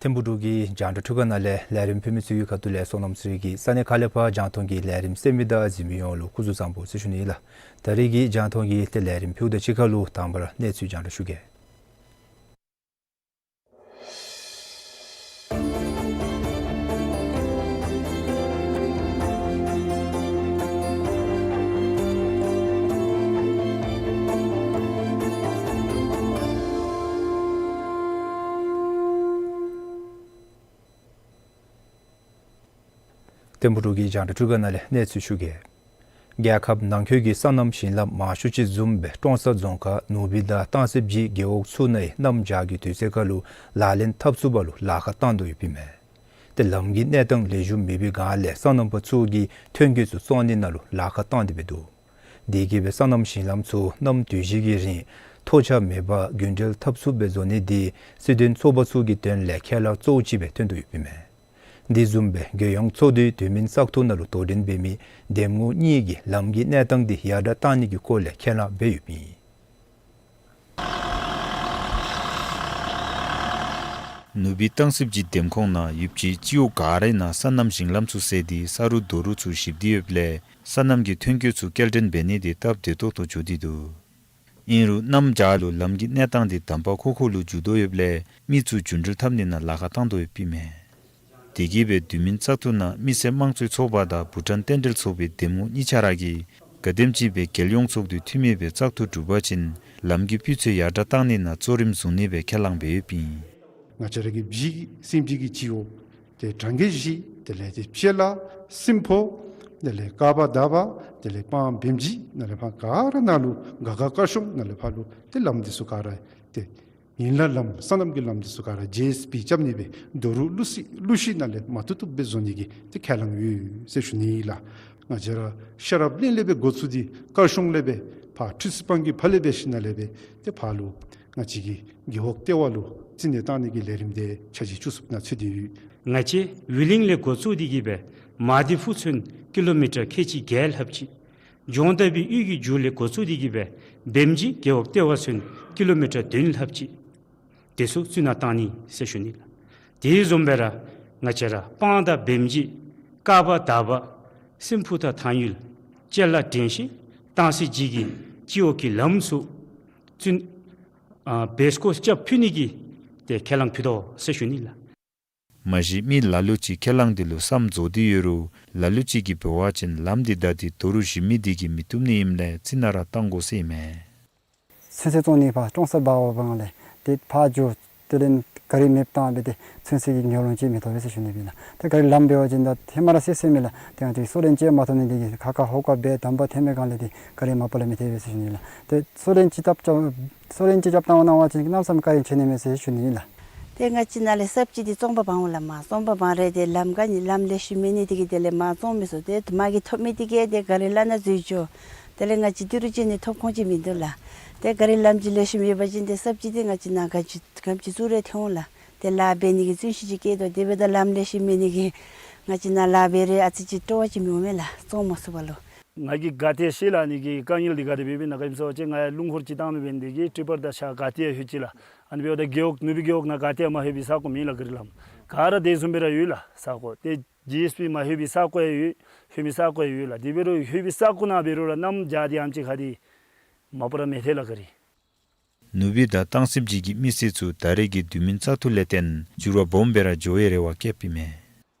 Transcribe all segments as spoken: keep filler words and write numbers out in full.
ཐིམ་ཕུག་འབྲུག་གི་རྒྱང་བསྒྲགས་འཕྲུལ་ཁང་ནང་ལས་ལས་རིམ་ཕུལ་མི་ཚུ་གི་ཁ་ཐུག་ལས་བསོད་ནམས་ཚེ་རིང་གིས་ས་གནས་ཁག་ལས་ཕར་རྒྱང་མཐོང་གི་ལས་རིམ་གསན་མི་དང་གཟིགས་མི་ཡོངས་ལུ་སྐུ་གཟུགས་བཟང་པོ་ཟེར་ཞུ་ནི་ལགས། ད་རེས་ཀྱི་རྒྱང་མཐོང་གི་ཏེ་ལས་རིམ་ཕུལཝ་དང་གཅིག་ཁར་ལུ་དང་པ་ར་གནས་ཚུལ་རྒྱང་བསྒྲགས་ཞུ་གེ། ཐིམ་ཕུག་འབྲུག་གི་རྒྱང་བསྒྲགས་འཕྲུལ་ཁང་ནང་ལས་གནས་ཚུལ་ཞུ་གེ། རྒྱལ་ཁབ་ནང་འཁོད་ཀྱི་སོ་ནམ་ཞིང་ལམ་མང་ཤོས་ཅིག་བཟུམ་སྦེ་ཀྲོང་གསར་རྫོང་ཁག་ནུབ་སྦིས་དང་སྟང་སི་སྦྱིས་རྒེད་འོག་ཚུ་ནང་གནམ་བྱཱར་གྱི་དུས་ཚོད་ཁར་ལུ་ལག་ལེན་འཐབ་ཚུགས་པ་ལུ་ལཱ་ཁག་བཏང་དོ་ཡོདཔ་ཨིན་མས། ཏེ་ལམ་གྱི་གནས་སྟངས་ལེགས་ཤོམ་མེད་པའི་སྒང་ལས་སོ་ནམ་པ་ཚུ་གིས་ཐོན་སྐྱེད་ཚུ་བཙོང་ནི་ནང་ལུ་ལཱ་ཁག་བཏང་སྟེ་སྦེ་འདུག། དེ་གིས་སྦེ་སོ་ནམ་ཞིང་ལམ་ཚུ་གནམ་དུས་བཞི་གི་རིང་ཐོགས་ཆགས་མེད་པར་རྒྱུན་འགྲུལ་འཐབ་ཚུགསཔ་སྦེ་བཟོ་ནི་དེ་སྲིད་དོན་ཚོགས་པ་ཚུ་གི་དོན་ལས་ཁས་བླངས་གཙོ་བོ་ཅིག་སྦེ་ཐོན་དོ་ཡོདཔ་ཨིན་མས། དེ་བཟུམ་སྦེ་རྒྱལ་ཡོངས་ཚོགས་འདུའི་དུས་མིན་བཙག་འཐུ་ནང་ལུ་དོ་འགྲན་འབད་མི་འདེམས་ངོ་གཉིས་ཀྱིས་ལམ་གྱི་གནས་སྟངས་དེ་ཡར་དྲག་བཏང་ནི་གི་སྐོར་ལས་ཁས་བླངས་འབད་ཡོདཔ་ཨིན། ནུབ་སྦིས་སྟང་སི་སྦྱིས་འདེམས་ཁོངས་ནང་ཡོདཔ་ཅིག་སྤྱི་འོག་ག་རའི་ནང་སོ་ནམ་ཞིང་ལམ་ཚུ་བསལ་ཏེ་ས་རུག་རྡོ་རུག་ཚུ་བཤིག་སྟེ་ཡོདཔ་ལས་སོ་ནམ་གྱི་ཐོན་སྐྱེད་ཚུ་སྐྱེལ་འདྲེན་འབད་ནི་དེ་སྟབས་བདེ་ཏོག་ཏོ་འགྱོ་སྟེ་འདུག། ཨིན་རུང་གནམ་བྱཱར་ལུ་ལམ་གྱི་གནས་སྟངས་དེ་དམ་པ་ཁོ་ཁོ་ལུ་འགྱོ་དོ་ཡོདཔ་ལས་མི་ཚུ་རྒྱུན་འགྲུལ་འཐབ་ནི་ནང་ལཱ་ཁག་བཏང་དོ་ཡོདཔ་ཨིན་མས། དེ་གིས་སྦེ་དུས་མིན་བཙག་འཐུ་ནང་མི་སེར་དམངས་གཙོའི་ཚོགས་པ་དང་བྷུ་ཊཱན་རྟེན་འབྲེལ་ཚོགས་པའི་འདེམས་ངོ་གཉིས་ཆ་ར་གིས་ག་དེམ་ཅིག་སྦེ་རྒྱལ་ཡོངས་ཚོགས་འདུའི་འཐུས་མི་སྦེ་བཙག་འཐུ་གྲུབ་པ་ཅིན་ལམ་གྱི་སྤུས་ཚད་ཡར་དྲག་བཏང་ནི་ནང་གཙོ་རིམ་བཟུང་ནི་སྦེ་ཁས་བླངས་འབད་ཡོདཔ་ཨིན། ང་བཅས་ར་གི་སྦྱིས་སེམས་ཅན་གྱི་སྤྱི་འོག་ཏེ་གྲོང་ཁྱེར་བཞི་དེ་ལས་ཏེ་ཕྱེ་ལ་སྲིན་ཕོ་དེ་ལས་ཀ་བ་དར་བ་དེ་ལས་སྤང་བེམ་སྦྱིས་ནང་ལས་ཕར་ག་ར་ནང་ལུ་ག་ག་དཀར་གཤོང་ནང་ལས་ཕར་ལུ་ཏེ་ལམ་འདི་ཚུ་ག་ར་ཏེ་ཉིན་ལ་ལམ་སོ་ནམ་གྱི་ལམ་འདི་ཚུ་ག་ར་ཇེ་ཨེསི་པི་རྐྱབ་ནི་སྦེ་རྡོ་རུག་ཀླུ་སི་ཀླུ་ཤིང་ནང་ལས་མ་བཏུབ་བཏུབ་སྦེ་བཟོ་ནི་གི་ཏེ་ཁས་བླངས་ཡོད་ཟེར་ཞུ་ནི་ལགས། ང་བཅས་ར་ཤེས་རབ་གླིང་ལས་སྦེ་འགོ་བཙུགས་ཏེ་དཀར་གཤོང་ལས་སྦེ་ཕར་ཁྲི་སི་སྤང་གི་ཕར་ལས་སྦེ་ཞིནམ་ལས་སྦེ་ཏེ་ཕར་ལུ་ང་བཅས་ཀྱི་རྒེད་འོག་ལྟེ་བ་ལུ་རྩིས་ནི་བཏང་ནི་གི་ལས་རིམ་དེ་ཆ་བཞི་བཅུ་གསུམ་ནང་ཚུད་དེ་ཡོད། ང་བཅས་ཝི་ལིང་ལས་འགོ་བཙུགས་ཏེ་གི་སྦེ་མ་དི་ཕུ་ཚུན་ཀི་ལོ་མི་ཊར་ཁལ་གཅིག་བརྒྱད་ལྷགཔ་ཅིག། ལྗོངས་མདའ་སྦིས་གཡུས་ཀྱི་མཇུག་ལས་འགོ་བཙུགས་ཏེ་གི་སྦེ་བེམ་སྦྱིས་རྒེད་འོག་ལྟེ་བ་ཚུན་ཀི་ལོ་མི་ཊར་བདུན་ལྷགཔ་ཅིག། དེ་ཚུ་རྩིས་ནི་བཏང་ནི་ཟེར་ཞུ་ནི་ལགས། དེ་བཟུམ་སྦེ་ར་ང་བཅས་ར་སྤང་དང་བེམ་སྦྱིས་ཀ་བ་དར་བ་སྲིན་ཕོ་དང་ཐང་ཡུལ་ཅ་ལ་དྲན་ཤེས་སྟང་སི་སྦྱིས་ཀྱི་སྤྱི་འོག་གི་ལམ་ཚུ་ཚུན་ཨ་བེ་སྐོར་རྐྱབ་ཕུལ་ནི་གི་ཏེ་ཁས་བླངས་ཕུལ་དོ་ཟེར་ཞུ་ནི་ལགས། མ་གཞི་མི་ལ་ལུ་ཅིག་ཁས་བླངས་འདི་ལུ་བསམ་རྫོགས་ཏེ་ཡོད་རུང་ལ་ལུ་ཅིག་གིས་འབད་བ་ཅིན་ལམ་འདི་བདའ་སྟེ་རྡོ་རུག་བཤིག་མི་འདི་གིས་མི་བཏུབ་ནི་ཨིནམ་ལས་རྩིས་ནི་ར་བཏང་དགོ་ཟེར་ཨིན་མས། ཚོད་བསྲེ་བཙོང་ནི་ཕར་ཀྲོང་གསར་འབག་འོང་པའི་སྒང་ལས་ཏེ་ཕར་འགྱོ་དེ་ལས་ག་རི་མེདཔ་བཏང་སྦེ་ཏེ་ཚོད་བསྲེ་གི་ཉོ་རུང་ཅིག་མི་ཐོབ་པས་ཟེར་ཞུ་ནི་ཨིན་ལགས། ཏེ་ག་རི་ལམ་འབད་བ་ཅིན་ད་ཧེ་མ་ར་བསྲེ་བསྲེ་མི་ལགས། ཏེ་ང་བཅས་སོ་ལན་ཅིག་མ་ཐོབ་ནི་འདི་གིས་ཁ་ཁ་ཧོ་ཀ་སྦེ་དམ་པ་ཐོན་པའི་སྒང་ལས་ཏེ་ག་རི་མ་པ་ལས་མི་ཐོབ་པས་ཟེར་ཞུ་ནི་ཨིན་ལགས། ཏེ་སོ་ལན་ཅིག་བཏབ་ཅ་སོ་ལན་ཅིག་རྐྱབ་བཏང་བ་གནང་བ་ཅིན་གནམ་མེད་ས་མེད་བཀའ་དྲིན་ཆེ་ནི་མས་ཟེར་ཞུ་ནི་ཨིན་ལགས། ཏེ་ང་བཅས་ནཱ་ལས་གསརཔ་ཅིག་འདི་བཙོང་པར་འབག་འོང་ལགས། མར་བཙོང་པར་འབག་རུང་ཏེ་ལམ་ག་ནི་ལམ་ལེགས་ཤོམ་མེད་ནི་འདི་གིས་དེ་ལས་མར་བཙོང་མི་ཚུགས། ཏེ་དེ་མ་གི་ཐོབ་མི་འདི་གིས་ཏེ་ག་རི་ལ་ནང་འཛུལ་འགྱོ། དེ་ལས་ང་བཅས་ཏི་རུ་བྱིན་ནི་ཐོབ་ཁོང་ཅིག་མིན་འདུག་ལགས། ཏེ་ག་རི་ལམ་ཅིག་ལེགས་ཤོམ་ཡོད་པ་ཅིན་ཏེ་སབ་ཅིག་ཏེ་ང་བཅས་ནཱ་ག་ཅི་གམ་ཅིག་ཚུར་ར་ཐོན་འོང་ལགས། ཏེ་ལཱ་འབད་ནི་གི་བརྩོན་ཤུགས་ཅིག་བསྐྱེད་དོ། དེ་འབདཝ་ད་ལམ་ལེགས་ཤོམ་མེད་ནི་གིས་ང་བཅས་ནཱ་ལཱ་འབད་རུང་ཨ་ཙི་ཅིག་སྤྲོ་བ་ཅིག་མི་འོང་མས་ལགས། བཙོང་མ་ཚུགས་པ་ལུ། ང་གིས་ག་ཏེ་ཤེས་ལགས་ནི་གི་དཀའ་ངལ་འདི་ག་དེ་སྦེ་འབད་ནཱ་ག་ཨིནམ་ཟེར་བ་ཅིན་ང་ཡང་རླུང་འཁོར་སྤྱིར་བཏང་མེད་པའི་འདི་གིས་ཊི་པར་དང་ཕྱག་ག་ཏེ་ཡང་ལྷོད་ཅི་ལགས། ཨ་ནི་འབདཝ་ད་རྒེད་འོག་ནུབ་སྦིས་རྒེད་འོག་ནང་ག་ཏེ་ཡང་མ་ལྷོད་པའི་ས་གོ་མེད་ལགས། ག་རི་ལམ་ག་ར་དེ་བཟུམ་སྦེ་ར་ཡོད་ལགས་ས་གོ། ཏེ་ཇི་ཨེསི་བི་མ་ལྷོད་པའི་ས་གོ་ཡང་ཡོད། ལྷོད་མི་ས་གོ་ཡང་ཡོད་ལགས། དེ་འབད་རུང་ལྷོད་པའི་ས་གོ་ནང་འབད་རུང་ར་གནམ་བྱཱར་ཏེ་ཨམ་ཅིག་ཁར་འདི་མ་པ་ར་མི་ལྷོད་ལགས་ག་རི། ནུབ་སྦིས་དང་སྟང་སིབ་ཅིག་གི་མི་སེར་ཚུ་ད་རེས་ཀྱི་དུས་མིན་བཙག་འཐུ་ལས་བརྟེན་འགྱུར་བ་སྦོམ་སྦེ་ར་འགྱོ་བའི་རེ་བ་བསྐྱེདཔ་ཨིན་མས།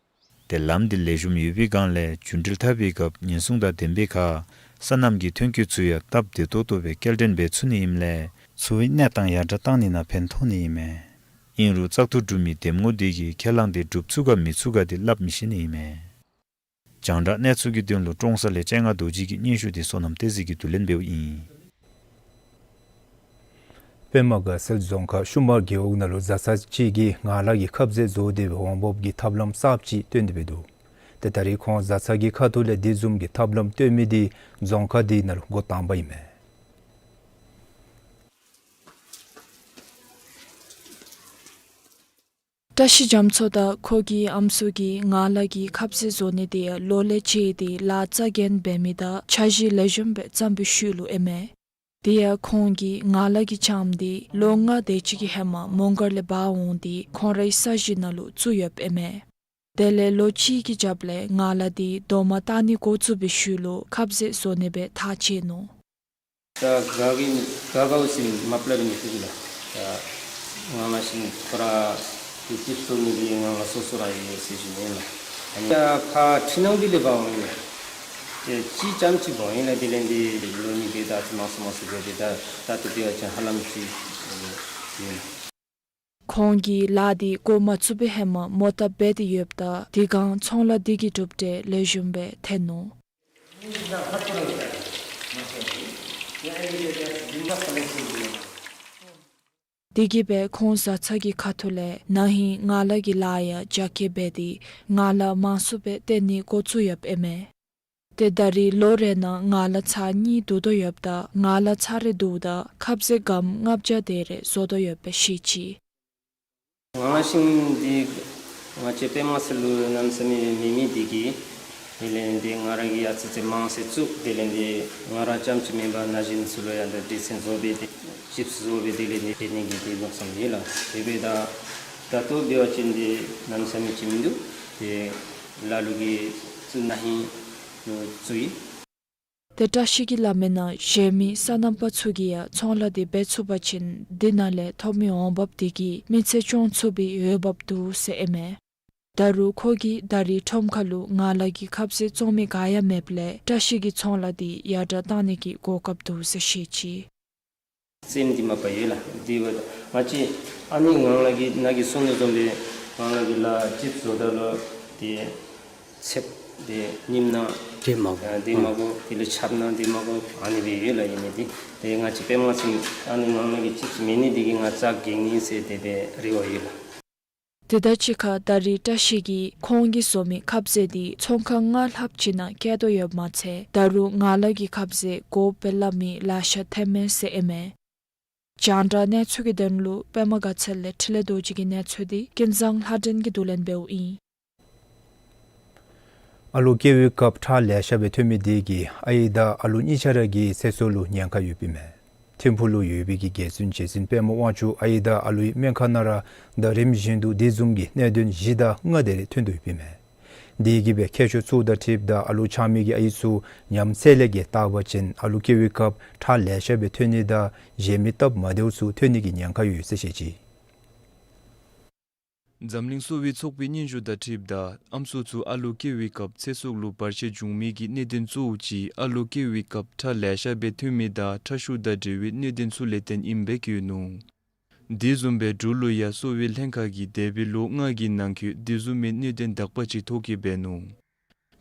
ཏེ་ལམ་འདི་ལེགས་ཤོམ་ཡོད་པའི་སྒང་ལས་རྒྱུན་འགྲུལ་འཐབ་པའི་སྐབས་ཉེན་སྲུང་དང་ལྡན་པའི་ཁར་སོ་ནམ་གྱི་ཐོན་སྐྱེད་ཚུ་ཡང་སྟབས་བདེ་ཏོག་ཏོ་སྦེ་སྐྱེལ་འདྲེན་འབད་ཚུགས་ནི་ཨིནམ་ལས་འཚོ་བའི་གནས་སྟངས་ཡར་དྲགས་བཏང་ནི་ནང་ཕན་ཐོགས་ནི་ཨིན་མས། ཨིན་རུང་བཙག་འཐུ་གྲུབ་མི་འདེམས་ངོ་འདི་གིས་ཁས་བླངས་འདི་འགྲུབ་ཚུགས་ག་མི་ཚུགས་ག་འདི་སླབ་མི་ཤེས་ནི་ཨིན་མས། རྒྱང་བསྒྲགས་གནས་ཚུལ་གྱི་དོན་ལུ་ཀྲོང་གསར་ལས་སྤྱན་སྔ་རྡོ་རྗེ་གི་སྙན་ཞུ་འདི་བསོད་ནམས་བསྟན་འཛིན་གྱིས་བསྡུ་ལེན་འབདཝ་ཨིན། པདྨ་དགའ་ཚལ་རྫོང་ཁག་ཤུ་མར་རྒེད་འོག་ནང་ལུ་བཟའ་ཚང་ཅིག་གིས་ངང་ལག་གི་ཁབ་ཟས་བཟོ་སྟེ་འོང་འབབ་ཀྱི་ཐབས་ལམ་གསརཔ་ཅིག་བཏོན་ཏེ་འབད་འདུག། ཏེ་ད་རེས་ཁོང་བཟའ་ཚང་གི་ཁ་ཐུག་ལས་དེ་བཟུམ་གྱི་ཐབས་ལམ་བཏོན་མི་འདི་རྫོང་ཁག་འདི་ནང་ལུ་འགོ་དང་པ་ཨིན་མས། བཀྲ་ཤིས་རྒྱ་མཚོ་དང་ཁོ་གི་ཨམ་སྲུ་གིས་ངང་ལག་གི་ཁབ་ཟས་བཟོ་ནི་དེ་ཡང་ལོ་ལས་བྱས་ཏེ་ལཱ་རྩ་འགེངས་འབད་མི་དང་འཆར་གཞི་ལེགས་ཤོམ་སྦེ་བརྩམས་པའི་ཤུལ་ལུ་ཨིན་མས། དེ་ཡང་ཁོང་གིས་ངང་ལག་གི་ལྕངམ་དེ་ལོ་ལྔ་དེ་ཅིག་གི་ཧེ་མ་མོང་སྒར་ལས་འབག་འོང་སྟེ་ཁོང་རའི་ས་གཞི་ནང་ལུ་བཙུགས་ཡོདཔ་ཨིན་མས། དེ་ལས་ལོ་གཅིག་གི་རྒྱབ་ལས་ངང་ལག་དེ་རྡོག་མ་བཏགས་ནི་འགོ་བཙུགས་པའི་ཤུལ་ལུ་ཁབ་ཟས་བཟོ་ནི་སྦེ་ཐག་བཅད་ནུག། ད་ག་གི་ག་ག་བ་ཟེར་མ་པ་ལས་མི་ཐུབ་ལགས། ད་ངང་ལག་ཤིང་ཁོ་ར་ཏེ་ཅིབས་བཟོ་ནི་འདི་ངང་ལག་སོ་སོ་ར་ཡོད་ཟེར་ཞུ་ནི་ལགས། ཨ་ནི་ད་ཕར་འཕྲུལ་སྣང་འདི་ལས་འབག་འོང་ཡི་ལགས། ཏེ་ཅིག་རྐྱངམ་ཅིག་འབག་འོང་ཡི་ལགས། དེ་ལས་འདི་ལོ་གཉིས་དེ་ད་ཚུ་མང་སུ་མང་སུ་འགྱོ་སྟེ་ད་ད་ལྟོ་འབད་བ་ཅིན་ཧ་ལམ་ཅིག་ཡོད་ལགས། ཁོང་གིས་ལཱ་འདི་འགོ་མ་བཙུགས་པའི་ཧེ་མ་མོ་བཏབ་འབད་དེ་ཡོདཔ་ད་དེ་སྒང་ཚོང་ལཱ་འདི་གི་གྲུབ་འབྲས་ལེགས་ཤོམ་སྦེ་ཐོན་ནུག། དེ་གིས་སྦེ་ཁོང་བཟའ་ཚང་གི་ཁ་ཐུག་ལས་ན་ཧིང་ངང་ལག་གི་ལཱ་ཡང་རྒྱ་སྐྱེད་འབད་དེ་ངང་ལག་མང་སུ་སྦེ་བཏོན་ནི་འགོ་བཙུགས་ཡོདཔ་ཨིན་མས། ཏེ་ད་རེས་ལོ་རེ་ནང་ངང་ལག་ཚར་གཉིས་བསྡུ་དོ་ཡོདཔ་ད་ངང་ལག་ཚར་རེ་བསྡུཝ་ད་ཁབ་ཟས་སྒམ་ལྔ་བརྒྱ་དེ་རེ་བཟོ་དོ་ཡོདཔ་སྦེ་བཤད་ཅི། ངང་ལག་ཤིང་འདི་ང་བཅས་པདྨ་ཚལ་ལུ་གནམ་མེད་ས་མེད་མེད་མི་འདི་གིས་དེ་ལས་འདི་ང་ར་གིས་ཨ་ཙི་ཅིག་མང་སུ་བཙུགས། དེ་ལས་འདི་ང་ར་རྐྱངམ་ཅིག་མེན་པར་ན་གཞོན་ཚུ་ལུ་ཡང་ད་དྲི་ཆབ་བཟོ་སྦེ་ཏེ་ཅིབས་བཟོ་སྦེ་དེ་ལས་འདི་སྤྲོད་ནི་གི་འདི་མནོ་བསམ་ཡོད་ལགས། དེ་འབདཝ་ད་ད་ལྟོ་འབད་བ་ཅིན་འདི་གནམ་མེད་ས་མེད་ཅིག་མིན་འདུག། ཏེ་ལ་ལུ་གིས་བཙུགས་ན་ཧིང་བཙུགས་ཡི། ཏེ་བཀྲ་ཤིས་ཀྱི་ལམ་ནང་གཞན་མི་སོ་ནམ་པ་ཚུ་གིས་ཡང་ཚོང་ལཱ་འདི་འབད་ཚུགས་པ་ཅིན་འདི་ནང་ལས་ཐོབ་མི་འོང་འབབ་འདི་གིས་མི་ཚེ་སྐྱོང་ཚུགས་པའི་འོས་འབབ་འདུག་ཟེར་ཨིན་མས། ད་རུང་ཁོ་གིས་ད་རེས་ཁྲོམ་ཁ་ལུ་ངང་ལག་གི་ཁབ་ཟས་བཙོང་མི་ག་ཡང་མེདཔ་ལས་བཀྲ་ཤིས་ཀྱིས་ཚོང་ལཱ་འདི་ཡར་དྲགས་བཏང་ནི་གི་གོ་སྐབས་འདུག་ཟེར་བཤད་ཅི། སེམས་འདི་མ་པ་ཡོད་ལགས། འདི་འབདཝ་ད་ང་བཅས་ཨ་ནི་ངང་ལག་གི་ནང་གི་སོ་ནུ་བཟུམ་སྦེ་ངང་ལག་གི་ལཱ་ཅིབས་བཟོཝ་ད་ལུ་ཏེ་ཚདཔ་འདི་ཉིམ་ནང་འདི་མ་དགོ། ཨ་འདི་མ་དགོ། དེ་ལས་ཆརཔ་ནང་འདི་མ་དགོ། ཨ་ནི་སྦེ་ཡོད་ལགས། ཨིན་མི་འདི་ཏེ་ང་བཅས་པདྨ་ཚལ་ཨ་ནི་ངང་ལག་གི་ཅིབས་མེད་ནི་འདི་གིས་ང་རྩ་འགེངས་ནི་ཟེར་དེ་སྦེ་རེ་བ་ཡོད་ལགས། དེ་དང་གཅིག་ཁར་ད་རེས་བཀྲ་ཤིས་ཀྱིས་ཁོང་གིས་བཟོ་མི་ཁབ་ཟས་འདི་ཚོང་ཁང་ལྔ་ལྷགཔ་ཅིག་ནང་བཀལ་དོ་ཡོདཔ་མ་ཚད་ད་རུང་ངང་ལག་གི་ཁབ་ཟས་དགོཔ་སྦེ་སླབ་མི་ལེ་ཤ་ཐོན་མས་ཟེར་ཨིན་མས། རྒྱང་བསྒྲགས་གནས་ཚུལ་གྱི་དོན་ལུ་པདྨ་དགའ་ཚལ་ལས་འཕྲིན་ལས་རྡོ་རྗེ་གི་གནས་ཚུལ་འདི་ཀུན་བཟང་ལྷ་སྒྲོན་གྱིས་བསྡུ་ལེན་འབདཝ་ཨིན། ཨ་ལུ་སྐྱེ་བའི་སྐབས་ཁྲག་ལེ་ཤ་སྦེ་ཐོན་མི་དེ་གིས་ཨའི་དང་ཨ་ལུ་གཉིས་ཆ་ར་གི་ཚེ་སྲོག་ལུ་ཉེན་ཁ་ཡོདཔ་ཨིན་མས། ཐིམ་ཕུག་ལུ་ཡོད་པའི་གི་རྒྱལ་བཙུན་རྗེ་བཙུན་པདྨ་དབང་ཕྱུག་ཨའི་དང་ཨ་ལུའི་སྨན་ཁང་ནང་ར་ད་རིམ་བཞིན་དུ་དེ་བཟུམ་གྱི་གནད་དོན་བཞི་དང་ལྔ་དེ་རེ་ཐོན་དོ་ཡོདཔ་ཨིན་མས། དེ་གིས་སྦེ་མཁས་མཆོག་ཚུ་དང་འཁྲིལཝ་ད་ཨ་ལུ་ཆགས་མི་གི་ཨའི་ཚུ་ཉམས་ཚད་ལས་བརྒལ་བཏགས་པ་ཅིན་ཨ་ལུ་སྐྱེ་བའི་སྐབས་ཁྲག་ལེ་ཤ་སྦེ་ཐོན་ནི་དང་གཞན་མི་སྟབས་མ་བདེཝ་ཚུ་ཐོན་ནི་གི་ཉེན་ཁ་ཡོད་ཟེར་བཤད་ཅི། འཛམ་གླིང་གསོ་བའི་ཚོགས་པའི་སྙན་ཞུ་དང་འཁྲིལཝ་ད་ཨམ་སྲུ་ཚུ་ཨ་ལུ་སྐྱེ་བའི་སྐབས་ཚེ་སྲོག་ལུ་བར་ཆད་འབྱུང་མི་གི་གནད་དོན་གཙོ་བོ་ཅིག་ཨ་ལུ་སྐྱེ་བའི་སྐབས་ཁྲག་ལེ་ཤ་སྦེ་ཐོན་མི་དང་ཁྲག་ཤུགས་དང་འབྲེལ་བའི་གནད་དོན་ཚུ་ལས་བརྟེན་ཨིནམ་སྦེ་བཀོད་ནུག། དེ་བཟུམ་སྦེ་འབྲུག་ལུ་ཡང་གསོ་བའི་ལྷན་ཁག་གིས་འདས་པའི་ལོ་ལྔ་གི་ནང་འཁོད་དེ་བཟུམ་མའི་གནད་དོན་དག་པ་ཅིག་ཐོ་བཀོད་འབད་ནུག།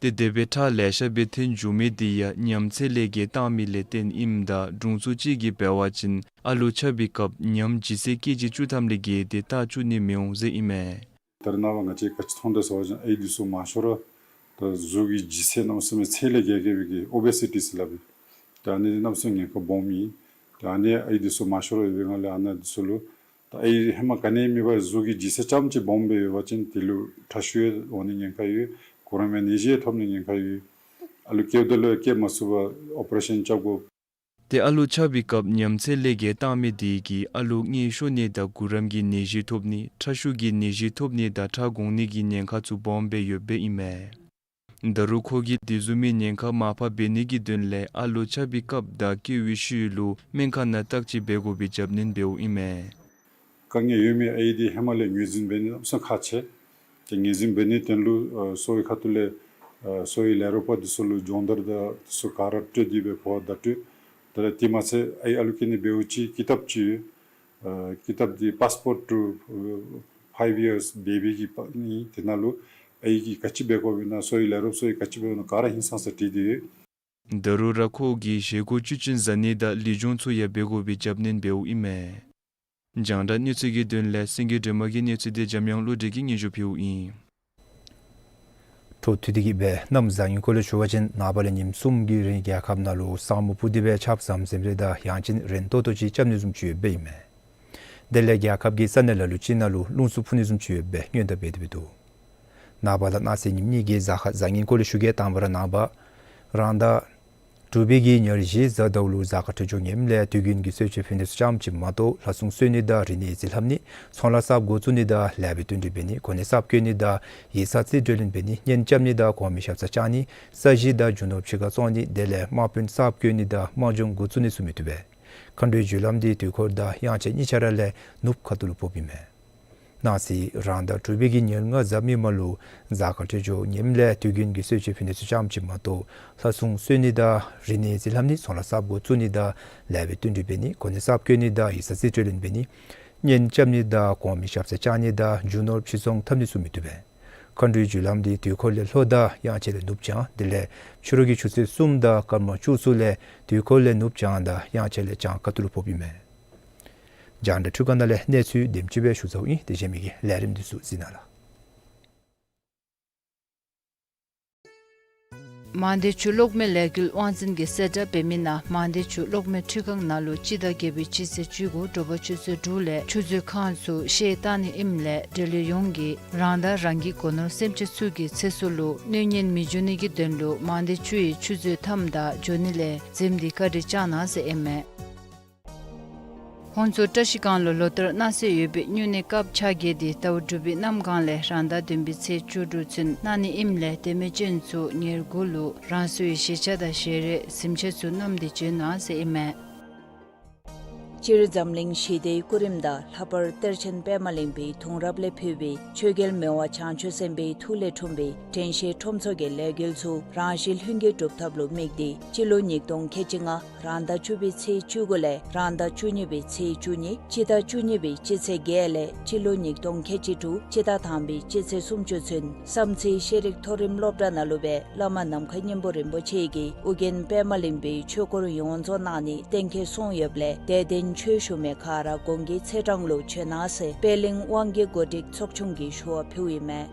ཏེ་དེ་སྦེ་ཁྲག་ལེ་ཤ་སྦེ་ཐོན་འགྱོ་མི་དེ་ཡང་ཉམས་ཚད་ལས་བརྒལ་བཏང་མི་ལས་བརྟེན་ཨིནམ་ད་དྲུང་འཚོ་ཅིག་གིས་འབད་བ་ཅིན་ཨ་ལུ་ཆགས་པའི་སྐབས་ཉམས་ལྗིད་ཚད་ཀེ་ཇི་བཅུ་ཐམ་ལས་བརྒལ་ཏེ་བཏགས་བཅུག་ནི་མི་འོང་ཟེར་ཨིན་མས། ད་རེས་ནངས་པ་ང་བཅས་ག་ཅི་མཐོང་དོ་ཟེར་བ་ཅིན་ཨའི་འདི་ཚུ་མང་ཤོས་ར་ད་གཟུགས་ཀྱི་ལྗིད་ཚད་གནམ་མེད་ས་མེད་ཚད་ལས་བརྒལ་བརྒལ་བའི་གི་ཨོ་བེ་སི་ཊི་ཟེར་སླབ་ཨིན། ད་ཨ་ནི་གནམ་མེད་ས་མེད་ཉེན་ཁ་སྦོམ་ཨིན། ད་ ཨ་ནི་ཨའི་འདི་ཚུ་མ་ཤོར་བའི་སྒང་ལས་ཨ་ནཱ་འདི་ཚུ་ལུ་ད་ཨའི་ཧེ་མ་ག་ནི་མེད་པར་གཟུགས་ཀྱི་ལྗིད་ཚད་ཙམ་ཅིག་སྦོམ་སྦེ་ཡོད་པ་ཅིན་དེ་ལུ་ཁྲག་ཤུགས་ཡང་འོང་ནི་ཉེན་ཁ་ཡོད། གུ་རམ་ཡང་ནད་གཞི་ཡང་ཐོབ་ནི་ཉེན་ཁ་ཡོད། ཨ་ལུ་སྐྱེཝ་ད་ལུ་ཡང་སྐྱེ་མ་ཚུགས་པར་ཨོ་པ་རེ་ཤཱན་རྐྱབ་དགོ། ཏེ་ཨ་ལུ་ཆགས་པའི་སྐབས་ཉམས་ཚད་ལས་བརྒལ་བཏང་མི་དེ་གིས་ཨ་ལུ་མངལ་ཤོར་ནི་དང་གུ་རམ་གྱི་ནད་གཞི་ཐོབ་ནི་ཁྲག་ཤུགས་ཀྱི་ནད་གཞི་ཐོབ་ནི་དང་ཁྲག་འགོ་ནི་གི་ཉེན་ཁ་ཚུ་སྦོམ་སྦེ་ཡོདཔ་ཨིན་མས། ད་རུང་ཁོ་གིས་དེ་བཟུམ་མའི་ཉེན་ཁ་མར་ཕབ་འབད་ནི་གི་དོན་ལས་ཨ་ལུ་ཆགས་པའི་སྐབས་དང་སྐྱེ་བའི་ཤུལ་ལུ་སྨན་ཁང་ནང་བརྟག་དཔྱད་འབད་དགོ་པའི་རྒྱབ་སྣོན་འབདཝ་ཨིན་མས། དཀའ་ངལ་ཡོད་མི་ཨའི་འདི་ཧེ་མ་ལས་ངོས་འཛིན་འབད་ནི་གནམ་མེད་ས་མེད་ཁག་ཆེ། ཏེ་ངོས་འཛིན་འབད་ནིའི་དོན་ལུ་ཨ་གསོ་བའི་ཁ་ཐུག་ལས་ཨ་གསོ་བའི་ལས་རོགས་པ་འདི་ཚུ་ལུ་སྦྱོང་བརྡར་དང་འདི་ཚུ་ག་ར་སྤྲོད་དེ་སྦེ་གོ་བརྡ་སྤྲོད། དེ་ལས་དེ་མ་ཚད་ཨའི་ཨ་ལུ་སྐྱེ་ནི་འབདཝ་ཅིག་ཀི་ཏབ་ཅིག་ཡོད། ཨ་ཀི་ཏབ་འདི་Passport to Five Years Baby གི་པ་ཨིན། དེ་ནང་ལུ་ཨའི་གིས་ག་ཅི་འབད་དགོཔ་ཨིན་ན་གསོ་བའི་ལས་རོགས་ཚུ་གིས་ག་ཅི་འབད་དགོཔ་ཨིན་ན་ག་ར་ཧིང་སངས་ས་བྲིས་ཏེ་ཡོད། ད་རུང་ར་ཁོ་གིས་བཞེས་སྒོ་བཅུད་ཅན་བཟའ་ནི་དང་ལུས་སྦྱོང་ཚུ་ཡང་འབད་དགོ་པའི་རྒྱབ་སྣོན་འབདཝ་ཨིན་མས། རྒྱང་བསྒྲགས་གནས་ཚུལ་གྱི་དོན་ལས་སེང་གེ་སྒྲོལ་མ་གི་གནས་ཚུལ་འདི་འཇམ་དབྱངས་བློ་གྲོས་ཀྱིས་སྙན་ཞུ་ཕུལཝ་ཨིན། འཕྲོ་མཐུད་དེ་གིས་སྦེ་གནམ་བཟང་ངན་སྐོར་ལས་ཞུ་བ་ཅིན་ནངས་པ་ལས་ཉིནམ་གསུམ་གྱི་རིང་རྒྱལ་ཁབ་ནང་ལུ་ས་སྨུག་སྤུབས་ཏེ་སྦེ་ཆརཔ་ཟམ་ཟིམ་རེ་དང་ཡང་ཅིན་རན་ཏོག་ཏོ་ཅིག་རྐྱབ་ནི་བཟུམ་ཅིག་ཡོདཔ་ཨིན་མས། དེ་ལས་རྒྱལ་ཁབ་ཀྱི་ས་གནས་ལ་ལུ་ཅིག་ནང་ལུ་རླུང་འཚུབ་འཕུ་ནི་བཟུམ་ཅིག་ཡོདཔ་སྦེ་སྔོན་བརྡ་འབད་དེ་སྦེ་འདུག། ནངས་པ་དང་གནངས་ཚེ་ཉིནམ་གཉིས་ཀྱི་གཟའ་སྐར་བཟང་ངན་སྐོར་ལས་ཞུ་གེ། དང་པ་ར་ནངས་པ་རང་ཟླ་དྲུག་པའི་གི་ཉེར་བཞི་གཟའ་ཟླཝ་ལུ་གཟའ་སྐར་འཕྲོད་སྦྱོར་ངནམ་ལས་དུས་རྒྱུན་གྱི་གསོལ་མཆོད་ཕུལ་ནི་ཚུ་ཙམ་ཅིག་མ་གཏོགས་ལྷ་སྲུང་གསོལ་ནི་དང་རིག་གནས་ཡིག་རྩིས་ལྷབ་ནི་ཚོང་ལཱ་གསརཔ་འགོ་བཙུགས་ནི་དང་ལེགས་པའི་བསྟུན་གྲོས་འབད་ནི་གོ་གནས་གསརཔ་བསྐོ་ནི་དང་ཡིག་ཚང་རྩིས་སྤྲོད་ལེན་འབད་ནི་གཉེན་རྐྱབ་ནི་དང་གོང་མའི་ཞབས་སར་བཅར་ནི་ས་གཞི་དང་རྒྱུ་ནོར་ཕྱི་ཁར་བཙོང་ནི་དེ་ལས་དམག་དཔོན་གསརཔ་བསྐོ་ནི་དང་དམག་སྦྱོང་འགོ་བཙུགས་ནི་ཚུ་མི་བཏུབ་པས། མཁའ་འགྲོའི་རྒྱུ་ལམ་འདི་དུས་འཁོར་དང་དབྱངས་འཆར་གཉིས་ཆ་ར་ལས་ནུབ་ཁ་ཐུག་ལུ་ཕོགཔ་ཨིན་མས། གནངས་ཚེ་རང་ཟླ་དྲུག་པའི་གི་ཉེར་ལྔ་གཟའ་མིག་དམར་ལུ་གཟའ་སྐར་འཕྲོད་སྦྱོར་ངནམ་ལས་དུས་རྒྱུན་གྱི་གསོལ་མཆོད་ཕུལ་ནི་ཚུ་ཙམ་ཅིག་མ་གཏོགས་ལྷ་སྲུང་གསོལ་ནི་དང་རིག་གནས་ཡིག་རྩིས་ལྷབ་ནི་ཚོང་ལཱ་གསརཔ་འགོ་བཙུགས་ནི་དང་ལེགས་པའི་བསྟུན་གྲོས་འབད་ནི་གོ་གནས་གསརཔ་བསྐོ་ནི་དང་ཡིག་ཚང་རྩིས་སྤྲོད་ལེན་འབད་ནི་གཉེན་རྐྱབ་ནི་དང་གོང་མའི་ཞབས་སར་བཅར་ནི་དང་རྒྱུ་ནོར་ཕྱིར་ཚོང་འཐབ་ནི་ཚུ་མི་བཏུབ་པས། མཁའ་འགྲོའི་རྒྱུ་ལམ་འདི་དུས་འཁོར་ལས་ལྷོ་དང་དབྱངས་འཆར་ལས་ནུབ་བྱང་དེ་ལས་ཕྱི་རུ་གི་ཆུ་ཚོད་གསུམ་དང་སྐར་མ་བཅུ་གསུམ་ལས་དུས་འཁོར་ལས་ནུབ་བྱང་དང་དབྱངས་འཆར་ལས་བྱང་ཁ་ཐུག་ལུ་ཕོགཔ་ཨིན་མས། རྒྱང་བསྒྲགས་འཕྲུལ་ཁང་ནང་ལས་གནས་ཚུལ་དེམ་ཅིག་སྦེ་ཞུ་ཚརཝ་ཨིན། དེ་གཞན་མི་གི་ལས་རིམ་འདི་ཚུ་གཟིགས་གནང་ལགས། མང་སྡེ་ཆུ་གློག་མེ་ལས་འགུལ་དབང་འཛིན་གྱིས་གསལ་བསྒྲགས་འབད་མི་ནང་མང་སྡེ་ཆུ་གློག་མེ་འཕྲུལ་ཁང་ནང་ལུ་སྤྱི་ཟླ་བརྒྱད་པའི་སྤྱི་ཚེས་བཅུ་དགུ་དྲོ་པ་ཆུ་ཚོད་དྲུག་ལས་ཆུ་མཛོད་ཁང་ཚུ་བཤལ་བཏང་ནི་ཨིནམ་ལས་འབྲེལ་ཡོད་ཡོངས་ཀྱིས་རང་དང་རང་གི་སྒོ་ནོར་སེམས་ཅན་ཚུ་གི་ཚེ་སྲོག་ལུ་གནོད་ཉེན་མི་འབྱུང་ནི་གི་དོན་ལུ་མང་སྡེ་ཆུ་ཡི་ཆུ་མཛོད་མཐའམ་དང་འགྱོ་ནི་ལས་འཛེམ་སྟེ་བཀའ་དྲིན་བསྐྱང་གནང་ཟེར་ཨིན་མས། ཧོང་ཚོ་བཀྲ་ཤིས་སྒང་ལུ་ལོ་ལྟར་གནངས་ཚེ་ཡོད་པའི་སྨྱུང་གནས་སྐབས་ཆ་བརྒྱད་འདི་ཟླཝ་དྲུག་པའི་གནམ་གང་ལས་རང་ཟླ་བདུན་པའི་ཚེས་བཅུ་དྲུག་ཚུན་གནང་ནི་ཨིནམ་ལས་དད་མོས་ཅན་ཚུ་ཉེར་དགུ་ལུ་རང་སོའི་བཞེས་ཆ་དང་བཞེས་རས་གཟིམ་ཆས་ཚུ་བསྣམས་ཏེ་འབྱོན་གནང་ཟེར་ཨིན་མས། སྤྱིར་འཛམ་གླིང་ཞི་བདེའི་སྐུ་རིམ་དང་ལྷག་པར་གཏེར་ཆེན་པདྨ་གླིང་པའི་གདུང་རབས་ལས་ཕུལ་བའི་ཆོས་རྒྱལ་མི་དབང་བྱང་ཆུབ་སེམས་དཔའི་ཐུགས་ལས་འཁྲུངས་པའི་དྲན་ཤེས་ཁྲོམ་ཚོགས་ཀྱི་ལས་འགུལ་ཚུ་རང་ཞི་ལྷུན་གྱིས་གྲུབ་ཐབས་ལུ་དམིགས་ཏེ་སྤྱི་ལོ་ཉིས་སྟོང་ཁལ་གཅིག་ལྔ་རང་ཟླ་བཅུ་པའི་ཚེས་བཅུ་དགུ་ལས་རང་ཟླ་བཅུ་གཉིས་པའི་ཚེས་བཅུ་གཉིས་སྤྱི་ཟླ་བཅུ་གཉིས་པའི་སྤྱི་ཚེས་བརྒྱད་ལས་སྤྱི་ལོ་ཉིས་སྟོང་ཁལ་གཅིག་དྲུག་སྤྱི་ཟླ་དང་པའི་སྤྱི་ཚེས་སུམ་ཅུ་ཚུན་བསམ་རྩེ་ཤེས་རིག་མཐོ་རིམ་སློབ་གྲྭ་ནང་ལུ་སྦེ་བླ་མ་ནམ་མཁའ་སྙིང་པོ་རིན་པོ་ཆེ་གིས་ཨོ་རྒྱན་པདྨ་གླིང་པའི་ཆོས་སྐོར་ཡོངས་རྫོགས་གནང་ནི་གཏན་འཁེལ་སོང་ཡོདཔ་ལས་དད་ལྡན་ཆོས་ཞུ་མི་ག་ར་དགོང་གི་ཚེས་གྲངས་ལུ་བྱོན་གནང་ཟེར་པད་གླིང་དབང་གི་གོ་སྒྲིག་ཚོགས་ཆུང་གིས་ཞུ་བ་ཕུལཝ་ཨིན་མས།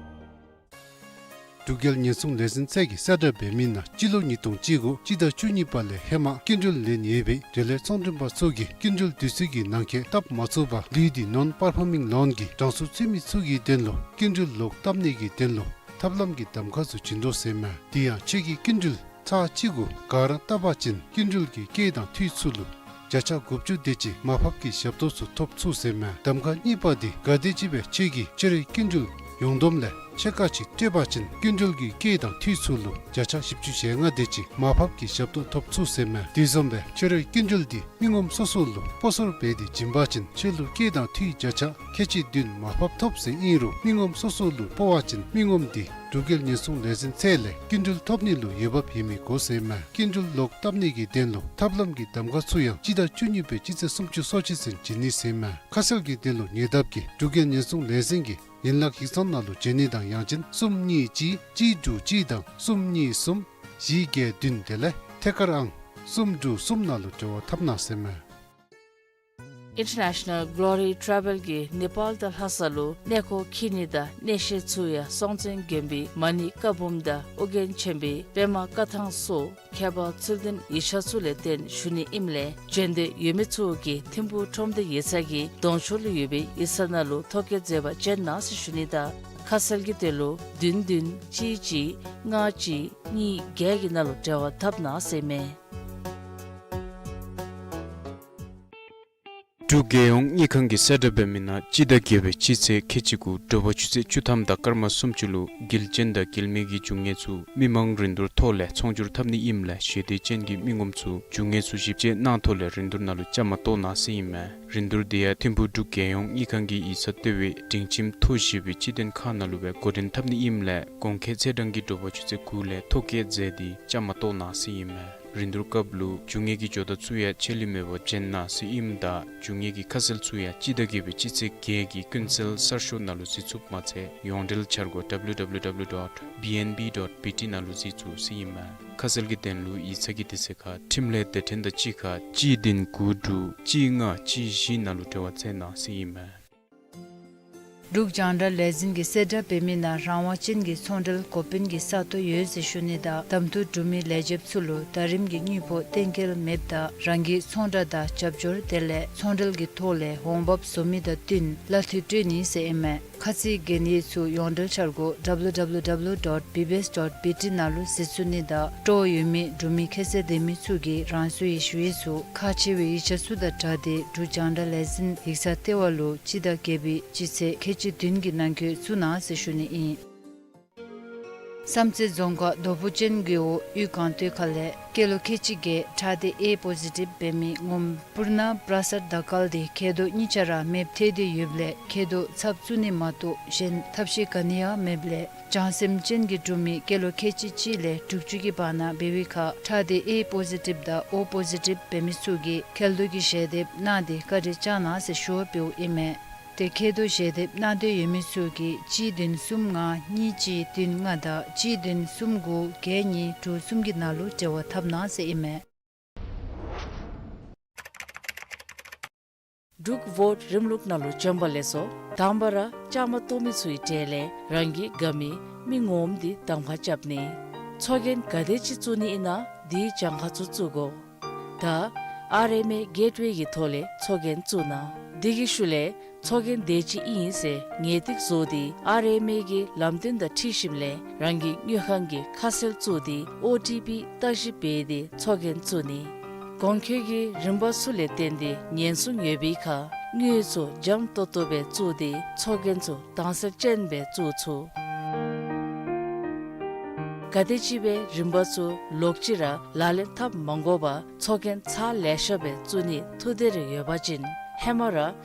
འབྲུག་རྒྱལ་ཉེན་སྲུང་ལས་འཛིན་ཚད་ཀྱིས་གསལ་བསྒྲགས་འབད་མི་ནང་སྤྱི་ལོ་ཉིས་སྟོང་བཅུ་དགུ་སྤྱི་ཟླ་བཅུ་གཉིས་པ་ལས་ཧེ་མ་སྐྱིན་འགྲུལ་ལེན་ཡོད་པའི་འབྲེལ་ཡོད་ཚོང་མགྲོན་པ་ཚུ་གིས་སྐྱིན་འགྲུལ་དུས་ཚོད་ཀྱི་ནང་འཁོད་བཏབ་མ་ཚུགས་པར་ལུས་འདི་ནོན་པར་ཕབ་མི་ལོན་གྱི་གྲངས་སུ་ཚུད་མི་ཚུ་གི་དོན་ལུ་སྐྱིན་འགྲུལ་ལོག་བཏབ་ནི་གི་དོན་ལུ་ཐབས་ལམ་གྱི་གདམ་ཁ་ཚུ་བྱིན་དོ་ཟེར་མས། དེ་ཡང་ཁྱོད་ཀྱིས་སྐྱིན་འགྲུལ་ཚར་གཅིག་གུ་ག་ར་བཏབ་པ་ཅིན་སྐྱིན་འགྲུལ་གྱི་སྐྱེད་དང་འཐུས་ཚུ་ལུ་བརྒྱ་ཆ་དགུ་བཅུ་དེ་ཅིག་མར་ཕབ་ཀྱི་ཞབས་ཏོག་ཚུ་ཐོབ་ཚུགས་ཟེར་མས། གདམ་ཁ་གཉིས་པ་འདི་ག་དེམ་ཅིག་སྦེ་ཁྱོད་ཀྱིས་ཕྱི་རོལ་སྐྱིན་འགྲུལ་ཡོངས་བསྡོམས་ལས་ཕྱེད་ཀ་ཅིག་སྤྲོད་པ་ཅིན་སྐྱིན་འགྲུལ་གྱི་སྐྱེད་དང་འཐུས་ཚུ་ལུ་བརྒྱ་ཆ་བཞི་བཅུ་ཞེ་ལྔ་དེ་ཅིག་མར་ཕབ་ཀྱི་ཞབས་ཏོག་ཐོབ་ཚུགས་ཟེར་མས། དེ་བཟུམ་སྦེ་ཕྱི་རོལ་སྐྱིན་འགྲུལ་འདི་མི་ངོམ་སོ་སོ་ལུ་སྤོ་སོར་འབད་དེ་བྱིན་པ་ཅིན་ཁྱོད་ལུ་སྐྱེད་དང་འཐུས་བརྒྱ་ཆ་ཁལ་གཅིག་བདུན་མར་ཕབ་ཐོབ་ཟེར་ཨིན་རུང་མི་ངོམ་སོ་སོ་ལུ་སྤོ་བ་ཅིན་མི་ངོམ་འདི་འབྲུག་རྒྱལ་ཉེན་སྲུང་ལས་འཛིན་ཚད་ལས་སྐྱིན་འགྲུལ་ཐོབ་ནི་ལུ་འོས་འབབ་ཡོད་མི་དགོ་ཟེར་མས། སྐྱིན་འགྲུལ་ལོག་བཏབ་ནི་གི་དོན་ལུ་ཐབས་ལམ་གྱི་གདམ་ཁ་ཚུ་ཡང་སྤྱི་ཟླ་བཅུ་གཉིས་པའི་སྤྱི་ཚེས་སུམ་ཅུ་སོ་གཅིག་ཚུན་བྱིན་ནི་ཟེར་མས། ཁ་གསལ་གྱི་དོན་ལུ་ཉེ་འདབས་ཀྱི་འབྲུག་རྒྱལ་ཉེན་སྲུང་ལས་འཛིན་གྱི་ཡན་ལག་ཡིག་ཚང་ནང་ལུ་བྱོན་ནི་དང་ཡང་ཅིན་གསུམ་གཉིས་གཅིག་གཅིག་དྲུག་གཅིག་དང་གསུམ་གཉིས་གསུམ་བཞི་བརྒྱད་བདུན་དེ་ལས་ཐད་ཀར་ཨང་གསུམ་དྲུག་གསུམ་ནང་ལུ་འབྲེལ་བ་འཐབ་གནང་ཟེར་མས། International Glory Travel གིས་ནེ་པཱལ་དང་ལྷ་ས་ལུ་གནས་སྐོར་འཁྱིད་ནི་དང་གནས་བཤད་ཚུ་ཡང་སྲོང་བཙན་དགོན་པའི་མ་ཎི་བཀའ་འབུམ་དང་ཨོ་རྒྱན་ཆེན་པོའི་པདྨ་བཀའ་ཐང་སོགས་ཁྱད་པར་ཚུལ་ལྡན་ཡིག་ཆ་ཚུ་ལས་བརྟེན་ཞུ་ནི་ཨིནམ་ལས་བྱོན་འདོད་ཡོད་མི་ཚུ་གིས་ཐིམ་ཕུག་ཁྲོམ་སྡེ་ཡིག་ཚང་གི་གདོང་ཕྱོགས་ལུ་ཡོད་པའི་ཡིག་ཚང་ནང་ལུ་ཐོ་བཀོད་མཛད་པར་བྱོན་གནང་ཟེར་ཞུ་ནི་དང་ཁ་གསལ་གྱི་དོན་ལུ་བདུན་བདུན་གཅིག་གཅིག་ལྔ་གཅིག་གཉིས་བརྒྱད་ཀྱི་ནང་ལུ་འབྲེལ་བ་འཐབ་གནང་ཟེར་ཨིན་མས། འབྲུག་རྒྱལ་ཡོངས་དངུལ་ཁང་གིས་གསལ་བསྒྲགས་འབད་མི་ནང་སྤྱི་ཟླ་བརྒྱད་པའི་སྤྱི་ཚེས་ཁལ་གཅིག་དགུ་དྲོ་པ་ཆུ་ཚོད་བཅུ་ཐམ་དང་སྐར་མ་སུམ་ཅུ་ལུ་འགུལ་སྐྱོད་དང་འགུལ་མེད་ཀྱི་རྒྱུ་དངོས་ཚུ་མི་མང་རིན་བསྡུར་ཐོག་ལས་ཚོང་སྒྱུར་འཐབ་ནི་ཨིནམ་ལས་ཞེ་འདོད་ཅན་གྱི་མི་ངོམ་ཚུ་རྒྱུ་དངོས་ཚུ་ཞིབ་དཔྱད་གནང་ཐོག་ལས་རིན་བསྡུར་ནང་ལུ་བཅའ་མར་གཏོགས་གནང་ཟེར་ཨིན་མས། རིན་བསྡུར་དེ་ཡང་ཐིམ་ཕུག་འབྲུག་རྒྱལ་ཡོངས་དངུལ་ཁང་གི་ཡིག་ཚང་ལྟེ་བའི་སྒྲིང་ཁྱིམ་ཐོག་བཞི་པའི་སྤྱི་དོན་ཁང་ནང་ལུ་སྦེ་འགོ་འདྲེན་འཐབ་ནི་ཨིནམ་ལས་གོང་འཁོད་ཚེས་གྲངས་ཀྱིས་དྲོ་པ་ཆུ་ཚོད་དགུ་ལས་ཐོ་བཀོད་མཛད་དེ་བཅའ་མར་གཏོགས་གནང་ཟེར་ཨིན་མས། རིན་བསྡུར་སྐབས་ལུ་རྒྱུ་དངོས་ཀྱི་ཇོ་བདག་ཚུ་ཡང་ཆད་ལུས་མེད་པར་བྱོན་གནང་ཟེར་ཨིནམ་ད་རྒྱུ་དངོས་ཀྱི་ཁ་གསལ་ཚུ་ཡང་སྤྱི་ཟླ་བརྒྱད་པའི་སྤྱི་ཚེས་བརྒྱད་ཀྱི་ཀུན་གསལ་གསར་ཤོག་ནང་ལུ་གཟིགས་ཚུགསཔ་མ་ཚད་ཡོངས་འབྲེལ་འཆར་སྒོ་W W W dot B N B dot B T ནང་ལུ་གཟིགས་ཚུགས་ཟེར་ཨིན་མས། ཁ་གསལ་གྱི་དོན་ལུ་ཡིག་ཚང་གི་དུས་ཚོད་ཁར་འཕྲིན་ལས་སྡེ་ཕྲན་དང་གཅིག་ཁར་གཅིག་བདུན་དགུ་དྲུག་གཅིག་ལྔ་གཅིག་བཞི་ནང་ལུ་འབྲེལ་བ་འཚོལ་གནང་ཟེར་ཨིན་མས། འབྲུག་རྒྱང་བསྒྲགས་ལས་འཛིན་གྱིས་གསལ་བསྒྲགས་འབད་མི་ནང་རང་དབང་ཅན་གྱི་ཚོང་འབྲེལ་འགོ་དཔོན་གྱི་ས་སྟོང་ཡོད་ཟེར་ཞུ་ནི་དང་གདམ་འཐུ་གྲུབ་མི་ལས་བྱེདཔ་ཚུ་ལུ་ཟླ་རིམ་གྱི་དངུལ་ཕོགས་གཏན་འཁེལ་མེདཔ་ད་རང་གི་ཚོང་བསྒྲགས་དང་རྒྱབ་སྐྱོར་དེ་ལས་ཚོང་འབྲེལ་གྱི་ཐོག་ལས་འོང་འབབ་བཟོ་མི་དང་བསྟུན་གླ་འཐུས་སྤྲོད་ནི་ཟེར་ཨིན་མས། ཁ་ཚིག་གན་ཡིག་ཚུ་ཡོངས་འབྲེལ་འཆར་སྒོ་W W W dot B B S dot B T ནང་ལུ་གཟིགས་ཚུགས་ནི་དང་སྤྲོ་བ་ཡོད་མི་འབྲུག་མི་ཁྱད་ཚད་ལྡན་མི་ཚུ་གིས་རང་སོའི་ཞུ་ཡིག་ཚུ་ཁག་ཆེ་བའི་ཡིག་ཆ་ཚུ་དང་སྦྲགས་ཏེ་འབྲུག་རྒྱང་བསྒྲགས་ལས་འཛིན་ཡིག་ཚང་ལྟེ་བ་ལུ་སྤྱི་ཟླ་བརྒྱད་པའི་སྤྱི་ཚེས་ཁལ་གཅིག་བདུན་གྱི་ནང་འཁོད་བཙུགས་གནང་ཟེར་ཞུ་ནི་ཨིན། བསམ་རྩེ་རྫོང་ཁག་རྡོ་ཕུ་ཅན་རྒེད་འོག་གཡུས་སྒང་སྟོད་ཁ་ལས་སྐྱེས་ལོ་ཁལ་གཅིག་བརྒྱད་ཁྲག་སྡེ་ཨེ་པོ་ཟི་ཊིབ་འབད་མི་ངོམ་སྤུར་ནག་བྲག་གསར་དར་དཀར་དེ་མཁལ་རྡོག་གཉིས་ཆ་ར་མེདཔ་ཐལ་ཏེ་ཡོདཔ་ལས་མཁལ་རྡོག་ཚབ་བཙུགས་ནི་མ་གཏོགས་གཞན་ཐབས་ཤེས་ག་ནི་ཡང་མེདཔ་ལས་བྱང་སེམས་ཅན་གྱི་འབྲུག་མི་སྐྱེས་ལོ་ཁལ་གཅིག་གཅིག་ལས་དྲུག་ཅུ་གི་བར་ན་འབད་བའི་ཁར་ཁྲག་སྡེ་ཨེ་པོ་ཟི་ཊིབ་དང་ཨོ་པོ་ཟི་ཊིབ་འབད་མི་ཚུ་གིས་མཁལ་རྡོག་གི་ཞལ་འདེབས་གནང་སྟེ་བཀའ་དྲིན་བསྐྱང་གནང་ཟེར་ཞུ་བ་འབདཝ་ཨིན་མས། ཏེ་མཁལ་རྡོག་ཞལ་འདེབས་གནང་འདོད་ཡོད་མི་ཚུ་གིས་གཅིག་བདུན་གསུམ་ལྔ་གཉིས་གཅིག་བདུན་ལྔ་དང་གཅིག་བདུན་གསུམ་དགུ་བརྒྱད་གཉིས་དྲུག་གསུམ་གྱི་ནང་ལུ་འབྲེལ་བ་འཐབ་གནང་ཟེར་ཨིན་མས། འབྲུག་ཝོཊ་རིམ་ལུགས་ནང་ལུ་བྱོན་པ་ལེགས་སོ། དང་པ་ར་བཅའ་མར་གཏོགས་མི་ཚུའི་གྲས་ལས་རང་གི་དགའ་མི་མི་ངོམ་འདི་གདམ་ཁ་རྐྱབ་ནི། ཚོགས་རྒྱན་ག་དེ་ཅིག་བཙུགས་ནི་ཨིན་ན་འདི་གྱངས་ཁ་ཚུ་བཙུགས་དགོ། ད་ཨར་ཨེམ་ཨེ་གེཊ་ཝེ་གི་ཐོག་ལས་ཚོགས་རྒྱན་བཙུགས་གནང་། དེ་གི་ཤུལ་ལས་ཚོགས་རྒྱན་དེ་ཅིག་ཨིན་ཟེར་ངེས་ཏིག་བཟོ་སྟེ་ཨར་ཨེམ་ཨེ་གི་ལམ་སྟོན་དང་འཁྲིལ་ཞིནམ་ལས་རང་གི་དངུལ་ཁང་གི་ཁ་གསལ་བཙུགས་ཏེ་ཨོ་ཊི་པི་བརྟག་ཞིབ་འབད་དེ་ཚོགས་རྒྱན་བཙུགས་ནི། གོང་འཁོད་ཀྱི་རིམ་པ་ཚུ་ལས་བརྟེན་ཏེ་ཉེན་སྲུང་ཡོད་པའི་ཁར་དངུལ་ཚུ་འཇམ་ཏོང་ཏོ་སྦེ་བཙུགས་ཏེ་ཚོགས་རྒྱན་ཚུ་དྭངས་གསལ་ཅན་སྦེ་བཙུགས་ཚུགས། ག་དེམ་ཅིག་སྦེ་རིམ་པ་ཚུ་ལོག་ཅི་ར་ལག་ལེན་འཐབ་མ་དགོ་པར་ཚོགས་རྒྱན་ཚར་ལེ་ཤ་སྦེ་བཙུགས་ནི་ཐུགས་འདོད་རེ་ཡོད་པ་ཅིན་ཧེ་མ་ར་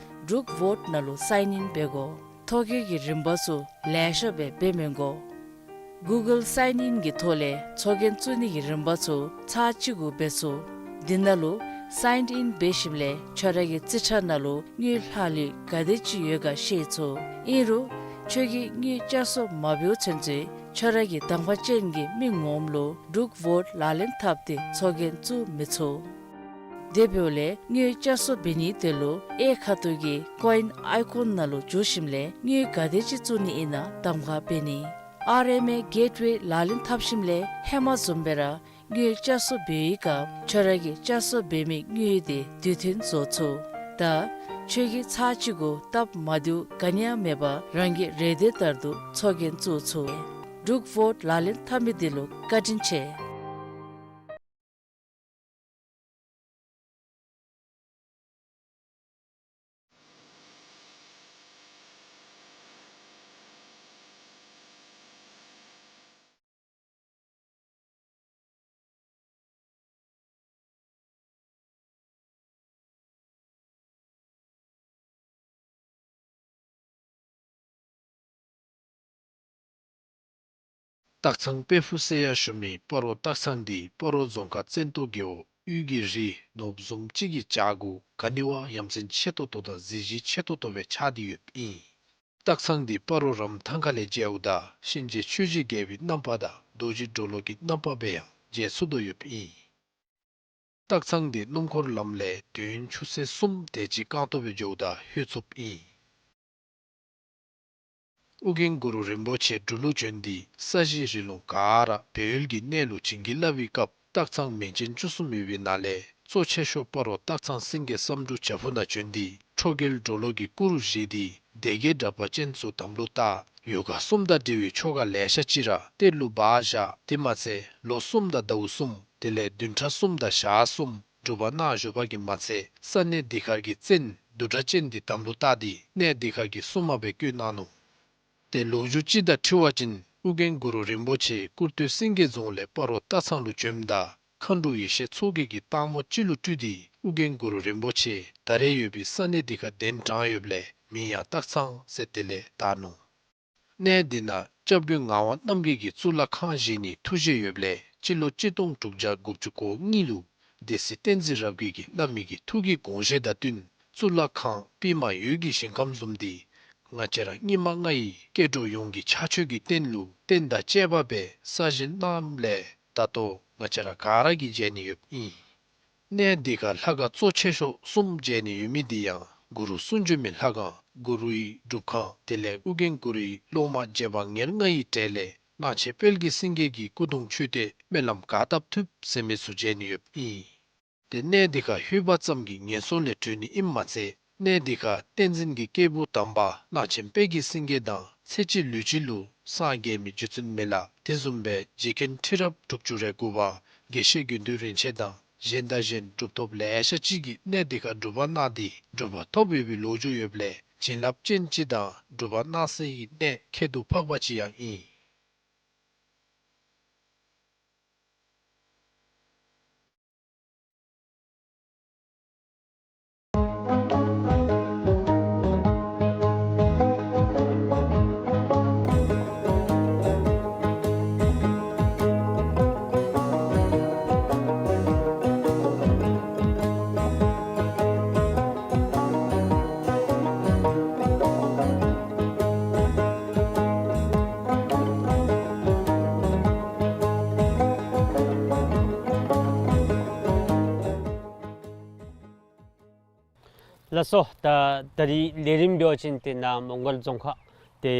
འབྲུག་ཝོཊ་ནང་ལུ་སའིན་ཨིན་འབད་དགོ། ཐོ་བཀོད་ཀྱི་རིམ་པ་ཚུ་ལེ་ཤ་སྦེ་འབད་མི་དགོ། གུ་གཱལ་སའིན་ཨིན་གྱི་ཐོག་ལས་ཚོགས་རྒྱན་བཙུགས་ནི་གི་རིམ་པ་ཚུ་ཚར་གཅིག་གུ་འབད་ཚུགས། འདི་ནང་ལུ་སའིན་ཨིན་འབད་ཞིནམ་ལས་ཁྱོད་ར་གི་རྩིས་ཁྲ་ནང་ལུ་དངུལ་ལྷག་ལུས་ག་དེ་ཅིག་ཡོད་ག་ཤེས་ཚུགས། ཨིན་རུང་ཁྱོད་ཀྱིས་དངུལ་བསྐྱར་གསོ་མ་འབདཝ་ཚུན་ཚོད་ཁྱོད་ར་གི་གདམ་ཁ་ཅན་གྱི་མི་ངོམ་ལུ་འབྲུག་ཝོཊ་ལག་ལེན་འཐབ་སྟེ་ཚོགས་རྒྱན་བཙུགས་མི་ཚུགས། དེ་འབདཝ་ལས་དངུལ་བསྐྱར་གསོ་འབད་ནིའི་དོན་ལུ་གཡས་ཁ་ཐུག་གི་ཀོ་ཨིན་ཨའི་ཀོན་ནང་ལུ་འཛུལ་ཞིནམ་ལས་དངུལ་ག་དེ་ཅིག་བཙུགས་ནི་ཨིན་ན་གདམ་ཁ་འབད་ནི། ཨར་ཨེམ་ཨེ་གེཊ་ཝེ་ལག་ལེན་འཐབ་ཞིནམ་ལས་ཧེ་མ་བཟུམ་སྦེ་ར་དངུལ་བསྐྱར་གསོ་འབད་བའི་སྐབས་ཁྱོད་ར་གིས་བསྐྱར་གསོ་འབད་མི་དངུལ་དེ་དུས་མཐུན་བཟོ་ཚུགས། ད་ཁྱོད་ཀྱིས་ཚར་གཅིག་གུ་སྟབས་མ་བདེཝ་ག་ནི་ཡང་མེད་པར་རང་གི་རེ་འདོད་ལྟར་དུ་ཚོགས་རྒྱན་བཙུགས་ཚུགས། འབྲུག་ཝོཊ་ལག་ལེན་འཐབ་མི་འདི་ལུ་བཀའ་དྲིན་ཆེ། སྟག་ཚང་དཔལ་ཕུག་ཟེར་ཡང་ཞུ་མི་སྤ་རོ་སྟག་ཚང་འདི་སྤ་རོ་རྫོང་ཁག་བཙན་ཏོ་རྒེད་འོག་དབུས་ཀྱི་རི་ནོར་བུ་བཟུམ་ཅིག་གི་བྱག་གུ་ག་ནི་བ་ཡ་མཚན་ཆེ་ཏོག་ཏོ་དང་གཟི་བརྗིད་ཆེ་ཏོག་ཏོ་སྦེ་ཆགས་ཏེ་ཡོདཔ་ཨིན། སྟག་ཚང་འདི་སྤ་རོ་རམ་ཐང་ཁ་ལས་མཇལཝ་ད་གཤིན་རྗེ་ཆོས་ཀྱི་རྒྱལ་པོའི་རྣམ་པ་དང་རྡོ་རྗེ་གྲོ་ལོད་ཀྱི་རྣམ་པ་སྦེ་ཡང་མཇལ་ཚུགས་དོ་ཡོདཔ་ཨིན། སྟག་ཚང་འདི་སྣུམ་འཁོར་ལམ་ལས་དུས་ཡུན་ཆུ་ཚོད་གསུམ་དེ་ཅིག་རྐང་སྟོང་སྦེ་འགྱོཝ་ད་ལྷོད་ཚུགསཔ་ཨིན། ཨོ་རྒྱན་གུ་རུ་རིན་པོ་ཆེ་འབྲུག་ལུ་བྱོན་ཏེ་ས་གཞི་རི་ལུང་ག་ར་སྦས་ཡུལ་གྱི་གནས་ལུ་བྱིན་གྱིས་བརླབས་པའི་སྐབས་སྟག་ཚང་མིང་ཅན་བཅུ་གསུམ་ཡོད་པའི་ནང་ལས་གཙོ་ཆེ་ཤོས་སྤ་རོ་སྟག་ཚང་སེང་གེ་བསམ་འགྲུབ་བྱག་ཕུག་ནང་བྱོན་ཏེ་ཁྲོ་རྒྱལ་གྲོ་ལོད་ཀྱི་སྐུ་རུ་བཞེངས་ཏེ་སྡེ་བརྒྱད་དྲེགས་པ་ཅན་ཚུ་དམ་ལུ་བཏགས། ཡོ་ག་གསུམ་དང་འབྲེལ་བའི་ཆོ་ག་ལེ་ཤ་ཅིག་ར་གཏེར་ལུ་སྦ་བཞག། དེ་མ་ཚད་ལོ་གསུམ་དང་ཟླཝ་གསུམ་དེ་ལས་བདུན་ཕྲག་གསུམ་དང་ཞག་གསུམ་སྒྲུབ་པ་གནང་བཞུགས་པ་གིས་མ་ཚད་ས་གནས་འདི་ཁར་གྱི་བཙན་བདུད་དྲེགས་ཅན་འདི་དམ་ལུ་བཏགས་ཏེ་གནས་འདི་ཁར་གྱི་སྲུང་མ་སྦེ་བསྐོས་གནང་ནུག། ཏེ་ལོ་རྒྱུས་ཅིག་དང་འཁྲིལ་བ་ཅིན་ཨོ་རྒྱན་གུ་རུ་རིན་པོ་ཆེ་སྐུར་སྟོད་སེང་གེ་རྫོང་ལས་སྤ་རོ་སྟག་ཚང་ལུ་བྱོནམ་ད་མཁའ་འགྲོ་ཡེ་ཤེས་མཚོ་རྒྱལ་གྱིས་སྟག་མོ་ཅིག་ལུ་སྤྲུལ་ཏེ་ཨོ་རྒྱན་གུ་རུ་རིན་པོ་ཆེ་ད་རེས་ཡོད་པའི་ས་གནས་འདི་ཁར་གདན་དྲངས་ཡོདཔ་ལས་མིང་ཡང་སྟག་ཚང་ཟེར་དེ་ལས་བཏགས་ནུག། གནས་འདི་ནང་སྐྱབས་མགོན་ངག་དབང་རྣམ་རྒྱལ་གྱིས་གཙུག་ལག་ཁང་བཞེངས་ནིའི་ཐུགས་བཞེད་ཡོདཔ་ལས་སྤྱི་ལོ་གཅིག་སྟོང་དྲུག་བརྒྱ་དགུ་བཅུ་གོ་གཉིས་ལུ་སྡེ་སྲིད་བསྟན་འཛིན་རབ་རྒྱས་ཀྱིས་བླ་མའི་གི་ཐུགས་ཀྱི་དགོངས་བཞེད་དང་བསྟུན་གཙུག་ལག་ཁང་པདྨ་འོད་ཀྱི་ཞིང་ཁམས་བཟུམ་འདི་ང་བཅས་ར་སྙིགས་མ་ལྔ་ཡི་སྐྱེ་འགྲོ་ཡོངས་ཀྱི་ཕྱག་མཆོད་ཀྱི་རྟེན་ལུ་རྟེན་དང་བཅས་པ་སྦེ་གསར་བཞེངས་གནངམ་ལས་ད་ལྟོ་ང་བཅས་ར་ག་ར་གིས་མཇལ་ནི་ཡོདཔ་ཨིན། གནས་འདི་ཁར་ལྷ་ཁང་གཙོ་ཆེ་ཤོས་གསུམ་མཇལ་ནི་ཡོད་མི་འདི་ཡང་གུ་རུ་གསུང་བྱོན་མའི་ལྷ་ཁང་གུ་རུའི་སྒྲུབ་ཁང་དེ་ལས་ཨོ་རྒྱན་གུ་རུའི་སློབ་མ་རྗེ་འབངས་ཉེར་ལྔ་ཡི་གྲས་ལས་གླང་ཆེན་དཔལ་གྱི་སེང་གེ་གི་སྐུ་གདུང་མཆོད་རྟེན་སྨོན་ལམ་ག་བཏབ་ཐུབ་ཟེར་མི་ཚུ་མཇལ་ནི་ཡོདཔ་ཨིན། ཏེ་གནས་འདི་ཁར་ལྷོད་པ་ཙམ་གྱིས་ངན་སོང་ལས་གྲོལ་ནི་ཨིནམ་མ་ཚད་གནས་འདི་ཁར་བསྟན་འཛིན་གྱི་སྐྱེས་བུ་དམ་པ་གླང་ཆེན་དཔལ་གྱི་སེང་གེ་དང་ཚེ་གཅིག་ལུས་གཅིག་ལུ་སངས་རྒྱས་མི་རྗེ་བཙུན་མི་ལ་དེ་བཟུམ་སྦེ་རྗེ་མཁན་ཁྲི་རབས་དྲུག་ཅུ་རེ་དགུ་པ་དགེ་བཤེས་དགེ་འདུན་རིན་ཆེན་དང་གཞན་དང་གཞན་གྲུབ་ཐོབ་ལེ་ཤ་ཅིག་གིས་གནས་འདི་ཁར་སྒྲུབ་པ་གནང་སྟེ་གྲུབ་པ་ཐོབ་ཡོད་པའི་ལོ་རྒྱུས་ཡོདཔ་ལས་བྱིན་རླབས་ཅན་ཅིག་དང་སྒྲུབ་པ་གནང་སའི་གནས་ཁྱད་དུ་འཕགས་པ་ཅིག་ཡང་ཨིན། ལགས་སོ། ད་ད་རིས་ལས་རིམ་འབད་བ་ཅིན་ཏེ་ནཱ་མོང་སྒར་རྫོང་ཁག་ཏེ་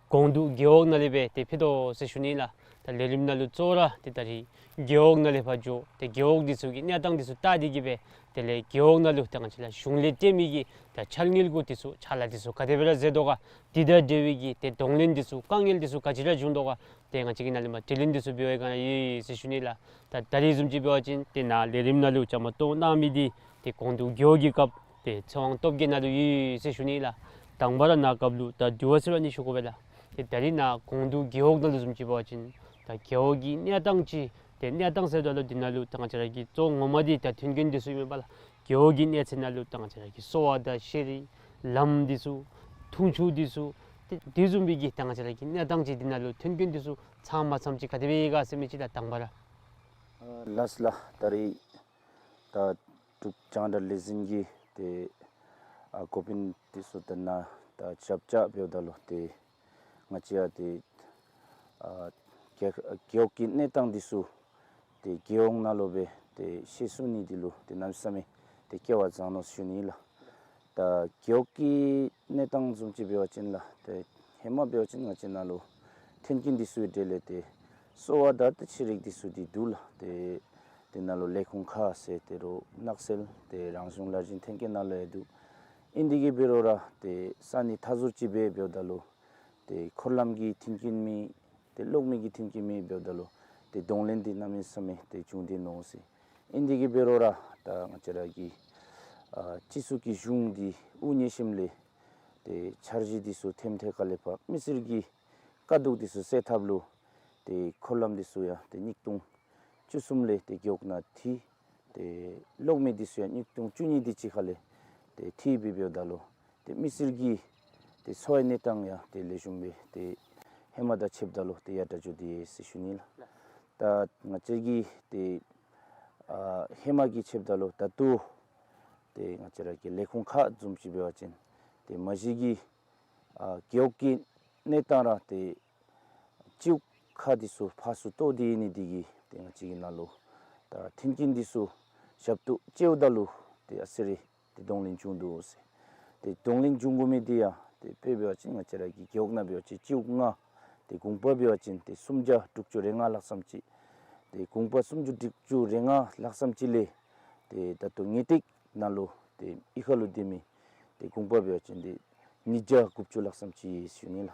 ཀོང་འདུས་རྒེད་འོག་ནང་ལས་སྦེ་ཏེ་ཕུལ་དོ་ཟེར་ཞུ་ནི་ལགས། ད་ལས་རིམ་ནང་ལུ་གཙོ་བོ་ར་ཏེ་ད་རིས་རྒེད་འོག་ནང་ལས་ཕར་འགྱོ་སྟེ་རྒེད་འོག་འདི་ཚུ་གི་གནས་སྟངས་འདི་ཚུ་བལྟ་སྟེ་གི་སྦེ་དེ་ལས་རྒེད་འོག་ནང་ལུ་ཏེ་ང་བཅས་ར་གཞུང་ལས་སྤྲོད་མི་གི་ད་འཆར་དངུལ་གུ་འདི་ཚུ་ཕྱག་ལཱ་འདི་ཚུ་ག་དེ་སྦེ་ར་མཛད་དོ་ག། དེ་དང་འབྲེལ་བའི་གི་ཏེ་གདོང་ལེན་འདི་ཚུ་དཀའ་ངལ་འདི་ཚུ་ག་ཅི་ར་བྱུང་དོ་ག། ཏེ་ང་བཅས་ཀྱིས་ནཱ་ལས་མར་དྲི་ལན་འདི་ཚུ་འབད་བའི་སྒང་ལས་ཡོད་ཟེར་ཞུ་ནི་ལགས། ད་ད་རིས་བཟུམ་ཅིག་འབད་བ་ཅིན་ཏེ་ནཱ་ལས་རིམ་ནང་ལུ་བཅའ་མར་གཏོགས་གནང་མི་འདི་ཏེ་ཀོང་འདུས་རྒེད་འོག་གི་སྐབས་ཏེ་ཚེ་དབང་སྟོབས་རྒྱས་ནཱ་ལུ་ཡོད་ཟེར་ཞུ་ནི་ལགས། དང་པ་ར་ནཱ་སྐབས་ལུ་ད་དུས་ཚོད་ར་ནི་ཞུ་དགོ་པས་ལགས། ཏེ་ད་རིས་ནཱ་ཀོང་འདུས་རྒེད་འོག་ནང་ལུ་བཟུམ་ཅིག་འབད་བ་ཅིན་ད་རྒེད་འོག་གི་གནས་སྟངས་ཅིག་ཏེ་གནས་སྟངས་ཟེརཝ་ད་ལུ་འདི་ནང་ལུ་ད་ང་བཅས་ར་གི་གཙོ་བོ་ངོ་མ་འདི་ད་མཐུན་རྐྱེན་འདི་ཚུ་ཨིན་མས་པ་ལགས། རྒེད་འོག་གི་གནས་ཚད་ནང་ལུ་ད་ང་བཅས་ར་གི་གསོ་བ་དང་ཤེས་རིག་ལམ་འདི་ཚུ་འཐུང་ཆུ་འདི་ཚུ་ཏེ་དེ་བཟུམ་སྦེ་གི་ད་ང་བཅས་ར་གི་གནས་སྟངས་ཅིག་འདི་ནང་ལུ་མཐུན་རྐྱེན་འདི་ཚུ་ཚང་མ་ཚངམ་ཅིག་ག་དེ་སྦེ་ཡོད་ག་ཟེར་མི་ཅིག་ལགས་དང་པ་ར། ཨ་ལགས་ལགས། ད་རིས་ད་འབྲུག་རྒྱང་བསྒྲགས་ལས་འཛིན་གྱི་ཏེ་ཨ་འགོ་དཔོན་འདི་ཚུ་དང་ནཱ་ད་ཞབས་ཕྱི་འབདཝ་ད་ལུ་ཏེ་ང་བཅས་ཡང་ཏེ་ཨ་རྒེད་རྒེད་འོག་གི་གནས་སྟངས་འདི་ཚུ་ཏེ་རྒེད་འོག་ནང་ལུ་སྦེ་ཏེ་ཤེས་ཚུགས་ནི་འདི་ལུ་ཏེ་གནམ་མེད་ས་མེད་ཏེ་སྐལ་བ་བཟང་ནུག་ཟེར་ཞུ་ནི་ལགས། ད་རྒེད་འོག་གི་གནས་སྟངས་བཟུམ་ཅིག་འབད་བ་ཅིན་ལགས་ཏེ་ཧེ་མ་འབད་བ་ཅིན་ང་བཅས་ནཱ་ལུ་མཐུན་རྐྱེན་འདི་ཚུ་གི་གྲས་ལས་ཏེ་གསོ་བ་དང་ཏེ་ཤེས་རིག་འདི་ཚུ་འདི་འདུག་ལགས། ཏེ་ཏེ་ནཱ་ལུ་ལས་ཁུངས་ཁག་ཟེར་ཏེ་རོགས་ནགས་ཚལ་ཏེ་རང་གཞུང་ལཱ་འཛིན་ཐོན་སྐྱེད་ནང་ལུ་ཡང་འདུག། ཨིན་དེ་གིས་འབད་རུང་ར་ཏེ་ས་གནས་མཐའ་ཟུར་ཅིག་སྦེ་འབདཝ་ད་ལུ་ཏེ་འཁོར་ལམ་གྱི་མཐུན་རྐྱེན་མེད། ཏེ་གློག་མེ་གི་མཐུན་རྐྱེན་མེད་འབདཝ་ད་ལུ་ཏེ་གདོང་ལེན་འདི་གནམ་མེད་ས་མེད་ཏེ་བྱུང་སྟེ་ནུག་ཟེར། ཨིན་དེ་གིས་འབད་རུང་ར་ད་ང་བཅས་ར་གི་ཨ་སྤྱི་ཚོགས་ཀྱི་གཞུང་འདི་དབུ་བརྙེས་ཞིནམ་ལས་ཏེ་འཆར་གཞི་འདི་ཚུ་ཐེམ་ཐེ་ཁ་ལས་ཕར་མི་སེར་གྱི་དཀའ་སྡུག་འདི་ཚུ་སེལ་ཐབས་ལུ་ཏེ་འཁོར་ལམ་འདི་ཚུ་ཡང་ཏེ་ཉིས་སྟོང་བཅུ་གསུམ་ལས་ཏེ་རྒེད་འོག་ནང་འཐུས། ཏེ་གློག་མེ་འདི་ཚུ་ཡང་ཉིས་སྟོང་བཅུ་གཉིས་དེ་ཅིག་ཁ་ལས་ཏེ་འཐུས་སྦེ་འབདཝ་ད་ལུ་ཏེ་མི་སེར་གྱི་ཏེ་འཚོ་བའི་གནས་སྟངས་ཡང་ཏེ་ལེགས་ཤོམ་སྦེ་ཏེ་ཧེ་མ་དང་ཕྱདཔ་ད་ལུ་ཏེ་ཡར་དྲག་འགྱོ་སྟེ་ཡོད་ཟེར་ཞུ་ནི་ལགས། ད་ང་བཅས་ཀྱི་ཏེ་ཨ་ཧེ་མ་གི་ཕྱདཔ་ད་ལུ་ད་ལྟོ་ཏེ་ང་བཅས་ར་གི་ལས་ཁུངས་ཁག་བཟུམ་ཅིག་འབད་བ་ཅིན་ཏེ་མ་གཞི་གི་ཨ་རྒེད་འོག་གི་གནས་སྟངས་ར་ཏེ་སྤྱི་འོག་ཁག་འདི་ཚུ་ཕར་ཚུར་གཏོགས་ཏེ་ཡོད་ནི་དེ་གིས་ཏེ་ང་བཅས་ཀྱི་ནང་ལུ་ད་མཐུན་རྐྱེན་འདི་ཚུ་ ཞབས་ཏོག་ཅིག་འབདཝ་ད་ལུ་ཏེ་ཨ་ཙི་རེ་ཏེ་གདོང་ལེན་བྱུང་དོ་ཟེར། ཏེ་གདོང་ལེན་བྱུང་དགོ་མི་འདི་ཡང་ཏེ་དཔེ་འབད་བ་ཅིན་ང་བཅས་ར་གི་རྒེད་འོག་ནང་འབད་བ་ཅིན་སྤྱི་འོག་ལྔ། ཏེ་གུང་པ་འབད་བ་ཅིན་ཏེ་སུམ་བརྒྱ་དྲུག་ཅུ་རེ་ལྔ་ལྷག་ཙམ་ཅིག། ཏེ་གུང་པ་སུམ་བརྒྱ་དྲུག་ཅུ་རེ་ལྔ་ལྷག་ཙམ་ཅིག་ལས་ཏེ་ད་ལྟོ་ངེས་ཏིག་ནང་ལུ་ཏེ་གཡུས་ཁ་ལུ་སྡོད་མི་ཏེ་གུང་པ་འབད་བ་ཅིན་ཏེ་ཉིས་བརྒྱ་དགུ་བཅུ་ལྷག་ཙམ་ཅིག་ཡོད་ཟེར་ཞུ་ནི་ལགས།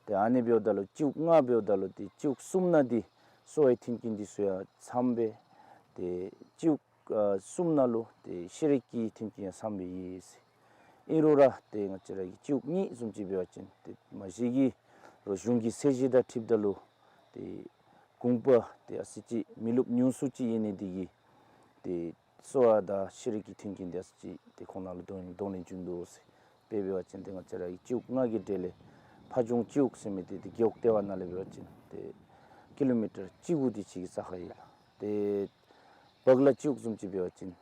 ཏེ་ཨ་ནི་འབདཝ་ད་ལུ་སྤྱི་འོག་ལྔ་འབདཝ་ད་ལུ་ཏེ་སྤྱི་འོག་གསུམ་ནང་འདི་གསོ་བའི་མཐུན་རྐྱེན་འདི་ཚུ་ཡང་འཚམས་པས། ཏེ་སྤྱི་འོག་ཨ་གསུམ་ནང་ལུ་ཏེ་ཤེས་རིག་གི་མཐུན་རྐྱེན་ཡང་འཚམས་པས་ཡོད་ཟེར། ཨིན་རུང་ར་ཏེ་ང་བཅས་ར་གི་སྤྱི་འོག་གཉིས་བཟུམ་ཅིག་འབད་བ་ཅིན་ཏེ་མ་གཞི་གི་རོགས་གཞུང་གི་ཚད་གཞི་དང་འཁྲིལཝ་ད་ལུ་ཏེ་གུང་པ་ཏེ་ཨ་ཙི་ཅིག་མི་རློབས་ཉུང་སུ་ཅིག་ཡོད་ནི་འདི་གིས་ཏེ་གསོ་བ་དང་ཤེས་རིག་གི་མཐུན་རྐྱེན་འདི་ཨ་ཙི་ཅིག་ཏེ་ཁོང་ནང་ལུ་གདོང་གདོང་ལེན་བྱུང་དོ་ཟེར། དཔེ་འབད་བ་ཅིན་ཏེ་ང་བཅས་ར་གི་སྤྱི་འོག་ལྔ་གི་གྲས་ལས་ཕ་ལྗོངས་སྤྱི་འོག་ཟེར་མི་འདི་ཏེ་རྒེད་འོག་ལྟེ་བ་ནང་ལས་འབད་བ་ཅིན་ཏེ་ཀི་ལོ་མི་ཊར་བཅུ་དགུ་དེ་ཅིག་གི་ས་ཁར་ཡོད་ལགས། ཏེ་བག་ལ་སྤྱི་འོག་བཟུམ་ཅིག་འབད་བ་ཅིན་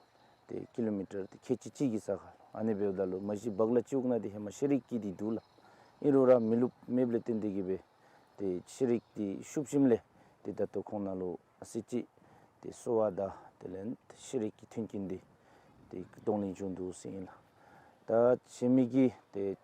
ཏེ་ཀི་ལོ་མི་ཊར་ཏེ་ཁལ་གཅིག་གཅིག་གི་ས་ཁར། ཨ་ནི་འབདཝ་ད་ལུ་མ་གཞི་བག་ལ་སྤྱི་འོག་ནང་འདི་ཧེ་མ་ཤེས་རིག་གི་འདི་འདུག་ལགས། ཨིན་རུང་ར་མི་རློབས་མེདཔ་ལས་བརྟེན་ཏེ་གིས་སྦེ་ཏེ་ཤེས་རིག་འདི་ཤུགས་ཞུམ་ལས་ཏེ་ད་ལྟོ་ཁོང་ནང་ལུ་ཨ་ཙི་ཅིག་ཏེ་གསོ་བ་དང་དེ་ལས་ཤེས་རིག་གི་མཐུན་རྐྱེན་འདི་ཏེ་གདོང་ལེན་བྱུང་དོ་ཟེར་ཨིན་ལགས། ད་གཞན་མི་གི་ཏེ་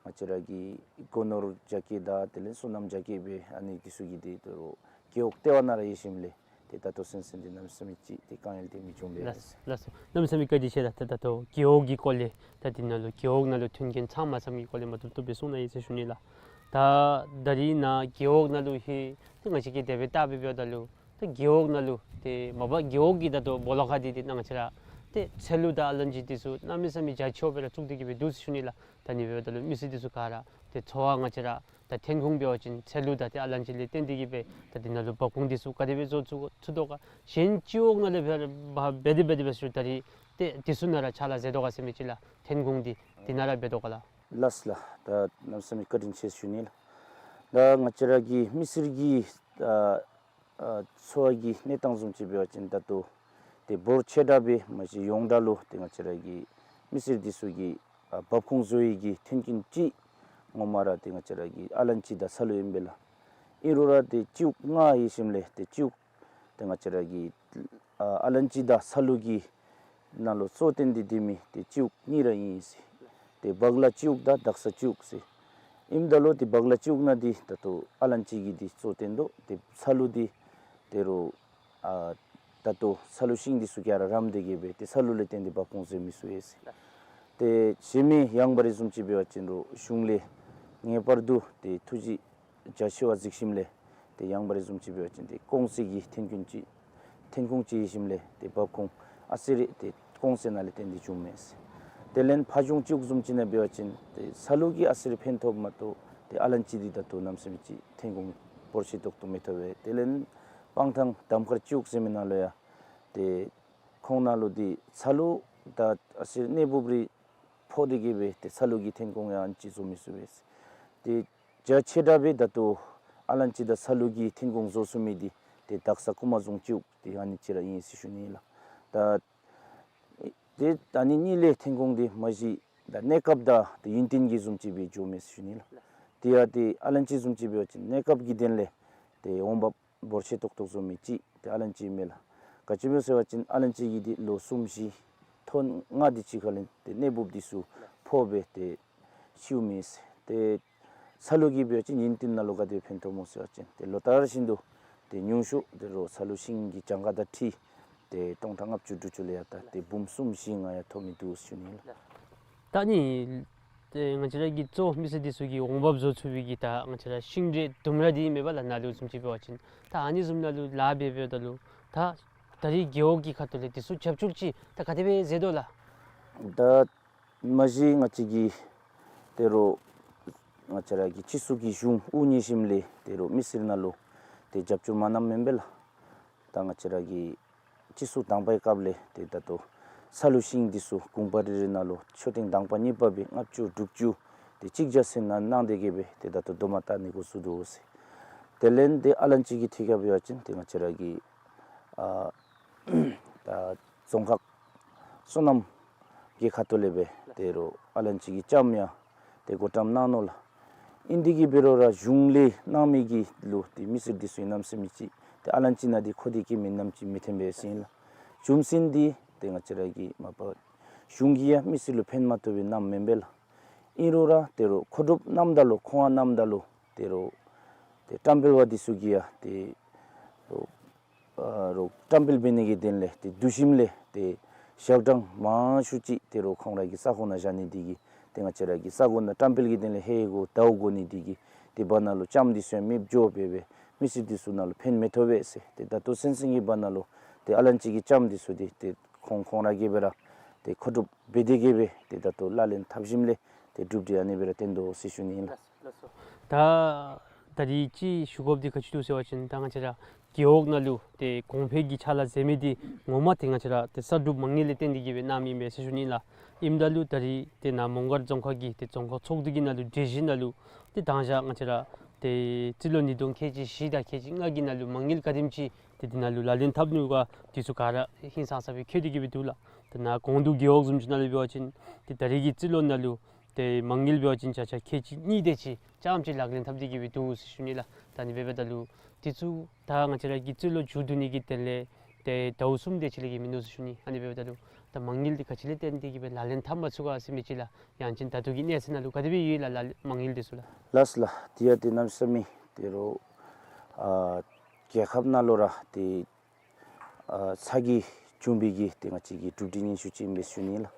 ང་བཅས་ར་གི་སྒོ་ནོར་རྒྱ་སྐྱེད་དང་དེ་ལས་སོ་ནམ་རྒྱ་སྐྱེད་སྦེ་ཨ་ནི་འདི་ཚུ་གི་འདི་ད་རུང་རྒེད་འོག་ལྟེ་བ་ནང་ར་ཡོད་ཞིནམ་ལས་ཏེ་ད་ལྟོ་ཚུན་ཚོད་འདི་གནམ་མེད་ས་མེད་ཅིག་ཏེ་དཀའ་ངལ་འདི་མི་འབྱུང་པས། ལགས་ལགས་སོ། གནམ་མེད་ས་མེད་བཀའ་དྲིན་ཆེ་ལགས། ད་ད་ལྟོ་རྒེད་འོག་གི་སྐོར་ལས་ད་འདི་ནང་ལུ་རྒེད་འོག་ནང་ལུ་མཐུན་རྐྱེན་ཚང་མ་ཚང་མི་སྐོར་ལས་མ་ཐུབ་ཐུབ་སྦེ་གསུངས་གནང་ཡི་ཟེར་ཞུ་ནི་ལགས། ད་ད་རིས་ནཱ་རྒེད་འོག་ནང་ལུ་ཧེ་ཏེ་ང་བཅས་ཀྱིས་དེ་སྦེ་བལྟ་སྦེ་འབདཝ་ད་ལུ་ད་རྒེད་འོག་ནང་ལུ་ཏེ་མ་པ་རྒེད་འོག་གི་ད་ལྟོ་སྦོ་ལོགས་ཁ་འདི་ཏེ་ནཱ་ང་བཅས་ར་ཏེ་ཚལ་ལུ་དང་ཨ་ལན་ཅི་འདི་ཚུ་གནམ་མེད་ས་མེད་རྒྱ་ཆེཝ་སྦེ་ར་བཙུགས་ཏེ་གིས་སྦེ་འདུག་ཟེར་ཞུ་ནི་ལགས། ད་ཨ་ནི་འབདཝ་ད་ལུ་མི་སེར་འདི་ཚུ་ག་ར་ཏེ་འཚོ་བ་ང་བཅས་ར་ད་ཐོན་ཁུངས་འབད་བ་ཅིན་ཚལ་ལུ་དང་ཏེ་ཨ་ལན་ཅི་ལས་བརྟེན་ཏེ་གིས་སྦེ་ད་འདི་ནང་ལུ་འབབ་ཁུངས་འདི་ཚུ་ག་དེ་སྦེ་བཟོ་ཚུགས་ཚུགས་དོ་ག། གཞན་སྤྱི་འོག་ནང་ལས་འབད་འབད་དེ་འབད་དེ་འབད་ཚུགས་ད་རིས་ཏེ་འདི་ཚུ་ནང་ར་ཕྱག་ལཱ་མཛད་དོ་ག་ཟེར་མི་ཅིག་ལགས། ཐོན་ཁུངས་འདི་འདི་ནང་ར་འབད་དོ་ག་ལགས། ལགས་ལགས། ད་གནམ་མེད་ས་མེད་བཀའ་དྲིན་ཆེ་ཞུ་ནི་ལགས། ད་ང་བཅས་ར་གི་མི་སེར་གྱི་ཨ་ཨ་འཚོ་བ་གི་གནས་སྟངས་བཟུམ་ཅིག་འབད་བ་ཅིན་ད་ལྟོ་ཏེ་འབོར་ཆེ་དྲགས་སྦེ་མ་གཞི་ཡོངས་གྲགས་ལུ་ཏེ་ང་བཅས་ར་གི་མི་སེར་འདི་ཚུ་གི་ཨ་འབབ་ཁུངས་བཟོ་ནི་གི་མཐུན་རྐྱེན་ཅིག་ངོ་མ་ར་ཏེ་ང་བཅས་ར་གི་ཨ་ལན་ཅི་དང་ཚ་ལུ་ཨིན་པས་ལགས། ཨིན་རུང་ར་ཏེ་སྤྱི་འོག་ལྔ་ཡོད་ཞིནམ་ལས་ཏེ་སྤྱི་འོག་ཏེ་ང་བཅས་ར་གི་ཨ་ཨ་ལན་ཅི་དང་ཚ་ལུ་གི་ནང་ལུ་གཙོ་བཏོན་ཏེ་སྡོད་མི་ཏེ་སྤྱི་འོག་གཉིས་ར་ཨིན་ཟེར། ཏེ་བག་ལ་སྤྱི་འོག་དང་དག་ས་སྤྱི་འོག་ཟེར། ཨིནམ་ད་ལུ་ཏེ་བག་ལ་སྤྱི་འོག་ནང་འདི་ད་ལྟོ་ཨ་ལན་ཅི་གི་འདི་གཙོ་བཏོན་དོ། ཏེ་ཚ་ལུ་འདི་ད་རུང་ཨ་ད་ལྟོ་ཚ་ལུ་ཤིང་འདི་ཚུ་ག་ར་རམ་སྟེ་གིས་སྦེ་ཏེ་ཚ་ལུ་ལས་བརྟེན་ཏེ་འབབ་ཁུངས་བཟོ་མི་ཚུ་ཡོད་ཟེར། ཏེ་གཞན་མི་ཡང་འབའ་རི་བཟུམ་ཅིག་འབད་བ་ཅིན་རོགས་གཞུང་ལས་ངེས་པར་དུ་ཏེ་ཐུགས་རྗེ་རྒྱ་ཆེ་བ་གཟིགས་ཞིནམ་ལས་ཏེ་ཡང་འབའ་རི་བཟུམ་ཅིག་འབད་བ་ཅིན་ཏེ་ཀོང་ཟད་ཀྱི་ཐོན་ཁུངས་ཅིག་ཐོན་ཁུངས་ཅིག་ཡོད་ཞིནམ་ལས་ཏེ་འབབ་ཁུངས་ཨ་ཙི་རེ་ཏེ་ཀོང་ཟད་ནང་ལས་བརྟེན་ཏེ་བྱུངམ་མས་ཟེར། དེ་ལས་ཕ་ལྗོངས་སྤྱི་འོག་བཟུམ་ཅིག་ནང་འབད་བ་ཅིན་ཏེ་ཚ་ལུ་གིས་ཨ་ཙི་རེ་ཕན་ཐོགས་མ་གཏོགས་ཏེ་ཨ་ལན་ཅི་འདི་ད་ལྟོ་གནམ་མེད་ས་མེད་ཅིག་ཐོན་ཁུངས་འབོར་ཆེ་ཏོག་ཏོ་མི་ཐོབ་པས། དེ་ལས་སྤང་ཐང་གདམ་ཁར་སྤྱི་འོག་ཟེར་མི་ནང་ལུ་ཡང་ཏེ་ཁོང་ནང་ལུ་འདི་ཚ་ལུ་དང་ཨ་ཙི་རེ་གནས་སྦོམ་རེ་ཕོག་སྟེ་གིས་སྦེ་ཏེ་ཚ་ལུ་གི་ཐོན་ཁུངས་ཡང་ཨ་ནི་ཅིག་བཟོ་མི་ཚུགས་པས། ཏེ་རྒྱ་ཆེ་དྲགས་སྦེ་ད་ལྟོ་ཨ་ལན་ཅི་དང་ཚ་ལུ་གི་ཐོན་ཁུངས་བཟོ་ཚུགས་མི་འདི་ཏེ་དག་ས་ཀུ་མ་རྫོང་སྤྱི་འོག་ཏེ་ཨ་ནི་ཅིག་ར་ཨིན་ཟེར་ཞུ་ནི་ལགས། ད་ཏེ་ཨ་ནི་གཉིས་ལས་ཐོན་ཁུངས་འདི་མ་གཞི་ད་གནས་སྐབས་དང་ཏེ་ཡུན་བརྟན་གྱི་བཟུམ་ཅིག་སྦེ་འགྱོཝ་མས་ཟེར་ཞུ་ནི་ལགས། ཏེ་ཡང་ཏེ་ཨ་ལན་ཅི་བཟུམ་ཅིག་འབད་བ་ཅིན་གནས་སྐབས་ཀྱི་དོན་ལས་ཏེ་འོང་འབབ་འབོར་ཆེ་ཏོག་ཏོ་བཟོ་མི་ཅིག་ཏེ་ཨ་ལན་ཅི་མས་ལགས། ག་ཅི་སྨོ་ཟེར་བ་ཅིན་ཨ་ལན་ཅི་གི་འདི་ལོ་གསུམ་བཞི་ཐོག་ལྔ་དེ་ཅིག་ཁ་ལས་ཏེ་གནས་སྦོམ་འདི་ཚུ་ཕོག་སྦེ་ཏེ་ཤིཝ་མས་ཟེར། ཏེ་ཚ་ལུ་གིས་འབད་བ་ཅིན་ཡུན་བརྟན་ནང་ལུ་ག་དེ་ཕན་ཐོགས་སྨོ་ཟེར་བ་ཅིན་ཏེ་ལོ་ལྟར་བཞིན་དུ་ཏེ་ཉུང་ཤོས་ད་རུང་ཚ་ལུ་ཤིང་གི་གྱངས་ཁ་དང་འཁྲིལ་ཏེ་སྟོང་ཕྲག་ལྔ་བཅུ་དྲུག་ཅུ་ལས་ཡར་ད་ཏེ་འབུམ་གསུམ་བཞི་ལྔ་ཡང་ཐོབ་མི་འདུག་ཟེར་ཞུ་ནི་ལགས། ད་ནི་ཏེ་ང་བཅས་ར་གི་གཙོ་མི་སེར་འདི་ཚུ་གི་འོང་འབབ་བཟོ་ཚུགས་པའི་གི་ད་ང་བཅས་ར་ཤིང་འབྲས་ལྡུམ་ར་འདི་མེད་པ་ལགས། ནཱ་ལུ་བཟུམ་ཅིག་འབད་བ་ཅིན་ད་ཨ་ནི་བཟུམ་ནཱ་ལུ་ལཱ་འབད་འབདཝ་ད་ལུ་ད་ད་རིས་རྒེད་འོག་གི་ཁ་ཐུག་ལས་འདི་ཚུ་རྒྱབ་སྐྱོར་ཅིག་ད་ག་དེ་སྦེ་མཛད་དོ་ལགས། ད་མ་གཞི་ང་བཅས་ཀྱིས་ད་རུང་ང་བཅས་ར་གི་སྤྱི་ཚོགས་ཀྱི་གཞུང་དབུ་བརྙེས་ཞིནམ་ལས་ད་རུང་མི་སེར་ནང་ལུ་ཏེ་རྒྱབ་སྐྱོར་མ་གནངམ་མེན་པས་ལགས། ད་ང་བཅས་ར་གི་སྤྱི་ཚོགས་དང་པའི་སྐབས་ལས་ཏེ་ད་ལྟོ་ཚ་ལུ་ཤིང་འདི་ཚུ་གུང་པ་རེ་རེ་ནང་ལུ་མཆོད་རྟེན་དང་པ་གཉིས་པ་སྦེ་ལྔ་བཅུ་དྲུག་ཅུ་ཏེ་གཅིག་བརྒྱ་ཚུན་ནང་གནང་སྟེ་གིས་སྦེ་ཏེ་ད་ལྟོ་དོ་མ་བཏགས་ནི་འགོ་བཙུགས་དོ་ཟེར། དེ་ལས་ཏེ་ཨ་ལན་ཅི་གི་ཐད་ཁར་འབད་བ་ཅིན་ཏེ་ང་བཅས་ར་གི་ཨ་ད་རྫོང་ཁག་སོ་ནམ་གྱི་ཁ་ཐུག་ལས་སྦེ་ད་རུང་ཨ་ལན་ཅི་གི་ལྕངམ་ཡང་ཏེ་བགོ་བཀྲམ་གནང་ནུག་ལགས། ཨིན་ཏེ་གིས་འབད་རུང་ར་གཞུང་ལས་གནང་མི་གི་ལུ་ཏེ་མི་སེར་འདི་ཚུ་གནམ་མེད་ས་མེད་ཅིག་ཏེ་ཨ་ལན་ཅི་ནང་འདི་མཁོ་སྟོད་ཀྱི་མི་གནམ་མེད་ས་མེད་ཅིག་མི་ཐོན་པས་ཟེར་ཨིན་ལགས། རྒྱུ་མཚན་འདི་ ཏེ་ང་བཅས་ར་གི་མ་པ་གཞུང་གིས་ཡང་མི་སེར་ལུ་ཕན་མ་ཐོགས་པའི་གནངམ་མེན་པས་ལགས། ཨིན་རུང་ར་ཏེ་རུ་མཁོ་སྒྲུབ་གནངམ་ད་ལུ་མཁོ་དབང་གནངམ་ད་ལུ་ཏེ་རུ་ཏེ་བཀྲམ་སྤེལ་པ་འདི་ཚུ་གིས་ཡང་ཏེ་རུ་ཨ་རུ་བཀྲམ་སྤེལ་འབད་ནི་གི་དོན་ལས་ཏེ་བསྡུ་ཞིནམ་ལས་ཏེ་ཞག་གྲངས་མང་ཤོས་ཅིག་ཏེ་རུ་ཁོང་ར་གི་ས་གོ་ནང་བཞག་ནི་འདི་གིས་ཏེ་ང་བཅས་ར་གི་ས་གོ་ནང་བཀྲམ་སྤེལ་གྱི་དོན་ལས་ཧེ་གོ་དའོ་གོ་ནི་འདི་གིས་ཏེ་བར་ན་ལུ་ལྕངམ་འདི་ཚུ་ཡང་མེདཔ་འགྱོ་སྦེ་སྦེ་མི་སེར་འདི་ཚུ་ནང་ལུ་ཕན་མི་ཐོགས་པས་ཟེར། ཏེ་ད་ལྟོ་ཚུན་ཚོད་ཀྱི་བར་ན་ལུ་ཏེ་ཨ་ལན་ཅིག་གི་ལྕངམ་འདི་ཚུ་འདི་ཏེ་ཁོང་ཁོང་ར་གིས་སྦེ་ར་ཏེ་མཁོ་སྒྲུབ་འབད་དེ་གིས་སྦེ་ཏེ་ད་ལྟོ་ལག་ལེན་འཐབ་ཞིནམ་ལས་ཏེ་གྲུབ་འབྲས་ཨ་ནི་སྦེ་ར་བཏོན་དོ་ཟེར་ཞུ་ནི་ཨིན་ལགས། ད་ད་རིས་ཅིག་ཞུ་དགོཔ་འདི་ག་ཅི་འདུག་ཟེར་བ་ཅིན་ད་ང་བཅས་ར་རྒེད་འོག་ནང་ལུ་ཏེ་གོང་འཕེལ་གྱི་ཕྱག་ལཱ་མཛད་མི་འདི་ངོ་མ་ཏེ་ང་བཅས་ར་ཏེ་གསར་སྒྲུབ་མ་དངུལ་ལས་བརྟེན་ཏེ་གིས་སྦེ་གནངམ་ཨིན་པས་ཟེར་ཞུ་ནི་ལགས། ཨིནམ་ད་ལུ་ད་རིས་ཏེ་ནཱ་མོང་སྒར་རྫོང་ཁག་གི་ཏེ་རྫོང་ཁག་ཚོགས་འདུ་གི་ནང་ལུ་གྲོས་གཞི་ནང་ལུ་ཏེ་དང་ཞག་ང་བཅས་ར་ཏེ་རྩིས་ལོ་ཉིས་སྟོང་ཁལ་གཅིག་བཞི་དང་ཁལ་གཅིག་ལྔ་གི་ནང་ལུ་མ་དངུལ་ག་དེམ་ཅིག་ཏེ་འདི་ནང་ལུ་ལག་ལེན་འཐབ་ནུག་ག་འདི་ཚུ་ག་ར་ཧིང་སངས་ས་སྦེ་འཁོད་དེ་གིས་སྦེ་འདུག་ལགས། ཏེ་ནཱ་གོང་དུ་རྒེད་འོག་བཟུམ་ཅིག་ནང་ལུ་འབད་བ་ཅིན་ཏེ་ད་རིས་ཀྱི་རྩིས་ལོ་ནང་ལུ་ཏེ་མ་དངུལ་འབད་བ་ཅིན་བརྒྱ་ཆ་ཁལ་གཅིག་གཉིས་དེ་ཅིག་རྐྱངམ་ཅིག་ལག་ལེན་འཐབ་སྟེ་གིས་སྦེ་འདུག་ཟེར་ཞུ་ནི་ལགས། ད་ཨ་ནི་འབདཝ་ད་ལུ་འདི་ཚུ་ད་ང་བཅས་ར་གི་རྩིས་ལོ་མཇུག་བསྡུ་ནི་གི་དོན་ལས་ཏེ་ཟླཝ་གསུམ་དེ་ཅིག་ལས་བརྒལ་མིན་འདུག་ཟེར་ཞུ་ནི། ཨ་ནི་འབདཝ་ད་ལུ་ད་མ་དངུལ་འདི་ག་ཅི་ལས་བརྟེན་ཏེ་གིས་སྦེ་ལག་ལེན་འཐབ་མ་ཚུགས་ག་ཟེར་མི་ཅིག་ལགས། ཡང་ཅིན་ད་ལྟོ་གི་གནས་ཚུལ་ནང་ལུ་ག་དེ་སྦེ་ཡོད་ལགས་ལག་ལེན་མ་དངུལ་འདི་ཚུ་ལགས། ལགས་ལགས། དེ་ཡང་ཏེ་གནམ་མེད་ས་མེད་ཏེ་རུ་ཨ་རྒྱལ་ཁབ་ནང་ལུ་ར་ཏེ་ཨ་ཚ་གྱང་བྱུང་བའི་གི་ཏེ་ང་བཅས་ཀྱི་གྲུབ་འབྲས་ཉེན་ཤོས་ཅིག་ཨིན་པས་ཞུ་ནི་ལགས།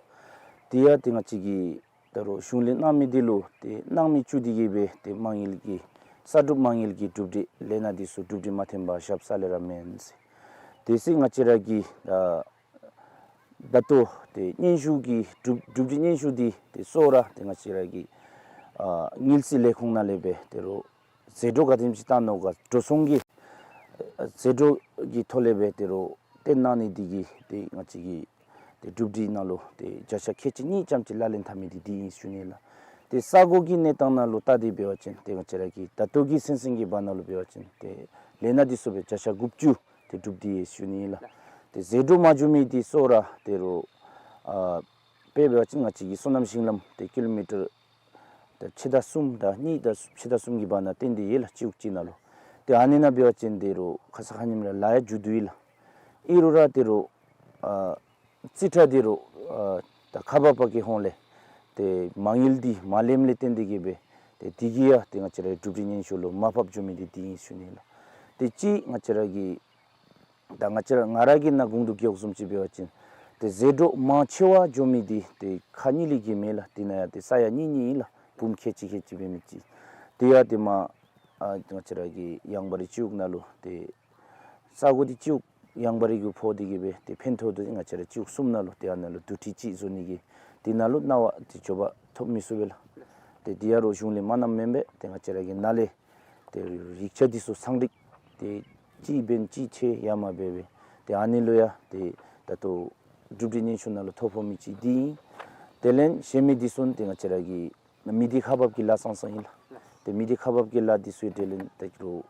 དེ་ཡང་ཏེ་ང་བཅས་ཀྱིས་ད་རུང་གཞུང་ལས་གནང་མི་འདི་ལུ་ཏེ་གནང་མི་བཅུག་སྟེ་གིས་སྦེ་ཏེ་མ་དངུལ་གྱི་གསར་སྒྲུབ་མ་དངུལ་གྱི་གྲུབ་འབྲས་ལས་སྣ་འདི་ཚུ་གྲུབ་འབྲས་མ་ཐོན་པར་བཞགཔ་རྩ་ལས་ར་མེན་ཟེར། དེ་ཚེ་ང་བཅས་ར་གི་ད་ད་ལྟོ་ཏེ་སྙན་ཞུ་གི་གྲུབ་གྲུབ་འབྲས་སྙན་ཞུ་འདི་ཏེ་གཙོ་བོ་ར་ཏེ་ང་བཅས་ར་གི་ཨ་དངུལ་རྩིས་ལས་ཁུངས་ནང་ལས་སྦེ་ཏེ་རུ་ཟད་འགྲོ་ག་དེམ་ཅིག་བཏང་ནུག་ག་འགྲོ་སོང་གི་ཨ་ཟད་འགྲོ་གི་ཐོག་ལས་སྦེ་ཏེ་རུ་བཏོན་གནང་ནི་འདི་གིས་ཏེ་ང་བཅས་ཀྱི་ཏེ་གྲུབ་འབྲས་ནང་ལུ་ཏེ་བརྒྱ་ཆ་ཁལ་གཅིག་གཉིས་ཙམ་ཅིག་ལག་ལེན་འཐབ་མི་འདི་འདི་ཨིན་ཞུ་ནི་ལགས། ཏེ་ས་གོ་གི་གནས་སྟངས་ནང་ལུ་བལྟ་སྟེ་འབད་བ་ཅིན་ཏེ་ང་བཅས་ར་གི་ད་ལྟོ་གི་ཚུན་ཚོད་ཀྱི་བར་ན་ལུ་འབད་བ་ཅིན་ཏེ་ལས་སྣ་འདི་ཚུ་སྦེ་བརྒྱ་ཆ་དགུ་བཅུ་ཏེ་གྲུབ་སྟེ་ཡོད་ཞུ་ནི་ལགས། ཏེ་ཟད་འགྲོ་མ་འགྱོ་མི་འདི་ཚུ་ར་ཏེ་རུ་ཨ་དཔེ་འབད་བ་ཅིན་ང་བཅས་ཀྱི་སོ་ནམ་ཞིང་ལམ་ཏེ་ཀི་ལོ་མི་ཊར་ཏེ་ཕྱེད་དང་གསུམ་དང་གཉིས་དང་ཕྱེད་དང་གསུམ་གྱི་བར་ན་བཏོན་ཏེ་ཡོད་ལགས། སྤྱི་འོག་ཅིག་ནང་ལུ། ཏེ་ཨ་ནི་ནང་འབད་བ་ཅིན་ཏེ་རུ་ཁ་ཙ་ཁ་ཉིནམ་ལས་ལཱ་ཡང་མཇུག་བསྡུ་ཡི་ལགས། ཨིན་རུང་ར་ཏེ་རུ་ཨ་རྩིས་ཁྲ་འདི་རུ་ཨ་ད་ཁག་འབག་པ་གི་ཧོངས་ལས་ཏེ་མ་དངུལ་འདི་མ་ལེནམ་ལས་བརྟེན་ཏེ་གིས་སྦེ་ཏེ་འདི་གིས་ཡང་ཏེ་ང་བཅས་རའི་གྲུབ་འབྲས་ཉེན་ཤོས་ལུ་མར་ཕབ་འགྱོ་མི་འདི་འདི་ཨིན་ཞུ་ནི་ལགས། ཏེ་གཅིག་ང་བཅས་ར་གི་ད་ང་བཅས་ར་ང་ར་གི་ནཱ་གོང་དུ་གོཝ་བཟུམ་ཅིག་འབད་བ་ཅིན་ཏེ་ཟད་འགྲོ་མང་ཆེ་བ་འགྱོ་མི་འདི་ཏེ་ཁག་གཉིས་ལས་བརྒལ་མེད་ལགས། དེ་ནང་ཡང་ཏེ་ས་ཡ་གཉིས་གཉིས་ཨིན་ལགས། བུམོ་ཁལ་གཅིག་ཁལ་གཅིག་འབད་མི་ཅིག། དེ་ཡང་ཏེ་མར་ཨ་ང་བཅས་ར་གི་ཡངས་པ་རི་སྤྱི་འོག་ནང་ལུ་ཏེ་ས་གོ་འདི་སྤྱི་འོག་ཡངས་པ་རི་གུ་ཕོག་སྟེ་གིས་སྦེ་ཏེ་ཕན་ཐོགས་འདི་ང་བཅས་ར་སྤྱི་འོག་གསུམ་ནང་ལུ་ཏེ་ཨ་ནཱ་ལུ་དུར་ཁྲོད་ཅིག་བཟོ་ནི་གི་དེ་ནང་ལུ་གནང་བ་ཏེ་འབྱོར་པ་ཐོབ་མི་ཚུགས་པས་ལགས། ཏེ་དེ་ཡང་རུ་གཞུང་ལས་མ་གནངམ་མེན་པས། ཏེ་ང་བཅས་ར་གི་ནཱ་ལས་ཏེ་ཡིག་ཆ་འདི་ཚུ་ཚང་སྒྲིག་ཏེ་གཅིག་འབད་ན་གཅིག་ཆད་ཡ་མ་འབད་བར་ཏེ་ཨ་ནི་ལུ་ཡང་ཏེ་ད་ལྟོ་གྲུབ་འབྲས་ཉེན་ཤོས་ནང་ལུ་ཐོ་ཕོག་མི་ཅིག་འདི་ཨིན། དེ་ལས་གཞན་མི་འདི་ཚུ་ཏེ་ང་བཅས་ར་གི་མི་སྡེ་ཁག་འབག་གི་ལཱ་ཙང་ཙང་ཨིན་ལགས། ཏེ་མི་སྡེ་ཁག་འབག་གི་ལཱ་འདི་ཚུ་དེ་ལས་ཏེ་རུ་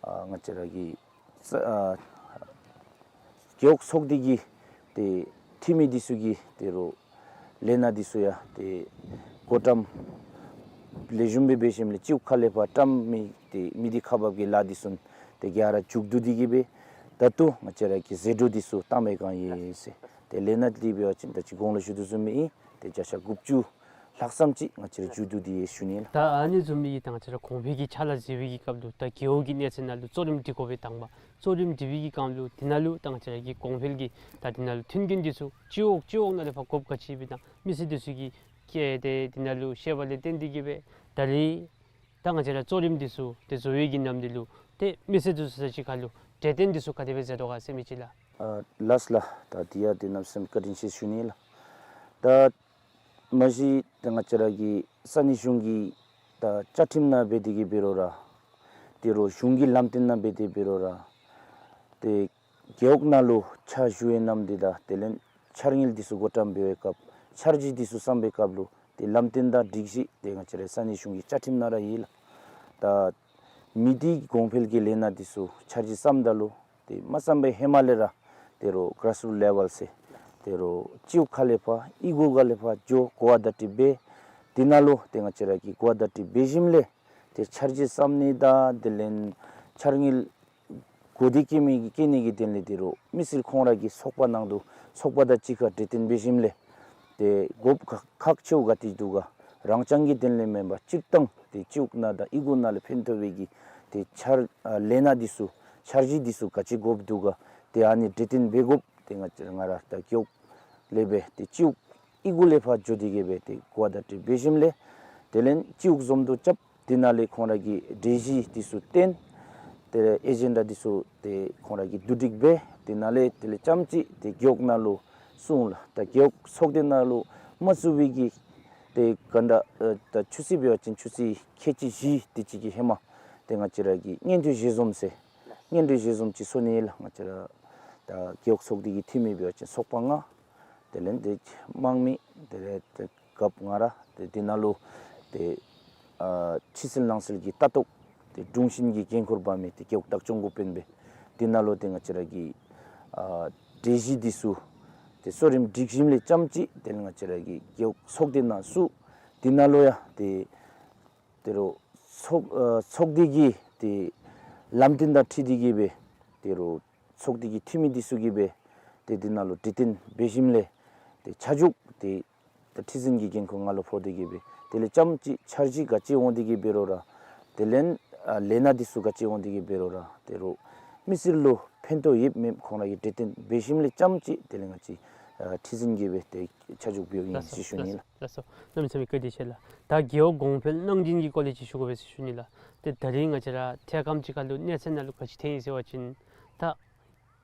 ཨ་ང་བཅས་ར་གི་ས་ཨ་རྒེད་འོག་ཚོགས་སྡེ་གིས་ཏེ་འཐུས་མི་འདི་ཚུ་གིས་ཏེ་རུ་ལས་སྣ་འདི་ཚུ་ཡང་ཏེ་བགོ་བཀྲམ་ལེགས་ཤོམ་སྦེ་འབད་ཞིནམ་ལས་སྤྱི་འོག་ཁ་ལས་ཕར་བཀྲམ་མི་ཏེ་མི་སྡེ་ཁག་འབག་གི་ལཱ་འདི་ཚུ་ཏེ་ག་ར་མཇུག་བསྡུ་སྟེ་གིས་སྦེ་ད་ལྟོ་ང་བཅས་ར་གི་ཟད་འགྲོ་འདི་ཚུ་བཏང་བའི་བསྒང་ཨིན་ཟེར། ཏེ་ལས་སྣ་འདི་འབད་བ་ཅིན་ད་ཅི་གོང་ལུ་ཞུ་དོ་བཟུམ་སྦེ་ཨིན། ཏེ་བརྒྱ་ཆ་དགུ་བཅུ་ལྷག་ཙམ་ཅིག་ང་བཅས་ར་མཇུག་བསྡུ་སྟེ་ཡོད་ཞུ་ནི་ལགས། ད་ཨ་ནི་བཟུམ་སྦེ་ད་ང་བཅས་ར་གོང་འཕེལ་གྱི་ཕྱག་ལཱ་མཛད་པའི་གི་སྐབས་ལུ་ད་རྒེད་འོག་གི་གནས་ཚད་ནང་ལུ་གཙོ་རིམ་སྒྲིག་དགོ་པས་དང་པ། གཙོ་རིམ་སྒྲིག་པའི་གི་སྐབས་ལུ་དེ་ནང་ལུ་ད་ང་བཅས་ར་གི་གོང་འཕེལ་གྱི་ད་དེ་ནང་ལུ་མཐུན་རྐྱེན་འདི་ཚུ་སྤྱི་འོག་སྤྱི་འོག་ནང་ལས་ཕར་དགོཔ་ག་ཅི་སྦེ་དང་མི་སེར་འདི་ཚུ་གིས་བཀལ་ཏེ་དེ་ནང་ལུ་ཤེས་པ་ལས་བརྟེན་ཏེ་གིས་སྦེ་ད་རིས་ད་ང་བཅས་ར་གཙོ་རིམ་འདི་ཚུ་ཏེ་བཟོ་བའི་གི་ནམ་དུས་ལུ་ཏེ་མི་སེར་འདི་ཚུ་ས་ཅིག་ཁར་ལུ་གྲོས་བསྟུན་འདི་ཚུ་ག་དེ་སྦེ་མཛད་དོ་ག་ཟེར་མི་ཅིག་ལགས། ཨ་ལགས་ལགས། ད་དེ་ཡང་ཏེ་གནམ་མེད་ས་མེད་བཀའ་དྲིན་ཆེ་ཞུ་ནི་ལགས། ད་མ་གཞི་ཏེ་ང་བཅས་ར་གི་ས་གནས་གཞུང་གི་ད་བཅའ་ཁྲིམས་ནང་འབད་དེ་གིས་འབད་རུང་ར་ཏེ་རུ་གཞུང་གི་ལམ་སྟོན་ནང་འབད་དེ་འབད་རུང་ར་ཏེ་རྒེད་འོག་ནང་ལུ་ཕྱག་ཞུ་བའི་ནམ་དུས་དང་དེ་ལས་འཆར་དངུལ་འདི་ཚུ་བགོ་བཀྲམ་འབད་བའི་སྐབས་འཆར་གཞི་འདི་ཚུ་བརྩམ་པའི་སྐབས་ལུ་ཏེ་ལམ་སྟོན་དང་སྒྲིག་གཞི་ཏེ་ང་བཅས་རའི་ས་གནས་གཞུང་གི་བཅའ་ཁྲིམས་ནང་ར་ཡོད་ལགས། ད་མི་སྡེ་གོང་འཕེལ་གྱི་ལས་སྣ་འདི་ཚུ་འཆར་གཞི་བརྩམ་ད་ལུ་ཏེ་མ་བརྩམ་པའི་ཧེ་མ་ལས་ར་ཏེ་རུ་གཱརཱས་རུཊ་ལེ་ཝེལ་ཟེར་ཏེ་རུ་སྤྱི་འོག་ཁ་ལས་ཕར་གཡུས་སྒོ་ཁ་ལས་ཕར་འགྱོ་གོ་བརྡ་སྤྲོད་འབད། དེ་ནང་ལུ་ཏེ་ང་བཅས་ར་གིས་གོ་བརྡ་སྤྲོད་འབད་ཞིནམ་ལས་ཏེ་འཆར་གཞི་བརྩམ་ནི་དང་དེ་ལས་འཆར་དངུལ་གོ་བདེ་བཀོད་མི་གི་བཀོད་ནི་གི་དོན་ལས་ཏེ་རུ་མི་སེར་ཁོང་ར་གི་ཚོགས་པ་ནང་དུ་ ཚོགས་པ་དང་གཅིག་ཁར་གྲོས་བསྟུན་འབད་ཞིནམ་ལས་ཏེ་དགོཔ་ཁག་ཁག་ཆེཝ་ག་ཏེ་འདུག་ག། རང་རྐྱང་གི་དོན་ལས་མེན་པར་སྤྱིར་བཏང་ཏེ་སྤྱི་འོག་ནང་དང་གཡུས་སྒོ་ནང་ལུ་ཕན་ཐོགས་པའི་གི་ཏེ་འཆར་ཨ་ལས་སྣ་འདི་ཚུ་འཆར་གཞི་འདི་ཚུ་ག་ཅི་དགོཔ་འདུག་ག། ཏེ་ཨ་ནི་གྲོས་བསྟུན་འབད་དགོཔ་ཏེ་ང་བཅས་ང་ར་ད་རྒེད་འོག་ལས་སྦེ་ཏེ་སྤྱི་འོག་གཡུས་སྒོ་ལས་ཕར་འགྱོ་སྟེ་གི་སྦེ་ཏེ་གོ་བརྡ་སྤྲོད་འབད་ཞིནམ་ལས་དེ་ལས་སྤྱི་འོག་འཛོམས་འདུ་རྐྱབ། དེ་ནང་ལས་ཁོང་ར་གི་གྲོས་གཞི་འདི་ཚུ་བཏོན། ཏེ་ཨེ་ཇེན་ཌ་འདི་ཚུ་ཏེ་ཁོང་ར་གིས་བསྡུ་སྒྲིག་འབད། དེ་ནང་ལས་དེ་ལས་རྐྱངམ་ཅིག་ཏེ་རྒེད་འོག་ནང་ལུ་སོང་ལགས། ད་རྒེད་འོག་ཚོགས་སྡེ་ནང་ལུ་མ་བཙུགས་པའི་གི་ཏེ་ག་ད་ཨ་ད་ཆུ་ཚོད་འབད་བ་ཅིན་ཆུ་ཚོད་ཁལ་གཅིག་བཞི་དེ་ཅིག་གི་ཧེ་མ་ཏེ་ང་བཅས་ར་གིས་སྙན་ཐོ་ཞལ་འཛོམས་ཟེར་སྙན་ཐོ་ཞལ་འཛོམས་ཅིག་སོང་ནི་ལགས། ང་བཅས་ར་ད་རྒེད་འོག་ཚོགས་སྡེ་གི་འཐུས་མི་འབད་བ་ཅིན་ཚོགས་པ་ལྔ། དེ་ལས་ཏེ་དམངས་མི་དེ་ལས་ཏེ་རྒཔོ་ང་ར་ཏེ་དེ་ནང་ལུ་ཏེ་ཨ་ཕྱི་སེལ་ནང་སེལ་གྱི་ལྟ་རྟོག་ཏེ་དྲུང་ཆེན་གྱི་འགན་ཁུར་འབག་མི་ཏེ་རྒེད་འོག་བདག་སྐྱོང་འགོ་དཔོན་སྦེ་དེ་ནང་ལུ་ཏེ་ང་བཅས་ར་གི་ཨ་གྲོས་གཞི་འདི་ཚུ་ཏེ་གཙོ་རིམ་སྒྲིག་ཞིནམ་ལས་རྐྱངམ་ཅིག་དེ་ལས་ང་བཅས་ར་གི་རྒེད་འོག་ཚོགས་སྡེ་ནང་བཙུགས། དེ་ནང་ལུ་ཡང་ཏེ་ཏེ་རུང་ཚོགས་ཨ་ཚོགས་སྡེ་གི་ཏེ་ལམ་སྟོན་དང་འཁྲིལ་ཏེ་གི་སྦེ་ཏེ་རུང་ཚོགས་སྡེ་གི་འཐུས་མི་འདི་ཚུ་གིས་སྦེ་ཏེ་དེ་ནང་ལུ་གྲོས་བསྟུན་འབད་ཞིནམ་ལས་ཏེ་ཆ་འཇོག་ཏེ་ད་ཁྲི་འཛིན་གྱི་འགན་ཁུར་ང་ལུ་ཕོག་སྟེ་གི་སྦེ་དེ་ལས་རྐྱངམ་ཅིག་འཆར་གཞི་ག་ཅི་འོང་སྟེ་གི་འབད་རུང་ར་དེ་ལས་ཨ་ལས་སྣ་འདི་ཚུ་ག་ཅི་འོང་སྟེ་གི་འབད་རུང་ར་ཏེ་རུང་མི་སེར་ལུ་ཕན་ཐོགས་ཡོདཔ་མེདཔ་ཁོང་ར་གིས་གྲོས་བསྟུན་འབད་ཞིནམ་ལས་རྐྱངམ་ཅིག་དེ་ལས་ང་བཅས་ཨ་ཁྲི་འཛིན་གྱིས་སྦེ་ཏེ་ཆ་འཇོག་འབདཝ་ཨིན་ཟེར་ཞུ་ནི་ལགས། ལགས་སོ། གནམ་མེད་ས་མེད་བཀའ་དྲིན་ཆེ་ལགས། ད་རྒེད་འོག་གོང་འཕེལ་གནང་སྦྱིན་གྱི་སྐོར་ལས་ཅིག་ཞུ་དགོ་པས་ཟེར་ཞུ་ནི་ལགས། ཏེ་ད་རིས་ང་བཅས་ར་ཐད་སྐམ་ཅིག་ཁར་ལུ་གནས་ཚད་ནང་ལུ་ག་ཅི་ཐོན་ཡི་ཟེར་བ་ཅིན་ད་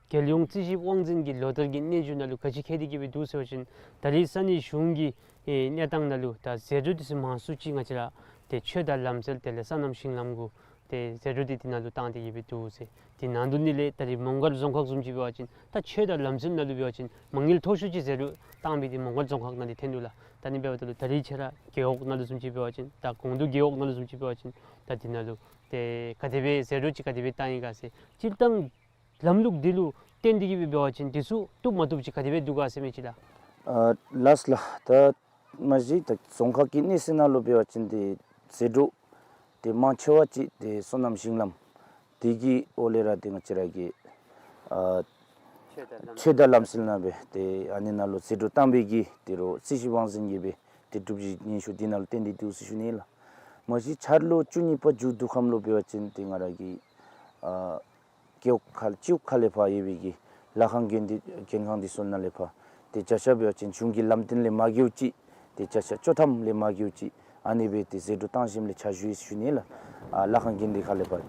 རྒྱལ་ཡོངས་རྩིས་ཞིབ་དབང་འཛིན་གྱི་ལོ་བསྟར་གྱི་གནས་ཚུལ་ནང་ལུ་ག་ཅི་བཀོད་དེ་གི་སྦེ་འདུག་ཟེར་བ་ཅིན་ད་རིས་ས་གནས་གཞུང་གི་ཨེ་གནས་སྟངས་ནང་ལུ་ད་ཟད་འགྲོ་འདི་ཚུ་མང་སུ་ཅིག་ང་བཅས་ར་ཏེ་ཆོས་དང་ལམ་སྲོལ་དེ་ལས་སོ་ནམ་ཞིང་ལམ་གུ་ཏེ་ཟད་འགྲོ་འདི་དེ་ནང་ལུ་བཏང་སྟེ་གི་སྦེ་འདུག་ཟེར། དེ་ནང་དོན་ནི་ལས་ད་རིས་མོང་སྒར་རྫོང་ཁག་བཟུམ་ཅིག་འབད་བ་ཅིན་ད་ཆོས་དང་ལམ་སྲོལ་ནང་ལུ་འབད་བ་ཅིན་མ་དངུལ་མཐོ་ཤོས་ཅིག་ཟད་འགྲོ་བཏང་མི་འདི་མོང་སྒར་རྫོང་ཁག་ནང་འདི་ཐོན་འདུག་ལགས། ད་ནི་འབདཝ་ད་ལུ་ད་རིས་ཁྱེད་ར་རྒེད་འོག་ནང་ལུ་བཟུམ་ཅིག་འབད་བ་ཅིན་ད་གོང་དུ་རྒེད་འོག་ནང་ལུ་བཟུམ་ཅིག་འབད་བ་ཅིན་ད་དེ་ནང་ལུ་ཏེ་ག་དེ་སྦེ་ཟད་འགྲོ་ཅིག་ག་དེ་སྦེ་བཏང་ཡི་ག་ཟེར། སྤྱིར་བཏང་ལམ་ལུགས་འདི་ལུ་བརྟེན་ཏེ་གི་སྦེ་འབད་བ་ཅིན་འདི་ཚུ་བཏུབ་མ་བཏུབ་ཅིག་ག་དེ་སྦེ་འདུག་ག་ཟེར་མི་ཅིག་ལགས། ཨ་ལགས་ལགས། ད་མ་གཞི་ད་རྫོང་ཁག་གི་གནས་ཚད་ནང་ལུ་འབད་བ་ཅིན་ཏེ་ཟད་འགྲོ་ཏེ་མང་ཆེ་བ་ཅིག་ཏེ་སོ་ནམ་ཞིང་ལམ་དེ་གི་འོག་ལས་ར་ཏེ་ང་བཅས་ར་གི་ཨ་ཆོས་དང་ལམ་སྲོལ་ནང་སྦེ་ཏེ་ཨ་ནི་ནང་ལུ་ཟད་འགྲོ་བཏང་པའི་གི་ཏེ་རུང་རྩིས་ཞིབ་དབང་འཛིན་གྱིས་སྦེ་ཏེ་སྒྲུབ་གཞི་སྙན་ཞུ་དེ་ནང་ལུ་བཏོན་ཏེ་འདུག་ཟེར་ཞུ་ནི་ལགས། མ་གཞི་འཆར་ལོ་བཅུ་གཉིས་པ་མཇུག་བསྡུ་ཁམས་ལུ་འབད་བ་ཅིན་ཏེ་ང་ར་གི་ཨ་རྒེད་འོག་ཁ་སྤྱི་འོག་ཁ་ལས་ཕར་ཡོད་པའི་གི་ལཱ་ཁང་འགན་འདི་འགན་ཁང་འདི་ཚུ་ནང་ལས་ཕར་ཏེ་བརྒྱ་ཆ་འབད་བ་ཅིན་གཞུང་གི་ལམ་སྟོན་ལས་མ་འགལཝ་ཅིག་ཏེ་བརྒྱ་ཆ་བཅུ་ཐམ་ལས་མ་འགལཝ་ཅིག་ཨ་ནི་སྦེ་ཏེ་ཟད་འགྲོ་བཏང་ཞིནམ་ལས་ཆ་ཞུ་ཡི་ཟེར་ཞུ་ནི་ལགས། ཨ་ལཱ་ཁང་འགན་འདི་ཁ་ལས་ཕར་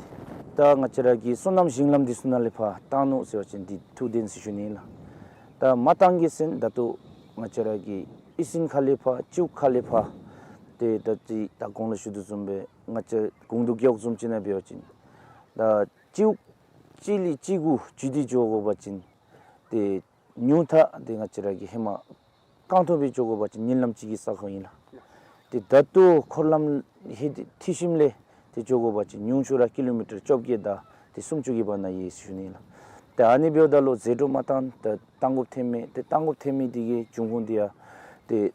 ཏེ་ད་ང་བཅས་ར་གི་སོ་ནམ་ཞིང་ལམ་འདི་ཚུ་ནང་ལས་ཕར་བཏང་ནུག་ཟེར་བ་ཅིན་འདི་ཐུགས་བདེན་ཟེར་ཞུ་ནི་ལགས། ད་མ་བཏང་གི་ཟེར་ད་ལྟོ་ང་བཅས་ར་གི་ཨི་སིན་ཁ་ལས་ཕར་སྤྱི་འོག་ཁ་ལས་ཕར་ཏེ་ད་ཅི་ད་གོང་ལུ་ཞུ་དོ་བཟུམ་སྦེ་ང་བཅས་གོང་དུ་རྒེད་འོག་བཟུམ་ཅིག་ནང་འབད་བ་ཅིན་ད་སྤྱི་འོག་གཅིག་ལས་གཅིག་གུ་འགྱོ་སྟེ་འགྱོ་དགོ་པ་ཅིན་ཏེ་ཉུང་མཐའ་ཏེ་ང་བཅས་ར་གི་ཧེ་མ་རྐང་ཐང་སྦེ་འགྱོ་དགོ་པ་ཅིན་གཉིད་ལམ་གཅིག་གི་ས་ཁོངས་ཨིན་ལགས། ཏེ་ད་ལྟོ་འཁོར་ལམ་ཧེ་ཏེ་འཐུས་ཞིནམ་ལས་ཏེ་འགྱོ་དགོ་པ་ཅིན་ཉུང་ཤོས་ར་ཀི་ལོ་མི་ཊར་བཅོ་བརྒྱད་དང་ཏེ་སུམ་ཅུ་གི་བར་ན་ཡོད་ཟེར་ཞུ་ནི་ལགས། ཏེ་ཨ་ནི་འབདཝ་ད་ལུ་ཟད་འགྲོ་མ་བཏང་ད་བཏང་དགོཔ་ཐོན་མི་ཏེ་བཏང་དགོཔ་ཐོན་མི་འདི་གི་འབྱུང་ཁུངས་འདི་ཡང་ཏེ་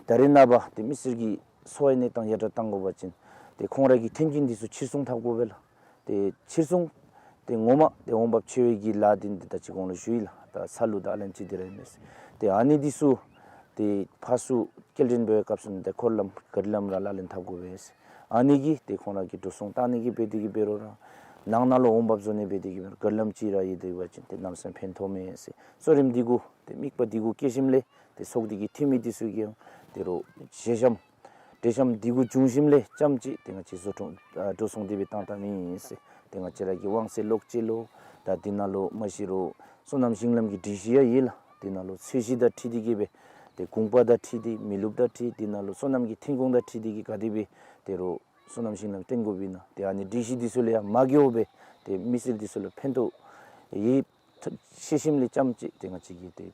ད་རེས་ནངས་པ་ཏེ་མི་སེར་གྱི་འཚོ་བའི་གནས་སྟངས་ཡར་དྲག་བཏང་དགོ་པ་ཅིན་ཏེ་ཁོང་ར་གི་མཐུན་རྐྱེན་འདི་ཚུ་ཕྱིར་ཚོང་འཐབ་དགོ་པས་ལགས། ཏེ་ཕྱིར་ཚོང་ཏེ་ངོ་མ་ཏེ་འོང་འབབ་ཆེ་བའི་གི་ལཱ་འདི་ཏེ་ད་ཅི་གོང་ལུ་ཞུ་ཡི་ལགས། ད་ས་ལུད་དང་ཨ་ལན་ཅི་འདི་ར་ཨིན་མས། ཏེ་ཨ་ནི་འདི་ཚུ་ཏེ་ཕར་ཚུར་སྐྱེལ་འདྲེན་འབད་བའི་སྐབས་སུ་ནི་ཏེ་འཁོར་ལམ་ག་རི་ལམ་ར་ལག་ལེན་འཐབ་དགོ་པས། ཨ་ནི་གིས་ཏེ་ཁོང་ར་གི་འགྲོ་སོང་བཏང་ནི་གི་འབད་དེ་གི་འབད་རུང་ར་ནང་ན་ལུ་འོང་འབབ་བཟོ་ནི་འབད་དེ་གི་འབད་རུང་ག་རི་ལམ་ཅིག་ར་ཡོད་དེ་འབད་བ་ཅིན་ཏེ་གནམ་མེད་ས་མེད་ཕན་ཐོགས་མས་ཟེར། གཙོ་རིམ་འདི་གུ་ཏེ་དམིགས་པ་འདི་གུ་བསྐྱེད་ཞིནམ་ལས་ཏེ་ཚོགས་སྡེ་གི་འཐུས་མི་འདི་ཚུ་གིས་ཡང་ཏེ་རུང་ཞལ་བྱམས་གྲོས་བྱམས་འདི་གུ་བྱུང་ཞིནམ་ལས་རྐྱངམ་ཅིག་ཏེ་ང་བཅས་བཟོ་སྐྲུན་ཨ་འགྲོ་སོང་འདི་སྦེ་བཏང་བཏངམ་ཨིན་ཟེར། ཏེ་ང་བཅས་ར་གི་དབང་ཚད་ལོག་སྤྱོད་ལོ་ད་འདི་ནང་ལུ་མ་གཞི་རུང་སོ་ནམ་ཞིང་ལམ་གྱི་སྒྲིག་གཞི་ཡང་ཡོད་ལགས། འདི་ནང་ལུ་ཚོས་གཞི་དང་འཁྲིལ་ཏེ་གི་སྦེ་ཏེ་གུང་པ་དང་འཁྲིལ་ཏེ་མི་ལུཔ་དང་འཁྲིལ་འདི་ནང་ལུ་སོ་ནམ་གྱི་ཐོན་ཁུངས་དང་འཁྲིལ་ཏེ་གི་ག་དེ་སྦེ་ཏེ་རུང་སོ་ནམ་ཞིང་ལམ་བཏོན་དགོཔ་ཨིན་ན་ཏེ་ཨ་ནི་སྒྲིག་གཞི་འདི་ཚུ་ལས་ཡང་མ་འགལཝ་སྦེ་ཏེ་མི་སེར་འདི་ཚུ་ལུ་ཕན་ཐོགས་ཡོད་ཤེས་ཞིནམ་ལས་རྐྱངམ་ཅིག་ཏེ་ང་བཅས་ཀྱིས་ཏེ་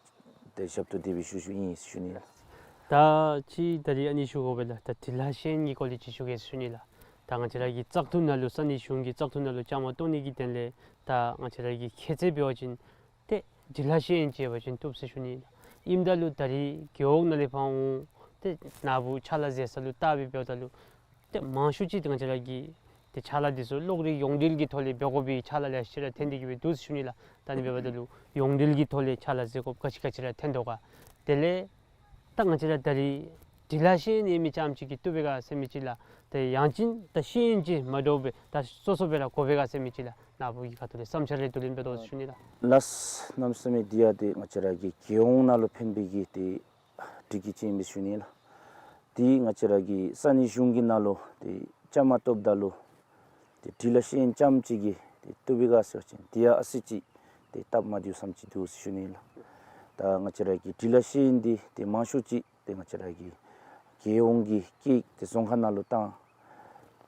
ཏེ་ཞབས་ཏོག་འདི་སྦེ་ཞུ་ཞུཝ་ཨིན་ཞུ་ནི་ལགས། ད་ཅི་ད་རིས་ཨ་ནི་ཞུ་དགོ་པས་ལགས། ད་འབྲི་ལྷག་ཤེས་ཡོན་གྱི་སྐོར་ལས་ཅིག་ཞུ་གེ་ཞུ་ནི་ལགས། ད་ང་བཅས་ར་གི་བཙག་འཐུ་ནང་ལུ་ས་གནས་གཞུང་གི་བཙག་འཐུ་ནང་ལུ་བཅའ་མར་གཏོགས་ནི་གི་དོན་ལས་ད་ང་བཅས་ར་གི་ཁྱད་ཚད་འབད་བ་ཅིན་ཏེ་འབྲི་ལྷག་ཤེས་ཡོན་ཅིག་ཡོད་པ་ཅིན་བཏུབ་ཟེར་ཞུ་ནི་ལགས། ཨིནམ་ད་ལུ་ད་རིས་རྒེད་འོག་ནང་ལས་ཕར་འོང་ཏེ་ནཱ་བུ་ཕྱག་ལཱ་མཛད་ས་ལུ་བལྟ་སྦེ་འབདཝ་ད་ལུ་ཏེ་མང་ཤོས་ཅིག་ཏེ་ང་བཅས་ར་གི་ ཏེ་ཕྱག་ལཱ་འདི་ཚུ་གློག་རིག་ཡོངས་འབྲེལ་གྱི་ཐོག་ལས་འབད་དགོ་པའི་ཕྱག་ལཱ་ལེ་ཤ་ར་ཐོན་ཏེ་གི་སྦེ་འདུག་ཟེར་ཞུ་ནི་ལགས། ད་ཨ་ནི་འབདཝ་ད་ལུ་ཡོངས་འབྲེལ་གྱི་ཐོག་ལས་ཕྱག་ལཱ་མཛད་དགོཔ་ག་ཅི་ག་ཅི་ར་ཐོན་དོ་ག། དེ་ལས་ད་ང་བཅས་ར་ད་རིས་འབྲི་ལྷག་ཤེས་ཡོན་ཡོད་མི་ཙམ་ཅིག་གིས་བཏུབ་པས་ག་ཟེར་མི་ཅིག་ལགས། ཏེ་ཡང་ཅིན་ད་ཤེས་ཡོན་ཅིག་མ་འདྲཝ་སྦེ་ད་སོ་སོ་སྦེ་ར་དགོ་པས་ག་ཟེར་མི་ཅིག་ལགས། ནཱ་བུ་གི་ཁ་ཐུག་ལས་བསམ་འཆར་རེ་བསྡུ་ལེན་འབད་དོ་ཟེར་ཞུ་ནི་ལགས། ལགས། གནམ་མེད་ས་མེད་འདི་ཡང་ཏེ་ང་བཅས་ར་གི་རྒྱལ་ཡོངས་ནང་ལུ་ཕན་པའི་གི་ཏེ་སྒྲིག་གི་ཅིག་ཨིན་པས་ཞུ་ནི་ལགས། ཏེ་ང་བཅས་ར་གི་ས་གནས་གཞུང་གི་ནང་ལུ་ཏེ་བཅའ་མར་གཏོགསཔ་ད་ལུ་ཏེ་འབྲི་ལྷག་ཤེས་ཡོན་ཙམ་ཅིག་གིས་ཏེ་བཏུབ་པས་ག་ཟེར་བ་ཅིན་འདི་ཡང་ཨ་ཙི་ཅིག་ཏེ་སྟབས་མ་བདེཝ་ཙམ་ཅིག་འདུག་ཟེར་ཞུ་ནི་ལགས། ད་ང་བཅས་ར་གི་འབྲི་ལྷག་ཤེས་ཡོན་འདི་ཏེ་མང་ཤོས་ཅིག་ཏེ་ང་བཅས་ར་གི་རྒྱལ་ཡོངས་ཀྱི་སྐད་ཏེ་རྫོང་ཁག་ནང་ལུ་བཏང་།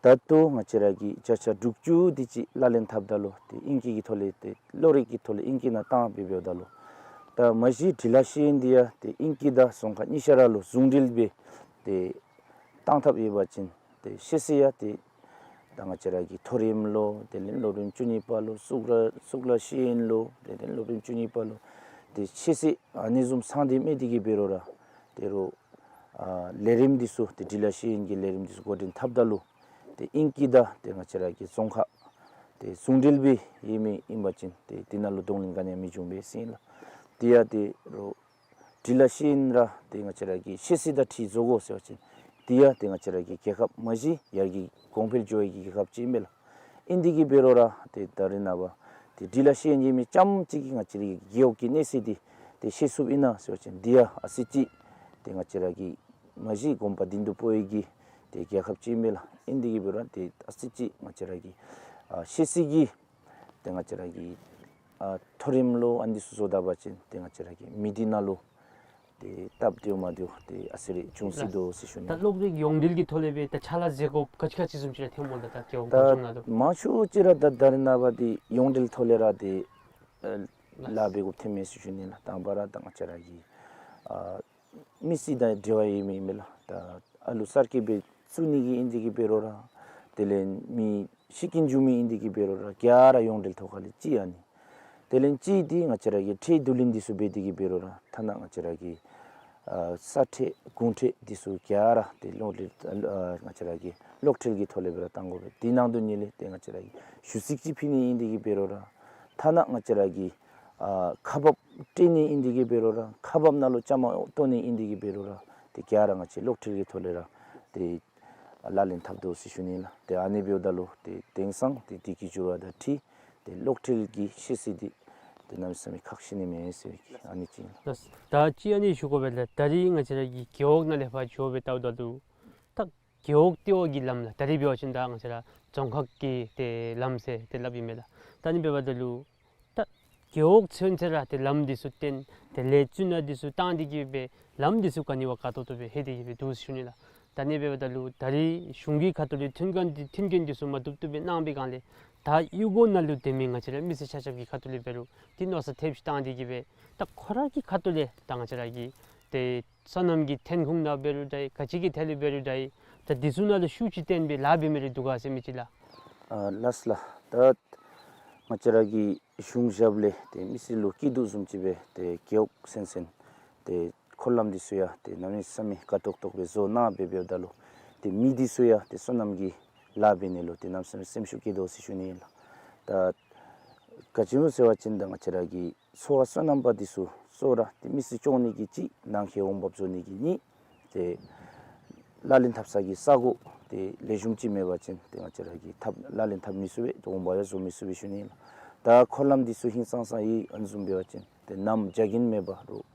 ད་ལྟོ་ང་བཅས་ར་གི་བརྒྱ་ཆ་དྲུག་ཅུ་དེ་ཅིག་ལག་ལེན་འཐབ་ད་ལུ་ཏེ་ཨིང་སྐད་ཀྱི་ཐོག་ལས་ཏེ་གློག་རིག་གི་ཐོག་ལས་ཨིང་སྐད་ནང་བཏང་སྦེ་འབདཝ་ད་ལུ་ད་མ་གཞི་འབྲི་ལྷག་ཤེས་ཡོན་འདི་ཡང་ཏེ་ཨིང་སྐད་དང་རྫོང་ཁག་གཉིས་ཆ་ར་ལུ་ཟུང་འབྲེལ་སྦེ་ཏེ་བཏང་ཐབས་ཡོད་པ་ཅིན་ཏེ་ཤེས་ཚད་ཡང་ཏེ་ད་ང་བཅས་ར་གི་མཐོ་རིམ་ལོ་དེ་ལས་སློབ་རིམ་བཅུ་གཉིས་པ་ལོ་གཙུག་ལག་གཙུག་ལག་ཤེས་ཡོན་ལོ་དེ་ལས་སློབ་རིམ་བཅུ་གཉིས་པ་ལོ་ཏེ་ཤེས་ཚད་ཨ་ནི་བཟུམ་ཚང་སྟེ་མེད་དེ་གི་འབད་རུང་ར་ཏེ་རུང་ཨ་ལས་རིམ་འདི་ཚུ་ཏེ་འབྲི་ལྷག་ཤེས་ཡོན་གྱི་ལས་རིམ་འདི་ཚུ་འགོ་འདྲེན་འཐབ་ད་ལུ་ཏེ་ཨིང་སྐད་དང་ཏེ་ང་བཅས་ར་གི་རྫོང་ཁག་ཏེ་ཟུང་འབྲེལ་སྦེ་ཡོད་མི་ཨིན་པ་ཅིན་ཏེ་འདི་ནང་ལུ་གདོང་ལེན་ག་ནི་ཡང་མི་འབྱུང་པས་ཟེར་ཨིན་ལགས། དེ་ཡང་ཏེ་རུང་འབྲི་ལྷག་ཤེས་ཡོན་ར་ཏེ་ང་བཅས་ར་གི་ཤེས་ཚད་དང་འཁྲིལ་བཟོ་དགོ་ཟེར་བ་ཅིན་དེ་ཡང་ཏེ་ང་བཅས་ར་གི་རྒྱལ་ཁབ་མ་གཞི་ཡར་རྒྱས་གོང་འཕེལ་འགྱོ་བའི་གི་རྒྱལ་ཁབ་ཅིག་ཨིན་པས་ལགས། ཨིན་དེ་གི་འབད་རུང་ར་ཏེ་ད་རེས་ནངས་པ་ཏེ་འབྲི་ལྷག་ཤེས་ཡོན་ཡོད་མི་ཙམ་ཅིག་གིས་ང་བཅས་ར་གི་རྒེད་འོག་གི་གནས་ཚད་འདི་ཏེ་ཤེས་ཚུགསཔ་ཨིན་ན་ཟེར་བ་ཅིན་འདི་ཡང་ཨ་ཙི་ཅིག་ཏེ་ང་བཅས་ར་གི་མ་གཞི་གོམ་པ་མདུན་དུ་སྤོ་བའི་གི་ཏེ་རྒྱལ་ཁབ་ཅིག་ཨིན་པས་ལགས། ཨིན་དེ་གི་འབད་རུང་ཏེ་ཨ་ཙི་ཅིག་ང་བཅས་ར་གི་ཨ་ཤེས་ཚད་ཀྱི་ཏེ་ང་བཅས་ར་གི་ཨ་མཐོ་རིམ་ལོ་ཨ་ནི་ཚུ་བཟོ་ད་པ་ཅིན་ཏེ་ང་བཅས་ར་གི་མི་སྡེ་ནང་ལུ་ཏེ་སྟབས་བདེཝ་མ་བདེཝ་ཏེ་ཨ་ཙི་རེ་འབྱུང་སྲིད་དོ་ཟེར་ཞུ་ནི། ད་གློག་རིག་ཡོངས་འབྲེལ་གྱི་ཐོག་ལས་སྦེ་ད་ཕྱག་ལཱ་མཛད་དགོཔ་ག་ཅི་ག་ཅི་བཟུམ་ཅིག་ར་ཐོནམ་སྨོ་ལགས། ད་རྒེད་འོག་ད་གཞུང་ནང་ལུ་མང་ཤོས་ཅིག་ར་ད་ད་རེས་ནངས་པ་འདི་ཡོངས་འབྲེལ་ཐོག་ལས་ར་ཏེ་ཨ་ལཱ་འབད་དགོཔ་ཐོན་མས་ཟེར་ཞུ་ནི་ལགས། དང་པ་ར་ད་ང་བཅས་ར་གི་ཨ་མི་སེར་དང་འབྲེལ་བ་ཡོད་མི་ཨིན་མས་ལགས། ད་ཨ་ལུ་གསར་སྐྱེས་སྦེ་བཙུགས་ནི་གི་ཨིན་དེ་གི་འབད་རུང་ར་དེ་ལས་མི་ཤི་རྐྱེན་བྱུང་མི་ཨིན་དེ་གི་འབད་རུང་ར་ག་ར་ཡོངས་འབྲེལ་ཐོག་ཁ་ལས་ཅིག་ཨ་ནི། དེ་ལས་གཅིག་འདི་ང་བཅས་ར་གི་ཁྲལ་བསྡུ་ལེན་འདི་ཚུ་འབད་དེ་གི་འབད་རུང་ར་ཐ་ན་ང་བཅས་ར་གི་ཨ་ས་ཁྲལ་གུང་ཁྲལ་འདི་ཚུ་ག་ར་ཏེ་གློག་ལས་ཨ་ང་བཅས་ར་གི་གློག་ཁྲལ་གྱི་ཐོག་ལས་སྦེ་ར་བཏང་དགོ་པས། དེ་ནང་དུ་ཉིད་ལས་ཏེ་ང་བཅས་ར་གི་ཞུ་ཚིག་ཅིག་ཕུལ་ནི་ཨིན་དེ་གི་འབད་རུང་ར་ཐ་ན་ང་བཅས་ར་གི་ཨ་ཁག་འབག་སྤྲོད་ནི་ཨིན་དེ་གི་འབད་རུང་ར་ཁག་འབག་ནང་ལུ་བཅའ་མར་གཏོགས་ནི་ཨིན་དེ་གི་འབད་རུང་ར་ཏེ་ག་ར་ང་བཅས་གློག་ཁྲལ་གྱི་ཐོག་ལས་ར་ཏེ་ལག་ལེན་འཐབ་དོ་ཟེར་ཞུ་ནི་ལགས། ཏེ་ཨ་ནི་འབདཝ་ད་ལུ་ཏེ་དེང་སང་ཏེ་དུས་ཀྱི་འགྱུར་བ་དང་འཁྲིལ་ཏེ་གློག་ཁྲལ་གྱི་ཤེས་ཚད་འདི་ཏེ་གནམ་མེད་ས་མེད་ཁག་ཆེ་ནི་མས་ཟེར་བའི་ཨ་ནི་ཅིག་ཨིན་ལགས། ད་ཅི་ཨ་ནི་ཞུ་དགོ་པས་ལགས། ད་རིས་ང་བཅས་ར་གི་རྒེད་འོག་ནང་ལས་ཕར་འགྱོ་སྦེ་བལྟཝ་ད་ལུ་ད་རྒེད་འོག་ལྟེ་བ་གི་ལམ་ལགས། ད་རིས་འབད་བ་ཅིན་ད་ང་བཅས་ར་རྫོང་ཁག་གི་ཏེ་ལམ་ཟེར་ཏེ་སླབ་ཨིན་མས་ལགས། ད་ཨ་ནི་འབདཝ་ད་ལུ་ད་རྒེད་འོག་ཚུན་ཚོད་ར་ཏེ་ལམ་འདི་ཚུ་བཏོན་དེ་ལས་བཙུགས་ནང་འདི་ཚུ་བཏང་སྟེ་གི་སྦེ་ལམ་འདི་ཚུ་ག་ནི་བ་ག་ཏོག་ཏོ་སྦེ་ལྷོད་དེ་གི་སྦེ་འདུག་ཟེར་ཞུ་ནི་ལགས། ད་ཨ་ནི་འབདཝ་ད་ལུ་ད་རིས་གཞུང་གི་ཁ་ཐུག་ལས་མཐུན་རྐྱེན་འདི་མཐུན་རྐྱེན་འདི་ཚུ་མ་བཏུབ་བཏུབ་སྦེ་གནང་བའི་སྒང་ལས་ད་གཡུས་སྒོ་ནང་ལུ་སྡོད་མི་ང་བཅས་ར་མི་སེར་ཆ་ཁྱབ་ཀྱི་ཁ་ཐུག་ལས་འབད་རུང་ཏེ་མནོ་བསམ་ཐེབས་ཅིག་བཏང་སྟེ་གི་སྦེ་ད་ཁོ་ར་གི་ཁ་ཐུག་ལས་ད་ང་བཅས་ར་གི་ཏེ་སོ་ནམ་གྱི་ཐོན་ཁུངས་ནང་འབད་རུང་འདྲ་ག་ཅི་གི་ཐད་ལས་འབད་རུང་འདྲ་ད་འདི་ཚུ་ནང་ལུ་ཤུགས་ཅིག་བཏོན་སྦེ་ལཱ་འབད་མི་རེ་འདུག་ག་ཟེར་མི་ཅིག་ལགས། ཨ་ལགས་ལགས། ད་ང་བཅས་ར་གི་གཞུང་ཞབས་ལས་ཏེ་མི་སེར་ལུ་སྐྱིད་སྡུག་བཟུམ་ཅིག་སྦེ་ཏེ་རྒེད་འོག་གསན་གསན་ཏེ་འཁོར་ལམ་འདི་ཚུ་ཡང་ཏེ་གནམ་མེད་ས་མེད་ག་ཏོག་ཏོ་སྦེ་བཟོ་གནང་སྦེ་འབདཝ་ད་ལུ་ཏེ་མི་འདི་ཚུ་ཡང་ཏེ་སོ་ནམ་གྱི་ལཱ་འབད་ནི་ལུ་ཏེ་གནམ་མེད་ས་མེད་སེམས་ཤུགས་བསྐྱེད་དོ་ཟེར་ཞུ་ནི་ཨིན་ལགས། ད་ག་ཅི་སྨོ་ཟེར་བ་ཅིན་ད་ང་བཅས་ར་གི་ཚོ་བ་སོ་ནམ་པ་འདི་ཚུ་གཙོ་བོ་ར་ཏེ་མི་སེར་སྐྱོང་ནི་གི་གཅིག་ནང་འཁོད་འོང་འབབ་བཟོ་ནི་གི་གཉིས་ཏེ་ལག་ལེན་འཐབ་ས་གི་ས་གོ་ཏེ་ལེགས་ཤོམ་ཅིག་མེད་པ་ཅིན་ཏེ་ང་བཅས་ར་གིས་འཐབ་ལག་ལེན་འཐབ་མི་ཚུགས་པས། འོང་འབབ་ཡང་བཟོ་མི་ཚུགས་པས་ཞུ་ནི་ཨིན་ལགས། ད་འཁོར་ལམ་འདི་ཚུ་ཧིང་སངས་ས་ཡི་ཨ་ནི་བཟུམ་འབད་བ་ཅིན་ཏེ་གནམ་རྒྱ་གིན་མེད་པ་རུང་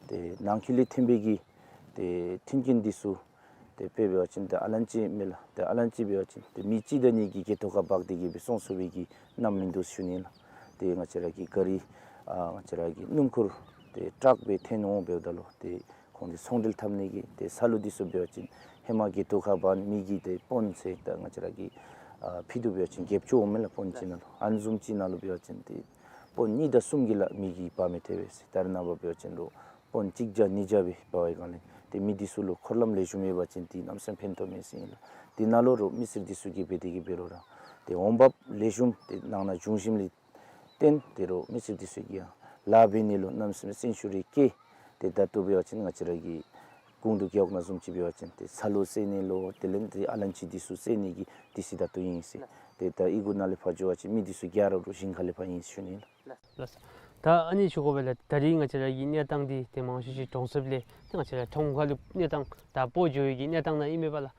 ཏེ་ནང་འཁོད་ལས་ཐོན་པའི་གི་ཏེ་མཐུན་རྐྱེན་འདི་ཚུ་ཏེ་དཔེ་འབད་བ་ཅིན་ཏེ་ཨ་ལན་ཅིག་མས་ལགས། ཏེ་ཨ་ལན་ཅིག་འབད་བ་ཅིན་ཏེ་མི་གཅིག་དང་གཉིས་ཀྱིས་གྱལ་ཐོག་ཁར་འབག་སྟེ་གི་སྦེ་སོང་ཚུགས་པའི་གི་གནམ་མིན་འདུག་ཞུ་ནི་ཨིན་ལགས། ཏེ་ང་བཅས་ར་གི་ག་རི་ཨ་ང་བཅས་ར་གི་སྣུམ་འཁོར་ཏེ་ཊཱག་སྦེ་ཐོན་འོང་འབདཝ་ད་ལུ་ཏེ་ཁོང་འདི་ཚོང་འབྲེལ་འཐབ་ནི་གི་ཏེ་ས་ལུ་འདི་ཚུ་འབད་བ་ཅིན་ཧེ་མ་གྱལ་ཐོག་ཁར་འབག་མི་གི་ཏེ་དཔོན་ཟེར་ད་ང་བཅས་ར་གི་ཨ་ཕྱི་དུ་འབད་བ་ཅིན་རྒྱལཔོ་ཅིག་འོང་མས་ལགས། དཔོན་ཅིག་ནང་ལུ་ཨ་ནི་བཟུམ་ཅིག་ནང་ལུ་འབད་བ་ཅིན་ཏེ་དཔོན་གཉིས་དང་གསུམ་གྱི་ལཱ་མི་གིས་འབག་མི་ཐེག་པས་ཟེར། ད་རེས་ནངས་པ་འབད་བ་ཅིན་ལུ་དཔོན་གཅིག་བརྒྱ་གཉིས་བརྒྱ་སྦེ་འབག་པའི་སྒང་ལས་ཏེ་མི་འདི་ཚུ་ལུ་འཁོར་ལམ་ལེགས་ཤོམ་ཡོད་པ་ཅིན་ཏེ་གནམ་མེད་ས་མེད་ཕན་ཐོགས་མས་ཟེར་ཨིན་ལགས། དེ་ནང་ལུ་རུང་མི་སེར་འདི་ཚུ་གིས་འབད་དེ་གི་འབད་རུང་ར་ཏེ་འོང་འབབ་ལེགས་ཤོམ་ཏེ་ནང་ན་འབྱུང་ཞིནམ་ལས་བརྟེན་ཏེ་རུང་མི་སེར་འདི་ཚུ་གིས་ཡང་ལཱ་འབད་ནི་ལུ་གནམ་མེད་ས་མེད་སེམས་ཤུགས་རེ་བསྐྱེད། ཏེ་ད་ལྟོ་འབད་བ་ཅིན་ང་བཅས་ར་གི་ གུང་དུ་རྒེད་འོག་ནང་བཟུམ་ཅིག་འབད་བ་ཅིན་ཏེ་ཚ་ལུ་བསལ་ནི་ལོ་དེ་ལས་ཏེ་ཨ་ལན་ཅི་འདི་ཚུ་བསལ་ནི་གི་དུས་ཚོད་ད་ལྟོ་ཨིན་ཟེར། ཏེ་ད་གཡུས་སྒོ་ནང་ལས་ཕར་འགྱོ་བ་ཅིན་མི་འདི་ཚུ་ག་ར་རུང་ཞིང་ཁ་ལས་ཕར་ཨིན་ཟེར་ཞུ་ནི་ལགས། ལགས་སོ། ད་ཨ་ནི་ཞུ་དགོ་པས་ལགས། ད་རིས་ང་བཅས་ར་གི་གནས་སྟངས་འདི་ཏེ་མང་ཤོས་ཅིག་གྲོང་གསེབ་ལས་ཏེ་ང་བཅས་ར་ཁྲོམ་ཁ་ལུ་གནས་སྟངས་ད་སྤོ་འགྱོ་བའི་གི་གནས་སྟངས་ནང་ཨིན་མས་པ་ལགས།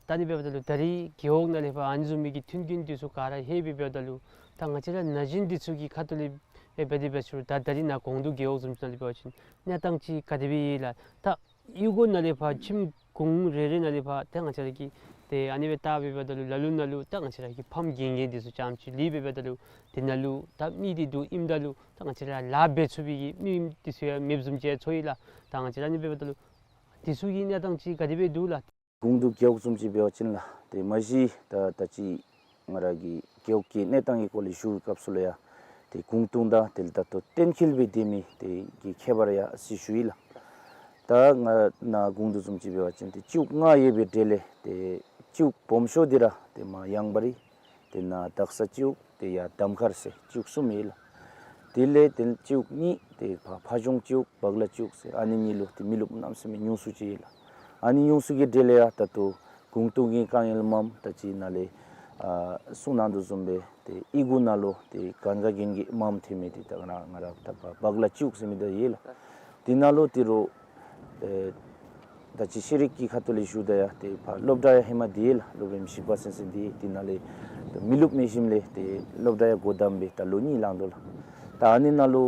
ད་ཨ་ནི་འབདཝ་ད་ལུ་ད་རིས་རྒེད་འོག་ནང་ལས་ཕར་ཨ་ནི་བཟུམ་མའི་གི་མཐུན་རྐྱེན་འདི་ཚུ་ག་ར་ལྷོད་པའི་འབདཝ་ད་ལུ་ད་ང་བཅས་ར་ན་གཞོན་འདི་ཚུ་གི་ཁ་ཐུག་ལས་འབད་དེ་འབད་ཞུ་རུང་ད་ད་རིས་ནཱ་གུང་དུ་རྒེད་འོག་བཟུམ་ཅིག་ནང་ལས་འབད་བ་ཅིན་གནས་སྟངས་ཅིག་ག་དེ་སྦེ་ཡོད་ལགས། ད་གཡུས་སྒོ་ནང་ལས་ཕར་ཁྱིམ་གུང་རེ་རེ་ནང་ལས་ཕར་ཏེ་ང་བཅས་ར་གི་ཏེ་ཨ་ནི་སྦེ་བལྟ་བའི་འབདཝ་ད་ལུ་ལ་ལུ་ནང་ལུ་ད་ང་བཅས་ར་གི་ཕམ་རྒན་རྒས་འདི་ཚུ་རྐྱངམ་ཅིག་ལུས་པའི་འབདཝ་ད་ལུ་དེ་ནང་ལུ་ད་མི་འདི་འདུག་ཨིནམ་ད་ལུ་ད་ང་བཅས་ར་ལཱ་འབད་ཚུགས་པའི་གི་མི་འདི་ཚུ་ཡང་མེདཔ་བཟུམ་ཅིག་ཚོར་ཡི་ལགས། ད་ང་བཅས་ར་ཨ་ནི་འབདཝ་ད་ལུ་འདི་ཚུ་གི་གནས་སྟངས་ཅིག་ག་དེ་སྦེ་འདུག་ལགས། གུང་དུ་རྒེད་འོག་བཟུམ་ཅིག་འབད་བ་ཅིན་ལགས། ཏེ་མ་གཞི་ད་ད་ཅི་ང་ར་གི་རྒེད་འོག་གི་གནས་སྟངས་ཀྱི་སྐོར་ལས་ཞུ་བའི་སྐབས་སུ་ལུ་ཡང་ཏེ་གུང་སྟོང་དང་དེ་ལས་ད་ལྟོ་གཏན་འཁེལ་སྦེ་སྡོད་མི་དེ་གི་ཁྱད་པར་ཡང་ཅིག་ཞུ་ཡི་ལགས། ད་ང་ནཱ་གུང་དུ་བཟུམ་ཅིག་འབད་བ་ཅིན་ཏེ་སྤྱི་འོག་ལྔ་ཡོད་པའི་གྲས་ལས་ཏེ་སྤྱི་འོག་སྦོམ་ཤོས་འདི་ར་ཏེ་མར་གཡང་བ་རི་དེ་ནཱ་དག་ས་སྤྱི་འོག་དེ་ཡར་དམ་མཁར་ཟེར་སྤྱི་འོག་གསུམ་ཡོད་ལགས། དེ་ལས་ཏེ་སྤྱི་འོག་གཉིས་ཏེ་ཕ་ཕ་གཞུང་སྤྱི་འོག་བག་ལ་སྤྱི་འོག་ཟེར་ཨ་ནི་གཉིས་ལུ་ཏེ་མི་རློབས་གནམ་མེད་ས་མེད་ཉུང་སུ་ཅིག་ཡོད་ལགས། ཨ་ནི་ཉུང་སུ་གི་གྲས་ལས་ཡང་ད་ལྟོ་གུང་སྟོང་གི་དཀའ་ངལ་མངམ་ད་ཅི་ནཱ་ལས་ཨ་གསུང་གནང་དོ་བཟུམ་སྦེ་ཏེ་གཡུས་སྒོ་ནང་ལུ་ཏེ་གན་རྒྱ་གན་རྒྱ་མངམ་ཐོན་མི་འདི་ད་ང་ར་ང་ར་ད་བག་ལ་སྤྱི་འོག་ཟེར་མི་འདི་ཡོད་ལགས། དེ་ནང་ལུ་ཏེ་རུང་ཨེ་ད་ཅི་ཤེས་རིག་གི་ཁ་ཐུག་ལས་ཞུཝ་ད་ཡང་ཏེ་ཕར་སློབ་གྲྭ་ཡང་ཧེ་མ་འདི་ལགས་སློབ་རིམ་བཞི་པ་ཚུན་ཚོད་འདི་དེ་ནང་ལས་ཏེ་མི་རློབས་མེད་ཞིནམ་ལས་ཏེ་སློབ་གྲྭ་ཡང་སྒོ་བསྡམས་སྦེ་ད་ལོ་གཉིས་ལང་དོ་ལགས། ད་ཨ་ནི་ནང་ལུ་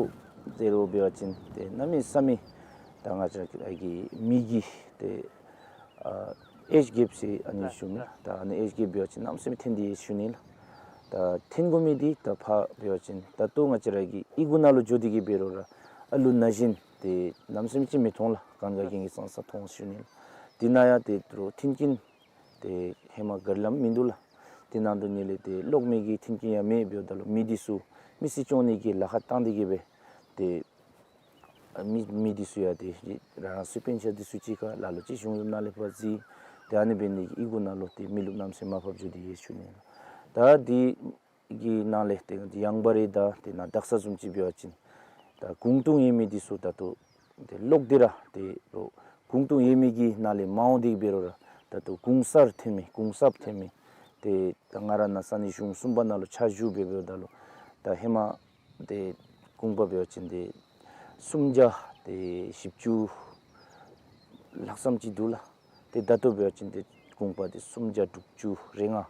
ཏེ་རུང་འབད་བ་ཅིན་ཏེ་གནམ་མེད་ས་མེད་ད་ང་བཅས་ར་གི་མི་གི་ཏེ་ཨ་ཨེཇ་གེབ་ཟེར་ཨ་ནི་ཞུ་མི་ད་ཨ་ནི་ཨེཇ་གེབ་འབད་བ་ཅིན་གནམ་མེད་ས་མེད་ཐོན་ཏེ་ཡོད་ཞུ་ནི་ལགས། ད་ཐོན་དགོ་མི་འདི་ད་ཕར་འབད་བ་ཅིན་ད་ལྟོ་ང་བཅས་ར་གི་གཡུས་སྒོ་ནང་ལུ་འགྱོ་སྟེ་གི་འབད་རུང་ར་ཨ་ལུ་ན་གཞོན་ཏེ་གནམ་མེད་ས་མེད་ཅིག་མི་མཐོང་ལགས། གན་རྒྱ་གན་རྒྱ་ཙང་ཙ་མཐོང་ཞུ་ནི་ལགས། དེ་ནང་ཡང་ཏེ་ད་རུང་མཐུན་རྐྱེན་ཏེ་ཧེ་མ་ག་ར་ལངམ་མིན་འདུག་ལགས། དེ་ནང་དུ་ནི་ལས་ཏེ་གློག་མེ་གི་མཐུན་རྐྱེན་ཡང་མེད་འབདཝ་ད་ལུ་མི་འདི་ཚུ་མི་སེར་སྐྱོང་ནི་གི་ལཱ་ཁག་བཏང་སྟེ་གི་སྦེ་ཏེ་མི་མི་འདི་ཚུ་ཡང་ཏེ་རང་རང་སོའི་དཔེ་ཆ་འདི་ཚུ་གཅིག་ཁར་ལ་ལུ་ཅིག་གཞུང་གཡོག་ནང་ལས་ཕར་བརྩི་ཏེ་ཨ་ནི་འབད་ནི་གིས་གཡུས་སྒོ་ནང་ལུ་ཏེ་མི་རློབས་གནམ་མེད་ས་མེད་མར་ཕབ་འགྱོ་སྟེ་ཡོད་ཞུ་ནི་ལགས། ད་འདི་གི་ནང་ལས་ཏེ་གཡང་བ་རི་དང་དེ་ནང་དག་ས་བཟུམ་ཅིག་འབད་བ་ཅིན་ད་གུང་སྟོང་ཡོད་མི་འདི་ཚུ་ད་ལྟོ་ཏེ་ལོག་སྟེ་ར་ཏེ་རུང་གུང་སྟོང་ཡོད་མི་གི་ནང་ལས་མ་འོང་སྟེ་འབད་རུང་ར་ད་ལྟོ་གུང་གསར་ཐོན་མི་གུང་གསརཔ་ཐོན་མི་ཏེ་ད་ང་ར་ནཱ་ས་གནས་གཞུང་གསུམ་པ་ནང་ལུ་ཕྱག་ཞུ་སྦེ་འབདཝ་ད་ལུ་ད་ཧེ་མ་ཏེ་གུང་པ་འབད་བ་ཅིན་ཏེ་སུམ་བརྒྱ་ཏེ་བཞི་བཅུ་ལྷག་ཙམ་ཅིག་འདུག་ལགས། ཏེ་ད་ལྟོ་འབད་བ་ཅིན་ཏེ་གུང་པ་ཏེ་སུམ་བརྒྱ་དྲུག་ཅུ་རེ་ལྔ་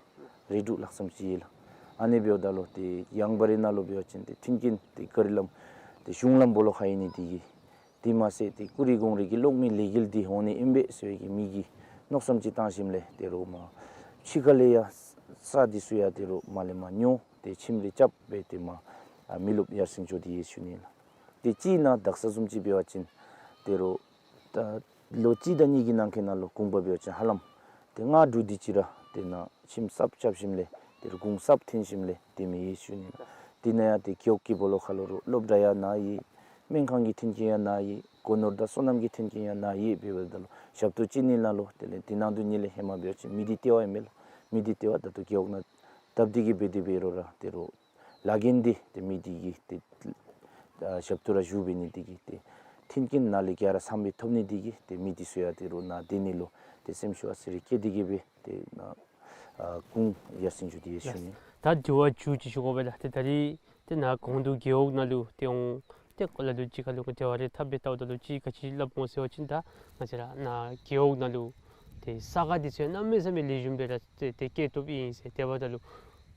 རེ་དྲུག་ལྷག་ཙམ་ཅིག་ཡོད་ལགས། ཨ་ནི་འབདཝ་ད་ལུ་ཏེ་གཡང་བ་རི་ནང་ལུ་འབད་བ་ཅིན་ཏེ་མཐུན་རྐྱེན་ཏེ་ག་ར་ལངམ་ཏེ་གཞུང་ལམ་སྦོ་ལོགས་ཁར་ཨིན་ནི་འདི་གིས་དེ་མ་ཚད་ཏེ་ཀུ་རེ་གུང་རེ་གི་གློག་མེ་ལས་འགུལ་འདི་འོང་ནི་ཨིན་པས་ཟེར་བའི་གི་མི་གིས་མནོ་བསམ་ཅིག་བཏང་ཞིནམ་ལས་ཏེ་རུང་མར་ཕྱི་ཁ་ལས་ཡང་ས་འདི་ཚུ་ཡང་ཏེ་རུང་མར་ལས་མར་ཉོ་སྟེ་ཁྱིམ་རེ་རྐྱབ་སྦེ་ཏེ་མར་ཨ་མི་རློབས་ཡར་སེང་འགྱོ་སྟེ་ཡོད་ཞུ་ནི་ལགས། ཏེ་གཅིག་ནཱ་དག་ས་བཟུམ་ཅིག་འབད་བ་ཅིན་ཏེ་རུང་ད་ལོ་གཅིག་དང་གཉིས་ཀྱི་ནང་འཁོད་ནང་ལུ་གུང་པ་འབད་བ་ཅིན་ཧ་ལམ་ཏེ་ལྔ་དྲུག་དེ་ཅིག་ར་ཏེ་ནཱ་ཁྱིམ་གསརཔ་རྐྱབ་ཞིནམ་ལས་ཏེ་རུང་གུང་གསརཔ་ཐོན་ཞིནམ་ལས་ཏེ་མི་ཡོད་ཞུ་ནི་ལགས། དེ་ནང་ཡང་ཏེ་རྒེད་འོག་གི་སྦོ་ལོགས་ཁར་ལུ་རུང་སློབ་གྲྭ་ཡང་ནཱ་ཡོད། སྨན་ཁང་གི་མཐུན་རྐྱེན་ཡང་ནཱ་ཡོད། སྒོ་ནོར་དང་སོ་ནམ་གྱི་མཐུན་རྐྱེན་ཡང་ནཱ་ཡོད་འབདཝ་ད་ལུ་ཞབས་ཏོག་སྤྱོད་ནི་ནང་ལུ་དེ་ལས་དེ་ནང་དུ་ནི་ལས་ཧེ་མ་འབད་བ་ཅིན་མི་སྡེ་ལྟེ་བ་ཨིན་མས་ལགས། མི་སྡེ་ལྟེ་བ་ད་ལྟོ་རྒེད་འོག་ནང་བཏབ་སྟེ་གི་འབད་དེ་འབད་རུང་ར་ཏེ་རུང་ལཱ་འགན་འདི་ཏེ་མི་སྡེ་གི་ཏེ་ཨ་ཞབས་ཏོག་ར་ཞུ་འབད་ནི་འདི་གིས་ཏེ་མཐུན་རྐྱེན་ནཱ་ལས་ག་ར་ཚངམ་སྦེ་ཐོབ་ནི་འདི་གིས་ཏེ་མི་འདི་ཚུ་ཡང་ཏེ་རུང་ནཱ་སྡོད་ནི་ལུ་ཏེ་སེམས་ཤུགས་ཨ་ཙི་རེ་བསྐྱེད་དེ་གི་སྦེ་ཏེ་ནཱ་ཨ་གུང་ཡར་སེང་འགྱོ་སྟེ་ཡོད་ཞུ་ནི། ད་དྲི་བ་མཇུག་ཅིག་ཞུ་དགོ་པས་ལགས། ཏེ་ད་རིས་ཏེ་ནཱ་གུང་དུ་རྒེད་འོག་ནང་ལུ་ཏེ་འོང་ཏེ་ལ་ལུ་ཅིག་ཁར་ལུ་ཏེ་ཝ་རེ་འཐབ་སྦེ་བལྟཝ་ད་ལུ་ཅིག་ག་ཅི་སླབ་འོང་ཟེར་བ་ཅིན་ད་ང་བཅས་ར་ནཱ་རྒེད་འོག་ནང་ལུ་ཏེ་ས་ག་འདི་ཚུ་ཡང་གནམ་མེད་ས་མེད་ལེགས་ཤོམ་སྦེ་ར་ཏེ་ཏེ་སྐྱེ་ཐོབ་ཨིན་ཟེར། དེ་འབདཝ་ད་ལུ་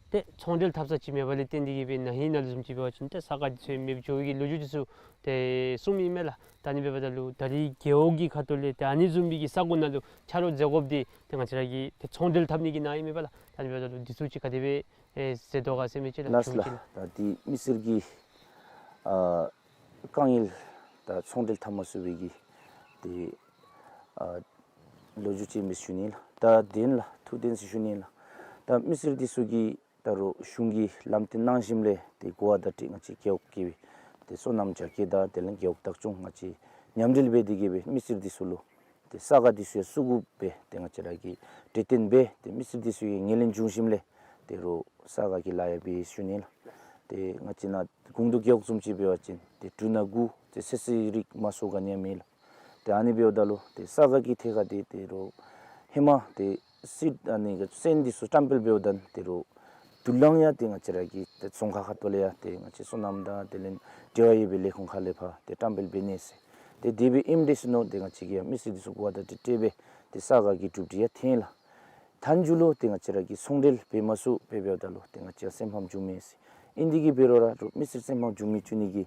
ཏེ་ཚོང་འབྲེལ་འཐབ་ས་ཅིག་མེད་པ་ལས་བརྟེན་ཏེ་གི་སྦེ་ན་ཧིང་ནང་ལུ་བཟུམ་ཅིག་འབད་བ་ཅིན་ཏེ་ས་ག་འདི་ཚུ་ཡང་མེདཔ་འགྱོ་བའི་གི་ལོ་རྒྱུས་འདི་ཚུ་ཏེ་གསུངམ་ཨིན་མས་ལགས། ད་ཨ་ནི་འབདཝ་ད་ལུ་ད་རིས་རྒེད་འོག་གི་ཁ་ཐུག་ལས་ཏེ་ཨ་ནི་བཟུམ་མའི་གི་ས་གོ་ནང་ལུ་ཆ་རོགས་མཛད་དགོཔ་འདི་ཏེ་ང་བཅས་ར་གི་ཏེ་ཚོང་འབྲེལ་འཐབ་ནི་གི་ནང་ཨིན་མས་པ་ལགས། ད་ཨ་ནི་འབདཝ་ད་ལུ་འདི་ཚུ་ཅིག་ག་དེ་སྦེ་ཨེ་ཟེར་དོ་ག་ཟེར་མི་ཅིག་ལགས། ལགས་ཞུ་ལགས། ཅིག་ལགས། ད་འདི་མི་སེར་གྱི་ཨ་དཀའ་ངལ་ད་ཚོང་འབྲེལ་འཐབ་མ་ཚུགས་པའི་གི་ཏེ་ཨ་ལོ་རྒྱུས་ཅིག་ཨིན་པས་ཞུ་ནི་ལགས། ད་བདེན་ལགས། ཐུགས་བདེན་ཟེར་ཞུ་ནི་ལགས། ད་མི་སེར་འདི་ཚུ་གིས་ད་རུང་གཞུང་གིས་ལམ་སྟོན་གནང་ཞིནམ་ལས་ཏེ་གོ་བ་བརྡ་སྤྲོད་ང་བཅས་རྒེད་འོག་གི་ཏེ་སོ་ནམ་རྒྱ་སྐྱེད་དང་དེ་ལས་རྒེད་འོག་བདག་སྐྱོང་ང་བཅས་མཉམ་འབྲེལ་འབད་དེ་གི་སྦེ་མི་སེར་འདི་ཚུ་ལུ་ཏེ་ས་ག་འདི་ཚུ་ཡང་བཙུགས་དགོ་པས། ཏེ་ང་བཅས་ར་གིས་གྲོས་བསྟུན་འབད་དེ་མི་སེར་འདི་ཚུ་གིས་ངོས་ལེན་བྱུང་ཞིནམ་ལས་ཏེ་རུང་ས་ག་གི་ལཱ་ཡང་འབད་ཞུ་ནི་ལགས། ཏེ་ང་བཅས་ནཱ་གུང་དུ་རྒེད་འོག་བཟུམ་ཅིག་འབད་བ་ཅིན་ཏེ་འབྲུ་སྣ་དགུ་ཏེ་ཚོད་བསྲེ་རིགས་མ་སོ་ག་ནི་ཡང་མེད་ལགས། ཏེ་ཨ་ནི་འབདཝ་ད་ལུ་ཏེ་ས་ག་གི་ཐད་ཁར་ཏེ་ཏེ་རོགས་ཧེ་མ་ཏེ་སི་ཨ་ནི་གི་སོན་འདི་ཚུ་བཀྲམ་སྤེལ་འབདཝ་ད་ཏེ་རོགས་དུ་ལང་ཡང་ཏེ་ང་བཅས་ར་གི་ཏེ་རྫོང་ཁག་ཁ་ཐུག་ལས་ཡང་ཏེ་ང་བཅས་སོ་ནམ་དང་དེ་ལས་འབྲེལ་བ་ཡོད་པའི་ལས་ཁུངས་ཁ་ལས་ཕར་ཏེ་བཀྲམ་སྤེལ་འབད་ནི་ཟེར། ཏེ་དེ་སྦེ་ཨིནམ་དེ་ཟེར་མནོ་སྟེ་ང་བཅས་ཀྱིས་ཡང་མི་སེར་འདི་ཚུ་གོ་བརྡ་ཏེ་སྤྲོད་སྦེ་ཏེ་ས་ག་གི་གྲུབ་འབྲས་ཡང་ཐོན་ལགས། མཐའ་མཇུག་ལུ་ཏེ་ང་བཅས་ར་གིས་ཚོང་འབྲེལ་འབད་མ་ཚུགས་པར་འབདཝ་ད་ལུ་ཏེ་ང་བཅས་སེམས་ཕམ་བྱུང་མས་ཟེར། ཨིན་དེ་གིས་འབད་རུང་ར་རོགས་མི་སེར་སེམས་ཕམ་བྱུང་མི་བཅུག་ནི་གི་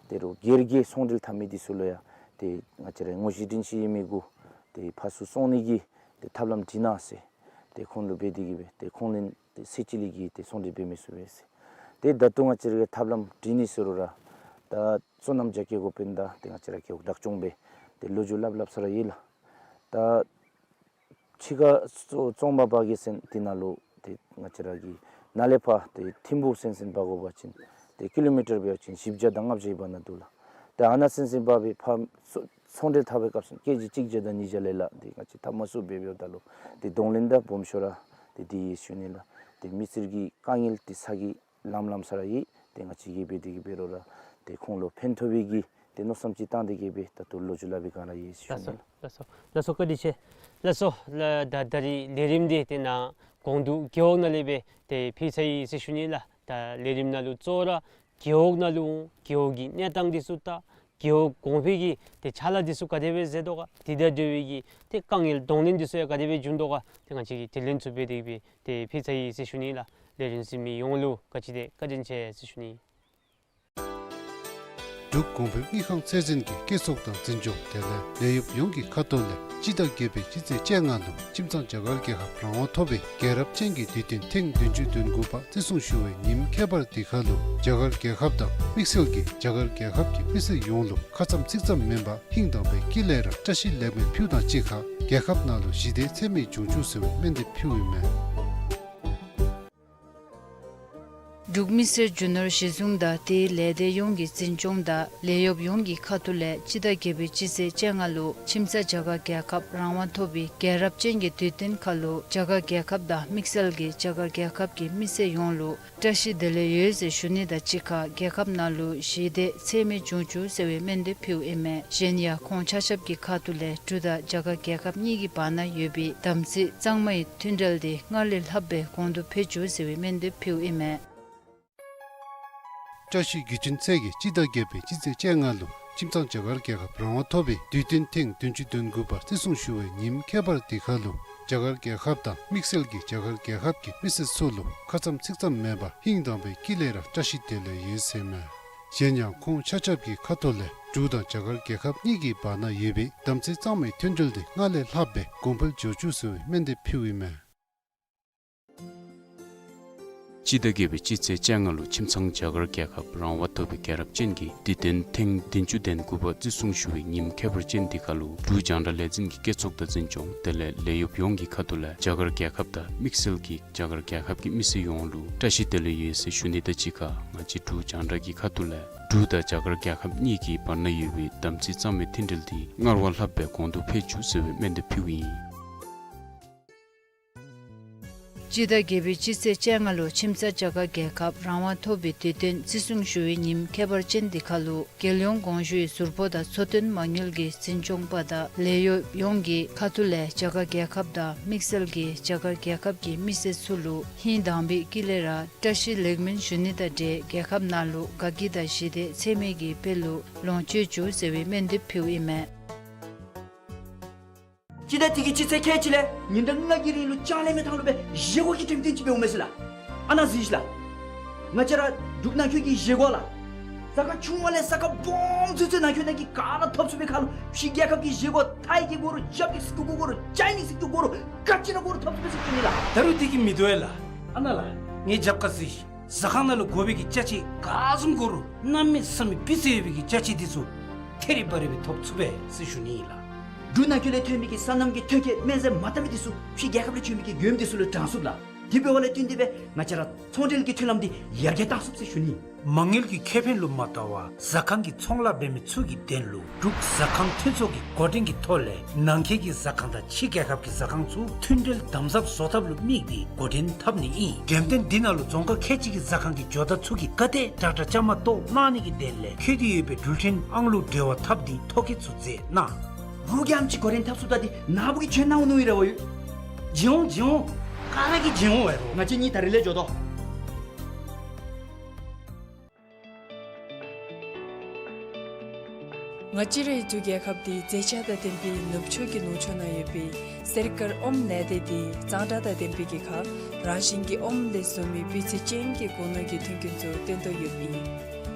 ཏེ་རོགས་སྒེར་གྱི་ཚོང་འབྲེལ་འཐབ་མི་འདི་ཚུ་ལུ་ཡང་ཏེ་ང་བཅས་ར་དངོས་གཞི་དྲིན་ཆེན་ཡོད་མི་གུ་ཏེ་ཕར་ཚུར་སོང་ནི་གི་ཏེ་ཐབས་ལམ་བྲིས་གནང་ཟེར། ཏེ་ཁོང་ལུ་འབད་དེ་གིས་སྦེ་ཏེ་ཁོང་ལས་ཏེ་ཚེ་གཅིག་ལས་ཀྱི་ཏེ་ཚོང་འབྲེལ་འབད་མི་ཚུགས་པས་ཟེར། ཏེ་ད་ལྟོ་ང་བཅས་ར་གིས་ཐབས་ལམ་བྲིས་ནི་ཟེར་རུང་ར་ད་སོ་ནམ་རྒྱ་སྐྱེད་འགོ་དཔོན་དང་ཏེ་ང་བཅས་ར་རྒེད་འོག་བདག་སྐྱོང་སྦེ་ཏེ་ལོ་རྒྱུས་སླབ་སླབ་ས་ར་ཡོད་ལགས། ད་ཕྱི་ཁར་ཙོང་པ་འབག་གི་ཟེར་དེ་ནང་ལུ་ཏེ་ང་བཅས་ར་གི་ནཱ་ལས་ཕར་ཏེ་ཐིམ་ཕུག་ཟེར་ཟེར་འབག་དགོ་པ་ཅིན་ཏེ་ཀི་ལོ་མི་ཊར་འབད་བ་ཅིན་བཞི་བརྒྱ་དང་ལྔ་བརྒྱའི་བར་ན་འདུག་ལགས། ཏེ་ཨ་ནཱ་ཟེར་ཟེར་འབག་སྦེ་ཕར་ཚོ་ཚོང་འབྲེལ་འཐབ་པའི་སྐབས་སུ་ཀེ་ཇི་གཅིག་བརྒྱ་དང་ཉིས་བརྒྱ་ལས་ལྷག་ཏེ་ང་བཅས་འཐབ་མ་ཚུགས་པར་འབདཝ་ད་ལུ་ཏེ་གདོང་ལེན་དང་སྦོམ་ཤོས་ར་ཏེ་འདི་ཡོད་ཞུ་ནི་ལགས། ཏེ་མི་སེར་གྱི་དཀའ་ངལ་འདི་ཚུ་གི་ལམ་ལམ་ས་ར་ཡོད། ཏེ་ང་བཅས་ཀྱིས་འབད་དེ་གིས་འབད་རུང་ར་ཏེ་ཁོང་ལུ་ཕན་ཐོགས་པའི་གི་ཏེ་མནོ་བསམ་ཅིག་བཏང་སྟེ་གིས་སྦེ་ད་ལྟོ་ལོ་རྒྱུས་སླབ་པའི་སྒང་ར་ཡོད་ཞུ་ནི་ལགས། ལགས་སོ། ལགས་སོ། ལགས་སོ། བཀའ་དྲིན་ཆེ། ལགས་སོ། ལགས། ད་ད་རིས་ལས་རིམ་འདི་ཏེ་ནཱ་ཀོང་སྟུ་རྒེད་འོག་ནང་ལས་སྦེ་ཏེ་ཕུལ་ཚར་ཡི་ཟེར་ཞུ་ནི་ལགས། ད་ལས་རིམ་ནང་ལུ་གཙོ་བོ་ར་རྒེད་འོག་ནང་ལུ་རྒེད་འོག་གི་གནས་སྟངས་འདི་ཚུ་དང་རྒེད་འོག་གོང་འཕེལ་གྱི་ཏེ་ཕྱག་ལཱ་འདི་ཚུ་ག་དེ་སྦེ་མཛད་དོ་ག། དེ་དང་འབྲེལ་བའི་གི་ཏེ་དཀའ་ངལ་གདོང་ལེན་འདི་ཚུ་ཡང་ག་དེ་སྦེ་བྱུང་དོ་ག། ཏེ་ང་བཅས་ཀྱིས་དྲི་ལན་ཚུ་འབད་དེ་སྦེ་ཏེ་ཕུལ་ཚར་ཡི་ཟེར་ཞུ་ནི་ལགས། ལས་རིམ་གཟིགས་མི་ཡོངས་ལུ་ག་ཅི་དེ་བཀའ་དྲིན་ཆེ་ཟེར་ཞུ་ནི། འབྲུག་གོང་འཕེལ་དངུལ་ཁང་ཚད་འཛིན་གྱི་སྐྱེད་ཚོགས་དང་འཛིན་སྐྱོང་དེ་ལས་ལས་གཡོག་ཡོངས་ཀྱི་ཁ་ཐུག་ལས་སྤྱི་ཟླ་བརྒྱད་པའི་སྤྱི་ཚེས་བཅོ་ལྔ་ལུ་ཁྱིམ་ཚང་རྒྱ་གར་རྒྱལ་ཁབ་རང་དབང་ཐོབ་པའི་རྒྱལ་རབས་ཅན་གྱི་དུས་སྟོན་ཐེངས་བདུན་ཅུ་དོན་དགུ་པ་བརྩི་སྲུང་ཞུ་བའི་ཉིནམ་ཁྱད་པར་འདི་ཁར་ལུ་རྒྱ་གར་རྒྱལ་ཁབ་དང་དམིགས་བསལ་གྱིས་རྒྱ་གར་རྒྱལ་ཁབ་ཀྱི་མི་སེར་ཡོངས་ལུ་ཁ་ཙམ་ཚིག་ཙམ་མེན་པར་ཧིང་དྭངས་པའི་དཀྱིལ་ལས་ར་བཀྲ་ཤིས་ལེགས་སྨོན་ཕུལཝ་དང་གཅིག་ཁར་རྒྱལ་ཁབ་ནང་ལུ་ཞི་བདེ་འཚེ་མེད་འབྱུང་བཅུག་ཟེར་བའི་སྨོན་འདེབས་ཕུལཝ་ཨིན་མས། འབྲུག་མི་སེར་རྒྱུ་ནོར་གཞི་བཟུང་དང་དེའི་ལས་སྡེ་ཡོངས་ཀྱི་འཛིན་སྐྱོང་དང་ལས་གཡོག་ཡོངས་ཀྱི་ཁ་ཐུག་ལས་སྤྱི་ཟླ་བརྒྱད་པའི་སྤྱི་ཚེས་བཅོ་ལྔ་ལུ་ཁྱིམ་ཚང་རྒྱ་གར་རྒྱལ་ཁབ་རང་དབང་ཐོབ་པའི་རྒྱལ་རབས་ཅན་གྱི་དུས་སྟོན་ཁར་ལུ་རྒྱ་གར་རྒྱལ་ཁབ་དང་དམིགས་བསལ་གྱིས་རྒྱ་གར་རྒྱལ་ཁབ་ཀྱི་མི་སེར་ཡོངས་ལུ་བཀྲ་ཤིས་བདེ་ལེགས་ཡོད་ཟེར་ཞུ་ནི་དང་གཅིག་ཁར་རྒྱལ་ཁབ་ནང་ལུ་ཞི་བདེ་འཚེ་མེད་འབྱུང་བཅུག་ཟེར་བའི་སྨོན་འདེབས་ཕུལཝ་ཨིན་མས། གཞན་ཡང་ཁོང་ཆ་ཁྱབ་ཀྱི་ཁ་ཐུག་ལས་འབྲུག་དང་རྒྱ་གར་རྒྱལ་ཁབ་གཉིས་ཀྱི་བར་ན་ཡོད་པའི་དམ་ཚིག་གཙང་མའི་མཐུན་འབྲེལ་འདི་སྔར་ལས་ལྷག་སྦེ་གོང་དུ་འཕེལ་བཅུག་ཟེར་བའི་སྨོན་འདེབས་ཕུལཝ་ཨིན་མས། བཀྲ་ཤིས་སྒྱུ་ཅན་ཚེ་གིས་སྤྱི་ཟླ་བརྒྱད་པའི་སྤྱི་ཚེས་བཅོ་ལྔ་ལུ་ཁྱིམ་ཚང་རྒྱ་གར་རྒྱལ་ཁབ་རང་དབང་ཐོབ་པའི་དུས་སྟོན་ཐེངས་བདུན་ཅུ་དོན་དགུ་པ་བརྩི་སྲུང་ཞུ་བའི་ཉིནམ་ཁྱད་པར་འདི་ཁར་ལུ་རྒྱ་གར་རྒྱལ་ཁབ་དང་དམིགས་བསལ་གྱིས་རྒྱ་གར་རྒྱལ་ཁབ་ཀྱི་མི་སེར་ཚུ་ལུ་ཁ་ཙམ་ཚིག་ཙམ་མེན་པར་ཧིང་དྭངས་པའི་དཀྱིལ་ལས་ར་བཀྲ་ཤིས་བདེ་ལེགས་ཡོད་ཟེར་མས། གཞན་ཡང་ཁོང་ཆ་ཁྱབ་ཀྱི་ཁ་ཐུག་ལས་འབྲུག་དང་རྒྱ་གར་རྒྱལ་ཁབ་གཉིས་ཀྱི་བར་ན་ཡོད་པའི་དམ་ཚིག་གཙང་མའི་མཐུན་འབྲེལ་འདི་སྔར་ལས་ལྷག་སྦེ་གོང་འཕེལ་འགྱོ་བཅུག་ཟེར་བའི་སྨོན་འདེབས་ཕུལཝ་ཨིན་མས། སྤྱི་ཟླ་བརྒྱད་པའི་སྤྱི་ཚེས་བཅོ་ལྔ་ལུ་ཁྱིམ་ཚང་རྒྱ་གར་རྒྱལ་ཁབ་རང་དབང་ཐོབ་པའི་རྒྱལ་རབས་ཅན་གྱི་དུས་སྟོན་ཐེངས་བདུན་ཅུ་དོན་དགུ་པ་བརྩི་སྲུང་ཞུ་བའི་ཉིནམ་ཁྱད་པར་ཅན་འདི་ཁར་ལུ་འབྲུག་རྒྱང་བསྒྲགས་ལས་འཛིན་གྱི་སྐྱེད་ཚོགས་དང་འཛིན་སྐྱོང་དེ་ལས་ལས་གཡོག་ཡོངས་ཀྱི་ཁ་ཐུག་ལས་རྒྱ་གར་རྒྱལ་ཁབ་དང་དམིགས་བསལ་གྱིས་རྒྱ་གར་རྒྱལ་ཁབ་ཀྱི་མི་སེར་ཡོངས་ལུ་བཀྲ་ཤིས་བདེ་ལེགས་ཡོད་ཟེར་ཞུ་ནི་དང་གཅིག་ཁར་ང་བཅས་འབྲུག་རྒྱང་བསྒྲགས་ཀྱི་ཁ་ཐུག་ལས་འབྲུག་དང་རྒྱ་གར་རྒྱལ་ཁབ་གཉིས་ཀྱི་བར་ན་ཡོད་པའི་དམ་ཚིག་གཙང་མའི་མཐུན་འབྲེལ་འདི་སྔར་བས་ལྷག་སྦེ་གོང་དུ་འཕེལ་བཅུག་ཟེར་བའི་སྨོན་འདེབས་ཕུལཝ་ཨིན། སྤྱི་ཟླ་བརྒྱད་པའི་སྤྱི་ཚེས་བཅོ་ལྔ་ལུ་ཁྱིམ་ཚང་རྒྱ་གར་རྒྱལ་ཁབ་རང་དབང་ཐོབ་པའི་དུས་སྟོན་བརྩི་སྲུང་ཞུ་བའི་ཉིནམ་ཁྱད་པར་ཅན་འདི་ཁར་ལུ་རྒྱལ་ཡོངས་གོང་ཞུའི་ཟུར་པོ་དང་འཚོ་རྟེན་མ་དངུལ་གྱི་འཛིན་སྐྱོང་པ་དང་ལས་གཡོག་ཡོངས་ཀྱི་ཁ་ཐུག་ལས་རྒྱ་གར་རྒྱལ་ཁབ་དང་དམིགས་བསལ་གྱིས་རྒྱ་གར་རྒྱལ་ཁབ་ཀྱི་མི་སེར་ཚུ་ལུ་ཧིང་དྭངས་པའི་དཀྱིལ་ལས་ར་བཀྲ་ཤིས་ལེགས་སྨོན་ཞུ་ནི་དང་འབྲེལ་རྒྱལ་ཁབ་ནང་ལུ་དགའ་སྐྱིད་དང་ཞི་བདེ་འཚེ་མེད་ཀྱི་དཔལ་ལུ་ལོངས་སྤྱོད་བཅུག་ཟེར་བའི་སྨོན་འདེབས་ཕུལཝ་ཨིན་མས། སྤྱི་ཟླ་འདི་གི་སྤྱི་ཚེས་ཁལ་གཅིག་ལས་ཉིན་གྲངས་ལྔ་གི་རིང་ལུ་ལྕང་གླིང་མའི་ཐང་ལུ་སྦེ་བཞེས་སྒོ་གི་འགྲེམས་སྟོན་ཅིག་འབདཝ་མས་ཟེར་ལགས། ཨ་ནཱ་གཟིགས་ཤིག་ལགས། ང་བཅས་ར་འབྲུག་ནང་འཁོད་ཀྱི་བཞེས་སྒོ་ལགས། ས་ཁང་ཆུང་བ་ལས་ས་ཁང་སྦོམ་ཚུན་ཚོད་ནང་འཁོད་ནང་གི་ག་ར་ཐོབ་ཚུགས་པའི་ཁར་ལུ་ཕྱི་རྒྱལ་ཁབ་ཀྱི་བཞེས་སྒོ་ཐའི་གི་དགོ་རུང་རྒྱབ་ཀྱི་ཟེར་དགོ་རུང་ཅའི་ནིས་ཟེར་དགོ་རུང་ག་ཅི་ར་དགོ་རུང་ཐོབ་ཚུགས་པས་ཟེར་ཞུ་ནི་ལགས། ད་རུང་འདི་གིས་མི་དོ་བས་ལགས། ཨ་ནཱ་ལགས། ངེའི་རྒྱབ་ཁར་གཟིགས་ཤིག། ཟ་ཁང་ནང་ལུ་དགོ་པའི་གི་ཅ་ཆས་ག་བཟུམ་དགོ་རུང་གནམ་མེད་ས་མེད་སྦི་ཚད་ཡོད་པའི་གི་ཅ་ཆས་འདི་ཚུ་ཐེ་རི་བ་རི་སྦེ་ཐོབ་ཚུགས་པས་ཟེར་ཞུ་ནི་ཨིན་ལགས། འབྲུག་ནང་འཁོད་ལས་ཐོན་མི་གི་སོ་ནམ་གྱི་ཐོན་སྐྱེད་སྨན་རྫས་མ་དག་པའི་འདི་ཚུ་ཕྱི་རྒྱལ་ཁབ་ལས་བྱོན་མི་གི་མགྱོནམ་འདི་ཚུ་ལུ་དྲང་ཚུགས་ལགས། དེ་འབདཝ་ལས་བརྟེན་ཏེ་སྦེ་ང་བཅས་ར་ཚོང་འབྲེལ་གྱི་མཐུན་ལམ་འདི་ཡར་རྒྱས་གཏང་ཚུགས་ཟེར་ཞུ་ནི། མ་དངུལ་གྱི་ཁེ་ཕན་ལུ་མ་ལྟོས་པར་ཟ་ཁང་གི་ཚོང་ལཱ་འབད་མི་ཚུ་གི་དོན་ལུ་འབྲུག་ཟ་ཁང་མཐུན་ཚོགས་ཀྱི་འགོ་འདྲེན་གྱི་ཐོག་ལས་ནང་འཁོད་ཀྱི་ཟ་ཁང་དང་ཕྱི་རྒྱལ་ཁབ་ཀྱི་ཟ་ཁང་ཚུ་མཐུན་འབྲེལ་དམ་ཟབ་བཟོ་ཐབས་ལུ་དམིགས་ཏེ་འགོ་འདྲེན་འཐབ་ནི་ཨིན། འགྲེམས་སྟོན་འདི་ནང་ལུ་རྫོང་ཁག་ཁལ་གཅིག་གི་ཟ་ཁང་གི་ཇོ་བདག་ཚུ་གིས་ག་དེ་དྲག་དྲག་བཅའ་མར་གཏོགས་གནང་ནི་གི་དོན་ལས་འཁོད་དེ་ཡོད་པའི་འགྲུལ་འཕྲིན་ཨང་གླུ་འབྲེལ་བ་འཐབ་སྟེ་ཐོ་བཀོད་ཚུ་མཛད་གནང་། འབྲུག་རྒྱལམོ་ཅིག་གོ་རིན་ཐབས་སུ་བལྟ་སྟེ་ནཱ་བུ་གིས་ཆོས་གནང་ནུག་ཨིན་ར་བ་ཡོད། བྱིན་འོང་བྱིན་འོང་། ག་ར་གིས་བྱིན་འོང་བས་རོ། ང་བཅས་གཉིས་ད་རིས་ལས་འགྱོ་དོ། ང་བཅས་རའི་འབྲུག་རྒྱལ་ཁབ་འདི་མཛེས་ཆ་དང་ལྡན་པའི་ནུབ་ཕྱོགས་ཀྱི་ལུང་ཕྱོགས་ན་ཡོད་པའི་གསེར་དཀར་ཨོམ་ལས་སྡེ་འདི་གཙང་སྦྲ་དང་ལྡན་པའི་གི་ཁར་རང་བཞིན་གྱི་ཨོམ་ལས་བཟོ་མི་སྤུས་ཚད་ཅན་གྱི་སྒོ་ནོར་གྱི་མཐུན་རྐྱེན་ཚུ་སྟོན་དོ་ཡོདཔ་ཨིན།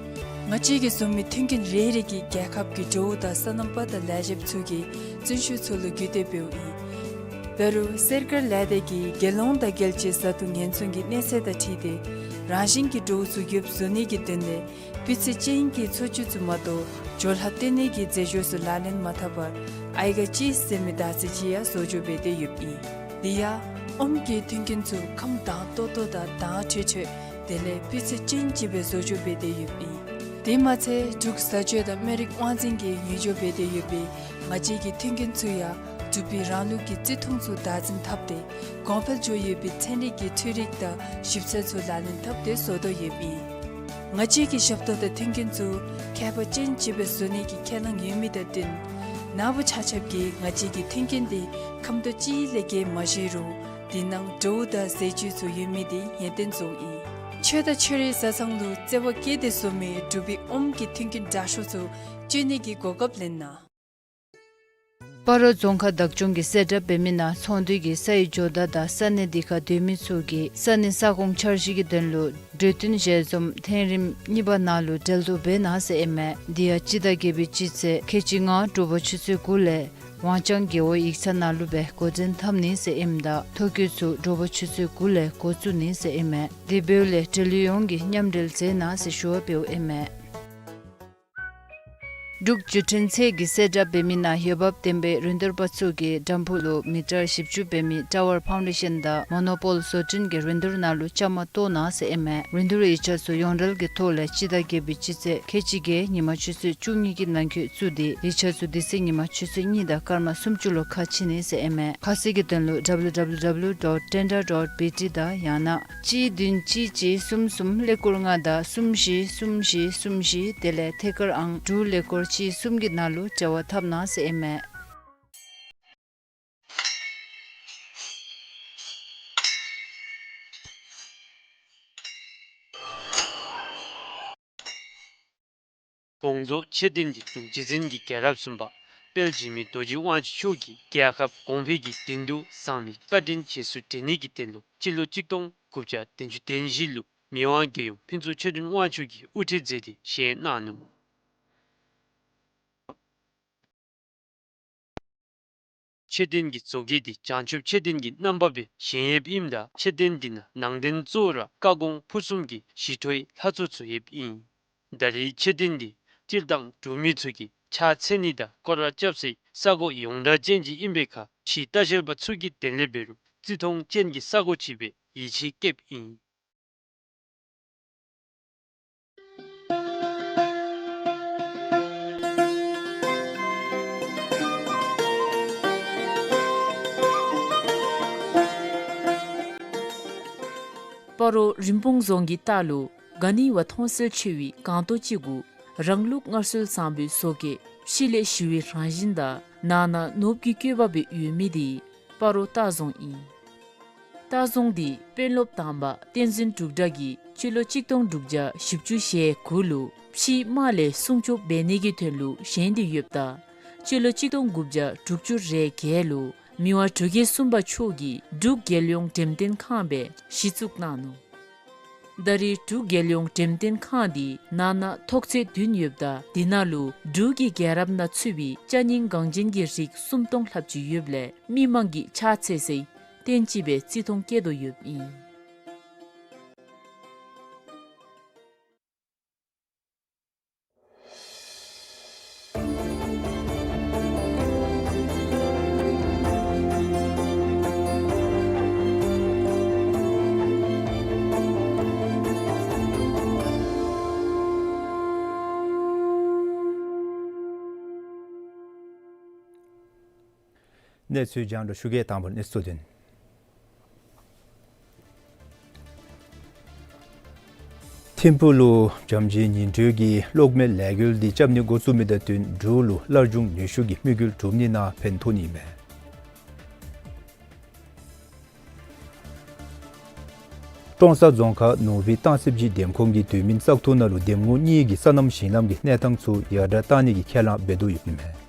ང་བཅས་ཀྱིས་བཟོ་མི་མཐུན་རྐྱེན་རེ་རེ་གིས་རྒྱལ་ཁབ་ཀྱི་འབྲུག་དང་སོ་ནམ་པ་དང་ལས་བྱེདཔ་ཚུ་གི་བརྩོན་ཤུགས་ཚུ་ལུ་བརྒྱུད་དེ་འབདཝ་ཨིན། བར་རུ་གསེར་དཀར་ལས་སྡེ་གིས་རྒྱལ་ཡོངས་དང་རྒྱལ་སྤྱིའི་བཟའ་བཏུང་ཉེན་སྲུང་གི་གནས་ཚད་དང་འཁྲིལ་ཏེ་རང་བཞིན་གྱི་འབྲུག་ཚུ་རྒྱུ་བཟོ་ནི་གི་དོན་ལས་སྤུས་ཚད་ཅན་གྱི་འཚོ་བཅུད་ཚུ་མ་གཏོགས་བཅོས་ལྷག་བཏོན་ནི་གི་རྫས་སྦྱོར་ཚུ་ལག་ལེན་མ་འཐབ་པར་ཨའི་ག་ཅིས་ཟེར་མི་དར་ཚིལ་ཅིག་ཡང་བཟོ་བཅོས་འབད་དེ་ཡོདཔ་ཨིན། དེ་ཡང་ཨོམ་གྱི་མཐུན་རྐྱེན་ཚུ་ཁམས་དྭངས་ཏོག་ཏོ་དང་དྭངས་འཕྲོས་འཕྲོས་དེ་ལས་སྤུས་ཚད་ཅན་ཅིག་སྦེ་བཟོ་བཅོས་འབད་དེ་ཡོདཔ་ཨིན། དེ་མ་ཚད་འབྲུག་བཟའ་སྤྱོད་དང་སྨན་རིགས་དབང་འཛིན་གྱིས་ཉོ་སྦྱོང་འབད་དེ་ཡོད་པའི་ང་བཅས་ཀྱི་མཐུན་རྐྱེན་ཚུ་ཡང་འབྲུག་པའི་རང་ལུགས་ཀྱི་བརྩི་མཐོང་ཚུ་བདག་འཛིན་འཐབ་སྟེ་གོང་འཕེལ་འགྱོ་ཡོད་པའི་ཚན་རིག་གི་འཕྲུལ་རིག་དང་ཞིབ་འཚོལ་ཚུ་ལག་ལེན་འཐབ་སྟེ་བཟོ་དོ་ཡོདཔ་ཨིན། ང་བཅས་ཀྱི་ཞབས་ཏོག་དང་མཐུན་རྐྱེན་ཚུ་ཁྱད་པར་ཅན་ཅིག་སྦེ་བཟོ་ནི་གི་ཁས་བླངས་ཡོད་མི་དང་བསྟུན་ནཱ་བུ་ཆ་ཁྱབ་ཀྱིས་ང་བཅས་ཀྱི་མཐུན་རྐྱེན་འདི་ཁམ་ཏོ་ཅིག་ལས་བརྒལ་མ་བཞེས་རུང་དེ་ནང་དྲོ་དང་ཟས་བཅུད་ཚུ་ཡོད་མི་འདི་ཡོན་ཏན་བཟུང་ཨིན། ཆོས་དང་ཆོས་རིག་བཟའ་ཚང་ལུ་བརྩེ་བ་བསྐྱེད་དེ་བཟོ་མི་འབྲུག་པའི་ཨོམ་གྱི་མཐུན་རྐྱེན་དྲག་ཤོས་ཚུ་སྤྱོད་ནི་གི་གོ་སྐབས་ལེན་གནང་། སྤ་རོ་རྫོང་ཁག་བདག་སྐྱོང་གིས་གསལ་བསྒྲགས་འབད་མི་ནང་ཚོང་འདུས་ཀྱི་སའི་ཇོ་བདག་དང་ས་གནས་འདི་ཁར་སྡོད་མི་ཚུ་གིས་ས་གནས་ས་ཁོངས་འཆར་གཞི་གི་དོན་ལུ་གྲོས་བསྟུན་ཞལ་འཛོམས་ཐེངས་རིམ་གཉིས་པ་ནང་ལུ་གྲལ་བསྡུ་འབད་གནང་ཟེར་ཨིན་མས། དེ་ཡང་སྤྱི་ཟླ་བརྒྱད་པའི་སྤྱི་ཚེས་ཁལ་གཅིག་ལྔ་དྲོ་པ་ཆུ་ཚོད་དགུ་ལས་ཝང་ལྕང་རྒེད་འོག་ཡིག་ཚང་ནང་ལུ་སྦེ་འགོ་འདྲེན་འཐབ་ནི་ཟེར་ཨིནམ་ད་ཐོ་བཀོད་ཚུ་དྲོ་པ་ཆུ་ཚོད་དགུ་ལས་འགོ་བཙུགས་ནི་ཟེར་ཨིན་མས། དེ་འབདཝ་ལས་འབྲེལ་ཡོད་ཡོངས་ཀྱིས་མཉམ་འབྲེལ་མཛད་གནང་ཟེར་ཞུ་བ་འབདཝ་ཨིན་མས། འབྲུག་བརྒྱུད་འཕྲིན་ཚད་ཀྱིས་གསལ་བསྒྲགས་འབད་མི་ནང་འོས་འབབ་ལྡན་པའི་རིན་བསྡུར་པ་ཚུ་གིས་ཌམ་ཕུ་ལུ་མི་ཊར་བཞི་བཅུ་འབད་མི་ཊ་ཝར་ཕའུན་ཌེ་ཤཱན་དང་མོ་ནོ་པོལ་བཟོ་སྐྲུན་གྱི་རིན་བསྡུར་ནང་ལུ་བཅའ་མར་གཏོགས་གནང་ཟེར་ཨིན་མས། རིན་བསྡུར་ཡིག་ཆ་ཚུ་ཡོངས་འབྲེལ་གྱི་ཐོག་ལས་སྤྱི་ཟླ་བརྒྱད་པའི་སྤྱི་ཚེས་ཁལ་གཅིག་བརྒྱད་ཉིན་མ་ཆུ་ཚོད་བཅུ་གཉིས་ཀྱི་ནང་འཁོད་བཙུགས་ཏེ་ཡིག་ཆ་ཚུ་དེ་ཚེ་ཉིན་མ་ཆུ་ཚོད་གཉིས་དང་སྐར་མ་སུམ་ཅུ་ལུ་ཁ་ཕྱེ་ནི་ཟེར་ཨིན་མས། ཁ་གསལ་གྱི་དོན་ལུ་ཌབ་ལུ་ཌབ་ལུ་ཌབ་ལུ་ཌོཊ་ཊེན་ཌར་ཌོཊ་བི་ཊི་དང་ཡང་ན་གཅིག་བདུན་གཅིག་གཅིག་གསུམ་གསུམ་ཀླད་ཀོར་ལྔ་དང་གསུམ་བཞི་གསུམ་བཞི་གསུམ་བཞི་དེ་ལས་ཐད་ཀར་ཨང་དྲུག་ཀླད་ཀོར་གཅིག་གསུམ་གྱི་ནང་ལུ་འབྲེལ་བ་འཐབ་གནང་ཟེར་ཨིན་མས། དགོངས་རྫོགས་མཆོད་རྟེན་འདི་འབྲུག་རྗེ་བཙུན་གྱི་རྒྱལ་རབས་གསུམ་པ་དཔལ་འཇིགས་མེད་རྡོ་རྗེ་དབང་ཕྱུག་མཆོག་གིས་རྒྱལ་ཁབ་གོང་འཕེལ་གྱི་དོན་དུ་བསམ་པའི་བཀའ་དྲིན་རྗེས་སུ་དྲན་ནི་གི་དོན་ལུ་སྤྱི་ལོ་གཅིག་སྟོང་དགུ་བརྒྱ་བདུན་ཅུ་དོན་བཞི་ལུ་མི་དབང་རྒྱལ་ཡུམ་ཕུན་ཚོགས་ཆོས་སྒྲོན་དབང་ཕྱུག་གིས་དབུ་ཁྲིད་མཛད་དེ་བཞེངས་གནང་ནུག། མཆོད་རྟེན་གྱི་བཟོ་བཀོད་འདི་བྱང་ཆུབ་མཆོད་རྟེན་གྱི་རྣམ་པ་སྦེ་བཞེངས་ཡོདཔ་ཨིནམ་ད་མཆོད་རྟེན་འདི་ནང་ནང་རྟེན་གཙོ་བོ་ར་བཀའ་དགོངས་ཕུར་གསུམ་གྱི་ཞི་ཁྲོའི་ལྷ་ཚོགས་ཚུ་ཡོདཔ་ཨིན། ད་རེས་མཆོད་རྟེན་འདི་སྤྱིར་བཏང་འབྲུག་མི་ཚུ་གིས་ཕྱག་འཚལ་ནི་དང་སྐོར་ར་རྐྱབ་སའི་ས་གོ་ཡོངས་གྲགས་ཅན་ཅིག་ཨིན་པའི་ཁར་ཕྱིའི་ལྟ་བཤལ་པ་ཚུ་གིས་དེ་ལས་འབད་རུང་བརྩི་མཐོང་ཅན་གྱི་ས་གོ་ཅིག་སྦེ་ཡིད་ཆེས་བསྐྱེདཔ་ཨིན། སྤ་རོ་རིན་སྤུངས་རྫོང་གི་ལྟག་ལུ་ག་ནི་བ་མཐོང་གསལ་ཆེ་བའི་སྒང་ཏོག་ཅིག་གུ་རང་ལུགས་སྔར་སྲོལ་བཟང་པོའི་བཟོ་བཀོད་ཕྱི་ལས་ཞི་བའི་རང་བཞིན་དང་ནང་ན་ནོར་བུའི་བཀོད་པ་སྦེ་ཡོད་མི་འདི་སྤ་རོ་ལྟ་རྫོང་ཨིན། ལྟ་རྫོང་འདི་དཔོན་སློབ་དང་པ་བསྟན་འཛིན་འབྲུག་གྲགས་ཀྱིས་སྤྱི་ལོ་གཅིག་སྟོང་དྲུག་བརྒྱ་བཞི་བཅུ་ཞེ་དགུ་ལུ་ཕྱིའི་དམག་ལས་སྲུང་སྐྱོབ་འབད་ནི་གི་དོན་ལུ་བཞེངས་ཏེ་ཡོདཔ་ད་སྤྱི་ལོ་གཅིག་སྟོང་དགུ་བརྒྱ་དྲུག་ཅུ་རེ་བརྒྱད་ལུ་མི་དབང་འབྲུག་རྒྱལ་གསུམ་པ་མཆོག་གིས་འབྲུག་རྒྱལ་ཡོངས་འགྲེམས་སྟོན་ཁང་སྦེ་གཞི་བཙུགས་གནང་ནུག། ད་རེས་འབྲུག་རྒྱལ་ཡོངས་འགྲེམས་སྟོན་ཁང་འདི་ནང་ན་ཐོག་ཚད་བདུན་ཡོདཔ་ད་འདི་ནང་ལུ་འབྲུག་གི་རྒྱལ་རབས་ནང་ཚུད་པའི་ཅ་རྙིང་འགངས་ཅན་གྱི་རིགས་སུམ་སྟོང་ལྷགཔ་ཅིག་ཡོདཔ་ལས་མི་མང་གིས་ཕྱག་འཚལ་སའི་རྟེན་ཅིག་སྦེ་བརྩི་མཐོང་བསྐྱེད་དོ་ཡོདཔ་ཨིན། གནས་ཚུལ་རྒྱང་བསྒྲགས་ཞུ་གེ། དང་པ་གནས་ཚུལ་དོན། ཐིམ་ཕུག་ལུ་བྱམས་བརྩེའི་ཉིན་དྲོད་ཀྱི་གློག་མེ་ལས་འགུལ་འདི་རྐྱབ་ནི་འགོ་བཙུགས་མི་དང་བསྟུན་འབྲུག་ལུ་སླར་འབྱུང་ནུས་ཤུགས་ཀྱི་དམིགས་ཡུལ་གྲུབ་ནི་ནང་ཕན་ཐོགས་ནི་ཨིན་མས། ཀྲོང་གསར་རྫོང་ཁག་ནུབ་སྦིས་སྟང་སིབ་ཇི་འདེམས་ཁོངས་ཀྱི་དུས་མིན་བཙག་འཐུ་ནང་ལུ་འདེམས་ངོ་གཉིས་ཀྱིས་སོ་ནམ་ཞིང་ལམ་གྱི་གནས་སྟངས་ཚུ་ཡར་དྲག་གཏང་ནི་གི་ཁས་བླངས་འབད་དོ་ཡོདཔ་ཨིན་མས།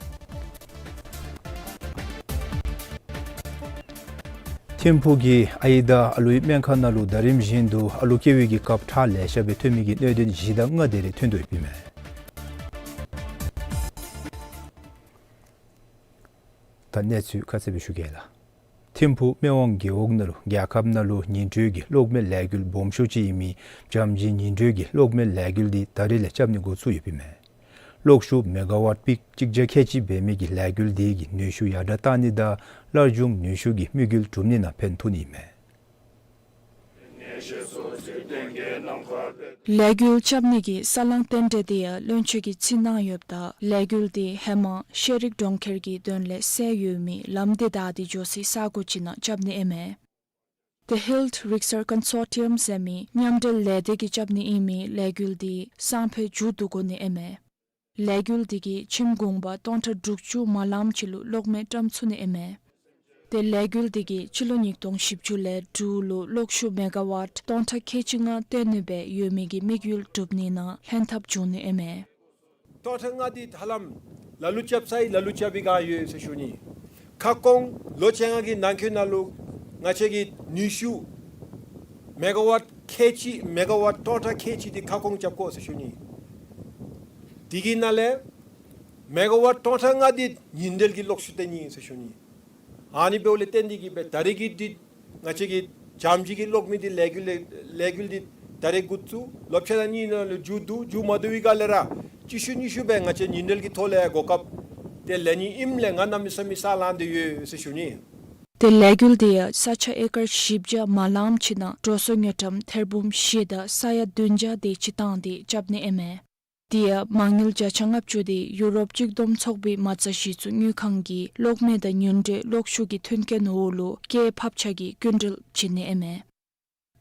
ཐིམ་ཕུག་གི་ཨའི་དང་ཨ་ལུའི་སྨན་ཁང་ནང་ལུ་ཟླ་རིམ་བཞིན་དུ་ཨ་ལུ་སྐྱེ་བའི་གི་སྐབས་ཁྲག་ལེ་ཤ་སྦེ་ཐོན་མི་གི་གནད་དོན་བཞི་དང་ལྔ་དེ་རེ་ཐོན་དོ་ཡོདཔ་ཨིན་མས། ད་གནས་ཚུལ་ཁ་གསལ་སྦེ་ཞུ་གེ་ལགས། ཐིམ་ཕུག་སྨན་དབང་རྒེད་འོག་ནང་ལུ་རྒྱལ་ཁབ་ནང་ལུ་ཉིན་དྲོད་ཀྱི་གློག་མེ་ལས་འགུལ་སྦོམ་ཤོས་ཅིག་ཨིན་མི་བྱམས་བརྩེའི་ཉིན་དྲོད་ཀྱི་གློག་མེ་ལས་འགུལ་འདི་ད་རིས་ལས་རྐྱབ་ནི་འགོ་བཙུགས་ཡོདཔ་ཨིན་མས། གློག་ཤུགས་མེ་ག་ཝཊ་པིག་གཅིག་བརྒྱ་ཁལ་གཅིག་འབད་མི་གི་ལས་འགུལ་འདི་གིས་ནུས་ཤུགས་ཡར་དྲག་གཏང་ནི་དང་སླར་འབྱུང་ནུས་ཤུགས་ཀྱི་དམིགས་ཡུལ་གྲུབ་ནི་ནང་ཕན་ཐོགས་ནི་ཨིན་མས། ལས་འགུལ་རྐྱབ་ནི་གི་ས་བསླང་རྟེན་འབྲེལ་འདི་ཡང་བློན་ཆེན་གྱིས་རྩིས་གནང་ཡོདཔ་ད་ལས་འགུལ་འདི་ཧེ་མ་ཤེས་རིག་གྲོང་ཁྱེར་གྱི་དོན་ལས་སེལ་ཡོད་མི་ལམ་འདི་བདའ་སྟེ་འགྱོ་སའི་ས་གོ་ཅིག་ནང་རྐྱབ་ནི་ཨིན་མས། ཏེ་ཧིལཊ་རིག་གསར་ཀོན་སོར་ཊི་ཡམ་ཟེར་མི་མཉམ་འབྲེལ་ལས་སྡེ་གིས་རྐྱབ་ནི་ཨིན་མི་ལས་འགུལ་འདི་སང་ཕོད་མཇུག་བསྡུ་དགོ་ནི་ཨིན་མས། ལས་འགུལ་འདི་གིས་ཁྱིམ་གུང་པ་སྟོང་ཕྲག་དྲུག་ཅུ་མ་ལངམ་ཅིག་ལུ་གློག་མེ་བཀྲམ་ཚུགས་ནི་ཨིན་མས། ཏེ་ལས་འགུལ་འདི་གིས་སྤྱི་ལོ་ཉིས་སྟོང་བཞི་བཅུ་ལས་འབྲུག་ལུ་གློག་ཤུགས་མེ་ག་ཝཊ་སྟོང་ཕྲག་ཁལ་གཅིག་ལྔ་བཏོན་ནི་སྦེ་ཡོད་མི་གི་དམིགས་ཡུལ་གྲུབ་ནི་ནང་ལྷན་ཐབས་འབྱུང་ནི་ཨིན་མས། སྟོང་ཕྲག་ལྔ་འདི་ཧ་ལམ་ལ་ལུ་རྐྱབ་ཚར་ཡི། ལ་ལུ་རྐྱབ་པའི་བསྒང་ཡོད་ཟེར་ཞུ་ནི། ཁ་སྐོང་ལོ་བཅོ་ལྔ་གི་ནང་འཁོད་ནང་ལུ་ང་བཅས་ཀྱིས་ནུས་ཤུགས་མེ་ག་ཝཊ་ཁལ་གཅིག་མེ་ག་ཝཊ་སྟོང་ཕྲག་ཁལ་གཅིག་འདི་ཁ་སྐོང་རྐྱབ་དགོ་ཟེར་ཞུ་ནི། དེ་གི་ནང་ལས་མེ་ག་ཝཊ་སྟོང་ཕྲག་ལྔ་འདི་ཉིན་དྲོད་ཀྱི་གློག་ཤུགས་བཏོན་ནི་ཟེར་ཞུ་ནི། ཨ་ནི་འབདཝ་ལས་བརྟེན་ཏེ་གིས་སྦེ་ད་རིས་ཀྱི་འདི་ང་བཅས་ཀྱི་བྱམས་བརྩེ་གི་གློག་མེ་འདི་ལས་འགུལ་ལས་ལས་འགུལ་འདི་ད་རིས་འགོ་བཙུགས། ལོ་ཕྱེད་དང་གཉིས་ནང་ལུ་མཇུག་བསྡུ། མཇུག་མ་བསྡུ་བའི་བསྒང་ལས་ར་གཅིག་ཤུལ་གཉིས་ཤུལ་སྦེ་ང་བཅས་ཉིན་དྲོད་ཀྱི་ཐོག་ལས་གོ་སྐབས་དེ་ལེན་ནི་ཨིནམ་ལས་ང་གནམ་མེད་ས་མེད་ས་ལངས་ཏེ་ཡོད་ཟེར་ཞུ་ནི། ཏེ་ལས་འགུལ་འདི་ཡང་ས་ཆ་ཨེ་ཀར་བཞི་བརྒྱ་མ་ལངམ་ཅིག་ནང་འགྲོ་སོང་དངུལ་ཀྲམ་ཐེར་འབུམ་བཞི་དང་ས་ཡ་བདུན་བརྒྱ་དེ་ཅིག་བཏང་སྟེ་རྐྱབ་ནི་ཨིན་མས། དེ་ཡང་མ་དངུལ་བརྒྱ་ཆ་ལྔ་བཅུ་དེ་ཡུ་རོབ་གཅིག་བསྡོམས་ཚོགས་པའི་མ་རྩ་གཞི་བཙུགས་དངུལ་ཁང་གིས་གློག་མེ་དང་ཉིན་དྲོད་གློག་ཤུགས་ཀྱི་མཐུན་རྐྱེན་འོག་ལུ་སྐྱེད་ཕབ་ཆག་གི་སྐྱིན་འགྲུལ་བྱིན་ནི་ཨིན་མས།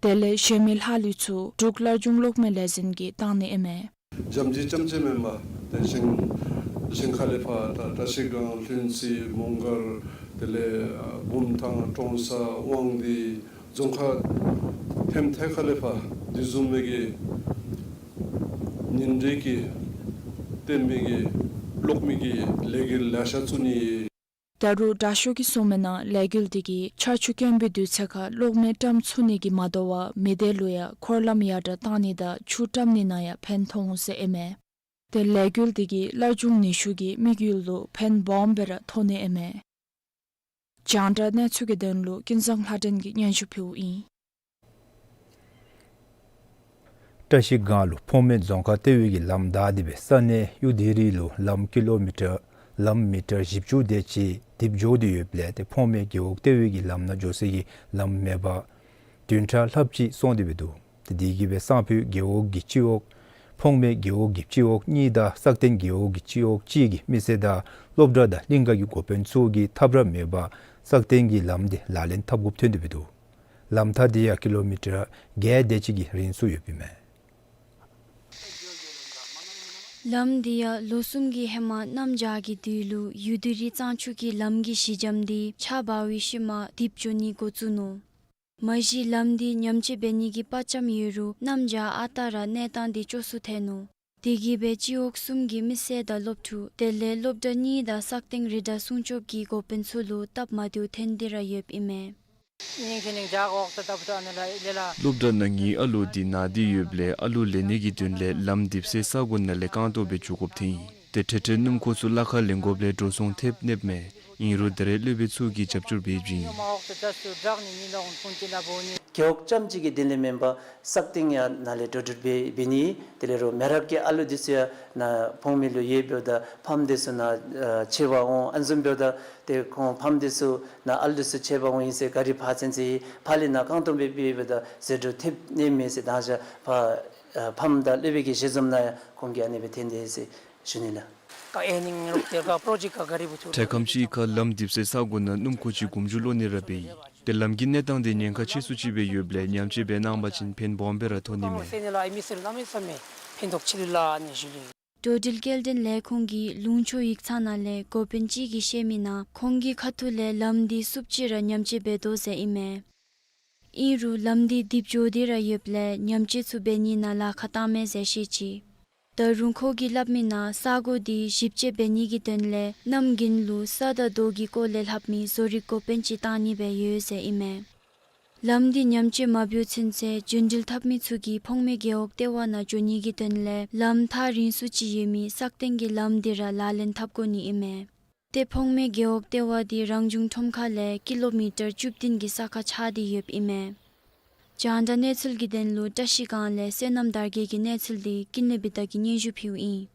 དེ་ལས་གཞན་མི་ལྷག་ལུས་ཚུ་འབྲུག་སླར་འབྱུང་གློག་མེ་ལས་འཛིན་གྱིས་བཏང་ནི་ཨིན་མས། རྒྱ་མི་རྐྱངམ་ཅིག་མེན་པར་ཏེ་ཞིང་ཞིང་ཁ་ལས་ཕར་ད་བཀྲ་ཤིས་སྒང་ལྷུན་རྩེ་མོང་སྒར་དེ་ལས་ཨ་བུམ་ཐང་ཀྲོང་གསར་དབང་འདུས་རྫོང་ཁག་ཐེམ་ཐད་ཁ་ལས་ཕར་དེ་བཟུམ་མའི་གི་ཉིན་དྲོད་ཀྱི་བཏོན་མི་གི་གློག་མེ་གི་ལས་འགུལ་ལེ་ཤ་བཙུགས་ནི། ད་རུང་དྲག་ཤོས་ཀྱིས་གསུངས་མིའི་ནང་ལས་འགུལ་འདི་གིས་ཆར་ཆུ་དཀོན་པའི་དུས་ཚོད་ཁར་གློག་མེ་བཀྲམ་ཚུགས་ནི་གི་མ་དོ་བར་མི་སྡེ་ལུ་ཡང་འཁོར་ལམ་ཡར་དྲག་བཏང་ནི་དང་ཆུ་བཀྲམ་ནི་ནང་ཡང་ཕན་ཐོགས་འོང་ཟེར་ཨིན་མས། ཏེ་ལས་འགུལ་འདི་གིས་སླར་འབྱུང་ནུས་ཤུགས་ཀྱི་དམིགས་ཡུལ་ལུ་ཕན་སྦོམ་སྦེ་ར་ཐོགས་ནི་ཨིན་མས། རྒྱང་བསྒྲགས་གནས་ཚུལ་གྱི་དོན་ལུ་ཀུན་བཟང་ལྷ་སྒྲོན་གྱིས་སྙན་ཞུ་ཕུལཝ་ཨིན། བཀྲ་ཤིས་སྒང་ལུ་འཕོང་མེ་རྫོང་ཁག་ལྟེ་བའི་གི་ལམ་བདའ་སྟེ་སྦེ་ས་གནས་གཡུ་ལྡེ་རི་ལུ་ལམ་ཀི་ལོ་མི་ཊར་ལམ་མི་ཊར་བཞི་བཅུ་དེ་ཅིག་རྡིབ་འགྱོ་སྟེ་ཡོདཔ་ལས་ཏེ་འཕོང་མེ་རྒེད་འོག་ལྟེ་བའི་གི་ལམ་ནང་འགྱོ་སའི་གི་ལམ་མེད་པར་བདུན་ཕྲག་ལྷགཔ་ཅིག་སོང་སྟེ་སྦེ་འདུག། ཏེ་དེ་གིས་སྦེ་སང་ཕོད་རྒེད་འོག་གི་སྤྱི་འོག་འཕོང་མེ་རྒེད་འོག་གི་སྤྱི་འོག་གཉིས་དང་སག་སྟེང་རྒེད་འོག་གི་སྤྱི་འོག་གཅིག་གི་མི་སེར་དང་སློབ་གྲྭ་དང་གླིང་ག་གི་འགོ་དཔོན་ཚུ་གིས་ཐབས་ར་མེད་པར་སག་སྟེང་གི་ལམ་འདི་ལག་ལེན་འཐབ་དགོཔ་ཐོན་ཏེ་སྦེ་འདུག། ལམ་ཐག་འདི་ཡང་ཀི་ལོ་མི་ཊར་བརྒྱད་དེ་ཅིག་གི་རིང་སུ་ཡོདཔ་ཨིན་མས། ལམ་འདི་ཡང་ལོ་གསུམ་གྱི་ཧེ་མ་གནམ་བྱཱར་གྱི་དུས་ལུ་གཡུ་ལྡེ་རི་གཙང་ཆུ་གི་ལམ་གྱི་གཞི་འགྱམ་འདི་ཆརཔ་འབབ་པའི་ཤུལ་མ་རྡིབ་འགྱོ་ནི་འགོ་བཙུགས་ནུག། མ་གཞི་ལམ་འདི་ཉམས་བཅོས་འབད་ནི་གི་དཔའ་བཅམ་ཡོད་རུང་གནམ་བྱཱར་ཨ་རྟག་ར་གནས་སྟངས་འདི་སྐྱོ་སུ་ཐལ་ནུག། དེ་གིས་སྦེ་སྤྱི་འོག་གསུམ་གྱི་མི་སེར་དང་སློབ་ཕྲུག་དེ་ལས་སློབ་གྲྭ་གཉིས་དང་སག་སྟེང་རི་དྭགས་སྲུང་སྐྱོབ་ཀྱི་འགོ་དཔོན་ཚུ་ལུ་སྟབས་མ་བདེཝ་ཐོན་ཏེ་ར་ཡོདཔ་ཨིན་མས། སློབ་གྲྭ་ནང་གི་ཨ་ལོ་འདི་ན་སྟེ་ཡོདཔ་ལས་ཨ་ལུ་ལེན་ནི་གི་དོན་ལས་ལམ་རྡིབ་སའི་ས་གོ་ནང་ལས་རྐང་སྟོང་སྦེ་འགྱོ་དགོཔ་ཐོན་ཡི། ཏེ་འཕྲལ་འཕྲལ་སྣུམ་འཁོར་ཚུ་གླ་ཁར་ལེན་དགོཔ་ལས་འགྲོ་སོང་ཐེབས་ནདཔ་མས། ཨིན་རུང་ད་རེས་སློབ་དཔོན་ཚུ་གིས་རྒྱབ་སྐྱོར་འབད་བྱིན་ཡི། རྒེད་འོག་རྐྱངམ་ཅིག་གི་དོན་ལས་མེན་པར་སག་སྟེང་ཡང་ནཱ་ལས་འགྲོ་སྒྲུབ་འབད་འབད་ནི། དེ་ལས་རོགས་མེ་རག་གི་ཨ་ལུ་འདི་ཚུ་ཡང་ནཱ་འཕོང་མེ་ལུ་ཡོདཔ་ད་ཕམ་འདི་ཚུ་ནཱ་ཨ་ཕྱད་པར་འོང་། ཨ་ནི་བཟུམ་འབདཝ་ད་ཏེ་ཁོང་ཕམ་འདི་ཚུ་ནཱ་ཨ་ལུ་འདི་ཚུ་ཕྱད་པར་འོང་ཡི་ཟེར་གཱ་རི་ཕར་ཚུན་ཚོད་ཕར་ལས་ནཱ་རྐང་སྟོང་སྦེ་འབདཝ་ད་ཟད་འགྲོ་ཐེབས་ནི་མས་ཟེར་མདང་ཞག་ཕར་ཨ་ཕམ་དང་སློབ་དཔོན་གྱི་ཞལ་འཛོམས་ནང་ཡང་ཁོང་གིས་ཨ་ནི་སྦེ་ཐོན་དེས་ཟེར་ཞུ་ནི་ལགས། འཕྲལ་ཁམས་ཅིག་ཁར་ལམ་རྡིབ་སའི་ས་གོ་ནང་སྣུམ་འཁོར་ཅིག་གུམ་ཆུ་ལོག་ནི་ར་འབད་ཡི། ཏེ་ལམ་གྱི་གནས་སྟངས་འདི་ཉེན་ཁ་ཆེ་སུ་ཅིག་སྦེ་ཡོདཔ་ལས་ཉམས་བཅོས་འབད་གནང་པ་ཅིན་ཕན་སྦོམ་སྦེ་ར་ཐོན་ནི་མས། འགྲོ་འགྲུལ་སྐྱེལ་འདྲེན་ལས་ཁུངས་ཀྱི་ལུང་ཕྱོགས་ཡིག་ཚང་ནང་ལས་འགོ་དཔོན་ཅིག་གིས་བཤད་མི་ནང་ཁོང་གི་ཁ་ཐུག་ལས་ལམ་འདི་བསུབ་ཅི་ར་ཉམས་བཅོས་འབད་དོ་ཟེར་ཨིན་མས། ཨིན་རུང་ལམ་འདི་རྡིབ་འགྱོ་སྟེ་ར་ཡོདཔ་ལས་ཉམས་བཅོས་ཚུ་འབད་ནི་ནང་ལཱ་ཁག་བཏངམ་མས་ཟེར་བཤད་ཅི། ད་རུང་ཁོ་གིས་སླབ་མི་ནང་ས་གོ་འདི་ཞིབ་དཔྱད་འབད་ནི་གི་དོན་ལས་གནམ་དགུན་ལུ་ས་དང་རྡོ་གི་སྐོར་ལས་ལྷབ་མི་བཟོ་རིག་འགོ་དཔོན་ཅིག་བཏང་ནི་སྦེ་ཡོད་ཟེར་ཨིན་མས། ལམ་འདི་ཉམས་བཅོས་མ་འབད་ཚུན་ཚོད་རྒྱུན་འགྲུལ་འཐབ་མི་ཚུ་གིས་ཕོངས་མེད་རྒེད་འོག་ལྟེ་བ་ནང་འགྱོ་ནི་གི་དོན་ལས་ལམ་ཐག་རིང་སུ་ཅིག་ཡོད་མི་སག་སྟེང་གི་ལམ་འདི་ར་ལག་ལེན་འཐབ་དགོ་ནི་ཨིན་མས། ཏེ་ཕོངས་མེད་རྒེད་འོག་ལྟེ་བ་འདི་རང་བྱུང་ཁྲོམ་ཁ་ལས་ཀི་ལོ་མི་ཊར་བཅུ་བདུན་གྱི་ས་ཁར་ཆགས་ཏེ་ཡོདཔ་ཨིན་མས། རྒྱང་བསྒྲགས་གནས་ཚུལ་གྱི་དོན་ལུ་བཀྲ་ཤིས་སྒང་ལས་བསོད་ནམས་དར་རྒྱས་ཀྱི་གནས་ཚུལ་འདི་ཀུན་ལེགས་བི་དྷ་གིས་སྙན་ཞུ་ཕུལཝ་ཨིན།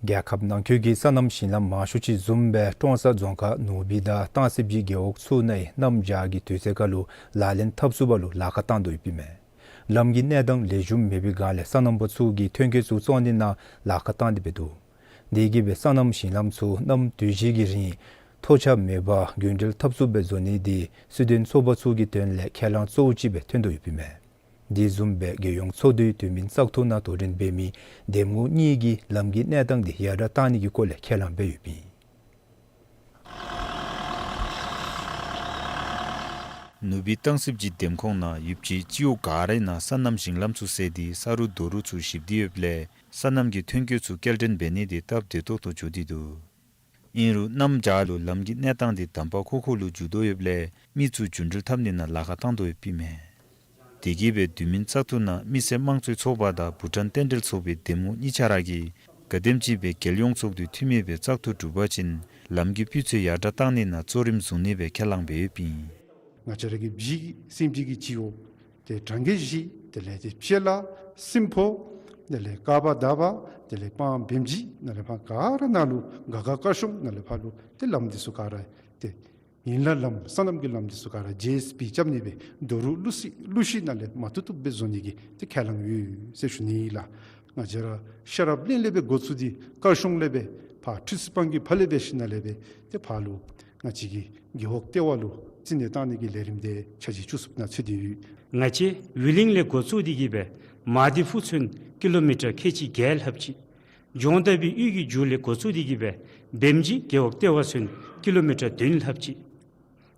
རྒྱལ་ཁབ་ནང་འཁོད་ཀྱི་སོ་ནམ་ཞིང་ལམ་མང་ཤོས་ཅིག་བཟུམ་སྦེ་ཀྲོང་གསར་རྫོང་ཁག་ནུབ་སྦིས་དང་སྟང་སི་སྦྱིས་རྒེད་འོག་ཚུ་ནང་གནམ་བྱཱར་གྱི་དུས་ཚོད་ཁར་ལུ་ལག་ལེན་འཐབ་ཚུགསཔ་ལུ་ལཱ་ཁག་བཏང་དོ་ཡོདཔ་ཨིན་མས། ལམ་གྱི་གནས་སྟངས་ལེགས་ཤོམ་མེད་པའི་སྒང་ལས་སོ་ནམ་པ་ཚུ་གིས་ཐོན་སྐྱེད་ཚུ་བཙོང་ནི་ནང་ལཱ་ཁག་བཏང་སྟེ་འབད་དོ། དེ་གིས་སྦེ་སོ་ནམ་ཞིང་ལམ་ཚུ་གནམ་དུས་བཞི་གི་རིང་ཐོགས་ཆགས་མེད་པར་རྒྱུན་འགྲུལ་འཐབ་ཚུགསཔ་སྦེ་བཟོ་ནི་འདི་སྲིད་དོན་ཚོགས་པ་ཚུ་གི་དོན་ལས་ཁས་བླངས་གཙོ་བོ་ཅིག་སྦེ་ཐོན་དོ་ཡོདཔ་ཨིན་མས། དེ་བཟུམ་སྦེ་རྒྱལ་ཡོངས་ཚོགས་འདུའི་དུས་མིན་བཙག་འཐུ་ནང་དོ་འགྲན་འབད་མི་འདེམས་ངོ་གཉིས་ཀྱིས་ལམ་གྱི་གནས་སྟངས་འདི་ཡར་དྲགས་གཏང་ནི་གི་སྐོར་ལས་ཁས་བླངས་འབད་ཡོདཔ་ཨིན། ནུབ་སྦིས་སྟང་སི་སྦྱིས་འདེམས་ཁོངས་ནང་ཡོད་པའི་སྤྱི་འོག་ག་རའི་ནང་སོ་ནམ་ཞིང་ལམ་ཚུ་བསལ་ཏེ་ས་རུག་རྡོ་རུག་ཚུ་བཤིག་སྟེ་ཡོདཔ་ལས་སོ་ནམ་གྱི་ཐོན་སྐྱེད་ཚུ་སྐྱེལ་འདྲེན་འབད་ནི་འདི་སྟབས་བདེ་ཏོག་ཏོ་འགྱོ་སྟེ་འདུག། ཨིན་རུང་གནམ་བྱཱར་ལུ་ལམ་གྱི་གནས་སྟངས་འདི་དམ་པ་ཁོ་ཁོ་ལུ་འགྱུར་དོ་ཡོདཔ་ལས་མི་ཚུ་རྒྱུན་འགྲུལ་འཐབ་ནི་ནང་ལཱ་ཁག་བཏང་དོ་ཡོདཔ་ཨིན་མས། དེ་གིས་སྦེ་དུས་མིན་བཙག་འཐུ་ནང་མི་སེར་དམངས་གཙོའི་ཚོགས་པ་དང་བྷུ་ཊཱན་རྟེན་འབྲེལ་ཚོགས་པའི་འདེམས་ངོ་གཉིས་ཆ་ར་གིས་ག་དེམ་ཅིག་སྦེ་རྒྱལ་ཡོངས་ཚོགས་འདུའི་འཐུས་མི་སྦེ་བཙག་འཐུ་གྲུབ་པ་ཅིན་ལམ་གྱི་སྤུས་ཚད་ཡར་དྲགས་གཏང་ནི་ནང་གཙོ་རིམ་བཟུང་ནི་སྦེ་ཁས་བླངས་འབད་ཡོདཔ་ཨིན། ང་བཅས་ར་གི་སྦྱིས་སེང་སྦྱིས་ཀྱི་སྤྱི་འོག་ཏེ་གྲང་རྒྱལ་གཞི་དེ་ལས་ཏེ་སྤྱེལ་ལ་སྲིན་ཕོ་དེ་ལས་ཀ་བ་དར་བ་དེ་ལས་སྤང་བེམ་སྦྱིས་ནང་ལས་ཕར་ག་ར་ནང་ལུ་ག་ག་དཀར་གཞུང་ནང་ལས་ཕར་ལུ་ཏེ་ལམ་འདི་ཚུ་ག་ར་ཏེ་ཡན་ལག་ལམ་སོ་ནམ་གྱི་ལམ་འདི་ཚུ་ག་ར་ཇེ་ཨེསི་པི་རྐྱབ་ནི་སྦེ་རྡོ་རུག་ལུ་སི་ལུ་ཤི་ནང་ལས་མ་ཐུབ་ཐུབ་སྦེ་བཟོ་ནི་གི་ཏེ་ཁས་བླངས་ཡོད་ཟེར་ཞུ་ནི་ཨིན་ལགས། ང་བཅས་ར་ཤེས་རབ་གླིང་ལས་སྦེ་འགོ་བཙུགས་ཏེ་དཀར་གཞུང་ལས་སྦེ་ཕར་ཁྲི་སི་སྤང་གི་ཕར་ལས་སྦེ་ཤི་ནང་ལས་སྦེ་ཏེ་ཕར་ལུ་ང་བཅས་ཀྱི་རྒེད་འོག་ལྟེ་བ་ལུ་རྩིས་ནས་བཏང་ནི་གི་ལས་རིམ་དེ་ཆ་གཞི་བཅུ་གསུམ་ནང་ཚུད་དེ་ཡོད། ང་བཅས་ཝི་ལིང་ལས་འགོ་བཙུགས་ཏེ་གིས་སྦེ་མ་དི་ཕུ་ཚུན་ཀི་ལོ་མི་ཊར་ཁལ་གཅིག་བརྒྱད་ལྷགཔ་ཅིག། ལྗོངས་མདའ་སྦིས་གཡུས་ཀྱི་མཇུག་ལས་འགོ་བཙུགས་ཏེ་གིས་སྦེ་བེམ་སྦྱིས་རྒེད་འོག་ལྟེ་བ་ཚུན་ཀི་ལོ་མི་ཊར་བདུན་ལྷགཔ་ཅིག།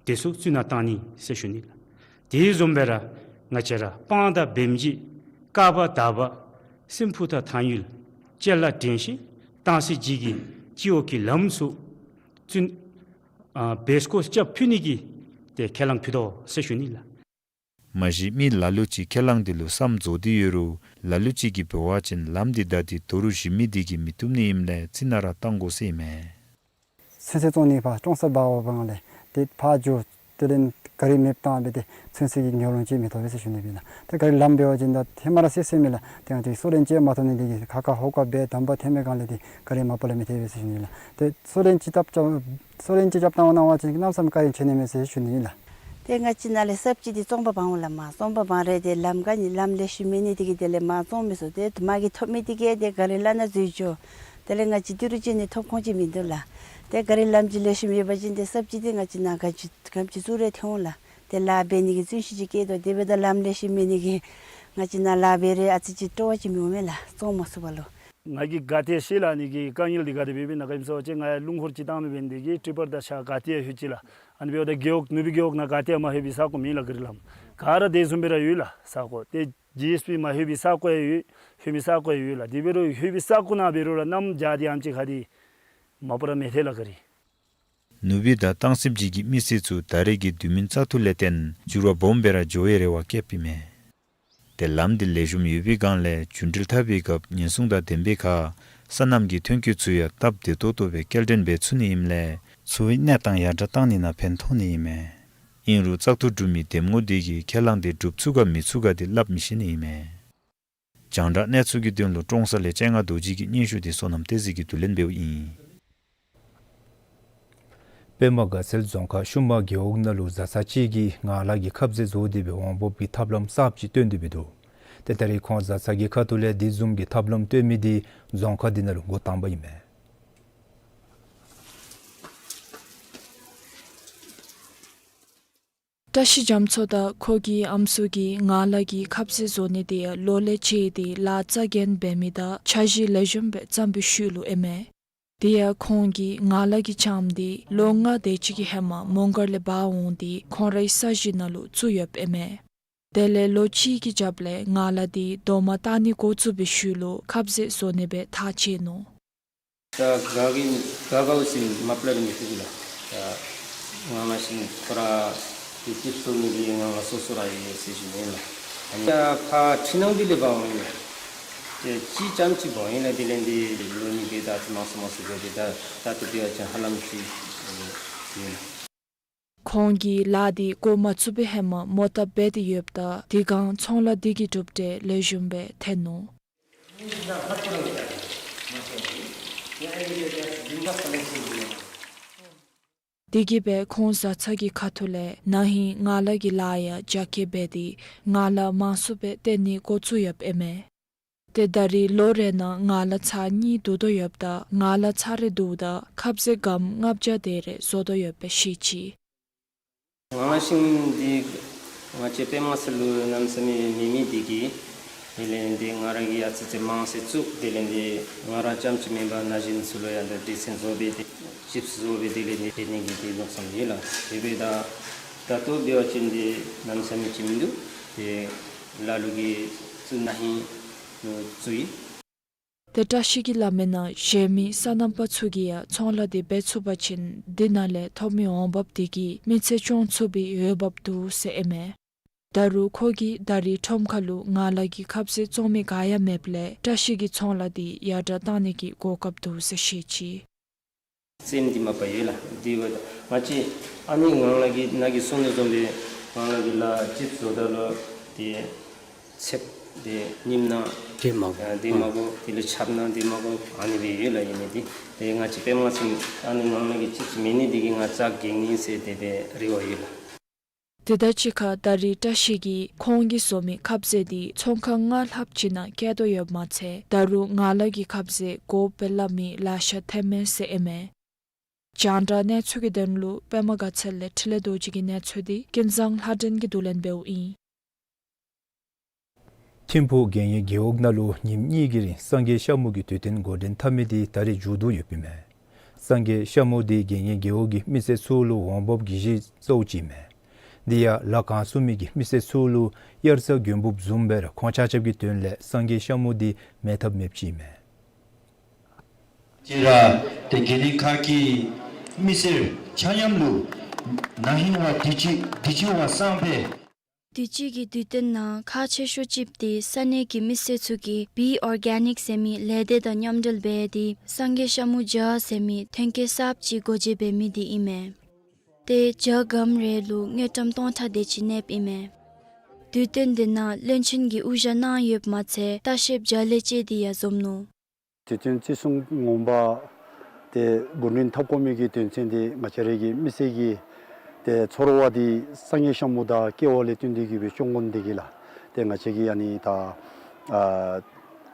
དེ་ཚུ་རྩིས་ནང་བཏང་ནི་ཟེར་ཞུ་ནི་ལགས། དེ་བཟུམ་སྦེ་ར་ང་བཅས་ར་སྤང་དང་བེམ་སྦྱིས་ཀ་བ་དར་བ་སྲིན་ཕུ་དང་ཐང་ཡུལ་སྤྱེལ་ལ་དྲན་ཤེས་སྟང་སི་སྦྱིས་ཀྱི་སྤྱི་འོག་གི་ལམ་ཚུ་ཚུན་ཨ་བེ་སྐོར་རྐྱབ་ཕུལ་ནི་གི་ཏེ་ཁས་བླངས་ཕུལ་དོ་ཟེར་ཞུ་ནི་ལགས། མ་གཞི་མི་ལ་ལུ་ཅིག་ཁས་བླངས་འདི་ལུ་བསམ་རྫོགས་ཏེ་ཡོད་རུང་ལ་ལུ་ཅིག་གིས་འབད་བ་ཅིན་ལམ་འདི་བདའ་སྟེ་རྡོ་རུག་བཤིག་མི་འདི་གིས་མི་བཏུབ་ནི་ཨིནམ་ལས་རྩིས་ནང་ར་བཏང་དགོ་ཟེར་ཨིན་མས། ཚུན་ཚོད་བཙོང་ནི་ཕར་ཀྲོང་གསར་འབག་འོང་པའི་སྒང་ལས་ཏེ་ཕར་འགྱོ་དེ་ལས་ག་རི་མེདཔ་བཏང་སྦེ་ཏེ་ཚུན་ཚོད་ཀྱི་ཉོ་རུང་ཅིག་མི་ཐོབ་པས་ཟེར་ཞུ་ནི་ཨིན་ལགས། ཏེ་ག་རི་ལམ་འབད་བ་ཅིན་ད་ཧེ་མ་ར་སེལ་སེལཝ་མས་ལགས། ཏེ་ང་བཅས་སོ་ལན་ཅིག་མ་ཐོབ་ནི་འདི་གིས་ཁ་ཁ་ཧོ་ཀ་སྦེ་དམ་པ་ཐེམ་པའི་སྒང་ལས་ཏེ་ག་རི་མ་པ་ལས་མི་ཐེབས་པས་ཟེར་ཞུ་ནི་ཨིན་ལགས། ཏེ་སོ་ལན་ཅིག་བཏབ་ཅ་སོ་ལན་ཅིག་རྐྱབ་བཏང་གནང་བ་ཅིན་གནམ་མེད་ས་མེད་བཀའ་དྲིན་ཆེ་ནི་མས་ཟེར་ཞུ་ནི་ཨིན་ལགས། ཏེ་ང་བཅས་ནཱ་ལས་སབ་སིཌི་འདི་བཙོང་པར་འབག་འོང་ལགས། མར་བཙོང་པར་འབག་རུང་ཏེ་ལམ་ག་ནི་ལམ་ལེགས་ཤོམ་མེད་ནི་འདི་གིས་དེ་ལས་མར་བཙོང་མི་ཚུགས། ཏེ་མ་གི་ཐོབ་མི་འདི་གིས་ཏེ་ག་རི་ལ་ནང་འཛུལ་འགྱོ། དེ་ལས་ང་བཅས་ཏི་རུ་ཅིག་ནི་ཐོབ་ཁོང་ཅིག་མིན་འདུག་ལགས། ཏེ་ག་རི་ལམ་ཅིག་ལེགས་ཤོམ་ཡོད་པ་ཅིན་ཏེ་སབ་སིཌི་འདི་ང་བཅས་ནཱ་ག་ཅི་ག་ཅི་ཚུ་རེ་ཐོན་འོང་ལགས། ཏེ་ལཱ་འབད་ནི་གི་བརྩོན་ཤུགས་ཅིག་བསྐྱེད་དོ། དེ་འབདཝ་ད་ལམ་ལེགས་ཤོམ་མེད་ནི་གིས་ང་བཅས་ནཱ་ལཱ་འབད་རུང་ཨ་ཙི་ཅིག་སྤྲོ་བ་ཅིག་མི་འོང་མས་ལགས། བཙོང་མ་ཚུགས་པ་ལུ། ང་གིས་ག་ཏེ་ཤེས་ལགས། ཨ་ནི་གི་དཀའ་ངལ་འདི་ག་དེ་སྦེ་སྦེ་ནཱ་ག་ཨིནམ་ཟེར་བ་ཅིན་ང་ཡང་སློང་ཧོར་ཅིག་བཏང་མི་འབད་ནི་འདི་གིས་ཊི་པར་དང་གཞན་ག་ཏེ་ཡང་ལྷོད་ཅི་ལགས། ཨ་ནི་འབདཝ་ད་རྒེད་འོག་ནུབ་སྦིས་རྒེད་འོག་ནང་ག་ཏེ་ཡང་མ་ལྷོད་པའི་ས་གོ་མེད་ལགས། ག་རི་ལམ་ག་ར་དེ་བཟུམ་སྦེ་ར་ཡོད་ལགས་ས་གོ། ཏེ་ཇི་ཨེསི་པི་མ་ལྷོད་པའི་ས་གོ་ཡང་ཡོད། ལྷོད་མི་ས་གོ་ཡང་ཡོད་ལགས། དེ་འབད་རུང་ལྷོད་པའི་ས་གོ་ནང་འབད་རུང་ར་གནམ་བྱཱར་འདི་ཨ་ཙི་ཁ་འདི་མ་པ་ར་མི་ཐེག་ལགས་ག་རི། ནུབ་སྦིས་དང་སྟང་སི་སྦྱིས་ཀྱི་མི་སེར་ཚུ་ད་རེས་ཀྱི་དུས་མིན་བཙག་འཐུ་ལས་བརྟེན་འགྱུར་བ་སྦོམ་སྦེ་ར་འགྱོ་བའི་རེ་བ་བསྐྱེདཔ་ཨིན་མས། ཏེ་ལམ་འདི་ལེགས་ཤོམ་ཡོད་པའི་སྒང་ལས་རྒྱུན་འགྲུལ་འཐབ་པའི་སྐབས་ཉེན་སྲུང་དང་ལྡན་པའི་ཁར་སོ་ནམ་གྱི་ཐོན་སྐྱེད་ཚུ་ཡང་སྟབས་བདེ་ཏོག་ཏོ་སྦེ་སྐྱེལ་འདྲེན་འབད་ཚུགས་ནི་ཨིནམ་ལས་འཚོ་བའི་གནས་སྟངས་ཡར་དྲགས་གཏང་ནི་ནང་ཕན་ཐོགས་ནི་ཨིན་མས། ཨིན་རུང་བཙག་འཐུ་གྲུབ་མི་འདེམས་ངོ་འདི་གིས་ཁས་བླངས་འདི་འགྲུབ་ཚུགས་ག་མི་ཚུགས་ག་འདི་སླབ་མི་ཤེས་ནི་ཨིན་མས། རྒྱང་བསྒྲགས་གནས་ཚུལ་གྱི་དོན་ལུ་ཀྲོང་གསར་ལས་སྤྱན་སྔ་རྡོ་རྗེ་གི་སྙན་ཞུ་འདི་བསོད་ནམས་བསྟན་འཛིན་གྱིས་བསྡུ་ལེན་འབདཝ་ཨིན། པདྨ་དགའ་ཚལ་རྫོང་ཁག་ཤུ་མ་རྒེད་འོག་ནང་ལུ་བཟའ་ཚང་ཅིག་གིས་ངང་ལག་གི་ཁབ་ཟས་བཟོ་སྟེ་སྦེ་འོང་འབབ་ཀྱི་ཐབས་ལམ་གསརཔ་ཅིག་བཏོན་ཏེ་སྦེ་འདུག། ཏེ་ད་རེས་ཁོང་བཟའ་ཚང་གི་ཁ་ཐུག་ལས་དེ་བཟུམ་གྱི་ཐབས་ལམ་བཏོན་མི་འདི་རྫོང་ཁག་འདི་ནང་ལུ་འགོ་དང་པ་ཨིན་མས། བཀྲ་ཤིས་རྒྱ་མཚོ་དང་ཁོ་གི་ཨམ་སྲུ་གིས་ངང་ལག་གི་ཁབ་ཟས་བཟོ་ནི་དེ་ཡང་ལོ་ལས་བྱེད་དེ་ལཱ་རྩ་འགེངས་འབད་མི་དང་འཆར་གཞི་ལེགས་ཤོམ་སྦེ་བརྩམས་པའི་ཤུལ་ལུ་ཨིན་མས། དེ་ཡང་ཁོང་གིས་ངང་ལག་གི་ལྕངམ་དེ་ལོ་ལྔ་དེ་ཅིག་གི་ཧེ་མ་མོང་སྒར་ལས་འབག་འོང་སྟེ་ཁོང་རའི་ས་གཞི་ནང་ལུ་བཙུགས་ཡོདཔ་ཨིན་མས། དེ་ལས་ལོ་གཅིག་གི་རྒྱབ་ལས་ངང་ལག་དེ་རྡོག་མ་བཏགས་ནི་འགོ་བཙུགས་པའི་ཤུལ་ལུ་ཁབ་ཟས་བཟོ་ནི་སྦེ་ཐག་བཅད་ནུག། ད་ག་གི་ག་གའུ་ཟེར་མི་མ་པ་ལས་ར་མི་ཐུབ་ལགས། ད་ངང་ལག་ཤིང་ཁོ་ར་དེ་ཅིག་བཟོ་ནི་དེ་ངང་ལག་སོ་སོ་ར་ཡོད་ཟེར་ཞུ་ནི་ལགས། ཨ་ནི་ད་ཕར་འཕྲུལ་སྣང་འདི་ལས་འབག་འོང་ཡི་ལགས། ཏེ་གཅིག་རྐྱངམ་ཅིག་འབག་ཡི་ལགས། དེ་ལས་འདི་ལོ་གཉིས་ཀྱི་ད་ཚུ་མང་སུ་མང་སུ་འགྱོ་སྟེ་ད་ད་ལྟོ་འདི་བ་ཅིན་ཧ་ལམ་ཅིག་ཡོད་ལགས། ཁོང་གིས་ལཱ་འདི་འགོ་མ་བཙུགས་པའི་ཧེ་མ་མོ་བཏབ་འབད་དེ་ཡོདཔ་ད་དེ་སྒང་ཚོང་ལཱ་འདི་གི་གྲུབ་འབྲས་ལེགས་ཤོམ་སྦེ་ཐོན་ནུག། དེ་གིས་སྦེ་ཁོང་བཟའ་ཚང་གི་ཁ་ཐུག་ལས་ན་ཧིང་ངང་ལག་གི་ལཱ་ཡང་རྒྱ་སྐྱེད་འབད་དེ་ངང་ལག་མང་སུ་སྦེ་བཏོན་ནི་འགོ་བཙུགས་ཡོདཔ་ཨིན་མས། ཏེ་ད་རེས་ལོ་རེ་ནང་ངང་ལག་ཚར་གཉིས་བསྡུ་དོ་ཡོདཔ་ད་ངང་ལག་ཚར་རེ་བསྡུཝ་ད་ཁབ་ཟས་སྒམ་ལྔ་བརྒྱ་དེ་རེ་བཟོ་དོ་ཡོདཔ་སྦེ་བཤད་ཅི། ངང་ལག་ཤིང་འདི་ང་བཅས་པདྨ་ཚལ་ལུ་གནམ་མེད་ས་མེད་མེད་མི་འདི་གིས་དེ་ལས་འདི་ང་ར་གིས་ཨ་ཙི་ཙི་མང་སུ་བཙུགས། དེ་ལས་འདི་ང་ར་རྐྱངམ་ཅིག་མེན་པར་ན་གཞོན་ཚུ་ལུ་ཡང་ད་འདི་ཚུ་བཟོ་སྦེ་ཏེ་ཅིབས་བཟོ་སྦེ་དེ་ལས་འདི་སྤྲོད་ནི་གི་འདི་མནོ་བསམ་ཡོད་ལགས། དེ་སྦེ་ད་ད་ལྟོ་འབད་བ་ཅིན་འདི་གནམ་མེད་ས་མེད་ཅིག་མིན་འདུག། ཏེ་ལ་ལུ་གིས་བཙུགས་ན་ཧིང་བཙུགས་ཡི། ཏེ་བཀྲ་ཤིས་ཀྱིས་སླབ་མིའི་ནང་གཞན་མི་སོ་ནམ་པ་ཚུ་གིས་ཡང་ཚོང་ལཱ་འདི་འབད་ཚུགས་པ་ཅིན་འདི་ནང་ལས་ཐོབ་མི་འོང་འབབ་འདི་གིས་མི་ཚེ་སྐྱོང་ཚུགས་པའི་འོས་འབབ་འདུག་ཟེར་ཨིན་མས། ད་རུང་ཁོ་གིས་ད་རེས་ཁྲོམ་ཁ་ལུ་ངང་ལག་གི་ཁབ་ཟས་བཙོང་མི་ག་ཡང་མེདཔ་ལས་བཀྲ་ཤིས་ཀྱིས་ཚོང་ལཱ་འདི་ཡར་དྲག་གཏང་ནི་གི་གོ་སྐབས་འདུག་ཟེར་བཤད་ཅི། སེམས་འདི་མ་པ་ཡོད་ལགས། འདི་བ་ང་བཅས་ཨ་ནི་ངང་ལག་གི་ནང་གི་སོ་ནུ་བཟུམ་སྦེ་ངང་ལག་གི་ལཱ་ཅིག་བཟོ་ད་ལུ་ཏེ་ཚདཔ་ཏེ་ཉིམ་ནང་ཏེ་མ་དགོ་ཨ་ཏེ་མ་དགོ། དེ་ལས་ཆརཔ་ནང་ཏེ་མ་དགོ། ཨ་ནི་སྦེ་ཡོད་ལགས། ཨིན་མི་འདི་ཏེ་ང་བཅས་པདྨ་ཚལ་ཨ་ནི་ངང་ལག་གི་ཅིག་མེད་ནི་འདི་གིས་ང་རྩ་འགེངས་ནི་ཟེར་དེ་སྦེ་རེ་བ་ཡོད་ལགས། དེ་དང་གཅིག་ཁར་ད་རེས་བཀྲ་ཤིས་ཀྱིས་ཁོང་གིས་བཟོ་མི་ཁབ་ཟས་འདི་ཚོང་ཁང་ལྔ་ལྷགཔ་ཅིག་ནང་བཀལ་དོ་ཡོདཔ་མ་ཚད་ད་རུང་ངང་ལག་གི་ཁབ་ཟས་དགོཔ་སྦེ་སླབ་མི་ལེ་ཤ་ཐོན་མས་ཟེར་ཨིན་མས། རྒྱང་བསྒྲགས་གནས་ཚུལ་གྱི་དོན་ལུ་པདྨ་དགའ་ཚལ་ལས་འཕྲིན་ལས་རྡོ་རྗེ་གི་གནས་ཚུལ་འདི་ཀུན་བཟང་ལྷ་སྒྲོན་གྱིས་བསྡུ་ལེན་འབདཝ་ཨིན། ཐིམ་ཕུག་དགེ་བསྙེན་རྒེད་འོག་ནང་ལུ་ཉིནམ་གཉིས་ཀྱི་རིང་སངས་རྒྱས་ཤ་མུ་གི་དུས་སྟོན་འགོ་འདྲེན་འཐབ་མི་འདི་ད་རེས་མཇུག་བསྡུ་ཡོདཔ་ཨིན་མས། སངས་རྒྱས་ཤ་མུ་འདི་དགེ་བསྙེན་རྒེད་འོག་གི་མི་སེར་ཚུ་ལུ་འོང་འབབ་གྱི་གཞི་གཙོ་བོ་ཅིག་ཨིན་མས། འདི་ཡང་ལ་གང་སུ་མི་གི་མི་སེར་ཚུ་ལུ་དབྱར་རྩྭ་དགུན་འབུབ་བཟུམ་སྦེ་ར་ཁོང་ཆ་ཁྱབ་ཀྱི་དོན་ལས་སངས་རྒྱས་ཤ་མུ་འདི་མེད་ཐབས་མེདཔ་ཅིག་ཨིན་མས། ཅིག་ར་ཏེ་དགེ་འདུན་ཁག་གི་མི་སེར་ཆ་མཉམ་ལུ་ན་ཧིང་བ་དུས་ཅི་དུས་ཅི་བ་སང་ཕོད། དུས་ཅི་གི་དུས་སྟོན་ནང་ཁག་ཆེ་ཤོས་ཅིག་འདི་ས་གནས་ཀྱི་མི་སེར་ཚུ་གིས་བི་ཨོར་གེ་ནིཀ་ཟེར་མི་ལས་སྡེ་དང་མཉམ་འབྲེལ་འབད་དེ་སངས་རྒྱས་ཤ་མུ་ཇ་ཟེར་མི་ཐོན་སྐྱེད་གསརཔ་ཅིག་སྒོ་འབྱེད་འབད་མི་འདི་ཨིན་མས། ཏེ་ཇ་སྒམ་རེ་ལུ་དངུལ་ཀྲམ་སྟོང་ཕྲག་དེ་ཅིག་གནསཔ་ཨིན་མས། དུས་སྟོན་འདི་ནང་བློན་ཆེན་གྱིས་དབུ་བཞུགས་གནང་ཡོདཔ་མ་ཚད་ལྟ་བཤལཔ་ཇ་ལེ་ཅེ་འདི་ཡང་འཛོམས་ནུག། དུས་སྟོན་བརྩི་སྲུང་ངོ་མ་འདི་འགོ་འདྲེན་འཐབ་དགོ་མི་གི་དོན་ཚན་འདི་ང་བཅས་ར་གི་མི་སེར་གྱི་ཏེ་ཚོར་བ་འདི་སངས་རྒྱས་ཤ་མུ་དང་སྐལ་བ་ལས་བརྟེན་ཏེ་གི་སྦེ་སྐྱོང་དགོ་ནི་འདི་གིས་ལགས། ཏེ་ང་བཅས་ཀྱིས་ཨ་ནི་ད་ཨ་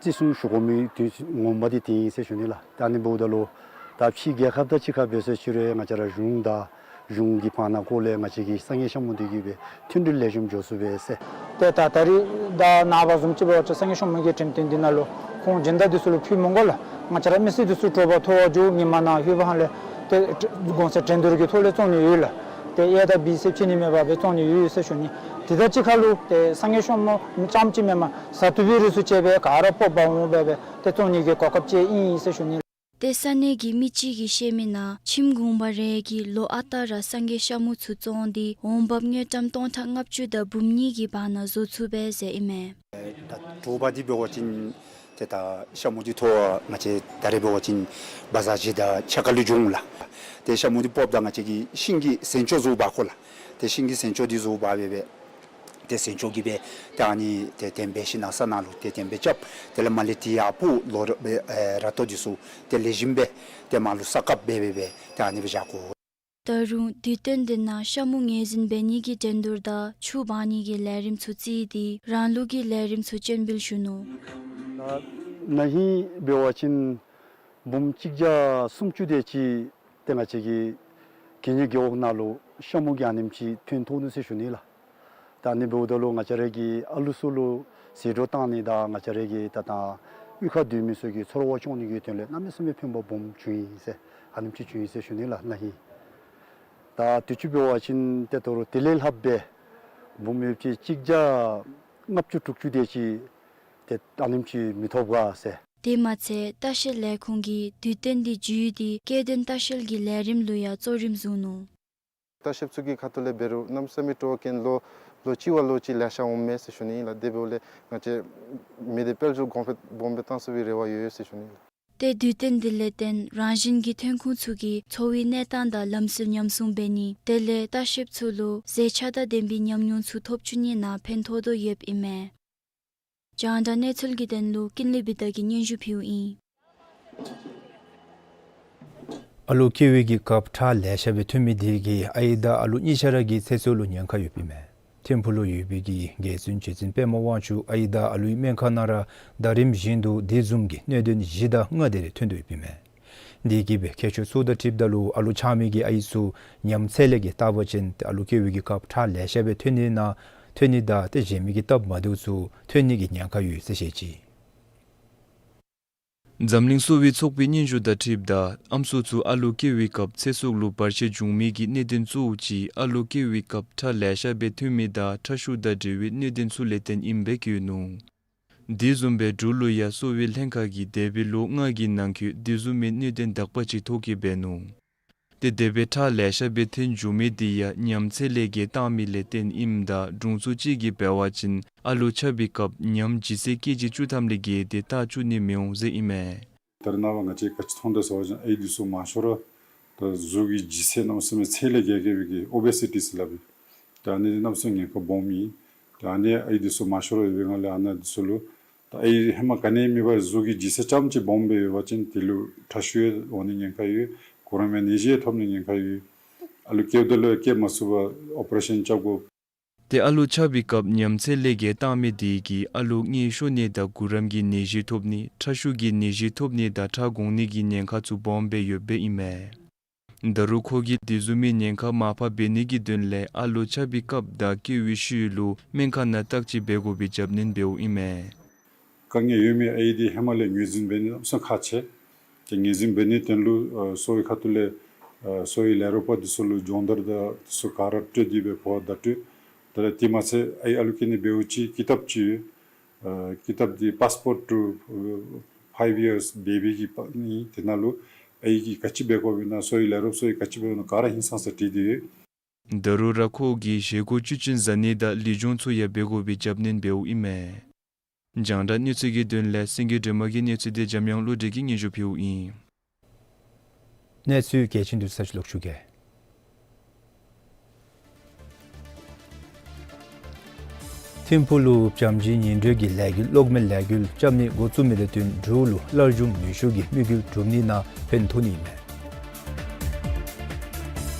བརྩི་སྲུང་ཞུ་དགོ་མི་དུས་ངོ་མ་འདི་དེ་ཨིན་ཟེར་ཞུ་ནི་ལགས། ད་ཨ་ནི་འབདཝ་ད་ལུ་ད་ཕྱི་རྒྱལ་ཁབ་དང་གཅིག་ཁར་འབད་ཟེར་ཞུ་རུང་ང་བཅས་ར་གཞུང་དང་གཞུང་གི་བར་ན་སྐོར་ལས་ང་བཅས་ཀྱི་སངས་རྒྱས་ཤ་མུ་འདི་གི་སྦེ་མཐུན་སྒྲིལ་ལེགས་ཤོམ་འགྱོ་ཚུགས་པས་ཟེར། ཏེ་ད་ད་རེས་ད་ནངས་པ་བཟུམ་ཅིག་འབད་བ་ཅིན་སངས་རྒྱས་ཤ་མུ་གི་འགྲེམས་སྟོན་འདི་ནང་ལུ་ཁོང་སྦྱིན་བདག་འདི་ཚུ་ལུ་ཕུལ་མི་དགོ་ལགས། ང་བཅས་ར་མི་སེར་འདི་ཚུ་དྲོ་པ་ཐོ་བ་རྒྱུ་ཉིན་མ་ནང་ལྷོད་པ་ཧ་ལས་ཏེ་གོང་ས་འགྲན་བསྡུར་གྱི་ཐོག་ལས་བཙོང་ནི་ཡོད་ལགས། ཏེ་ཨེ་ད་བི་ཟེར་ཕྱེ་ནི་མེད་པར་སྦེ་བཙོང་ནི་ཡོད་ཟེར་ཞུ་ནི། དེ་དང་གཅིག་ཁར་ལུ་ཏེ་སངས་རྒྱས་ཤ་མུ་རྐྱངམ་ཅིག་མེན་པར་བཟའ་བཏུབ་པའི་རིགས་ཚུ་བཅས་པའི་ག་ར་སྤོག་འབག་འོང་སྦེ་སྦེ་ཏེ་བཙོང་ནི་གི་གོ་སྐབས་ཅིག་ཨིན་ཟེར་ཞུ་ནི། ཏེ་ས་གནས་ཀྱི་མི་གཅིག་གིས་བཤད་མི་ནང་ཁྱིམ་གུང་པ་རེ་གིས་ལོ་ཨ་རྟག་ར་སངས་རྒྱས་ཤ་མུ་ཚུ་བཙོང་སྟེ་འོང་འབབ་དངུལ་ཀྲམ་སྟོང་ཕྲག་ལྔ་བཅུ་དང་འབུམ་གཉིས་ཀྱི་བར་ན་བཟོ་ཚུགས་པས་ཟེར་ཨིན་མས། ད་དྲོ་པ་འདི་འབད་བ་ཅིན་ཏེ་ད་ཤ་མུ་འདི་ཐོ་བ་ང་བཅས་ད་རེས་འབད་བ་ཅིན་བ་ཛར་གཞི་དང་ཕྱེད་ཀ་ལུ་འགྱོ་འོང་ལགས། ཏེ་ཤ་མུ་འདི་སྤོགཔ་ད་ང་བཅས་ཀྱིས་ཤིང་གི་ཟན་ཅོག་བཟོ་འབག་དགོ་ལགས། ཏེ་ཤིང་གི་ཟན་ཅོག་འདི་བཟོ་འབག་སྦེ་སྦེ་ཏེ་ཟན་ཅོག་གིས་སྦེ་ཏེ་ཨ་ནི་ཏེ་དེམ་སྦེ་ཤིང་ནགས་ས་ནང་ལུ་ཏེ་དེམ་སྦེ་རྐྱབ། དེ་ལས་མར་ལས་ཏེ་ཡར་སྤོ་ལོ་ར་སྦེ་ཨེ་ར་ཏོ་འདི་ཚུ་ཏེ་ལེགས་ཤོམ་སྦེ་ཏེ་མར་ལུ་ས་བཀབ་སྦེ་སྦེ་སྦེ་ཏེ་ཨ་ནི་སྦེ་བཞག་དགོ། ད་རུང་དུས་སྟོན་འདི་ནང་ཤ་མུ་ངོས་འཛིན་འབད་ནི་གི་འགྲན་བསྡུར་དང་ཆུ་འབག་ནི་གི་ལས་རིམ་ཚུ་བརྩིས་ཏེ་རང་ལུགས་ཀྱི་ལས་རིམ་ཚུ་སྤྱན་འབུལ་ཞུ་ནུག། ན་ཧིང་འབད་བ་ཅིན་འབུམ་གཅིག་བརྒྱ་སུམ་ཅུ་དེ་ཅིག་ཏེ་ང་བཅས་ཀྱི་ གད་སྙིགས་རྒེད་འོག་ནང་ལུ་ཤ་མུ་གི་ཨ་ནེམ་ཅིག་ཐོན་ཐོག་ནུག་ཟེར་ཞུ་ནི་ལགས། ད་ཨ་ནི་འབདཝ་ད་ལུ་ང་བཅས་ར་གིས་ཨ་ལུ་ཚུ་ལུ་ཟད་འགྲོ་བཏང་ནི་དང་ང་བཅས་ར་གི་ད་ད་གཡུས་ཁར་སྡོད་མི་ཚུ་གི་ཚོར་བ་སྐྱོང་ནི་གི་དོན་ལས་གནམ་མེད་ས་མེད་ཕན་པ་སྦོམ་བྱུང་ཡི་ཟེར་ཨ་ནེམ་ཅིག་བྱུང་ཡི་ཟེར་ཞུ་ནི་ལགས། ན་ཧིང་ད་དུས་ཅི་འབད་བ་ཅིན་ཏེ་ད་རུང་དེ་ལས་ལྷག་སྦེ་འབུམ་ཡོདཔ་ཅིག་གཅིག་བརྒྱ་ལྔ་བཅུ་དྲུག་ཅུ་དེ་ཅིག་ཏེ་ཨ་ནེམ་ཅིག་མི་ཐོབ་ག་ཟེར། དེ་མ་ཚད་ལྟ་བཤལ་ལས་ཁུངས་ཀྱིས་དུས་སྟོན་འདི་བརྒྱུད་དེ་སྐྱེ་ལྡན་ལྟ་བཤལ་གྱི་ལས་རིམ་ལུ་ཡང་གཙོ་རིམ་བཟུང་ནུག། ལྟ་བཤལཔ་ཚུ་གི་ཁ་ཐུག་ལས་འབད་རུང་གནམ་མེད་ས་མེད་སྤྲོ་བ་སྐྱེད་ལོ་ལོ་གཅིག་བ་ལོ་གཅིག་ལེ་ཤ་འོངམ་མས་ཟེར་ཞུ་ནི་ཨིན་ལགས། དེ་འབདཝ་ལས་ང་བཅས་མི་སྡེ་དཔལ་འབྱོར་གོང་འཕེལ་སྦོམ་སྦེ་བཏང་ཚུགས་པའི་རེ་བ་ཡོད་ཟེར་ཞུ་ནི་ཨིན་ལགས། ཏེ་དུས་སྟོན་འདི་ལས་བརྟེན་རང་བཞིན་གྱི་ཐོན་ཁུངས་ཚུ་གིས་འཚོ་བའི་གནས་སྟངས་དང་ལམ་སྲོལ་ཉམས་སྲུང་འབད་ནི་དེ་ལས་ལྟ་བཤལཔ་ཚུ་ལུ་ཟས་ཆགས་སྡང་ལྡན་པའི་ཉམས་མྱོང་ཚུ་ཐོབ་བཅུག་ནི་ནང་ཕན་ཐོགས་དོ་ཡོདཔ་ཨིན་མས། རྒྱང་བསྒྲགས་གནས་ཚུལ་གྱི་དོན་ལུ་ཀུན་ལེགས་བི་དྷ་གིས་སྙན་ཞུ་ཕུལཝ་ཨིན། ཨ་ལུ་སྐྱེ་བའི་གི་སྐབས་ཁྲག་ལེ་ཤ་སྦེ་ཐོན་མི་དེ་གིས་ཨའི་དང་ཨ་ལུ་གཉིས་ཆ་ར་གི་ཚེ་སྲོག་ལུ་ཉེན་ཁ་ཡོདཔ་ཨིན་མས། ཐིམ་ཕུག་ལུ་ཡོད་པའི་གི་རྒྱལ་བཙུན་རྗེ་བཙུན་པདྨ་དབང་ཕྱུག་ཨའི་དང་ཨ་ལུའི་སྨན་ཁང་ནང་ར་ཟླ་རིམ་བཞིན་དུ་དེ་བཟུམ་གྱི་གནད་དོན་བཞི་དང་ལྔ་དེ་རེ་ཐོན་དོ་ཡོདཔ་ཨིན་མས། དེ་གིས་སྦེ་ཁྱད་ཆོས་ཚུ་དང་འཁྲིལཝ་ད་ལུ་ཨ་ལུ་ཆགས་མི་གི་ཨའི་ཚུ་ཉམས་ཚད་ལས་བརྒལ་བལྟ་བ་ཅིན་ཏེ་ཨ་ལུ་སྐྱེ་བའི་གི་སྐབས་ཁྲག་ལེ་ཤ་སྦེ་ཐོན་ནི་ནང་ཐོན་ནི་དང་ཏེ་གཞན་མི་གི་སྟབས་མ་བདེཝ་ཚུ་ཐོན་ནི་གི་ཉེན་ཁ་ཡོད་ཟེར་བཤད་ཅི། འཛམ་གླིང་གསོ་བའི་ཚོགས་པའི་སྙན་ཞུ་དང་འཁྲིལཝ་ད་ཨམ་སྲུ་ཚུ་ཨ་ལུ་སྐྱེ་བའི་སྐབས་ཚེ་སྲོག་ལུ་བར་ཆད་འབྱུང་མི་གི་གནད་དོན་གཙོ་བོ་ཅིག་ཨ་ལུ་སྐྱེ་བའི་སྐབས་ཁྲག་ལེ་ཤ་སྦེ་ཐོན་མི་དང་ཁྲག་ཤུགས་དང་འབྲེལ་བའི་གནད་དོན་ཚུ་ལས་བརྟེན་ཨིནམ་སྦེ་བཀོད་ནུག། དེ་བཟུམ་སྦེ་འབྲུག་ལུ་ཡང་གསོ་བའི་ལྷན་ཁག་གིས་འདས་པའི་ལོ་ལྔ་གི་ནང་འཁོད་དེ་བཟུམ་མའི་གནད་དོན་དག་པ་ཅིག་ཐོ་བཀོད་འབད་ནུག། ཏེ་དེ་སྦེ་ཁྲག་ལེ་ཤ་སྦེ་ཐོན་འགྱོ་མི་དེ་ཡང་ཉམས་ཚད་ལས་བརྒལ་བཏང་མི་ལས་བརྟེན་ཨིནམ་ད་དྲུང་འཚོ་ཅིག་གིས་འབད་བ་ཅིན་ཨ་ལུ་ཆགས་པའི་སྐབས་ཉམས་ལྗིད་ཚད་ཀེ་ཇི་བཅུ་ཐམ་ལས་བརྒལ་ཏེ་བཏགས་བཅུག་ནི་མི་འོང་ཟེར་ཨིན་མས། ད་རེས་ནངས་པ་ང་བཅས་ག་ཅི་མཐོང་དོ་ཟེར་བ་ཅིན་ཨའི་དེ་ཚུ་མང་ཤོས་ར་ད་གཟུགས་ཀྱི་ལྗིད་ཚད་གནམ་མེད་ས་མེད་ཚད་ལས་བརྒལ་བརྒལ་བའི་གི་ཨོ་བེ་སི་ཊི་ཟེར་སླབ་ཨིན། ད་ཨ་ནི་གནམ་མེད་ས་མེད་ཉེན་ཁ་སྦོམ་ཨིན། ད་ཨ་ནི་ཨའི་དེ་ཚུ་མང་ཤོས་ར་ཡོད་པའི་སྒང་ལས་ཨ་ནི་དེ་ཚུ་ལུ་ད་ཨའི་ཧེ་མ་ག་ནི་མེད་པར་གཟུགས་ཀྱི་ལྗིད་ཚད་རྐྱངམ་ཅིག་སྦོམ་སྦེ་ཡོད་པ་ཅིན་དེ་ལུ་ཁྲག་ཤུགས་ཡང་འོང་ནི་ཉེན་ཁ་ཡོད། གུ་རམ་ཡང་ནད་གཞི་ཡང་ཐོབ་ནི་ཉེན་ཁ་ཡོད། ཨ་ལུ་སྐྱེཝ་ད་ལུ་ཡང་སྐྱེ་མ་ཚུགས་པར་ཨོ་པ་རེ་ཤཱན་རྐྱབ་དགོ། ཏེ་ཨ་ལུ་ཆགས་པའི་སྐབས་ཉམས་ཚད་ལས་བརྒལ་བཏང་མི་དེ་གིས་ཨ་ལུ་མངལ་ཤོར་ནི་དང་གུ་རམ་གྱི་ནད་གཞི་ཐོབ་ནི་ཁྲག་ཤུགས་ཀྱི་ནད་གཞི་ཐོབ་ནི་དང་ཁྲག་འགོང་ནི་གི་ཉེན་ཁ་ཚུ་སྦོམ་སྦེ་ཡོདཔ་ཨིན་མས། ད་རུང་ཁོ་གིས་དེ་བཟུམ་མའི་ཉེན་ཁ་མར་ཕབ་འབད་ནི་གི་དོན་ལས་ཨ་ལུ་ཆགས་པའི་སྐབས་དང་སྐྱེ་བའི་ཤུལ་ལུ་སྨན་ཁང་ནང་བརྟག་དཔྱད་འབད་དགོ་པའི་རྒྱབ་སྣོན་འབདཝ་ཨིན་མས། དཀའ་ངལ་ཡོད་མི་ཨའི་དེ་ཧེ་མ་ལས་ངོས་འཛིན་འབད་ནི་གནམ་མེད་ས་མེད་ཁག་ཆེ། ཏེ་ངོས་འཛིན་འབད་ནིའི་དོན་ལུ་ཨ་གསོ་བའི་ཁ་ཐུག་ལས་ཨ་གསོ་བའི་ལས་རོགས་པ་དེ་ཚུ་ལུ་སྦྱོང་བརྡར་དང་དེ་ཚུ་ག་ར་སྤྲོད་དེ་སྦེ་འབད་བརྡ་སྤྲོད། ད་རེས་དེ་མ་ཚད་ཨའི་ཨ་ལུ་སྐྱེ་ནི་འབདཝ་ཅིག་ཀི་ཏབ་ཅིག་ཡོད། ཨ་ཀི་ཏབ་འདི་Passport to Five Years Baby གི་པ་ཨིན། དེ་ནང་ལུ་ཨའི་གིས་ག་ཅི་འབད་དགོཔ་ཨིན་ན་གསོ་བའི་ལས་རོགས་ཚུ་གིས་ག་ཅི་འབད་དགོཔ་ཨིན་ན་ག་ར་ཧིང་སངས་ས་བྲིས་ཏེ་ཡོད། ད་རུང་ར་ཁོ་གིས་བཞེས་སྒོ་བཅུད་ཅན་བཟའ་ནི་དང་ལུས་སྦྱོང་ཚུ་ཡང་འབད་དགོ་པའི་རྒྱབ་སྣོན་འབདཝ་ཨིན་མས། རྒྱང་བསྒྲགས་གནས་ཚུལ་གྱི་དོན་ལས་སེང་གེ་སྒྲོལ་མ་གི་གནས་ཚུལ་དེ་འཇམ་དབྱངས་བློ་གྲོས་ཀྱིས་སྙན་ཞུ་ཕུལཝ་ཨིན། གནས་ཚུལ་གལ་ཆེན་དུས་ཚོད་ལོག་ཞུ་གེ། ཐིམ་ཕུག་ལུ་བྱམས་བརྩེའི་ཉིན་དྲོད་ཀྱི་ལས་འགུལ་གློག་མེ་ལས་འགུལ་རྐྱབ་ནི་འགོ་བཙུགས་མི་དང་བསྟུན་འབྲུག་ལུ་སླར་འབྱུང་ནུས་ཤུགས་ཀྱི་དམིགས་ཡུལ་གྲུབ་ནི་ནང་ཕན་ཐོགས་ནི་ཨིན་མས།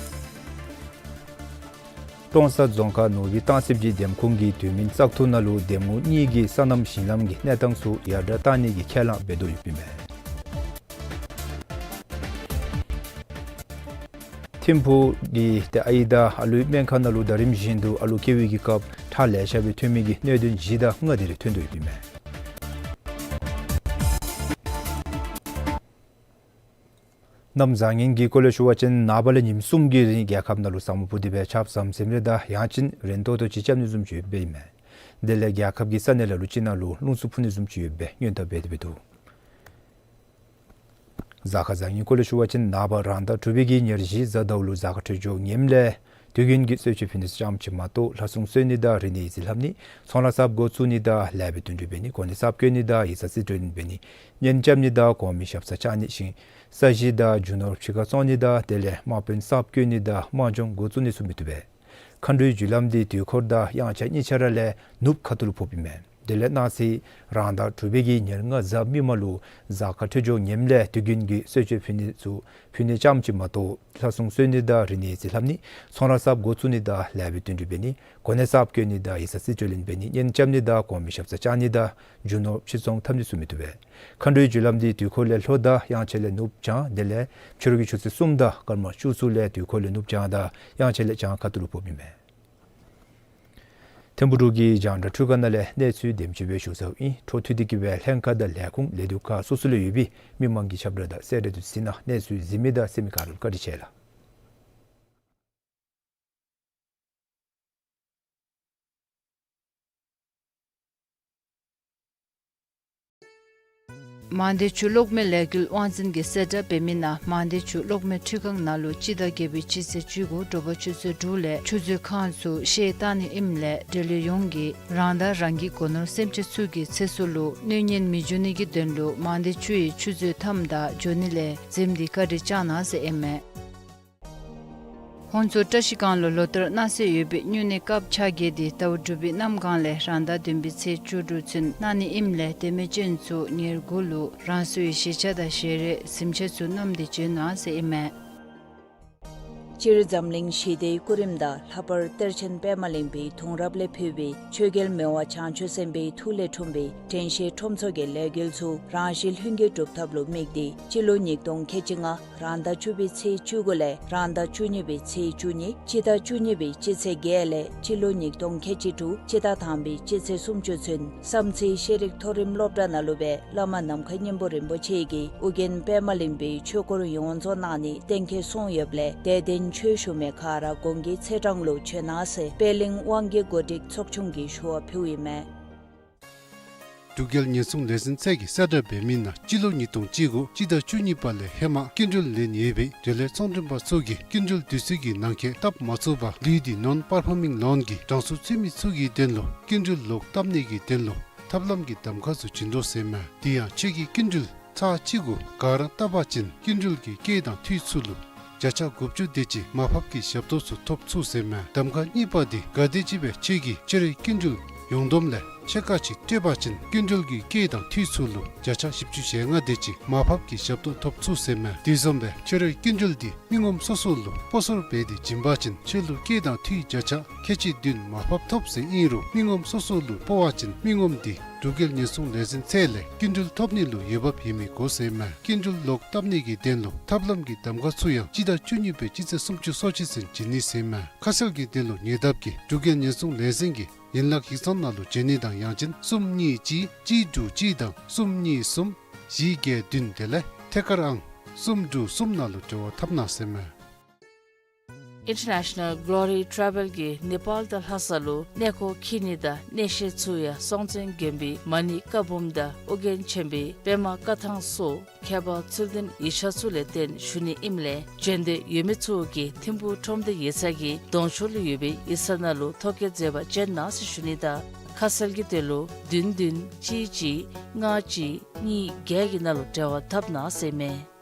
ཀྲོང་གསར་རྫོང་ཁག་ནོར་བུའི་སྟང་སི་སྦྱིས་འདེམས་ཁོངས་ཀྱི་དུས་མིན་བཙག་འཐུ་ནང་ལུ་འདེམས་ངོ་གཉིས་ཀྱིས་སོ་ནམ་ཞིང་ལམ་གྱི་གནས་སྟངས་ཚུ་ཡར་དྲག་གཏང་ནི་གི་ཁས་བླངས་འབད་དོ་ཡོདཔ་ཨིན་མས། ཐིམ་ཕུག་གི་ཏེ་ཨའི་དང་ཨ་ལུའི་སྨན་ཁང་ནང་ལུ་ཟླ་རིམ་བཞིན་དུ་ཨ་ལུ་སྐྱེ་བའི་གི་སྐབས་ཁྲག་ལེ་ཤ་སྦེ་ཐོན་མི་གི་གནད་དོན་བཞི་དང་ལྔ་དེ་རེ་ཐོན་དོ་ཡོདཔ་ཨིན་མས། གནམ་བཟང་ངན་གྱི་སྐོར་ལས་ཞུ་བ་ཅིན་ནངས་པ་ལས་ཉིནམ་གསུམ་གྱི་རིང་རྒྱལ་ཁབ་ནང་ལུ་ས་སྨུག་ཕུབ་སྟེ་སྦེ་ཆརཔ་ཟམ་ཟིམ་རེ་དང་ཡང་ཅིན་རན་ཏོག་ཏོ་ཅིག་རྐྱབ་ནི་བཟུམ་ཅིག་ཡོདཔ་ཨིན་མས། དེ་ལས་རྒྱལ་ཁབ་ཀྱི་ས་གནས་ལ་ལུ་ཅིག་ནང་ལུ་རླུང་འཚུབ་འཕུ་ནི་བཟུམ་ཅིག་ཡོདཔ་སྦེ་སྔོན་བརྡ་འབད་དེ་སྦེ་འདུག། གཟའ་སྐར་བཟང་ངན་སྐོར་ལས་ཞུ་བ་ཅིན་ནངས་པ་རང་ཟླ་དྲུག་པའི་གི་ཉེར་བཞི་གཟའ་ཟླཝ་ལུ་གཟའ་སྐར་འཕྲོད་སྦྱོར་ངནམ་ལས་དུས་རྒྱུན་གྱི་གསོལ་མཆོད་ཕུལ་ནི་ཙམ་ཅིག་མ་གཏོགས་ལྷ་སྲུང་གསོལ་ནི་དང་རིག་གནས་ཡིག་རྩིས་ལྷབ་ནི་ཚོང་ལཱ་གསརཔ་འགོ་བཙུགས་ནི་དང་ལེགས་པའི་དོན་འགྲུབ་འབད་ནི་གོ་གནས་གསརཔ་བསྐོ་ནི་དང་ཡིག་ཚང་རྩིས་སྤྲོད་འབད་ནི་གཉེན་རྐྱབ་ནི་དང་གོང་མའི་ཞབས་སར་བཅར་ནི་ཞིང་ས་གཞི་དང་རྒྱུ་ནོར་ཕྱི་ཁར་བཙོང་ནི་དང་དེ་ལས་དམག་དཔོན་གསརཔ་བསྐོ་ནི་དང་དམག་སྦྱོང་འགོ་བཙུགས་ནི་ཚུ་མི་བཏུབ་པས། མཁའ་འགྲོའི་རྒྱུ་ལམ་འདི་དུས་འཁོར་དང་དབྱངས་འཆར་གཉིས་ཆ་ར་ལས་ནུབ་ཁ་ཐུག་ལུ་ཕོགཔ་ཨིན་མས། དེ་ལས་གནངས་ཚེ་རང་ཟླ་དྲུག་པའི་གི་ཉེར་ལྔ་གཟའ་མིག་དམར་ལུ་གཟའ་སྐར་འཕྲོད་སྦྱོར་ངནམ་ལས་དུས་རྒྱུན་གྱི་གསོལ་མཆོད་ཕུལ་ནི་ཚུ་ཕུལ་ནི་རྐྱངམ་ཅིག་མ་གཏོགས་ལྷ་སྲུང་གསོལ་ནི་དང་རིལ་ནི་རྩིས་ལྷབ་ནི་ཚོང་ར་གསརཔ་འགོ་བཙུགས་ནི་དང་ལེགས་པའི་བསྟུན་གྲོས་འབད་ནི་གོ་གནས་གསརཔ་བསྐོ་ནི་དང་ཡིག་ཚང་རྩིས་སྤྱོད་ལེན་འབད་ནི་གཉེན་རྐྱབ་ནི་དང་གོང་མའི་ཞབས་སར་བཅར་ནི་དང་རྒྱུ་ནོར་ཕྱིར་ཚོང་འཐབ་ནི་ཚུ་མི་བཏུབ་པས། མཁའ་འགྲོའི་རྒྱུ་ལམ་འདི་དུས་འཁོར་ལས་ལྷོ་དང་དབྱངས་འཆར་ལས་ནུབ་བྱང་དེ་ལས་ཕྱི་རུ་གི་ཆུ་ཚོད་གསུམ་དང་སྐར་མ་བཅུ་གསུམ་ལས་དུས་འཁོར་ལས་ནུབ་བྱང་དང་དབྱངས་འཆར་ལས་བྱང་ཁ་ཐུག་ལུ་ཕོགཔ་ཨིན་མས། ཐིམ་ཕུག་འབྲུག་གི་རྒྱང་བསྒྲགས་འཕྲུལ་ཁང་ནང་ལས་གནས་ཚུལ་དེམ་ཅིག་སྦེ་ཞུ་ཚརཝ་ཨིན། འཕྲོ་མཐུད་དེ་གི་སྦེ་ལྷན་ཁག་དང་ལས་ཁུངས་ལས་སྡེ་ཁག་སོ་སོ་ལུ་ཡོད་པའི་མི་མང་གི་ཁྱབ་བསྒྲགས་དང་གསལ་བསྒྲགས་དེ་ཚུ་གཟིགས་གནང་། གནས་ཚུལ་གཟིགས་མི་དང་གསན་མི་ག་ར་ལུ་བཀའ་དྲིན་ཆེ་ལགས། མང་སྡེ་ཆུ་གློག་མེ་ལས་འགུལ་དབང་འཛིན་གྱིས་གསལ་བསྒྲགས་འབད་མི་ནང་མང་སྡེ་ཆུ་གློག་མེ་འཕྲུལ་ཁང་ནང་ལུ་སྤྱི་ཟླ་བརྒྱད་པའི་སྤྱི་ཚེས་བཅུ་དགུ་དྲོ་པ་ཆུ་ཚོད་དྲུག་ལས་ཆུ་མཛོད་ཁང་ཚུ་བཤལ་བཏང་ནི་ཨིནམ་ལས་འབྲེལ་ཡོད་ཡོངས་ཀྱིས་རང་དང་རང་གི་སྒོ་ནོར་སེམས་ཅན་ཚུ་གི་ཚེ་སྲོག་ལུ་གནོད་ཉེན་མི་འབྱུང་ནི་གི་དོན་ལུ་མང་སྡེ་ཆུ་ཡི་ཆུ་མཛོད་ཐམ་དང་འགྱོ་ནི་ལས་འཛེམ་སྟེ་བཀའ་དྲིན་བསྐྱང་གནང་ཟེར་ཨིན་མས། ཧོང་ཚོ་བཀྲ་ཤིས་སྒང་ལུ་ལོ་ལྟར་གནང་སྲོལ་ཡོད་པའི་སྨྱུང་གནས་སྐབས་ཆ་བརྒྱད་དེ་ཟླཝ་དྲུག་པའི་གནམ་གང་ལས་རང་ཟླ་བདུན་པའི་ཚེས་བཅུ་དྲུག་ཚུན་གནང་ནི་ཨིནམ་ལས་དད་མོས་ཅན་ཚུ་ཉེར་དགུ་ལུ་རང་སོའི་གཞིས་ཆགས་དང་ཞལ་རས་གཟིམ་ཆས་ཚུ་བསྣམས་ཏེ་འབྱོན་གནང་ཟེར་ཨིན་མས། སྤྱིར་འཛམ་གླིང་ཞི་བདེའི་སྐུ་རིམ་དང་ལྷག་པར་གཏེར་ཆེན་པདྨ་གླིང་པའི་གདུང་རབས་ལས་ཕུལ་བའི་ཆོས་རྒྱལ་མི་དབང་བྱང་ཆུབ་སེམས་དཔའི་ཐུགས་ལས་འཁྲུངས་པའི་དྲན་ཤེས་ཁྲོམ་ཚོགས་ཀྱི་ལས་འགུལ་ཚུ་རང་བཞིན་ལྷུན་གྱིས་གྲུབ་ཐབས་ལུ་དམིགས་ཏེ་སྤྱི་ལོ་ཉིས་སྟོང་ཁལ་གཅིག་ལྔ་རང་ཟླ་བཅུ་པའི་ཚེས་བཅུ་དགུ་ལས་རང་ཟླ་བཅུ་གཉིས་པའི་ཚེས་བཅུ་གཉིས་སྤྱི་ཟླ་བཅུ་གཉིས་པའི་སྤྱི་ཚེས་བརྒྱད་ལས་སྤྱི་ལོ་ཉིས་སྟོང་ཁལ་གཅིག་དྲུག་སྤྱི་ཟླ་དང་པའི་སྤྱི་ཚེས་སུམ་ཅུ་ཚུན་བསམ་རྩེ་ཤེས་རིག་མཐོ་རིམ་སློབ་གྲྭ་ནང་ལུ་སྦེ་བླ་མ་ནམ་མཁའི་སྙིང་པོ་རིན་པོ་ཆེ་གིས་ཨོ་རྒྱན་པདྨ་གླིང་པའི་ཆོས་སྐོར་ཡོངས་རྫོགས་གནང་ནི་གཏན་འཁེལ་སོང་ཡོདཔ་ལས་དད་ལྡན་ཆོས་ཞུ་མི་ག་ར་གོང་གི་ཚེས་གྲངས་ལུ་བྱོན་གནང་ཟེར་པད་གླིང་དབང་རྒྱལ་གོ་སྒྲིག་ཚོགས་ཆུང་གིས་ཞུ་བ་ཕུལཝ་ཨིན་མས། འབྲུག་རྒྱལ་ཉེན་སྲུང་ལས་འཛིན་ཚད་ཀྱིས་གསལ་བསྒྲགས་འབད་མི་ནང་སྤྱི་ལོ་ཉིས་སྟོང་གཅིག་དགུ་སྤྱི་ཟླ་བཅུ་གཉིས་པ་ལས་ཧེ་མ་སྐྱིན་འགྲུལ་ལེན་ཡོད་པའི་འབྲེལ་ཡོད་ཚོང་མགྲོན་པ་ཚུ་གིས་སྐྱིན་འགྲུལ་དུས་ཚོད་ཀྱི་ནང་འཁོད་བཏབ་མ་ཚུགས་པར་ལུས་ཏེ་ནོན་པར་ཕོ་མིང་ལོན་གྱི་གྲངས་སུ་ཚུད་མི་ཚུ་གི་དོན་ལུ་སྐྱིན་འགྲུལ་ལོག་བཏབ་ནི་གི་དོན་ལུ་ཐབས་ལམ་གྱི་གདམ་ཁ་ཚུ་བྱིན་དོ་ཟེར་མས། དེ་ཡང་ཁྱོད་ཀྱི་སྐྱིན་འགྲུལ་ཚར་གཅིག་གུ་ག་ར་བཏབ་པ་ཅིན་སྐྱིན་འགྲུལ་གྱི་སྐྱེད་དང་འཐུས་ཚུ་ལུ་བརྒྱ་ཆ་དགུ་བཅུ་དེ་ཅིག་མར་ཕབ་ཀྱི་ཞབས་ཏོག་ཚུ་ཐོབ་ཚུགས་ཟེར་མས། གདམ་ཁ་གཉིས་པ་དེ་ག་དེམ་ཅིག་སྦེ་ཁྱོད་ཀྱིས་ཕྱི་རོལ་སྐྱིན་འགྲུལ་ཡོངས་བསྡོམས་ལས་ཕྱེད་ཀ་ཅིག་སྤྲོད་པ་ཅིན་སྐྱིན་འགྲུལ་གྱི་སྐྱེད་དང་འཐུས་ཚུ་ལུ་བརྒྱ་ཆ་བཞི་བཅུ་ཞེ་ལྔ་དེ་ཅིག་མར་ཕབ་ཀྱི་ཞབས་ཏོག་ཐོབ་ཚུགས་ཟེར་མས། དེ་བཟུམ་སྦེ་ཕྱི་རོལ་སྐྱིན་འགྲུལ་དེ་མི་ངོམ་སོ་སོ་ལུ་སྤོ་སོར་འབད་དེ་བྱིན་པ་ཅིན་ཁྱོད་ལུ་སྐྱེད་དང་འཐུས་བརྒྱ་ཆ་ཁལ་གཅིག་བདུན་མར་ཕབ་ཐོབ་ཟེར་ཨིན་རུང་མི་ངོམ་སོ་སོ་ལུ་སྤོ་བ་ཅིན་མི་ངོམ་དེ་འབྲུག་རྒྱལ་ཉེན་སྲུང་ལས་འཛིན་ཚད་ལས་སྐྱིན་འགྲུལ་ཐོབ་ནི་ལུ་འོས་འབབ་ཡོད་མི་དགོ་ཟེར་མས། སྐྱིན་འགྲུལ་ལོག་བཏབ་ནི་གི་དོན་ལུ་ཐབས་ལམ་གྱི་གདམ་ཁ་ཚུ་ཡང་སྤྱི་ཟླ་བཅུ་གཉིས་པའི་སྤྱི་ཚེས་སུམ་ཅུ་སོ་གཅིག་ཚུན་བྱིན་ནི་ཟེར་མས། ཁ་གསལ་གྱི་དོན་ལུ་ཉེ་འདབས་ཀྱི་འབྲུག་རྒྱལ་ཉེན་སྲུང་ལས་འཛིན་གྱི་ཡན་ལག་ཡིག་ཚང་ནང་ལུ་བྱོན་ནི་དང་ཡང་ཅིན་གསུམ་གཉིས་གཅིག་གཅིག་དྲུག་གཅིག་དང་གསུམ་གཉིས་གསུམ་བཞི་བརྒྱད་བདུན་དེ་ལས་ཐད་ཀར་ཨང་གསུམ་དྲུག་གསུམ་ནང་ལུ་འབྲེལ་བ་འཐབ་གནང་ཟེར་མས། International Glory Travel གིས་ནེ་པཱལ་དང་ལྷ་ས་ལུ་གནས་སྐོར་འཁྱིད་ནི་དང་གནས་བཤད་ཚུ་ཡང་སྲོང་བཙན་དགོན་པའི་མ་ཎི་བཀའ་འབུམ་དང་ཨོ་རྒྱན་ཆེན་པོའི་པདྨ་བཀའ་ཐང་སོགས་ཁྱད་པར་ཚུལ་ལྡན་ཡིག་ཆ་ཚུ་ལས་བརྟེན་ཞུ་ནི་ཨིནམ་ལས་བྱོན་འདོད་ཡོད་མི་ཚུ་གིས་ཐིམ་ཕུག་ཁྲོམ་སྡེ་ཡིག་ཚང་གི་གདོང་ཕྱོགས་ལུ་ཡོད་པའི་ཡིག་ཚང་ནང་ལུ་ཐོ་བཀོད་མཛད་པར་བྱོན་གནང་ཟེར་ཞུ་ནི་དང་ཁ་གསལ་གྱི་དོན་ལུ་བདུན་བདུན་གཅིག་གཅིག་ལྔ་གཅིག་གཉིས་བརྒྱད་ཀྱི་ནང་ལུ་འབྲེལ་བ་འཐབ་གནང་ཟེར་མས།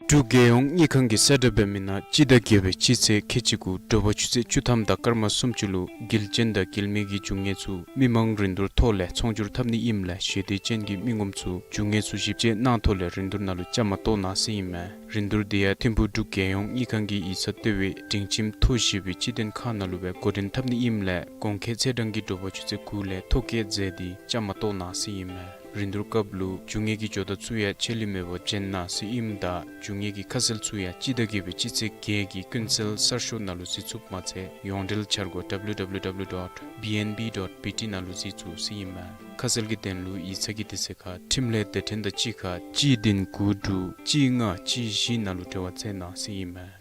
འབྲུག་རྒྱལ་ཡོངས་དངུལ་ཁང་གིས་གསལ་བསྒྲགས་འབད་མི་ནང་སྤྱི་ཟླ་བརྒྱད་པའི་སྤྱི་ཚེས་ཁལ་གཅིག་གུ་དྲོ་པ་ཆུ་ཚོད་བཅུ་ཐམ་དང་སྐར་མ་སུམ་ཅུ་ལུ་དགེ་ལྡན་དང་དགེ་ལས་མི་གི་འབྱུང་གནས་ཚུ་མི་མང་རིན་བསྡུར་ཐོག་ལས་ཚོང་སྒྱུར་འཐབ་ནི་ཨིནམ་ལས་ཞི་བདེ་ཅན་གྱི་མི་ངོམ་ཚུ་འབྱུང་གནས་ཚུ་ཞིབ་དཔྱད་གནང་ཐོག་ལས་རིན་བསྡུར་ནང་ལུ་བཅའ་མར་གཏོགས་གནང་ཟེར་ཨིན་མས། རིན་བསྡུར་དེ་ཡང་ཐིམ་ཕུག་འབྲུག་རྒྱལ་ཡོངས་དངུལ་ཁང་གི་ཡིག་ཚང་ལྟེ་བའི་སྒྲིང་ཁྱིམ་མཐོ་ཞེས་པའི་སྤྱི་དོན་ཁང་ནང་ལུ་སྦེ་འགོ་འདྲེན་འཐབ་ནི་ཨིནམ་ལས་གོང་འཁོད་ཚེས་གྲངས་ཀྱི་དྲོ་པ་ཆུ་ཚོད་དགུ་ལས་ཐོ་བཀོད་མཛད་དེ་བཅའ་མར་གཏོགས་གནང་ཟེར་ཨིན་མས། རིན་བསྡུར་སྐབས་ལུ་འབྱུང་གནས་ཀྱི་ཇོ་བདག་ཚུ་ཡང་ཆད་ལུས་མེད་པར་བྱོན་གནང་ཟེར་ཨིནམ་ད་འབྱུང་གནས་ཀྱི་ཁ་གསལ་ཚུ་ཡང་སྤྱི་ཟླ་བརྒྱད་པའི་སྤྱི་ཚེས་བརྒྱད་ཀྱི་ཀུན་གསལ་གསར་ཤོག་ནང་ལུ་གཟིགས་ཚུགསཔ་མ་ཚད་ཡོངས་འབྲེལ་འཆར་སྒོ་W W W dot B N B dot B T ནང་ལུ་གཟིགས་ཚུགས་ཟེར་ཨིན་མས། ཁ་གསལ་གྱི་དོན་ལུ་ཡིག་ཚང་གི་དེ་ཚེ་ཁར་འཕྲིན་ལས་སྡེ་ཕྲན་དང་གཅིག་ཁར་གཅིག་བདུན་དགུ་དྲུག་གཅིག་ལྔ་གཅིག་བཞི་ནང་ལུ་འབྲེལ་བ་འཚོལ་གནང་ཟེར་ཨིན་མས།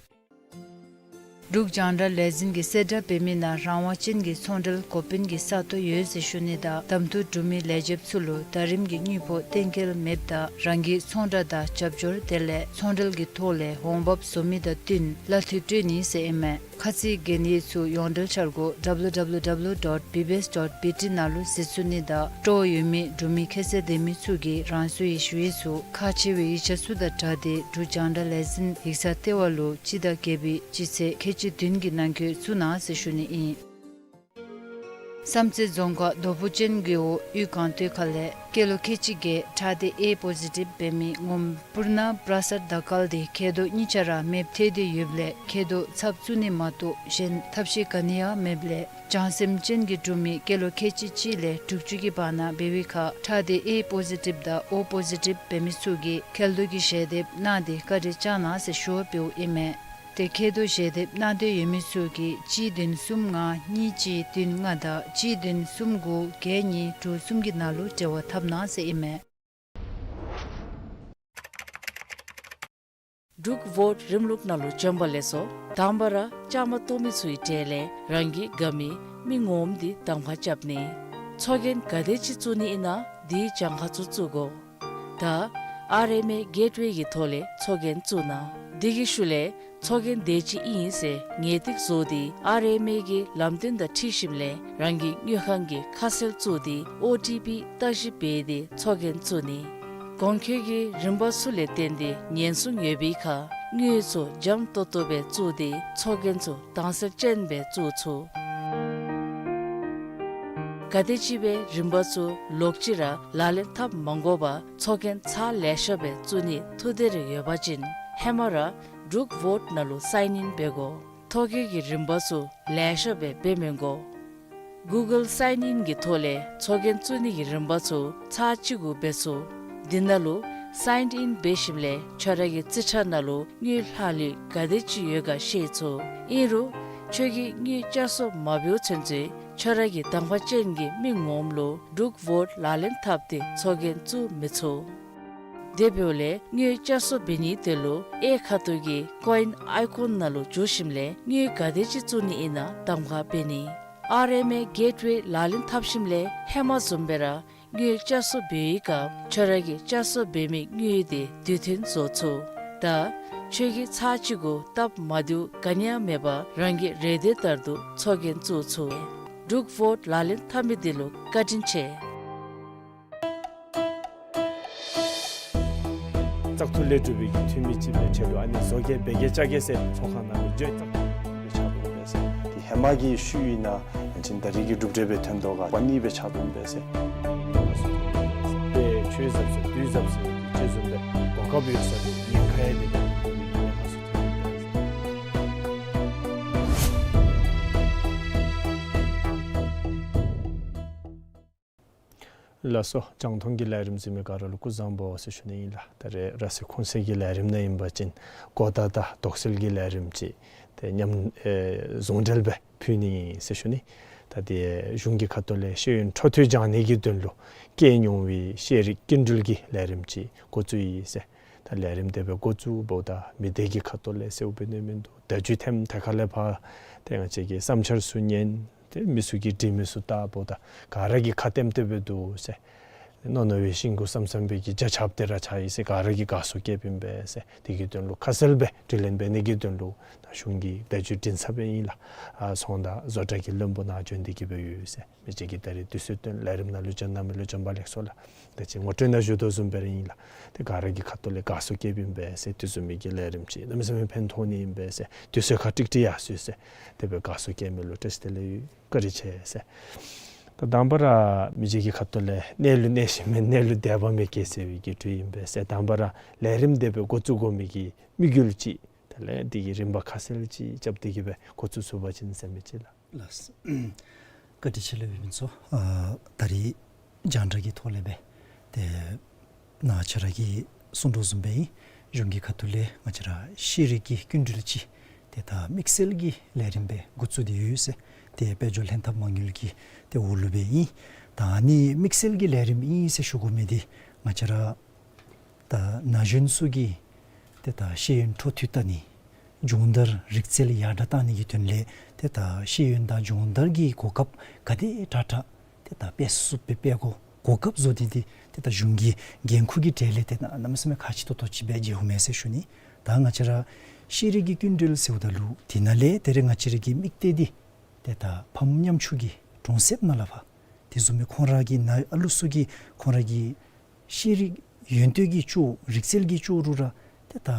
འབྲུག་རྒྱང་བསྒྲགས་ལས་འཛིན་གྱིས་གསལ་བསྒྲགས་འབད་མི་ནང་རང་དབང་ཅན་གྱི་ཚོང་འབྲེལ་འགོ་དཔོན་གྱི་ས་སྟོང་ཡོད་ཟེར་ཞུ་ནི་དང་གདམ་འཐུ་གྲུབ་མི་ལས་བྱེདཔ་ཚུ་ལུ་ཟླ་རིམ་གྱི་དངུལ་ཕོགས་གཏན་འཁེལ་མེདཔ་ད་རང་གི་ཚོང་བསྒྲགས་དང་རྒྱབ་སྐྱོར་དེ་ལས་ཚོང་འབྲེལ་གྱི་ཐོག་ལས་འོང་འབབ་བཟོ་མི་དང་བསྟུན་གླ་འཐུས་སྤྲོད་ནི་ཟེར་ཨིན་མས། ཁ་ཚིག་གན་ཡིག་ཚུ་ཡོངས་འབྲེལ་འཆར་སྒོ་W W W dot B B S dot B T ནང་ལུ་གཟིགས་ཚུགས་ནི་དང་སྤྲོ་བ་ཡོད་མི་འབྲུག་མི་ཁྱད་ཚད་ལྡན་མི་ཚུ་གིས་རང་སོའི་ཞུ་ཡིག་ཚུ་ཁག་ཆེ་བའི་ཡིག་ཆ་ཚུ་དང་སྦྲགས་ཏེ་འབྲུག་རྒྱང་བསྒྲགས་ལས་འཛིན་ཡིག་ཚང་ལྟེ་བ་ལུ་སྤྱི་ཟླ་བརྒྱད་པའི་སྤྱི་ཚེས་ཁལ་གཅིག་བདུན་གྱི་ནང་འཁོད་བཙུགས་གནང་ཟེར་ཞུ་ནི་ཨིན། བསམ་རྩེ་རྫོང་ཁག་རྡོ་ཕུ་ཅན་གྱི་འོག་དབུས་སྒང་སྟོད་ཁ་ལས་སྐྱེས་ལོ་ཁལ་གཅིག་བརྒྱད་ཁྲག་སྡེ་ཨེ་པོ་ཟི་ཊིབ་འབད་མི་ངོམ་པུར་ན་པྲ་སར་དར་དཀར་དེ་མཁལ་རྡོག་གཉིས་ཆ་ར་མེདཔ་ཐལ་ཏེ་ཡོདཔ་ལས་མཁལ་རྡོག་ཚབ་བཙུགས་ནི་མ་གཏོགས་གཞན་ཐབས་ཤེས་ག་ནི་ཡང་མེདཔ་ལས་བྱང་སེམས་ཅན་གྱི་འབྲུག་མི་སྐྱེས་ལོ་ཁལ་གཅིག་གཅིག་ལས་དྲུག་ཅུ་གི་བར་ན་འབད་བའི་ཁར་ཁྲག་སྡེ་ཨེ་པོ་ཟི་ཊིབ་དང་ཨོ་པོ་ཟི་ཊིབ་འབད་མི་ཚུ་གིས་མཁལ་རྡོག་གི་ཞལ་འདེབས་གནང་སྟེ་བཀའ་དྲིན་བསྐྱང་གནང་ཟེར་ཞུ་བ་འབདཝ་ཨིན་མས། དེ་མཁལ་རྡོག་ཞལ་འདེབས་གནང་འདོད་ཡོད་མི་ཚུ་གིས་གཅིག་བདུན་གསུམ་ལྔ་གཉིས་གཅིག་བདུན་ལྔ་དང་གཅིག་བདུན་གསུམ་དགུ་བརྒྱད་གཉིས་དྲུག་གསུམ་གྱི་ནང་ལུ་འབྲེལ་བ་འཐབ་གནང་ཟེར་ཨིན་མས། འབྲུག་ཝོཊ་རིམ་ལུགས་ནང་ལུ་བྱོན་པ་ལེགས་སོ། དང་པ་ར་བཅའ་མར་གཏོགས་མི་ཚུའི་གྲས་ལས་རང་གི་དགའ་མི་མི་ངོམ་དེ་གདམ་ཁ་རྐྱབ་ནི། ཚོགས་རྒྱན་ག་དེ་ཅིག་བཙུགས་ནི་ཨིན་ན་དེའི་གྱངས་ཁ་ཚུ་བཙུགས་དགོ། ད་ཨར་ཨེམ་ཨེ་གེཊ་ཝེ་གི་ཐོག་ལས་ཚོགས་རྒྱན་བཙུགས་གནང་། དེ་གི་ཤུལ་ལས་ཚོགས་རྒྱན་དེ་ཅིག་ཨིན་ཟེར་ངེས་ཏིག་བཟོ་སྟེ་ཨར་ཨེམ་ཨེ་གི་ལམ་སྟོན་དང་འཁྲིལ་ཞིནམ་ལས་རང་གི་དངུལ་ཁང་གི་ཁ་གསལ་བཙུགས་ཏེ་ཨོ་ཊི་པི་བརྟག་ཞིབ་འབད་དེ་ཚོགས་རྒྱན་བཙུགས་ནི། གོང་འཁོད་ཀྱི་རིམ་པ་ཚུ་ལས་བརྟེན་ཏེ་ཉེན་སྲུང་ཡོད་པའི་ཁར་དངུལ་ཚུ་འཇམ་ཏོང་ཏོ་སྦེ་བཙུགས་ཏེ་ཚོགས་རྒྱན་ཚུ་དྭངས་གསལ་ཅན་སྦེ་བཙུགས་ཚུགས། ག་དེམ་ཅིག་སྦེ་རིམ་པ་ཚུ་ལོག་ཅི་ར་ལག་ལེན་འཐབ་མ་དགོ་པར་ཚོགས་རྒྱན་ཚར་ལེ་ཤ་སྦེ་བཙུགས་ནི་ཐུགས་འདོད་རེ་ཡོད་པ་ཅིན་ཧེ་མ་ར་འབྲུག་ཝོཊ་ནང་ལུ་སའིན་ཨིན་འབད་དགོ། ཐོ་བཀོད་ཀྱི་རིམ་པ་ཚུ་ལེ་ཤ་སྦེ་འབད་མི་དགོ། གུ་གཱལ་སའིན་ཨིན་གྱི་ཐོག་ལས་ཚོགས་རྒྱན་བཙུགས་ནི་གི་རིམ་པ་ཚུ་ཚར་གཅིག་གུ་འབད་ཚུགས། དེ་ནང་ལུ་སའིན་ཨིན་འབད་ཞིནམ་ལས་ཁྱོད་ར་གི་རྩིས་ཁྲ་ནང་ལུ་དངུལ་ལྷག་ལུས་ག་དེ་ཅིག་ཡོད་ག་ཤེས་ཚུགས། ཨིན་རུང་ཁྱོད་ཀྱིས་དངུལ་བསྐྱར་གསོ་མ་འབདཝ་ཚུན་ཚོད་ཁྱོད་ར་གི་དང་པ་ཅན་གྱི་མི་ངོམ་ལུ་འབྲུག་ཝོཊ་ལག་ལེན་འཐབ་སྟེ་ཚོགས་རྒྱན་བཙུགས་མི་ཚུགས། དེ་འབདཝ་ལས་དངུལ་བསྐྱར་གསོ་འབད་ནིའི་དོན་ལུ་གཡས་ཁ་ཐུག་གི་ཀོ་ཨིན་ཨའི་ཀོན་ནང་ལུ་འཛུལ་ཞིནམ་ལས་དངུལ་ག་དེ་ཅིག་བཙུགས་ནི་ཨིན་ན་གདམ་ཁ་འབད་ནི། ཨར་ཨེམ་ཨེ་གེཊ་ཝེ་ལག་ལེན་འཐབ་ཞིནམ་ལས་ཧེ་མ་བཟུམ་སྦེ་ར་དངུལ་བསྐྱར་གསོ་འབད་བའི་སྐབས་ཁྱོད་ར་གིས་བསྐྱར་གསོ་འབད་མི་དངུལ་དེ་དུས་མཐུན་བཟོ་ཚུགས། ད་ཁྱོད་ཀྱིས་ཚར་གཅིག་གུ་སྟབས་མ་བདེཝ་ག་ནི་ཡང་མེད་པར་རང་གི་རེ་འདོད་ལྟར་དུ་ཚོགས་རྒྱན་བཙུགས་ཚུགས། འབྲུག་ཝོཊ་ལག་ལེན་འཐབ་མི་འདི་ལུ་བཀའ་དྲིན་ཆེ། བཙག་འཐུ་ལས་གྲུབ་པའི་གི་འཐུས་མི་ཅིག་སྦེ་ཆེད་དུ་ཨ་ནི་བཟོ་གེ་འབད་གེ་བཅའ་གེ་ཟེར་ཚོགས་ཁང་ནང་ལུ་འགྱོ། བཙག་འཐུ་ལས་ཆགས་འོང་པས་ཟེར། དེ་ཧེ་མ་གི་ཤུལ་ཨིན་ན་ཡང་ཅིན་ད་རིས་ཀྱི་གྲུབ་འབྲས་སྦེ་ཐོན་དོ་ག་པ་ནི་སྦེ་ཆགས་འོང་པས་ཟེར། དེ་ཆོས་ཟབ་ཟེར་དུས་ཟབ་ཟེར་ཅིག་བཟུམ་སྦེ་གོ་སྐབས་ཡོད་ས་དེ་ཉེན་ཁ་ཡང་མེད་པར་ཐོན་ཏེ་ལགས་སོ། རྒྱང་མཐོང་གི་ལས་རིམ་གཟིགས་མི་ག་ར་ལུ་སྐུ་གཟུགས་བཟང་པོ་ཟེར་ཞུ་ནི་ཨིན་ལགས། ད་རེས་ར་སི་ཁུངས་གསལ་གྱི་ལས་རིམ་ནང་ཨིན་པ་ཅིན་གོ་བརྡ་དང་དོགས་སེལ་གྱི་ལས་རིམ་ཅིག་དེ་མཉམ་ཨེ་ཟུང་འབྲེལ་སྦེ་ཕུལ་ནི་ཨིན་ཟེར་ཞུ་ནི། ད་དེ་གཞུང་གི་ཁ་ཐུག་ལས་ཤེས་ཡོན་འཕྲོ་མཐུད་སྦྱང་ནི་གི་དོན་ལུ་བཀལ་མྱོང་བའི་ཤེས་རིག་སྐྱིན་འགྲུལ་གྱི་ལས་རིམ་ཅིག་འགོ་བཙུགས་ཡི་ཟེར། ད་ལས་རིམ་དེ་སྦེ་འགོ་བཙུགསཔ་ད་མི་སྡེ་གི་ཁ་ཐུག་ལས་ཟེརཝ་སྦེ་ནི་མིན་འདུག། བརྡ་བརྒྱུད་ཐེམ་ཐད་ཁ་ལས་ཕར་ཏེ་ང་བཅས་ཀྱི་བསམ་འཆར་ཚུ་ཉན། ཏེ་མི་ཚུ་གིས་འབྲི་མི་ཚུ་བལྟཝ་ད་ག་ར་གིས་ཁ་བཏེམ་བཏེམ་སྦེ་འདུག་ཟེར། རྣོ་རྣོ་བའི་ཤིང་གུ་སམ་སམ་སྦེ་གི་རྒྱ་ཆབ་སྟེ་ར་ཆགས་ཡི་ཟེར། ག་ར་གིས་དགའ་བསུ་བསྐྱེདཔ་ཨིན་པས་ཟེར། དེ་གི་དོན་ལུ་ཁ་གསལ་སྦེ་དྲི་ལན་འབད་ནི་གི་དོན་ལུ་ད་གཞུང་གི་བརྡ་བརྒྱུད་འཕྲིན་ཚབ་ཨིན་ལགས། ཨ་ཚོང་བདག་བཟོ་གྲྭ་གི་བློན་པོ་ནཱ་བྱོན་ཏེ་གི་སྦེ་ཡོད་ཟེར། མི་རྗེ་གིས་ད་རིས་དུས་ཚོད་བཏོན་ལས་རིམ་ནང་ལུ་བྱོན་གནང་མི་ལུ་བྱོན་པ་ལེགས་སོ་ལགས། ད་ཅི་ངོ་སྤྲོད་ནང་ཞུ་དོ་བཟུམ་སྦེ་ར་ཨིན་ལགས། ཏེ་ག་ར་གིས་ཁ་ཐུག་ལས་དགའ་བསུ་བསྐྱེདཔ་ཨིན་པས་ཟེར། དེ་བཟུམ་མའི་གི་ལས་རིམ་ཅིག་གནམ་མེད་ས་མེད་ཕན་ཐོགས་ནི་ཨིན་པས་ཟེར། དུས་ཚོད་ཁར་ཀྲིག་ཀྲི་ཡར་སོང་ཡི་ཟེར། དེ་སྦེ་དགའ་བསུ་བསྐྱེད་མི་ལུ་བཀྲིན་ཆེ་ལགས། བཀའ་དྲིན་ཆེ་ཟེར། ད་དང་པ་ར་མི་རྗེ་གི་ཁ་ཐུག་ལས་གནས་ལུ་གནས་ཤིང་མེད་གནས་ལུ་དད་པ་མེད་ཀྱི་ཟེར་བའི་གི་འགྲོས་ཨིན་པས་ཟེར། དང་པ་ར་ལས་རིམ་དེ་སྦེ་འགོ་བཙུགས་དགོ་མི་གི་དམིགས་ཡུལ་ཅིག་དེ་ལས་དེ་གི་རིམ་པ་ཁ་གསལ་ཅིག་རྐྱབ་སྟེ་གི་སྦེ་འགོ་བཙུགས་ཚུགས་པ་ཅིན་ཟེར་མི་ཅིག་ལགས། ལགས། བཀའ་དྲིན་ཆེ་ལགས་ཝི་པིན་ཚུ། ཨ་ད་རིས་རྒྱང་བསྒྲགས་ཀྱི་ཐོག་ལས་སྦེ་ཏེ་ནཱ་ཁྱོད་ར་གིས་གསུང་དོ་བཟུམ་སྦེ་གཞུང་གི་ཁ་ཐུག་ལས་ང་བཅས་ར་ཤེས་རིག་གི་སྐྱིན་འགྲུལ་ཅིག་ཏེ་ད་དམིགས་བསལ་གྱི་ལས་རིམ་སྦེ་འགོ་བཙུགས་ཏེ་ཡོད་ཟེར། ཏེ་དཔལ་འབྱོར་ལྷན་ཐབས་མ་དངུལ་གྱི་ཏེ་འོག་ལུ་སྦེ་ཨིན། ད་ཨ་ནི་དམིགས་བསལ་གྱི་ལས་རིམ་ཨིན་ཟེར་ཞུ་དགོ་མི་འདི་ང་བཅས་ར་ད་ན་གཞོན་ཚུ་གི་ཏེ་ད་ཤེས་ཡོན་འཕྲོ་མཐུད་བཏང་ནི་སྦྱོང་བརྡར་རིག་རྩལ་ཡར་དྲག་བཏང་ནི་གི་དོན་ལས་ཏེ་ད་ཤེས་ཡོན་དང་སྦྱོང་བརྡར་གྱི་གོ་སྐབས་ག་དེ་དྲག་དྲག་ཏེ་ད་སྤེལ་ཚུགསཔ་སྦེ་སྤེལ་དགོ། གོ་སྐབས་བཟོ་སྟེ་འདི་ཏེ་ད་གཞུང་གི་འགན་ཁུར་གྱི་གྲས་ལས་ཏེ་གནམ་མེད་ས་མེད་ཁག་ཆེ་ཏོག་ཏོ་ཅིག་སྦེ་མཇལཝ་མས་ཟེར་ཞུ་ནི། ད་ང་བཅས་ར་ཤེས་རིག་གི་སྐྱིན་འགྲུལ་ཟེརཝ་ད་ལུ་དེ་ནང་ལས་ད་རེས་ང་བཅས་ར་གི་དམིགས་གཏད་འདི་ཏེ་ད་ཕམ་ཉམ་ཆུང་གི་གྲོང་གསེབ་ནང་ལས་ཕར་དེ་བཟུམ་མའི་ཁོང་ར་གི་ནང་ཨ་ལུ་ཚུ་གི་ཁོང་ར་གི་ཤེས་རིག་ཡོན་ཏན་གྱི་ཅོག་རིག་རྩལ་གྱི་ཅོག་རུ་ར་ཏེ་ད་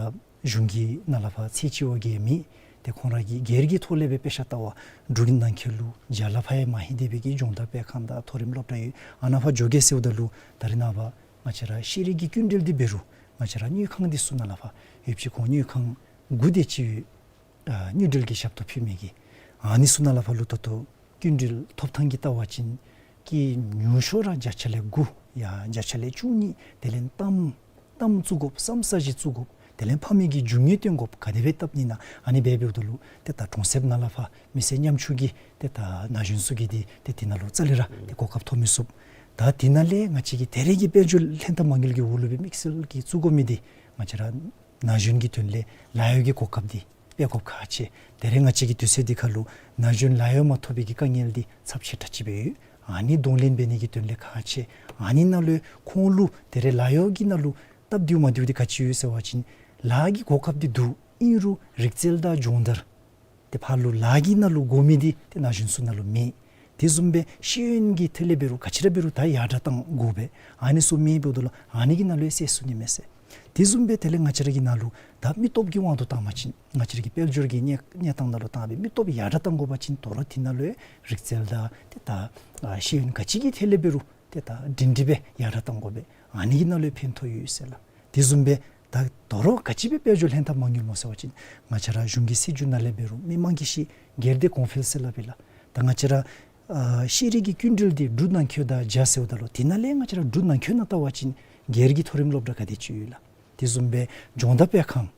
གཞུང་གི་ནང་ལས་ཕར་ཚད་ཅིག་བ་གིས་མེད། ཏེ་ཁོང་ར་གིས་སྒེར་གྱི་ཐོག་ལས་སྦེ་དཔེ་ཆ་ལྟ་བར་འབྲུག་གི་ནང་འཁོད་ལུ་མཇལ་ལ་ཕར་ཡང་མ་ལྷོད་དེ་སྦེ་གི་སྦྱོང་བརྡར་སྤེལ་ཁང་དང་མཐོ་རིམ་སློབ་གྲྭ་ཡོད། ཨ་ནཱ་ཕར་འགྱོ་གེ་ཟེརཝ་ད་ལུ་ད་རེས་ནངས་པ་ང་བཅས་ར་ཤེས་རིག་གི་སྐྱིན་འགྲུལ་འདི་འབད་རུང་ང་བཅས་ར་དངུལ་ཁང་འདི་ཚུ་ནང་ལས་ཕར་ཡོདཔ་ཅིག་ཁོང་དངུལ་ཁང་དགུ་དེ་ཅིག་ཡོད། ཨ་དངུལ་འབྲེལ་གྱི་ཞབས་ཏོག་ཕུལ་མི་གི་ཨ་ནི་ཚུ་ནང་ལས་ཕར་ལུ་ད་ལྟོ་སྐྱིན་འགྲུལ་ཐོབ་ཐངས་ཀྱི་ལྟ་བ་ཅིན་སྐྱེད་ཉུང་ཤོས་ར་བརྒྱ་ཆ་ལས་དགུ་ཡང་བརྒྱ་ཆ་ལས་བཅུ་གཉིས། དེ་ལས་གཏམ་གཏམ་བཙུགས་དགོཔ་བསམ་ས་ཅིག་བཙུགས་དགོཔ། དེ་ལས་ཕམ་མི་གི་རྒྱུ་དངོས་སྟོན་དགོཔ། ག་དེ་སྦེ་བཏབ་ནི་ན་ཨ་ནི་སྦེ་འབདཝ་ད་ལུ་ཏེ་ད་གྲོང་གསེབ་ནང་ལས་ཕར་མི་སེར་ཉམ་ཆུང་གི་ཏེ་ད་ན་གཞོན་ཚུ་གིས་འདི་ཏེ་དེ་ནང་ལུ་རྩ་ལས་ར་ཏེ་གོ་སྐབས་ཐོབ་མི་ཚུགས། ད་དེ་ནང་ལས་ང་བཅས་ཀྱི་ད་རེས་ཀྱི་དཔལ་འབྱོར་ལྷན་ཐབས་མ་དངུལ་གྱི་འོག་ལུ་སྦེ་དམིགས་བསལ་གྱིས་བཙུགས་དགོ་མི་འདི་ང་བཅས་ར་ན་གཞོན་གྱི་དོན་ལས་ལཱ་གཡོག་གི་གོ་སྐབས་འདི་སྤེལ་དགོཔ་ཁག་ཆེ། ད་རེས་ང་བཅས་ཀྱི་དུས་ཚོད་འདི་ཁར་ལུ་ན་གཞོན་ལཱ་གཡོག་མ་ཐོབ་པའི་གི་དཀའ་ངལ་འདི་ཚབས་ཆེ་དྲགས་ཅིག་སྦེ་ཡོད། ཨ་ནི་གདོང་ལེན་འབད་ནི་གི་དོན་ལས་ཁག་ཆེ། ཨ་ནི་ནང་ལུ་ཁོང་ལུ་ད་རེས་ལཱ་གཡོག་གི་ནང་ལུ་སྟབས་བདེཝ་མ་བདེཝ་འདི་ག་ཅི་ཡོད་ཟེར་བ་ཅིན་ལཱ་གི་གོ་སྐབས་འདི་འདུག། ཨིན་རུང་རིག་རྩལ་དང་སྦྱོང་བརྡར་ཏེ་ཕར་ལུ་ལཱ་གི་ནང་ལུ་དགོ་མི་འདི་ཏེ་ན་གཞོན་ཚུ་ནང་ལུ་མེད། དེ་བཟུམ་སྦེ་ཤེས་ཡོན་གྱི་ཐད་ལས་འབད་རུང་ག་ཅི་ར་འབད་རུང་ད་ཡར་དྲགས་བཏང་དགོ་པས། ཨ་ནི་ཚུ་མེདཔ་འབདཝ་ད་ལུ་ཨ་ནི་གི་ནང་ལུ་ཡང་ཟད་སོང་ནི་མས་ཟེར། དེ་བཟུམ་སྦེ་དེ་ལས་ང་བཅས་ར་གི་ནང་ལུ་ད་མི་སྟོབས་ཀྱི་དབང་དུ་བཏང་བ་ཅིན་ང་བཅས་ར་གི་དཔལ་འབྱོར་གྱི་གནས་གནས་སྟངས་ནང་ལུ་བཏང་སྦེ་མི་སྟོབས་ཡར་དྲགས་བཏང་དགོ་པ་ཅིན་དོ་རུང་དེ་ནང་ལུ་ཡང་རིག་རྩལ་དང་ཏེ་ད་ཨ་ཤེས་ཡོན་ག་ཅི་གི་ཐད་ལས་འབད་རུང་ཏེ་ད་སྒྲིང་སྒྲི་སྦེ་ཡར་དྲགས་བཏང་དགོ་པས། ཨ་ནི་གི་ནང་ལུ་ཕན་ཐོགས་ཡོད་ཟེར་ལགས། དེ་བཟུམ་སྦེ་ད་དོ་རུང་ག་ཅི་སྦེ་དཔལ་འབྱོར་ལྷན་ཐབས་མ་དངུལ་སྨོ་ཟེར་བ་ཅིན་ང་བཅས་ར་གཞུང་གི་སྲིད་བྱུས་ནང་ལས་འབད་རུང་མི་མང་གིས་ཤེས། སྒེར་སྡེ་གོང་འཕེལ་ཟེར་སླབ་ཨིན་ལགས། ད་ང་བཅས་ར་ཨ་ཤེས་རིག་གི་སྐྱིན་འགྲུལ་འདི་འབྲུག་ནང་འཁོད་དང་སྦྱར་ཟེརཝ་ད་ལུ་དེ་ནང་ལས་ང་བཅས་ར་འབྲུག་ནང་འཁོད་ནང་ལྟ་བ་ཅིན་སྒེར་གྱི་མཐོ་རིམ་སློབ་གྲྭ་ག་དེ་ཅིག་ཡོད་ལགས། དེ་བཟུམ་སྦེ་སྦྱོང་བརྡར་སྤེལ་ཁང་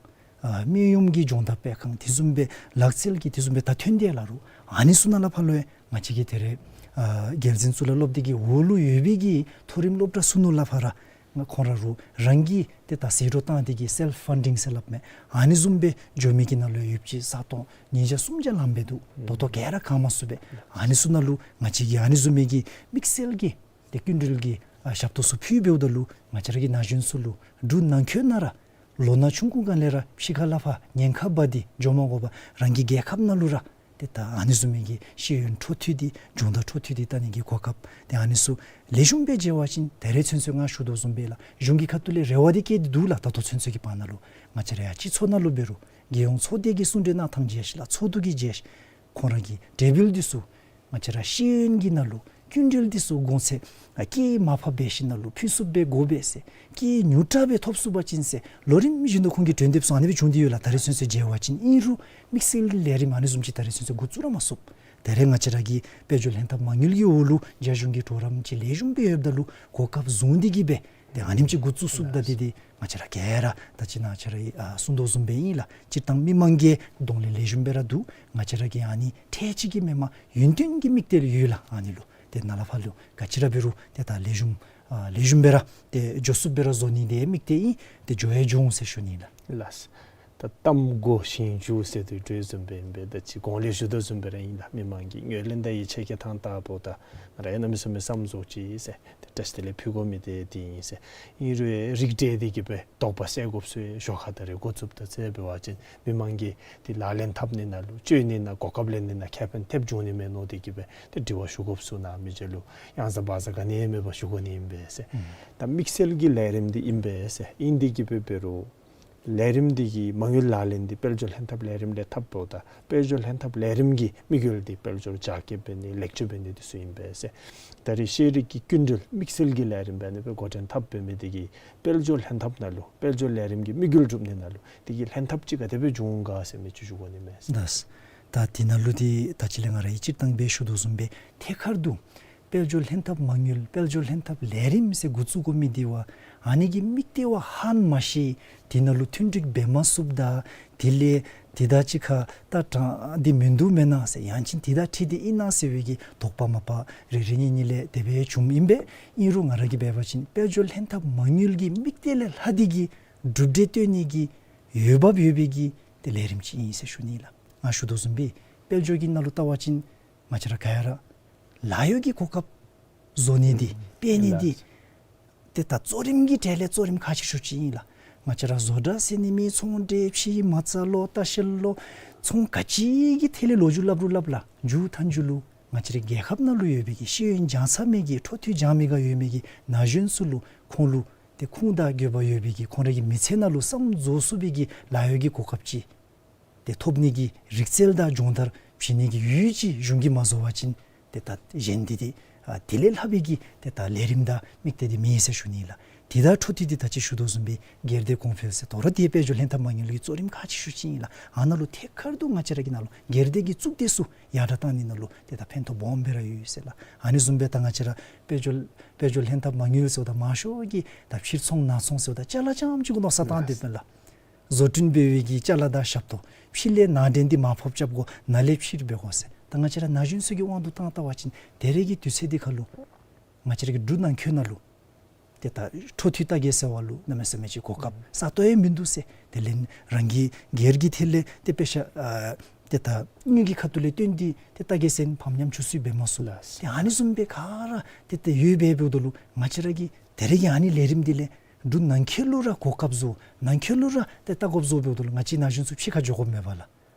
ཨ་སྨན་གཡོགམ་གི་སྦྱོང་བརྡར་སྤེལ་ཁང་དེ་བཟུམ་སྦེ་ལག་རྩལ་གྱི་དེ་བཟུམ་སྦེ་ད་ཐོན་ཏེ་ཡོད་ལགས་རུང་ཨ་ནི་ཚུ་ནང་ལས་ཕར་ལུ་ཡང་ང་བཅས་ཀྱི་ད་རེས་ཨ་རྒྱལ་འཛིན་གཙུག་ལག་སློབ་སྡེ་གི་འོག་ལུ་ཡོད་པའི་གི་མཐོ་རིམ་སློབ་གྲྭ་ཚུ་ནང་ལས་ཕར་ར་ཁོང་ར་རུང་རང་གིས་ཏེ་ད་ཟད་འགྲོ་བཏང་སྟེ་གི་སེལཕ་ཕན་ཌིང་ཟེར་སླབ་མས། ཨ་ནི་བཟུམ་སྦེ་འགྱོ་མི་གི་ནང་ལུ་ཡོདཔ་ཅིག་ས་སྟོང་ཉིས་བརྒྱ་སུམ་བརྒྱ་ལངམ་སྦེ་འདུག། ད་ལྟོ་ག་ར་གང་མ་ཚུགས་པས། ཨ་ནི་ཚུ་ནང་ལུ་ང་བཅས་ཀྱིས་ཨ་ནི་བཟུམ་མའི་གི་དམིགས་བསལ་གྱི་ཏེ་སྐྱིན་འགྲུལ་གྱི་ཨ་ཞབས་ཏོག་ཚུ་ཕུལ་འབདཝ་ད་ལུ་ང་བཅས་ར་གི་ན་གཞོན་ཚུ་ལུ་འབྲུག་ནང་འཁོད་ནང་ར་ལོ་ན་ཆུང་ཀུ་སྒང་ལས་ར་ཕྱི་ཁ་ལས་ཕར་ཉེན་ཁ་འབག་སྟེ་འགྱོ་མ་དགོ་པར་རང་གི་རྒྱལ་ཁབ་ནང་ལུ་ར་ཏེ་ད་ཨ་ནི་བཟུམ་མའི་གི་ཤེས་ཡོན་འཕྲོ་མཐུད་དེ་སྦྱོང་བརྡར་འཕྲོ་མཐུད་དེ་བལྟ་ནི་གི་གོ་སྐབས་ཏེ་ཨ་ནི་ཚུ་ལེགས་ཤོམ་སྦེ་མཇལ་བ་ཅིན་ད་རེས་ཚུན་ཚོད་ང་ཞུ་དོ་བཟུམ་སྦེ་ལགས་གཞུང་གི་ཁ་ཐུག་ལས་རེ་བ་འདི་བསྐྱེད་དེ་འདུག་ལགས། ད་ལྟོ་ཚུན་ཚོད་ཀྱི་བར་ན་ལུ་ང་བཅས་ར་ཡང་སྤྱི་ཚོགས་ནང་ལུ་འབད་རུང་རྒྱལ་ཡོངས་ཚོགས་སྡེ་གི་གསུང་གྲོས་གནང་ཐངས་མཇལ་ཤིག་ལགས། ཚོགས་འདུ་གི་མཇལ་ཤིག། ཁོང་ར་གི་གྲོས་འབུལ་འདི་ཚུ་ང་བཅས་ར་ཤེས་ཡོན་གྱི་ནང་ལུ་སྐྱིན་འགྲུལ་འདི་ཚུ་གོང་ཚད་ཨ་སྐྱེད་མར་ཕབ་འབད་ཞིནམ་ལས་ཕུལ་ཚུགསཔ་སྦེ་དགོ་པས་ཟེར། སྐྱེད་ཉུང་དྲགས་སྦེ་ཐོབ་ཚུགས་པ་ཅིན་ཟེར་ལོ་རིམ་བཞིན་དུ་ཁོང་གི་གྲོས་འདེབས་ཚུ་ཨ་ནི་སྦེ་བྱུང་སྟེ་ཡོད་ལགས། ད་རེས་ཚུན་ཚོད་མཇལ་བ་ཅིན། ཨིན་རུང་དམིགས་བསལ་གྱི་ལས་རིམ་ཨ་ནི་བཟུམ་ཅིག་ད་རེས་ཚུན་ཚོད་འགོ་བཙུགས་ར་མ་ཚུགས། ད་རེས་ང་བཅས་ར་གི་དཔལ་འབྱོར་ལྷན་ཐབས་མ་དངུལ་གྱི་འོག་ལུ་རྒྱ་གཞུང་གི་གྲོགས་རམ་ཅིག་ལེགས་ཤོམ་སྦེ་ཡོདཔ་ད་ལུ་གོ་སྐབས་བཟུང་སྟེ་གི་སྦེ་ཏེ་ཨ་ནེམ་ཅིག་འགོ་བཙུགས་ཚུགསཔ་ད་འདི་འདི་ང་བཅས་ར་ག་ར་ད་ཅི་ནཱ་ང་བཅས་ར་ཨ་གསུང་དོ་བཟུམ་སྦེ་ཨིན་ལགས། སྤྱིར་བཏང་མི་མང་གིས་གདོང་ལེན་ལེགས་ཤོམ་སྦེ་ར་འདུག། ང་བཅས་ར་གིས་ཨ་ནི་འཕྲལ་ཅིག་གི་མེན་པར་ཡུན་བརྟན་གྱི་དམིགས་གཏད་ཡོད་ལགས། ཨ་ནི་ལུ་ཏེ་ནཱ་ལས་ཕར་ལུ་ག་ཅི་ར་འབད་རུང་ཏེ་ད་ལེགས་ཤོམ་ཨ་ལེགས་ཤོམ་སྦེ་ར་ཏེ་འགྱོ་ཚུགསཔ་སྦེ་ར་བཟོ་ནི་འདི་དམིགས་གཏད་ཨིན། ཏེ་འགྱོ་ཡང་འགྱོ་འོང་ཟེར་ཞུ་ནི་ལགས། ལགས། ད་གཏམ་གོ་ཞིང་འཇུག་ཟེར་དོ་བཟུམ་སྦེ་ཨིན་པས། ད་ཅི་གོང་ལས་ཞུ་དོ་བཟུམ་སྦེ་ར་ཨིན་ལགས། མི་མང་གི་ངོས་ལེན་དང་ཡིད་ཆེས་བསྐྱེད་ཐངས་ལྟ་བུ་ད་ང་ར་ཡང་གནམ་མེད་ས་མེད་བསམ་རྫོགས་ཅིག་ཟེར་ཏེ་བཀྲ་ཤིས་བདེ་ལེགས་ཕུལ་དགོ་མི་འདི་འདི་ཨིན་ཟེར། ཨིན་རུང་རིགས་འགྲེ་སྟེ་གི་སྦེ་དོགས་པ་སེལ་དགོཔ་ཚུ་ཞོར་ཁར་ད་རེས་འགོ་བཙུགསཔ་ད་ཟེར་འབད་བ་ཅིན་མི་མང་གིས་འདི་ལག་ལེན་འཐབ་ནི་ནང་ལུ་སྤྱོད་ནི་ནང་གོ་སྐབས་ལེན་ནི་ནང་ཁེ་ཕན་ཐེབས་འགྱོ་ནི་མས་མནོ་སྟེ་གི་སྦེ་ཏེ་དྲི་བ་ཞུ་དགོཔ་ཚུ་ནཱ་མི་རྗེ་ལུ་ཡང་ཟ་བ་ཟ་ག་ནི་མེད་པར་ཞུ་དགོ་ནི་ཨིན་པས་ཟེར། ཨུམ། ད་དམིགས་བསལ་གྱི་ལས་རིམ་འདི་ཨིན་པས་ཟེར། ཨིན་ཏེ་གི་སྦེ་འབད་རུང་ལས་རིམ་འདི་གི་མ་དངུལ་ལག་ལེན་འདི་དཔལ་འབྱོར་ལྷན་ཐབས་ལས་རིམ་ལས་འཐབ་འོང་། ད་དཔལ་འབྱོར་ལྷན་ཐབས་ལས་རིམ་གྱི་དམིགས་ཡུལ་འདི་དཔལ་འབྱོར་རྒྱ་སྐྱེད་འབད་ནི་ལེགས་བཅོས་འབད་ནི་འདི་ཚུ་ཨིན་པས་ཟེར། ད་རེས་ཤེས་རིག་གི་སྐྱིན་འགྲུལ་དམིགས་བསལ་གྱི་ལས་རིམ་འབད་ནི་སྦེ་འགོ་འདྲེན་འཐབ་འབད་མི་འདི་གིས་དཔལ་འབྱོར་ལྷན་ཐབས་ནང་ལུ་དཔལ་འབྱོར་ལས་རིམ་གྱི་དམིགས་ཡུལ་སྒྲུབ་ནི་ནང་ལུ་འདི་གིས་ལྷན་ཐབས་ཅིག་ག་དེ་སྦེ་འབྱུང་ག་ཟེར་མི་ཅིག་ཞུ་དགོ་ནི་མས་ཟེར། ལགས། ད་འདི་ནང་ལུ་འདི་ད་ཅི་ལས་ང་ར་གིས་སྤྱིར་བཏང་སྦེ་ཞུ་དོ་བཟུམ་སྦེ་ཐད་ཀར་དུ་དཔལ་འབྱོར་ལྷན་ཐབས་མ་དངུལ་དཔལ་འབྱོར་ལྷན་ཐབས་ལས་རིམ་ཟེར་འགོ་བཙུགས་དགོ་མི་འདི་བ་ཨ་ནི་གི་དམིགས་གཏད་བ་ཧ་མ་ཤེས། འདི་ནང་ལུ་མཐུན་འགྲིག་འབད་མ་ཚུགསཔ་ད་དེ་ལས་འདི་དང་གཅིག་ཁར་ད་དྲང་འདི་མིན་འདུག་མེན་ན་ཟེར་ཡང་ཅིན་འདི་དང་འཁྲིལ་ཏེ་ཨིན་ན་ཟེར་བའི་གི་དོགས་པ་མ་པ་རེ་རེ་གཉིས་གཉིས་ལས་དེ་སྦེ་བྱུངམ་ཨིན་པས། ཨིན་རུང་ང་ར་གིས་འབད་བ་ཅིན་དཔལ་འབྱོར་ལྷན་ཐབས་མ་དངུལ་གྱི་དམིགས་གཏད་ལས་ལྷག་སྟེ་གི་གྲུབ་འབྲས་སྟོན་ནི་གི་འོས་འབབ་ཡོད་པའི་གི་ཏེ་ལས་རིམ་ཅིག་ཨིན་ཟེར་ཞུ་ནི་ལགས། ང་ཞུ་དོ་བཟུམ་སྦེ་དཔལ་འབྱོར་གྱི་ནང་ལུ་བལྟ་བ་ཅིན་ང་བཅས་ར་ག་ར་ལཱ་གཡོག་གི་གོ་སྐབས་བཟོ་ནི་འདི་སྤེལ་ནི་འདི་ཏེ་ད་གཙོ་རིམ་གྱི་གྲས་ལས་གཙོ་རིམ་ཁག་ཆེ་ཤོས་ཅིག་ཨིན་ལགས། ང་བཅས་ར་བཟོ་གྲྭ་ཟེར་ནི་མེད། ཚོང་འབྲེལ་ཕྱི་མ་རྩ་ལོག་ལྟ་བཤལ་ལོག་ཚོང་ག་ཅི་གི་ཐད་ལས་ལོ་རྒྱུས་སླབ་རུང་སླབ་ལགས། མཇུག་མཐའ་མཇུག་ལུ་ང་བཅས་རའི་རྒྱལ་ཁབ་ནང་ལུ་ཡོད་པའི་གི་ཤེས་ཡོན་སྦྱང་ཚར་མི་གི་འཕྲོ་མཐུད་སྦྱང་མི་ག་ཡོད་མི་གི་ན་གཞོན་ཚུ་ལུ་ཁོང་ལུ་ཏེ་ཁུངས་དང་དགོས་པ་ཡོད་པའི་གི་ཁོང་རའི་གི་མི་ཚེ་ནང་ལུ་བསམ་རྫོགས་ཚུགས་པའི་གི་ལཱ་གཡོག་གི་གོ་སྐབས་ཅིག་ ཏེ་ཐོབ་ནི་གི་རིག་རྩལ་དང་སྦྱོང་བརྡར་བྱིན་ནི་གི་ཡུལ་ཅིག་གཞུང་གིས་མ་བཟོ་བ་ཅིན་ཏེ་ད་གཞན་འདི་ཏེ་ཨ་དེ་ལས་ལྷག་པའི་གི་ཏེ་ད་ལས་རིམ་དང་དམིགས་གཏད་འདི་མེད་ཟེར་ཞུ་ནི་ལགས། དེ་དང་འཕྲོ་མཐུད་དེ་ད་ཅི་ཞུ་དོ་བཟུམ་སྦེ་སྒེར་སྡེ་གོང་འཕེལ་ཟེར་དོ་རུང་ཏེ་དཔལ་འབྱོར་ལྷན་ཐབས་མ་དངུལ་གྱི་གཙོ་རིམ་ཁག་ཅིག་ཞུ་ཅི་ཨིན་ལགས། ཨ་ནཱ་ལུ་ཐད་ཀར་དུ་ང་བཅས་ར་གི་ནང་ལུ་སྒེར་སྡེ་གི་གཙུག་སྡེ་ཚུ་ཡར་དྲག་བཏང་ནི་ནང་ལུ་ཏེ་ད་ཕན་ཐོགས་སྦོམ་སྦེ་ར་ཡོད་ཟེར་ལགས། ཨ་ནི་བཟུམ་སྦེ་ད་ང་བཅས་ར་དཔལ་འབྱོར་དཔལ་འབྱོར་ལྷན་ཐབས་མ་དངུལ་ཟེརཝ་ད་མང་ཤོས་ཀྱིས་ད་ཕྱིར་ཚོང་ནང་ཚོང་ཟེརཝ་ད་ཅ་ལ་རྐྱངམ་ཅིག་གུ་མནོ་བསམ་བཏང་སྡོདཔ་མས་ལགས། བཟོ་སྐྲུན་འབད་བའི་གི་ཅ་ལ་དང་ཞབས་ཏོག་ཕྱི་ལས་ནང་འདྲེན་འདི་མར་ཕབ་རྐྱབ་དགོ། ནང་ལས་ཕྱིར་འབད་དགོ་ཟེར། ད་ང་བཅས་ར་ན་གཞོན་ཚུ་གི་དབང་དུ་བཏང་བལྟ་བ་ཅིན་ད་རེས་ཀྱི་དུས་ཚོད་འདི་ཁར་ལུ་ང་བཅས་ར་གི་འབྲུག་ནང་འཁོད་ནང་ལུ་ཏེ་ད་འཕྲོ་མཐུད་ལྟ་གེ་ཟེར་བ་ལུ་གནམ་མེད་ས་མེད་ཅིག་གོ་སྐབས་ས་སྟོང་ཡང་མིན་འདུག་ཟེར། དེ་ལས་རང་གི་སྒེར་གྱི་ཐད་ལས་ཏེ་དཔེ་ཆ་ཨ་ཏེ་ད་དངུལ་གྱི་ཁ་ཐུག་ལས་བཏོན་ཏེ་ཏེ་ལྟ་གེ་ཟེར་ཕམ་ཉམ་ཆུང་ཚུ་འབད་མ་ཚུགས། ལགས། ཏེ་ཨ་ནི་བཟུམ་སྦེ་ག་ར་ཏེ་ཏེ་ཡོད་པས། འབདཝ་ད་ལུ་ང་བཅས་ར་གི་ད་རེས་ཀྱི་ཨ་ནི་ལས་རིམ་འདི་ལས་འབྲུག་ནང་འཁོད་ལུ་ར་གོ་སྐབས་བཟོ། ནང་འཁོད་ལུ་ར་ཏེ་ལྟ་དགོཔ་བཟོ། འབདཝ་ད་ལུ་ང་བཅས་ན་གཞོན་ཚུ་ཕྱི་ཁར་འགྱོ་དགོཔ་མེད་པ་ལགས།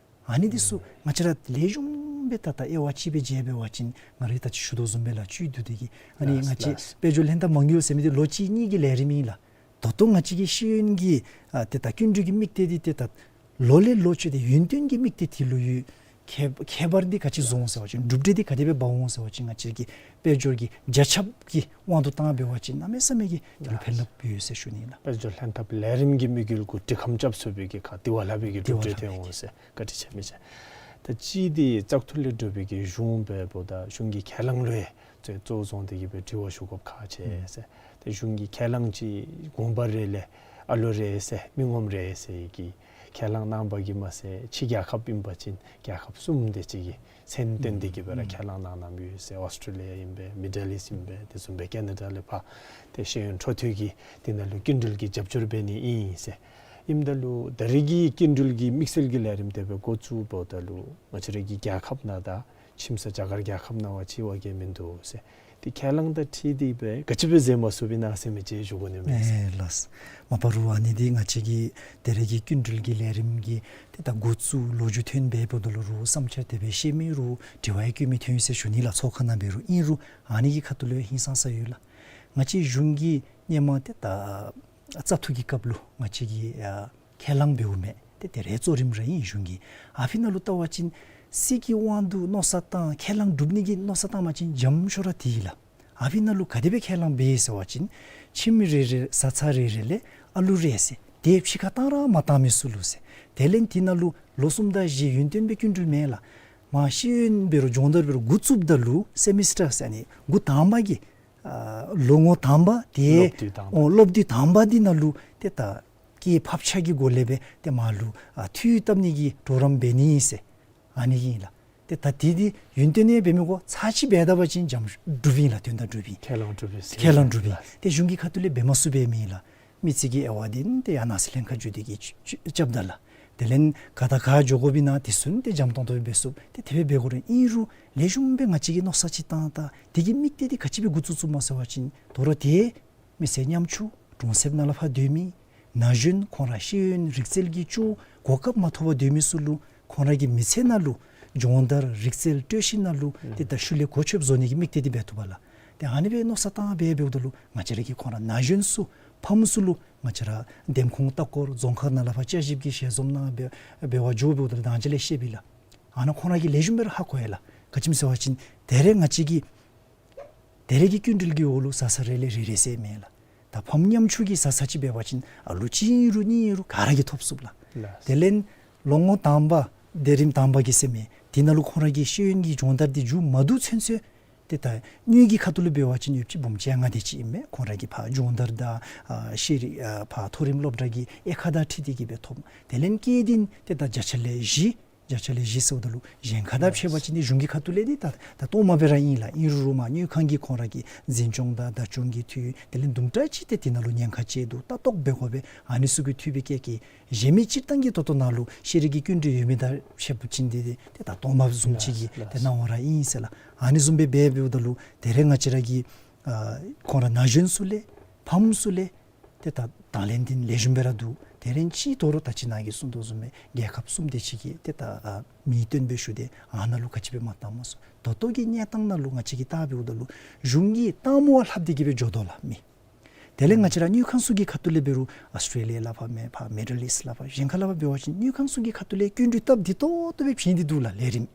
ཨ་ནི་འདི་ཚུ་ང་བཅས་ར་ལེགས་ཤོམ་སྦེ་ད་ད་དབྱེ་བ་ཕྱེ་སྦེ་མཇལ་འབད་བ་ཅིན་ང་ར་གིས་ད་ཅི་ཞུ་དོ་བཟུམ་སྦེ་ལགས། བཅུད་བསྡུ་སྟེ་གིས་ཨ་ནི་ལགས། ང་བཅས་ལགས། དཔལ་འབྱོར་ལྷན་ཐབས་མ་དངུལ་ཟེར་མི་འདི་ལོ་གཅིག་གཉིས་ཀྱི་ལས་རིམ་ཨིན་ལགས། ད་ལྟོ་ང་བཅས་ཀྱི་ཤེས་ཡོན་གྱི་ཨ་ཏེ་ད་སྐྱིན་འགྲུལ་གྱི་དམིགས་གཏད་འདི་ཏེ་ད་ལོ་ལས་ལོ་ཅིག་ཏེ་ཡུན་བརྟན་གྱི་དམིགས་གཏད་འདི་ལུ་ཡོད། ཁྱད་ཁྱད་པར་འདི་ག་ཅི་བཟོ་འོང་ཟེར་བ་ཅིན་གྲུབ་འབྲས་འདི་ག་དེ་སྦེ་འབག་འོང་ཟེར་བ་ཅིན་ང་བཅས་ཀྱི་དཔལ་འབྱོར་གྱི་རྒྱ་ཁྱབ་ཀྱི་དབང་དུ་བཏང་འབད་བ་ཅིན་གནམ་མེད་ས་མེད་ཀྱི་དེ་ལུ་ཕན་རླབས་ཡོད་ཟེར་ཞུ་ནི་ལགས། དཔལ་འབྱོར་ལྷན་ཐབས་ལས་རིམ་གྱི་དམིགས་ཡུལ་གུ་འདྲིས་ཁམས་རྐྱབ་ཚུགས་པའི་གི་ཁ་དེ་བ་ལྷག་པའི་གི་དེ་བ་གྲུབ་འབྲས་ལྷག་ཐོན་པའི་འོང་ཟེར་བཀའ་དྲིན་ཆེ་མི་ཆེ། ད་ཅི་འདི་བཙག་འཐུ་ལས་གྲུབ་པའི་གི་གཞུང་འབདཝ་ད་གཞུང་གི་ཁས་བླངས་ལུ་ཡང་གཙོ་བོ་བཟུང་སྟེ་གིས་སྦེ་དྲི་བ་ཞུ་དགོཔ་ཁག་ཆེ་ཟེར། ཏེ་གཞུང་གི་ཁས་བླངས་ཅིག་དགོངས་པ་རེ་ལས་ཨ་ལུ་རེ་ཟེར་མི་ངོམ་རེ་ཟེར་གྱི་ཁས་བླངས་གནང་བ་གིས་མ་ཚད་ཕྱི་རྒྱལ་ཁབ་ཨིན་པ་ཅིན་རྒྱལ་ཁབ་གསུམ་དེ་ཅིག་གི་མཚན་བཏོན་ཏེ་གིས་སྦེ་ར་ཁས་བླངས་གནང་གནངམ་ཡོད་ཟེར། ཨོསི་ཊྲེ་ལི་ཡ་ཨིན་པས། མི་ཌལ་ཨིསཊ་ཨིན་པས། དེ་བཟུམ་སྦེ་ཀེ་ན་ཌ་ལས་ཕར་ཏེ་ཤེས་ཡོན་འཕྲོ་མཐུད་ཀྱིས་དེ་ནང་ལུ་སྐྱིན་འགྲུལ་གྱི་རྒྱབ་སྐྱོར་འབད་ནི་ཨིན་ཟེར། ཨིནམ་ད་ལུ་ད་རེས་ཀྱི་སྐྱིན་འགྲུལ་གྱི་དམིགས་བསལ་གྱི་ལས་རིམ་དེ་སྦེ་འགོ་བཙུགས་འབདཝ་ད་ལུ་ང་བཅས་ར་གི་རྒྱལ་ཁབ་ནང་དང་ཁྱིམ་ས་རྒྱ་གར་རྒྱལ་ཁབ་ནང་བ་ཅིག་བ་གི་མིན་འདུག་ཟེར། ཏེ་ཁས་བླངས་དང་འཁྲིལ་ཏེ་སྦེ་ག་ཅི་སྦེ་མཛད་མ་ཚུགས་པས་ན་ཟེར་མི་ཅིག་ཞུ་དགོ་ནི་མས་ཟེར། ཨེ་ལགས། མ་པ་རུང་ཨ་ནི་འདི་ང་བཅས་ཀྱི་ད་རེས་ཀྱི་སྐྱིན་འགྲུལ་གྱི་ལས་རིམ་གྱི་ཏེ་ད་འགོ་བཙུགས་ལོ་རྒྱུས་ཐོན་འབདཝ་ད་ལུ་རུང་བསམ་འཆར་དེ་སྦེ་བཤད་མི་རུང་དྲི་བ་ཡང་བཀོད་མི་ཐོན་ཡི་ཟེར་ཞུ་ནི་ལགས། ཚོགས་ཁང་ནང་འབད་རུང་ཨིན་རུང་ཨ་ནི་གི་ཁ་ཐུག་ལུ་ཧིང་སངས་ས་ཡོད་ལགས། ང་བཅས་གཞུང་གིས་སྔོན་མ་ཏེ་ད་བཙག་འཐུ་གི་སྐབས་ལུ་ང་བཅས་ཀྱིས་ཨ་ཁས་བླངས་འབདཝ་མས། ཏེ་དེ་རེ་གཙོ་རིམ་ར་ཨིན་གཞུང་གི། ཨ་ཕི་ནང་ལུ་བལྟ་བ་ཅིན་སྲིད་ཀྱི་དབང་དུ་མནོ་བསམ་བཏང་ཁས་བླངས་སྒྲུབ་ནི་གི་མནོ་བསམ་བཏང་བ་ཅིན་འཇམ་ཤོས་ར་འདི་ཨིན་ལགས། ཨ་ཕི་ནང་ལུ་ག་དེ་སྦེ་ཁས་བླངས་འབད་ཡི་ཟེར་བ་ཅིན་ཁྱིམ་རེ་རེ་བཟའ་ཚང་རེ་རེ་ལས་ཨ་ལུ་རེ་ཟེར། དེ་ཕྱི་ཁར་བཏང་ར་མ་བཏང་མི་ཚུ་ལུ་ཟེར། དེ་ལས་འདི་ནང་ལུ་ལོ་གསུམ་དང་བཞི་ཡུན་བརྟན་སྦེ་སྐྱིན་འགྲུལ་མེད་ལགས། མ་ཤེས་ཡོན་འབད་རུང་སྦྱོང་བརྡར་འབད་རུང་འགོ་བཙུགསཔ་ད་ལུ་སེ་མི་སི་ཊར་ཟེར་ཨ་ནི་འགོ་དང་པ་གི་ཨ་ལོ་ངོ་དང་པ་དེ་སློབ་དུས་དང་པ། ཨོ་སློབ་དུས་དང་པ་འདི་ནང་ལུ་ཏེ་ད་སྐྱེད་ཕབ་ཆག་གི་སྒོ་ལས་སྦེ་ཏེ་མར་ལུ་ཨ་འཐུས་བཏབ་ནི་གི་གྲོགས་རམ་འབད་ནི་ཨིན་ཟེར་ཨ་ནི་ཨིན་ལགས། ཏེ་ད་འདི་འདི་ཡུན་བརྟན་ཡང་འབད་མི་དགོ། ཚར་གཅིག་འབད་ད་པ་ཅིན་འཇམ་འགྲུབ་ཨིན་ལགས། དོན་དག་འགྲུབ་ཨིན། ཁས་བླངས་འགྲུབ་ཨིན་ཟེར། ཁས་བླངས་འགྲུབ་ཨིན། ལགས། ཏེ་གཞུང་གི་ཁ་ཐུག་ལས་འབད་མ་ཚུགས་པའི་མི་ཨིན་ལགས། མི་ཚེ་གི་དབྱེ་བ་འདི་ཏེ་ཡང་ནང་སྲིད་ལྷན་ཁག་བརྒྱུད་དེ་གིས་རྐྱབ་ད་ལགས། དེ་ལས་ག་དང་ག་འགྱོ་དགོཔ་ཨིན་ན་དེ་ཚུ་ཏེ་འཇམ་ཏོང་ཏོ་སྦེ་འབད་ཚུགས། ཏེ་དེ་སྦེ་འབད་དགོ་རུང་ཨིན་རུང་ལེགས་ཤོམ་སྦེ་ང་བཅས་ཀྱིས་མནོ་བསམ་ཅིག་བཏང་ད་དེ་གི་དམིགས་གཏད་འདི་ག་ཅི་སྦེ་འགོ་བཙུགས་བཙུགསཔ་མས་ཟེར་བ་ཅིན་དོ་རུང་ཏེ་མི་སེར་ཉམ་ཆུང་གྲོང་གསེབ་ནང་ལས་ཕར་སྡོད་མི་ན་གཞོན་ཁོང་ར་ཤེས་ཡོན་རིག་རྩལ་གྱི་ཅུང་གོ་སྐབས་མ་ཐོབ་པར་སྡོད་མི་ཚུ་ལུ་ཁོང་ར་གི་མི་ཚེ་ནང་ལུ་སྦྱོང་བརྡར་རིག་རྩལ་སྤྲོད་གཞི་ནང་ལུ་ཏེ་ད་ཤུལ་ལས་གོ་ཆོདཔ་བཟོ་ནི་གི་དམིགས་གཏད་འདི་འབད་བཏུབ་པས་ལགས། ཏེ་ཨ་ནི་སྦེ་མནོ་བསམ་བཏང་སྦེ་འབདཝ་ད་ལུ་ང་བཅས་ར་གི་ཁོང་ར་ན་གཞོན་ཚུ་ཕམ་ཚུ་ལུ་ང་བཅས་ར་འདེམས་ཁོངས་ལྟ་སྐོར་རྫོང་ཁག་ནང་ལས་ཕར་བསྐྱར་ཞིབ་ཀྱི་ཞལ་འཛོམས་ནང་འབད་འབད་བར་འགྱོ་འབདཝ་ད་ལུ་དང་ཅི་ལས་ཤེསཔ་ཨིན་ལགས། ཨ་ནཱ་ཁོང་ར་གིས་ལེགས་ཤོམ་སྦེ་ར་ཧ་གོ་ཡི་ལགས། ག་ཅི་སྨོ་ཟེར་བ་ཅིན་ད་རེས་ང་བཅས་ཀྱི་ད་རེས་ཀྱི་སྐྱིན་འགྲུལ་གྱི་འོག་ལུ་བཟའ་ཚང་རེ་ལས་རེ་རེ་ཟེར་མེད་ལགས། ད་ཕམ་ཉམ་ཆུང་གི་བཟའ་ཚང་ཅིག་འབད་བ་ཅིན་ཨ་ལུ་གཅིག་ཨིན་རུང་གཉིས་ཨིན་རུང་ག་ར་གིས་ཐོབ་ཚུགས་ལགས། ལགས། དེ་ལས་ལོ་ངོ་དང་པ་དེ་རིམ་དང་པ་གི་ཟེར་མི་འདི་ནང་ལུ་ཁོང་ར་གི་ཤེས་ཡོན་གྱི་སྦྱོང་བརྡར་འདི་མཇུག་མ་བསྡུ་ཚུན་ཚོད་ཏེ་ད་དངུལ་གྱི་ཁ་ཐུག་ལུ་འབད་བ་ཅིན་ཡོདཔ་ཅིག་འབུམ་བཅོ་ལྔ་དེ་ཅིག་ཨིན་མས། ཁོང་ར་གི་ཕར་སྦྱོང་བརྡར་དང་ཨ་ཤེས་རིག་ཨ་ཕར་མཐོ་རིམ་སློབ་གྲྭ་གི་དབྱེ་ཁག་དང་འཁྲིལ་ཏེ་གིས་སྦེ་ཐོབ། དེ་ལས་སྐྱེད་ལྡན་ཏེ་ད་བརྒྱ་ཆ་ལས་བཞི་བརྒྱ་ཆ་ལས་བཞི་ཟེརཝ་ད་ལུ་གཞན་ཁ་དང་ཕྱད་པ་ཅིན་ཏེ་གཞུང་གི་ཁ་ཐུག་ལས་འདི་ད་ད་སྟོངམ་སྦེ་ར་ཨིན་ལགས། ཨིན་རུང་མར་དངུལ་ཁང་གིས་ཁོང་ར་གི་འཛིན་སྐྱོང་དང་བདག་སྐྱོང་གི་འཐུས་དེ་ལས་དུམ་གྲ་ཅིག་ཏེ་དེ་ནང་ལུ་ཉེན་ཁ་ཆེ་འདུག་ལྟ་རྟོག་འབད་དགོ་པས། ཨ་ནི་ཚུ་གི་འཐུས་སྦེ་བཀལ་གེ། གཞན་མི་སྤྱིར་བཏང་གི་ད་ལྟོ་ནཱ་ལུ་ཤེས་རིག་གི་སྐྱིན་འགྲུལ་ཡོད་མི་དང་ཕྱདཔ་ཅིན་ཏེ་ཏེ་ད་སྟོངམ་བཟུམ་ཅིག་གི་ལགས། ཏེ་སྣང་བ་ར་ཨིན་ཟེར་ལགས། ཨ་ནི་བཟུམ་སྦེ་འབད་འབདཝ་ད་ལུ་ད་རེས་ང་བཅས་ར་གི་ཨ་ཁོང་ར་ན་གཞོན་ཚུ་ལས་ཕམ་ཚུ་ལས་ཏེ་ད་དང་ལེན་འདི་ལེགས་ཤོམ་སྦེ་ར་འདུག། དེ་རིང་ཅིག་དོ་རུང་ད་ཅི་ནཱ་གིས་གསུངས་དོ་བཟུམ་སྦེ་རྒྱལ་ཁབ་གསུམ་དེ་ཅིག་གིས་ཏེ་ད་ཨ་མིང་བཏོན་སྦེ་ཞུ་སྟེ་ཨ་ནཱ་ལུ་ག་ཅི་སྦེ་མ་བཏངམ་སྨོ་ཟེར། ད་ལྟོ་གི་གནས་སྟངས་ནང་ལུ་ང་བཅས་ཀྱིས་བལྟ་འབདཝ་ད་ལུ་གཞུང་གིས་བཏངམ་ལྷག་སྟེ་གིས་སྦེ་འགྱོ་དོ་ལགས་མི། དེ་ལས་ང་བཅས་ར་དངུལ་ཁང་ཚུ་གི་ཁ་ཐུག་ལས་འབད་རུང་ཨཱོས་ཊྲེ་ལི་ཡ་ལགས་ཕར་མེན་ཕར་མི་ཌལ་ཨིསཊ་ལགས་ཕར་གཞན་ཁ་ལས་ཕར་འབད་བ་ཅིན་དངུལ་ཁང་ཚུ་གི་ཁ་ཐུག་ལས་སྐྱིན་འགྲུལ་སྟབས་བདེ་ཏོག་ཏོ་སྦེ་བྱིན་ཏེ་འདུག་ལགས། ལས་རིམ་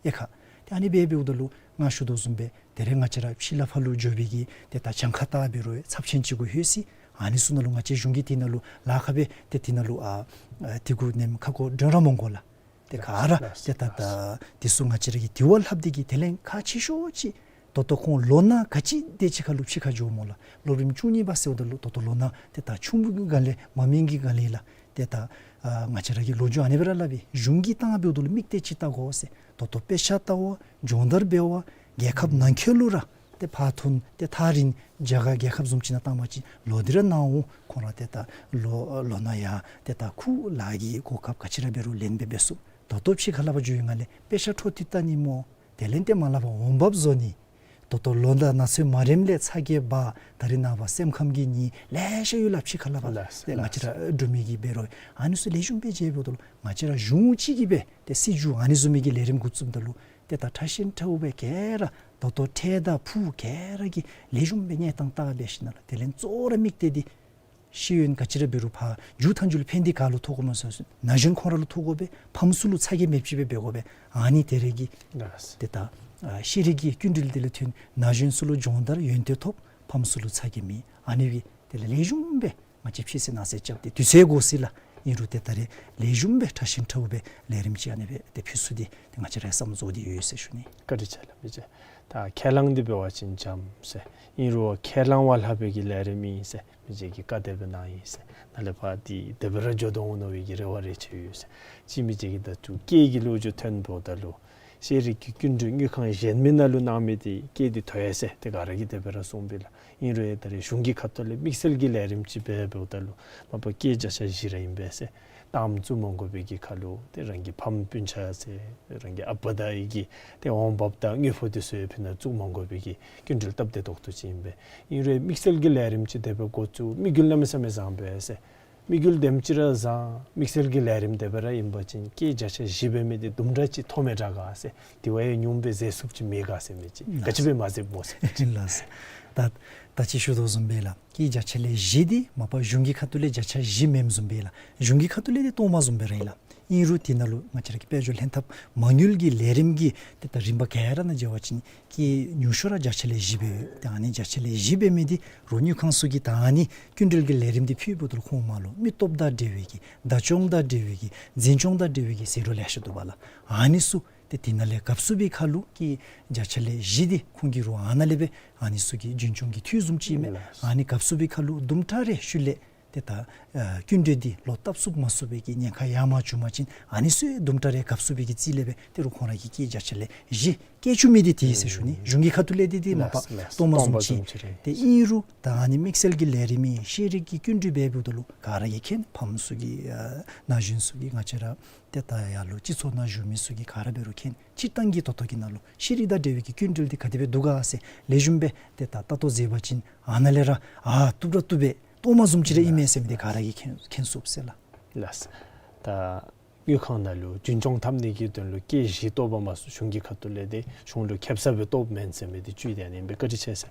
ཡང་ཁ། ཏེ་ཨ་ནི་སྦེ་འབདཝ་ད་ལུ་ང་ཞུ་དོ་བཟུམ་སྦེ་དེ་ལས་ང་བཅས་ར་ཕྱི་ལས་ཕར་ལུ་འགྱོ་བའི་གི་ཏེ་ད་གྱངས་ཁ་བལྟ་འབད་རུང་ཚབས་ཆེན་ཅིག་གུ་ལྷོད་ཅི། ཨ་ནི་ཚུ་ནང་ལུ་ང་བཅས་གཞུང་གིས་དེ་ནང་ལུ་ལཱ་ཁག་སྦེ་ཏེ་དེ་ནང་ལུ་ཨ་ཨ་དེ་གུ་ནེམ་ཁ་སྐོང་འདྲན་ར་མི་དགོ་ལགས། ཏེ་ག་ར་ལགས་ཏེ་ད་ལགས་ད་དེ་ཚུ་ང་བཅས་ར་གིས་དེ་བ་ལྷག་སྟེ་གི་དེ་ལས་ཁག་ཆེ་ཤོས་ཅིག་ད་ལྟོ་ཁོང་ལོ་ན་ག་ཅི་དེ་ཅིག་ཁར་ལུ་ཕྱི་ཁར་འགྱོཝ་སྨོ་ལགས། སློབ་རིམ་བཅུ་གཉིས་པ་ཟེརཝ་ད་ལུ་ད་ལྟོ་ལོ་ན་ཏེ་ད་ཆུང་ཀུ་གི་སྒང་ལས་མ་སྨིན་གྱི་སྒང་ལས་ལགས། ཏེ་ད་ཨ་ང་བཅས་ར་གི་ལོ་རྒྱུས་ཨ་ནི་སྦེ་ར་སླབ་ཨིན། གཞུང་གིས་བཏང་འབདཝ་ད་ལུ་དམིགས་གཏད་ཅིག་བལྟ་དགོ་ཟེར། ད་ལྟོ་དཔེ་ཆ་ལྟ་བ་སྦྱོང་བརྡར་འབད་བ་རྒྱལ་ཁབ་ནང་འཁོད་ལུ་ར་ཏེ་ཕར་ཐོན་ཏེ་ཐག་རིང་རྒྱ་གར་རྒྱལ་ཁབ་བཟུམ་ཅིག་ནང་བཏང་པ་ཅིན་ལོག་སྟེ་ར་ནཱ་འོང་། ཁོང་ར་ཏེ་ད་ལོ་ལོ་ན་ཡང་ཏེ་ད་ཁུ་ལཱ་གི་གོ་སྐབས་ག་ཅི་ར་འབད་རུང་ལེན་སྦེ་འབད་ཚུགས། ད་ལྟོ་ཕྱི་ཁ་ལས་ཕར་འགྱོ་བའི་སྒང་ལས་དཔེ་ཆ་འཕྲོ་མཐུད་བལྟ་ནི་སྨོ། དེ་ལས་ཏེ་མར་ལས་ཕར་འོང་འབབ་བཟོ་ནི། ད་ལྟོ་ལོ་ན་ཚོད་མ་རནམ་ལས་ཚ་གྱང་འབག། ད་རིས་ནངས་པ་སེམས་ཁམས་ཀྱི་ནད་ལེ་ཤ་ཡོད་ལགས། ཕྱི་ཁ་ལས་ཕར་ལགས་ཏེ་ང་བཅས་ར་འདྲོག་མི་གི་འབད་རུང་ཨ་ནི་ཚུ་ལེགས་ཤོམ་སྦེ་མཇལཝ་ད་ལུ་ང་བཅས་ར་གཞུང་གཅིག་གིས་སྦེ་ཏེ་སྲིད་བྱུས་ཨ་ནི་བཟུམ་མའི་གི་ལས་རིམ་འགོ་བཙུགསཔ་ད་ལུ་ཏེ་ད་ཁྲ་ཞིང་ཁྲ་སྦེ་ག་ར་ད་ལྟོ་འཕྲལ་དང་ཕུགས་ག་ར་གི་ལེགས་ཤོམ་སྦེ་གནས་སྟངས་བལྟ་སྦེ་ཞིནམ་ལས་དེ་ལས་གཙོ་བོ་ར་དམིགས་གཏད་འདི་ཤེས་ཡོན་ག་ཅི་ར་འབད་རུང་ཕར་མཇུག་མཐའ་མཇུག་ལུ་ཕན་འདི་ག་ལུ་ཐོགས་དགོཔ་སྨོ་ཟེར་ན་གཞོན་ཁོང་ར་ལུ་ཐོགས་དགོ་པས། ཕམ་ཚུ་ལུ་ཚ་གྱང་མེདཔ་ཅིག་སྦེ་འབད་དགོ་པས། ཨ་ནི་དེ་ར་གི་ལགས། ཏེ་ད་ཨ་ཤེས་རིག་གི་སྐྱིན་འགྲུལ་འདི་ལུ་ཐོན་ན་གཞོན་ཚུ་ལུ་སྦྱོང་བརྡར་ཡོན་ཏན་ཐོབ། ཕམ་ཚུ་ལུ་ཚ་གྱང་མེད། ཨ་ནི་སྦེ་དེ་ལས་ལེགས་ཤོམ་སྦེ་ང་བཅས་ཕྱི་སེལ་ནང་སེལ་རྐྱབ་སྟེ་དུས་ཚོད་འགོར་སྲིད་ལགས། ཨིན་རུང་ཏེ་ད་རེས་ལེགས་ཤོམ་སྦེ་ཁྲ་ཞིང་ཁྲ་སྦེ་ལས་རིམ་ཅིག་ཨ་ནི་སྦེ་ཏེ་ཕུལ་ཚུགས་ཏེ་ཏེ་ང་བཅས་ར་ཡང་བསམ་བཟོ་སྟེ་ཡོད་ཟེར་ཞུ་ནི། བཀའ་དྲིན་ཆེ་ལགས། མི་རྗེ་ད་ཁས་བླངས་འདི་འབད་བ་ཅིན་འཇམ་ཟེར། ཨིན་རུང་ཁས་བླངས་པ་ལྷག་པའི་གི་ལས་རིམ་ཨིན་ཟེར། མི་རྗེ་གིས་བཀའ་དེ་སྦེ་གནང་ཡི་ཟེར། ནཱ་ལས་ཕར་འདི་དེ་སྦེ་ར་འགྱོ་དོ་འོང་མནོ་བའི་གི་རེ་བ་རེ་ཆེ་ཡོད་ཟེར། གཅིག་མི་རྗེ་གིས་ད་ཅི་སྐད་ཀྱི་ལོ་རྒྱུས་ཐོན་འབདཝ་ད་ལུ་ཤེས་རིག་གི་སྐྱིན་འགྲུལ་དངུལ་ཁང་གཞན་མི་ནང་ལུ་གནང་མི་འདི་སྐད་འདི་མཐོ་ཡི་ཟེར་ཏེ་ག་ར་གིས་དེ་སྦེ་ར་གསུངས་པས་ལགས། ཨིན་རུང་ཡང་ད་རེས་གཞུང་གི་ཁ་ཐུག་ལས་དམིགས་བསལ་གྱི་ལས་རིམ་ཅིག་འབད་འབདཝ་ད་ལུ་མ་པ་སྐད་བརྒྱ་ཆ་བཞི་ར་ཨིན་པས་ཟེར། གཏའམ་བཙུགས་མ་དགོ་པའི་གི་ཁར་ལུ་ཏེ་རང་གི་ཕམ་སྤུན་ཆ་ཟེར་རང་གི་ཨ་པ་དང་ཨའི་གི་ཏེ་འོང་འབབ་དང་དངུལ་ཕོགས་འདི་ཚུ་ཡང་ཕི་ནང་བཙུགས་མ་དགོ་པའི་གི་སྐྱིན་འགྲུལ་སྟབས་བདེ་ཏོག་ཏོ་ཅིག་ཨིན་པས། ཨིན་རུང་དམིགས་བསལ་གྱི་ལས་རིམ་ཅིག་དེ་སྦེ་འགོ་བཙུགས་དམིགས་ཡུལ་གནམ་མེད་ས་མེད་བཟང་པས་ཟེར། དམིགས་ཡུལ་དེམ་ཅིག་ར་བཟང་དམིགས་བསལ་གྱི་ལས་རིམ་དེ་སྦེ་ར་ཨིན་པ་ཅིན་སྐད་བརྒྱ་ཆ་བཞི་འབད་མི་འདི་དུམ་གྲ་ཅིག་མཐོ་མི་དྲག་ག་ཟེར། དེ་བ་ཡང་ཉུངམ་སྦེ་ཟེར་ཚུགསཔ་ཅིག་མེད་ག་ཟེར་མི་ཅིག་ག་ཅི་སྦེ་མ་ཟེརཝ་སྨོ་ཟེར། ལགས། ད་ད་ཅི་ཞུ་དོ་བཟུམ་སྦེ་ལགས། སྐད་བརྒྱ་ཆ་ལས་བཞི་འདི་མ་པ་གཞུང་གི་ཁ་ཐུག་ལས་བརྒྱ་ཆ་བཞི་མེནམ་བཟུམ་སྦེ་ལགས། གཞུང་གི་ཁ་ཐུག་ལས་འདི་གཏོར་མ་བཟུམ་སྦེ་ར་ཨིན་ལགས། ཨིན་རུང་དེ་ནང་ལུ་ང་བཅས་ར་གི་དཔལ་འབྱོར་ལྷན་ཐབས་མ་དངུལ་གྱི་ལས་རིམ་གྱི་ཏེ་ད་རིམ་པ་ག་ར་ནང་འབད་བ་ཅིན་སྐད་ཉུང་ཤོས་ར་བརྒྱ་ཆ་ལས་བཞི་སྦེ་ཡོད། ཏེ་ཨ་ནི་བརྒྱ་ཆ་ལས་བཞི་འབད་མི་འདི་རོགས་དངུལ་ཁང་ཚུ་གིས་ད་ཨ་ནི་སྐྱིན་འགྲུལ་གྱི་ལས་རིམ་འདི་ཕུལཝ་ད་ལུ་ཁོང་མར་ལུ་མི་སྟོབས་དང་འབྲེལ་བའི་གི་བདག་སྐྱོང་དང་འབྲེལ་བའི་གི་འཛིན་སྐྱོང་དང་འབྲེལ་བའི་གི་ཟད་འགྲོ་ལེ་ཤ་འདུག་པ་ལགས། ཨ་ནི་ཚུ་ཏེ་དེ་ནང་ལས་གབ་ཚུགས་པའི་ཁར་ལུ་སྐད་བརྒྱ་ཆ་ལས་བཞི་འདི་ཁོང་གིས་རོགས་ཨ་ནཱ་ལས་སྦེ་ཨ་ནི་ཚུ་གི་རྒྱུན་སྐྱོང་གི་འཐུས་བཟུམ་ཅིག་ཨིན་མས། ལགས། ཨ་ནི་གབ་ཚུགས་པའི་ཁར་ལུ་དུམ་གྲ་རེ་ཤུལ་ལས་ཏེ་ད་ཨ་སྐྱིན་འགྲུལ་འདི་ལོག་བཏབ་ཚུགས་མ་ཚུགས་པའི་གི་ཉེན་ཁ་ཡར་མར་བྱུང་པ་ཅིན་ཨ་ནི་ཚུ་དུམ་གྲ་རེ་གབ་ཚུགས་པའི་གི་རྩིས་ལས་སྦེ་ཏེ་རོགས་ཁོང་ར་གིས་སྐད་བརྒྱ་ཆ་ལས་བཞི་བཀལ་བཅུག་མི་འདི་དེ་ཨིན་ཟེར་ཞུ་ནི། གཞུང་གི་ཁ་ཐུག་ལས་འདི་འདི་མ་པ་ལགས་ལགས། གཏོར་མ་བཟུམ་ཅིག་གཏོར་མ་བཟུམ་ཅིག་རེད། ཏེ་ཨིན་རུང་ད་ཨ་ནི་དམིགས་བསལ་གྱི་ལས་རིམ་ཨིན། ཤེས་རིག་གི་སྐྱིན་འགྲུལ་འབད་འབདཝ་ད་ལུ་ག་ར་གིས་མཁྱེན། ཕམ་ཚུ་གིས་ཨ་ན་གཞོན་ཚུ་གིས་ང་བཅས་ར་ཏེ་ད་ཡར་ལུ་སྤྱི་ཚོགས་ནང་བཞུགས་མི་ཚུ་གིས་ག་ར་འབད་རུང་མཁྱེན། སྤྱིར་བཏང་གི་ད་ལྟོ་གི་ནང་ལུ་ཤེས་རིག་དང་འབྲེལ་བའི་གི་སྐྱིན་འགྲུལ་འདི་ག་དེ་སྦེ་འདུག་ག་ཟེར་ལེགས་ཤོམ་སྦེ་ཏེ་ད་ལྟ་རྟོག་མཛད་པ་ཅིན་ཨ་ནཱ་ལས་ར་ཨ་བཏུབ་ར་བཏུབ་པས། གཏོར་མ་བཟུམ་ཅིག་ར་ཨིན་མས་ཟེར་མི་འདི་ག་ར་གིས་མཁྱེན་མཁྱེན་ཚུགས་ཟེར་ལགས། ལགས། ད་དངུལ་ཁང་ནང་ལུ་རྒྱུན་སྐྱོང་འཐབ་ནི་གི་དོན་ལུ་སྐད་བཞི་གཏོར་བ་མ་ཚུགས་གཞུང་གི་ཁ་ཐུག་ལས་ཏེ་གཞུང་ལུ་ཁེབ་ས་སྦེ་གཏོརཝ་མེན་ཟེར་མི་འདི་བཅུད་དེ་ཨ་ནི་སྦེ་བཀའ་དྲིན་ཆེ་ཟེར།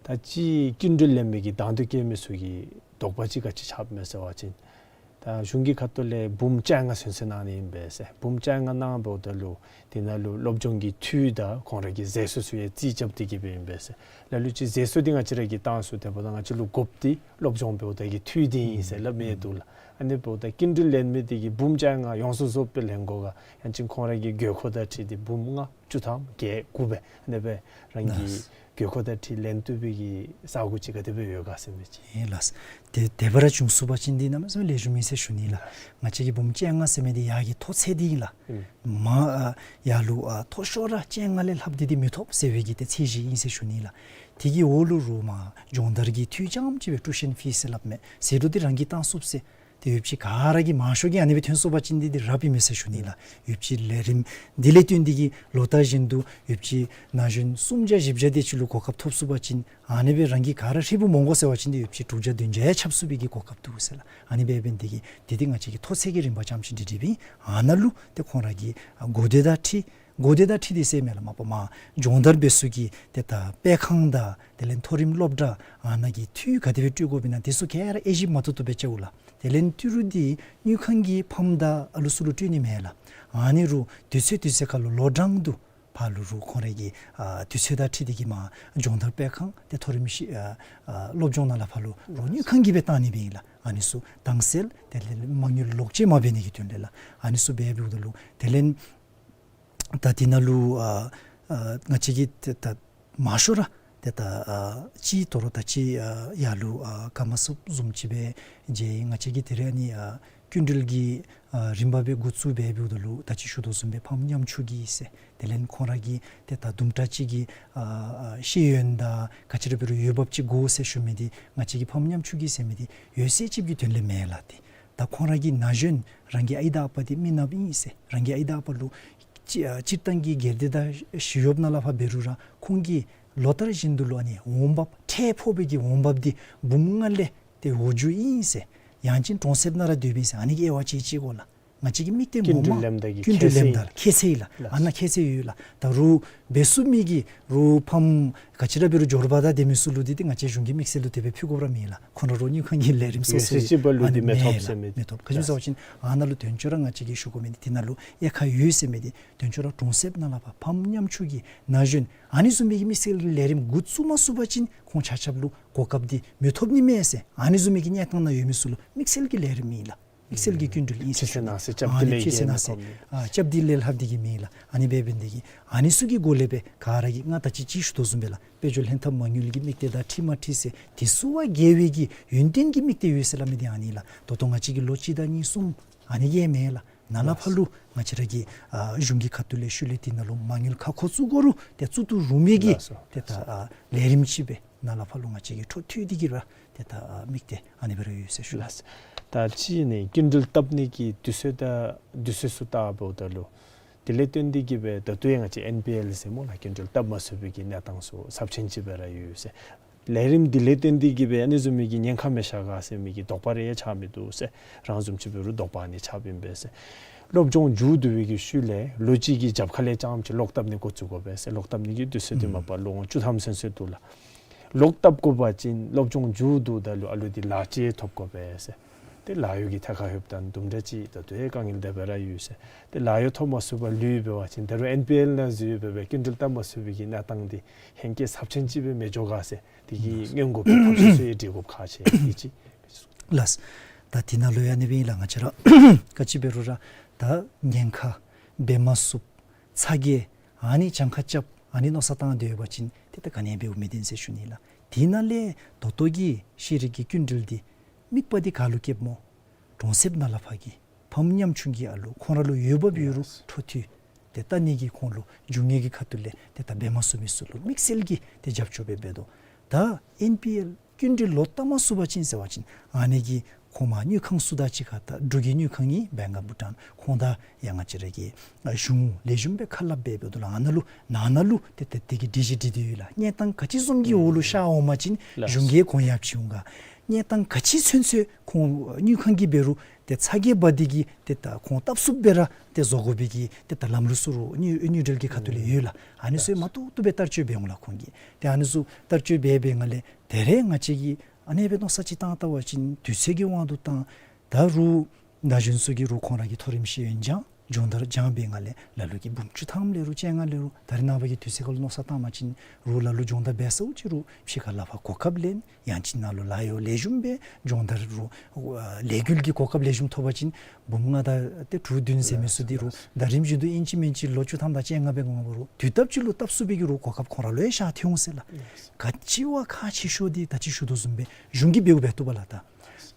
ད་ཅི་སྐྱིན་འགྲུལ་ལེན་མི་གི་དང་འདོད་བསྐྱེད་མི་ཚུ་གི་དོགས་པ་ཅིག་ག་ཅི་ཆགསཔ་མས་ཟེར་བ་ཅིན་ད་གཞུང་གི་ཁ་ཐུག་ལས་འབུམ་བཅོ་ལྔ་ཚུན་ཚོད་གནང་ནི་ཨིན་པས་ཟེར། འབུམ་བཅོ་ལྔ་གནང་འབདཝ་ད་ལུ་དེ་ནང་ལུ་སློབ་སྦྱོང་གི་འཐུས་དང་ཁོང་ར་གི་ཟད་སོ་ཚུ་ཡང་རྩིས་རྐྱབ་སྟེ་གི་སྦེ་ཨིན་པས་ཟེར། ལ་ལུ་ཅིག་ཟད་སོ་འདི་ང་བཅས་ར་གིས་བཏང་ཚུགས་ཏེ་འབདཝ་ད་ང་བཅས་ལུ་དགོཔ་འདི་སློབ་སྦྱོང་འབདཝ་ད་གི་འཐུས་འདི་ཨིན་ཟེར་སླབ་མི་འདུག་ལགས། ཨ་ནི་འབདཝ་ད་སྐྱིན་འགྲུལ་ལེན་མི་འདི་གིས་འབུམ་བཅོ་ལྔ་ཡོངས་སུ་རྫོགསཔ་སྦེ་ལེན་དགོ་ག། ཡང་ཅིན་ཁོང་ར་གི་དགོས་མཁོ་དང་འཁྲིལ་ཏེ་འབུམ་ལྔ་བཅུ་ཐམ་བརྒྱད་དགུ་སྦེ་ཨ་ནི་སྦེ་རང་གི་ལགས། དགོས་མཁོ་དང་འཁྲིལ་ལེན་བཏུབ་པའི་གི་ས་གོ་ཅིག་ག་དེ་སྦེ་ཡོད་ག་ཟེར་མི་ཅིག། ཨིན་ལགས། དེ་དེ་སྦེ་ར་བྱུང་ཚུགས་པ་ཅིན་འདི་གནམ་མེད་ས་མེད་ལེགས་ཤོམ་ཨིན་ཟེར་ཞུ་ནི་ལགས། ང་བཅས་ཀྱི་འབུམ་བཅོ་ལྔ་ཟེར་མི་འདི་ཡར་གྱི་མཐོ་ཚད་འདི་ཨིན་ལགས། ཨིན། མར་ཨ་ཡར་ལུ་ཨ་མཐོ་ཤོས་ར་བཅོ་ལྔ་ལས་ལྷགཔ་འདི་འདི་མི་ཐོབ་ཟེར་བའི་གི་ཏེ་ཚད་གཞི་ཨིན་ཟེར་ཞུ་ནི་ལགས། དེ་གི་འོག་ལུ་རོགས་མར་སྦྱོང་བརྡར་གྱི་འཐུས་རྐྱངམ་ཅིག་སྦེ་ཊུ་ཤན་ཕིས་ཟེར་སླབ་མས། ཟད་འགྲོ་འདི་རང་གིས་བཏང་ཚུགས་ཟེར། ཏེ་ཡོད་ཅིག་ག་ར་གིས་མང་ཤོས་ཀྱིས་ཨ་ནི་སྦེ་ཐོན་སོང་པ་ཅིན་འདི་འདི་རབ་ཨིན་མས་ཟེར་ཞུ་ནི་ལགས། ཡོད་ཅིག་ལས་རིམ་འདི་ལས་བརྟེན་ཏེ་གི་ལོ་ལྟར་བཞིན་དུ་ཡོད་ཅིག་ན་གཞོན་སུམ་བརྒྱ་བཞི་བརྒྱ་དེ་ཅིག་ལུ་གོ་སྐབས་ཐོབ་ཚུགས་པ་ཅིན་ཨ་ནི་སྦེ་རང་གིས་ག་ར་ཧྲིལ་བུ་མི་དགོ་ཟེར་བ་ཅིན་འདི་ཡོད་ཅིག་དྲུག་བརྒྱ་བདུན་བརྒྱ་ཡང་ཁྱབ་ཚུགས་པའི་གི་གོ་སྐབས་འདུག་ཟེར་ལགས། ཨ་ནི་སྦེ་འབད་ནི་དེ་གིས་དེ་འདི་ང་བཅས་ཀྱི་མཐོ་ཚད་ཀྱི་རིམ་པ་རྐྱངམ་ཅིག་འདི་འདི་སྦེ་ཨིན། ཨ་ནཱ་ལུ་ཏེ་ཁོང་ར་གི་ཨ་གོ་བདེ་དང་འཁྲིལ་ གོ་བདེ་དང་འཁྲིལ་ཏེ་ཟེར་མས་ལགས། མ་པ་མར་སྦྱོང་བརྡར་འབད་ས་གི་ཏེ་ད་སྤེལ་ཁང་དང་དེ་ལས་མཐོ་རིམ་སློབ་གྲྭ་ཨ་ནཱ་གི་འཐུས་ག་དེ་སྦེ་སྤྲོད་དགོཔ་ཨིན་ན་དེ་ཚུ་ག་ར་དབྱེ་ཞིབ་མ་ཏོག་ཏོ་སྦེ་རྐྱབ་ལགས། དེ་ལས་ཏི་རུ་འདི་དངུལ་ཁང་གིས་ཕམ་དང་ཨ་ལུ་ཚུ་ལུ་སྤྲོད་ནི་མེན་ལགས། ཨ་ནི་རུང་དུས་ཚོད་དུས་ཚོད་ཁར་ལུ་ལོ་གྲངས་བསྡུ་ཕར་ལུ་རུང་ཁོང་ར་གི་ཨ་དུས་ཚོད་དང་འཁྲིལ་ཏེ་གིས་མར་སྦྱོང་བརྡར་སྤེལ་ཁང་ཏེ་མཐོ་རིམ་ཤེས་ཨ་ཨ་སློབ་སྦྱོང་ནང་ལུ་ཕར་ལུ་རུང་དངུལ་ཁང་གིས་སྦེ་བཏང་ནི་སྦེ་ཨིན་ལགས། ཨ་ནི་ཚུ་དྭངས་གསལ་དེ་ལས་མ་དངུལ་ལོག་སྤྱོད་མ་འབད་ནི་གི་དོན་ལས་ལགས། ཨ་ནི་ཚུ་འབད་འབདཝ་ད་ལུ་དེ་ལས་ད་འདི་ནང་ལུ་ཨ་ཨ་ང་བཅས་ཀྱིས་ཏེ་ད་མང་ཤོས་ར་ཏེ་ད་ཨ་ཅིག་དོ་རུང་ད་ཅིག་ཨ་ཡར་ལུ་ཨ་ཀརྨ་ཚབ་བཟུམ་ཅིག་སྦེ་མཇལ་ཡི། ང་བཅས་ཀྱིས་དེ་རིང་ཨ་ནི་ཨ་སྐྱིན་འགྲུལ་གྱི་ཨ་རིམ་པ་སྦེ་འགོ་བཙུགས་འབད་འབདཝ་ད་ལུ་ད་ཅི་ཞུ་དོ་བཟུམ་སྦེ་ཕམ་ཉམ་ཆུང་གི་ཟེར་དེ་ལས་ཁོང་ར་གི་ཏེ་ད་དུམ་གྲ་ཅིག་གི་ཨ་ཨ་ཤེས་ཡོན་དང་ག་ཅི་ར་འབད་རུང་འོས་འབབ་ཅིག་དགོ་ཟེར་ཞུ་མི་འདི་ང་བཅས་ཀྱིས་ཕམ་ཉམ་ཆུང་གི་ཟེར་མི་འདི་འོད་གསལ་ཅིག་གི་དོན་ལས་མེན་ལགས། ཏེ་ད་ཁོང་ར་གི་ན་གཞོན་རང་གི་ཨའི་དང་ཨ་པ་འདི་མི་ནགཔ་ཨིན་ཟེར་རང་གི་ཨའི་དང་ཨ་པ་ལུ་སྤྱིར་བཏང་གི་སྒེར་སྡེ་དང་ཞི་གཡོགཔ་ནང་ལུ་ཕར་འབད་རུང་ར་ཁོང་གིས་ལོ་ལྟར་བཞིན་དུ་ལུ་ཨ་ནི་འོང་འབབ་ཁྲལ་ཕོག་པའི་གི་འོང་འབབ་འདི་འབུམ་ལྔ་ལས་ཏེ་འོག་འགྱོཝ་ཨིན་ཟེར། ཡང་ཅིན་གྲོང་གསེབ་ནང་ར་སྡོདཔ་ཨིན་ཟེར། ཨ་ནི་གིས་དབྱེ་བ་དཔྱད་དཔྱད་དགོ་ལགས། ང་བཅས་ཀྱི་དམིགས་གཏད་སྐྱིན་འགྲུལ་ངོ་མ་ལེནམ་ད་གི་སྐྱིན་འགྲུལ་ཁྱད་ཚད་ལེནམ་ད་ཨིན་ལགས། ཁྱད་ཚད་ཨིན་ལགས། ལགས། ཨ་ནཱ་ཁྱད་ཚད་ཡོད་ལགས། ད་རུང་འབད་ཚུགས་མི་གི་རུང་ཕམ་ག་ཅི་ར་འབད་རུང་འབྱོར་པ་དང་ལྡན་མི་ཚུ་ལུ་འདི་ཏེ་ང་བཅས་གཞུང་གི་དམིགས་བསལ་ལུ་དེ་སྦེ་ཕུལ་དགོཔ་ར་མེད་ལགས། ཁོང་ར་རུང་དངུལ་ཁང་གི་ལས་རིམ་སོ་སོ་ཡོད་ཚད་ཅིག་འབད་རུང་ཨ་ནི་འདི་མི་ཐོབ་ཟེར་མི་མེན་ལགས། མི་ཐོབ། ག་ཅི་སྨོ་ཟེར་བ་ཅིན་ཨ་ནཱ་ལུ་དོན་གཅོད་ར་ང་བཅས་ཀྱིས་ཞུ་དགོ་མི་འདི་དེ་ནང་ལུ་དབྱེ་ཁག་ཡོད་ཟེར་མི་འདི་དོན་གཅོད་ར་གྲོང་གསེབ་ནང་ལུ་ཕར་ཕམ་ཉམ་ཆུང་གི་ན་གཞོན་ཨ་ནི་བཟུམ་མའི་གི་དམིགས་བསལ་གྱི་ལས་རིམ་འགོ་བཙུགས་མ་ཚུགས་པ་ཅིན་ཁོང་ཆ་ཁྱབ་ལུ་གོ་སྐབས་འདི་མི་ཐོབ་ནི་མས་ཟེར། ཨ་ནི་བཟུམ་མའི་གི་གནས་སྟངས་ནང་ཡོད་མི་ཚུ་ལུ་དམིགས་བསལ་གྱི་ལས་རིམ་ཨིན་ལགས། དམིགས་བསལ་གྱི་སྐྱིན་འགྲུལ་ཨིན་ཟེར་ཞུ་ནི། ཕྱི་སེལ་ནང་སེལ་རྐྱབ་སྟེ་ལས་ཨ་ནི་ཕྱི་སེལ་ནང་སེལ་ཨ་རྐྱབ་སྟེ་ལས་ལྷབ་སྟེ་གི་མེན་ལགས། ཨ་ནི་འབད་འབདན་འདི་གིས་ཨ་ནི་ཚུ་གི་སྒོ་ལས་སྦེ་ག་ར་གིས་ང་ད་ཅི་ཅིག་ཞུ་དོ་བཟུམ་སྦེ་ལགས། དཔལ་འབྱོར་ལྷན་ཐབས་མ་དངུལ་གྱི་དམིགས་གཏད་དང་འཁྲིལ་མ་འཁྲིལ་ཟེར་དེ་ཚུ་བ་འགལ་བའི་གི་ཡུན་བརྟན་གྱི་དམིགས་གཏད་ཡོད་ཟེར་སླབ་མི་འདི་ཨ་ནི་ལགས། ད་ལྟོ་ང་བཅས་ཀྱིས་ལོ་གཅིག་དང་གཉིས་གསུམ་ཨ་ནི་གིས་མེན་ལགས། ནཱ་ལས་ཕར་ལུ་ང་བཅས་ར་གི་ཨ་གཞུང་གི་ཁ་ཐུག་ལས་ཤུལ་ལས་འདི་ནང་ལུ་མ་དངུལ་ཁ་ཁོ་བཙུགས་དགོ་རུང་ཏེ་བཙུགས་བཏུབ་རུང་མི་གི་ལགས་སོ། ཏེ་ད་ཨ་ལས་རིམ་ཅིག་སྦེ་ནཱ་ལས་ཕར་ལུ་ང་བཅས་ཀྱིས་འཕྲོ་མཐུད་དེ་གི་ར་ཏེ་ད་ཨ་དམིགས་གཏད་ཨ་ནི་སྦེ་ར་ཡོད་ཟེར་ཞུ་ལགས། ད་ཅི་ཨ་ནི་སྐྱིན་འགྲུལ་བཏབ་ནི་གི་དུས་ཚོད་དང་དུས་ཚོད་ཚུ་བལྟཝ་ད་ལུ་དེ་ལས་བརྟེན་ཏེ་གི་སྦེ་ད་ལྟོ་ཡང་ང་བཅས་ཨེན་པི་ཨེལ་ཟེར་སྨོ་ལགས། སྐྱིན་འགྲུལ་བཏབ་མ་ཚུགས་པའི་གི་གནས་སྟངས་ཚུ་ཚབས་ཆེན་ཅིག་སྦེ་ར་ཡོད་ཟེར། ལས་རིམ་འདི་ལས་བརྟེན་ཏེ་གི་སྦེ་ཨ་ནི་བཟུམ་མའི་གི་ཉེན་ཁ་མི་ཤར་ག་ཟེར་མི་གི་དོགས་པ་རེ་ཡང་ཆགས་མི་འདུག་ཟེར། རང་བཟུམ་ཅིག་འབད་རུང་དོགས་པ་ཨ་ནི་ཆགསཔ་ཨིན་པས་ཟེར། སློབ་སྦྱོང་མཇུག་བསྡུ་བའི་གི་ཤུལ་ལས་ལོ་གཅིག་གི་རྒྱབ་ཁ་ལས་རྐྱངམ་ཅིག་ལོག་བཏབ་ནི་འགོ་བཙུགས་དགོ་པས་ཟེར། ལོག་བཏབ་ནི་གི་དུས་ཚོད་འདི་མ་པ་ལོ་ངོ་བཅུ་ཐམ་ཚུན་ཚོད་འདུག་ལགས། ལོག་བཏབ་དགོ་པ་ཅིན་སློབ་སྦྱོང་མཇུག་བསྡུཝ་ད་ལུ་ཨ་ལུ་འདི་ལཱ་ཅིག་ཐོབ་དགོ་པས་ཟེར། ཏེ་ལཱ་གཡོག་གི་ཐད་ཁར་ལྷོདཔ་ད་དུམ་གྲ་ཅིག་ད་ལྟོ་ཡང་དཀའ་ངལ་དེ་སྦེ་ར་ཡོད་ཟེར། ཏེ་ལཱ་གཡོག་ཐོབ་མ་ཚུགས་པར་ལུས་འབད་བ་ཅིན་ད་རུང་ཨེན་པི་ཨེལ་ནང་འཛུལ་འབད་སྦེ་སྐྱིན་འགྲུལ་བཏབ་མ་ཚུགས་པའི་གི་གནས་སྟངས་འདི་ཧེང་སྐལ་ཚབས་ཆེན་ཅིག་སྦེ་མི་འགྱོ་ག་ཟེར་དེ་གི་སྔོན་འགོག་གི་ཐབས་ཤེས་ཚུ་ཡང་སྒྲིག་དགོཔ་ཁག་ཆེ་ཨིན་ཅི། ལགས། ད་འདི་ནང་ལུ་ཡང་ཨ་ནི་སྦེ་ཨིན་ལགས། ང་བཅས་ར་ག་ཅི་འབད་རུང་ར་ད་ཉེན་ཁ་འབད་མ་ཚུགསཔ་ཚ་གྱང་ཨ་ནི་གྱངས་ཁ་རྐྱབ་ཨ་ནི་མནོ་བསམ་བཏང་སྡོད་པ་ཅིན་ཏེ་ད་ག་ནི་འབདཝ་མི་བདེན་ཟེར་ཞུ་ནི་ལགས། དེ་ནང་ལས་ད་ལྟོ་གི་ཤེས་རིག་གི་སྐྱིན་འགྲུལ་འདི་དམིགས་པ་འདི་ག་ལུ་བསྐྱེདཔ་སྨོ། གྲོང་གསེབ་ནང་ལས་ཕར་གྱི་ཕམ་ཉམ་ཆུང་གི་ཨ་ལུ་ཁོང་ར་ལུ་འོས་འབབ་ཡོད་རུང་འཕྲོ་མཐུད་དེ་ལྟ་ནི་གི་ཁོང་ལུ་རྒྱུ་དངོས་ཀྱི་ཁ་ཐུག་ལས་ཏེ་ད་འབད་མ་ཚུགས་མི་ཚུ་ལུ་དམིགས་བསལ་གྱི་ཏེ་རྒྱབ་སྐྱོར་འབད་འབདཝ་ད་ད་ཨེན་པི་ཨེལ་སྐྱིན་འགྲུལ་ལོག་བཏབ་མ་ཚུགས་པ་ཅིན་ཟེར་བ་ཅིན་ཨ་ནི་གི་ཁོང་མར་དངུལ་ཁང་ཚུ་དང་གཅིག་ཁར་ད་འབྲུག་གི་དངུལ་ཁང་ཨིན་བེང་ག་བྷུ་ཊཱན་ཁོང་དང་ཡང་ང་བཅས་ར་གི་གཞུང་ལེགས་ཤོམ་སྦེ་ཁ་སླབ་འབད་འབདཝ་ད་ལུ་ཨ་ནཱ་ལུ་ནང་ན་ལུ་ཏེ་ཏེ་དེ་གི་སྒྲིག་གཞི་སྒྲིག་སྟེ་ཡོད་ལགས། གནས་སྟངས་ག་ཅི་བཟུམ་གྱི་འོག་ལུ་ཤར་འོང་པ་ཅིན་ལགས། གཞུང་གིས་གོང་ཡང་ཅིག་འོང་ག། གནས་སྟངས་ག་ཅི་ཚུན་ཚོད་ཁོང་དངུལ་ཁང་གིས་འབད་རུང་ཏེ་ཚ་གྱང་འབག་སྟེ་གི་ཏེ་ད་ཁོང་སྟབས་ཚུགསཔ་སྦེ་ར་ཏེ་བཟོ་དགོ་པའི་གི་ཏེ་ད་ལམ་ལུགས་ཚུ་རུང་དངུལ་དངུལ་འབྲེལ་གྱི་ཁ་ཐུག་ལས་ཡོད་ལགས། ཨ་ནི་ཚུ་ཡང་མ་ཏོག་ཏོ་སྦེ་བསྟར་སྤྱོད་འབད་འོང་ལགས་ཁོང་གིས། ཏེ་ཨ་ནི་ཚུ་བསྟར་སྤྱོད་འབད་འབད་ནི་ལས་ད་རེས་ང་བཅས་ཀྱིས་ཨ་ནི་སྦེ་མནོ་བསམ་ཅིག་བཏང་བལྟ་བ་ཅིན་དུས་ཚོད་ཀྱི་དབང་དུ་བཏང་ད་རུང་ན་གཞོན་ཚུ་གིས་རུང་ཁོང་ར་གི་མཐོ་རིམ་ཤེས་ཡོན་སྦྱང་སྦྱོང་བརྡར་སྦྱང་བའི་ནང་ལས་ལ་ལུ་གིས་འབུམ་བཅུ་ཐམ་ལས་རུང་བཅོ་ལྔ་ལས་རུང་ད་རེས་ནངས་པ་གི་དུས་ཚོད་ཁར་ལུ་མནོ་བསམ་བཏང་པ་ཅིན་རུང་ལ་ལུ་སྦྱོང་བརྡར་འབད་ཚརཝ་ཅིག་རུང་ཕྱི་ཁར་ལས་ཕར་གོ་སྐབས་ལེན་ཡང་ཅིན་ནཱ་ལུ་ལཱ་གཡོག་ལེགས་ཤོམ་སྦེ་སྦྱོང་བརྡར་རུང་ཨ་ལས་འགུལ་གྱི་གོ་སྐབས་ལེགས་ཤོམ་ཐོབ་པ་ཅིན་འབུམ་ལྔ་དང་ཏེ་དྲུག་བདུན་ཟེར་མི་ཚུ་འདི་རུང་ད་རིམ་བཞིན་དུ་ཨིན་ཅི་མིན་ཅི་ལོ་བཅུ་ཐམ་དང་བཅོ་ལྔ་སྦེ་འགོརཝ་རུང་དུས་སྟབས་ཅིག་ལུ་སྟབས་ཚུགས་པའི་གི་རུང་གོ་སྐབས་ཁོང་ར་ལུ་ཡང་ཤར་ཐལ་འོང་ཟེར་ལགས། ག་ཅི་བ་ཁག་ཆེ་ཤོས་འདི་ད་ཅི་ཞུ་དོ་བཟུམ་སྦེ་གཞུང་གིས་འབདཝ་འབད་བཏུབ་པས་ལགས། ད་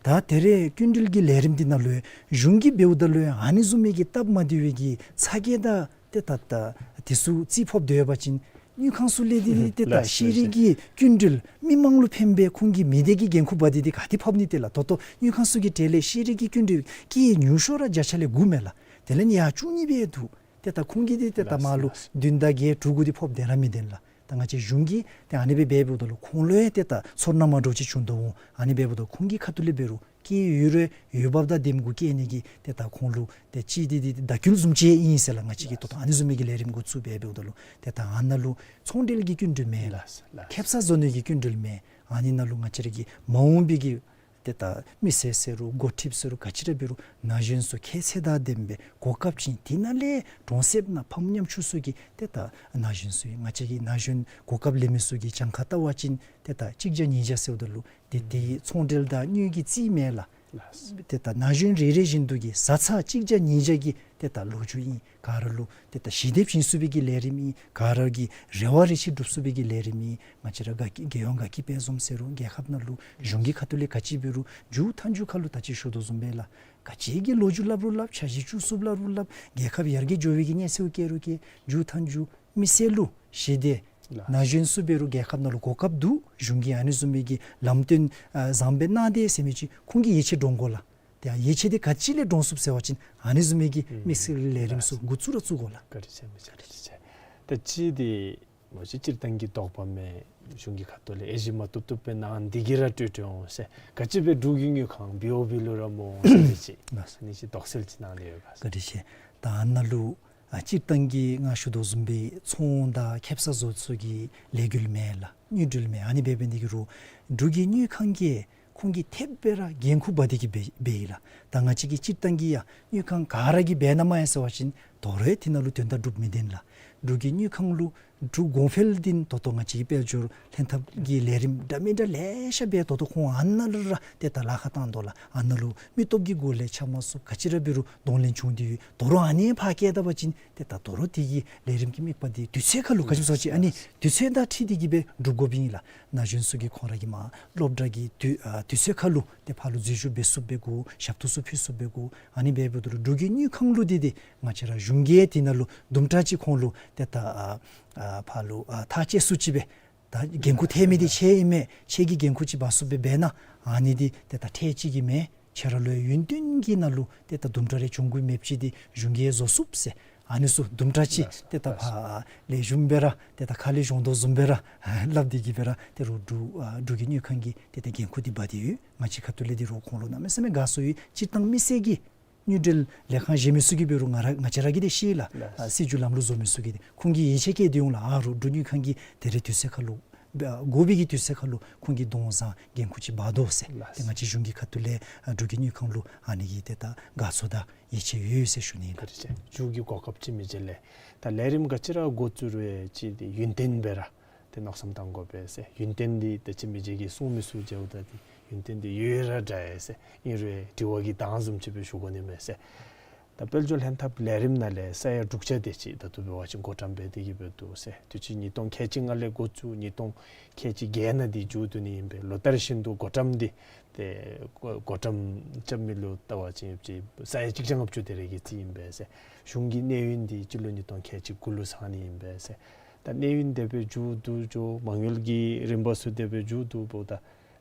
ད་དེ་རེས་སྐྱིན་འགྲུལ་གྱི་ལས་རིམ་འདི་ནང་ལུ་ཡང་གཞུང་གིས་འབདཝ་ད་ལུ་ཡང་ཨ་ནི་བཟུམ་མའི་གི་སྟབས་མ་བདེ་བའི་གི་ཚ་གྱང་དང་ཏེ་ད་ད་དེ་ཚུ་རྩིས་ཕབ་སྡོད་པ་ཅིན་དངུལ་ཁང་ཚུ་ལས་འདི་ཏེ་ད་ལགས། ཤེས་རིག་གི་སྐྱིན་འགྲུལ་མི་མང་ལུ་ཕན་པའི་ཁོང་གི་མི་སྡེ་གི་འགན་ཁུར་འབག་སྟེ་འདི་ག་ཏེ་ཕབ་ནི་ཏེ་ལགས། ད་ལྟོ་དངུལ་ཁང་ཚུ་གི་གྲལ་ལས་ཤེས་རིག་གི་སྐྱིན་འགྲུལ་སྐྱེད་ཉུང་ཤོས་ར་བརྒྱ་ཆ་ལས་དགུ་མས་ལགས། དེ་ལས་ནི་ཡར་བཅུ་གཉིས་སྦེ་འདུག། ཏེ་ད་ཁོང་གིས་འདི་ཏེ་ད་ལགས། མར་ལུ་ལགས། བདུན་དང་བརྒྱད་དྲུག་དགུ་འདི་ཕབ་སྡོད་ར་མི་སྡོད་ལགས། ད་ང་བཅས་གཞུང་གིས་ཏེ་ཨ་ནི་སྦེ་འབདཝ་ད་ལུ་ཁོང་ལུ་ཡང་ཏེ་ད་ཚོར་སྣང་མ་འདྲཝ་ཅིག་བྱུང་དོ་འོང་། ཨ་ནི་འབདཝ་ད་ཁོང་གི་ཁ་ཐུག་ལས་འབད་རུང་སྐྱེས་ཡོད་རུང་འོས་འབབ་དང་ལྡནམ་གུ་སྐྱེ་ནི་གི་ཏེ་ད་ཁོང་ལུ་ཏེ་ཅིག་འདི་འདི་བརྡ་བསྐུལ་བཟུམ་ཅིག་ཨིན་ཟེར་ལགས། ང་བཅས་ཀྱིས་ད་ལྟོ་ཨ་ནི་བཟུམ་མའི་གི་ལས་རིམ་འགོ་བཙུགས་སྦེ་འབདཝ་ད་ལུ་ཏེ་ད་ཨ་ནཱ་ལུ་ཚོང་འབྲེལ་གྱི་སྐྱིན་འགྲུལ་མེན་ལགས། ལགས། ཁེབ་ས་བཟོ་ནི་གི་སྐྱིན་འགྲུལ་མེན། ཨ་ནི་ནང་ལུ་ང་བཅས་ར་གི་མ་འོངས་པའི་གི་ཏེ་ད་མི་སེར་ཟེར་རུང་འགོ་ཁྲིདཔ་ཟེར་རུང་ག་ཅི་ར་འབད་རུང་ན་གཞོན་ཚུ་ཁྱད་ཚད་དང་ལྡནམ་སྦེ་གོ་སྐབས་བྱིན། དེ་ནང་ལས་གྲོང་གསེབ་ནང་ཕམ་ཉམ་ཆུང་ཚུ་གི་ཏེ་ད་ན་གཞོན་ཚུ་ཨིན། ང་བཅས་ཀྱི་ན་གཞོན་གོ་སྐབས་ལེན་མི་ཚུ་གི་གྱངས་ཁ་བལྟ་བ་ཅིན་ཏེ་ད་གཅིག་བརྒྱ་ཉིས་བརྒྱ་ཟེརཝ་ད་ལུ་ཏེ་དེ་ཚོང་འབྲེལ་དང་དངུལ་གྱི་རྩིས་མེན་ལགས། ལགས། ཏེ་ད་ན་གཞོན་རེ་རེ་བཞིན་དུ་གི་བཟའ་ཚང་གཅིག་བརྒྱ་ཉིས་བརྒྱ་གི་ཏེ་ད་ལོ་རྒྱུས་ཨིན། ག་ར་ལུ་ཏེ་ད་ཞི་བདེ་བྱིན་ཚུགས་པའི་གི་ལས་རིམ་ཨིན། ག་ར་གི་རེ་བ་རེ་ཆེ་སྒྲུབ་ཚུགས་པའི་གི་ལས་རིམ་ཨིན། ང་བཅས་ར་དགའ་སྐྱིད་རྒྱལ་ཡོངས་དགའ་སྐྱིད་དཔལ་འཛོམས་ཟེར་རུང་རྒྱལ་ཁབ་ནང་ལུ་གཞུང་གི་ཁ་ཐུག་ལས་ག་ཅི་འབད་རུང་མཇུག་མཐའ་མཇུག་ཁར་ལུ་ད་ཅི་ཞུ་དོ་བཟུམ་སྦེ་ལགས། ག་ཅི་གི་ལོ་རྒྱུས་སླབ་རུང་སླབ། འཆར་གཞི་བཅུ་གསུམ་སླབ་རུང་སླབ། རྒྱལ་ཁབ་ཡར་རྒྱས་འགྱོ་བའི་གི་གནས་ཚུལ་བཀོད་རུང་བཀོད། མཇུག་མཐའ་མཇུག་མི་སེར་ལུ་ཞི་བདེ། ལགས། ན་གཞོན་ཚུ་འབད་རུང་རྒྱལ་ཁབ་ནང་ལུ་གོ་སྐབས་འདུག། གཞུང་གིས་ཨ་ནི་བཟུམ་མའི་གི་ལམ་སྟོན་ཨ་བཟང་པོ་གནང་དེས་ཟེར་མི་ཅིག་ཁོང་གི་ཡིད་ཆེས་འདྲོངས་དགོ་ལགས། ཏེ་ཡིད་ཆེས་འདི་ག་ཅི་ལས་འདྲོངས་ཚུགས་ཟེར་བ་ཅིན་ཨ་ནི་བཟུམ་མའི་གི་ཨུམ་དམིགས་བསལ་ལས་རིམ་ཚུ་ལགས། འགོ་བཙུགས་ར་བཙུགས་དགོ་ལགས། བཀའ་དྲིན་ཆེ་མི་ཆེ་བཀའ་དྲིན་ཆེ། ད་ཅི་འདི་མ་གཞི་སྤྱིར་བཏང་གི་དོགས་པ་མེད། གཞུང་གི་ཁ་ཐུག་ལས་ཨེ་ཞིབ་མ་བཏུབ་བཏུབ་སྦེ་གནང་། འདི་གིས་ར་སྤྲོད་སྤྲོད་འོང་ཟེར་ག་ཅི་སྦེ་འབྲུག་གི་དངུལ་ཁང་བི་ཨོ་བི་ལུ་ར་སྨོ་ཟེར་མི་ཅིག་ལགས། ཨ་ནི་ཅིག་དོགས་སེལ་ཅིག་གནང་ལེ་ཡོད་ག་ཟེར། བཀའ་དྲིན་ཆེ། ད་ཨ་ནཱ་ལུ་ཨ་སྤྱིར་བཏང་གི་ང་ཞུ་དོ་བཟུམ་སྦེ་ཚོང་དང་ཁེབ་ས་བཟོ་ཚུ་གི་ལས་འགུལ་མེན་ལགས། དངུལ་འབྲེལ་མེན། ཨ་ནི་འབད་འབད་ནི་འདི་གིས་རུང་འབྲུག་གི་དངུལ་ཁང་གིས་ཁོང་གིས་ཐེབས་སྦེ་ར་འགན་ཁུར་འབག་སྟེ་གིས་འབད་འབདཝ་ཨིན་ལགས། ད་ང་བཅས་ཀྱིས་སྤྱིར་བཏང་གི་ཡང་དངུལ་ཁང་ག་ར་གིས་འབད་ན་མ་ཡང་ཟེར་བ་ཅིན་དོ་རུང་དེ་ནང་ལུ་དོན་དག་སྒྲུབ་མི་བདེན་ལགས། འབྲུག་གི་དངུལ་ཁང་ལུ་འབྲུག་གོང་འཕེལ་འདི་ད་ལྟོ་ང་བཅས་ཀྱི་དཔལ་འབྱོར་ལྷན་ཐབས་ཀྱི་ལས་རིམ་འདྲ་མིན་འདྲ་ལེ་ཤ་འབད། ད་ལྟོ་ཁོང་ཨ་ནཱ་ལུ་ར་ཏེ་ད་ལཱ་ཁག་བཏང་དོ་ལགས། ཨ་ནཱ་ལུ་མི་སྟོབས་ཀྱི་སྒོ་ལས་ཆ་མ་སོང་ག་ཅི་ར་འབད་རུང་གདོང་ལེན་བྱུང་སྟེ་ཡོད། དོ་རུང་ཨ་ནི་ཕར་བཀལ་ད་པ་ཅིན་ཏེ་ད་དོ་རུང་དེ་གི་ལས་རིམ་གྱི་དམིགས་པ་འདི་དུས་ཚོད་ཁར་ལུ་ག་ཅི་སྨོ་ཟེར་བ་ཅིན་ཨ་ནི་དུས་ཚོད་དང་འཁྲིལ་ཏེ་གིས་སྦེ་སྒྲུབ་དགོཔ་ཨིན་ལགས། ན་གཞོན་ཚུ་གིས་ཁོང་ར་གི་མ་སློབ་གྲྭ་གི་དུས་ཨ་དུས་ཚོད་ཁར་ལུ་ཏེ་ཕར་ལུ་འཛུལ་ཞུགས་འབད་ཚུགསཔ་འབད་དགོ། ཞབས་ཏོག་ཚུ་ཕུལ་ཚུགསཔ་འབད་དགོ། ཨ་ནི་འབད་འབདཝ་ད་ལུ་འབྲུག་གི་དངུལ་ཁང་ལུ་འདི་ཏེ་ང་བཅས་ར་གཞུང་གིས་དེ་ནང་ལུ་དུམ་གྲ་ཅིག་ཁོང་ལུ་ཏེ་ད་ཨ་ཨ་ཕར་ལུ་ཨ་ཐག་བཅད་ཚུགས་ཅི་སྦེ་ད་འགན་ཁུར་ཐལ་མི་འདི་ཁྱེད་ཨིན་མས། ཁྱེད་ཀྱིས་འགན་ཁུར་ཅིག་འབག་ཚུགསཔ་སྦེ་འབད་ན་ཨ་ནི་འདི་ཏེ་ད་ཁྲལ་ཅིག་གི་མེན། ཁྱེད་ར་ལུ་ཡོན་ཏན་གྱི་ནང་ལུ་ཏེ་ད་དུམ་གྲ་རེ་འབྱུང་དགོ་མེདཔ་ཅིག་འདི་གཞུང་གིས་བཟོ་ཚུགས་ཟེར། ཨ་ནི་ཚུ་དུམ་གྲ་ཅིག་ལགས་སོ། ཏེ་ད་ལགས་སོ། ཕར་ལེགས་ཤོམ་སྦེ་ར་ཏེ་ད་ཁ་ལས་གཞུང་དོ་བཟུམ་སྦེ་ར་སླབ་སྟེ་གིས་སྦེ་ར་ཏེ་རུང་འབྲུག་ཨ་འབྲུག་གི་དངུལ་ཁང་གིས་ཏེ་ད་འགན་ཁུར་འདི་འབག་སྟེ་ཡོད། ང་བཅས་ཁ་ཐུག་ལས་འདི་རུང་ཁོང་ལུ་གནམ་མེད་ས་མེད་དགའ་བསུ་ཡོད། སྤྱིར་བཏང་མི་སེར་གྱིས་དངུལ་འབྲེལ་ལས་ཁང་གཞན་མི་ཚུ་གིས་འབད་རུང་ང་ར་ང་བཅས་ར་གིས་འདི་ཤེས་ལགས། ལགས། ཨ་སྲིད་བྱུས་ལམ་ལུགས་བཟོ་མི་ཚུ་གིས་འདི་ཁོང་གིས་ཡིད་ཆེས་བསྐྱེད་དེ་འོང་ལགས། ཨ་རུང་འབྲུག་དངུལ་ཁང་གིས་ད་རེས་དུས་ཚོད་ཁར་ལུ་ཨ་དགོ་པའི་གི་དུས་ཚོད་ཁར་ལུ་ཁོང་གིས་གདོང་བཟང་འགན་ཁུར་ཅིག་འབག་དོ་ཟེར། ལགས། ཏེ་ང་བཅས་གཞུང་གི་ཁ་ཐུག་ལས་ཨ་འབྲུག་གི་དངུལ་ཁང་ལུ་ཨ་ནི་གི་ཏེ་ད་དགའ་ཚོར་དང་ཡིད་ཆེས་ཡོད་ཟེར་ཞུ་ནི་ལགས། བཀའ་དྲིན་ཆེ། མཇུག་གི་གོ་སྐབས་ཅིག་མི་འཇལ་ལགས། ད་ལས་རིམ་ག་ཅི་ར་འགོ་བཙུགས་རུང་ཅིག་འདི་ཡུན་བརྟན་སྦེ་ར་ཏེ་མནོ་བསམ་བཏང་དགོ་པས་ཟེར། ཡུན་བརྟན་འདི་ད་ཅི་མི་རྗེ་གིས་གསུང་མི་ཚུ་མཇལཝ་ད་འདི་ཡུན་བརྟན་འདི་ཡོད་ར་འདྲ་ཡ་ཟེར། ཨིན་རུང་དྲི་བ་གི་གདངས་བཟུམ་ཅིག་སྦེ་ཞུ་དགོ་ནི་མས་ཟེར། ད་དཔལ་འབྱོར་ལྷན་ཐབས་ལས་རིམ་ནང་ལས་ས་ཡ་དྲུག་ཅུ་དེ་ཅིག་ད་ལྟོ་འབད་བ་ཅིན་བགོ་བཀྲམ་འབད་དེ་གིས་འབད་དོ་ཟེར། དུས་ཅི་ཉིས་སྟོང་ཁལ་གཅིག་ལྔ་ལས་འགོ་བཙུགས་ཉིས་སྟོང་ཁལ་གཅིག་བརྒྱད་ནང་འདི་མཇུག་བསྡུ་ནི་ཨིན་པས། ལོ་ལྟར་བཞིན་དུ་བགོ་བཀྲམ་འདི་ཏེ་བགོ་བགོ་བཀྲམ་རྐྱབ་མི་ལུ་བལྟ་བ་ཅིན་ཡོདཔ་ཅིག་ས་ཡ་གཅིག་བརྒྱ་ལྔ་བཅུ་དེ་རེ་གི་རྩིས་ཨིན་པས་ཟེར། གཞུང་གི་གནས་ཡུན་འདི་སྤྱི་ལོ་ཉིས་སྟོང་ཁལ་གཅིག་དགུ་ལུ་ཚང་ནི་ཨིན་པས་ཟེར། ད་གནས་ཡུན་དེ་སྦེ་མཇུག་བསྡུ་འགྱོ། མ་དངུལ་གྱི་རིམ་པ་ཚུ་དེ་སྦེ་མཇུག་བསྡུཝ་ད་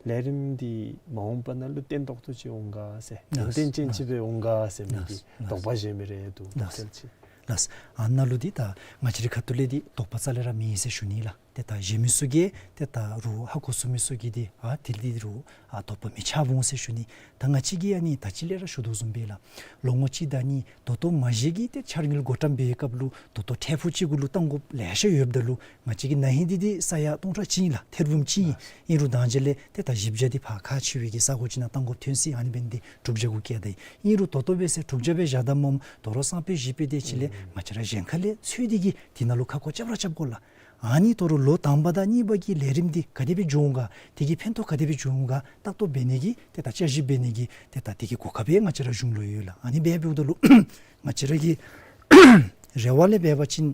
ལས་རིམ་འདི་མ་འོངས་པ་ནང་ལུ་བརྟན་ཏོག་ཏོ་ཅིག་འོང་ག་ཟེར། ལགས། ཡུན་བརྟན་ཅན་ཅིག་སྦེ་འོང་ག་ཟེར་མི་གི་ལགས། དོགས་པ་བཞེས་མི་རེ་འདུག། ལགས། དོགས་སེལ་ཅིག། ལགས། ཨ་ནཱ་ལུ་འདི་ད་ང་བཅས་རའི་ཁ་ཐུག་ལས་འདི་དོགས་པ་རྩ་ལས་ར་མེད་ཟེར་ཞུ་ནི་ལགས། ཏེ་ད་གཞན་མི་ཚུ་གིས་ཏེ་ད་རུང་ཧ་གོ་ཚུགས་མི་ཚུ་གིས་འདི་ཨ་དེ་འདི་རུང་ཨ་དོགས་པ་མི་ཆགསཔ་འོང་ཟེར་ཞུ་ནི། ད་ང་བཅས་ཀྱིས་ཨ་ནི་ད་ཅི་ལས་ར་ཞུ་དོ་བཟུམ་སྦེ་ལགས། ལོ་ངོ་གཅིག་དང་གཉིས་ད་ལྟོ་མ་གཞི་གི་ཏེ་འཆར་དངུལ་བགོ་བཀྲམ་འབད་བའི་སྐབས་ལུ་ད་ལྟོ་ཐད་ཕུག་ཅིག་གུ་ལུ་གཏང་དགོཔ་ལེ་ཤ་ཡོདཔ་ད་ལུ་ང་བཅས་ཀྱི་ན་ཧིང་འདི་འདི་ས་ཡ་སྟོང་ཕྲག་གཅིག་ཨིན་ལགས། ཐེར་འབུམ་གཅིག་ཨིན། ཨིན་རུང་ད་ཅི་ལས་ཏེ་ད་བཞི་བརྒྱ་འདི་ཕར་ཁག་ཆེ་བའི་གི་ས་གོ་ཅིག་ནང་གཏང་དགོཔ་ཐོན་སྲིད། ཨ་ནི་འབད་ནི་འདི་དྲུག་བརྒྱ་གུ་བཀལ་ད་ཡི། ཨིན་རུང་ད་ལྟོ་འབད་ཟེར་དྲུག་བརྒྱ་སྦེ་བཞག་ད་སྨོ། དོ་རུང་སང་ཕོད་གཞེས་ཕོད་དེ་ཅིག་ལས་ང་བཅས་ར་གཞན་ཁ་ལས་འཚོལ་ཏེ་གིས་དེ་ནང་ལུ་ཁ་སྐོང་རྐྱབ་ར་རྐྱབ་དགོ་ལགས། ཨ་ནི་དོ་རུང་ལོ་དང་པ་དང་གཉིས་པ་གི་ལས་རིམ་འདི་ག་དེ་སྦེ་འགྱོ་འོང་ག། དེ་གི་ཕན་ཐོགས་ག་དེ་སྦེ་འབྱུང་འོང་ག་ལྟ་རྟོག་འབད་ནི་གི་ཏེ་ད་བསྐྱར་ཞིབ་འབད་ནི་གི་ཏེ་ད་དེ་གི་གོ་སྐབས་ཡང་ང་བཅས་ར་གཞུང་ལུ་ཡོད་ལགས། ཨ་ནི་འབད་འབདཝ་ད་ལུ་ང་བཅས་ར་གི་རེ་བ་ལས་འབད་བ་ཅིན་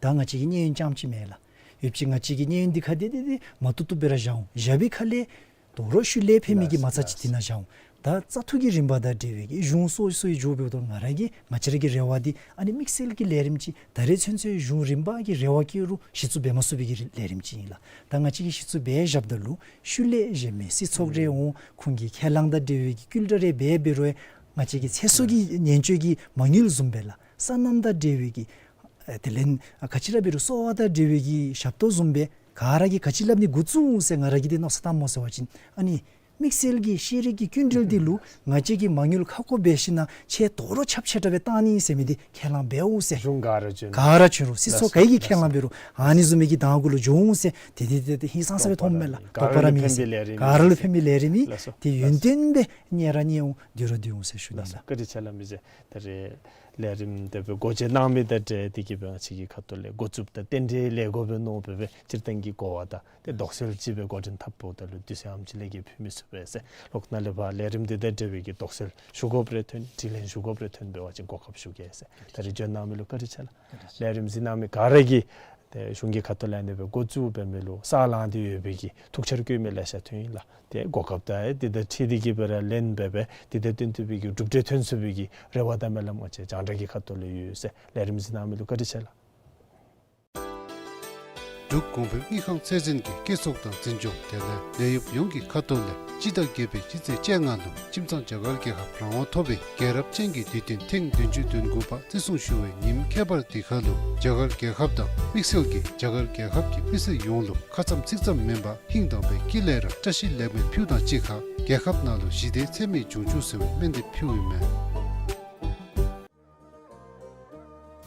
ད་ང་བཅས་ཀྱི་གནས་ཡུན་རྐྱངམ་ཅིག་མེན་ལགས། ཡོདཔ་ཅིག་ང་བཅས་ཀྱི་གནས་ཡུན་འདི་ཁར་འདི་འདི་འདི་མ་བཏུབ་བཏུབ་སྦེ་ར་བཞག་འོང་། བཞག་པའི་ཁ་ལས་དོ་རུང་ཤུལ་ལས་ཕན་མི་གི་མ་རྩ་ཅིག་དེ་ནང་བཞག་འོང་། ད་བཙག་འཐུ་གི་རིམ་པ་དང་འབྲེལ་བའི་གི་གཞུང་སོ་སོའི་འགྱོ་འབདཝ་ད་ང་ར་གིས་ང་བཅས་ར་གི་རེ་བ་འདི་ཨ་ནི་དམིགས་བསལ་གྱི་ལས་རིམ་ཅིག་ད་རེས་ཚུན་ཚོད་གཞུང་རིམ་པ་གི་རེ་བ་བསྐྱེད་རུང་གཞི་བཙུགས་འབད་མ་ཚུགས་པའི་གི་ལས་རིམ་ཅིག་ཨིན་ལགས། ད་ང་བཅས་ཀྱིས་གཞི་བཙུགས་འབད་བཞགཔ་ད་ལུ་ཤུལ་ལས་གཞན་མི་སྲིད་ཚོགས་རེ་འོང་ཁོང་གིས་ཁས་བླངས་དང་འབྲེལ་བའི་གི་བསྐུལ་བསྒྲགས་རེ་འབད་འབད་རུང་ང་བཅས་ཀྱི་ཚེ་སྲོག་གི་ཉེན་བཅོལ་གྱི་མ་དངུལ་བཟུམ་སྦེ་ལགས། སོ་ནམ་དང་འབྲེལ་བའི་གི་ ཨ་དེ་ལས་ཨ་ག་ཅི་ར་འབད་རུང་གསོ་བ་དང་འབྲེལ་བའི་གི་ཞབས་ཏོག་བཟུམ་སྦེ་ག་ར་གིས་ག་ཅི་སླབ་ནི་འགོ་བཙུགས་འོང་ཟེར་ང་ར་གིས་འདི་མནོ་བསམ་བཏངམ་སྨོ་ཟེར་བ་ཅིན་ཨ་ནི་དམིགས་བསལ་གྱི་ཤེས་རིག་གི་སྐྱིན་འགྲུལ་འདི་ལུ་ང་བཅས་ཀྱིས་མ་དངུལ་ཁ་སྐོང་འབད་ཞིན་ན་ཆེ་དོ་རུང་ཁྱབ་ཆེ་དྲགས་སྦེ་བཏང་ནི་ཟེར་མི་འདི་ཁས་བླངས་འབད་འོང་ཟེར། གཞུང་ག་ར་བྱོན་ག་ར་བྱོན་རུང་སྲིད་ཚོགས་ག་གིས་ཁས་བླངས་འབད་རུང་ཨ་ནི་བཟུམ་མའི་གི་གདང་འགོ་ལུ་འགྱོ་འོང་ཟེར་དེ་དེ་དེ་དེ་ཧིང་སངས་ས་སྦེ་མཐོངམ་མས་ལགས། དོགས་པ་ར་མེད་ཟེར། ག་ར་ལུ་ཕན་པའི་ལས་རིམ་ཨིན་ཟེར། དེ་ཡོན་ཏན་སྦེ་གཉེར་ར་གཉེར་འོང་སྡོད་ར་སྡོད་འོང་ཟེར་ཞུ་ནི་ལགས། བཀའ་དྲིན་ཆེ་ལགས་མི་ཟེར། ད་རེས་ལས་རིམ་དེ་སྦེ་འགོ་འབྱེད་གནང་མི་དང་འབྲེལ་ཏེ་གིས་སྦེ་ང་བཅས་ཀྱི་ཁ་ཐུག་ལས་འགོ་བཙུགས་དང་རྟེན་འབྲེལ་ལས་འགོ་སྦེ་མནོ་སྦེ་སྦེ་སྤྱིར་བཏང་གི་གོ་བ་དང་ཏེ་དོགས་སེལ་ཅིག་སྦེ་འགོ་འདྲེན་འཐབ་པོ་ད་ལུ་དུས་ཚོད་ཨམ་ཅིག་ལས་ཀྱི་ཕུལ་མི་ཚུགས་པས་ཟེར། ལོག་ནཱ་ལས་ཕར་ལས་རིམ་འདི་དང་འབྲེལ་བའི་གི་དོགས་སེལ་ཞུ་དགོཔ་རེ་ཐོན་དྲི་ལན་ཞུ་དགོཔ་རེ་ཐོན་འབད་བ་ཅིན་གོ་སྐབས་ཞུ་གེ་ཟེར། ད་རེས་བྱོན་གནང་མི་ལུ་བཀའ་དྲིན་ཆེ་ལགས། ལས་རིམ་གཟིགས་གནང་མི་ག་ར་གིས་ཏེ་གཞུང་གི་ཁ་ཐུག་ལས་ཨ་ནི་སྦེ་འགོ་བཙུགས་འབད་མི་ལུ་ས་ལངས་ཏེ་ཡོད་པའི་གི་ཐུགས་འཆར་བཀོད་མི་ལེ་ཤ་ཐོན་ཡི་ལགས། ཏེ་གོ་སྐབས་དང་དེ་དང་འཁྲིལ་ཏེ་གིས་སྦེ་ར་ལེན་འབད་སྦེ་དེ་དང་བསྟུན་ཏེ་སྦེ་གི་གྲུབ་འབྲས་ཐོན་ཚུགས་པའི་གི་རེ་བ་དང་སྨོན་ལམ་ང་བཅས་རྒྱང་བསྒྲགས་ཀྱི་ཁ་ཐུག་ལས་ཡོད་ཟེར། ལས་རིམ་གཟིགས་གནང་མི་ལུ་བཀའ་དྲིན་ཆེ་ལགས། འབྲུག་གོང་འཕེལ་དངུལ་ཁང་ཚད་འཛིན་གྱི་བཀོད་ཚོགས་དང་འཛིན་སྐྱོང་དེ་ལས་ལས་གཡོགཔ་ཡོངས་ཀྱི་ཁ་ཐུག་ལས་སྤྱི་ཟླ་བརྒྱད་པའི་སྤྱི་ཚེས་བཅོ་ལྔ་ལུ་ཁྱིམ་ཚང་རྒྱ་གར་རྒྱལ་ཁབ་རང་དབང་ཐོབ་པའི་རྒྱལ་རབས་ཅན་གྱི་དུས་སྟོན་ཐེངས་བདུན་ཅུ་དོན་དགུ་པ་བརྩི་སྲུང་ཞུ་བའི་ཉིནམ་ཁྱད་པར་འདི་ཁར་ལུ་རྒྱ་གར་རྒྱལ་ཁབ་དང་དམིགས་བསལ་གྱིས་རྒྱ་གར་རྒྱལ་ཁབ་ཀྱི་མི་སེར་ཡོངས་ལུ་ཁ་ཙམ་ཚིག་ཙམ་མེན་པར་ཧིང་དང་པའི་དཀྱིལ་ལས་ར་བཀྲ་ཤིས་ལེགས་སྨོན་ཕུལཝ་དང་གཅིག་ཁར་རྒྱལ་ཁབ་ནང་ལུ་ཞི་བདེ་ཚད་མེད་འབྱུང་བཅུག་ཟེར་བའི་སྨོན་འདེབས་ཕུལཝ་ཨིན་མས།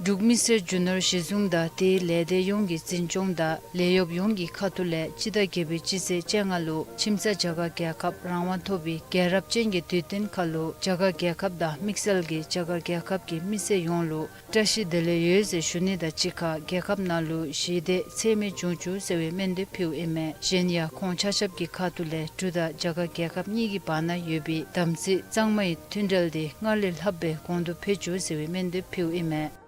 འབྲུག་མི་སེར་རྒྱུ་ནོར་གཞི་བཟུང་དང་དེའི་ལས་སྡེ་ཡོངས་ཀྱི་འཛིན་སྐྱོང་དང་ལས་གཡོགཔ་ཡོངས་ཀྱི་ཁ་ཐུག་ལས་སྤྱི་ཟླ་བརྒྱད་པའི་སྤྱི་ཚེས་བཅོ་ལྔ་ལུ་ཁྱིམ་ཚང་རྒྱ་གར་རྒྱལ་ཁབ་རང་དབང་ཐོབ་པའི་རྒྱལ་རབས་ཅན་གྱི་དུས་སྟོན་ཁར་ལུ་རྒྱ་གར་རྒྱལ་ཁབ་དང་དམིགས་བསལ་གྱིས་རྒྱ་གར་རྒྱལ་ཁབ་ཀྱི་མི་སེར་ཡོངས་ལུ་བཀྲ་ཤིས་བདེ་ལེགས་ཡོད་ཟེར་ཞུ་ནི་དང་གཅིག་ཁར་རྒྱལ་ཁབ་ནང་ལུ་ཞི་བདེ་ཚད་མེད་འབྱུང་བཅུག་ཟེར་བའི་སྨོན་འདེབས་ཕུལཝ་ཨིན་མས། གཞན་ཡང་ཁོང་ཆ་ཁྱབ་ཀྱི་ཁ་ཐུག་ལས་འབྲུག་དང་རྒྱ་གར་རྒྱལ་ཁབ་གཉིས་ཀྱི་བར་ན་ཡོད་པའི་དམ་ཚིག་གཙང་མའི་མཐུན་འབྲེལ་འདི་སྔར་ལས་ལྷགཔ་སྦེ་གོང་དུ་འཕེལ་བཅུག་ཟེར་བའི་སྨོན་འདེབས་ཕུལཝ་ཨིན་མས།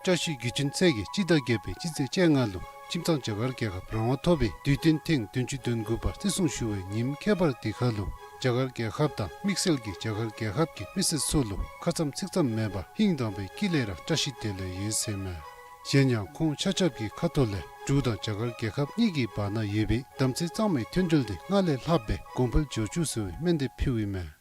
བཀྲ་ཤིས་རྒྱུ་ཆེན་ཚེས་ཀྱི་སྤྱི་ཟླ་བརྒྱད་པའི་སྤྱི་ཚེས་བཅོ་ལྔ་ལུ་ཁྱིམ་ཚང་རྒྱ་གར་རྒྱལ་ཁབ་རང་དབང་ཐོབ་པའི་དུས་སྟོན་ཐེངས་བདུན་ཅུ་དོན་དགུ་པ་བརྩི་སྲུང་ཞུ་བའི་ཉིནམ་ཁྱད་པར་འདི་ཁར་ལུ་རྒྱ་གར་རྒྱལ་ཁབ་དང་དམིགས་བསལ་གྱིས་རྒྱ་གར་རྒྱལ་ཁབ་ཀྱི་མི་སེར་ཚུ་ལུ་ཁ་ཙམ་ཚིག་ཙམ་མེན་པར་ཧིང་དང་པའི་དཀྱིལ་ལས་ར་བཀྲ་ཤིས་བདེ་ལེགས་ཡོད་ཟེར་མས། གཞན་ཡང་ཁོང་ཆ་ཁྱབ་ཀྱི་ཁ་ཐུག་ལས་འབྲུག་དང་རྒྱ་གར་རྒྱལ་ཁབ་གཉིས་ཀྱི་བར་ན་ཡོད་པའི་དམ་ཚིག་གཙང་མའི་མཐུན་འབྲེལ་འདི་སྔར་ལས་ལྷགཔ་སྦེ་གོང་འཕེལ་འགྱོ་བཅུག་ཟེར་བའི་སྨོན་འདེབས་ཕུལཝ་ཨིན་མས།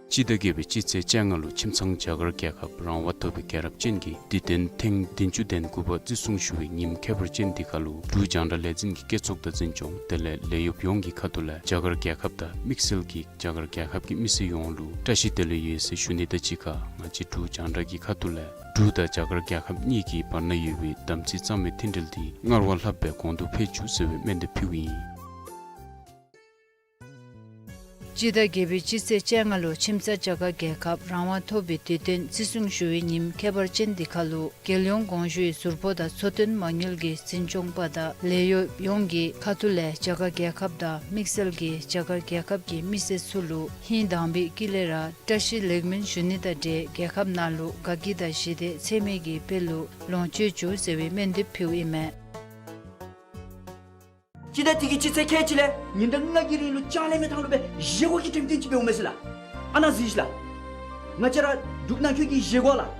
སྤྱི་ཟླ་བརྒྱད་པའི་སྤྱི་ཚེས་བཅོ་ལྔ་ལུ་ཁྱིམ་ཚང་རྒྱ་གར་རྒྱལ་ཁབ་རང་དབང་ཐོབ་པའི་རྒྱལ་རབས་ཅན་གྱི་དུས་སྟོན་ཐེངས་བདུན་ཅུ་དོན་དགུ་པ་བརྩི་སྲུང་ཞུ་བའི་ཉིནམ་ཁྱད་པར་ཅན་འདི་ཁར་ལུ་འབྲུག་རྒྱང་བསྒྲགས་ལས་འཛིན་གྱི་བཀོད་ཚོགས་དང་འཛིན་སྐྱོང་དེ་ལས་ལས་གཡོགཔ་ཡོངས་ཀྱི་ཁ་ཐུག་ལས་རྒྱ་གར་རྒྱལ་ཁབ་དང་དམིགས་བསལ་གྱིས་རྒྱ་གར་རྒྱལ་ཁབ་ཀྱི་མི་སེར་ཡོངས་ལུ་བཀྲ་ཤིས་བདེ་ལེགས་ཡོད་ཟེར་ཞུ་ནི་དང་གཅིག་ཁར་ང་བཅས་འབྲུག་རྒྱང་བསྒྲགས་ཀྱི་ཁ་ཐུག་ལས་འབྲུག་དང་རྒྱ་གར་རྒྱལ་ཁབ་གཉིས་ཀྱི་བར་ན་ཡོད་པའི་དམ་ཚིག་གཙང་མའི་མཐུན་འབྲེལ་འདི་སྔར་བ་ལྷགཔ་སྦེ་གོང་དུ་འཕེལ་བཅུག་ཟེར་བའི་སྨོན་འདེབས་ཕུལཝ་ཨིན། སྤྱི་ཟླ་བརྒྱད་པའི་སྤྱི་ཚེས་བཅོ་ལྔ་ལུ་ཁྱིམ་ཚང་རྒྱ་གར་རྒྱལ་ཁབ་རང་དབང་ཐོབ་པའི་དུས་སྟོན་བརྩི་སྲུང་ཞུ་བའི་ཉིནམ་ཁྱད་པར་ཅན་འདི་ཁར་ལུ་རྒྱལ་ཡོངས་གོང་ཞུའི་ཟུར་ཕོགས་དང་འཚོ་རྟེན་མ་དངུལ་གྱི་འཛིན་སྐྱོང་པ་དང་ལས་གཡོགཔ་ཡོངས་ཀྱི་ཁ་ཐུག་ལས་རྒྱ་གར་རྒྱལ་ཁབ་དང་དམིགས་བསལ་གྱིས་རྒྱ་གར་རྒྱལ་ཁབ་ཀྱི་མི་སེར་ཚུ་ལུ་ཧིང་དང་པའི་དཀྱིལ་ལས་ར་བཀྲ་ཤིས་ལེགས་སྨོན་ཞུ་ནི་དང་འབྲེལ་རྒྱལ་ཁབ་ནང་ལུ་དགའ་སྐྱིད་དང་ཞི་བདེ་ཚད་མེད་ཀྱི་དཔལ་ལུ་ལོངས་སྤྱོད་བཅུག་ཟེར་བའི་སྨོན་འདེབས་ཕུལཝ་ཨིན་མས། སྤྱི་ཟླ་འདི་གི་སྤྱི་ཚེས་ཁལ་གཅིག་ལས་ཉིན་གྲངས་ལྔ་གི་རིང་ལུ་ལྕང་གླིང་མའི་ཐང་ལུ་སྦེ་བཞེས་སྒོ་གི་འགྲེམས་སྟོན་ཅིག་འབདཝ་མས་ཟེར་ལགས། ཨ་ནཱ་གཟིགས་ཤིག་ལགས། ང་བཅས་ར་འབྲུག་ནང་འཁོད་ཀྱི་བཞེས་སྒོ་ལགས།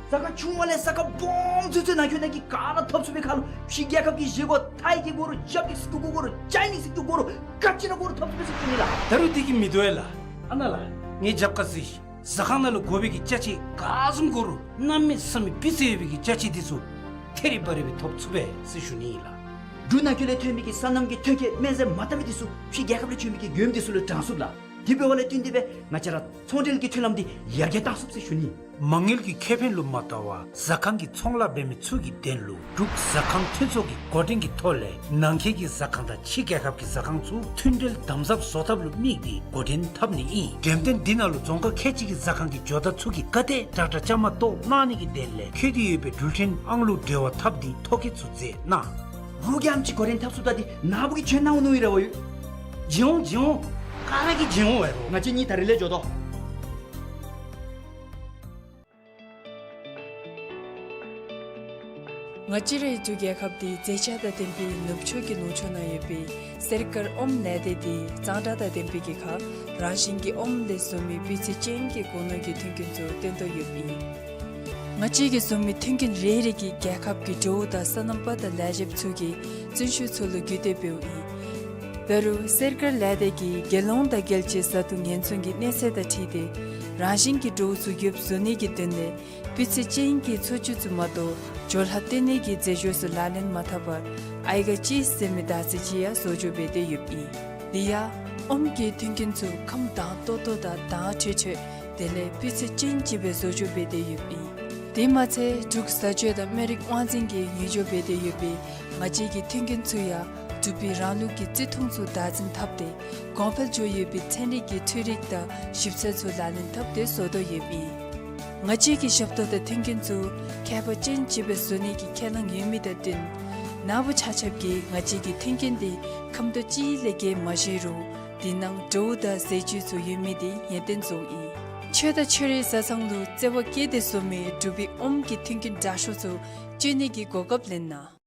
ས་ཁ་ཆུང་བ་ལས་ས་ཁ་སྦོམ་ཚུན་ཚོད་ནང་འཁོད་ནང་གི་ག་ར་ཐོབ་ཚུགས་པའི་ཁར་ལུ་ཕྱི་རྒྱལ་ཁབ་ཀྱི་བཞེས་སྒོ་ཐའི་གི་དགོ་རུང་ཇབ་ཀྱི་སི་ཏུ་གུ་དགོ་རུང་ཅའི་ནིས་སི་ཏུ་གུ་དགོ་རུང་ག་ཅི་ར་དགོ་རུང་ཐོབ་ཚུགས་པས་ཟེར་ཞུ་ནི་ལགས། ད་རུང་འདི་གིས་མི་དོ་བས་ལགས། ཨ་ནཱ་ལགས། ངེའི་རྒྱབ་ཁར་གཟིགས་ཤིག། ཟ་ཁང་ནང་ལུ་དགོ་པའི་གི་ཅ་ཆས་ག་བཟུམ་དགོ་རུང་གནམ་མེད་ས་མེད་སྤུས་ཚད་ཡོད་པའི་གི་ཅ་ཆས་འདི་ཚུ་ཐེ་རི་བ་རི་སྦེ་ཐོབ་ཚུགས་པས་ཟེར་ཞུ་ནི་ཨིན་ལགས། འབྲུག་ནང་འཁོད་ལས་ཐོན་མི་གི་སོ་ནམ་གྱི་ཐོན་སྐྱེད་སྨན་རྫས་མ་དག་པའི་འདི་ཚུ་ཕྱི་རྒྱལ་ཁབ་ལས་བྱོན་མི་གི་མགྱོནམ་འདི་ཚུ་ལུ་དྲང་ཚུགས་ལགས། དེ་འབདཝ་ལས་བརྟེན་ཏེ་སྦེ་ང་བཅས་ར་ཚོང་འབྲེལ་གྱི་མཐུན་ལམ་འདི་ཡར་རྒྱས་གཏང་ཚུགས་ཟེར་ཞུ་ནི། མ་དངུལ་གྱི་ཁེ་ཕན་ལུ་མ་ལྟོས་པར་ཟ་ཁང་གི་ཚོང་ལཱ་འབད་མི་ཚུ་གི་དོན་ལུ་འབྲུག་ཟ་ཁང་མཐུན་ཚོགས་ཀྱི་འགོ་འདྲེན་གྱི་ཐོག་ལས་ནང་འཁོད་ཀྱི་ཟ་ཁང་དང་ཕྱི་རྒྱལ་ཁབ་ཀྱི་ཟ་ཁང་ཚུ་མཐུན་འབྲེལ་དམ་ཟབ་བཟོ་ཐབས་ལུ་དམིགས་ཏེ་འགོ་འདྲེན་འཐབ་ནི་ཨིན། འགྲེམས་སྟོན་འདི་ནང་ལུ་རྫོང་ཁག་ཁལ་གཅིག་གི་ཟ་ཁང་གི་ཇོ་བདག་ཚུ་གིས་ག་དེ་དྲག་དྲག་བཅའ་མར་གཏོགས་གནང་ནི་གི་དོན་ལས་འཁོད་དེ་ཡོད་པའི་འགྲུལ་འཕྲིན་ཨང་གླུ་འབྲེལ་བ་ཐབས་འདི་ཐོ་བཀོད་ཚུ་མཛད་གནང་། རོགས་ཀྱིས་ཨམ་ཅིག་གོ་རིམ་འཐབ་ཚུགས་ད་འདི་ནཱ་བུ་གིས་བྱོན་གནང་འོང་མནོ་ཡི་ར་བ་ཡོད། བྱོན་འོང་བྱོན་འོང་། ག་ར་གིས་བྱོན་འོང་བས་རོགས། ང་བཅས་གཉིས་ད་རིས་ལས་འགྱོ་དོ། ང་བཅས་རའི་འབྲུག་རྒྱལ་ཁབ་འདི་མཛེས་ཆ་དང་ལྡན་པའི་ནུབ་ཕྱོགས་ཀྱི་ནུབ་ཕྱོགས་ན་ཡོད་པའི་གསེར་དཀར་ཨོམ་ལས་སྡེ་འདི་གཙང་སྦྲ་དང་ལྡན་པའི་གི་ཁར་རང་བཞིན་གྱི་ཨོམ་ལས་བཟོ་མི་སྤུས་ཚད་ཅན་གྱི་སྒོ་ནོར་གྱི་མཐུན་རྐྱེན་ཚུ་སྟོན་དོ་ཡོདཔ་ཨིན། ང་བཅས་ཀྱིས་བཟོ་མི་མཐུན་རྐྱེན་རེ་རེ་གིས་རྒྱལ་ཁབ་ཀྱི་འབྲུག་དང་སོ་ནམ་པ་དང་ལས་བྱེདཔ་ཚུ་གི་བརྩོན་ཤུགས་ཚུ་ལུ་བརྒྱུད་དེ་འབདཝ་ཨིན། འབད་རུང་གསེར་དཀར་ལས་སྡེ་གིས་རྒྱལ་ཡོངས་དང་རྒྱལ་སྤྱིའི་བཟའ་བཏུང་ཉེན་སྲུང་གི་གནས་ཚད་དང་འཁྲིལ་ཏེ་ རང་བཞིན་གྱི་འགྲོ་བ་ཚུ་ཡོདཔ་བཟོ་ནི་གི་དོན་ལས་སྤུས་ཚད་ཅན་གྱི་འཚོ་བཅུད་ཚུ་མ་གཏོགས་ཇོ་ལྷ་བཏོན་ནི་གི་རྫས་སྦྱོར་ཚུ་ལག་ལེན་མ་འཐབ་པར་ཨའི་ག་ཅིས་ཟེར་མི་དར་ཚིལ་ཅིག་ཡང་བཟོ་བཅོས་འབད་དེ་ཡོདཔ་ཨིན། དེ་ཡང་ཨོམ་གྱི་མཐུན་རྐྱེན་ཚུ་ཁམས་དྭངས་ཏོག་ཏོ་དང་དྭངས་འཕྲོས་འཕྲོས་དེ་ལས་སྤུས་ཚད་ཅན་ཅིག་སྦེ་བཟོ་བཅོས་འབད་དེ་ཡོདཔ་ཨིན། དེ་མ་ཚད་འབྲུག་བཟའ་སྤྱོད་དང་སྨན་རིགས་དབང་འཛིན་གྱིས་ཉོ་སྦྱོར་འབད་དེ་ཡོད་པའི་ང་བཅས་ཀྱི་མཐུན་རྐྱེན་ཚུ་ཡང་འབྲུག་པའི་རང་ལུགས་ཀྱི་བརྩི་མཐོང་ཚུ་བདག་འཛིན་འཐབ་སྟེ་གོང་འཕེལ་འགྱོ་ཡོད་པའི་ཚན་རིག་གི་འཕྲུལ་རིག་དང་ཞིབ་འཚོལ་ཚུ་ལག་ལེན་འཐབ་སྟེ་བཟོ་དོ་ཡོདཔ་ཨིན། ང་བཅས་ཀྱི་ཞབས་ཏོག་དང་མཐུན་རྐྱེན་ཚུ་ཁྱད་པར་ཅན་ཅིག་སྦེ་བཟོ་ནི་གི་ཁས་བླངས་ཡོད་མི་དང་བསྟུན་ནཱ་བུ་ཆ་ཁྱབ་ཀྱིས་ང་བཅས་ཀྱི་མཐུན་རྐྱེན་དེ་ཁམ་དོ་ཅིག་ལས་བརྒལ་མ་བཞེས་རུང་དེ་ནང་བྲོཝ་དང་ཟས་བཅུད་ཚུ་ཡོད་མི་དེ་ངེས་གཏན་བཟོཝ་ཨིན། ཆོས་དང་ཆོས་རའི་བཟའ་ཚང་ལུ་བརྩེ་བ་བསྐྱེད་དེ་བཟོ་མི་འབྲུག་པའི་ཨོམ་གྱི་མཐུན་རྐྱེན་དྲག་ཤོས་ཚུ་སྤྱོད་ནི་གི་གོ་སྐབས་ལེན་གནང་།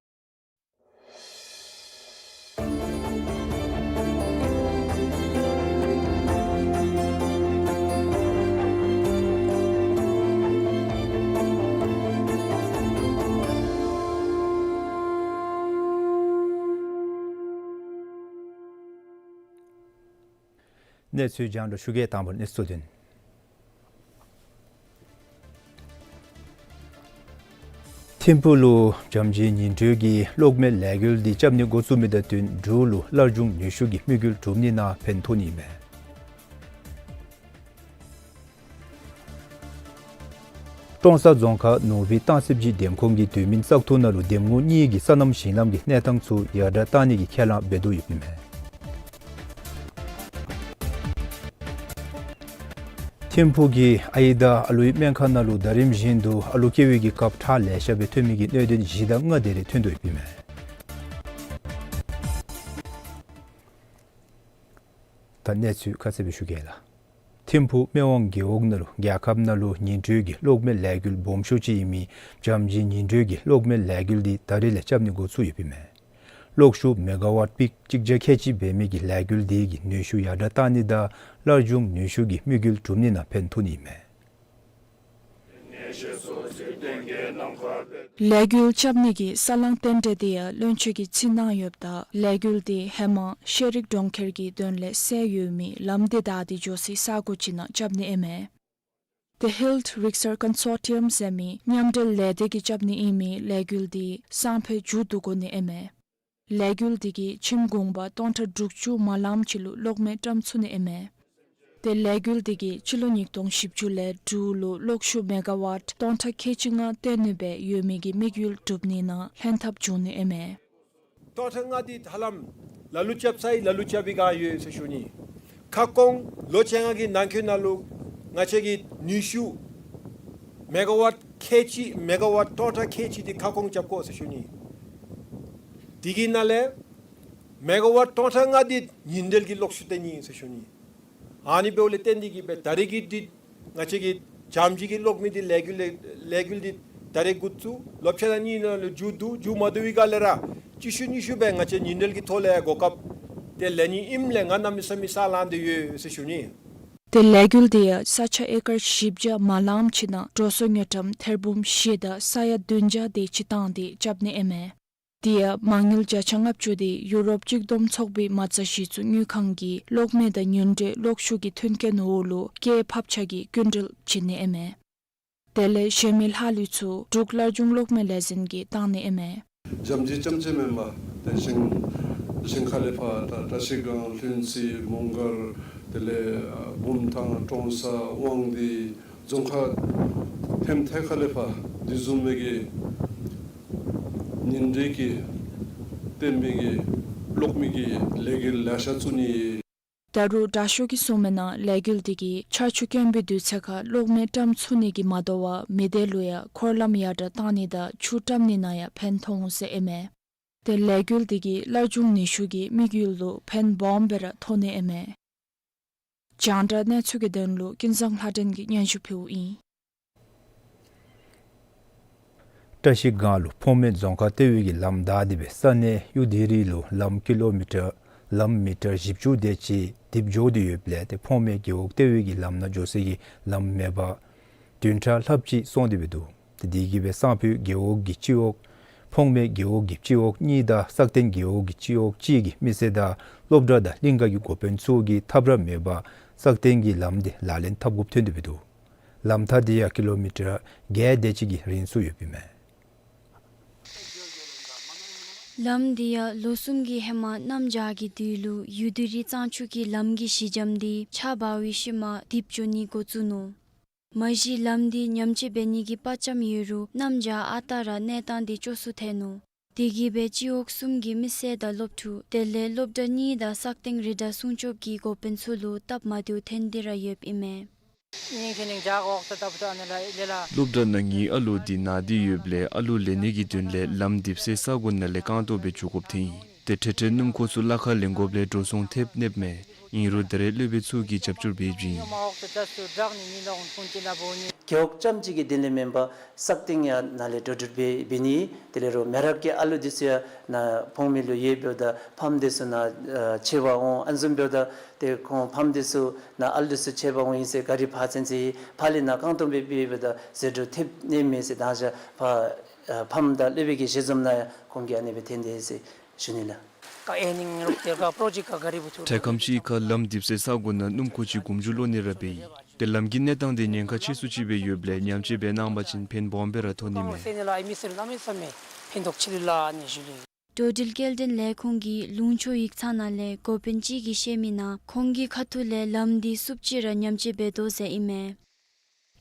གནས་ཚུལ་རྒྱང་བསྒྲགས་ཞུ་གེ། དང་པ་གནས་ཚུལ་དོན། ཐིམ་ཕུག་ལུ་བྱམས་བརྩེའི་ཉིན་དྲོད་ཀྱི་གློག་མེ་ལས་འགུལ་འདི་རྐྱབ་ནི་འགོ་བཙུགས་མི་དང་བསྟུན་འབྲུག་ལུ་སླར་འབྱུང་ནུས་ཤུགས་ཀྱི་དམིགས་ཡུལ་གྲུབ་ནི་ནང་ཕན་ཐོགས་ནི་མས། ཀྲོང་གསར་རྫོང་ཁག་ནོར་བུའི་སྟང་སི་བརྗིད་འདེམས་ཁོངས་ཀྱི་དུས་མིན་བཙག་འཐུ་ནང་ལུ་འདེམས་ངོ་གཉིས་ཀྱི་སོ་ནམ་ཞིང་ལམ་གྱི་གནས་སྟངས་ཚུ་ཡར་དྲགས་གཏང་ནི་གི་ཁས་བླངས་འབད་དོ་ཡོདཔ་མས། ཐིམ་ཕུག་གི་ཨའི་དང་ཨ་ལུའི་སྨན་ཁང་ནང་ལུ་ཟླ་རིམ་བཞིན་དུ་ཨ་ལུ་སྐྱེ་བའི་གི་སྐབས་ཁྲག་ལེ་ཤ་སྦེ་ཐོན་མི་གི་གནད་དོན་བཞི་དང་ལྔ་དེ་རེ་ཐོན་དོ་ཡོདཔ་མས། ད་གནས་ཚུལ་ཁ་གསལ་སྦེ་ཞུ་གེ་ལགས། ཐིམ་ཕུག་སྨན་དབང་རྒེད་འོག་ནང་ལུ་རྒྱལ་ཁབ་ནང་ལུ་ཉིན་དྲོད་ཀྱི་གློག་མེ་ལས་འགུལ་སྦོམ་ཤོས་ཅིག་ཨིན་མི་བྱམས་བརྩེའི་ཉིན་དྲོད་ཀྱི་གློག་མེ་ལས་འགུལ་འདི་ད་རིས་ལས་རྐྱབ་ནི་འགོ་བཙུགས་ཡོདཔ་མས། གློག་ཤུགས་མེ་ག་ཝཊ་པིག་གཅིག་བརྒྱ་ཁལ་གཅིག་འབད་མི་གི་ལས་འགུལ་འདི་གིས་ནུས་ཤུགས་ཡར་དྲགས་གཏང་ནི་དང་སླར་འབྱུང་ནུས་ཤུགས་ཀྱི་དམིགས་ཡུལ་གྲུབ་ནི་ནང་ཕན་ཐོགས་ནི་མས། ལས་འགུལ་རྐྱབ་ནི་གི་ས་བསླང་རྟེན་འབྲེལ་དེ་ཡང་བློན་ཆེན་གྱིས་ཕྱི་གནང་ཡོདཔ་ད་ལས་འགུལ་དེ་ཧེ་མ་ཤེས་རིག་གྲོང་ཁྱེར་གྱི་དོན་ལས་སེལ་ཡོད་མི་ལམ་དེ་བདའ་སྟེ་འགྱོ་སའི་ས་གོ་ཅིག་ནང་རྐྱབ་ནི་ཨིན་མས། The Hilt Rixar Consortium ཟེར་མི་མཉམ་འབྲེལ་ལས་སྡེ་གིས་རྐྱབ་ནི་ཨིན་མི་ལས་འགུལ་དེ་སང་ཕོད་མཇུག་བསྡུ་དགོ་ནི་ཨིན་མས། ལས་འགུལ་དེ་གིས་ཁྱིམ་གུང་པ་སྟོང་ཕྲག་དྲུག་ཅུ་མ་ལངམ་ཅིག་ལུ་གློག་མེ་བཀྲམ་ཚུགས་ནི་ཨིན་མས། ཏེ་ལས་འགུལ་དེ་གིས་སྤྱི་ལོ་ཉིས་སྟོང་བཞི་བཅུ་ལས་འབྲུག་ལུ་གློག་ཤུགས་མེ་ག་ཝཊ་སྟོང་ཕྲག་ཁལ་གཅིག་ལྔ་བཏོན་ནི་སྦེ་ཡོད་མི་གི་དམིགས་ཡུལ་གྲུབ་ནི་ནང་ལྷན་ཐབས་འབྱུང་ནི་ཨིན་མས། སྟོང་ཕྲག་ལྔ་འདི་ཧ་ལམ་ལ་ལུ་རྐྱབ་ཚར་ཡི། ལ་ལུ་རྐྱབ་པའི་བསྒང་ཡོད་ཟེར་ཞུ་ནི། ཁ་སྐོང་ལོ་བཅོ་ལྔ་གི་ནང་འཁོད་ནང་ལུ་ང་བཅས་ཀྱི་ནུས་ཤུགས་མེ་ག་ཝཊ་ཁལ་གཅིག་མེ་ག་ཝཊ་སྟོང་ཕྲག་ཁལ་གཅིག་འདི་ཁ་སྐོང་རྐྱབ་དགོ་ཟེར་ཞུ་ནི། དེ་གི་ནང་ལས་མེ་ག་ཝཊ་སྟོང་ཕྲག་ལྔ་འདི་ཉིན་དྲོད་ཀྱི་གློག་ཤུགས་བཏོན་ནི་ཟེར་ཞུ་ནི། ཨ་ནི་འབདཝ་ལས་བརྟེན་ཏེ་གིས་སྦེ་ད་རེས་ཀྱི་འདི་ང་བཅས་ཀྱི་བྱམས་བརྩེ་གི་གློག་མེ་འདི་ལས་འགུལ་ལས་ལས་འགུལ་འདི་ད་རེས་འགོ་བཙུགས། ལོ་བཅོ་ལྔ་གཉིས་ནང་ལུ་མཇུག་བསྡུ། མཇུག་མ་བསྡུ་བའི་བསྒང་ལས་ར་གཅིག་ཤུལ་གཉིས་ཤུལ་སྦེ་ང་བཅས་ཉིན་དྲོད་ཀྱི་ཐོག་ལས་གོ་སྐབས་དེ་ལེན་ནི་ཨིནམ་ལས་ང་གནམ་མེད་ས་མེད་ས་ལངས་ཏེ་ཡོད་ཟེར་ཞུ་ནི། ཏེ་ལས་འགུལ་དེ་ཡང་ས་ཆ་ཨེ་ཀར་བཞི་བརྒྱ་མ་ལངམ་ཅིག་ནང་འགྲོ་སོང་དངུལ་ཀྲམ་ཐེར་འབུམ་བཞི་དང་ས་ཡ་བདུན་བརྒྱ་དེ་ཅིག་བཏང་སྟེ་རྐྱབ་ནི་ཨིན་མས། དེ་ཡང་མ་དངུལ་བརྒྱ་ཆ་ལྔ་བཅུ་དེ་ཡུ་རོབ་གཅིག་བསྡོམས་ཚོགས་པའི་མ་རྩ་གཞི་བཙུགས་དངུལ་ཁང་གིས་གློག་མེ་དང་ཉིན་དྲོད་གློག་ཤུགས་ཀྱི་མཐུན་རྐྱེན་འོག་ལུ་སྐྱེད་ཕབ་ཆག་གི་སྐྱིན་འགྲུལ་བྱིན་ནི་ཨིན་མས། དེ་ལས་གཞན་མི་ལྷག་ལུས་ཚུ་འབྲུག་སླར་འབྱུང་གློག་མེ་ལས་འཛིན་གྱིས་བཏང་ནི་ཨིན་མས། རྒྱ་མི་རྐྱངམ་ཅིག་མེན་པར་ཏེ་ཞིང་ཞིང་ཁ་ལས་ཕར་ད་བཀྲ་ཤིས་སྒང་ལྷུན་རྩེ་མོང་སྒར་དེ་ལས་ཨ་བུམ་ཐང་ཀྲོང་གསར་དབང་འདུས་རྫོང་ཁག་ཐེམ་ཐད་ཁ་ལས་ཕར་དེ་བཟུམ་མའི་གི་ཉིན་དྲོད་ཀྱི་བཏོན་མི་གི་གློག་མེ་གི་ལས་འགུལ་ལེ་ཤ་བཙུགས་ནི། ད་རུང་དྲག་ཤོས་ཀྱིས་གསུངས་མི་ནང་ལས་འགུལ་དེ་གིས་ཆར་ཆུ་དཀོན་པའི་དུས་ཚོད་ཁར་གློག་མེ་བཀྲམ་ཚུགས་ནི་གིས་མ་དོ་བར་མི་སྡེ་ལུ་ཡང་འཁོར་ལམ་ཡར་དྲགས་བཏང་ནི་དང་ཆུ་བཀྲམ་ནི་ནང་ཡང་ཕན་ཐོགས་འོང་ཟེར་ཨིན་མས། ཏེ་ལས་འགུལ་དེ་གིས་སླར་འབྱུང་ནུས་ཤུགས་ཀྱི་དམིགས་ཡུལ་ལུ་ཕན་སྦོམ་སྦེ་ར་ཐོགས་ནི་ཨིན་མས། རྒྱང་བསྒྲགས་གནས་ཚུལ་གྱི་དོན་ལུ་ཀུན་བཟང་ལྷ་སྒྲོན་གྱིས་སྙན་ཞུ་ཕུལཝ་ཨིན། བཀྲ་ཤིས་སྒང་ལུ་ཕོངས་མེད་རྫོང་ཁག་ལྟེ་བའི་གི་ལམ་བདའ་སྟེ་སྦེ་ས་གནས་གཡུ་དི་རི་ལུ་ལམ་ཀི་ལོ་མི་ཊར་ལམ་མི་ཊར་བཞི་བཅུ་དེ་ཅིག་རྡིབ་འགྱོ་སྟེ་ཡོདཔ་ལས་ཏེ་ཕོངས་མེད་རྒེད་འོག་ལྟེ་བའི་གི་ལམ་ནང་འགྱོ་སའི་གི་ལམ་མེད་པར་བདུན་ཕྲག་ལྷགཔ་ཅིག་སོང་སྟེ་སྦེ་འདུག། ཏེ་དེ་གིས་སྦེ་སང་ཕོད་རྒེད་འོག་གི་སྤྱི་འོག་ཕོངས་མེད་རྒེད་འོག་གི་སྤྱི་འོག་གཉིས་དང་སག་སྟེང་རྒེད་འོག་གི་སྤྱི་འོག་གཅིག་གི་མི་སེར་དང་སློབ་གྲྭ་དང་གླིང་ག་གི་འགོ་དཔོན་ཚུ་གིས་ཐབས་ར་མེད་པར་ སག་སྟེང་གི་ལམ་འདི་ལག་ལེན་འཐབ་དགོཔ་ཐོན་ཏེ་འབད་དོ། ལམ་ཐག་འདི་ཡང་ཀི་ལོ་མི་ཊར་བརྒྱད་དེ་ཅིག་གི་རིང་སུ་ཡོདཔ་ཨིན་མས། ལམ་འདི་ཡང་ལོ་གསུམ་གྱི་ཧེ་མ་གནམ་བྱཱར་གྱི་དུས་ལུ་ཡུ་དུ་རི་གཙང་ཆུ་གི་ལམ་གྱི་གཞི་འགྱམ་འདི་ཆརཔ་འབབ་པའི་ཤུལ་མ་རྡིབ་འགྱོ་ནི་འགོ་བཙུགས་ནུག། མ་གཞི་ལམ་འདི་ཉམས་བཅོས་འབད་ནི་གི་དཔའ་བཅམ་ཡོད་རུང་གནམ་བྱཱར་ཨ་རྟག་ར་གནས་སྟངས་འདི་སྐྱོ་སུ་ཐལ་ནུག། དེ་གིས་སྦེ་སྤྱི་འོག་གསུམ་གྱི་མི་སེར་དང་སློབ་ཕྲུག་དེ་ལས་སློབ་གྲྭ་གཉིས་དང་སག་སྟེང་རི་དྭགས་སྲུང་སྐྱོབ་ཀྱི་འགོ་དཔོན་ཚུ་ལུ་སྟབས་མ་བདེཝ་ཐོན་ཏེ་ར་ཡོདཔ་ཨིན་མས། སློབ་གྲྭ་ནང་གི་ཨ་ལོ་འདི་ན་སྟེ་ཡོདཔ་ལས་ཨ་ལོ་ལེན་ནི་གི་དོན་ལས་ལམ་རྡིབ་སའི་ས་གོ་ནང་ལས་རྐང་སྟོང་སྦེ་འགྱོ་དགོཔ་ཐོན་ཡི། ཏེ་འཕྲལ་འཕྲལ་སྣུམ་འཁོར་ཚུ་གླ་ཁར་ལེན་དགོཔ་ལས་འགྲོ་སོང་ཐེབས་ནདཔ་མས། ཨིན་རུང་ད་རེས་སློབ་དཔོན་ཚུ་གིས་རྒྱབ་སྐྱོར་འབད་བྱིན་ཡི། རྒེད་འོག་རྐྱངམ་ཅིག་གི་དོན་ལས་མེན་པར་སག་སྟེང་ཡང་ནཱ་ལས་འགྲོ་འགྲུལ་འབད་འབད་ནི། དེ་ལས་རོགས་མི་རབས་ཀྱི་ཨ་ལོ་འདི་ཚུ་ཡང་ནཱ་ཕོངས་མི་ལུ་ཡོདཔ་འབདཝ་ད་ཕམ་འདི་ཚུ་ནཱ་ཨ་ཕྱད་པར་འོང་། ཨ་ནི་བཟུམ་འབདཝ་ད་ཏེ་ཁོང་ཕམ་འདི་ཚུ་ནཱ་ཨ་ལོ་འདི་ཚུ་ཕྱད་པར་འོང་ཡི་ཟེར་གཱ་རི་ཕར་ཚུན་ཚོད་ཕར་ལས་ནཱ་རྐང་སྟོང་སྦེ་འབད་འབདཝ་ད་ཟད་འགྲོ་ཐེབས་ནི་མས་ཟེར། ད་ཞག་ཕར་ཨ་ཕམ་དང་སློབ་དཔོན་གྱི་ཞལ་འཛོམས་ནང་ཡང་ཁོང་གིས་ཨ་ནི་སྦེ་བསྟན་ཏེ་ཟེར་ཞུ་ནི་ལགས། འཕྲལ་ཁམས་ཅིག་ཁར་ལམ་རྡིབ་སའི་ས་གོ་ནང་སྣུམ་འཁོར་ཅིག་གོམ་བཞུགས་ལོག་ནི་ར་འབད་ཡི། ཏེ་ལམ་གྱི་གནས་སྟངས་འདི་ཉེན་ཁ་ཆེ་སུ་ཅིག་སྦེ་ཡོདཔ་ལས་ཉམས་བཅོས་འབད་གནང་པ་ཅིན་ཕན་སྦོམ་སྦེ་ར་ཐོགས་ནི་མས། འགྲོ་འགྲུལ་སྐྱེལ་འདྲེན་ལས་ཁུངས་ཀྱི་ལུང་ཕྱོགས་ཡིག་ཚང་ནང་ལས་འགོ་དཔོན་ཅིག་གིས་བཤད་མི་ནང་ཁོང་གི་ཁ་ཐུག་ལས་ལམ་འདི་བསུབ་ཅི་ར་ཉམས་བཅོས་འབད་དོ་ཟེར་ཨིན་མས།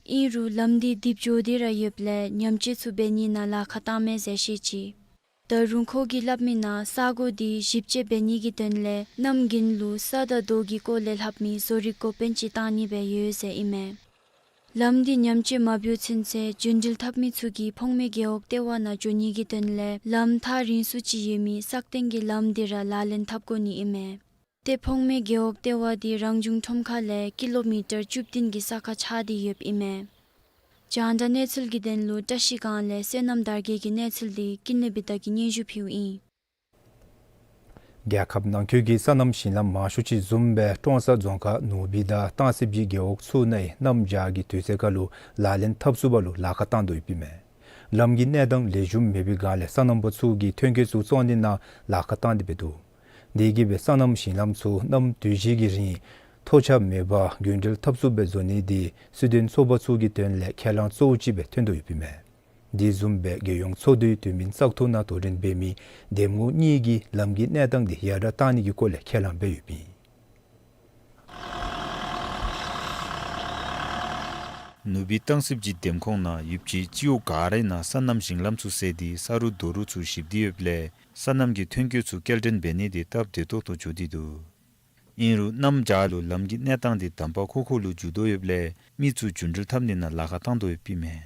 ཨིན་རུང་ལམ་འདི་རྡིབ་འགྱོ་སྟེ་ར་ཡོདཔ་ལས་ཉམས་བཅོས་ཚུ་འབད་ནི་ནང་ལཱ་ཁག་བཏང་མས་ཟེར་བཤད་ཅི། ད་རུང་ཁོ་གིས་སླབ་མི་ནང་ས་གོ་འདི་ཞིབ་དཔྱད་འབད་ནི་གི་དོན་ལས་གནམ་དགུན་ལུ་ས་དང་རྡོ་གི་སྐོར་ལས་ལྷབ་མི་བཟོ་རིག་འགོ་དཔོན་ཅིག་བཏང་ནི་སྦེ་ཡོད་ཟེར་ཨིན་མས། ལམ་འདི་ཉམས་བཅོས་མ་འབད་ཚུན་ཚོད་རྒྱུན་འགྲུལ་འཐབ་མི་ཚུ་གིས་ཕོངས་མེད་རྒེད་འོག་ལྟེ་བ་ནང་འགྱོ་ནི་གི་དོན་ལས་ལམ་ཐག་རིང་སུ་ཅིག་ཡོད་མི་སག་སྟེང་གི་ལམ་འདི་ར་ལག་ལེན་འཐབ་དགོ་ནི་ཨིན་མས། ཏེ་ཕོངས་མེད་རྒེད་འོག་ལྟེ་བ་འདི་རང་བྱུང་ཁྲོམ་ཁ་ལས་ཀི་ལོ་མི་ཊར་བཅུ་བདུན་གྱི་ས་ཁར་ཆགས་ཏེ་ཡོདཔ་ཨིན་མས། རྒྱང་བསྒྲགས་གནས་ཚུལ་གྱི་དོན་ལུ་བཀྲ་ཤིས་སྒང་ལས་བསོད་ནམས་དར་རྒྱས་ཀྱི་གནས་ཚུལ་འདི་ཀུན་ལེགས་བི་དྷ་གིས་སྙན་ཞུ་ཕུལཝ་ཨིན། རྒྱལ་ཁབ་ནང་འཁོད་ཀྱི་སོ་ནམ་ཞིང་ལམ་མང་ཤོས་ཅིག་བཟུམ་སྦེ་ཀྲོང་གསར་རྫོང་ཁག་ནུབ་སྦིས་དང་སྟང་སི་སྦིས་རྒེད་འོག་ཚུ་ནང་གནམ་བྱཱར་གྱི་དུས་ཚོད་ཁར་ལུ་ལག་ལེན་འཐབ་ཚུགསཔ་ལུ་ལཱ་ཁག་བཏང་དོ་ཡོདཔ་ཨིན་མས། ལམ་གྱི་གནས་སྟངས་ལེགས་ཤོམ་མེད་པའི་སྒང་ལས་སོ་ནམ་པ་ཚུ་གིས་ཐོན་སྐྱེད་ཚུ་བཙོང་ནི་ནང་ལཱ་ཁག་བཏང་སྟེ་འབད་དོ། དེ་གིས་སྦེ་སོ་ནམ་ཞིང་ལམ་ཚུ་གནམ་དུས་བཞི་གི་རིང་ཐོགས་ཆགས་མེད་པར་རྒྱུན་འགྲུལ་འཐབ་ཚུགསཔ་སྦེ་བཟོ་ནི་འདི་སྲོལ་ལྡན་ཚོགས་པ་ཚུ་གི་དོན་ལས་ཁས་བླངས་གཙོ་བོ་ཅིག་སྦེ་ཐོན་དོ་ཡོདཔ་ཨིན་མས། དེ་བཟུམ་སྦེ་རྒྱལ་ཡོངས་ཚོགས་འདུའི་དུས་མིན་བཙག་འཐུ་ནང་དོ་འགྲན་འབད་མི་འདེམས་ངོ་གཉིས་ཀྱིས་ལམ་གྱི་གནས་སྟངས་འདི་ཡར་དྲགས་གཏང་ནི་གི་སྐོར་ལས་ཁས་བླངས་འབད་ཡོདཔ་ཨིན། ནུབ་སྦིས་སྟང་སི་སྦིས་འདེམས་ཁོངས་ནང་ཡོདཔ་ཅིག་སྤྱི་འོག་ག་ར་ནང་སོ་ནམ་ཞིང་ལམ་ཚུ་བསལ་ཏེ་ས་རུག་རྡོ་རུག་ཚུ་བཤིག་སྟེ་ཡོདཔ་ལས་སོ་ནམ་གྱི་ཐོན་སྐྱེད་ཚུ་སྐྱེལ་འདྲེན་འབད་ནི་འདི་སྟབས་བདེ་ཏོག་ཏོ་འགྱོ་སྟེ་འདུག། ཨིན་རུང་གནམ་བྱཱར་ལུ་ལམ་གྱི་གནས་སྟངས་འདི་དམ་པ་ཁོ་ཁོ་ལུ་འགྱུར་དོ་ཡོདཔ་ལས་མི་ཚུ་རྒྱུན་འགྲུལ་འཐབ་ནི་ནང་ལཱ་ཁག་བཏང་དོ་ཡོདཔ་ཨིན་མས།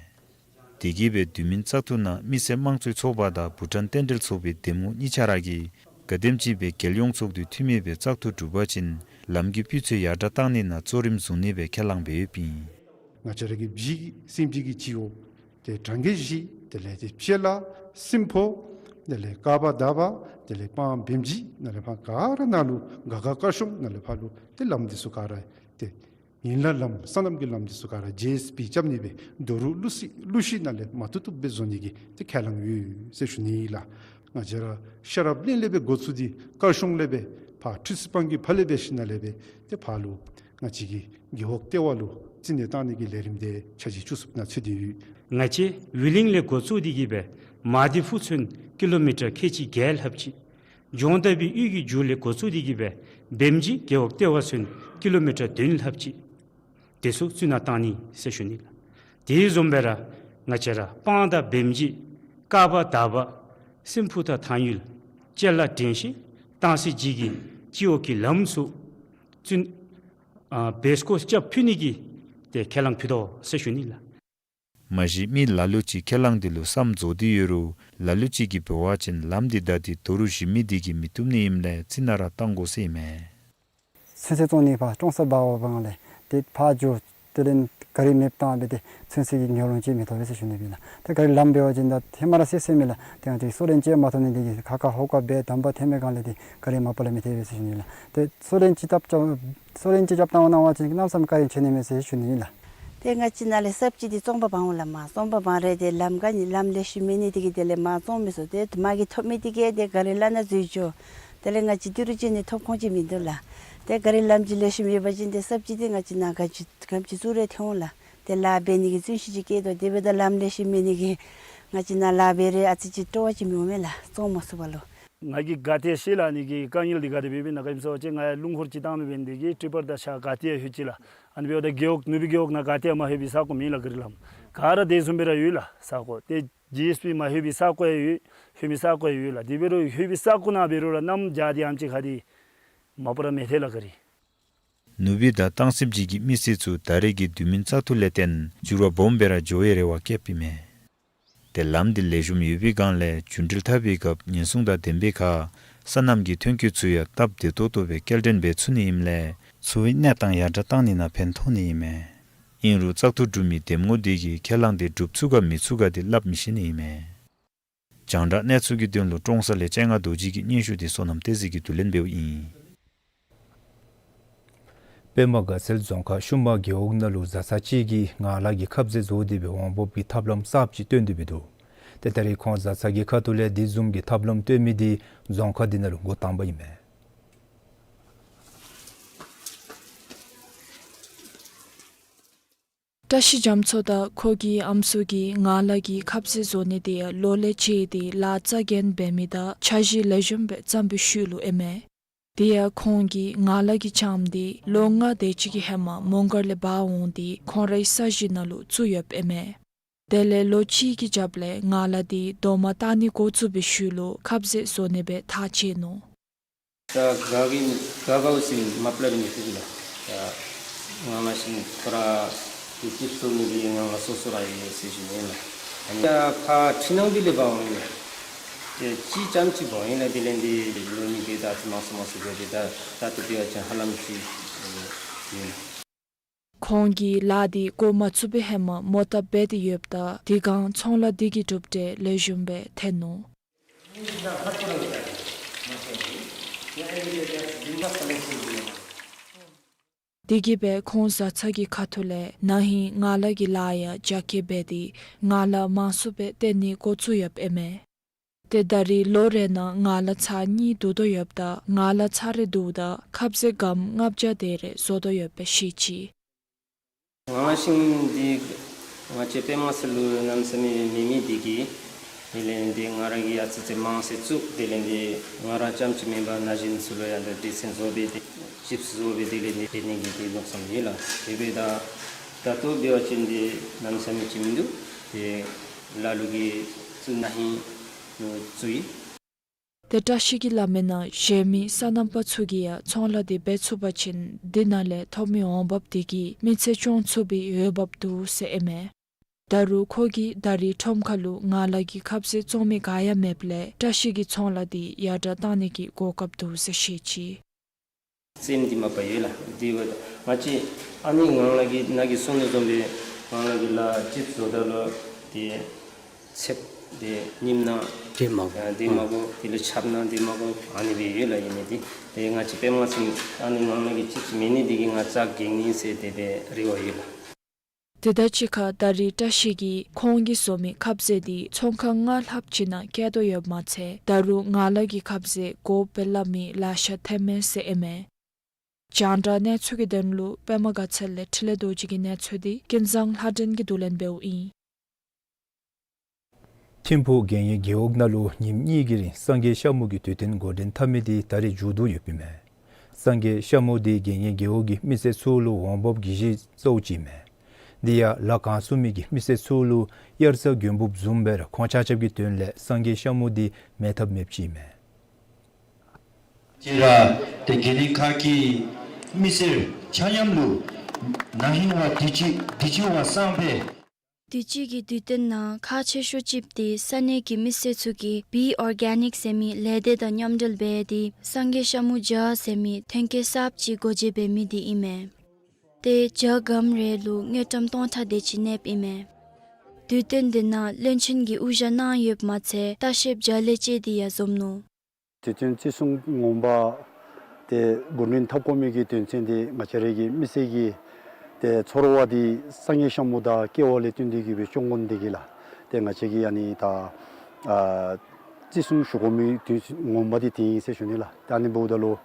དེ་གིས་སྦེ་དུས་མིན་བཙག་འཐུ་ནང་མི་སེར་དམངས་གཙོའི་ཚོགས་པ་དང་བྷུ་ཊཱན་རྟེན་འབྲེལ་ཚོགས་པའི་འདེམས་ངོ་གཉིས་ཆ་ར་གིས་ག་དེམ་ཅིག་སྦེ་རྒྱལ་ཡོངས་ཚོགས་འདུའི་འཐུས་མི་སྦེ་བཙག་འཐུ་གྲུབ་པ་ཅིན་ལམ་གྱི་སྤུས་ཚད་ཡར་དྲགས་གཏང་ནི་ནང་གཙོ་རིམ་བཟུང་ནི་སྦེ་ཁས་བླངས་འབད་ཡོདཔ་ཨིན། ང་བཅས་ར་གི་སྦིས་སིམ་སྦིས་ཀྱི་སྤྱི་འོག་ཏེ་གྲོང་ཁྱེར་བཞི་དེ་ལས་ཏེ་ཕྱེ་ལ་སྲིན་ཕོ་དེ་ལས་ཀ་བ་དར་བ་དེ་ལས་སྤང་བེམ་རྗེས་ནང་ལས་ཕར་ག་ར་ནང་ལུ་ག་ག་དཀར་གཤོང་ནང་ལས་ཕར་ལུ་ཏེ་ལམ་འདི་ཚུ་ག་ར་ཏེ་ངན་ལྷད་ལམ་སོ་ནམ་གྱི་ལམ་འདི་ཚུ་ག་ར་ཇེ་ཨེསི་པི་རྐྱབ་ནི་སྦེ་རྡོ་རུག་ལུ་སི་ལུ་ཤི་ནང་ལས་མ་ཐུབ་ཐུབ་སྦེ་བཟོ་ནི་གི་ཏེ་ཁས་བླངས་ཡོད་ཟེར་ཞུ་ནི་ལགས། ང་བཅས་ར་ཤེས་རབ་གླིང་ལས་སྦེ་འགོ་བཙུགས་ཏེ་དཀར་གཤོང་ལས་སྦེ་ཕར་ཁྲི་སྲིད་སྤང་གི་ཕར་ལས་སྦེ་ཞིནམ་ལས་སྦེ་ཏེ་ཕར་ལུ་ང་བཅས་ཀྱི་རྒེད་འོག་ལྟེ་བ་ལུ་རྩིས་ནི་བཏང་ནི་གི་ལས་རིམ་འདི་ཆ་བཞག་བཅུ་གསུམ་ནང་ཚུད་དེ་ཡོད། ང་བཅས་ཝི་ལིང་ལས་འགོ་བཙུགས་ཏེ་གིས་སྦེ་མ་དི་ཕུ་ཚུན་ཀི་ལོ་མི་ཊར་ཁལ་གཅིག་བརྒྱད་ལྷགཔ་ཅིག། ལྗོངས་མདའ་སྦིས་གཡུས་ཀྱི་མཇུག་ལས་འགོ་བཙུགས་ཏེ་གིས་སྦེ་བེམ་རྗེས་རྒེད་འོག་ལྟེ་བ་ཚུན་ཀི་ལོ་མི་ཊར་བདུན་ལྷགཔ་ཅིག། དེ་ཚུ་རྩིས་ནི་བཏང་ནི་ཟེར་ཞུ་ནི་ལགས། དེ་བཟུམ་སྦེ་ར་ང་བཅས་ར་སྤང་དང་བེམ་རྗེས་ཀ་བ་དར་བ་སྲིན་ཕོ་དང་ཐང་ཡུལ་ཅ་ལ་དྲན་ཤེས་སྟང་སི་སྦིས་ཀྱི་སྤྱི་འོག་གི་ལམ་ཚུ་ཚུན་ཨ་བེ་སྐོར་རྐྱབ་ཕུལ་ནི་གི་ཏེ་ཁས་བླངས་ཕུལ་དོ་ཟེར་ཞུ་ནི་ལགས། མ་གཞི་མི་ལ་ལུ་ཅིག་ཁས་བླངས་འདི་ལུ་བསམ་རྫོགས་ཏེ་ཡོད་རུང་ལ་ལུ་ཅིག་གིས་འབད་བ་ཅིན་ལམ་འདི་བདའ་སྟེ་རྡོ་རུག་བཤིག་མི་འདི་གིས་མི་བཏུབ་ནི་ཨིནམ་ལས་རྩིས་ནི་ར་བཏང་དགོ་ཟེར་ཨིན་མས། ཚུན་ཚོད་བཙོང་ནི་ཕར་ཀྲོང་གསར་འབག་འོང་པའི་སྒང་ལས་ཏེ་ཕར་འགྱོ་དེ་ལས་ག་རི་མེདཔ་བཏང་སྦེ་ཏེ་ཚུན་ཚོད་ཀྱི་ཉོ་རུང་ཅིག་མི་ཐོབ་པས་ཟེར་ཞུ་ནི་ཨིན་ལགས། ཏེ་ག་རི་ལམ་འབད་བ་ཅིན་ད་ཧེ་མ་ར་ཟེར་ཟེར་མི་ལགས། ཏེ་ང་བཅས་སོ་ལན་ཅིག་མ་ཐོབ་ནི་འདི་གིས་ཁ་ཁ་ཧོ་ཀ་སྦེ་དམ་པ་ཐོན་པའི་སྒང་ལས་ཏེ་ག་རི་མ་པ་ལས་མི་ཐོབ་པས་ཟེར་ཞུ་ནི་ཨིན་ལགས། ཏེ་སོ་ལན་ཅིག་བཏབ་ཅ་སོ་ལན་ཅིག་རྐྱབ་གཏང་འོང་གནང་བ་ཅིན་གནམ་མེད་ས་མེད་ག་རི་ཆད་ནི་མས་ཟེར་ཞུ་ནི་ཨིན་ལགས། ཏེ་ང་བཅས་ནཱ་ལས་གསརཔ་ཅིག་འདི་བཙོང་པར་འབག་འོང་ལགས། མར་བཙོང་པར་འབག་རུང་ཏེ་ལམ་ག་ནི་ལམ་ལེགས་ཤོམ་མེད་ནི་འདི་གིས་དེ་ལས་མར་བཙོང་མི་ཚུགས། ཏེ་མ་གི་ཐོབ་མི་འདི་གིས་ཏེ་ག་རི་ལ་ནང་འཛུལ་འགྱོ། དེ་ལས་ང་བཅས་ཏི་རུ་ཅིག་ནི་ཐོབ་ཁོང་ཅིག་མིན་འདུག་ལགས། ཏེ་ག་རི་ལམ་ཅིག་ལེགས་ཤོམ་ཡོད་པ་ཅིན་ཏེ་སབ་ཅིག་ཏེ་ང་བཅས་ནཱ་ག་ཅི་གམ་ཅིག་ཚུར་ར་ཐོན་འོང་ལགས། ཏེ་ལཱ་འབད་ནི་གི་བརྩོན་ཤུགས་ཅིག་བསྐྱེད་དོ། དེ་འབདཝ་ད་ལམ་ལེགས་ཤོམ་མེད་ནི་གིས་ང་བཅས་ནཱ་ལཱ་འབད་རུང་ཨ་ཙི་ཅིག་སྤྲོ་བ་ཅིག་མི་འོང་མས་ལགས། བཙོང་མ་ཚུགས་པ་ལུ། ང་གིས་ག་ཏེ་ཤེས་ལགས་ཨ་ནི་གི་དཀའ་ངལ་འདི་ག་དེ་སྦེ་འབད་ན་ག་ཨིནམ་ཟེར་བ་ཅིན་ང་ཡང་རླུང་འཁོར་སྤྱིར་བཏང་མེད་པའི་འདི་གིས་ཊི་པར་དང་གཞན་ག་ཏེ་ཡང་ལྷོད་ཅི་ལགས། ཨ་ནི་འབདཝ་ད་རྒེད་འོག་ནུབ་སྦིས་རྒེད་འོག་ནང་ག་ཏེ་ཡང་མ་ལྷོད་པའི་ས་གོ་མེད་ལགས། ག་རི་ལམ་ག་ར་དེ་བཟུམ་སྦེ་ར་ཡོད་ལགས་ས་གོ། ཏེ་ཇི་ཨེསི་བི་མ་ལྷོད་པའི་ས་གོ་ཡང་ཡོད། ལྷོད་མི་ས་གོ་ཡང་ཡོད་ལགས། དེ་འབད་རུང་ལྷོད་པའི་ས་གོ་ནང་འབད་རུང་ར་གནམ་བྱཱར་ཏེ་ཨ་ཙི་ཁ་འདི་མ་པ་ར་མེད་ཐལ་ལགས་ག་རི། ནུབ་སྦིས་དང་སྟང་སིབ་ཅིག་གི་མི་སེར་ཚུ་ད་རེས་ཀྱི་དུས་མིན་བཙག་འཐུ་ལས་བརྟེན་འགྱུར་བ་སྦོམ་སྦེ་ར་འགྱོ་བའི་རེ་བ་བསྐྱེདཔ་ཨིན་མས། ཏེ་ལམ་འདི་ལེགས་ཤོམ་ཡོད་པའི་སྒང་ལས་རྒྱུན་འགྲུལ་འཐབ་པའི་སྐབས་ཉེན་སྲུང་དང་ལྡན་པའི་ཁར་སོ་ནམ་གྱི་ཐོན་སྐྱེད་ཚུ་ཡང་སྟབས་བདེ་ཏོག་ཏོ་སྦེ་སྐྱེལ་འདྲེན་འབད་ཚུགས་ནི་ཨིནམ་ལས་འཚོ་བའི་གནས་སྟངས་ཡར་དྲག་བཏང་ནི་ནང་ཕན་ཐོགས་ནི་ཨིན་མས། ཨིན་རུང་བཙག་འཐུ་གྲུབ་མི་འདེམས་ངོ་འདི་གིས་ཁས་བླངས་འདི་འགྲུབ་ཚུགས་ག་མི་ཚུགས་ག་འདི་སླབ་མི་ཤེས་ནི་ཨིན་མས། རྒྱང་བསྒྲགས་གནས་ཚུལ་གྱི་དོན་ལུ་ཀྲོང་གསར་ལས་སྤྱན་སྔ་རྡོ་རྗེ་གི་སྙན་ཞུ་འདི་བསོད་ནམས་བསྟན་འཛིན་གྱིས་བསྡུ་ལེན་འབདཝ་ཨིན། པདྨ་དགའ་ཚལ་རྫོང་ཁག་ཤུ་མ་རྒེད་འོག་ནང་ལུ་བཟའ་ཚང་ཅིག་གིས་ངང་ལག་གི་ཁབ་ཟས་བཟོ་སྟེ་སྦེ་འོང་འབབ་ཀྱི་ཐབས་ལམ་གསརཔ་ཅིག་བཏོན་ཏེ་སྦེ་འདུག། ཏེ་ད་རེས་ཁོང་བཟའ་ཚང་གི་ཁ་ཐུག་ལས་དེ་བཟུམ་གྱི་ཐབས་ལམ་བཏོན་མི་འདི་རྫོང་ཁག་འདི་ནང་ལུ་འགོ་དང་པ་ཨིན་མས། བཀྲ་ཤིས་རྒྱ་མཚོ་དང་ཁོ་གི་ཨམ་སྲུ་གིས་ངང་ལག་གི་ཁབ་ཟས་བཟོ་ནི་འདི་ལོ་ལས་བྱེད་དེ་ལཱ་རྩ་འགེངས་འབད་མི་དང་འཆར་གཞི་ལེགས་ཤོམ་སྦེ་བརྩམས་པའི་ཤུལ་ལུ་ཨིན་མས། དེ་ཡང་ཁོང་གིས་ངང་ལག་གི་ལྕངམ་འདི་ལོ་ལྔ་དེ་ཅིག་གི་ཧེ་མ་མོང་སྒར་ལས་འབག་འོང་སྟེ་ཁོང་རའི་ས་གཞི་ནང་ལུ་བཙུགས་ཡོདཔ་ཨིན་མས། དེ་ལས་ལོ་གཅིག་གི་རྒྱབ་ལས་ངང་ལག་འདི་རྡོག་མ་བཏགས་ནི་འགོ་བཙུགས་པའི་ཤུལ་ལུ་ཁབ་ཟས་བཟོ་ནི་སྦེ་ཐག་བཅད་ནུག། ད་ག་གི་ག་ག་བ་ཟེར་མ་པ་ལས་མི་ཐུབ་ལགས། ད་ང་མ་ཤེས་ཁོ་ར་གི་ཅིབས་བཟོ་མི་འདི་ང་ང་སོ་སོ་ར་ཡོད་ཟེར་ཞུ་ནི་ཨིན་ལགས། ཨ་ནི་ད་ཕར་ཁྲི་ནང་འདི་ལས་འབག་འོང་ཡི་ལགས། ཏེ་ཅིག་རྐྱངམ་ཅིག་འབག་ཡི་ལགས། དེ་ལས་འདི་ལོ་གཉིས་ཀྱི་ད་ཚུ་མང་སུ་མང་སུ་འགྱོ་སྟེ་ད་ད་ལྟོ་འབད་བ་ཅིན་ཧ་ལམ་ཅིག་ཨིན་ལགས། ཁོང་གིས་ལཱ་འདི་འགོ་མ་བཙུགས་པའི་ཧེ་མ་མོ་བཏབ་འབད་དེ་ཡོདཔ་ད་དེ་སྒང་ཚོང་ལཱ་འདི་གི་གྲུབ་འབྲས་ལེགས་ཤོམ་སྦེ་ཐོན་ནུག། དེ་གིས་སྦེ་ཁོང་བཟའ་ཚང་གི་ཁ་ཐུག་ལས་ན་ཧིང་ངང་ལག་གི་ལཱ་ཡང་རྒྱ་སྐྱེད་འབད་དེ་ངང་ལག་མང་སུ་སྦེ་བཏོན་ནི་འགོ་བཙུགས་ཡོདཔ་ཨིན་མས། ཏེ་ད་རེས་ལོ་རེ་ནང་ངང་ལག་ཚར་གཉིས་བསྡུ་དོ་ཡོདཔ་ད་ངང་ལག་ཚར་རེ་བསྡུཝ་ད་ཁབ་ཟས་སྒམ་ལྔ་བརྒྱ་དེ་རེ་བཟོ་དོ་ཡོདཔ་སྦེ་བཤད་ཅི། ངང་ལག་ཤིང་འདི་ང་བཅས་པདྨ་ཚལ་ལུ་གནམ་མེད་ས་མེད་མེད་མི་འདི་གིས་དེ་ལས་འདི་ང་ར་གིས་ཨ་ཙི་ཙི་མང་སུ་བཙུགས། དེ་ལས་འདི་ང་ར་རྐྱངམ་ཅིག་མེན་པར་ན་གཞོན་ཚུ་ལུ་ཡང་འདི་སྡེ་ཚན་བཟོ་སྦེ་ཏེ་ཅིབས་བཟོ་སྦེ་དེ་ལས་འདི་འབད་ནི་གི་འདི་མནོ་བསམ་ཡོད་ལགས། དེ་འབདཝ་ད་ད་ལྟོ་འབད་བ་ཅིན་འདི་གནམ་མེད་ས་མེད་ཅིག་མིན་འདུག། ཏེ་ལ་ལུ་གིས་ཚུ་ན་ཧིང་ལུ་བཙུགས་ཡི། ཏེ་བཀྲ་ཤིས་ཀྱིས་སླབ་མིའི་ནང་གཞན་མི་སོ་ནམ་པ་ཚུ་གིས་ཡང་ཚོང་ལཱ་འདི་འབད་ཚུགས་པ་ཅིན་འདི་ནང་ལས་ཐོབ་མི་འོང་འབབ་འདི་གིས་མི་ཚེ་སྐྱོང་ཚུགས་པའི་འོས་འབབ་འདུག་ཟེར་ཨིན་མས། ད་རུང་ཁོ་གིས་ད་རེས་ཁྲོམ་ཁ་ལུ་ངང་ལག་གི་ཁབ་ཟས་བཙོང་མི་ག་ཡང་མེདཔ་ལས་བཀྲ་ཤིས་ཀྱིས་ཚོང་ལཱ་འདི་ཡར་དྲག་བཏང་ནི་གི་གོ་སྐབས་འདུག་ཟེར་བཤད་ཅི། ཙེམ་འདི་མ་པ་ཡོད་ལགས། དེ་འབདཝ་ད་ང་བཅས་ཨ་ནི་ངང་ལག་གི་ནང་གི་སོ་ནུ་བཟུམ་སྦེ་ངང་ལག་གི་ལཱ་ཅིབས་བཟོཝ་ད་ལུ་ཏེ་ཚདཔ་འདི་ཉིམ་ནང་འདི་མ་དགོ། ཨ་འདི་མ་དགོ། དེ་ལས་ཆརཔ་ནང་འདི་མ་དགོ། ཨ་ནི་སྦེ་ཡོད་ལགས། ཨིན་མི་འདི་ཏེ་ང་བཅས་པདྨ་ཚལ་ཨ་ནི་ངང་ལག་གི་ཅིབས་མེད་ནི་འདི་གིས་ང་རྩ་འགེངས་ནི་ཟེར་དེ་སྦེ་རེ་བ་ཡོད་ལགས། དེ་དང་གཅིག་ཁར་ད་རེས་བཀྲ་ཤིས་ཀྱིས་ཁོང་གིས་བཟོ་མི་ཁབ་ཟས་འདི་ཚོང་ཁང་ལྔ་ལྷགཔ་ཅིག་ནང་བསྐྱལ་དོ་ཡོདཔ་མ་ཚད་ད་རུང་ངང་ལག་གི་ཁབ་ཟས་དགོཔ་སྦེ་སླབ་མི་ལེ་ཤ་ཐོན་མས་ཟེར་ཨིན་མས། རྒྱང་བསྒྲགས་གནས་ཚུལ་གྱི་དོན་ལུ་པདྨ་དགའ་ཚལ་ལས་འཕྲིན་ལས་རྡོ་རྗེ་གི་གནས་ཚུལ་འདི་ཀུན་བཟང་ལྷ་སྒྲོན་གྱིས་བསྡུ་ལེན་འབདཝ་ཨིན། ཐིམ་ཕུག་དགེ་བསྙེན་རྒེད་འོག་ནང་ལུ་ཉིནམ་གཉིས་ཀྱི་རིང་སངས་རྒྱས་ཤ་མུ་གི་དུས་སྟོན་འགོ་འདྲེན་འཐབ་མི་འདི་ད་རེས་མཇུག་བསྡུ་ཡོདཔ་ཨིན་མས། སངས་རྒྱས་ཤ་མུ་འདི་དགེ་བསྙེན་རྒེད་འོག་གི་མི་སེར་ཚུ་ལུ་འོང་འབབ་གྱི་གཞི་གཙོ་བོ་ཅིག་ཨིན་མས། འདི་ཡང་ལཱ་གང་ཚུགས་མི་གི་མི་སེར་ཚུ་ལུ་དབྱར་རྩྭ་དགུན་འབུབ་བཟུམ་སྦེ་ར་ཁོང་ཆ་ཁྱབ་ཀྱི་དོན་ལས་སངས་རྒྱས་ཤ་མུ་འདི་མེད་ཐབས་མེདཔ་ཅིག་ཨིན་མས། ཅིག་ར་ཏེ་དགེ་འདུན་ཁག་གི་མི་སེར་ཆ་མཉམ་ལུ་ན་ཧིང་བ་དུས་ཅི་དུས་ཅི་བ་སང་ཕོད། དུས་ཅི་གི་དུས་སྟོན་ནང་ཁག་ཆེ་ཤོས་ཅིག་འདི་ས་གནས་ཀྱི་མི་སེར་ཚུ་གིས་བི་ཨོར་གེ་ནིཀ་ཟེར་མི་ལས་སྡེ་དང་མཉམ་འབྲེལ་འབད་དེ་སངས་རྒྱས་ཤ་མུ་ཇ་ཟེར་མི་ཐོན་སྐྱེད་གསརཔ་ཅིག་སྒོ་འབྱེད་འབད་མི་འདི་ཨིན་མས། ཏེ་ཇ་སྒམ་རེ་ལུ་དངུལ་ཀྲམ་སྟོང་ཕྲག་དེ་ཅིག་གནསཔ་ཨིན་མས། དུས་སྟོན་འདི་ནང་བློན་ཆེན་གྱིས་དབུ་ཞྭ་གནང་ཡོདཔ་མ་ཚད་ལྟ་བཤལཔ་བརྒྱ་ལས་བཅད་དེ་ཡང་འཛོམས་ནུག། དུས་སྟོན་བརྩི་སྲུང་ངོ་མ་འདི་འགོ་འདྲེན་འཐབ་དགོ་མི་གི་དོན་ཚན་འདི་ང་བཅས་ར་གི་མི་སེར་གྱི་ཏེ་ཚོར་བ་འདི་སངས་རྒྱས་ཤ་མུ་དང་ཀེ་བ་ལས་བརྟེན་ཏེ་གིས་སྦེ་སྐྱོང་དགོ་ནི་འདི་གིས་ལགས། ཏེ་ང་བཅས་ཀྱིས་ཨ་ནི་ད་ཨ་བརྩི་སྲུང་ཞུ་དགོ་མི་དོན་ངོ་མ་འདི་འདི་ཨིན་ཟེར་ཞུ་ནི་ལགས། ཏེ་ཨ་ནི་འབདཝ་ད་ལུ་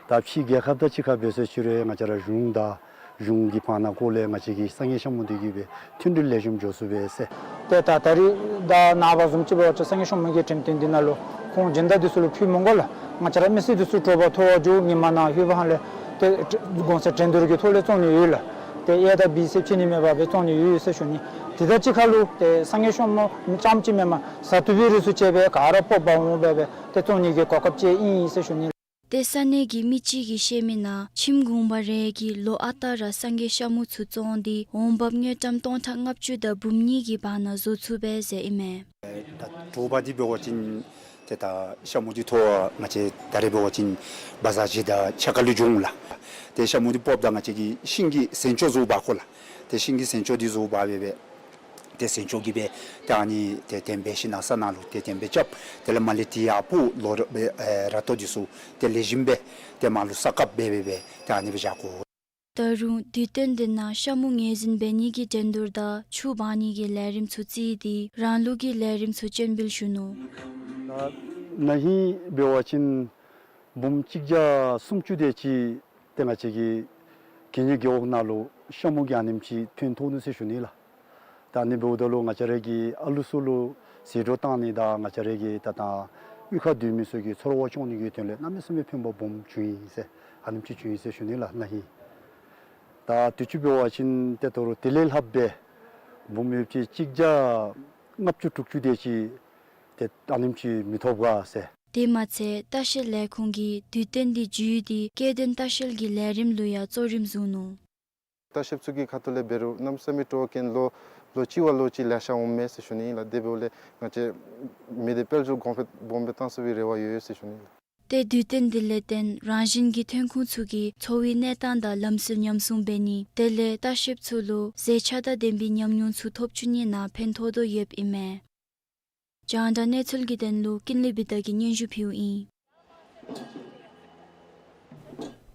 ད་ཕྱི་རྒྱལ་ཁབ་དང་གཅིག་ཁར་འབད་ཟེར་ཞུ་རུང་ང་བཅས་ར་གཞུང་དང་གཞུང་གི་བར་ན་སྐོར་ལས་ང་བཅས་ཀྱི་སངས་རྒྱས་ཤ་མུ་འདི་གིས་སྦེ་མཐུན་སྒྲིལ་ལེགས་ཤོམ་འགྱོ་ཚུགས་པས་ཟེར། ཏེ་ད་ད་རིས་ད་ནངས་པ་བཟུམ་ཅིག་འབད་བ་ཅིན་སངས་རྒྱས་ཤ་མུ་གི་འགྲེམས་སྟོན་འདི་ནང་ལུ་ཁོང་སྦྱིན་བདག་འདི་ཚུ་ལུ་ཕུལ་མི་དགོ་ལགས། ང་བཅས་ར་མི་སེར་འདི་ཚུ་དྲོ་པ་ཐོ་བ་རྒྱུ་ཉི་མ་ནང་ལྷོདཔ་ཧ་ལས་ཏེ་གོང་ཚད་འགྲན་བསྡུར་གྱི་ཐོག་ལས་བཙོང་ནི་ཡོད་ལགས། ཏེ་ཨེ་དང་བི་ཟེར་ཕྱེ་ནི་མེད་པར་སྦེ་བཙོང་ནི་ཡོད་ཟེར་ཞུ་ནི། དེ་དང་གཅིག་ཁར་ལུ་ཏེ་སངས་རྒྱས་ཤ་མུ་རྐྱངམ་ཅིག་མེན་པར་བཟའ་བཏུབ་པའི་རིགས་ཚུ་བཅས་སྦེ་ག་ར་སྤོག་འབག་འོང་སྦེ་སྦེ་ཏེ་བཙོང་ནི་གི་གོ་སྐབས་ཅིག་ཨིན་ཟེར་ཞུ་ནི། ཏེ་ས་གནས་ཀྱི་མི་ཅིག་གིས་བཤད་མི་ནང་ཁྱིམ་གུང་པ་རེ་གིས་ལོ་ཨ་རྟག་ར་སངས་རྒྱས་ཤ་མུ་ཚུ་བཙོང་སྟེ་འོང་འབབ་དངུལ་ཀྲམ་སྟོང་ཕྲག་ལྔ་བཅུ་དང་འབུམ་གཉིས་ཀྱི་བར་ན་བཟོ་ཚུགས་པས་ཟེར་ཨིན་མས། ད་དྲོ་པ་འདི་འབད་བ་ཅིན་ཏེ་ད་ཤ་མུ་འདི་ཐོ་བ་ང་བཅས་ད་རེས་འབད་བ་ཅིན་བ་ཛར་ཅིག་དང་ཕྱེད་ཀ་ལུ་འགྱོ་འོང་ལགས། ཏེ་ཤ་མུ་འདི་སྤོགཔ་ད་ང་བཅས་ཀྱིས་ཤིང་གི་ཟན་ཆོག་བཟོ་འབག་དགོ་ལགས། ཏེ་ཤིང་གི་ཟན་ཆོག་འདི་བཟོ་འབག་སྦེ་སྦེ་ཏེ་ཟན་ཆོག་གིས་སྦེ་ཏེ་ཨ་ནི་ཏེ་དེམ་སྦེ་ཤིང་ནགས་ས་ནང་ལུ་ཏེ་དེམ་སྦེ་རྐྱབ། དེ་ལས་མར་ལས་ཏེ་ཡར་སྤོག་ལོ་ར་སྦེ་ཨེ་ར་ཏོ་འདི་ཚུ་ཏེ་ལེགས་ཤོམ་སྦེ་ཏེ་མར་ལུ་ས་བཀབ་སྦེ་སྦེ་སྦེ་ཏེ་ཨ་ནི་སྦེ་བཞག་དགོ། ད་རུང་དུས་སྟོན་འདི་ནང་ཤ་མུ་ངོས་འཛིན་འབད་ནི་གི་འགྲན་བསྡུར་དང་ཆུ་འབག་ནི་གི་ལས་རིམ་ཚུ་བརྩིས་ཏེ་རང་ལུགས་ཀྱི་ལས་རིམ་ཚུ་སྤྱན་འབུལ་ཞུ་ནུག། ད་ན་ཧིང་འབད་བ་ཅིན་འབུམ་གཅིག་བརྒྱ་སུམ་ཅུ་དེ་ཅིག་ཏེ་ང་བཅས་ཀྱི་གད་སྙིགས་རྒེད་འོག་ནང་ལུ་ཤ་མུ་གི་ཨ་ནེམ་ཅིག་ཐོན་ཐོབ་ནུག་ཟེར་ཞུ་ནི་ལགས། ད་ཨ་ནི་འབདཝ་ད་ལུ་ང་བཅས་ར་གི་ཨ་ལུ་ཚུ་ལུ་ཟད་འགྲོ་བཏང་ནི་དང་ང་བཅས་ར་གི་ད་ད་གཡུས་ཁར་སྡོད་མི་ཚུ་གི་ཚོར་བ་སྐྱོང་ནི་གི་དོན་ལས་གནམ་མེད་ས་མེད་ཕན་པ་སྦོམ་བྱུང་ཡི་ཟེར་ཨ་ནེམ་ཅིག་བྱུང་ཡི་ཟེར་ཞུ་ནི་ལགས། ན་ཧིང་ད་དུས་ཅི་འབད་བ་ཅིན་ཏེ་ད་རུང་དེ་ལས་ལྷག་སྦེ་འབུམ་ཡོདཔ་ཅིག་གཅིག་བརྒྱ་ལྔ་བཅུ་དྲུག་ཅུ་དེ་ཅིག་ཏེ་ཨ་ནེམ་ཅིག་མི་ཐོབ་ག་ཟེར། དེ་མ་ཚད་ལྟ་བཤལ་ལས་ཁུངས་ཀྱིས་དུས་སྟོན་འདི་བརྒྱུད་དེ་སྐྱེ་ལྡན་ལྟ་བཤལ་གྱི་ལས་རིམ་ལུ་ཡང་གཙོ་རིམ་བཟུང་ནུག། ལྟ་བཤལཔ་ཚུ་གི་ཁ་ཐུག་ལས་འབད་རུང་གནམ་མེད་ས་མེད་སྤྲོ་བ་ཅན་ལོ་ལོ་གཅིག་བ་ལོ་གཅིག་ལེ་ཤ་འོངམ་མས་ཟེར་ཞུ་ནི་ཨིན་ལགས། དེ་འབདཝ་ལས་ང་བཅས་མི་སྡེ་དཔལ་འབྱོར་གོང་འཕེལ་སྦོམ་སྦེ་བཏང་ཚུགས་པའི་རེ་བ་ཡོད་ཟེར་ཞུ་ནི་ཨིན་ལགས། ཏེ་དུས་སྟོན་འདི་ལས་བརྟེན་རང་བཞིན་གྱི་ཐོན་ཁུངས་ཚུ་གི་འཚོ་བའི་གནས་སྟངས་དང་ལམ་སྲོལ་ཉམས་སྲུང་འབད་ནི་དེ་ལས་ལྟ་བཤལཔ་ཚུ་ལུ་མཛེས་ཆ་དང་ལྡན་པའི་ཉམས་མྱོང་ཚུ་ཐོབ་བཅུག་ནི་ནང་ཕན་ཐོགས་དོ་ཡོདཔ་ཨིན་མས། རྒྱང་བསྒྲགས་གནས་ཚུལ་གྱི་དོན་ལུ་ཀུན་ལེགས་བི་དྷ་གིས་སྙན་ཞུ་ཕུལཝ་ཨིན།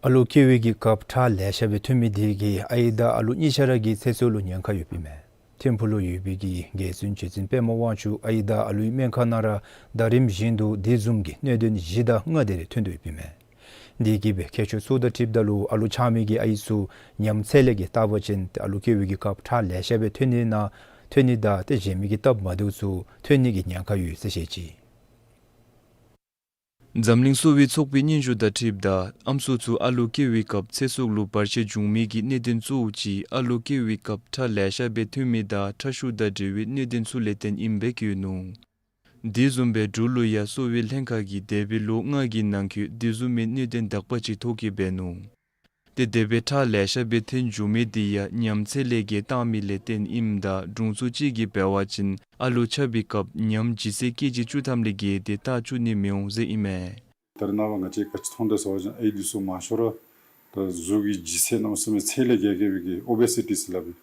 ཨ་ལུ་སྐྱེ་བའི་གི་སྐབས་ཁྲག་ལེ་ཤ་སྦེ་ཐོན་མི་དེ་གིས་ཨའི་དང་ཨ་ལུ་གཉིས་ཆ་ར་གི་ཚེ་སྲོག་ལུ་ཉེན་ཁ་ཡོདཔ་ཨིན་མས། ཐིམ་ཕུག་ལུ་ཡོད་པའི་གི་རྒྱལ་བཙུན་རྗེ་བཙུན་པདྨ་དབང་ཕྱུག་ཨའི་དང་ཨ་ལུའི་སྨན་ཁང་ནང་ར་ཟླ་རིམ་བཞིན་དུ་དེ་བཟུམ་གྱི་གནད་དོན་བཞི་དང་ལྔ་དེ་རེ་ཐོན་དོ་ཡོདཔ་ཨིན་མས། དེ་གིས་སྦེ་མཁས་མཆོག་ཚུ་དང་འཁྲིལཝ་ད་ལུ་ཨ་ལུ་ཆགས་མི་གི་ཨའི་ཚུ་ཉམས་ཚད་ལས་བརྒལ་བཏབ་པ་ཅིན་ཏེ་ཨ་ལུ་སྐྱེ་བའི་གི་སྐབས་ཁྲག་ལེ་ཤ་སྦེ་ཐོན་ནི་ནང་ཐོན་ནི་དང་ཏེ་གཞན་མི་གིས་བཏབ་མ་བཏུབ་ཚུ་ཐོན་ནི་གི་ཉེན་ཁ་ཡོད་ཟེར་བཤད་ཅི། འཛམ་གླིང་གསོ་བའི་ཚོགས་པའི་སྙན་ཞུ་དང་འཁྲིལཝ་ད་ཨམ་སྲུ་ཚུ་ཨ་ལུ་སྐྱེ་བའི་སྐབས་ཚེ་སྲོག་ལུ་བར་ཆད་འབྱུང་མི་གི་གནད་དོན་གཙོ་བོ་ཅིག་ཨ་ལུ་སྐྱེ་བའི་སྐབས་ཁྲག་ལེ་ཤ་སྦེ་ཐོན་མི་དང་ཁྲག་ཤུགས་དང་འབྲེལ་བའི་གནད་དོན་ཚུ་ལས་བརྟེན་ཨིནམ་སྦེ་བཀོད་ནུག། དེ་བཟུམ་སྦེ་འབྲུག་ལུ་ཡང་གསོ་བའི་ལྷན་ཁག་གིས་འདས་པའི་ལོ་ལྔ་གི་ནང་འཁོད་དེ་བཟུམ་མའི་གནད་དོན་དག་པ་ཅིག་ཐོ་བཀོད་འབད་ནུག། ཏེ་དེ་སྦེ་ཁྲག་ལེ་ཤ་སྦེ་ཐོན་འགྱོ་མི་དེ་ཡང་ཉམས་ཚད་ལས་བརྒལ་བཏང་མི་ལས་བརྟེན་ཨིནམ་ད་དྲུང་འཚོ་ཅིག་གིས་འབད་བ་ཅིན་ཨ་ལུ་ཆགས་པའི་སྐབས་ཉམས་ལྗིད་ཚད་ཀེ་ཇི་བཅུ་ཐམ་ལས་བརྒལ་ཏེ་བཏགས་བཅུག་ནི་མི་འོང་ཟེར་ཨིན་མས། ད་རེས་ནངས་པ་ང་བཅས་ག་ཅི་མཐོང་དོ་ཟེར་བ་ཅིན་ཨའི་འདི་ཚུ་མང་ཤོས་ར་ད་གཟུགས་ཀྱི་ལྗིད་ཚད་གནམ་མེད་ས་མེད་ཚད་ལས་བརྒལ་བརྒལ་བའི་གི་ཨོ་བེ་སི་ཊི་ཟེར་སླབ་ཨིན།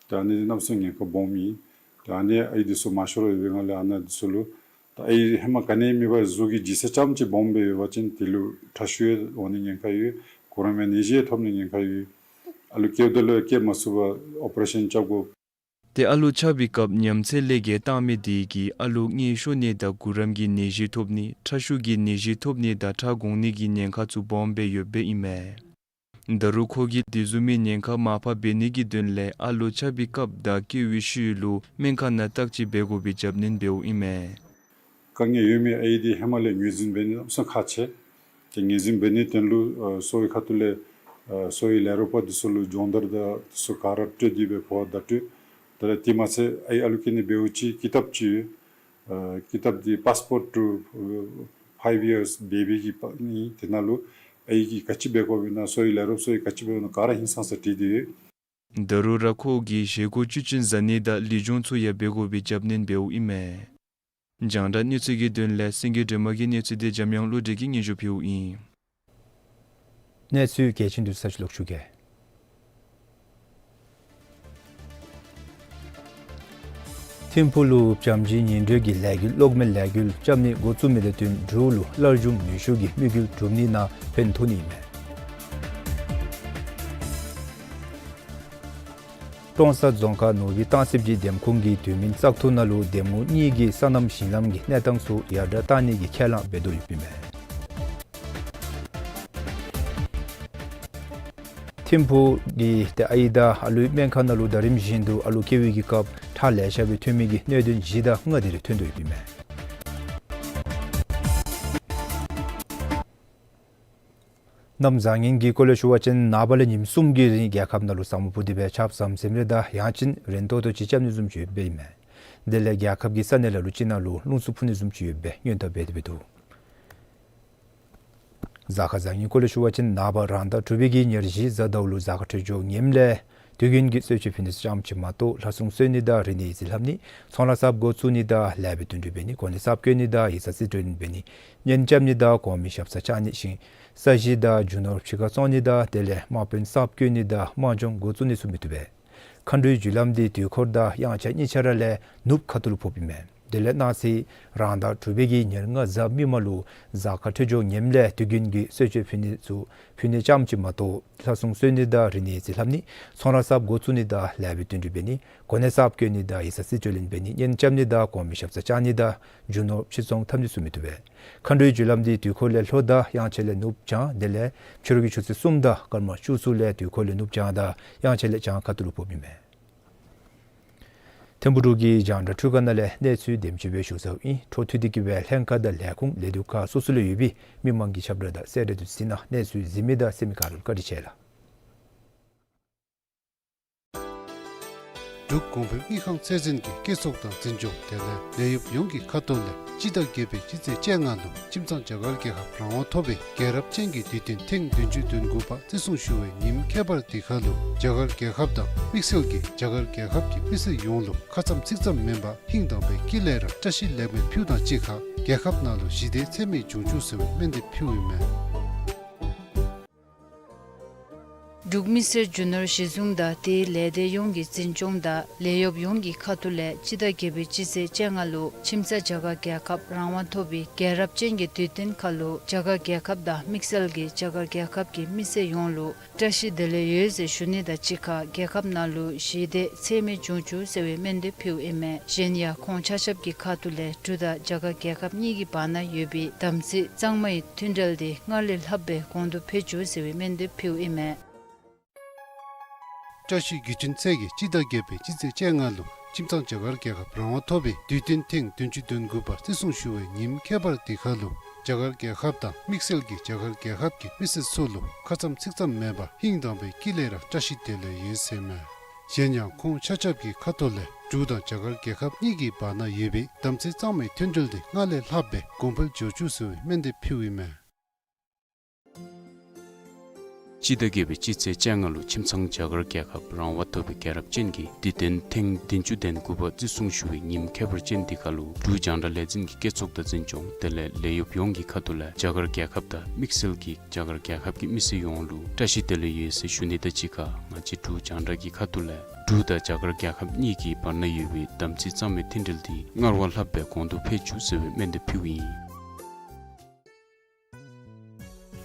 ད་ཨ་ནི་གནམ་མེད་ས་མེད་ཉེན་ཁ་སྦོམ་ཨིན། ད་ཨ་ནི་ཨའི་འདི་ཚུ་མང་ཤོས་ར་ཡོད་པའི་ངང་ལས་ཨ་ནཱ་འདི་ཚུ་ལུ་ད་ཨའི་ཧེ་མ་ག་ནི་མེད་པར་གཟུགས་ཀྱི་ལྗིད་ཚད་རྐྱངམ་ཅིག་སྦོམ་སྦེ་ཡོད་པ་ཅིན་དེ་ལུ་ཁྲག་ཤུགས་འོང་ནི་ཉེན་ཁ་ཡོད། གུ་རམ་ཡང་ནད་གཞི་ཐོབ་ནི་ཉེན་ཁ་ཡོད། ཨ་ལུ་སྐྱེཝ་ད་ལུ་སྐྱེ་མ་ཚུགས་པར་ཨོ་པ་རེ་ཤཱན་རྐྱབ་དགོ། ཏེ་ཨ་ལུ་ཆགས་པའི་སྐབས་ཉམས་ཚད་ལས་བརྒལ་བཏང་མི་དེ་གིས་ཨ་ལུ་མངལ་ཤོར་ནི་དང་གུ་རམ་གྱི་ནད་གཞི་ཐོབ་ནི་ཁྲག་ཤུགས་ཀྱི་ནད་གཞི་ཐོབ་ནི་དང་ཁྲག་འགོང་ནི་གི་ཉེན་ཁ་ཚུ་སྦོམ་སྦེ་ཡོདཔ་ཨིན་མས། ད་རུང་ཁོ་གིས་དེ་བཟུམ་མའི་ཉེན་ཁ་མར་ཕབ་འབད་ནི་གི་དོན་ལས་ཨ་ལུ་ཆགས་པའི་སྐབས་དང་སྐྱེ་བའི་ཤུལ་ལུ་སྨན་ཁང་ནང་བརྟག་དཔྱད་འབད་དགོ་པའི་རྒྱབ་སྣོན་འབདཝ་ཨིན་མས། དཀའ་ངལ་ཡོད་མི་ཨའི་འདི་ཧེ་མ་ལས་ངོས་འཛིན་འབད་ནི་གནམ་མེད་ས་མེད་ཁག་ཆེ། ཏེ་ངོས་འཛིན་འབད་ནི་དོན་ལུ་ཨ་གསོ་བའི་ཁ་ཐུག་ལས་ཨ་གསོ་བའི་ལས་རོགས་པ་འདི་ཚུ་ལུ་སྦྱོང་བརྡར་དང་འདི་ཚུ་ག་ར་སྤྲོད་དེ་སྦེ་གོ་བརྡ་སྤྲོད། ད་རེས་དེ་མ་ཚད་ཨའི་ཨ་ལུ་སྐྱེ་ནི་འབདཝ་ཅིག་ཀི་ཏབ་ཅིག་ཡོད། ཨ་ཀི་ཏབ་འདི་པཱས་པོརཊ་ཊུ་ཨ་ཕའིབ་ཡརསི་བེ་བི་གི་པ་ནི་དེ་ནང་ལུ་ཨའི་གིས་ག་ཅི་འབད་དགོཔ་ཨིན་ན་གསོ་བའི་ལས་རོགས་ཚུ་གིས་ག་ཅི་འབད་དགོཔ་ཨིན་ན་ག་ར་ཧིང་སངས་ས་བྲིས་ཏེ་ཡོད། ད་རུང་ར་ཁོ་གིས་བཞེས་སྒོ་བཅུད་ཅན་བཟའ་ནི་དང་ལུས་སྦྱོང་ཚུ་ཡང་འབད་དགོ་པའི་རྒྱབ་སྣོན་འབདཝ་ཨིན་མས། རྒྱང་བསྒྲགས་གནས་ཚུལ་གྱི་དོན་ལས་སེང་གེ་སྒྲོལ་མ་གི་གནས་ཚུལ་འདི་འཇམ་དབྱངས་བློ་གྲོས་ཀྱིས་སྙན་ཞུ་ཕུལཝ་ཨིན། གནས་ཚུལ་གལ་ཆེན་འདི་ཚུ་ལོག་ཞུ་གེ། ཐིམ་ཕུག་ལུ་བྱམས་བརྩེའི་ཉིན་དྲོད་ཀྱི་ལས་འགུལ་གློག་མེ་ལས་འགུལ་རྐྱབ་ནི་འགོ་བཙུགས་མི་དང་བསྟུན་འབྲུག་ལུ་སླར་འབྱུང་ནུས་ཤུགས་ཀྱི་དམིགས་ཡུལ་གྲུབ་ནི་ནང་ཕན་ཐོགས་ནི་ཨིན་མས། ཀྲོང་གསར་རྫོང་ཁག་ནོར་བུའི་སྟང་སི་སི་འདེམས་ཁོངས་ཀྱི་དུས་མིན་བཙག་འཐུ་ནང་ལུ་འདེམས་ངོ་གཉིས་ཀྱིས་སོ་ནམ་ཞིང་ལམ་གྱི་གནས་སྟངས་ཚུ་ཡར་དྲག་གཏང་ནི་གི་ཁས་བླངས་འབད་དོ་ཡོདཔ་ཨིན་མས། ཐིམ་ཕུག་གི་ཏེ་ཨའི་དང་ཨ་ལུའི་སྨན་ཁང་ནང་ལུ་ཟླ་རིམ་བཞིན་དུ་ཨ་ལུ་སྐྱེ་བའི་གི་སྐབས་ཁྲག་ལེ་ཤ་སྦེ་ཐོན་མི་གི་གནད་དོན་བཞི་དང་ལྔ་དེ་རེ་ཐོན་དོ་ཡོདཔ་ཨིན་མས། གནམ་བཟང་ངན་གྱི་སྐོར་ལས་ཞུ་བ་ཅིན་ནངས་པ་ལས་ཉིནམ་གསུམ་གྱི་རིང་རྒྱལ་ཁབ་ནང་ལུ་ས་སྨུག་ཕུབ་སྟེ་སྦེ་ཆརཔ་ཟམ་ཟིམ་རེ་དང་ཡང་ཅིན་རན་ཏོག་ཏོ་ཅིག་རྐྱབ་ནི་བཟུམ་ཅིག་ཡོདཔ་ཨིན་མས། དེ་ལས་རྒྱལ་ཁབ་ཀྱི་ས་གནས་ལ་ལུ་ཅིག་ནང་ལུ་རླུང་འཚུབ་འཕུ་ནི་བཟུམ་ཅིག་ཡོདཔ་སྦེ་སྔོན་བརྡ་འབད་དེ་སྦེ་འདུག། གཟའ་སྐར་བཟང་ངན་སྐོར་ལས་ཞུ་བ་ཅིན་ནངས་པ་རང་ཟླ་དྲུག་པའི་གི་ཉེར་བཞི་གཟའ་ཟླཝ་ལུ་གཟའ་སྐར་འཕྲོད་སྦྱོར་ངནམ་ལས་དུས་རྒྱུན་གྱི་གསོལ་མཆོད་ཕུལ་ནི་ཙམ་ཅིག་མ་གཏོགས་ལྷ་སྲུང་གསོལ་ནི་དང་རིག་གནས་ཡིག་རྩིས་ལྷབ་ནི་ཚོང་ར་གསརཔ་འགོ་བཙུགས་ནི་དང་ལེགས་པའི་དོན་སྒྲུབ་འབད་ནི་གོ་གནས་གསརཔ་བསྐོ་ནི་དང་ཡིག་ཚང་རྩིས་སྤྲོད་འབད་ནི་གཉེན་རྐྱབ་ནི་དང་གོང་མའི་ཞབས་སར་བཅར་ནི་ཞིང་ས་གཞི་དང་རྒྱུ་ནོར་ཕྱི་ཁར་བཙོང་ནི་དང་དེ་ལས་དམག་དཔོན་གསརཔ་བསྐོ་ནི་དང་དམག་སྦྱོང་འགོ་བཙུགས་ནི་ཚུ་མི་བཏུབ་པས། མཁའ་འགྲོའི་རྒྱུ་ལམ་འདི་དུས་འཁོར་དང་དབྱངས་འཆར་གཉིས་ཆ་ར་ལས་ནུབ་ཁ་ཐུག་ལུ་ཕོགཔ་ཨིན་མས། དེ་ལས་གནངས་ཚེ་རང་ཟླ་དྲུག་པའི་གི་ཉེར་ལྔ་གཟའ་མིག་དམར་ལུ་གཟའ་སྐར་འཕྲོད་སྦྱོར་ངནམ་ལས་དུས་རྒྱུན་གྱི་གསོལ་མཆོད་ཕུལ་ནི་ཚུ་ཕུལ་ནི་ཙམ་ཅིག་མ་གཏོགས་ལྷ་སྲུང་གསོལ་ནི་དང་རིག་གནས་ཡིག་རྩིས་ལྷབ་ནི་ཚོང་ར་གསརཔ་འགོ་བཙུགས་ནི་དང་ལེགས་པའི་དོན་སྒྲུབ་འབད་ནི་གོ་གནས་གསརཔ་བསྐོ་ནི་དང་ཡིག་ཚང་རྩིས་སྤྲོད་ལེན་འབད་ནི་གཉེན་རྐྱབ་ནི་དང་གོང་མའི་ཞབས་སར་བཅར་ནི་དང་རྒྱུ་ནོར་ཕྱིར་ཚོང་འཐབ་ནི་ཚུ་མི་བཏུབ་པས། མཁའ་འགྲོའི་རྒྱུ་ལམ་འདི་དུས་འཁོར་ལས་ལྷོ་དང་དབྱངས་འཆར་ལས་ནུབ་བྱང་དེ་ལས་ཕྱི་རུ་གི་ཆུ་ཚོད་གསུམ་དང་སྐར་མ་བཅུ་གསུམ་ལས་དུས་འཁོར་ལས་ནུབ་བྱང་དང་དབྱངས་འཆར་ལས་བྱང་ཁ་ཐུག་ལུ་ཕོགཔ་ཨིན་མས། ཐིམ་ཕུག་འབྲུག་གི་རྒྱང་བསྒྲགས་འཕྲུལ་ཁང་ནང་ལས་གནས་ཚུལ་དེམ་ཅིག་སྦེ་ཞུ་ཚརཝ་ཨིན། འཕྲོ་མཐུད་དེ་གི་སྦེ་ལྷན་ཁག་དང་ལས་ཁུངས་ལས་སྡེ་ཁག་སོ་སོ་ལུ་ཡོད་པའི་མི་མང་གི་ཁྱབ་བསྒྲགས་དང་གསལ་བསྒྲགས་དེ་ཚུ་གཟིགས་གནང་། གནས་ཚུལ་གཟིགས་མི་དང་གསན་མི་ག་ར་ལུ་བཀའ་དྲིན་ཆེ་ལགས། འབྲུག་གོང་འཕེལ་དངུལ་ཁང་ཚད་འཛིན་གྱིས་སྐྱེད་ཚོགས་དང་འཛིན་སྐྱོང་དེ་ལས་ལས་གཡོགཔ་ཡོངས་ཀྱི་ཁ་ཐུག་ལས་སྤྱི་ཟླ་བརྒྱད་པའི་སྤྱི་ཚེས་བཅོ་ལྔ་ལུ་ཁྱིམ་ཚང་རྒྱ་གར་རྒྱལ་ཁབ་རང་དབང་ཐོབ་པའི་རྒྱལ་རབས་ཅན་གྱི་དུས་སྟོན་ཐེངས་བདུན་ཅུ་དོན་དགུ་པ་བརྩི་སྲུང་ཞུ་བའི་ཉིནམ་ཁྱད་པར་འདི་ཁར་ལུ་རྒྱ་གར་རྒྱལ་ཁབ་དང་དམིགས་བསལ་གྱིས་རྒྱ་གར་རྒྱལ་ཁབ་ཀྱི་མི་སེར་ཡོངས་ལུ་ཁ་ཙམ་ཚིག་ཙམ་མེན་པར་ཧིང་དང་པའི་དཀྱིལ་ལས་ར་བཀྲ་ཤིས་ལེགས་སྨོན་ཕུལཝ་དང་གཅིག་ཁར་རྒྱལ་ཁབ་ནང་ལུ་ཞི་བདེ་འཚེ་མེད་འབྱུང་བཅུག་ཟེར་བའི་སྨོན་འདེབས་ཕུལཝ་ཨིན་མས། འབྲུག་མི་སེར་རྒྱུ་ནོར་གཞི་བཟུང་དང་དེའི་ལས་སྡེ་ཡོངས་ཀྱི་འཛིན་སྐྱོང་དང་ལས་གཡོགཔ་ཡོངས་ཀྱི་ཁ་ཐུག་ལས་སྤྱི་ཟླ་བརྒྱད་པའི་སྤྱི་ཚེས་བཅོ་ལྔ་ལུ་ཁྱིམ་ཚང་རྒྱ་གར་རྒྱལ་ཁབ་རང་དབང་ཐོབ་པའི་རྒྱལ་རབས་ཅན་གྱི་དུས་སྟོན་ཁར་ལུ་རྒྱ་གར་རྒྱལ་ཁབ་དང་དམིགས་བསལ་གྱིས་རྒྱ་གར་རྒྱལ་ཁབ་ཀྱི་མི་སེར་ཡོངས་ལུ་བཀྲ་ཤིས་བདེ་ལེགས་ཡོད་ཟེར་ཞུ་ནི་དང་གཅིག་ཁར་རྒྱལ་ཁབ་ནང་ལུ་ཞི་བདེ་འཚེ་མེད་འབྱུང་བཅུག་ཟེར་བའི་སྨོན་འདེབས་ཕུལཝ་ཨིན་མས། གཞན་ཡང་ཁོང་ཆ་ཁྱབ་ཀྱི་ཁ་ཐུག་ལས་འབྲུག་དང་རྒྱ་གར་རྒྱལ་ཁབ་གཉིས་ཀྱི་བར་ན་ཡོད་པའི་དམ་ཚིག་གཙང་མའི་མཐུན་འབྲེལ་འདི་སྔར་ལས་ལྷག་སྦེ་གོང་དུ་འཕེལ་བཅུག་ཟེར་བའི་སྨོན་འདེབས་ཕུལཝ་ཨིན་མས། བཀྲ་ཤིས་རྒྱུ་མཐུན་ཚེས་ཀྱི་སྤྱི་ཟླ་བརྒྱད་པའི་སྤྱི་ཚེས་བཅོ་ལྔ་ལུ་ཁྱིམ་ཚང་རྒྱ་གར་རྒྱལ་ཁབ་རང་དབང་ཐོབ་པའི་དུས་སྟོན་ཐེངས་བདུན་ཅུ་དོན་དགུ་པ་བརྩི་སྲུང་ཞུ་བའི་ཉིནམ་ཁྱད་པར་འདི་ཁར་ལུ་རྒྱ་གར་རྒྱལ་ཁབ་དང་དམིགས་བསལ་གྱིས་རྒྱ་གར་རྒྱལ་ཁབ་ཀྱི་མི་སེར་ཚུ་ལུ་ཁ་ཙམ་ཚིག་ཙམ་མེན་པར་ཧིང་དང་པའི་དཀྱིལ་ལས་ར་བཀྲ་ཤིས་བདེ་ལེགས་ཡོད་ཟེར་མས། གཞན་ཡང་ཁོང་ཆ་ཁྱབ་ཀྱི་ཁ་ཐུག་ལས་འབྲུག་དང་རྒྱ་གར་རྒྱལ་ཁབ་གཉིས་ཀྱི་བར་ན་ཡོད་པའི་དམ་ཚིག་གཙང་མའི་མཐུན་འབྲེལ་འདི་སྔར་ལས་ལྷག་སྦེ་གོང་འཕེལ་འགྱོ་བཅུག་ཟེར་བའི་སྨོན་འདེབས་ཕུལཝ་ཨིན་མས། སྤྱི་ཟླ་བརྒྱད་པའི་སྤྱི་ཚེས་བཅོ་ལྔ་ལུ་ཁྱིམ་ཚང་རྒྱ་གར་རྒྱལ་ཁབ་རང་དབང་ཐོབ་པའི་རྒྱལ་རབས་ཅན་གྱི་དུས་སྟོན་ཐེངས་བདུན་ཅུ་དོན་དགུ་པ་བརྩི་སྲུང་ཞུ་བའི་ཉིནམ་ཁྱད་པར་ཅན་འདི་ཁར་ལུ་འབྲུག་རྒྱང་བསྒྲགས་ལས་འཛིན་གྱི་སྐྱེད་ཚོགས་དང་འཛིན་སྐྱོང་དེ་ལས་ལས་གཡོགཔ་ཡོངས་ཀྱི་ཁ་ཐུག་ལས་རྒྱ་གར་རྒྱལ་ཁབ་དང་དམིགས་བསལ་གྱིས་རྒྱ་གར་རྒྱལ་ཁབ་ཀྱི་མི་སེར་ཡོངས་ལུ་བཀྲ་ཤིས་བདེ་ལེགས་ཡོད་ཟེར་ཞུ་ནི་དང་གཅིག་ཁར་ང་བཅས་འབྲུག་རྒྱང་བསྒྲགས་ཀྱི་ཁ་ཐུག་ལས་འབྲུག་དང་རྒྱ་གར་རྒྱལ་ཁབ་གཉིས་ཀྱི་བར་ན་ཡོད་པའི་དམ་ཚིག་གཙང་མའི་མཐུན་འབྲེལ་འདི་སྔར་བ་ལྷག་སྦེ་གོང་དུ་འཕེལ་བཅུག་ཟེར་བའི་སྨོན་འདེབས་ཕུལཝ་ཨིན།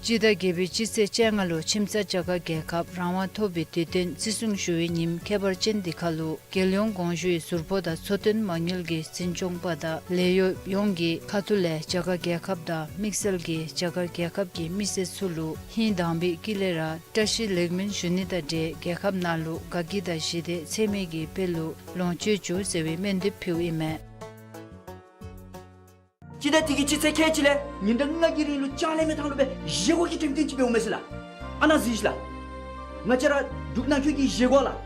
སྤྱི་ཟླ་བརྒྱད་པའི་སྤྱི་ཚེས་བཅོ་ལྔ་ལུ་ཁྱིམ་ཚང་རྒྱ་གར་རྒྱལ་ཁབ་རང་དབང་ཐོབ་པའི་དུས་སྟོན་བརྩི་སྲུང་ཞུ་བའི་ཉིནམ་ཁྱད་པར་ཅན་འདི་ཁར་ལུ་རྒྱལ་ཡོངས་དགོངས་ཞུའི་ཟུར་པོ་དང་འཚོ་རྟེན་མ་དངུལ་གྱི་འཛིན་སྐྱོང་པ་དང་ལས་གཡོགཔ་ཡོངས་ཀྱི་ཁ་ཐུག་ལས་རྒྱ་གར་རྒྱལ་ཁབ་དང་དམིགས་བསལ་གྱིས་རྒྱ་གར་རྒྱལ་ཁབ་ཀྱི་མི་སེར་ཚུ་ལུ་ཧིང་དང་པའི་དཀྱིལ་ལས་ར་བཀྲ་ཤིས་ལེགས་སྨོན་ཞུ་ནི་དང་འབྲེལ་རྒྱལ་ཁབ་ནང་ལུ་དགའ་སྐྱིད་དང་ཞི་བདེ་འཚེ་མེད་ཀྱི་དཔལ་ལུ་ལོངས་སྤྱོད་བཅུག་ཟེར་བའི་སྨོན་འདེབས་ཕུལཝ་ཨིན་མས། སྤྱི་ཟླ་འདི་གི་སྤྱི་ཚེས་ཁལ་གཅིག་ལས་ཉིན་གྲངས་ལྔ་གི་རིང་ལུ་ལྕང་གླིང་མའི་ཐང་ལུ་སྦེ་བཞེས་སྒོ་གི་འགྲེམས་སྟོན་ཅིག་འབདཝ་མས་ཟེར་ལགས། ཨ་ནཱ་གཟིགས་ཤིག་ལགས། ང་བཅས་ར་འབྲུག་ནང་འཁོད་ཀྱི་བཞེས་སྒོ་ལགས།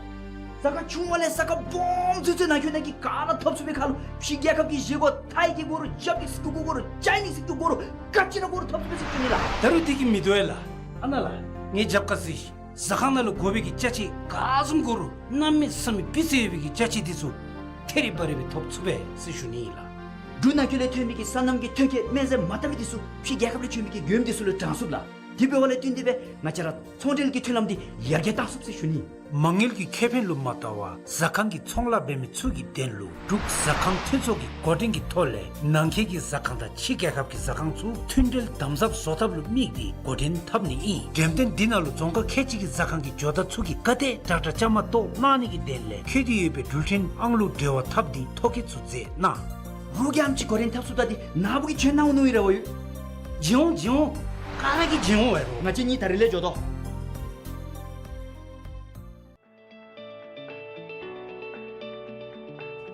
ས་ཁ་ཆུང་བ་ལས་ས་ཁ་སྦོམ་ཚུན་ཚོད་ནང་འཁོད་ནང་གི་ག་ར་ཐོབ་ཚུགས་པའི་ཁར་ལུ་ཕྱི་རྒྱལ་ཁབ་ཀྱི་བཞེས་སྒོ་ཐའི་གི་དགོ་རུང་ཇབ་ཀྱི་ཟེར་རྒྱུ་དགོ་རུང་ཅའི་ནིས་ཟེར་རྒྱུ་དགོ་རུང་ག་ཅི་ར་དགོ་རུང་ཐོབ་ཚུགས་པས་ཟེར་ཞུ་ནི་ལགས། ད་རུང་དེ་གིས་མི་དོ་བས་ལགས། ཨ་ནཱ་ལགས། ངེའི་རྒྱབ་ཁར་གཟིགས་ཤིག། ཟ་ཁང་ནང་ལུ་དགོ་པའི་གི་ཅ་ཆས་ག་བཟུམ་དགོ་རུང་གནམ་མེད་ས་མེད་སྦི་ཚད་ཡོད་པའི་གི་ཅ་ཆས་འདི་ཚུ་ཐེ་རི་བ་རི་སྦེ་ཐོབ་ཚུགས་པས་ཟེར་ཞུ་ནི་ཨིན་ལགས། འབྲུག་ནང་འཁོད་ལས་ཐོན་མི་གི་སོ་ནམ་གྱི་ཐོན་སྐྱེད་སྨན་རྫས་མ་དག་པའི་འདི་ཚུ་ཕྱི་རྒྱལ་ཁབ་ལས་བྱོན་མི་གི་མགྱོནམ་འདི་ཚུ་ལུ་དྲང་ཚུགསཔ་ལགས། དེ་འབདཝ་ལས་བརྟེན་ཏེ་སྦེ་ང་བཅས་ར་ཚོང་འབྲེལ་གྱི་མཐུན་ལམ་འདི་ཡར་རྒྱས་བཏང་ཚུགས་ཟེར་ཞུ་ནི། མ་དངུལ་གྱི་ཁེ་ཕན་ལུ་མ་བལྟ་བར་ཟ་ཁང་གི་ཚོང་ལཱ་འབད་མི་ཚུ་གི་དོན་ལུ་འབྲུག་ཟ་ཁང་མཐུན་ཚོགས་ཀྱི་འགོ་འདྲེན་གྱི་ཐོག་ལས་ནང་འཁོད་ཀྱི་ཟ་ཁང་དང་ཕྱི་རྒྱལ་ཁབ་ཀྱི་ཟ་ཁང་ཚུ་མཐུན་འབྲེལ་དམ་ཟབ་བཟོ་ཐབས་ལུ་དམིགས་ཏེ་འགོ་འདྲེན་འཐབ་ནི་ཨིན། འགྲེམས་སྟོན་འདི་ནང་ལུ་རྫོང་ཁག་ཁལ་གཅིག་གི་ཟ་ཁང་གི་ཇོ་བདག་ཚུ་གིས་ག་དེ་དྲག་དྲག་བཅའ་མར་གཏོགས་གནང་ནི་གི་དོན་ལས་འཁོད་དེ་ཡོད་པའི་འགྲུལ་འཕྲིན་ཨང་གླུ་འབྲེལ་བ་ཐབས་འདི་ཐོ་བཀོད་ཚུ་མཛད་གནང་། རོགས་ཀྱིས་ཨམ་ཅིག་གོ་རིམ་འཐབ་ཚུགས་ད་འདི་ནཱ་བུ་གིས་བྱོན་གནང་འོང་མནོ་ཡི་ར་བ་ཡོད། བྱོན་འོང་བྱོན་འོང་། ག་ར་གིས་བྱོན་འོང་བས་རོགས། ང་བཅས་གཉིས་ད་རིས་ལས་འགྱོ་དོ།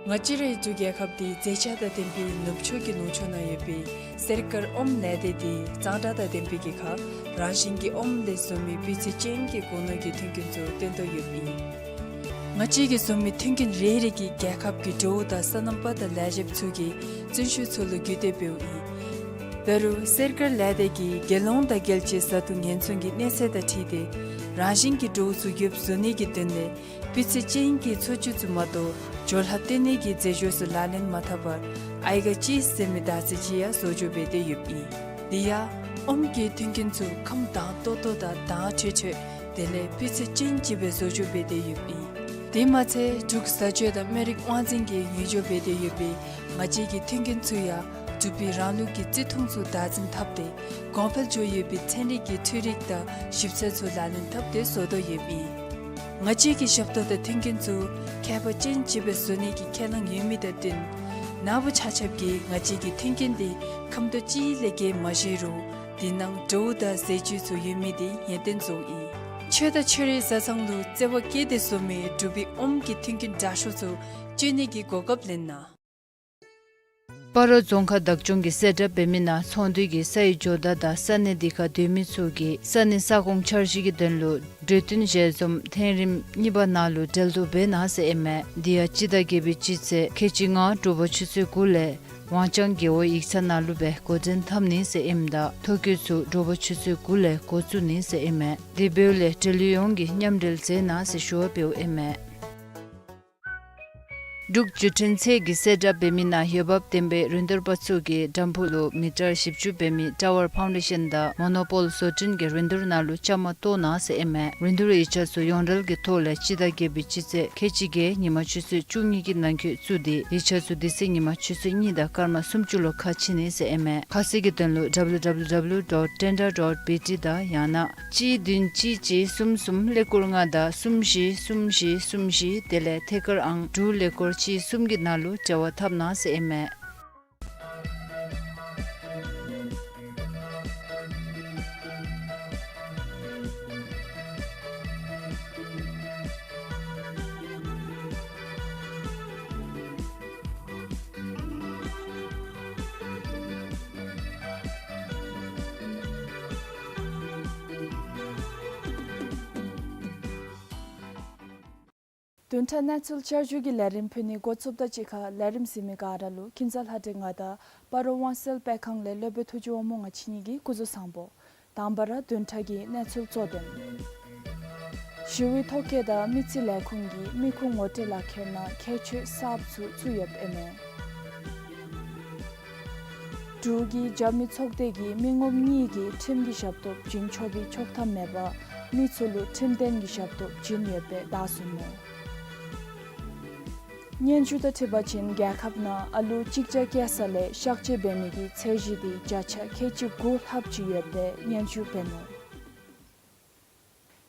ང་བཅས་རའི་འབྲུག་རྒྱལ་ཁབ་འདི་མཛེས་ཆ་དང་ལྡན་པའི་ནུབ་ཕྱོགས་ཀྱི་ནུབ་ཕྱོགས་ན་ཡོད་པའི་གསེར་དཀར་ཨོམ་ལས་སྡེ་འདི་གཙང་སྦྲ་དང་ལྡན་པའི་གི་ཁར་རང་བཞིན་གྱི་ཨོམ་ལས་བཟོ་མི་སྤུས་ཚད་ཅན་གྱི་གོ་ནོར་གྱི་མཐུན་རྐྱེན་ཚུ་བཏོན་དོ་ཡོདཔ་ཨིན། ང་བཅས་ཀྱིས་བཟོ་མི་མཐུན་རྐྱེན་རེ་རེ་གིས་རྒྱལ་ཁབ་ཀྱི་འབྲོག་དང་སོ་ནམ་པ་དང་ལས་བྱེདཔ་ཚུ་གི་བརྩོན་ཤུགས་ཚུ་ལུ་བརྒྱུད་དེ་འབདཝ་ཨིན། བར་དུ་གསེར་དཀར་ལས་སྡེ་གིས་རྒྱལ་ཡོངས་དང་རྒྱལ་སྤྱིའི་བཟའ་འཐུང་ཉེན་སྲུང་གི་གནས་ཚད་དང་འཁྲིལ་ཏེ་རང་བཞིན་གྱི་འབྲོག་ཚུ་ཡོདཔ་བཟོ་ནི་གི་དོན་ལས་སྤུས་ཚད་ཅན་གྱི་འཚོ་བཅུད་ཚུ་མ་གཏོགས་སྦྱོར་ལྷག་བཏོན་ནི་གི་རྫས་སྦྱོར་ཚུ་ལག་ལེན་མ་འཐབ་པར་ཨའི་ག་ཅིས་ཟེར་མི་དར་ཚིལ་ཅིག་ཡང་བཟོ་བཅོས་འབད་དེ་ཡོདཔ་ཨིན། དེ་ཡང་ཨོམ་གྱི་མཐུན་རྐྱེན་ཚུ་ཁམས་དྭངས་ཏོག་ཏོ་དང་དྭངས་འཕྲོས་འཕྲོས་དེ་ལས་སྤུས་ཚད་ཅན་ཅིག་སྦེ་བཟོ་བཅོས་འབད་དེ་ཡོདཔ་ཨིན། དེ་མ་ཚད་འབྲུག་བཟའ་སྤྱོད་དང་སྨན་རིགས་དབང་འཛིན་གྱིས་ཉོ་སྦྱོང་འབད་དེ་ཡོད་པའི་ང་བཅས་ཀྱི་མཐུན་རྐྱེན་ཚུ་ཡང་འབྲུག་པའི་རང་ལུགས་ཀྱི་བརྩི་མཐོང་ཚུ་བདག་འཛིན་འཐབ་སྟེ་གོང་འཕེལ་འགྱོ་ཡོད་པའི་ཚན་རིག་གི་འཕྲུལ་རིག་དང་ཞིབ་འཚོལ་ཚུ་ལག་ལེན་འཐབ་སྟེ་བཟོ་དོ་ཡོདཔ་ཨིན། ང་བཅས་ཀྱི་ཞབས་ཏོག་དང་མཐུན་རྐྱེན་ཚུ་ཁྱད་པར་ཅན་ཅིག་སྦེ་བཟོ་ནི་གི་ཁས་བླངས་ཡོད་མི་དང་བསྟུན་ནཱ་བུ་ཆ་ཁྱབ་ཀྱིས་ང་བཅས་ཀྱི་མཐུན་རྐྱེན་འདི་ཁམས་དོག་ཅིག་ལས་བརྒལ་མ་བཞེས་རུང་དེ་ནང་འབྲོག་དང་ཟས་བཅུད་ཚུ་ཡོད་མི་འདི་ངེས་གཏན་བཟོཝ་ཨིན། ཁྱོད་དང་ཁྱོད་རའི་བཟའ་ཚང་ལུ་བརྩེ་བ་བསྐྱེད་དེ་བཟོ་མི་འབྲུག་པའི་ཨོམ་གྱི་མཐུན་རྐྱེན་དྲག་ཤོས་ཚུ་སྤྱོད་ནི་གི་གོ་སྐབས་ལེན་གནང་། སྤ་རོ་རྫོང་ཁག་བདག་སྐྱོང་གིས་གསལ་བསྒྲགས་འབད་མི་ནང་ཚོང་འདུས་ཀྱི་སའི་ཇོ་བདག་དང་ས་གནས་འདི་ཁར་སྡོད་མི་ཚུ་གིས་ས་གནས་ས་ཁོངས་འཆར་གཞི་གི་དོན་ལུ་གྲོས་བསྟུན་ཞལ་འཛོམས་ཐེངས་རིམ་གཉིས་པ་ནང་ལུ་གྲལ་བསྡུ་འབད་གནང་ཟེར་ཨིན་མས། འདི་ཡང་སྤྱི་ཟླ་བརྒྱད་པའི་སྤྱི་ཚེས་ཁལ་གཅིག་ལྔ་དྲོ་པ་ཆུ་ཚོད་དགུ་ལས་ཝང་ཅང་རྒེད་འོག་ཡིག་ཚང་ནང་ལུ་སྦེ་འགོ་འདྲེན་འཐབ་ནི་ཟེར་ཨིནམ་ད་ཐོ་བཀོད་ཚུ་དྲོ་པ་ཆུ་ཚོད་དགུ་ལས་འགོ་བཙུགས་ནི་ཟེར་ཨིན་མས། དེ་འབདཝ་ལས་འབྲེལ་ཡོད་ཡོངས་ཀྱིས་མཉམ་འབྲེལ་མཛད་གནང་ཟེར་ཞུ་བ་འབདཝ་ཨིན་མས། འབྲུག་བརྒྱུད་འཕྲིན་ཚད་ཀྱིས་གསལ་བསྒྲགས་འབད་མི་ནང་འོས་འབབ་ལྡན་པའི་རིན་བསྡུར་པ་ཚུ་གིས་དྲམ་ཕུག་ལུ་མི་ཊར་བཞི་བཅུ་འབད་མི་ཊ་ཝར་ཕའུན་ཌེ་ཤཱན་དང་མོ་ནོ་པོལ་བཟོ་སྐྲུན་གྱི་རིན་བསྡུར་ནང་ལུ་བཅའ་མར་གཏོགས་གནང་ཟེར་ཨིན་མས། རིན་བསྡུར་ཡིག་ཆ་ཚུ་ཡོངས་འབྲེལ་གྱི་ཐོག་ལས་སྤྱི་ཟླ་བརྒྱད་པའི་སྤྱི་ཚེས་ཁལ་གཅིག་བརྒྱད་ཉིན་མ་ཆུ་ཚོད་བཅུ་གཉིས་ཀྱི་ནང་འཁོད་བཙུགས་ཏེ་ཡིག་ཆ་ཚུ་དེ་ཚེ་ཉིན་མ་ཆུ་ཚོད་གཉིས་དང་སྐར་མ་སུམ་ཅུ་ལུ་ཁ་ཕྱེ་ནི་ཟེར་ཨིན་མས། ཁ་གསལ་གྱི་དོན་ལུ་ཌབ་ལུ་ཌབ་ལུ་ཌབ་ལུ་ཌོཊ་ཊེན་ཌར་ཌོཊ་བི་ཊི་དང་ཡང་ན་གཅིག་བདུན་གཅིག་གཅིག་གསུམ་གསུམ་ཀླད་ཀོར་ལྔ་དང་གསུམ་བཞི་གསུམ་བཞི་གསུམ་བཞི་དེ་ལས་ཐད་ཀར་ཨང་དྲུག་ཀླད་ཀོར་གཅིག་གསུམ་གྱི་ནང་ལུ་འབྲེལ་བ་འཐབ་གནང་ཟེར་ཨིན་མས། བདུན་ཕྲག་གནས་ཚུལ་བསྐྱར་ཞུ་གི་ལས་རིམ་ཕུལ་ནི་འགོ་བཙུགསཔ་དང་གཅིག་ཁར་ལས་རིམ་གཟིགས་མི་ག་ར་ལུ་ཁྱིམ་བཟའ་ལྷ་འདྲེ་ང་དང་སྤ་རོ་དབང་གསལ་དཔེ་ཁང་ལས་སློབ་དཔོན་ཐུགས་རྗེ་དབང་མོ་ང་བཅས་གཉིས་ཀྱིས་སྐུ་གཟུགས་བཟང་པོ། དང་པ་ར་བདུན་ཕྲག་གི་གནས་ཚུལ་གཙོ་དོན། ཞི་བའི་ཐོ་བཀོད་དང་མི་རྩིས་ལས་ཁུངས་ཀྱིས་མི་ཁུངས་ངོ་སྤྲོད་ལག་ཁྱེར་ནང་ཁྱད་ཆོས་གསརཔ་ཚུ་བཙུགས་ཡོདཔ་ཨིན་མས། འབྲུག་གི་རྒྱབ་མི་ཚོགས་སྡེ་གིས་མི་ངོམ་གཉིས་ཀྱིས་ཁྲིམས་ཀྱི་ཞབས་ཏོག་བྱིན་ཆོག་པའི་ཆོག་ཐམ་མེད་པར་མི་ཚུ་ལུ་ཁྲིམས་དོན་གྱི་ཞབས་ཏོག་བྱིན་ཡོདཔ་སྦེ་བརྡ་བཟུང་ནུག། སྙན་ཞུ་དང་འཁྲིལ་བ་ཅིན་རྒྱལ་ཁབ་ནང་ཨ་ལུ་གཅིག་བརྒྱ་བཀལ་ས་ལས་གཤག་བཅོས་འབད་མི་གི་ཚད་གཞི་དེ་བརྒྱ་ཆ་ཁལ་གཅིག་དགུ་ལྷགཔ་ཅིག་ཡོདཔ་སྦེ་སྙན་ཞུ་འབད་ནུག།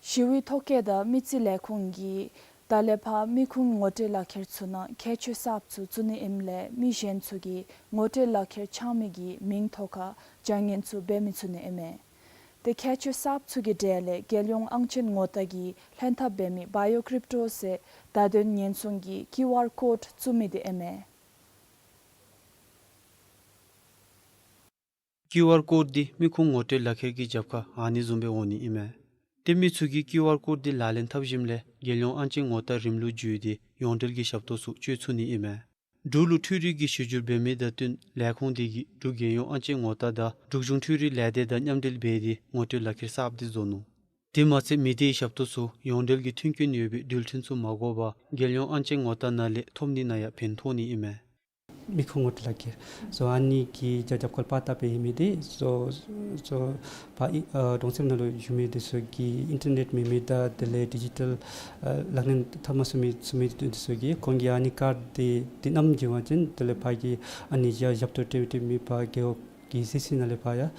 ཞི་བའི་ཐོ་བཀོད་དང་མི་རྩིས་ལས་ཁུངས་ཀྱིས་ད་ལས་ཕར་མི་ཁུངས་ངོ་སྤྲོད་ལག་ཁྱེར་ཚུ་ནང་ཁྱད་ཆོས་གསརཔ་ཚུ་བཙུགས་ནི་ཨིནམ་ལས་མི་གཞན་ཚུ་གིས་ངོ་སྤྲོད་ལག་ཁྱེར་འཆང་མི་གི་མིང་ཐོག་ཁར་བྱ་ངན་ཚུ་འབད་མི་ཚུགས་ནི་ཨིན་མས། དེ་ཁྱད་ཆོས་གསརཔ་ཚུ་གི་གྲས་ལས་རྒྱལ་ཡོངས་ཨང་ཅན་ངོ་རྟགས་ཀྱི་ལྷན་ཐབས་འབད་མི་བ་ཡོ་ཀྲིབ་ཊོ་ཟེར་བརྡ་དོན་ཉེན་སྲུང་གི་ཀིའུ་ཨར་ཀོཌ་བཙུགས་མི་དེ་ཨིན་མས། ཀིའུ་ཨར་ཀོཌ་འདི་མི་ཁུངས་ངོ་སྤྲོད་ལག་ཁྱེར་གྱི་རྒྱབ་ཁར་ཨ་ནི་བཟུམ་སྦེ་འོང་ནི་ཨིན་མས། ཏེ་མི་ཚུ་གིས་ཀིའུ་ཨར་ཀོཌ་འདི་ལག་ལེན་འཐབ་ཞིནམ་ལས་རྒྱལ་ཡོངས་ཨང་ཅན་ངོ་རྟགས་རིམ་ལུགས་བརྒྱུད་དེ་ཡོངས་འབྲེལ་གྱི་ཞབས་ཏོག་ཚུ་སྤྱོད་ཚུགས་ནི་ཨིན་མས། འབྲུག་ལུ་འཕྲུལ་རིག་གི་ཞི་འགྱུར་འབད་མི་དང་བསྟུན་ལས་ཁུངས་དེ་གིས་འབྲུག་རྒྱལ་ཡོངས་ཨང་ཅན་ངོ་རྟགས་དང་འབྲུག་གཞུང་འཕྲུལ་རིག་ལས་སྡེ་དང་མཉམ་འབྲེལ་འབད་དེ་ངོ་སྤྲོད་ལག་ཁྱེར་གསརཔ་དེ་བཟོ་ནུག། དེ་མ་ཚད་མི་སྡེའི་ཞབས་ཏོག་ཚུ་ཡོངས་འབྲེལ་གྱི་མཐུན་རྐྱེན་ཡོད་པའི་འགྲུལ་འཕྲིན་ཚུ་མ་དགོ་པར་རྒྱལ་ཡོངས་ཨང་ཅན་ངོ་རྟགས་ནང་ལས་ཐོབ་ནི་ནང་ཡང་ཕན་ཐོགས་ནི་ཨིན་མས། མི་ཁུངས་ངོ་སྤྲོད་ལག་ཁྱེར་སོ་ཨ་ནི་གི་རྒྱབ་རྒྱབ་ཁར་པར་བཏབ་སྦེ་ཨིན་མི་དེ་སོ་སོ་ཕར་ཨི་ཨ་གྲོང་གསེབ་ནང་ལུ་བཞུགས་མི་དེ་ཚུ་གིས་ཨིན་ཊར་ནེཊ་མེད་མི་དང་དེ་ལས་ཌི་ཇི་ཊལ་ཨ་ལག་ལེན་འཐབ་མ་ཚུགས་མི་ཚུགས་མི་དེ་ཚུ་གིས་ཁོང་གིས་ཨ་ནི་ཀཱཌ་དེ་དེ་བསྣམས་བྱིན་པ་ཅིན་དེ་ལས་ཕར་གྱི་ཨ་ནི་ཡར་ཞབས་ཏོག་སྤྲོད་སྤྲོད་མི་ཕར་རྒེད་འོག་གི་སི་སི་ནང་ལས་ཕར་ཡར་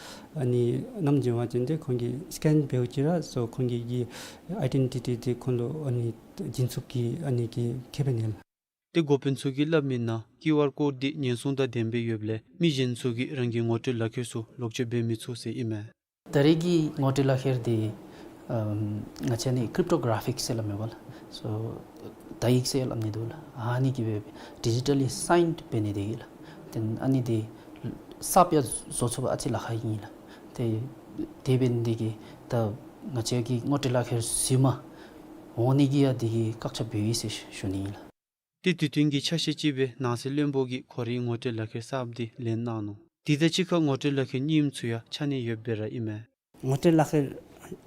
ཨ་ནི་བསྣམས་བྱིན་པ་ཅིན་དེ་ཁོང་གིས་སི་ཀེན་འབདཝ་ཅིག་ར་སོ་ཁོང་གི་གི་ཨའི་ཌེན་ཊི་ཊི་དེ་ཁོང་ལུ་ཨ་ནི་བྱིན་ཚུགསཔ་གི་ཨ་ནི་གི་ཁེ་ཕན་ཡོད་ལགས། ཏེ་འགོ་དཔོན་ཚུ་གིས་སླབ་མི་ནང་ཀིའུ་ཨར་ཀོཌ་འདི་ཉེན་སྲུང་དང་ལྡནམ་སྦེ་ཡོདཔ་ལས་མི་གཞན་ཚུ་གིས་རང་གི་ངོ་སྤྲོད་ལག་ཁྱེར་ཚུ་ལོག་སྤྱོད་འབད་མི་ཚུགས་ཟེར་ཨིན་མས། ད་རེས་ཀྱི་ངོ་སྤྲོད་ལག་ཁྱེར་འདི་ཨམ་ང་བཅས་ནི་ཀྲིབ་ཊོ་གར་ཕིག་ཟེར་སླབ་མས་པ་ལགས། སོ་ དག་ཡིག་ཟེར་སླབ་ནི་འདུག་ལགས། ཨ་ནི་གིས་སྦེ་ཌི་ཇི་ཊལ་ལི་སའིནཌ་འབད་ནི་དེ་གིས་ལགས། ཏེ་ཨ་ནི་དེ་གསརཔ་ཡང་བཟོ་ཚུགས་པར་ཨ་ཙི་ལཱ་ཁག་ཨིན་ལགས། ཏེ་དེ་འབད་ནི་དེ་གིས་ད་ང་བཅས་ཀྱི་ངོ་སྤྲོད་ལག་ཁྱེར་རྫུན་མ་འོང་ནི་གི་ཡང་དེ་གིས་བཀག་ཆ་འབད་ཡི་ཟེར་ཞུ་ནི་ཨིན་ལགས། ཏེ་དུས་སྟོན་གྱི་ཆ་ཤས་ཅིག་སྦེ་ནང་སྲིད་བློན་པོ་གིས་ཁོ་རའི་ངོ་སྤྲོད་ལག་ཁྱེར་གསརཔ་དེ་ལེན་གནང་ནུག། དེ་དང་གཅིག་ཁར་ངོ་སྤྲོད་ལག་ཁྱེར་རྙིངམ་ཚུ་ཡང་ཆ་གནས་ཡོདཔ་སྦེ་ར་ཨིན་མས། ངོ་སྤྲོད་ལག་ཁྱེར་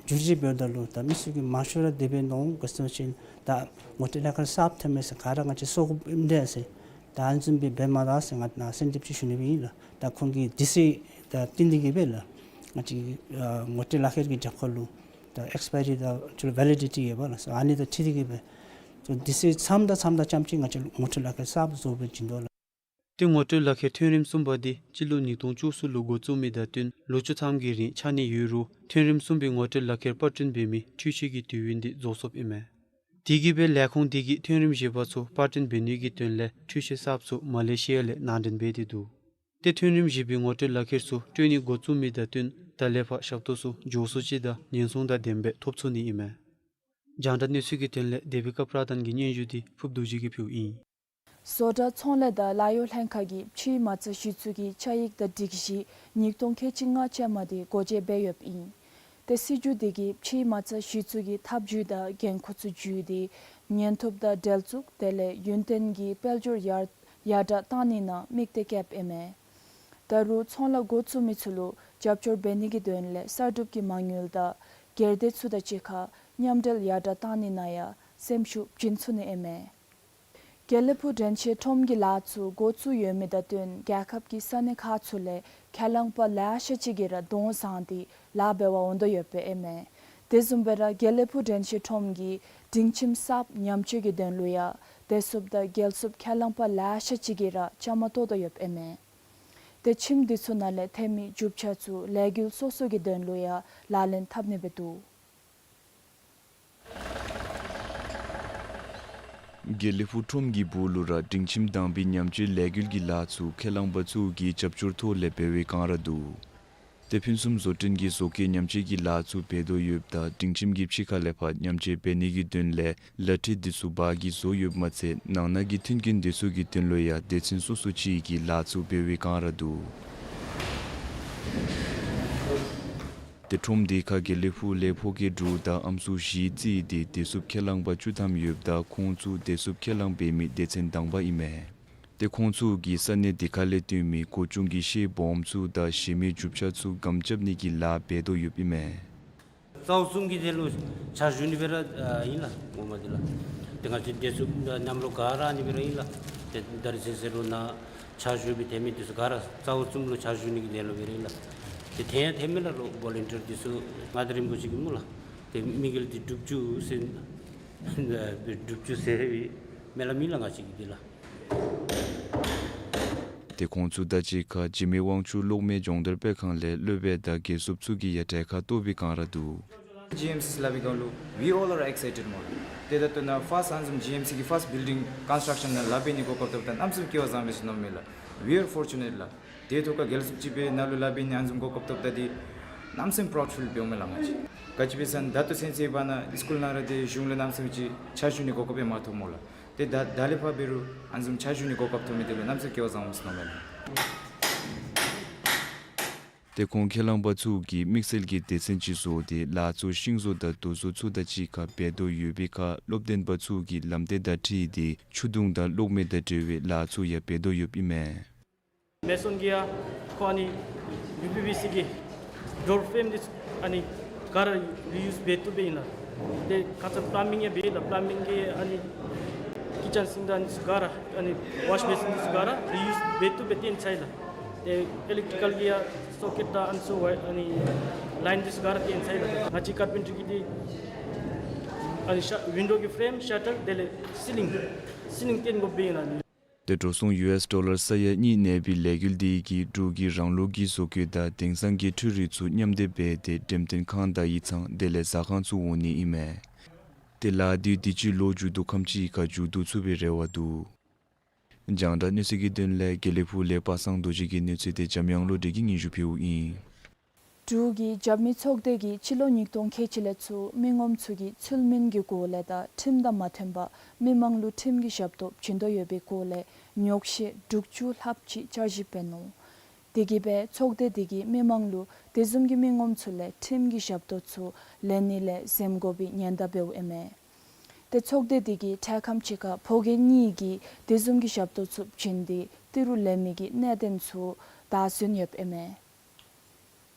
བསྒྱུར་བཅོས་འབདཝ་ད་ལུ་ད་མི་ཚུ་གིས་མང་ཤོས་ར་དེ་སྦེ་མནོ་འོང་། ག་ཅི་སྨོ་ཟེར་བ་ཅིན་ད་ངོ་སྤྲོད་ལག་ཁྱེར་གསརཔ་ཐོན་མས་ཟེར་ག་ར་ང་བཅས་བཟོ་དགོཔ་ཨིན་འདྲས་ཟེར། ད་ཨ་ནི་བཟུམ་སྦེ་འབད་མ་ད་ཟེར་ང་ནཱ་སེམས་འདི་ཅིག་ཞུ་ནི་སྦེ་ཨིན་ལགས། ད་ཁོང་གིས་དུས་ཚོད་ད་བཏིང་སྟེ་གིས་སྦེ་ལགས། ང་བཅས་ཨ་ངོ་སྤྲོད་ལག་ཁྱེར་གྱི་རྒྱབ་ཁར་ལུ་ད་ཨེགསི་པའི་རི་དང་ཅིག་ཝེ་ལི་ཌི་ཊི་ཡོདཔ་ལགས། ཨ་ནི་དང་འཁྲིལ་ཏེ་གིས་སྦེ་ད་དུས་ཚོད་མཚམས་དང་མཚམས་དང་ཙམ་ཅིག་ང་བཅས་ངོ་སྤྲོད་ལག་ཁྱེར་གསརཔ་བཟོ་སྦེ་བྱིན་དོ་ལགས། ཏེ་ངོ་སྤྲོད་ལག་ཁྱེར་ཐོན་རིམ་གསུམ་པ་འདི་སྤྱི་ལོ་ཉིས་སྟོང་བཅུ་གསུམ་ལུ་འགོ་བཙུགས་མི་དང་བསྟུན་ལོ་བཅུ་ཐམ་གྱི་རིང་ཆ་གནས་ཡོད་རུང་ཐོན་རིམ་གསུམ་པའི་ངོ་སྤྲོད་ལག་ཁྱེར་པར་སྐྲུན་འབད་མི་འཕྲུལ་ཆས་ཀྱི་དུས་ཡུན་འདི་རྫོགས་སོཔ་ཨིན་མས། དེ་གིས་སྦེ་ལས་ཁུངས་འདི་གིས་ཐོན་རིམ་བཞི་པ་ཚུ་པར་སྐྲུན་འབད་ནི་གི་དོན་ལས་འཕྲུལ་ཆས་གསརཔ་ཚུ་མ་ལེ་ཤི་ཡ་ལས་ནང་འདྲེན་འབད་དེ་འདུག། ཏེ་ཐོན་རིམ་བཞི་པའི་ངོ་སྤྲོད་ལག་ཁྱེར་ཚུ་སྤྲོད་ནི་འགོ་བཙུགས་མི་དང་བསྟུན་ད་ལས་ཕར་ཞབས་ཏོག་ཚུ་མགྱོགས་སུ་ཅིག་དང་ཉེན་སྲུང་དང་ལྡནམ་སྦེ་ཐོབ་ཚུགས་ནི་ཨིན་མས། རྒྱང་བསྒྲགས་གནས་ཚུལ་གྱི་དོན་ལས་དེ་བི་ཀ་པྲ་དཱན་གྱི་སྙན་ཞུ་འདི་ཕུརབ་རྡོ་རྗེ་གིས་ཕུལཝ་ཨིན། བཟོ་གྲྭ་ཚོང་ལས་དང་ལཱ་གཡོག་ལྷན་ཁག་གིས་ཕྱིའི་མ་རྩ་གཞི་བཙུགས་ཀྱི་ཆ་ཡིག་དང་སྒྲིག་གཞི་ཉིས་སྟོང་ཁལ་གཅིག་ལྔ་ཅན་མ་དེ་སྒོ་འབྱེད་འབད་ཡོདཔ་ཨིན། ཏེ་སྲིད་བྱུས་དེ་གིས་ཕྱིའི་མ་རྩ་གཞི་བཙུགས་ཀྱི་ཐབས་བྱུས་དང་འགན་ཁུར་ཚུ་བརྒྱུད་དེ་ཉེན་ཐུབ་དང་འབྲེལ་འཛུགས་དེ་ལས་ཡུན་བརྟན་གྱི་དཔལ་འབྱོར་ཡར་ཡར་དྲག་གཏང་ནི་ནང་དམིགས་གཏད་བསྐྱེདཔ་ཨིན་མས། ད་རུང་ཚོང་ལཱ་འགོ་བཙུགས་མི་ཚུ་ལུ་རྒྱབ་སྐྱོར་འབད་ནི་གི་དོན་ལས་གསར་སྒྲུབ་ཀྱི་མ་དངུལ་དང་སྒེར་སྡེ་ཚུ་དང་གཅིག་ཁར་མཉམ་འབྲེལ་ཡར་དྲག་གཏང་ནི་ནང་ཡང་སེམས་ཤུགས་བྱིན་ཚུགས་ནི་ཨིན་མས། དགེ་ལེགས་ཕུག་དྲན་ཤེས་ཁྲོམ་གྱི་ལཱ་ཚུ་འགོ་བཙུགས་ཡོད་མི་དང་བསྟུན་རྒྱལ་ཁབ་ཀྱི་ས་གནས་ཁག་ཚུ་ལས་ཁས་བླངས་པ་ལེ་ཤ་ཅིག་གིས་ར་གདོང་བཟེད་དེ་ལཱ་འབད་བར་འོང་དོ་ཡོདཔ་ཨིན་མས། དེ་བཟུམ་སྦེ་ར་དགེ་ལེགས་ཕུག་དྲན་ཤེས་ཁྲོམ་གྱིས་སྒྲིང་ཁྱིམ་གསརཔ་ཉམས་བཅོས་ཀྱི་དོན་ལུ་ཡང་བདེ་སྲུངཔ་དང་འགལ་སྲུངཔ་ཁས་བླངས་པ་ལེ་ཤ་ཅིག་གིས་ར་བཅའ་མར་གཏོགས་དོ་ཡོདཔ་ཨིན་མས། ཏེ་ཁྱིམ་འདི་ཚུ་ནང་ལས་ཐོན་མི་རྒྱུ་ཆ་ཚུ་ལས་འགུལ་སོ་སོ་གི་དོན་ལུ་ཡང་ལག་ལེན་འཐབ་ནི་སྦེ་འདུག། དགེ་ལེགས་ཕུག་ཁྲོམ་གྱི་སྦུག་ལུ་ར་སྒྲིང་ཁྱིམ་དང་པའི་ཉམས་བཅོས་ལས་འགུལ་གྱི་ལཱ་ཚུ་ཁས་བླངས་པ་ཚུ་གི་རྒྱབ་སྐྱོར་ཐོག་ལས་འབད་བའི་བསྒང་ར་འདུག། ཏེ་ཕུན་སུམ་བཟོ་སྐྲུན་གྱི་བཟོ་བཀོད་ཉམས་བཅོས་ཀྱི་ལཱ་ཚུ་འབད་དོ་ཡོདཔ་ད་སྒྲིང་ཁྱིམ་གྱི་ཕྱི་ཁ་ལས་ཕར་ཉམས་བཅོས་འབད་ནི་གི་དོན་ལས་ལག་ཁྲིད་འདི་ཚུ་འབག་གིས་བཟོ་ཡོདཔ་མ་ཚད་ནང་ན་གི་མཐུན་རྐྱེན་འདི་ཚུ་གི་དོན་ལུ་ཡང་སྡེ་ཚན་སོ་སོ་ཅིག་གིས་ལཱ་ཚུ་འབད་བའི་བསྒང་ར་འདུག། ཏེ་ཁྲོམ་འདི་ཁར་དགེ་ལེགས་ཕུག་ལས་ཕོ་སྐྱེས་དྲུག་དང་ཨམ་སྲུ་བཞི་རྩིས་ཏེ་བདེ་སྲུངཔ་ཁས་བླངས་པ་བཅུ་ཐམ་ཡོདཔ་ད་ཁོང་ཚུ་བདེ་སྲུངཔ་ཁས་བླངས་འབད་མི་སྡེ་ཚན་དང་པ་ཨིན་མས། ཏེ་ཁོང་ཚུ་གིས་ས་གནས་འདི་ཁ་ལས་ཐོན་མི་གོ་ཆུང་གི་ཤེལ་སྦོམ་ཚུ་དང་གཞན་མི་རྒྱུ་ཆ་ཚུ་སྒམ་རྐྱབ་ནི་གི་ལཱ་འབད་དོ་ཡོདཔ་ཨིན་མས། རྩ་བོ་གསུམ་གྱི་དོན་ལུ་ཕྱག་ཞུ་ནི་སྦེ་ར་ཨ་ཨིན་ལགས། ངོ་མ་འདི་ལགས། ཏེ་ང་བཅས་བདེ་སྲུངཔ་མཉམ་རོགས་ག་ར་ཨ་ནི་སྦེ་ར་ཨིན་ལགས། ཏེ་ད་རིས་ཚེ་ཟེར་རུང་ནཱ་ཕྱག་ཞུ་བའི་ཐོན་མི་འདི་ཚུ་ག་ར་རྩ་བོ་གསུམ་ལུ་ཕྱག་ཞུ་ནི་གི་དོན་ལུ་སྦེ་ར་ཨིན་ལགས། ཏེ་ཐོན་ཡང་ཐོན་མས་ལགས། རོགས་ཝོ་ལན་ཊིར་འདི་ཚུ་མངའ་བདག་རིན་པོ་ཆེ་གིས་སྨོ་ལགས། ཏེ་དམིགས་ཡུལ་འདི་དྲུག་ཅུ་ཟེར་དྲུག་ཅུ་ཟེར་བའི་སྨོན་ལམ་ཨིན་ལགས་ང་བཅས་ཀྱི་འདི་ལགས། ཏེ་ཁོང་ཚུ་དང་གཅིག་ཁར་འཇིགས་མེད་དབང་ཕྱུག་གློག་མེ་སྦྱོང་བརྡར་སྤེལ་ཁང་ལས་སློབ་དཔོན་དང་དགེ་སྲུངཔ་ཚུ་གིས་ཡང་གྲལ་ཁར་གཏོགས་པའི་བསྒང་ར་འདུག། ཇི་ཨེམ་སི་སླབ་པའི་སྒང་ལུ་we all are excited སྨོ། ཏེ་ད་ལྟོ་ནཱ་ཕརསཊ་ཨ་ནི་བཟུམ་ཇི་ཨེམ་སི་གི་ཕརསཊ་བིལ་ཌིང་ཀོན་སི་ཊརཀ་ཤཱན་ནང་ལཱ་འབད་ནི་གོ་སྐབས་ཐོབ་ད་གནམ་མེད་ས་མེད་སྐལ་བ་བཟང་པས་ཟེར་མནོཝ་མས་ལགས། We are fortunate ལགས། དེ་ཐོག་ཁར་དགེ་ལེགས་ཚུ་ཅིག་སྦེ་ནཱ་ལུ་ལཱ་འབད་ནི་ཨ་ནི་བཟུམ་གོ་སྐབས་ཐོབ་ད་འདི་གནམ་མེད་ས་མེད་པྲའུཌ་ཕིལ་འབདཝ་མས་ལགས་ང་བཅས། ག་ཅི་སྦེ་ཟེར་ན་ད་ལྟོ་ཚུན་ཚོད་འབད་ན་སི་ཀུལ་ནང་ར་ཏེ་གཞུང་ལས་གནམ་མེད་ས་མེད་ཅིག་ཕྱག་ཞུ་ནི་གོ་སྐབས་ཡང་མ་ཐོབ་སྨོ་ལགས། ཏེ་ད་ད་ལས་ཕར་འབད་རུང་ཨ་ནི་བཟུམ་ཕྱག་ཞུ་ནི་གོ་སྐབས་ཐོབ་མི་འདི་ལུ་གནམ་མེད་ས་མེད་སྐལ་བ་བཟང་པས་ཟེར་མནོཝ་མས་ལགས། ཏེ་ཁོང་ཁས་བླངས་པ་ཚུ་གིས་དམིགས་བསལ་གྱི་སྡེ་ཚན་ཅིག་བཟོ་སྟེ་ལཱ་གཙོ་ཤིང་བཟོ་དང་རྡོ་བཟོ་ཚུ་དང་གཅིག་ཁར་འབད་དོ་ཡོད་པའི་ཁར་སློབ་སྟོན་པ་ཚུ་གིས་ལམ་སྟོན་དང་འཁྲིལ་ཏེ་ཆུ་དུང་དང་གློག་མེ་དང་འབྲེལ་བའི་ལཱ་ཚུ་ཡང་འབད་དོ་ཡོདཔ་ཨིན་མས། མེ་སོན་གྱིས་ཡང་ཁོ་ཨ་ནི་ཡུ་པི་བི་སི་གི་ཌོར་ཕྲེམ་འདི་ཨ་ནི་ག་ར་རི་ཡུ་སི་འབད་བཏུབ་པས་ཨིན་ལགས། ཏེ་ཁ་ཙ་པ་ལམ་མིང་ཡང་འབད་ཡི་ལགས། པ་ལམ་མིང་གི་ཨ་ནི་ཀི་ཅན་སིང་ཀ་དང་ཨ་ནི་ཚུ་ག་ར་ཨ་ནི་ཝཱཤ་བེ་སིན་འདི་ཚུ་ག་ར་རི་ཡུ་སི་འབད་བཏུབ་སྦེ་བཏོན་ཚར་ཡི་ལགས། ཏེ་ཨི་ལེག་ཊི་ཀལ་གྱི་ཡང་སོ་ཀེཊ་དང་ཨ་ནི་ཚུ་ཝའི་ཨ་ནི་ལའིན་འདི་ཚུ་ག་ར་བཏོན་ཚར་ཡི་ལགས། ང་བཅས་ཀར་པེན་ཊར་གྱིས་འདི་ཨ་ནི་ཤ་ཝིན་ཌོ་གི་ཕྲེམ་ཤ་ཊར་དེ་ལས་སི་ལིང་སི་ལིང་བཏོན་དགོཔ་སྦེ་ཨིན་ལགས། ཏེ་འགྲོ་སོང་ཡུ་ཨེསི་ཌོ་ལར་ས་ཡ་གཉིས་གནས་པའི་ལས་འགུལ་འདི་གིས་འབྲུག་གི་རང་ལུགས་ཀྱི་བཟོ་བཀོད་དང་དེང་སང་གི་འཕྲུལ་རིག་ཚུ་མཉམ་སྡེབ་འབད་དེ་འགྲེམས་སྟོན་ཁང་དང་ཡིག་ཚང་དེ་ལས་ཟ་ཁང་ཚུ་འོང་ནི་ཨིན་མས། ཏེ་ལཱ་འདི་དུས་ཅི་ལོ་མཇུག་བསྡུ་ཁམས་ཅིག་ཁར་མཇུག་བསྡུ་ཚུགས་པའི་རེ་བ་འདུག། རྒྱང་བསྒྲགས་གནས་ཚུལ་གྱི་དོན་ལས་དགེ་ལེགས་ཕུག་ལས་པ་སངས་རྡོ་རྗེ་གི་གནས་ཚུལ་དེ་འཇམ་དབྱངས་བློ་གྲོས་ཀྱིས་སྙན་ཞུ་ཕུལཝ་ཨིན། འབྲུག་གི་རྒྱབ་མི་ཚོགས་སྡེ་གིས་སྤྱི་ལོ་ཉིས་སྟོང་ཁལ་གཅིག་ལས་ཚུར་མི་ངོམ་ཚུ་གིས་ཚུལ་མིན་གྱི་སྒོ་ལས་དང་ཁྲིམས་དང་མ་མཐུན་པར་མི་མང་ལུ་ཁྲིམས་ཀྱི་ཞབས་ཏོག་བྱིན་དོ་ཡོད་པའི་སྐོར་ལས་ཉོགས་བཤད་དྲུག་ཅུ་ལྷགཔ་ཅིག་བསྐྱར་ཞིབ་འབད་ནུག། དེ་གིས་སྦེ་ཚོགས་སྡེ་དེ་གིས་མི་མང་ལུ་དེ་བཟུམ་གྱི་མི་ངོམ་ཚུ་ལས་ཁྲིམས་ཀྱི་ཞབས་ཏོག་ཚུ་ལེན་ནི་ལས་འཛེམ་དགོ་པའི་ཉེན་བརྡ་འབདཝ་ཨིན་མས། ཏེ་ཚོགས་སྡེ་དེ་གིས་འཕྲལ་ཁམས་ཅིག་ཁར་ཕོ་རྒྱས་གཉིས་ཀྱིས་དེ་བཟུམ་གྱི་ཞབས་ཏོག་ཚུ་བྱིན་ཏེ་ཏི་རུ་ལེན་མི་གི་གནད་དོན་ཚུ་བདའ་ཟུན་ཡོདཔ་ཨིན་མས།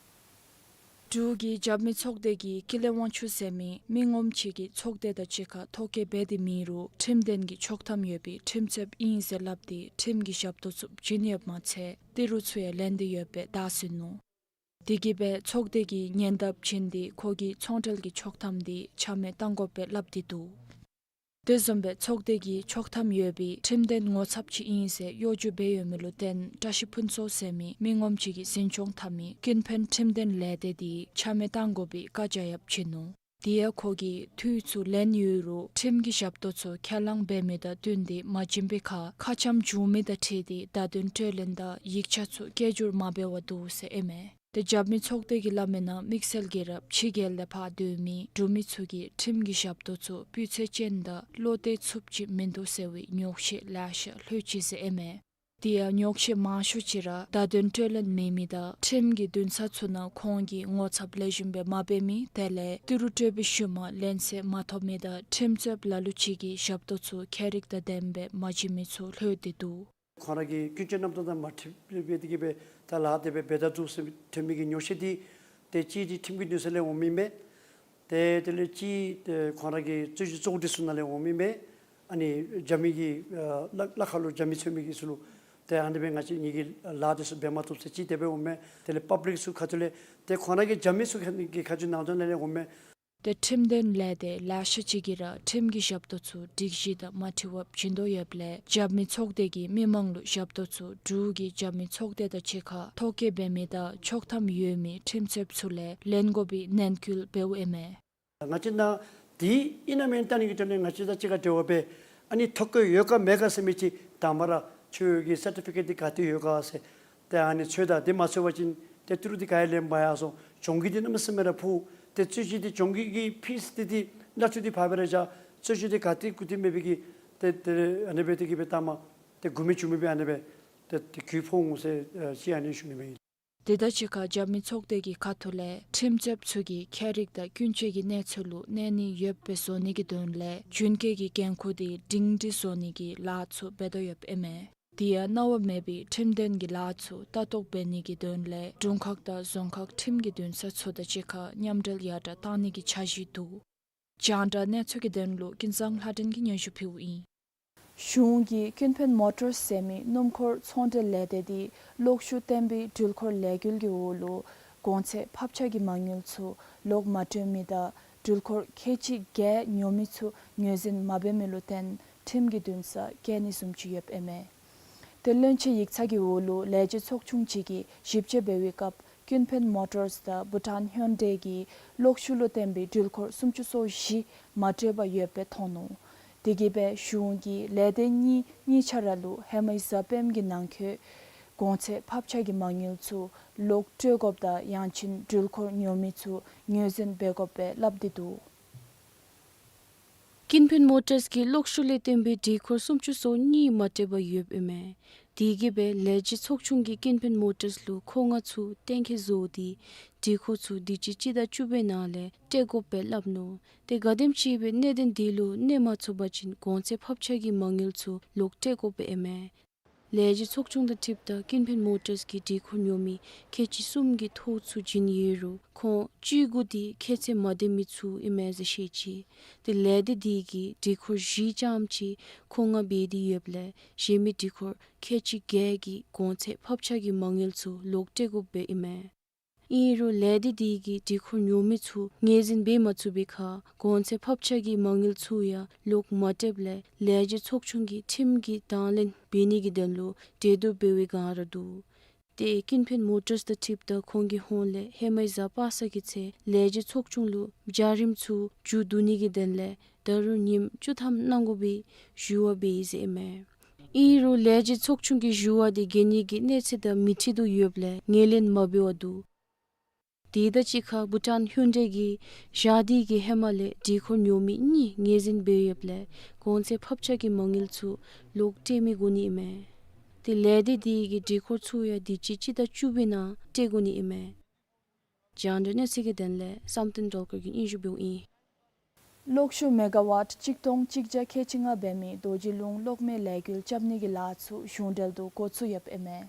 འབྲུག་གི་རྒྱབ་མི་ཚོགས་སྡེ་གིས་ཀུན་ལེགས་དབང་ཕྱུག་ཟེར་མི་མི་ངོམ་ཅིག་གིས་ཚོགས་སྡེ་དང་གཅིག་ཁར་ཐོ་བཀོད་འབད་དེ་མེད་རུང་ཁྲིམས་དོན་གྱི་ཆོག་ཐམ་ཡོད་པའི་ཁྲིམས་རྩོདཔ་ཨིན་ཟེར་སླབ་སྟེ་ཁྲིམས་ཀྱི་ཞབས་ཏོག་ཚུ་བྱིན་ཡོདཔ་མ་ཚད་ཏི་རུ་ཚུ་ཡང་ལེན་ཏེ་ཡོདཔ་སྦེ་བདའ་ཟུན་ནུག། དེ་གིས་སྦེ་ཚོགས་སྡེ་གིས་ཉེན་བརྡ་བྱིན་ཏེ་ཁོ་གི་ཚོང་འབྲེལ་གྱི་ཆོག་ཐམ་དེ་ཆ་མེད་བཏང་དགོཔ་སྦེ་སླབ་སྟེ་འདུག། དེ་བཟུམ་སྦེ་ཚོགས་སྡེ་གིས་ཆོག་ཐམ་ཡོད་པའི་ཁྲིམས་དོན་ངོ་ཚབ་ཅིག་ཨིན་ཟེར་གཡོ་སྒྱུ་འབད་ཡོད་མི་ལུ་བརྟེན་བཀྲ་ཤིས་ཕུན་ཚོགས་ཟེར་མི་མི་ངོམ་ཅིག་གིས་འཛིན་སྐྱོང་འཐབ་མི་ཀུན་ཕན་ཁྲིམས་དོན་ལས་སྡེ་དེ་ཆ་མེད་བཏང་དགོ་པའི་བཀའ་རྒྱ་ཡང་བྱིན་ནུག། དེ་ཡང་ཁོ་གིས་འཐུས་ཚུ་ལེན་ཡོད་རུང་ཁྲིམས་ཀྱི་ཞབས་ཏོག་ཚུ་ཁས་བླངས་འབད་མི་དང་བསྟུན་ཏེ་མ་བྱིན་པའི་ཁར་ཁ་འཆམ་བྱུང་མི་དང་འཁྲིལ་ཏེ་བརྡ་དོན་སྤྲོད་ལེན་དང་ཡིག་ཆ་ཚུ་སྐད་སྒྱུར་མ་འབད་བར་འདུག་ཟེར་ཨིན་མས། ཏེ་རྒྱབ་མི་ཚོགས་སྡེ་གིས་སླབ་མིའི་ནང་དམིགས་བསལ་གྱིས་ར་ཕྱི་རྒྱལ་ལས་ཕར་སྡོད་མི་འབྲུག་མི་ཚུ་གིས་ཁྲིམས་ཀྱི་ཞབས་ཏོག་ཚུ་སྤུས་ཚད་ཅན་དང་བློ་གཏད་ཚུགསཔ་ཅིག་མིན་འདུག་ཟེར་བའི་ཉོགས་བཤད་ལེ་ཤ་ལྷོད་ཅི་ཟེར་ཨིན་མས། དེ་ཡང་ཉོགས་བཤད་མང་ཤོས་ཅིག་ར་བརྡ་དོན་སྤྲོད་ལེན་མེད་མི་དང་ཁྲིམས་ཀྱི་འདུན་ས་ཚུ་ནང་ཁོང་གིས་ངོ་ཚབ་ལེགས་ཤོམ་སྦེ་མ་འབད་མི་དེ་ལས་ཏི་རུ་སྤྲོད་པའི་ཤུལ་མ་ལེན་ཚད་མ་ཐོབ་མི་དང་ཁྲིམས་རྩོདཔ་ལ་ལུ་ཅིག་གིས་ཞབས་ཏོག་ཚུ་ཁྱད་རིག་དང་ལྡནམ་སྦེ་མ་བྱིན་མི་ཚུ་ལྷོད་དེ་འདུག། ཁོང་ར་གི་ཀུན་སྤྱོད་རྣམ་གྲངས་དང་མ་འཁྲིལ་བའི་དེ་གིས་སྦེ་ད་ལཱ་དེ་སྦེ་འབད་དོ་འདུག་ཟེར་ཐོན་མི་གི་ཉོགས་བཤད་དེ་ཏེ་གཅིག་དེ་ཁྲིམས་ཀྱི་འདུན་ས་ལས་འོང་མི་མས། ཏེ་དེ་ལས་གཅིག་ཏེ་ཁོང་ར་གི་རྩོད་གཞི་བཙུགས་སྒྲིག་ཚུ་ནང་ལས་འོང་མི་མས། ཨ་ནི་རྒྱབ་མི་གི་ཨ་གླ་གླ་ཁར་ལུ་རྒྱབ་མི་འཚོལ་མི་གི་ཚུ་ལུ་ཏེ་ཨ་ནི་སྦེ་ང་བཅས་ངེ་གི་ལཱ་དེ་ཚུ་འབད་མ་བཏུབ་ཟེར་གཅིག་དེ་སྦེ་འོང་མས། དེ་ལས་པབ་ལིཀ་ཚུ་ཁ་ཐུག་ལས་ཏེ་ཁོང་ར་གི་རྒྱབ་མི་ཚུ་གི་ཁ་ཐུག་ནང་དོན་ལས་འོང་མས། ཏེ་ཁྲིམས་དོན་ལས་སྡེ་ལེ་ཤ་ཅིག་གིས་ར་ཁྲིམས་ཀྱི་ཞབས་ཏོག་ཚུ་སྒྲིག་གཞི་དང་མ་འཁྲིལ་བར་བྱིན་དོ་ཡོདཔ་ལས་རྒྱབ་མི་ཚོགས་སྡེ་གིས་མི་མང་ལུ་ཞབས་ཏོག་ཚུ་འབྲུག་གི་རྒྱབ་མི་ཚོགས་སྡེ་དང་གཅིག་ཁར་ཐོ་བཀོད་འབད་མི་དང་ཆོག་ཐམ་ཡོད་མི་ཁྲིམས་རྩོདཔ་ཚུ་ལས་ལེན་དགོ་པའི་ནན་སྐུལ་འབདཝ་ཨིན་མས། ང་བཅས་ནང་དེ་ཨིན་ན་མེན་ན་བལྟ་ནི་གི་དོན་ལས་ང་བཅས་དང་གཅིག་ཁར་འབྲེལ་བ་འབད་ཨ་ནི་ཐོ་བཀོད་ཡོད་ག་མེད་ག་ཟེར་མི་ཅིག་དང་པ་ར་ཁྱོད་ཀྱི་སར་ཊི་ཕི་ཀེཊ་འདི་ག་ཏེ་ཡོད་ག་ཟེར། ཏེ་ཨ་ནི་འཚོལ་ད་དེ་མ་འཚོལ་བ་ཅིན་ཏེ་ཏི་རུ་འདི་ག་ཡང་ལེན་མ་ཡར་སོང་། གྱོང་གུད་འདི་གནམ་མེད་ས་མེད་ར་ཕོག། ཏེ་རྩོད་གཞི་འདི་གྱོང་གུད་ཀྱི་ཕིས་འདི་འདི་ནང་ཚུད་འདི་ཕར་སྦེ་ར་བཞག། རྩོད་གཞི་འདི་ག་ཏེ་གུ་ཏེ་མེད་པའི་གི་ཏེ་ཏེ་ཨ་ནི་སྦེ་དེ་གིས་སྦེ་ད་མ་ཏེ་མགུ་མེད་མཇུག་མེད་སྦེ་ཨ་ནི་སྦེ་ཏེ་ཏེ་གྱོང་ཕོག་འོང་ཟེར་ཨ་ཅིག་ཨ་ནི་ཞུ་ནི་མས། དེ་དང་གཅིག་ཁར་རྒྱབ་མི་ཚོགས་སྡེ་གི་ཁ་ཐུག་ལས་ཁྲིམས་རྩོདཔ་ཚུ་གིས་ཁྱད་རིག་དང་ཀུན་སྤྱོད་ཀྱི་གནས་ཚུལ་ལུ་གནོད་ནི་ཡོདཔ་སྦེ་བཟོ་ནི་གི་དོན་ལས་རྒྱུན་སྐྱོང་གི་འགན་ཁུར་དེ་སྒྲིང་སྒྲི་བཟོ་ནི་གི་ལཱ་ཚུ་འབད་དོ་ཡོདཔ་ཨིན་མས། དེ་ཡང་གནང་བ་མེད་པའི་ཁྲིམས་དོན་གྱི་ལཱ་ཚུ་ལྟ་རྟོག་འབད་ནི་གི་དོན་ལས་དྲུང་ཁག་དང་རྫོང་ཁག་ཁྲིམས་ཀྱི་འདུན་ས་ཚུ་དང་གཅིག་ཁར་མཉམ་འབྲེལ་ཡར་དྲག་གཏང་ནི་གི་འཆར་གཞི་འདུག། རྒྱང་བསྒྲགས་གནས་ཚུལ་གྱི་དོན་ལུ་ཀུན་བཟང་ལྷ་སྒྲོན་གྱིས་སྙན་ཞུ་ཕུལཝ་ཨིན། གཞུང་གིས་ཀུན་ཕན་མོ་ཊརས་ཟེར་མི་སྣུམ་འཁོར་ཚོང་འབྲེལ་ལས་སྡེ་དེ་གློག་ཤུགས་བརྟེན་པའི་འགྲུལ་འཁོར་ལས་འགུལ་གྱི་འོག་ལུ་གོང་ཚད་ཕབ་ཆག་གི་མ་དངུལ་ཚུ་ལོག་མ་སྤྲོད་མི་དང་འགྲུལ་འཁོར་ཁལ་གཅིག་བརྒྱད་ཉོ་མི་ཚུ་ངོས་འཛིན་མ་འབད་མི་ལུ་བརྟེན་ཁྲིམས་ཀྱི་འདུན་སར་བསྐྱལ་ནི་བཟུམ་ཅིག་ཡོདཔ་ཨིན་མས། ཏེ་བློན་ཆེན་ཡིག་ཚང་གི་འོག་ལུ་ལས་བྱེད་ཚོགས་ཆུང་ཅིག་གིས་ཞིབ་དཔྱད་འབད་བའི་སྐབས་ཀུན་ཕན་མོ་ཊརས་དང་བྷུ་ཊཱན་ཧིའུན་ཌའེ་གིས་གློག་ཤུགས་ལུ་བརྟེན་པའི་འགྲུལ་འཁོར་སུམ་ཅུ་སོ་བཞི་མ་སྤྲོད་པར་ཡོདཔ་སྦེ་མཐོང་ནུག། དེ་གིས་སྦེ་གཞུང་གིས་ལས་སྡེ་གཉིས་གཉིས་ཆ་ར་ལུ་ཧེ་མའི་གཟའ་སྤེནམ་གྱི་ནང་འཁོད་གོང་ཚད་ཕབ་ཆག་གི་མ་དངུལ་ཚུ་ལོག་སྤྲོད་དགོཔ་དང་ཡང་ཅིན་འགྲུལ་འཁོར་ཉོ་མི་ཚུ་ངོས་འཛིན་འབད་དགོཔ་སྦེ་སླབ་སྟེ་འདུག། ཀུན་ཕན་མོ་ཊརས་ཀྱིས་གློག་ཤུགས་ལས་བརྟེན་པའི་འགྲུལ་འཁོར་སུམ་ཅུ་སོ་གཉིས་མ་སྤྲོད་པར་ཡོདཔ་ཨིན་མས། དེ་གིས་སྦེ་ལས་བྱེད་ཚོགས་ཆུང་གིས་ཀུན་ཕན་མོ་ཊརས་ལུ་མཁོ་མངགས་ཚུ་གཏན་འཁེལ་བཟོ་སྟེ་འགྲུལ་འཁོར་ཚུ་དུས་ཅི་སྤྱི་ཟླ་བཅུ་པའི་ནང་ལས་སྤྲོད་དགོཔ་སྦེ་སླབ་ནུག། ཏེ་ག་དེམ་ཅིག་སྦེ་གནད་དོན་དེ་ལུ་གནས་མ་ཚུགས་པ་ཅིན་གོང་ཚད་ཕབ་ཆག་གི་མ་དངུལ་ཚུ་ལོག་སྤྲོད་དགོཔ་སྦེ་ཨིན་མས། ལས་བྱེད་ཚོགས་ཆུང་དང་འཁྲིལཝ་ད་ཀུན་ཕན་མོ་ཊརས་ཀྱིས་འགྲུལ་འཁོར་ཉོ་མི་ཁལ་གཅིག་གསུམ་གྱི་ཐོ་ཚུ་བྱིན་ཡོད་རུང་ཁོང་བཅུ་དགུ་དེ་ཁྱད་ཚད་མ་ལྡན་མི་ཚུ་ཨིན་མས་ཟེར་བཤད་ཅི། ཏེ་ལས་སྡེ་དེ་གིས་འགྲུལ་འཁོར་བཞི་ཙམ་ཅིག་མཁོ་མངགས་འབད་དེ་ཡོདཔ་ལས་གཞན་མི་འགྲུལ་འཁོར་ཁལ་གཅིག་བརྒྱད་ཀྱི་གོང་ཚད་ཕབ་ཆག་གི་མ་དངུལ་ཚུ་ལོག་སྤྲོད་དགོཔ་སྦེ་ཨིན་མས། ཨིན་རུང་ལས་སྡེ་དེ་གིས་འགྲུལ་འཁོར་ཉོ་མི་ཚུ་ངོས་འཛིན་འབད་མ་ཚུགས་པའི་ཁར་གོང་ཚད་ཕབ་ཆག་གི་མ་དངུལ་ཚུ་ཡང་ལོག་མ་སྤྲོདཔ་ལས་ལས་བྱེད་ཚོགས་ཆུང་གིས་ཁྲིམས་ཀྱི་དང་ལེན་འབད་ནི་གི་དོན་ལུ་གྲོས་བསྡུར་འབད་བའི་བསྒང་ར་འདུག། ཏེ་ཀུན་ཕན་མོ་ཊརས་དང་འཁྲིལཝ་ད་ཁོང་གི་ཧོངས་ལས་ཧེ་མའི་གཟའ་པ་སངས་ཀྱི་ཚེ་ལས་བྱེད་ཚོགས་ཆུང་ལུ་བྱ་རིམ་ཚུ་མཇུག་བསྡུ་ནི་གི་དོན་ལས་ད་རུང་ཉིནམ་བཅུ་ཐམ་གནང་དགོ་པའི་ཞུ་བ་འབད་ཡི་ཟེར་ཨིན་མས། ཨིན་རུང་ལས་བྱེད་ཚོགས་ཆུང་གིས་ཞུ་བ་དེ་གན་ཡིག་གི་གནས་ཚད་དང་མི་འཁྲིལ་དོ་ཡོདཔ་ལས་ངོས་ལེན་མ་འབད་བར་འདུག། དེ་དང་གཅིག་ཁར་བྷུ་ཊཱན་ཧུན་ཌའེ་གིས་ཞག་དེ་གི་ཧེ་མ་ལས་འདྲེད་འཁོར་ཉོ་མི་གཉིས་ངོས་འཛིན་འབད་ཡོདཔ་ལས་གོང་ཚད་ཕབ་ཆག་གི་མ་དངུལ་ཚུ་ལོག་སྤྲོད་མི་དགོ་ནི་ཨིན་མས། ཏེ་ལས་སྡེ་དེ་གིས་འདྲེད་འཁོར་ཚུ་ཡང་དུས་ཅི་སྤྱི་ཟླ་བཅུ་པའི་ནང་སྤྲོད་དགོ་ནི་ཨིན་མས། རྒྱང་བསྒྲགས་གནས་ཚུལ་གྱི་དོན་ལས་བསམ་གཏན་སྒྲོལ་དཀར་གྱིས་སྙན་ཞུ་འབདཝ་ཨིན། གློག་ཤུགས་མེ་ག་ཝཊ་གཅིག་སྟོང་གཅིག་བརྒྱ་ཁལ་གཅིག་ལྔ་འབད་མི་རྡོ་རྗེ་ལུང་གློག་མེ་ལས་འགུལ་རྐྱབ་ནི་གི་ལཱ་ཚུ་གཞུང་འབྲེལ་དུ་འགོ་བཙུགས་ཡོདཔ་ཨིན་མས།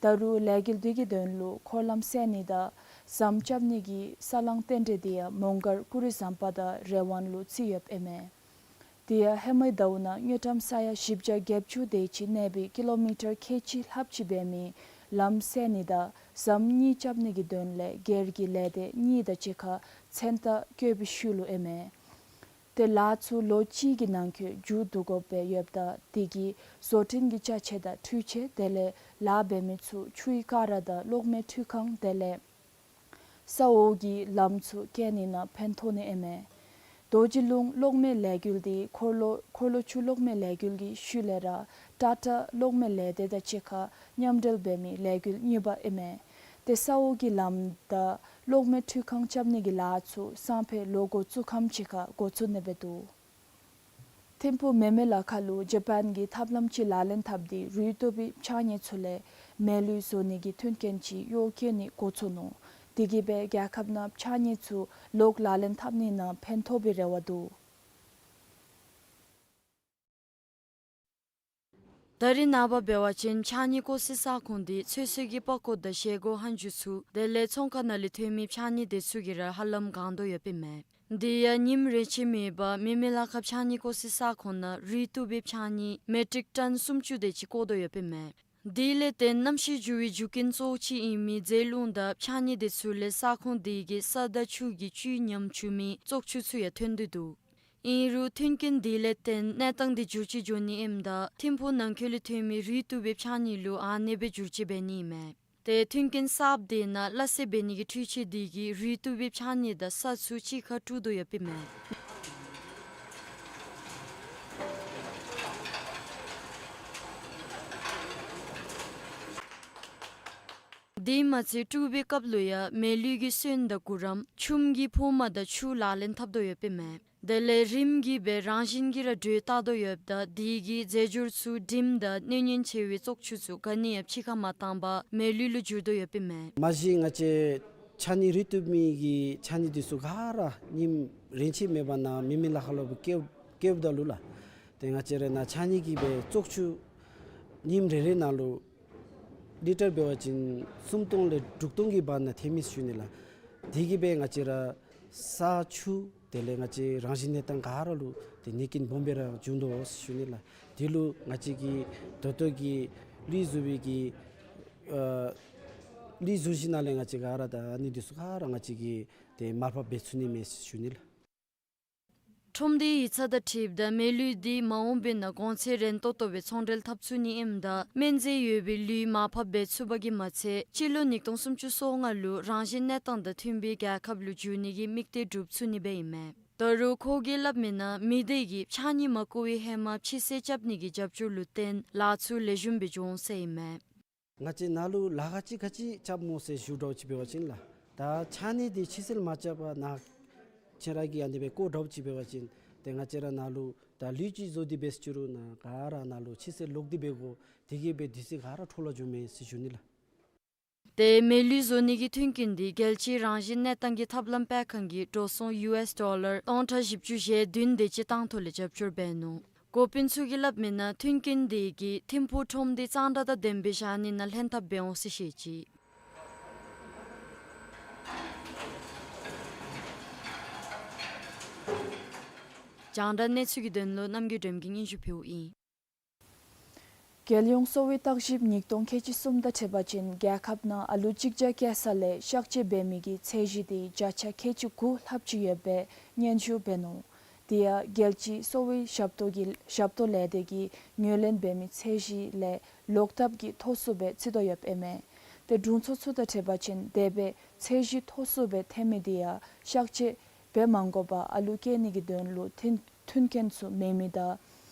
ད་རུང་ལས་འགུལ་དེ་གི་དོན་ལུ་འཁོར་ལམ་བསལ་ནི་དང་ཟམ་རྐྱབ་ནི་གི་ས་བསླང་རྟེན་འབྲེལ་དེ་ཡང་མོང་སྒར་ཀུ་རི་ཟམ་པ་དང་རི་དབང་ལུ་བརྩིས་ཡོདཔ་ཨིན་མས། དེ་ཡང་ཧེ་མའི་ཟླཝ་ནང་དངུལ་ཀྲམ་ས་ཡ་བཞི་བརྒྱ་བརྒྱད་ཅུ་དེ་ཅིག་གནས་པའི་ཀི་ལོ་མི་ཊར་ཁལ་གཅིག་ལྷགཔ་ཅིག་འབད་མི་ལམ་བསལ་ནི་དང་ཟམ་གཉིས་རྐྱབ་ནི་གི་དོན་ལས་སྒེར་གྱི་ལས་སྡེ་གཉིས་དང་གཅིག་ཁར་མཚན་རྟགས་བཀོད་པའི་ཤུལ་ལུ་ཨིན་མས། ཏེ་ལཱ་ཚུ་ལོ་གཅིག་གི་ནང་འཁོད་མཇུག་བསྡུ་དགོཔ་སྦེ་ཡོདཔ་ད་དེ་གིས་བཟོ་སྐྲུན་གྱི་ཅ་ཆས་དང་འཕྲུལ་ཆས་དེ་ལས་ལཱ་འབད་མི་ཚུ་ཆུའི་ཀ་ར་དང་གློག་མེ་འཕྲུལ་ཁང་དེ་ལས་ས་འོག་གི་ལམ་ཚུ་བཀལ་ནི་ནང་ཕན་ཐོགས་ནི་ཨིན་མས། རྡོ་རྗེ་ལུང་གློག་མེ་ལས་འགུལ་དེ་འཁོར་ལོ་འཁོར་ལོ་ཆུ་གློག་མེ་ལས་འགུལ་གྱི་ཤུལ་ལས་ར་ཊ་ཊ་གློག་མེ་ལས་སྡེ་དང་གཅིག་ཁར་མཉམ་འབྲེལ་འབད་མི་ལས་འགུལ་གཉིས་པ་ཨིན་མས། ཏེ་ས་འོག་གི་ལམ་དང་གློག་མེ་འཕྲུལ་ཁང་རྐྱབ་ནི་གི་ལཱ་ཚུ་སང་ཕོད་ལོ་འགོ་བཙུགས་ཁམས་ཅིག་ཁར་འགོ་བཙུགས་ནི་སྦེ་འདུག། ཐིམ་ཕུག་མེ་མེ་ལ་ཁ་ལུ་ཇ་པཱན་གྱི་ཐབས་ལམ་ཅིག་ལག་ལེན་འཐབ་སྟེ་རུལ་བཏུབ་པའི་ཕྱགས་སྙིགས་ཚུ་ལས་མེ་ལུད་བཟོ་ནི་གི་མཐུན་རྐྱེན་ཅིག་གཡོག་བཀོལ་ནི་འགོ་བཙུགས་ནུག། དེ་གིས་སྦེ་རྒྱལ་ཁབ་ནང་ཕྱགས་སྙིགས་ཚུ་ལོག་ལག་ལེན་འཐབ་ནི་ནང་ཕན་ཐོགས་པའི་རེ་བ་འདུག། ད་རེས་ནངས་པ་འབད་བ་ཅིན་ཕྱགས་སྙིགས་བཀོག་སའི་ས་ཁོངས་དེ་ཚོད་བསྲེ་གི་པགས་ཀོ་དང་བཞེས་སྒོ་ཧན་ཇུ་ཚུ་དེ་ལས་ཚོང་ཁང་ནང་ལས་ཐོན་མི་ཕྱགས་སྙིགས་དེ་ཚུ་གིས་ར་ཧ་ལམ་གང་དོ་ཡོདཔ་ཨིན་མས། དེ་ཡང་ཉིནམ་རེ་ཆད་མེད་པར་མེ་མེ་ལ་ཁ་ཕྱགས་སྙིགས་བཀོག་སའི་ས་ཁོངས་ནང་རུལ་བཏུབ་པའི་ཕྱགས་སྙིགས་མེ་ཊིག་ཊཱན་སུམ་ཅུ་དེ་ཅིག་བཀོག་དོ་ཡོདཔ་ཨིན་མས། དེ་ལས་བརྟེན་གནམ་གཤིས་འགྱུར་བའི་རྒྱུ་རྐྱེན་གཙོ་བོ་ཅིག་ཨིན་མི་རྫས་རླུང་དང་ཕྱགས་སྙིགས་དེ་ཚུ་ལས་ས་ཁོངས་དེ་གི་ས་དང་ཆུ་གི་བཅུད་ཉམས་བཅུག་མི་བཙོག་ཆུ་ཚུ་ཡང་ཐོན་ཏེ་འདུག། ཨིན་རུང་མཐུན་རྐྱེན་དེ་ལས་བརྟེན་གནས་སྟངས་དེ་འགྱུར་བཅོས་འགྱོ་ནི་ཨིནམ་ད་ཐིམ་ཕུག་ནང་འཁོད་ལས་ཐོན་མི་རུལ་བཏུབ་པའི་ཕྱགས་སྙིགས་ལུ་ཨ་ནེ་སྦེ་འགྱུར་བཅོས་འབད་ནི་ཨིན་མས། ཏེ་མཐུན་རྐྱེན་གསརཔ་དེ་ནང་སླ་བསྲེ་འབད་ནི་གི་འཕྲུལ་ཆས་དེ་གིས་རུལ་བཏུབ་པའི་ཕྱགས་སྙིགས་དང་ས་ཚུ་གཅིག་ཁར་དཀྲུག་དོ་ཡོདཔ་ཨིན་མས། དེ་མ་ཚད་དཀྲུག་པའི་སྐབས་ལུ་ཡང་མེ་ལུད་ཀྱི་སོན་དང་གུ་རམ་ཆུམ་གྱི་ཕོ་མ་དང་ཆུ་ལག་ལེན་འཐབ་དོ་ཡོདཔ་ཨིན་མས། དེ་ལས་རིམ་གྱིས་སྦེ་རང་བཞིན་གྱིས་ར་དྲོད་བཏགས་དོ་ཡོདཔ་ད་དེ་གིས་རྫས་སྦྱོར་ཚུ་དྲིམ་དང་གནོད་ཉེན་ཆེ་བའི་བཙོག་ཆུ་ཚུ་ག་ནི་ཡང་ཕྱི་ཁར་མ་བཏང་པར་མེ་ལུད་ལུ་འགྱུར་དོ་ཡོདཔ་ཨིན་མས། མ་གཞི་ང་བཅས་ཕྱགས་སྙིགས་རུལ་བཏུབ་མི་གི་ཕྱགས་སྙིགས་དེ་ཚུ་ག་ར་ཉིནམ་རེ་ཆད་མེད་པར་ནཱ་མེ་མེ་ལ་ཁ་ལུ་བཀལཝ་བཀལཝ་ད་ལུ་ལགས། ཏེ་ང་བཅས་ར་ནཱ་ཕྱགས་སྙིགས་ཀྱི་སྦེ་བཙོག་ཆུ་ཉིནམ་རེ་རེ་ནང་ལུ་ལི་ཊར་འབད་བ་ཅིན་སུམ་སྟོང་ལས་དྲུག་སྟོང་གི་བར་ན་ཐོན་མི་ཞུ་ནི་ལགས། དེ་གིས་སྦེ་ང་བཅས་ར་ས་ཆུ་དེ་ལས་ང་བཅས་རང་བཞིན་གནས་སྟངས་ག་ར་ལུ་ཏེ་གནོད་རྐྱེན་སྦོམ་སྦེ་ར་འབྱུང་དོ་ཞུ་ནི་ལགས། དེ་ལུ་ང་བཅས་ཀྱིས་ད་ལྟོ་གི་ལུད་བཟོ་བའི་གི་ཨ་ལུད་བཟོ་ཞིནམ་ལས་ང་བཅས་ག་ར་ད་ཨ་ནི་དེ་ཚུ་ག་ར་ང་བཅས་ཀྱིས་ཏེ་མར་ཕབ་འབད་ཚུགས་ནི་མས་ཞུ་ནི་ལགས། ཁྲོམ་སྡེའི་ཡིག་ཚང་དང་འཁྲིལཝ་ད་མེ་ལུད་དེ་མ་འོངས་པའི་ནང་གོང་ཚད་རན་ཏོག་ཏོ་སྦེ་ཚོང་འབྲེལ་འཐབ་ཚུགས་ནི་ཨིནམ་ད་སྨན་རྫས་ཡོད་པའི་ལུད་མར་ཕབ་འབད་ཚུགས་པ་གིས་མ་ཚད་སྤྱི་ལོ་ཉིས་སྟོང་སུམ་ཅུ་སོ་ལྔ་ལུ་རང་བཞིན་གནས་སྟངས་དང་མཐུན་པའི་རྒྱལ་ཁབ་ལུ་འགྱུར་ནི་གི་དམིགས་གཏད་གྲུབ་ཚུགས་ནི་སྦེ་ཨིན་མས། ད་རུང་ཁོ་གིས་སླབ་མིའི་ནང་མི་སྡེ་གིས་ཕྱགས་སྙིགས་མ་བཀོག་པའི་ཧེ་མ་ཕྱི་བསྲེག་རྐྱབ་ནི་གི་རྒྱབ་སྐྱོར་ལུ་བརྟེན་ལཱ་ཚུ་ལེགས་ཤོམ་སྦེ་འགྱོ་འོང་ཟེར་ཨིན་མས། ང་བཅས་ནཱ་ལུ་ལཱ་ཁག་ཅིག་ག་ཅི་རྐྱབ་སྨོ་ཟེར་ཞུ་དྲགས་ཅིག་འབད་བ་ཅིན་ལགས། ད་ཕྱགས་སྙིགས་དེ་ཕྱི་བསྲེག་མ་རྐྱབ་པར་ནཱ་ཁྱེད་ར་གིས་ཨ་ནི་སྦེ་བཀོ་དྲགས་ཅིག་འབད་བ་ཅིན་ཏེ་ང་བཅས་ར་ནཱ་ལུ་ད་ལུད་ཅིག་བཟོ་སྟེ་འབད་ཟེར་རུང་ནཱ་ག་ར་ནཱ་ལུ་ཕྱི་བསྲེག་ལོག་སྟེ་འབད་དགོ། དེ་གིས་སྦེ་དུས་ཚོད་ག་ར་འཕྲོ་བརླག་འགྱོཝ་མས་ཟེར་ཞུ་ནི་ལགས། ཏེ་མེ་ལུད་བཟོ་ནི་གི་མཐུན་རྐྱེན་དེ་རྒྱལ་སྤྱིའི་རང་བཞིན་གནས་སྟངས་ཀྱི་ཐབས་ལམ་སྤེལ་ཁང་གིས་འགྲོ་སོང་ཡུ་ཨེསི་ཌོ་ལར་སྟོང་ཕྲག་བཞི་བཅུ་ཞེ་བདུན་དེ་ཅིག་བཏང་ཐོག་ལས་རྒྱབ་སྐྱོར་འབད་ནུག། འགོ་དཔོན་ཚུ་གིས་སླབ་མིའི་ནང་མཐུན་རྐྱེན་དེ་གིས་ཐིམ་ཕུག་ཁྲོམ་སྡེ་གཙང་སྦྲ་དང་ལྡནམ་སྦེ་བཞག་ནི་ནང་ལྷན་ཐབས་འབད་འོང་ཟེར་བཤད་ཅི། རྒྱང་བསྒྲགས་གནས་ཚུལ་གྱི་དོན་ལུ་རྣམ་རྒྱལ་སྒྲོལམ་གིས་སྙན་ཞུ་ཕུལཝ་ཨིན། རྒྱལ་ཡོངས་གསོ་བའི་བརྟག་ཞིབ་ཉིས་སྟོང་ཁལ་གཅིག་གསུམ་དང་འཁྲིལ་བ་ཅིན་རྒྱལ་ཁབ་ནང་ཨ་ལུ་གཅིག་བརྒྱ་བཀལ་ས་ལས་གཤག་བཅོས་འབད་མི་གི་ཚད་གཞི་དེ་བརྒྱ་ཆ་ཁལ་གཅིག་དགུ་ལྷགཔ་ཅིག་ཡོད་པའི་སྙན་ཞུ་འབད་ནུག། དེ་ཡང་རྒྱལ་སྤྱིའི་གསོ་བའི་ཞབས་ཏོག་གི་ཞབས་ཏོག་ལས་སྡེ་གིས་ངོས་ལེན་འབད་མི་ཚད་གཞི་ལས་ལོག་ལྟབ་ཀྱིས་མཐོ་སུ་སྦེ་བརྩི་དོ་ཡོདཔ་ཨིན་མས། ཏེ་དྲུང་འཚོ་ཚུ་དང་འཁྲིལ་བ་ཅིན་དེ་སྦེ་ཚད་གཞི་མཐོ་སུ་སྦེ་ཐོན་མི་དེ་ཡང་གཤག་བཅོས་འབད་མ་དགོ་པར་ཨ་ལུ་སྐྱེ་ནི་གི་དོན་ལུ་མཐུན་མཐུན་རྐྱེན་ཚུ་མེད་མི་དང་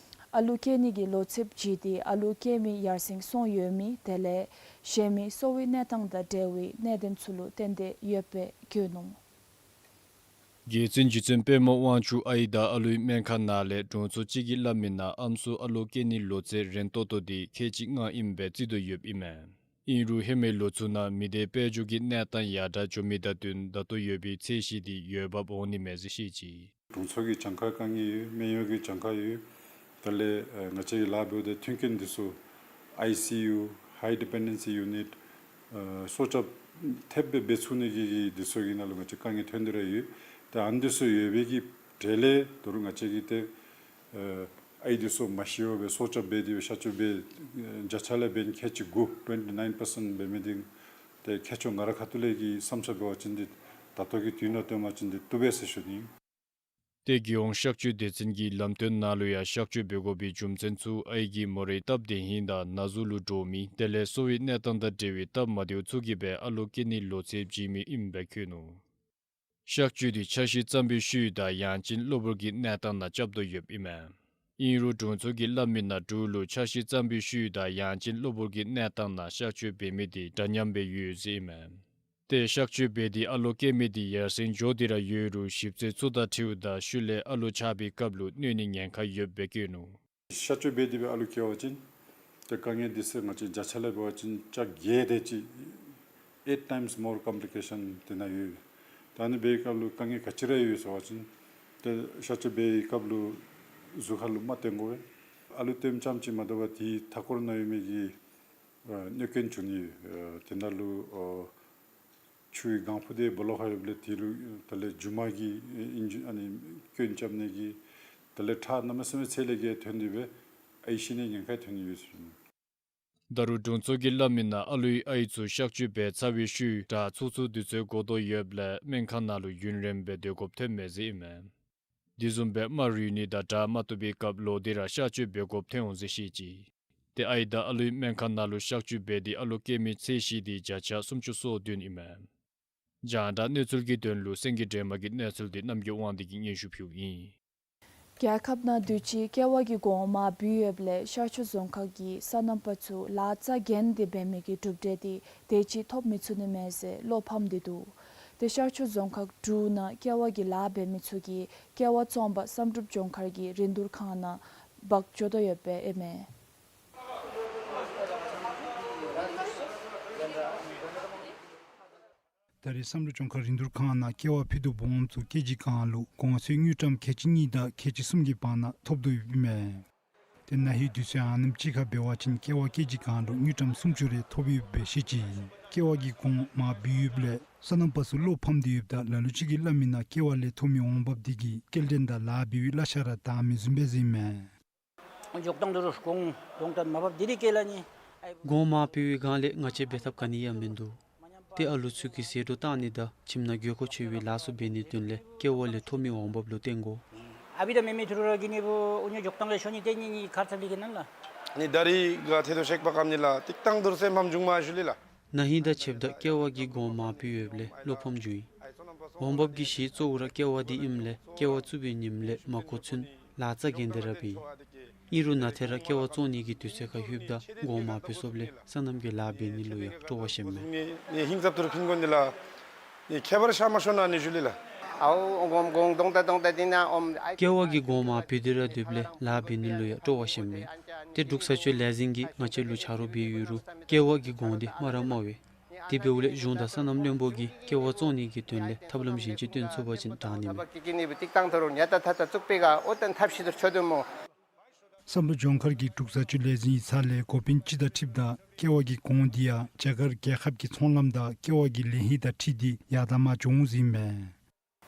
ཨ་ལུ་སྐྱེ་ནི་གི་ལོ་ཚད་བརྗེས་ཏེ་ཨ་ལུ་སྐྱེ་མི་ཡར་སེང་སོང་ཡོད་མི་དེ་ལས་གཞན་མི་གསོ་བའི་གནས་སྟངས་དང་འབྲེལ་བའི་གནད་དོན་ཚུ་ལུ་བརྟེན་ཏེ་ཡོདཔ་སྦེ་བཀོད་ནུག། རྒྱལ་བཙུན་རྗེ་བཙུན་པདྨ་དབང་ཕྱུག་ཨའི་དང་ཨ་ལུའི་སྨན་ཁང་ནང་ལས་དྲུང་འཚོ་ཅིག་གིས་སླབ་མི་ནང་ཨམ་སྲུ་ཨ་ལོ་སྐྱེ་ནི་ལོ་ཚད་རན་ཏོག་ཏོ་འདི་ཁལ་གཅིག་ལྔ་ཨིནམ་སྦེ་བརྩི་དོ་ཡོདཔ་ཨིན་མས། ཨིན་རུང་ཧེ་མའི་ལོ་ཚུ་ནང་མི་སྡེ་དཔལ་འབྱོར་གྱི་གནས་སྟངས་ཡར་དྲག་འགྱོ་མི་དང་བསྟུན་ད་ལྟོ་ཡོད་པའི་ཚད་གཞི་འདི་ཡོདཔ་འོང་ནི་མས་ཟེར་བཤད་ཅི། དྲུང་འཚོ་གི་གྱངས་ཁ་དཀའ་ངལ་ཡོད། སྨན་གཡོག་གི་གྱངས་ཁ་ཡོད། དེ་ལས་ཨ་ང་བཅས་ཀྱི་ལཱ་འབདཝ་ད་མཐུན་རྐྱེན་འདི་ཚུ་ཨའི་སི་ཡུ་High Dependency Unit ཨ་སྲོག་སྐྱབས་ཐེབས་སྦེ་འབད་ཚུགས་ནི་གི་འདི་ཚུ་གི་ནང་ལུ་ང་བཅས་དཀའ་ངལ་ཐོན་ཏེ་ར་ཡོད། ཏེ་ཨ་ནི་འདི་ཚུ་ཡོད་པའི་གི་གྲས་ལས་ད་རུང་ང་བཅས་ཀྱིས་ཏེ་ཨ་ཨའི་འདི་ཚུ་མ་ཤི་བར་སྦེ་སྲོག་སྐྱབས་འབད་དེ་སྦེ་གཤག་བཅོས་འབད་ཨ་བརྒྱ་ཆ་ལས་འབདན་ཁལ་གཅིག་དགུ་twenty nine percent འབད་མི་འདི་ཏེ་ཁྱད་ཆོས་ང་ར་ཁ་ཐུག་ལས་ཀྱི་བསམ་འཆར་འབད་བ་ཅིན་འདི་ད་ལྟོ་གི་དུས་ནང་སྟོནམ་ཅིན་འདི་བཏུབ་པས་ཟེར་ཞུ་ནི། ཏེ་རྒྱལ་ཡོངས་གཤག་བཅོས་སྡེ་ཚན་གྱི་ལམ་སྟོན་ནང་ལུ་ཡང་གཤག་བཅོས་འབད་དགོ་པའི་རྒྱུ་མཚན་ཚུ་ཨའི་གི་མོ་རའི་སྟབས་བདེ་ཧིང་དང་ན་ཟུག་ལུ་འདྲོག་མི་དེ་ལས་གསོ་བའི་གནས་སྟངས་དང་འབྲེལ་བའི་སྟབས་མ་བདེཝ་ཚུ་གིས་སྦེ་ཨ་ལོ་སྐྱེ་ནི་ལོ་ཚད་བརྗེ་མི་ཨིནམ་སྦེ་བཀོད་ནུག། གཤག་བཅོས་འདི་ཆ་ཤས་ཙམ་པའི་ཤུལ་དང་ཡང་ཅིན་གློ་བུར་གྱི་གནས་སྟངས་ནང་རྐྱབ་དོ་ཡོདཔ་ཨིན་མས། ཨིན་རུང་དྲུང་འཚོ་གིས་སླབ་མི་ནང་འབྲུག་ལུ་ཆ་ཤས་ཙམ་པའི་ཤུལ་དང་ཡང་ཅིན་གློ་བུར་གྱི་གནས་སྟངས་ནང་གཤག་བཅོས་འབད་མི་འདི་འདྲ་མཉམ་སྦེ་ཡོད་ཟེར་ཨིན་མས། ཏེ་གཤག་བཅོས་འབད་དེ་ཨ་ལོ་སྐྱེ་མི་འདི་ཡར་སེང་འགྱོ་སྟེ་ར་ཡོད་རུང་ཞིབ་འཚོལ་ཚུ་དང་འཁྲིལཝ་ད་ཤུལ་ལས་ཨ་ལོ་ཆགས་པའི་སྐབས་ལུ་གནོད་ནི་ཉེན་ཁ་ཡོདཔ་སྦེ་བཀོད་ནུག། གཤག་བཅོས་འབད་དེ་སྦེ་ཨ་ལོ་སྐྱེ་བ་ཅིན་ཏེ་དཀའ་ངལ་འདི་ཚུ་ང་བཅས་བརྒྱ་ཆ་ལས་འབད་བ་ཅིན་ཆ་བརྒྱད་དེ་ཅིག་eight times more complication དེ་ནང་ཡོད། ད་ཨ་ནི་འབད་བའི་སྐབས་ལུ་དཀའ་ངལ་ག་ཅི་ར་ཡོད་ཟེར་བ་ཅིན་ཏེ་གཤག་བཅོས་འབད་བའི་སྐབས་ལུ་གཟུགས་ཁར་ལུ་རྨ་བཏོན་དགོ་པས། ཨ་ལོ་བཏོནམ་ཙམ་ཅིག་མ་དོ་བར་དེའི་མཐའ་འཁོར་ནང་ཡོད་མི་གི་ཨ་གནོད་སྐྱོན་འབྱུང་ནི་ཨ་དེ་ནང་ལུ་ཨ་ཆུའི་ལྒང་ཕུ་དེ་སྦོ་ལོགས་ཁར་ཡོདཔ་ལས་དེ་ལུ་དེ་ལས་རྒྱུ་མ་གི་ཨིན་ཨ་ནི་སྐྱོན་རྐྱབ་ནི་གི་དེ་ལས་ཁྲག་གནམ་མེད་ས་མེད་ཚད་ལས་བརྒལ་ཐོན་ཏེ་སྦེ་ཨའི་ཤི་ནིའི་ཉེན་ཁ་ཐོན་ནི་ཡོད་ཟེར་ཞུ་ནི། ད་རུང་དྲུང་འཚོ་གིས་སླབ་མི་ནང་ཨ་ལུའི་ཨའི་ཚུ་གཤག་བཅོས་འབད་ཚར་བའི་ཤུལ་དྲག་ཚུགས་ཚུགས་དུས་ཚོད་འགོར་དོ་ཡོདཔ་ལས་སྨན་ཁང་ནང་ལུ་ཡུན་རིངམོ་སྦེ་སྡོད་དགོཔ་ཐོན་མས་ཟེར་ཨིན་མས། དེ་བཟུམ་སྦེ་རྨ་རུལ་ནི་དང་དྲག་མ་བཏུབ་པའི་སྐབས་ལོག་སྟེ་ར་གཤག་བཅོས་འབད་དགོཔ་ཐོན་འོང་ཟེར་བཤད་ཅི། ཏེ་ཨའི་དང་ཨ་ལུའི་སྨན་ཁང་ནང་ལུ་གཤག་བཅོས་འབད་དེ་ཨ་ལོ་སྐྱེ་མིའི་ཚད་གཞི་འདི་བརྒྱ་ཆ་སུམ་ཅུ་སོ་བདུན་ཨིན་མས། རྒྱང་བསྒྲགས་གནས་ཚུལ་གྱི་དོན་ལུ་སེང་གེ་སྒྲོལ་མ་གི་གནས་ཚུལ་འདི་རྣམ་རྒྱལ་དབང་འདུས་ཀྱིས་སྙན་ཞུ་ཕུལཝ་ཨིན། རྒྱལ་ཁབ་ནང་དུས་ཅི་ཀེ་བ་གི་གོང་མར་བུད་ཡོདཔ་ལས་ཤར་ཕྱོགས་རྫོང་ཁག་གི་སོ་ནམ་པ་ཚུ་ལཱ་རྩ་འགེངས་ཏེ་འབད་མི་གི་གྲུབ་འབྲས་འདི་དེ་ཅིག་ཐོབ་མི་ཚུགས་ནི་མས་ཟེར་བློ་ཕམ་སྟེ་འདུག། ཏེ་ཤར་ཕྱོགས་རྫོང་ཁག་དྲུག་ནང་ཀེ་བ་གི་ལཱ་འབད་མི་ཚུ་གིས་ཀེ་བ་ཙོང་པ་བསམ་གྲུབ་ལྗོངས་མཁར་གྱི་རིན་བསྡུར་ཁང་ནང་འབག་འགྱོ་དོ་ཡོདཔ་ཨིན་མས། ད་རེས་བསམ་གྲུབ་ལྗོངས་མཁར་རིན་བསྡུར་ཁང་ནང་ཀེ་བ་ཕུད་རྡོག་སྦོམ་ཚུ་ཀེ་ཇི་གང་ལུ་གོང་ཚད་དངུལ་ཀྲམ་ཁལ་གཅིག་གཉིས་དང་ཁལ་གཅིག་གསུམ་གྱི་བར་ན་ཐོབ་དོ་ཡོདཔ་ཨིན་མས། ཏེ་ན་ཧིང་དུས་ཚོད་ཨ་ནེམ་ཅིག་ཁར་འབད་བ་ཅིན་ཀེ་བ་ཀེ་ཇི་གང་ལུ་དངུལ་ཀྲམ་སུམ་ཅུ་རེ་ཐོབ་ཡོདཔ་སྦེ་བཤད་ཅི། ཀེ་བ་གི་གོང་མར་བུད་ཡོདཔ་ལས་སོ་ནམ་པ་ཚུ་བློ་ཕམ་སྟེ་ཡོདཔ་ད་ལ་ལུ་ཅིག་གིས་སླབ་མི་ནང་ཀེ་བ་ལས་ཐོབ་མི་འོང་འབབ་འདི་གིས་སྐྱེལ་འདྲེན་དང་ལཱ་འབད་བའི་གླ་ཆ་ར་དྲག་མི་བཟུམ་སྦེ་ཟེར་ཨིན་མས། འཇོག་ཐངས་དེ་རུང་གོང་གོང་ད་མར་བབས་དེ་རེ་བཀལ་ནི། གོང་མར་བུད་པའི་སྒང་ལས་ང་བཅས་འབད་ཐབས་ག་ནི་ཡང་མིན་འདུག། ཏེ་ཨ་ལུ་ཚུ་གི་ཟད་འགྲོ་བཏང་ནི་དང་ཁྱིམ་ནང་དགོས་མཁོ་ཆེ་བའི་ལཱ་ཚུ་འབད་ནིའི་དོན་ལས་ཀེ་བ་ལས་ཐོབ་མི་འོང་འབབ་ལུ་བརྟེན་དགོ། ཨ་བི་ད་མེ་མེ་ཐུ་རུ་ར་གི་ནི་བུ་ཨུ་ཉོ་འཇོག་ཐངས་ལས་ཤོ་ནི་ཏེ་ནི་ནི་ཁར་ཚབ་ལི་གི་ནང་ལགས། ནི་ད་རིས་ག་ཐེ་དོ་ཤེག་པ་ཀམ་ནི་ལགས་ཏིག་ཏང་དུར་སེམས་ཕམ་འབྱུང་མ་ཞུ་ལི་ལགས། ན་ཧིང་དང་ཕྱདཔ་ད་ཀེ་བ་གི་གོང་མར་བུད་ཡོདཔ་ལས་བློ་ཕམ་འབྱུང་ཡི། འོང་འབབ་ཀྱི་གཞི་གཙོ་བོ་ར་ཀེ་བ་འདི་ཨིནམ་ལས་ཀེ་བ་བཙུགས་པའི་ཉིནམ་ལས་མ་འགོར་ཚུན་ལཱ་རྩ་འགེངས་ཏེ་ར་འབད་ཡི། ཨིན་རུང་ན་ཐེ་ར་ཀེ་བ་བཙོང་ནི་གི་དུས་ཚོད་ཁར་ལྷོདཔ་ད་གོང་མར་བུད་སོཔ་ལས་སོ་ནམ་གྱི་ལཱ་འབད་ནི་ལུ་ཡང་སྤྲོ་བ་ཞནམ་མས། ནི་ཧིང་ཚབ་ཐུར་ཕིན་དགོ་ནི་ལགས། ནི་ཁྱད་པར་ཤར་མ་ཤོར་ན་ནི་ཞུ་ལི་ལགས། ཨའོ་གོང་གོང་དོང་ད་དོང་ད་འདི་ན་ཨོམ་ཨ་ཀེ་བ་གི་གོང་མར་བུད་དེ་ར་སྡོདཔ་ལས་ལཱ་འབད་ནི་ལུ་ཡང་སྤྲོ་བ་ཞནམ་མས། ཏེ་འབྲུག་བཟའ་སྤྱོད་ལས་འཛིན་གྱིས་ང་བཅས་ལུ་ཆ་རོགས་འབད་ཡོད་རུང་ཀེ་བ་གི་གོང་འདི་དམའ་ར་དམའ་བས། དེ་འབདཝ་ལས་གཞུང་དང་སོ་ནམ་བློན་པོ་གིས་ཀེ་བ་བཙོང་ནི་གི་དོན་ལས་ཐབས་ལམ་གཞན་ཅིག་སྟོན་ཚུགས་པ་ཅིན་དྲག་ནི་མས། ཏིག་ཏང་དུར་ཉ་ཏ་ཐ་ཏ་བཙུགས་པའི་ག་ཨོ་ཏན་ཐབས་ཤེས་དུར་ཆོད་དོ་མོ། བསམ་གྲུབ་ལྗོངས་མཁར་གྱི་འབྲུག་བཟའ་སྤྱོད་ལས་འཛིན་གྱི་ཚབ་ལས་འགོ་དཔོན་ཅིག་དང་འཁྲིལཝ་ད་ཀེ་བ་གི་གོང་འདི་ཡང་རྒྱ་གར་རྒྱལ་ཁབ་ཀྱི་ཚོང་ལམ་དང་ཀེ་བ་གི་ལེན་ཧིང་དང་འཁྲིལ་ཏེ་ཡར་དང་མར་འགྱོ་འོང་ཟེར་ཨིན་མས།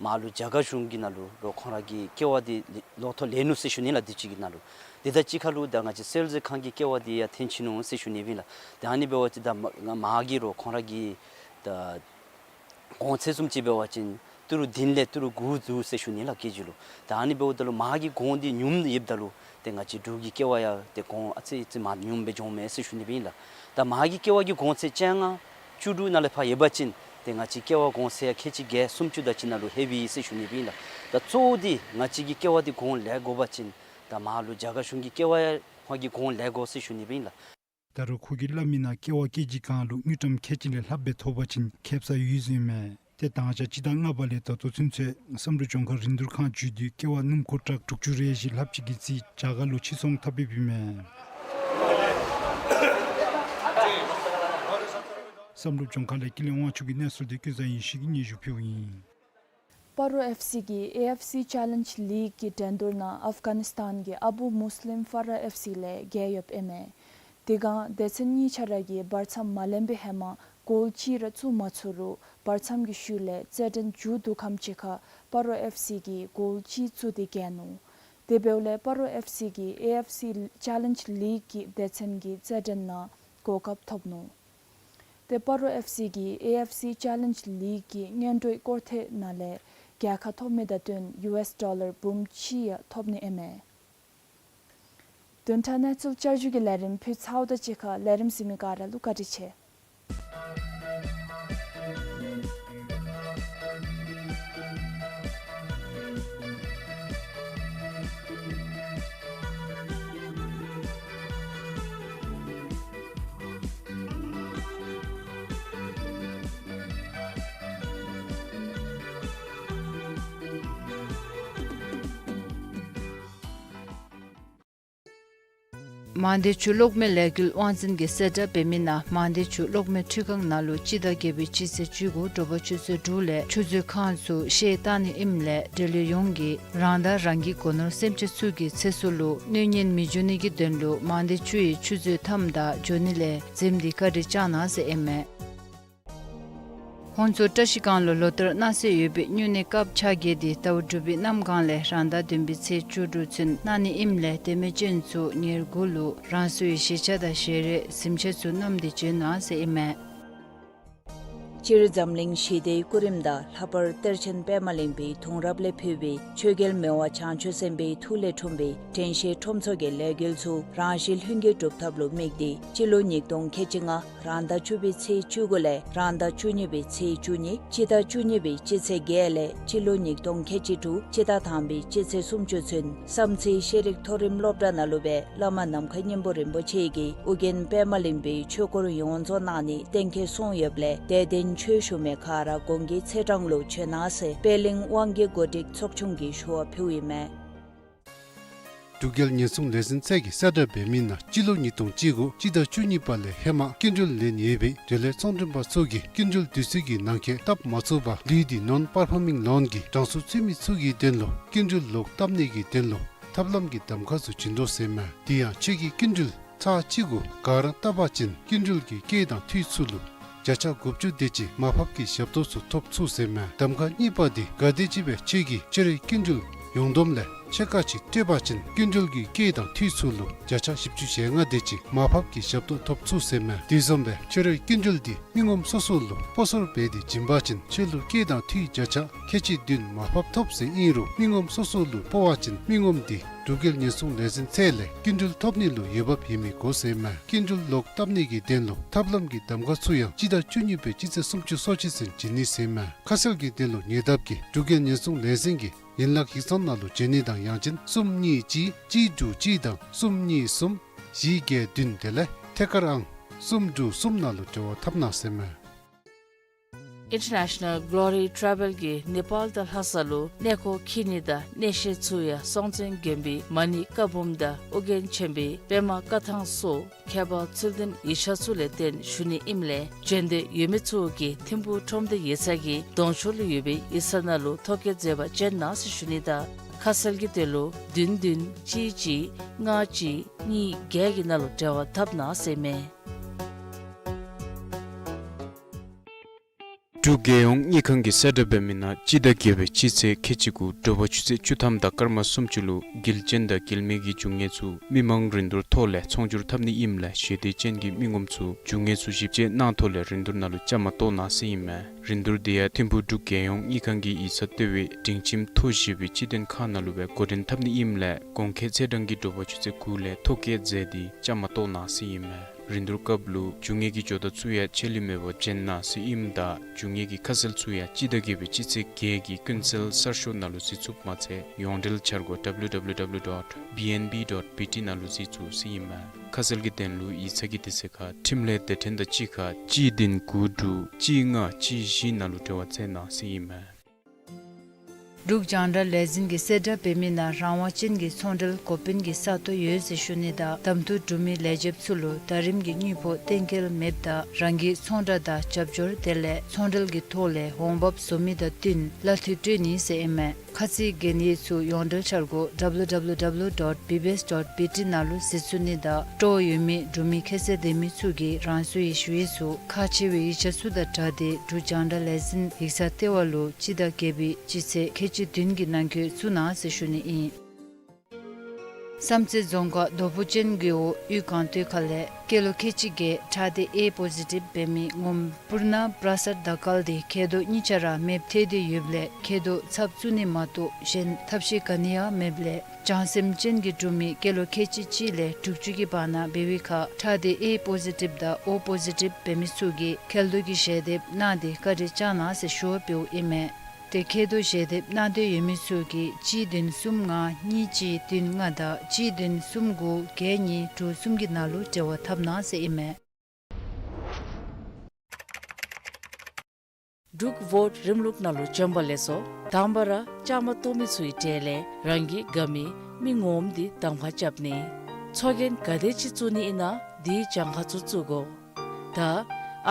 མར་ལུ་རྒྱ་གར་གཞུང་གི་ནང་ལུ་རོགས་ཁོང་ར་གིས་ཀེ་བ་འདི་ལོ་ཐོག་ལེན་ནུག་ཟེར་ཞུ་ནི་ལགས། དུས་ཅི་གི་ནང་ལུ་དེ་དང་གཅིག་ཁར་ལུ་ད་ང་བཅས་སེལ་ཟེར་ཁང་གི་ཀེ་བ་འདི་ཡང་འཐོན་ཅི་ནུག་ཟེར་ཞུ་ནི་ཨིན་ལགས། ཏེ་ཨ་ནི་འབད་བ་ཅིན་ད་མ་མར་གྱི་རོགས་ཁོང་ར་གི་ད་གོང་ཚད་བཟུམ་ཅིག་འབད་བ་ཅིན་ཏི་རུ་བདུན་ལས་ཏི་རུ་དགུ་འདུག་ཟེར་ཞུ་ནི་ལགས་ཀེ་ཇི་ལུ། ད་ཨ་ནི་འབདཝ་ད་ལུ་མར་གྱི་གོང་འདི་ཉུངམ་ཡོདཔ་ད་ལུ་ཏེ་ང་བཅས་འབྲུག་གི་ཀེ་བ་ཡང་ཏེ་གོང་ཨ་ཙི་ཙི་མར་ཉུངམ་སྦེ་འགྱོཝ་མས་ཟེར་ཞུ་ནི་སྦེ་ཨིན་ལགས། ད་མར་གྱི་ཀེ་བ་གི་གོང་ཚད་བཅོ་ལྔ་བཅུ་དྲུག་ནང་ལས་ཕར་ཡོད་པ་ཅིན་ཏེ་ང་བཅས་ཀེ་བ་གོང་ཚད་ཡང་ཁལ་གཅིག་བརྒྱད་སུམ་ཅུ་དང་ཅིག་ནང་ལུ་ལྷོད་པས་ཟེར་ཞུ་ནི་སྦེ་ཨིན་ལགས། ད་གཙོ་བོ་འདི་ང་བཅས་ཀྱི་ཀེ་བ་འདི་གོང་ལེན་དགོ་པ་ཅིན་ ད་མར་ལུ་རྒྱ་གར་གཞུང་གི་ཀེ་ཝའི་ཧོ་གི་གོང་ལས་དགོ་ཟེར་ཞུ་ནི་སྦེ་ཨིན་ལགས། ད་རུང་ཁོ་གིས་སླབ་མིའི་ནང་ཀེ་ཝ་ཀེ་ཇི་གང་ལུ་དངུལ་ཀྲམ་ཁལ་གཅིག་ལས་ལྷགཔ་སྦེ་ཐོབ་པ་ཅིན་ཁེ་སང་ཡོད་ཟེར་ཨིན་མས། ཏེ་དང་ཞག་སྤྱི་ཟླ་ལྔ་པ་ལས་ད་ལྟོ་ཚུན་ཚོད་བསམ་གྲུབ་ལྗོངས་མཁར་རིན་བསྡུར་ཁང་བརྒྱུད་དེ་ཀེ་ཝ་སྣུམ་འཁོར་ཊཱག་དྲུག་ཅུ་རེ་བཞི་ལྷགཔ་ཅིག་གི་རྩིས་རྒྱ་གར་ལུ་ཕྱིར་ཚོང་འཐབ་འབདཝ་ཨིན་མས། བསམ་གྲུབ་ལྗོངས་མཁར་ལས་ཀུན་ལེགས་དབང་ཕྱུག་གི་གནས་ཚུལ་འདི་ཀུན་བཟང་ཡེ་ཤེས་ཀྱིས་སྙན་ཞུ་ཕུལཝ་ཨིན། སྤ་རོ་ཨེཕ་སི་གིས་ཨེ་ཨེཕ་སི་ཅེ་ལེནཇ་ལིག་གི་འགྲན་བསྡུར་ནང་ཨབ་གྷ་ནི་སི་ཐན་གྱི་ཨ་བུ་མུས་ལིམ་ཕ་ར་ཨེཕ་སི་ལས་རྒྱལ་ཡོདཔ་ཨིན་མས། དེ་སྒང་སྡེ་ཚན་གཉིས་ཆ་ར་གིས་བར་མཚམས་མ་ལེན་པའི་ཧེ་མ་གོལ་གཅིག་ར་བཙུགས་མ་ཚུགས་རུང་བར་མཚམས་ཀྱི་ཤུལ་ལས་རྩེད་འགྲན་མཇུག་བསྡུ་ཁམས་ཅིག་ཁར་སྤ་རོ་ཨེཕ་སི་གིས་གོལ་གཅིག་བཙུགས་ཏེ་རྒྱལ་ནུག། དེ་འབདཝ་ལས་སྤ་རོ་ཨེཕ་སི་གིས་ཨེ་ཨེཕ་སི་ཅེ་ལེནཇ་ལིག་གི་སྡེ་ཚན་གྱི་རྩེད་འགྲན་ནང་གོ་སྐབས་ཐོབ་ནུག། ཏེ་སྤ་རོ་ཨེཕ་སི་གིས་ཨེ་ཨེཕ་སི་ཅེ་ལེནཇ་ལིག་གི་སྔོན་འགྲོའི་སྐོར་ཐེངས་ནང་ལས་རྒྱལ་ཁ་ཐོབ་མི་དང་བསྟུན་ཡུ་ཨེསི་ཌོ་ལར་འབུམ་གཅིག་ཡང་ཐོབ་ནི་ཨིན་མས། བདུན་ཕྲག་གནས་ཚུལ་བསྐྱར་ཞུ་གི་ལས་རིམ་ཕུལ་ཚརཝ་དང་གཅིག་ཁར་ལས་རིམ་གཟིགས་མི་ག་ར་ལུ་བཀའ་དྲིན་ཆེ། མང་སྡེ་ཆུ་གློག་མེ་ལས་འགུལ་དབང་འཛིན་གྱིས་གསལ་བསྒྲགས་འབད་མི་ནང་མང་སྡེ་ཆུ་གློག་མེ་འཕྲུལ་ཁང་ནང་ལུ་སྤྱི་ཟླ་བརྒྱད་པའི་སྤྱི་ཚེས་བཅུ་དགུ་དྲོ་པ་ཆུ་ཚོད་དྲུག་ལས་ཆུ་མཛོད་ཁང་ཚུ་བཤལ་བཏང་ནི་ཨིནམ་ལས་འབྲེལ་ཡོད་ཡོངས་ཀྱིས་རང་དང་རང་གི་སྒོ་ནོར་སེམས་ཅན་ཚུ་གི་ཚེ་སྲོག་ལུ་གནོད་ཉེན་མི་འབྱུང་ནི་གི་དོན་ལུ་མང་སྡེ་ཆུ་ཡི་ཆུ་མཛོད་མཐའམ་ད་འགྱོ་ནི་ལས་འཛེམ་སྟེ་བཀའ་དྲིན་བསྐྱང་གནང་ཟེར་ཨིན་མས། ཧོང་ཚོ་བཀྲ་ཤིས་སྒང་ལུ་ལོ་ལྟར་གནང་སྲོལ་ཡོད་པའི་སྨྱུང་གནས་སྐབས་ཆ་བརྒྱད་འདི་ཟླཝ་དྲུག་པའི་གནམ་གང་ལས་རང་ཟླ་བདུན་པའི་ཚེས་བཅུ་དྲུག་ཚུན་གནང་ནི་ཨིནམ་ལས་དད་མོས་ཅན་ཚུ་ཉེར་དགུ་ལུ་རང་སོའི་བཞེས་ཆ་དང་བཞེས་རས་གཟིམ་ཆས་ཚུ་བསྣམས་ཏེ་འབྱོན་གནང་ཟེར་ཨིན་མས། སྤྱིར་འཛམ་གླིང་ཞི་བདེའི་སྐུ་རིམ་དང་ལྷག་པར་གཏེར་ཆེན་པདྨ་གླིང་པའི་གདུང་རབས་ལས་ཕུལ་བའི་ཆོས་རྒྱལ་མི་དབང་བྱང་ཆུབ་སེམས་དཔའི་ཐུགས་ལས་འཁྲུངས་པའི་དྲན་ཤེས་ཁྲོམ་ཚོགས་ཀྱི་ལས་འགུལ་ཚུ་རང་བཞིན་ལྷུན་གྱིས་གྲུབ་ཐབས་ལུ་དམིགས་ཏེ་སྤྱི་ལོ་ཉིས་སྟོང་ཁལ་གཅིག་ལྔ་རང་ཟླ་བཅུ་པའི་ཚེས་བཅུ་དགུ་ལས་རང་ཟླ་བཅུ་གཉིས་པའི་ཚེས་བཅུ་གཉིས་སྤྱི་ཟླ་བཅུ་གཉིས་པའི་སྤྱི་ཚེས་བརྒྱད་ལས་སྤྱི་ལོ་ཉིས་སྟོང་ཁལ་གཅིག་དྲུག་སྤྱི་ཟླ་དང་པའི་སྤྱི་ཚེས་སུམ་ཅུ་ཚུན་བསམ་རྩེ་ཤེས་རིག་མཐོ་རིམ་སློབ་གྲྭ་ནང་ལུ་སྦེ་བླ་མ་ནམ་མཁའི་སྙིང་པོ་རིན་པོ་ཆེ་གིས་ཨོ་རྒྱན་པདྨ་གླིང་པའི་ཆོས་སྐོར་ཡོངས་རྫོགས་གནང་ནི་གཏན་འཁེལ་སོང་ཡོདཔ་ལས་དད་ལྡན་ཆོས་ཞུ་མི་ག་ར་གོང་གི་ཚེས་གྲངས་ལུ་བྱོན་གནང་ཟེར་པད་གླིང་དབང་གི་གོ་སྒྲིག་ཚོགས་ཆུང་གིས་ཞུ་བ་ཕུལཝ་ཨིན་མས། འབྲུག་རྒྱལ་ཉེན་སྲུང་ལས་འཛིན་ཚད་ཀྱིས་གསལ་བསྒྲགས་འབད་མི་ནང་སྤྱི་ལོ་ཉིས་སྟོང་བཅུ་དགུ་སྤྱི་ཟླ་བཅུ་གཉིས་པ་ལས་ཧེ་མ་སྐྱིན་འགྲུལ་ལེན་ཡོད་པའི་འབྲེལ་ཡོད་ཚོང་མགྲོན་པ་ཚུ་གིས་སྐྱིན་འགྲུལ་དུས་ཚོད་ཀྱི་ནང་འཁོད་བཏབ་མ་ཚུགས་པར་ལུས་ཏེ་ནོན་པར་ཕོར་མིང་ལོན་གྱི་གྲངས་སུ་ཚུད་མི་ཚུ་གི་དོན་ལུ་སྐྱིན་འགྲུལ་ལོག་བཏབ་ནི་གི་དོན་ལུ་ཐབས་ལམ་གྱི་གདམ་ཁ་ཚུ་བྱིན་དོ་ཟེར་མས། དེ་ཡང་ཁྱོད་ཀྱིས་སྐྱིན་འགྲུལ་ཚར་གཅིག་གུ་ག་ར་བཏབ་པ་ཅིན་སྐྱིན་འགྲུལ་གྱི་སྐྱེད་དང་འཐུས་ཚུ་ལུ་བརྒྱ་ཆ་དགུ་བཅུ་དེ་ཅིག་མར་ཕབ་ཀྱི་ཞབས་ཏོག་ཚུ་ཐོབ་ཚུགས་ཟེར་མས། གདམ་ཁ་གཉིས་པ་འདི་ག་དེམ་ཅིག་སྦེ་ཁྱོད་ཀྱིས་ཁྱོད་རའི་སྐྱིན་འགྲུལ་ཡོངས་བསྡོམས་ལས་ཕྱེད་ཀ་ཅིག་སྤྲོད་པ་ཅིན་སྐྱིན་འགྲུལ་གྱི་སྐྱེད་དང་འཐུས་ཚུ་ལུ་བརྒྱ་ཆ་བཞི་བཅུ་ཞེ་ལྔ་དེ་ཅིག་མར་ཕབ་ཀྱི་ཞབས་ཏོག་ཐོབ་ཚུགས་ཟེར་མས། དེ་བཟུམ་སྦེ་ཁྱོད་རའི་སྐྱིན་འགྲུལ་འདི་མི་ངོམ་སོ་སོ་ལུ་སྤོ་སོར་འབད་དེ་བྱིན་པ་ཅིན་ཁྱོད་ལུ་སྐྱེད་དང་འཐུས་བརྒྱ་ཆ་ཁལ་གཅིག་བདུན་མར་ཕབ་ཐོབ་ཟེར་ཨིན་རུང་མི་ངོམ་སོ་སོ་ལུ་སྤོ་བ་ཅིན་མི་ངོམ་འདི་འབྲུག་རྒྱལ་ཉེན་སྲུང་ལས་འཛིན་ཚད་ལས་སྐྱིན་འགྲུལ་ཐོབ་ནི་ལུ་འོས་འབབ་ཡོད་མི་དགོ་ཟེར་མས། སྐྱིན་འགྲུལ་ལོག་བཏབ་ནི་གི་དོན་ལུ་ཐབས་ལམ་གྱི་གདམ་ཁ་ཚུ་ཡང་སྤྱི་ཟླ་བཅུ་གཉིས་པའི་སྤྱི་ཚེས་སུམ་ཅུ་སོ་གཅིག་ཚུན་བྱིན་ནི་ཟེར་མས། ཁ་གསལ་གྱི་དོན་ལུ་ཉེ་འདབས་ཀྱི་འབྲུག་རྒྱལ་ཉེན་སྲུང་ལས་འཛིན་གྱི་ཡན་ལག་ཡིག་ཚང་ནང་ལུ་བྱོན་ནི་དང་ཡང་ཅིན་གསུམ་གཉིས་གཅིག་གཅིག་དྲུག་གཅིག་དང་གསུམ་གཉིས་གསུམ་བཞི་བརྒྱད་བདུན་དེ་ལས་ཐད་ཀར་ཨང་གསུམ་དྲུག་གསུམ་ནང་ལུ་འབྲེལ་བ་འཐབ་གནང་ཟེར་མས། International Glory Travel གིས་ནེ་པཱལ་དང་ལྷ་ས་ལུ་གནས་སྐོར་འཁྱིད་ནི་དང་གནས་བཤད་ཚུ་ཡང་སྲོང་བཙན་དགོན་པའི་མ་ཎི་བཀའ་འབུམ་དང་ཨོ་རྒྱན་ཆེན་པོའི་པདྨ་བཀའ་ཐང་སོགས་མཁས་པ་ཚུལ་ལྡན་ཡིག་ཆ་ཚུ་ལས་བརྟེན་ཞུ་ནི་ཨིནམ་ལས་འབྱོན་འདོད་ཡོད་མི་ཚུ་གིས་ཐིམ་ཕུག་ཁྲོམ་སྡེ་ཡིག་ཚང་གི་གདོང་ཕྱོགས་ལུ་ཡོད་པའི་ཡིག་ཚང་ནང་ལུ་ཐོ་བཀོད་མཛད་པར་བྱོན་གནང་ཟེར་ཞུ་ནི་དང་ཁ་གསལ་གྱི་དོན་ལུ་བདུན་བདུན་གཅིག་གཅིག་ལྔ་གཅིག་གཉིས་བརྒྱད་ཀྱི་ནང་ལུ་འབྲེལ་བ་འཐབ་གནང་ཟེར་མས། འབྲུག་རྒྱལ་ཡོངས་དངུལ་ཁང་གིས་གསལ་བསྒྲགས་འབད་མི་ནང་སྤྱི་ཟླ་བརྒྱད་པའི་སྤྱི་ཚེས་ཁལ་གཅིག་གུ་དྲོ་པ་ཆུ་ཚོད་བཅུ་ཐམ་དང་སྐར་མ་སུམ་ཅུ་ལུ་དགེ་ལྕིན་དང་དགེ་མེད་ཀྱི་རྒྱུ་དངོས་ཚུ་མི་མང་རིན་བསྡུར་ཐོག་ལས་ཚོང་སྒྱུར་འཐབ་ནི་ཨིནམ་ལས་ཞེ་འདོད་ཅན་གྱི་མི་ངོམ་ཚུ་རྒྱུ་དངོས་ཚུ་ཞིབ་དཔྱད་གནང་ཐོག་ལས་རིན་བསྡུར་ནང་ལུ་བཅའ་མར་གཏོགས་གནང་ཟེར་ཨིན་མས། རིན་བསྡུར་འདི་ཡང་ཐིམ་ཕུག་འབྲུག་རྒྱལ་ཡོངས་དངུལ་ཁང་གི་ཡིག་ཚང་ལྟེ་བའི་སྒྲིང་ཁྱིམ་ཐོག་བཞི་པའི་སྤྱི་མཐུན་ཁང་ནང་ལུ་སྦེ་འགོ་འདྲེན་འཐབ་ནི་ཨིནམ་ལས་གོང་འཁོད་ཚེས་གྲངས་ཀྱི་དྲོ་པ་ཆུ་ཚོད་དགུ་ལས་ཐོ་བཀོད་མཛད་དེ་བཅའ་མར་གཏོགས་གནང་ཟེར་ཨིན་མས། རིན་བསྡུར་སྐབས་ལུ་རྒྱུ་དངོས་ཀྱི་ཇོ་བདག་ཚུ་ཡང་ཆད་ལུས་མེད་པར་བྱོན་གནང་ཟེར་ཨིནམ་ད་རྒྱུ་དངོས་ཀྱི་ཁ་གསལ་ཚུ་ཡང་སྤྱི་ཟླ་བརྒྱད་པའི་སྤྱི་ཚེས་བརྒྱད་ཀྱི་ཀུན་གསལ་གསར་ཤོག་ནང་ལུ་གཟིགས་ཚུགསཔ་མ་ཚད་ཡོངས་འབྲེལ་འཆར་སྒོ་W W W dot B N B dot B T ནང་ལུ་གཟིགས་ཚུགས་ཟེར་ཨིན་མས། ཁ་གསལ་གྱི་དོན་ལུ་ཡིག་ཚང་གི་དུས་ཚོད་ཁར་འཕྲིན་ལས་སྡེ་ཕྲན་དང་གཅིག་ཁར་གཅིག་བདུན་དགུ་དྲུག་གཅིག་ལྔ་གཅིག་བཞི་ནང་ལུ་འབྲེལ་བ་འཚོལ་གནང་ཟེར་ཨིན་མས། འབྲུག་རྒྱང་བསྒྲགས་ལས་འཛིན་གྱིས་གསལ་བསྒྲགས་འབད་མི་ནང་རང་དབང་ཅན་གྱི་ཚོང་འབྲེལ་འགོ་དཔོན་གྱི་ས་སྟོང་ཡོད་ཟེར་ཞུ་ནི་དང་གདམ་འཐུ་གྲུབ་མི་ལས་བྱེདཔ་ཚུ་ལུ་ཟླ་རིམ་གྱི་དངུལ་ཕོགས་གཏན་འཁེལ་མེདཔ་ད་རང་གི་ཚོང་བསྒྲགས་དང་རྒྱབ་སྐྱོར་དེ་ལས་ཚོང་འབྲེལ་གྱི་ཐོག་ལས་འོང་འབབ་བཟོ་མི་དང་བསྟུན་གླ་འཐུས་སྤྲོད་ནི་ཟེར་ཨིན་མས། ཁ་ཚིག་གན་ཡིག་ཚུ་ཡོངས་འབྲེལ་འཆར་སྒོ་W W W dot B B S dot B T ནང་ལུ་གཟིགས་ཚུགས་ནི་དང་སྤྲོ་བ་ཡོད་མི་འབྲུག་མི་ཁྱད་ཚད་ལྡན་མི་ཚུ་གིས་རང་སོའི་ཞུ་ཡིག་ཚུ་ཁག་ཆེ་བའི་ཡིག་ཆ་ཚུ་དང་སྦྲགས་ཏེ་འབྲུག་རྒྱང་བསྒྲགས་ལས་འཛིན་ཡིག་ཚང་ལྟེ་བ་ལུ་སྤྱི་ཟླ་བརྒྱད་པའི་སྤྱི་ཚེས་ཁལ་གཅིག་བདུན་གྱི་ནང་འཁོད་བཙུགས་གནང་ཟེར་ཞུ་ནི་ཨིན། བསམ་རྩེ་རྫོང་ཁག་རྡོ་ཕུ་ཅན་རྒེད་འོག་དབུས་སྒང་སྟོད་ཁ་ལས་སྐྱེས་ལོ་ཁལ་གཅིག་བརྒྱད་ཁྲག་སྡེ་A positive འབད་མི་ངོམ་པུར་ན་པྲ་སར་དར་དཀར་དེ་མཁལ་རྡོག་གཉིས་ཆ་ར་མེདཔ་ཐལ་ཏེ་ཡོདཔ་ལས་མཁལ་རྡོག་ཚབ་བཙུགས་ནི་མ་གཏོགས་གཞན་ཐབས་ཤེས་ག་ནི་ཡང་མེདཔ་ལས་བྱང་སེམས་ཅན་གྱི་འབྲུག་མི་སྐྱེས་ལོ་ཁལ་གཅིག་གཅིག་ལས་དྲུག་ཅུ་གི་བར་ན་འབད་བའི་ཁར་ཁྲག་སྡེ་A positive དང་O positive འབད་མི་ཚུ་གིས་མཁལ་རྡོག་གི་ཞལ་འདེབས་གནང་སྟེ་བཀའ་དྲིན་བསྐྱང་གནང་ཟེར་ཞུ་བ་འབདཝ་ཨིན་མས། ཏེ་མཁལ་རྡོག་ཞལ་འདེབས་གནང་འདོད་ཡོད་མི་ཚུ་གིས་གཅིག་བདུན་གསུམ་ལྔ་གཉིས་གཅིག་བདུན་ལྔ་དང་གཅིག་བདུན་གསུམ་དགུ་བརྒྱད་གཉིས་དྲུག་གསུམ་གྱི་ནང་ལུ་འབྲེལ་བ་འཐབ་གནང་ཟེར་ཨིན་མས། འབྲུག་ཝོཊ་རིམ་ལུགས་ནང་ལུ་བྱོན་པ་ལེགས་སོ། དང་པ་ར་བཅའ་མར་གཏོགས་མི་ཚུའི་གྲས་ལས་རང་གི་དགའ་མི་མི་ངོམ་འདི་གདམ་ཁ་རྐྱབ་ནི། ཚོགས་རྒྱན་ག་དེ་ཅིག་བཙུགས་ནི་ཨིན་ན་དེའི་གྱངས་ཁ་ཚུ་བཙུགས་དགོ། ད་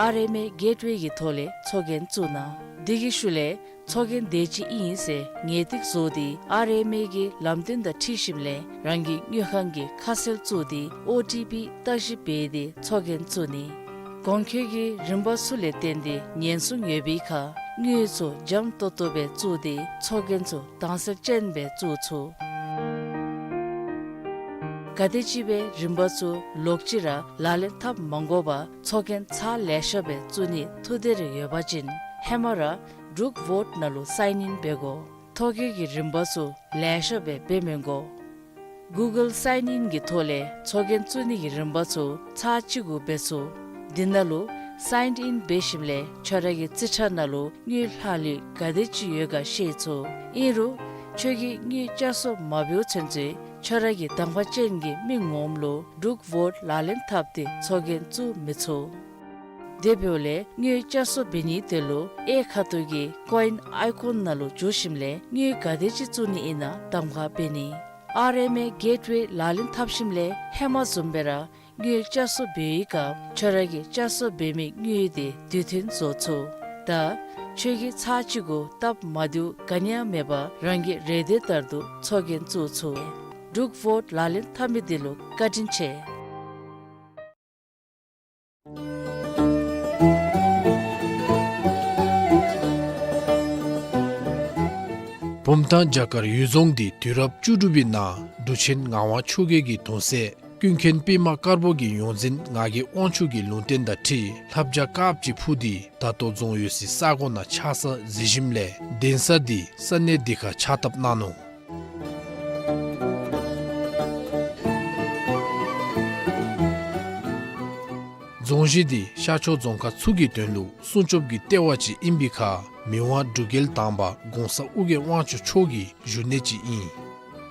ཨར་ཨེམ་ཨེ་གེཊ་ཝེ་གི་ཐོག་ལས་ཚོགས་རྒྱན་བཙུགས་གནང་། དེ་གི་ཤུལ་ལས་ཚོགས་རྒྱན་དེ་ཅིག་ཨིན་ཟེར་ངེས་ཏིག་བཟོ་སྟེ་ཨར་ཨེམ་ཨེ་གི་ལམ་སྟོན་དང་འཁྲིལ་ཞིནམ་ལས་རང་གི་དངུལ་ཁང་གི་ཁ་གསལ་བཙུགས་ཏེ་ཨོ་ཊི་པི་བརྟག་ཞིབ་འབད་དེ་ཚོགས་རྒྱན་བཙུགས་ནི། གོང་འཁོད་ཀྱི་རིམ་པ་ཚུ་ལས་བརྟེན་ཏེ་ཉེན་སྲུང་ཡོད་པའི་ཁར་དངུལ་ཚུ་འཇམ་ཏོང་ཏོ་སྦེ་བཙུགས་ཏེ་ཚོགས་རྒྱན་ཚུ་དྭངས་གསལ་ཅན་སྦེ་བཙུགས་ཚུགས། ག་དེ་ཅིག་སྦེ་རིམ་པ་ཚུ་ལོག་ཅི་ར་ལག་ལེན་འཐབ་མ་དགོ་པར་ཚོགས་རྒྱན་ཚར་ལེ་ཤ་སྦེ་བཙུགས་ནི་ཐུགས་འདོད་རེ་ཡོད་པ་ཅིན་ཧེ་མ་ར་འབྲུག་ཝོཊ་ནང་ལུ་སའིན་ཨིན་འབད་དགོ། ཐོ་བཀོད་ཀྱི་རིམ་པ་ཚུ་ལེ་ཤ་སྦེ་འབད་མི་དགོ། གུ་གཱལ་སའིན་ཨིན་གྱི་ཐོག་ལས་ཚོགས་རྒྱན་བཙུགས་ནི་གི་རིམ་པ་ཚུ་ཚར་གཅིག་གུ་འབད་ཚུགས། དེ་ནང་ལུ་སའིན་ཨིན་འབད་ཞིནམ་ལས་ཁྱོད་ར་གི་རྩིས་ཁྲ་ནང་ལུ་དངུལ་ལྷག་ལུས་ག་དེ་ཅིག་ཡོད་ག་ཤེས་ཚུགས། ཨིན་རུང་ཁྱོད་ཀྱིས་དངུལ་བསྐྱར་གསོ་མ་འབདཝ་ཚུན་ཚོད་ཁྱོད་ར་གི་གདམ་ཁ་ཅན་གྱི་མི་ངོམ་ལུ་འབྲུག་ཝོཊ་ལག་ལེན་འཐབ་སྟེ་ཚོགས་རྒྱན་བཙུགས་མི་ཚུགས། དེ་འབདཝ་ལས་དངུལ་བསྐྱར་གསོ་འབད་ནི་དེ་ལུ་གཡས་ཁ་ཐུག་གི་ཀོ་ཨིན་ཨའི་ཀོན་ནང་ལུ་འཛུལ་ཞིནམ་ལས་དངུལ་ག་དེ་ཅིག་བཙུགས་ནི་ཨིན་ན་གདམ་ཁ་འབད་ནི། ཨར་ཨེམ་ཨེ་གེཊ་ཝེ་ལག་ལེན་འཐབ་ཞིནམ་ལས་ཧེ་མ་བཟུམ་སྦེ་ར་དངུལ་བསྐྱར་གསོ་འབད་བའི་སྐབས་ཁྱོད་ར་གི་བསྐྱར་གསོ་འབད་མི་དངུལ་དེ་དུས་མཐུན་བཟོ་ཚུགས། ད་ཁྱོད་ཀྱིས་ཚར་གཅིག་གུ་སྟབས་མ་བདེཝ་ག་ནི་ཡང་མེད་པར་རང་གི་རེ་འདོད་ལྟར་དུ་ཚོགས་རྒྱན་བཙུགས་ཚུགས། འབྲུག་ཝོཊ་ལག་ལེན་འཐབ་མི་དེ་ལུ་བཀའ་དྲིན་ཆེ། བུམ་ཐང་བྱ་དཀར་གཡུལ་རྫོང་འདི་དུས་རབས་བཅུ་དྲུག་པའི་ནང་འབྲུག་ཆེན་ངག་དབང་ཆོས་རྒྱལ་གྱི་གདུང་སྲས་ཀུན་མཁྱེན་པདྨ་དཀར་པོ་གི་ཡོངས་འཛིན་ངག་གི་དབང་ཕྱུག་གི་ལུང་བསྟན་དང་འཁྲིལ་ལྷ་བྱ་དཀརཔོ་ཅིག་འཕུར་ཏེ་ད་ལྟོ་རྫོང་ཡོད་སའི་ས་གོ་ནང་ཆགས་ས་གཟིགས་ཞིནམ་ལས་གདན་ས་འདི་ས་གནས་འདི་ཁར་ཕྱག་བཏབ་གནང་ནུག། རྫོང་གཞི་འདི་ཤར་ཕྱོགས་རྫོང་ཁག་ཚུ་གི་དོན་ལུ་སྲུང་སྐྱོབ་ཀྱི་ལྟེ་བ་ཅིག་ཨིན་པའི་ཁར་མི་དབང་འབྲུག་རྒྱལ་དང་པ་གོང་ས་ཨོ་རྒྱན་དབང་ཕྱུག་མཆོག་གི་བཞུགས་གནས་ཅིག་ཨིན།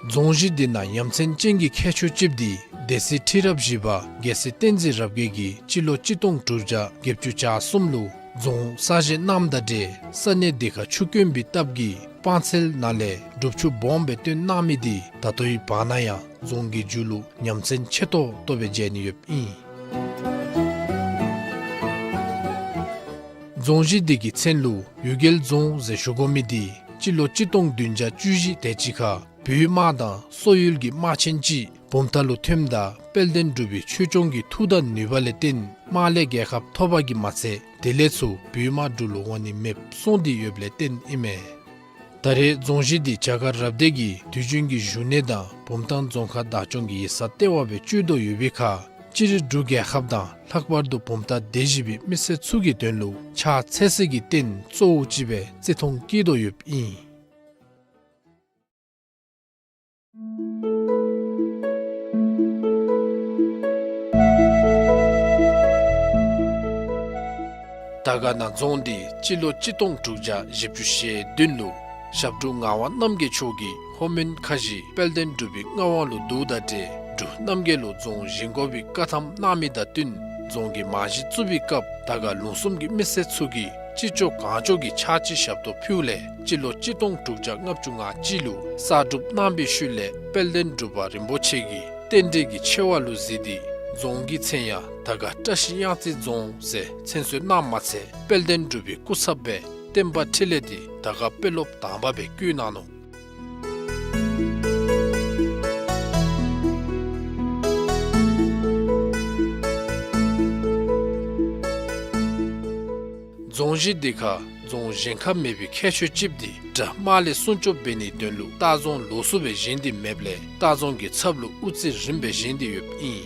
རྫོང་གཞི་འདི་ནང་ཡ་མཚན་ཅན་གྱི་ཁྱད་ཆོས་ཅིག་འདི་སྡེ་སྲིད་ཁྲི་རབས་བཞི་པ་རྒྱལ་སྲས་བསྟན་འཛིན་རབ་རྒྱས་ཀྱིས་སྤྱི་ལོ་གཅིག་སྟོང་དྲུག་བརྒྱ་བརྒྱད་ཅུ་གྱ་གསུམ་ལུ་རྫོང་གསར་བཞེངས་གནངམ་དང་འབྲེལ་ས་གནས་འདི་ཁར་ཆུ་དཀོན་པའི་སྟབས་ཀྱིས་སྤང་ཚལ་ནང་ལས་སྒྲུབ་ཆུ་སྦོམ་སྦེ་བཏོན་གནང་མི་འདི་ད་ལྟོའི་བར་ན་ཡང་རྫོང་གི་མཇུག་ལུ་ཉམས་ཚན་ཆེ་ཏོག་ཏོ་སྦེ་མཇལ་ནི་ཡོདཔ་ཨིན། རྫོང་གཞི་འདི་གི་མཚན་ལུ་གཡུལ་རྒྱལ་རྫོང་ཟེར་ཞུ་དགོ་མི་འདི་སྤྱི་ལོ་གཅིག་སྟོང་བདུན་བརྒྱ་བཅུ་བཞི་དེ་ཅིག་ཁར་བོད་དམག་དང་སོག་ཡུལ་གྱི་དམག་ཆེན་ཅིག་བུམ་ཐང་ལུ་ཐོནམ་ད་དཔལ་ལྡན་འབྲུག་པའི་ཆོས་སྐྱོང་གི་མཐུ་དང་ནུས་པ་ལས་བརྟེན་དམག་ལས་རྒྱལ་ཁ་ཐོབ་པ་གིས་མ་ཚད་དེ་ལས་ཚུར་བོད་དམག་འབྲུག་ལུ་འོང་ནི་མེདཔ་སོང་སྟེ་ཡོདཔ་ལས་བརྟེན་ཨིན་མས། ད་རེས་རྫོང་གཞི་འདི་བྱ་དཀར་རབ་སྡེ་གི་དུས་རྒྱུན་གྱི་བཞུགས་གནས་དང་བུམ་ཐང་རྫོང་ཁག་བདག་སྐྱོང་གི་ཡིག་ཚང་ལྟེ་བ་སྦེ་སྤྱོད་དོ་ཡོད་པའི་ཁར་སྤྱིར་འབྲུག་རྒྱལ་ཁབ་དང་ལྷག་པར་དུ་བུམ་ཐང་སྡེ་བཞི་པའི་མི་སེར་ཚུ་གི་དོན་ལུ་ཕྱག་འཚལ་སའི་གི་རྟེན་གཙོ་བོ་ཅིག་སྦེ་བརྩི་མཐོང་བསྐྱེད་དོ་ཡོདཔ་ཨིན། དར་དཀར་ན་རྫོང་འདི་སྤྱི་ལོ་གཅིག་སྟོང་དྲུག་བརྒྱ་བཞི་བཅུ་ཞེ་བདུན་ལུ་ཞབས་དྲུང་ངག་དབང་རྣམ་རྒྱལ་མཆོག་གིས་ལྷོ་མོན་ཁ་བཞི་དཔལ་ལྡན་འབྲུག་པའི་མངའ་དབང་ལུ་བསྡུཝ་དང་འབྲེལ་འབྲུག་རྣམ་རྒྱལ་ལུ་རྫོང་བཞེངས་དགོ་པའི་བཀའ་ཐམ་གནང་མི་དང་བསྟུན་རྫོང་གི་རྨང་གཞི་བཙུགས་པའི་སྐབས་དར་དཀར་ལུང་གསུམ་གྱི་མི་སེར་ཚུ་གིས་ཅི་ལྕོགས་གང་ལྕོགས་ཀྱི་ཕྱག་ཕྱི་ཞབས་ཏོག་ཕུལཝ་ལས་སྤྱི་ལོ་གཅིག་སྟོང་དྲུག་བརྒྱ་ལྔ་བཅུ་ང་གཅིག་ལུ་གསར་སྒྲུབ་གནང་པའི་ཤུལ་ལས་དཔལ་ལྡན་འབྲུག་པ་རིན་པོ་ཆེ་གིས་རྟེན་འབྲེལ་གྱི་ཆེ་བ་ལུ་གཟིགས་ཏེ་རྫོང་གི་མཚན་ཡང་དར་དཀར་བཀྲ་ཤིས་གཡང་རྩེ་རྫོང་ཟེར་མཚན་གསོལ་གནངམ་མ་ཚད་དཔལ་ལྡན་འབྲུག་པའི་སྐུ་ཚབ་སྦེ་བསྟན་པ་འཕྲིན་ལས་འདི་དར་དཀར་དཔོན་སློབ་དང་པ་སྦེ་བསྐོ་གནང་ནུག། རྫོང་གཞི་འདི་ཁར་རྫོང་གཞན་ཁར་མེད་པའི་ཁྱད་ཆོས་ཅིག་འདི་དགྲ་དམག་ལས་སྲུང་སྐྱོབ་འབད་ནིའི་དོན་ལུ་ལྟ་རྫོང་ལོགས་སུ་སྦེ་བཞེངས་ཏེ་མེདཔ་ལས་ལྟ་རྫོང་གི་ཚབ་ལུ་དབུ་རྩེ་རིམ་སྦེ་བཞེངས་ཏེ་ཡོདཔ་ཨིན།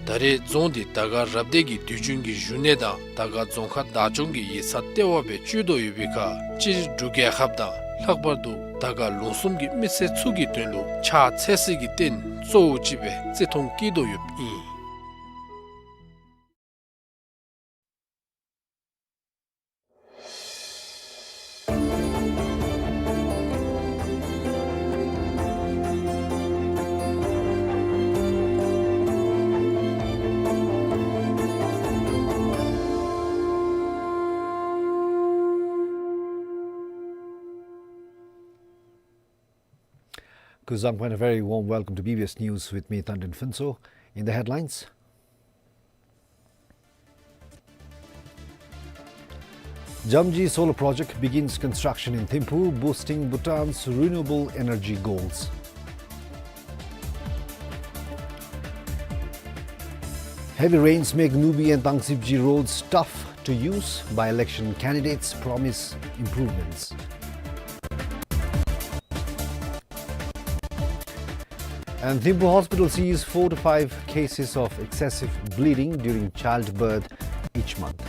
ད་རེས་རྫོང་འདི་དར་དཀར་རབ་སྡེ་གི་དུས་རྒྱུན་གྱི་བཞུགས་གནས་དང་དར་དཀར་རྫོང་ཁག་བདག་སྐྱོང་གི་ཡིག་ཚང་ལྟེ་བ་སྦེ་སྤྱོད་དོ་ཡོད་པའི་ཁར་སྤྱིར་འབྲུག་རྒྱལ་ཁབ་དང་ལྷག་པར་དུ་དར་དཀར་ལུང་གསུམ་གྱི་མི་སེར་ཚུ་གི་དོན་ལུ་ཕྱག་འཚལ་སའི་རྟེན་གཙོ་བོ་ཅིག་སྦེ་བརྩི་མཐོང་བསྐྱེད་དོ་ཡོདཔ་ཨིན། Kuzuzangpo and a very warm welcome to B B S News with me, Thangten Phuntsho. In the headlines, Jamji Solar Project begins construction in Thimphu, boosting Bhutan's renewable energy goals. Heavy rains make Nubi and Tangsibji roads tough to use, by-election candidates promise improvements. And Thimphu Hospital sees four to five cases of excessive bleeding during childbirth each month.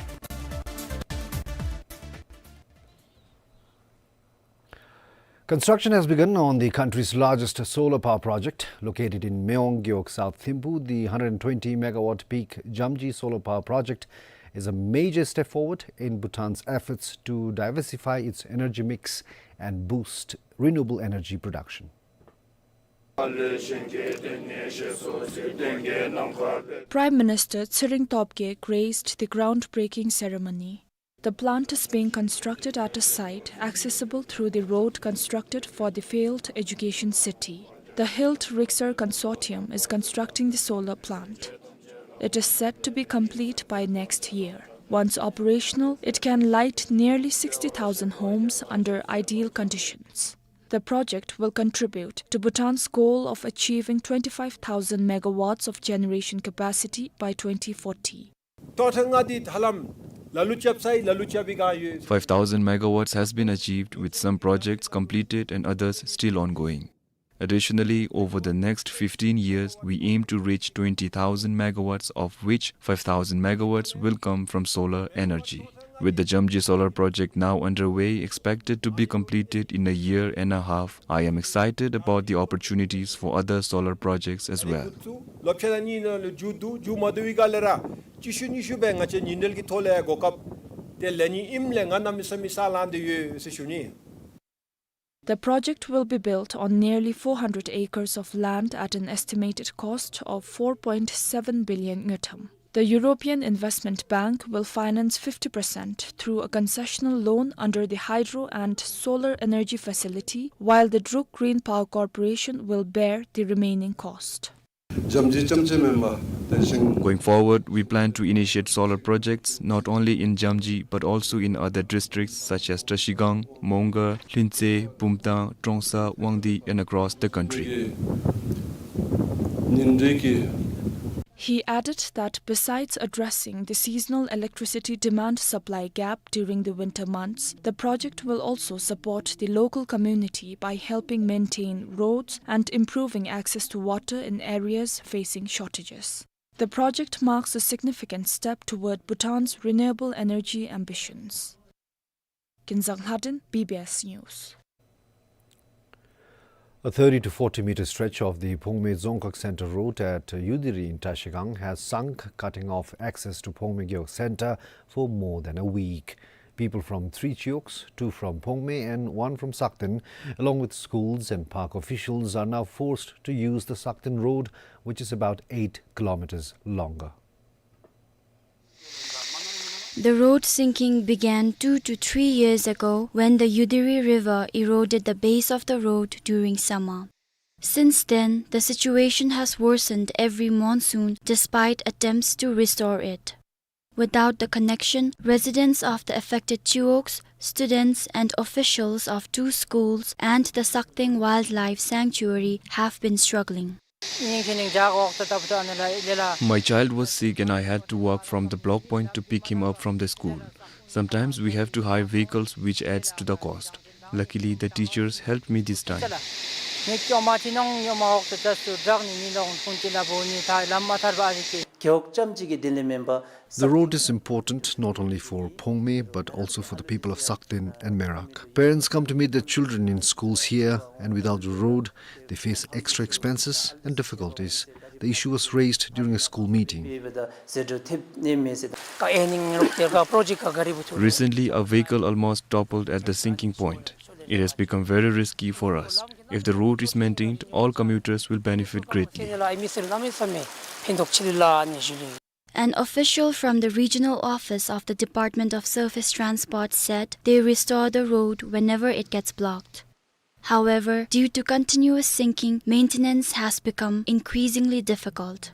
Construction has begun on the country's largest solar power project. Located in Meong Gewog, South Thimphu, the hundred and twenty megawatt peak Jamji Solar Power Project is a major step forward in Bhutan's efforts to diversify its energy mix and boost renewable energy production. Prime Minister Tshering Tobgay graced the groundbreaking ceremony. The plant is being constructed at a site accessible through the road constructed for the failed education city. The Hilt Rixar Consortium is constructing the solar plant. It is set to be complete by next year. Once operational, it can light nearly sixty thousand homes under ideal conditions. The project will contribute to Bhutan's goal of achieving twenty-five thousand megawatts of generation capacity by twenty forty. ཏོག་ཐང་ང་འདི་ཧ་ལམ་ལ་ལུ་རྐྱབ་ཚར་ཡི། ལ་ལུ་རྐྱབ་པའི་སྒང་ཡོད། Five thousand megawatts has been achieved, with some projects completed and others still ongoing. Additionally, over the next fifteen years, we aim to reach twenty thousand megawatts, of which five thousand megawatts will come from solar energy. With the Jamji Solar Project now underway, expected to be completed in a year and a half, I am excited about the opportunities for other solar projects as well. ལོ་ཕྱེད་དང་གཉིས་ནང་ལུ་མཇུག་བསྡུ་མཇུག་མ་བསྡུ་བའི་སྒང་ལས་ར་གཅིག་ཤུལ་གཉིས་ཤུལ་སྦེ་ང་བཅས་ཉིན་འབྲེལ་གྱི་ཐོག་ལས་གོ་སྐབས་དེ་ལེན་ནི་ཨིནམ་ལས་ང་གནམ་མེད་ས་མེད་ས་ལངས་ཏེ་ཡོད་ཟེར་ཞུ་ནི། The project will be built on nearly four hundred acres of land at an estimated cost of four point seven billion ngultrum. The European Investment Bank will finance fifty percent through a concessional loan under the Hydro and Solar Energy Facility, while the Druk Green Power Corporation will bear the remaining cost. Jamji ཙམ་ཅིག་མེན་པར་དེ་བཞིན། Going forward, we plan to initiate solar projects not only in Jamji but also in other districts such as Trashigang, Mongar, Lhuntse, Bumthang, Trongsa, Wangdue, and across the country. ཉིན་རེ་གི། He added that besides addressing the seasonal electricity demand-supply gap during the winter months, the project will also support the local community by helping maintain roads and improving access to water in areas facing shortages. The project marks a significant step toward Bhutan's renewable energy ambitions. Kinzang Lhaden, B B S News. A thirty to forty meter stretch of the Phongme Dzongkhag Center Road at Yudiri in Trashigang has sunk, cutting off access to Phongme Gewog Center for more than a week. People from three chiwogs, two from Phongme and one from Sakten, along with schools and park officials, are now forced to use the Sakten Road, which is about eight kilometers longer. The road sinking began two to three years ago when the Yudiri River eroded the base of the road during summer. Since then, the situation has worsened every monsoon despite attempts to restore it. Without the connection, residents of the affected chiwogs, students and officials of two schools and the Sakten Wildlife Sanctuary have been struggling. My child was sick and I had to walk from the block point to pick him up from the school. Sometimes we have to hire vehicles, which adds to the cost. Luckily, the teachers helped me this time. The road is important not only for Phongme but also for the people of Sakten and Merak. Parents come to meet their children in schools here, and without the road, they face extra expenses and difficulties. The issue was raised during a school meeting. Recently, a vehicle almost toppled at the sinking point. It has become very risky for us. If the road is maintained, all commuters will benefit greatly. An official from the regional office of the Department of Surface Transport said they restore the road whenever it gets blocked. However, due to continuous sinking, maintenance has become increasingly difficult.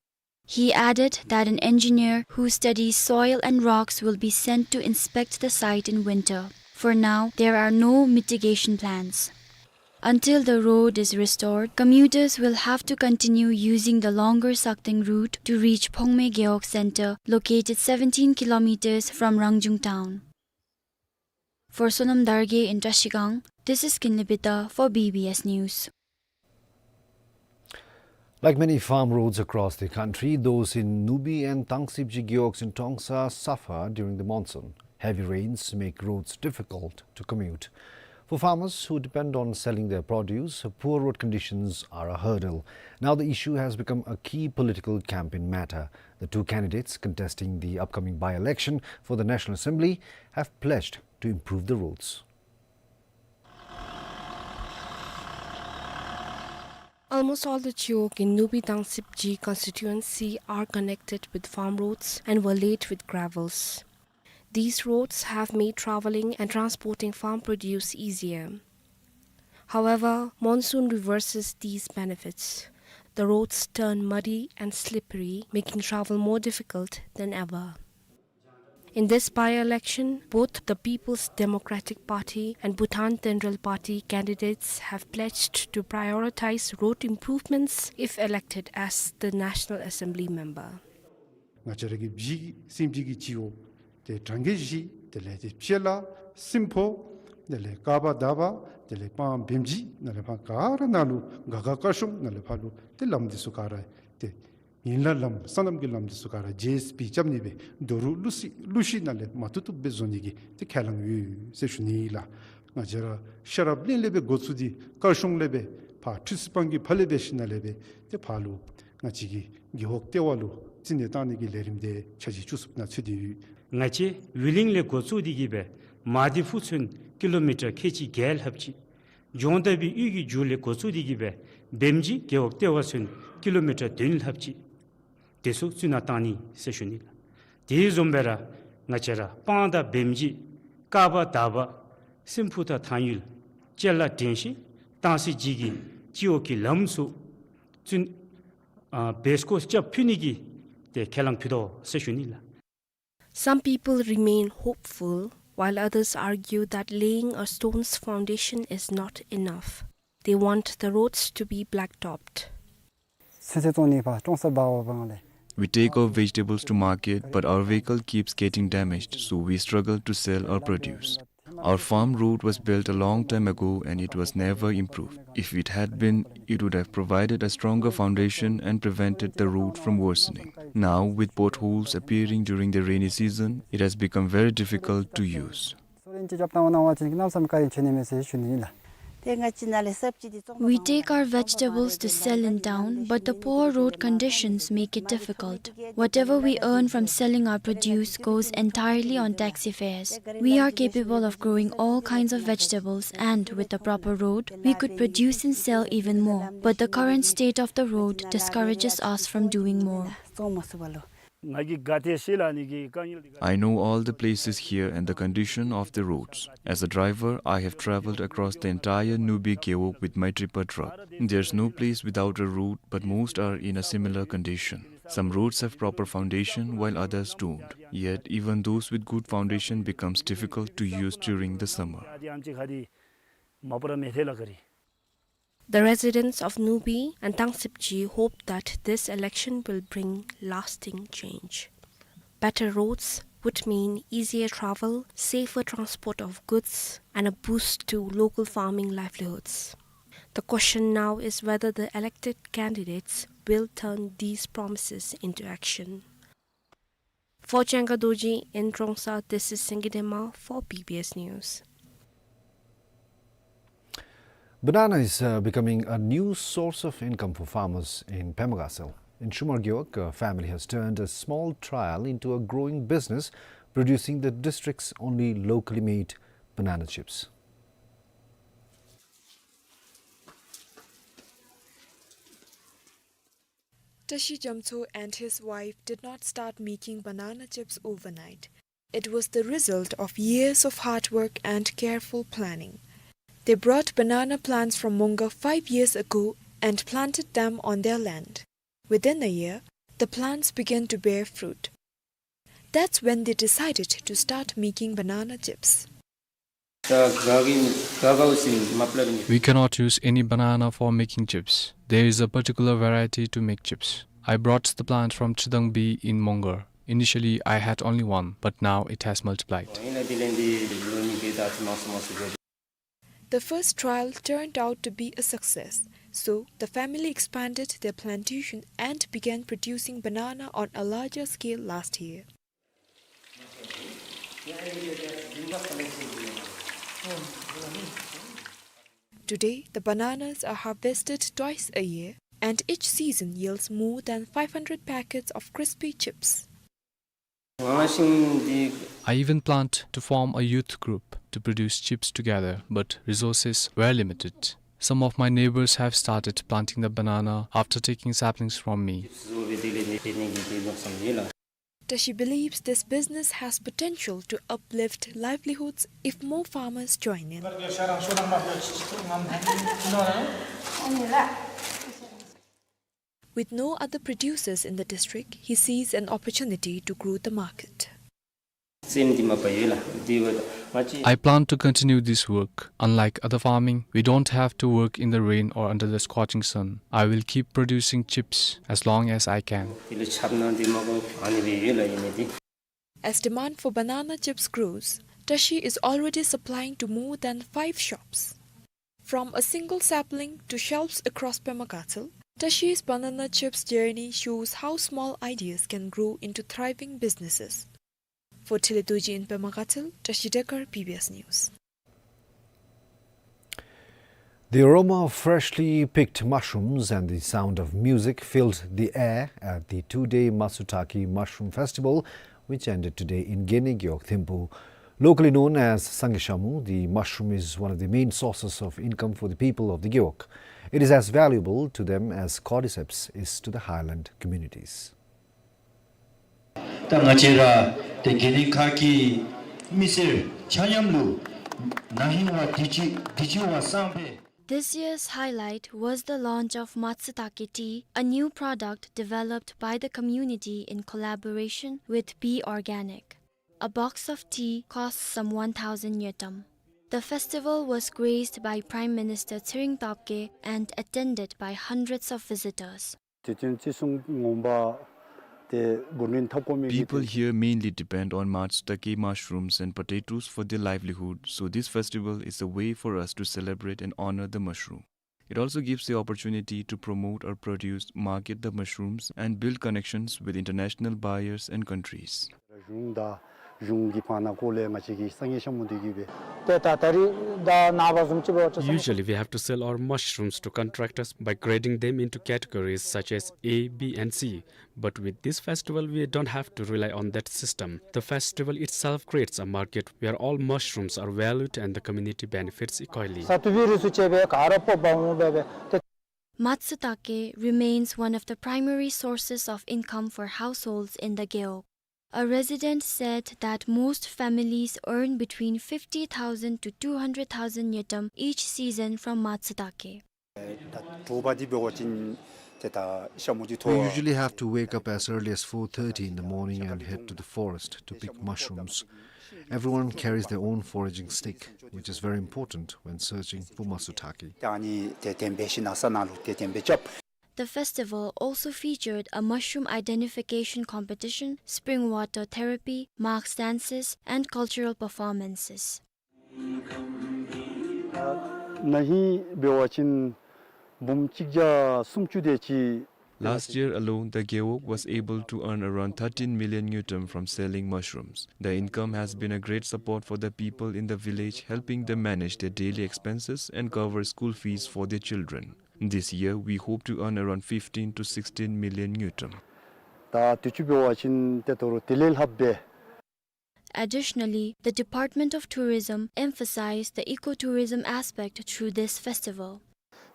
He added that an engineer who studies soil and rocks will be sent to inspect the site in winter. For now, there are no mitigation plans. Until the road is restored, commuters will have to continue using the longer Sakten route to reach Phongme Gewog Center, located seventeen kilometers from Rangjung town. For Sonam Dargye in Trashigang, this is Kinley Bita for B B S News. Like many farm roads across the country, those in Nubi and Tangsibji gewogs in Trongsa suffer during the monsoon. Heavy rains make roads difficult to commute. For farmers who depend on selling their produce, poor road conditions are a hurdle. Now the issue has become a key political campaign matter. The two candidates contesting the upcoming by-election for the National Assembly have pledged to improve the roads. Almost all the chiwog in Nubi Tangsibji constituency are connected with farm roads and were laid with gravels. These roads have made traveling and transporting farm produce easier. However, monsoon reverses these benefits. The roads turn muddy and slippery, making travel more difficult than ever. In this by-election, both the People's Democratic Party and Bhutan Tenrel Party candidates have pledged to prioritize road improvements if elected as the National Assembly member. ང་བཅས་ར་གི་བཞི་སེམས་ཅན་གྱི་སྤྱི་བོ་ཏེ་གྲངས་ཀྱི་བཞི་དེ་ལས་ཏེ་བྱེ་ལ་སྲིན་པོ་དེ་ལས་ཀ་བ་ད་བ་དེ་ལས་སྤང་བེམ་གཅིག་ནང་ལས་ཕར་ག་ར་ནང་ལུ་ག་ག་དཀར་གཞུང་ནང་ལས་ཕར་ལུ་ཏེ་ལམ་འདི་ཚུ་ག་ར་ཏེ་ཡན་ལག་ལམ་སོ་ནམ་གྱི་ལམ་འདི་ཚུ་ག་ར་ཇེ་ཨེསི་པི་རྐྱབ་ནི་སྦེ་རྡོ་རུག་གླུ་སི་གླུ་ཤིང་ནང་ལས་མ་ཐུབ་ཐུབ་སྦེ་བཟོ་ནི་གི་ཏེ་ཁས་བླངས་ཡོད་ཟེར་ཞུ་ནི་ལགས། ང་བཅས་ར་ཤེས་རབ་གླིང་ལས་སྦེ་འགོ་བཙུགས་ཏེ་དཀར་གཞུང་ལས་སྦེ་ཕར་ཁྲི་སི་སྤང་གི་ཕར་ལས་སྦེ་ཤིང་ནང་ལས་སྦེ་ཏེ་ཕར་ལུ་ང་བཅས་ཀྱི་རྒེད་འོག་ལྟེ་བ་ལུ་རྩིས་ནས་བཏང་ནི་གི་ལས་རིམ་དེ་ཆ་གཅིག་བཅུ་གསུམ་ནང་ཚུད་དེ་ཡོད། ང་བཅས་ཝི་ལིང་ལས་འགོ་བཙུགས་ཏེ་གི་སྦེ་མ་དི་ཕུ་ཚུན་ཀི་ལོ་མི་ཊར་ཁལ་གཅིག་བརྒྱད་ལྷགཔ་ཅིག། ལྗོངས་མདའ་བའི་ཡུལ་གྱི་མཇུག་ལས་འགོ་བཙུགས་ཏེ་གི་སྦེ་བེམ་གཅིག་རྒེད་འོག་ལྟེ་བ་ཚུན་ཀི་ལོ་མི་ཊར་བདུན་ལྷགཔ་ཅིག། དེ་ཚུ་རྩིས་ནང་བཏང་ནི་ཟེར་ཞུ་ནི་ལགས། དེ་བཟུམ་སྦེ་ར་ང་བཅས་ར་སྤང་དང་བེམ་གཅིག་ཀ་བ་ད་བ་སྲིན་པོ་དང་ཐང་ཡུལ་བྱེ་ལ་དྲན་ཤེས་ཏང་སི་ཇི་གི་སྤྱི་འོག་གི་ལམ་ཚུ་ཚུན་ཨ་བེ་སྐོར་རྐྱབ་ཕུལ་ནི་གི་ཏེ་ཁས་བླངས་ཕུལ་དོ་ཟེར་ཞུ་ནི་ལགས། Some people remain hopeful, while others argue that laying a stone's foundation is not enough. They want the roads to be blacktopped. ཚོད་བཙོང་ནི་ཕར་ཀྲོང་གསར་འབག་འབག་ལས། We take our vegetables to market, but our vehicle keeps getting damaged, so we struggle to sell our produce. Our farm road was built a long time ago and it was never improved. If it had been, it would have provided a stronger foundation and prevented the road from worsening. Now, with potholes appearing during the rainy season, it has become very difficult to use. སོ་རེན་ཅིག་རྐྱབ་བཏང་གནང་བ་ཅིན་གནམ་མེད་ས་མེད་བཀའ་དྲིན་ཆེ་ནི་མས་ཟེར་ཞུ་ནི་ཨིན་ལགས། We take our vegetables to sell in town, but the poor road conditions make it difficult. Whatever we earn from selling our produce goes entirely on taxi fares. We are capable of growing all kinds of vegetables, and with the proper road, we could produce and sell even more. But the current state of the road discourages us from doing more. I know all the places here and the condition of the roads. As a driver, I have traveled across the entire Nubi Gewog with my tipper truck. There's no place without a road, but most are in a similar condition. Some roads have proper foundation, while others don't. Yet, even those with good foundation becomes difficult to use during the summer. The residents of Nubi and Tangsipji hope that this election will bring lasting change. Better roads would mean easier travel, safer transport of goods, and a boost to local farming livelihoods. The question now is whether the elected candidates will turn these promises into action. For Changa Dorji in Trongsa, this is Singye Dema for B B S News. Banana is, uh, becoming a new source of income for farmers in Pema Gatshel. In Shumar Gewog, a family has turned a small trial into a growing business, producing the district's only locally made banana chips. Tashi Jamtso and his wife did not start making banana chips overnight. It was the result of years of hard work and careful planning. They brought banana plants from Mongar five years ago and planted them on their land. Within a year, the plants began to bear fruit. That's when they decided to start making banana chips. We cannot use any banana for making chips. There is a particular variety to make chips. I brought the plant from Chidangbi in Mongar. Initially, I had only one, but now it has multiplied. The first trial turned out to be a success, so the family expanded their plantation and began producing banana on a larger scale last year. Today, the bananas are harvested twice a year, and each season yields more than five hundred packets of crispy chips. I even planned to form a youth group to produce chips together, but resources were limited. Some of my neighbors have started planting the banana after taking saplings from me. Tashi believes this business has potential to uplift livelihoods if more farmers join in. With no other producers in the district, he sees an opportunity to grow the market. I plan to continue this work. Unlike other farming, we don't have to work in the rain or under the scorching sun. I will keep producing chips as long as I can. As demand for banana chips grows, Tashi is already supplying to more than five shops. From a single sapling to shelves across Pema Gatshel, Tashi's banana chips journey shows how small ideas can grow into thriving businesses. For Tile Dorji in Pema Gatshel, Tashi Dekar, B B S News. The aroma of freshly picked mushrooms and the sound of music filled the air at the two-day Matsutake Mushroom Festival, which ended today in Gene Gewog Thimphu. Locally known as Sangye Shamu, the mushroom is one of the main sources of income for the people of the Gewog. It is as valuable to them as cordyceps is to the highland communities. ད་ང་བཅས་ར་ཏེ་དགེ་འདུན་ཁག་གི་མི་སེར་ཆ་མཉམ་ལུ་ན་ཧིང་བ་བདེ་སྐྱིད་བདེ་སྐྱིད་བ་སང་ཕོད། This year's highlight was the launch of Matsutake tea, a new product developed by the community in collaboration with Be Organic. A box of tea costs some one thousand ngultrum. The festival was graced by Prime Minister Tshering Tobgay and attended by hundreds of visitors. People here mainly depend on Matsutake mushrooms and potatoes for their livelihood, so this festival is a way for us to celebrate and honor the mushroom. It also gives the opportunity to promote our produce, market the mushrooms, and build connections with international buyers and countries. གཞུང་དང་གཞུང་གི་བར་ན་སྐོར་ལས་ང་བཅས་ཀྱི་སངས་རྒྱས་ཤ་མུ་འདི་གིས་སྦེ་ ཏེ་ད་ད་རིས་ད་ནངས་པ་བཟུམ་ཅིག་འབད་བ་ཅིན་Usually, we have to sell our mushrooms to contractors by grading them into categories such as A, B, and C. But with this festival, we don't have to rely on that system. The festival itself creates a market where all mushrooms are valued and the community benefits equally. ས་ཏུ་བི་རིས་སུ་ཆད་པའི་ག་ར་སྤོག་པ་འོང་སྦེ་སྦེ་ཏེ། Matsutake remains one of the primary sources of income for households in the Gewog. A resident said that most families earn between fifty thousand to two hundred thousand ngultrum each season from Matsutake. ད་དྲོ་པ་འདི་འབད་བ་ཅིན་ཏེ་ད་ཤ་མུ་ཅིག་འཐོར། We usually have to wake up as early as four thirty in the morning and head to the forest to pick mushrooms. Everyone carries their own foraging stick, which is very important when searching for matsutake. ད་ཨ་ནི་ཏེ་དེ་སྦེ་ཞིནམ་ལས་ས་ནང་ལུ་ཏེ་དེ་སྦེ་རྐྱབ། The festival also featured a mushroom identification competition, spring water therapy, mask dances, and cultural performances. ཨ་ན་ཧིང་འབད་བ་ཅིན་འབུམ་གཅིག་བརྒྱ་སུམ་ཅུ་དེ་ཅིག། Last year alone, the Gewog was able to earn around thirteen million ngultrum from selling mushrooms. The income has been a great support for the people in the village, helping them manage their daily expenses and cover school fees for their children. This year, we hope to earn around fifteen to sixteen million ngultrum. ད་དུས་ཅི་འབད་བ་ཅིན་ཏེ་དོ་རུང་དེ་ལས་ལྷགཔ་སྦེ། Additionally, the Department of Tourism emphasized the ecotourism aspect through this festival.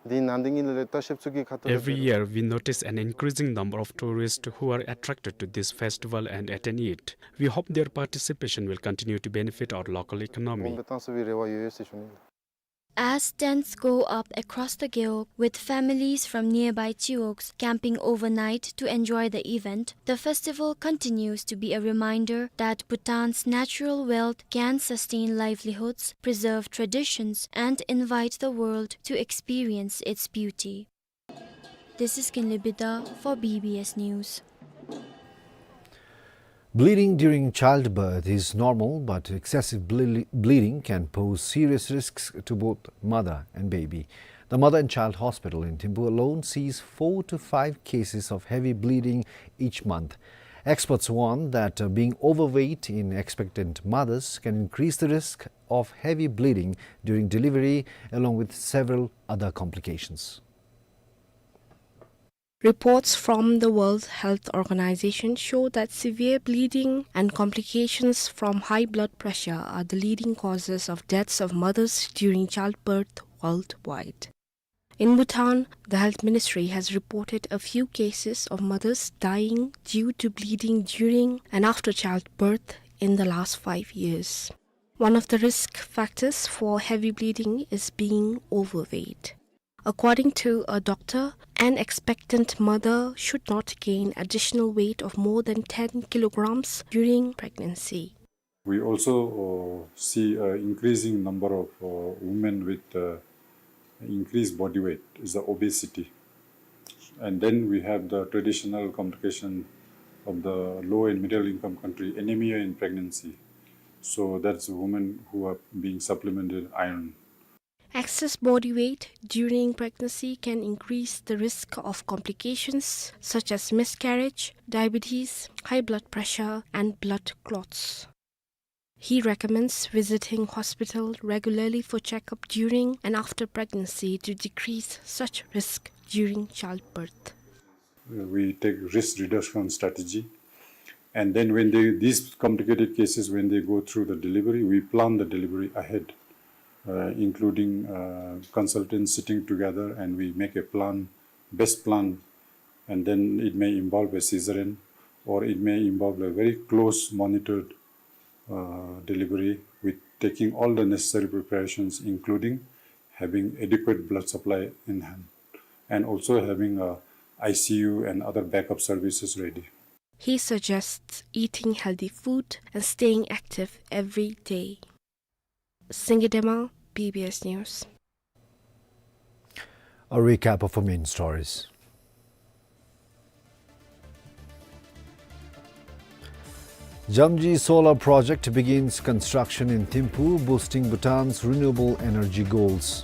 འདི་ནང་འདི་ངེའི་ལས་ལྟ་བཤལཔ་ཚུ་གི་ཁ་ཐུག་ལས། Every year, we notice an increasing number of tourists who are attracted to this festival and attend it. We hope their participation will continue to benefit our local economy. སྦེ་བཏང་ཚུགས་པའི་རེ་བ་ཡོད་ཡོད་ཟེར་ཞུ་ནི། As tents go up across the Gewog, with families from nearby chiwogs camping overnight to enjoy the event, the festival continues to be a reminder that Bhutan's natural wealth can sustain livelihoods, preserve traditions, and invite the world to experience its beauty. This is Kinley Bida for B B S News. Bleeding during childbirth is normal, but excessive ble-, bleeding can pose serious risks to both mother and baby. The Mother and Child Hospital in Thimphu alone sees four to five cases of heavy bleeding each month. Experts warn that, uh, being overweight in expectant mothers can increase the risk of heavy bleeding during delivery, along with several other complications. Reports from the World Health Organization show that severe bleeding and complications from high blood pressure are the leading causes of deaths of mothers during childbirth worldwide. In Bhutan, the Health Ministry has reported a few cases of mothers dying due to bleeding during and after childbirth in the last five years. One of the risk factors for heavy bleeding is being overweight. According to a doctor, an expectant mother should not gain additional weight of more than ten kilograms during pregnancy. We also, uh, see an increasing number of, uh, women with, uh, increased body weight, is the obesity. And then we have the traditional complication of the low and middle income country, anemia in pregnancy. So that's women who are being supplemented iron. Excess body weight during pregnancy can increase the risk of complications such as miscarriage, diabetes, high blood pressure, and blood clots. He recommends visiting hospital regularly for checkup during and after pregnancy to decrease such risk during childbirth. We take risk reduction strategy. And then when they, these complicated cases, when they go through the delivery, we plan the delivery ahead, uh, including, uh, consultants sitting together, and we make a plan, best plan, and then it may involve a cesarean, or it may involve a very close monitored, uh, delivery with taking all the necessary preparations, including having adequate blood supply in hand and also having a I C U and other backup services ready. He suggests eating healthy food and staying active every day. Singidema, B B S News. A recap of our main stories. Jamji Solar Project begins construction in Thimphu, boosting Bhutan's renewable energy goals.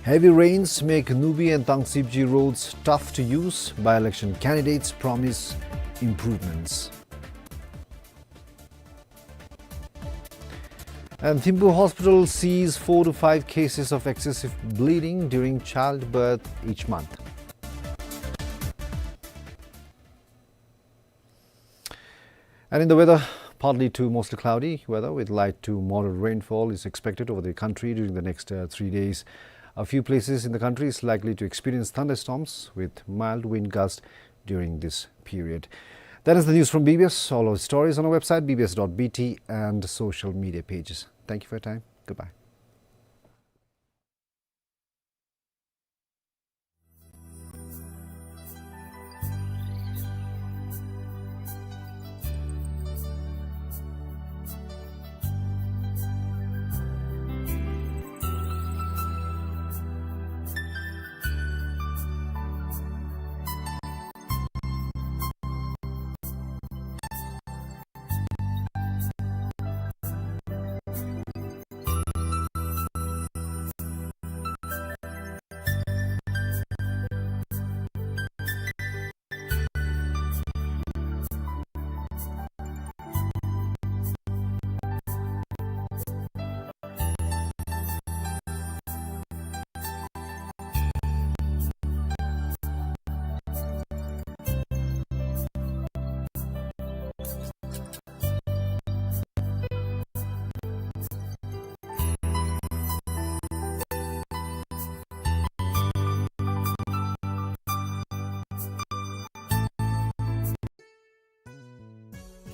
Heavy rains make Nubi and Tangsibji roads tough to use. By-election candidates promise improvements. And Thimphu Hospital sees four to five cases of excessive bleeding during childbirth each month. And in the weather, partly to mostly cloudy weather with light to moderate rainfall is expected over the country during the next, uh, three days. A few places in the country is likely to experience thunderstorms with mild wind gusts during this period. That is the news from B B S. All our stories on our website, B B S dot B T, and social media pages. Thank you for your time. Goodbye.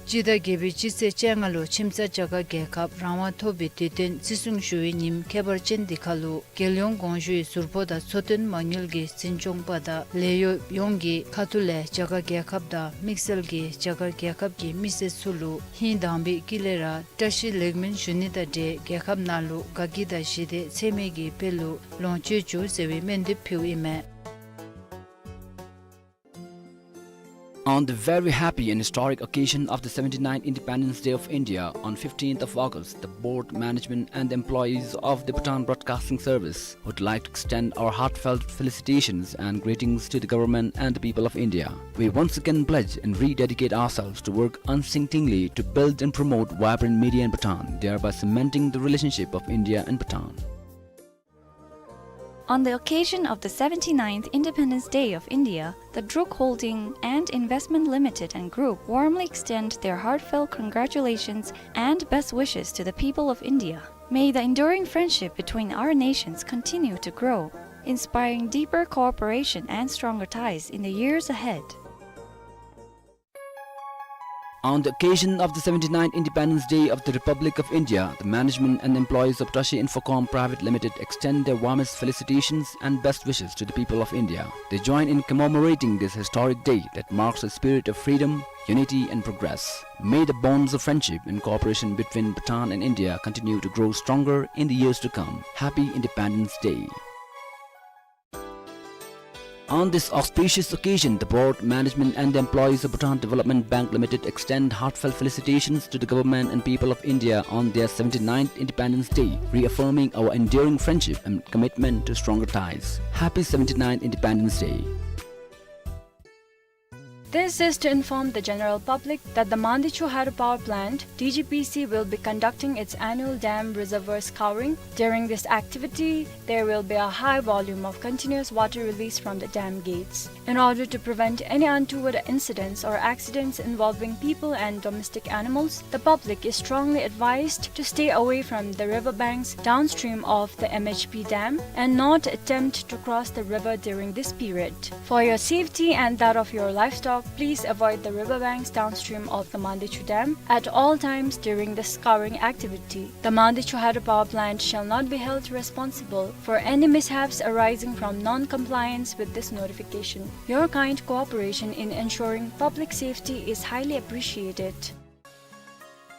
སྤྱི་ཟླ་བརྒྱད་པའི་སྤྱི་ཚེས་བཅོ་ལྔ་ལུ་ཁྱིམ་ཚང་རྒྱ་གར་རྒྱལ་ཁབ་རང་དབང་ཐོབ་པའི་དུས་སྟོན་བརྩི་སྲུང་ཞུ་བའི་ཉིནམ་ཁྱད་པར་ཅན་འདི་ཁར་ལུ་རྒྱལ་ཡོངས་དགོངས་ཞུའི་ཟུར་ཕོགས་དང་འཚོ་རྟེན་མ་དངུལ་གྱི་འཛིན་སྐྱོང་པ་དང་ལས་གཡོགཔ་ཡོངས་ཀྱི་ཁ་ཐུག་ལས་རྒྱ་གར་རྒྱལ་ཁབ་དང་དམིགས་བསལ་གྱིས་རྒྱ་གར་རྒྱལ་ཁབ་ཀྱི་མི་སེར་ཚུ་ལུ་ཧིང་དྭངས་པའི་དཀྱིལ་ལས་ར་བཀྲ་ཤིས་ལེགས་སྨོན་ཞུ་ནི་དང་འབྲེལ་རྒྱལ་ཁབ་ནང་ལུ་དགའ་སྐྱིད་དང་ཞི་བདེ་ཚད་མེད་ཀྱི་དཔལ་ལུ་ལོངས་སྤྱོད་བཅུག་ཟེར་བའི་སྨོན་འདེབས་ཕུལཝ་ཨིན་མས། On the very happy and historic occasion of the seventy-ninth Independence Day of India on fifteenth of August, the board, management and the employees of the Bhutan Broadcasting Service would like to extend our heartfelt felicitations and greetings to the government and the people of India. We once again pledge and rededicate ourselves to work unceasingly to build and promote vibrant media in Bhutan, thereby cementing the relationship of India and Bhutan. On the occasion of the seventy-ninth Independence Day of India, the Druk Holding and Investment Limited and Group warmly extend their heartfelt congratulations and best wishes to the people of India. May the enduring friendship between our nations continue to grow, inspiring deeper cooperation and stronger ties in the years ahead. On the occasion of the seventy-ninth Independence Day of the Republic of India, the management and employees of Tashi Infocom Private Limited extend their warmest felicitations and best wishes to the people of India. They join in commemorating this historic day that marks a spirit of freedom, unity and progress. May the bonds of friendship and cooperation between Bhutan and India continue to grow stronger in the years to come. Happy Independence Day. On this auspicious occasion, the board, management and the employees of Bhutan Development Bank Limited extend heartfelt felicitations to the government and people of India on their seventy-ninth Independence Day, reaffirming our enduring friendship and commitment to stronger ties. Happy seventy-ninth Independence Day. This is to inform the general public that the Mandichu Hydropower Plant, D G P C, will be conducting its annual dam reservoir scouring. During this activity, there will be a high volume of continuous water release from the dam gates. In order to prevent any untoward incidents or accidents involving people and domestic animals, the public is strongly advised to stay away from the river banks downstream of the M H P dam and not attempt to cross the river during this period. For your safety and that of your livestock, please avoid the riverbanks downstream of the Mandichu Dam at all times during the scouring activity. The Mandichu Hydropower Plant shall not be held responsible for any mishaps arising from non-compliance with this notification. Your kind cooperation in ensuring public safety is highly appreciated.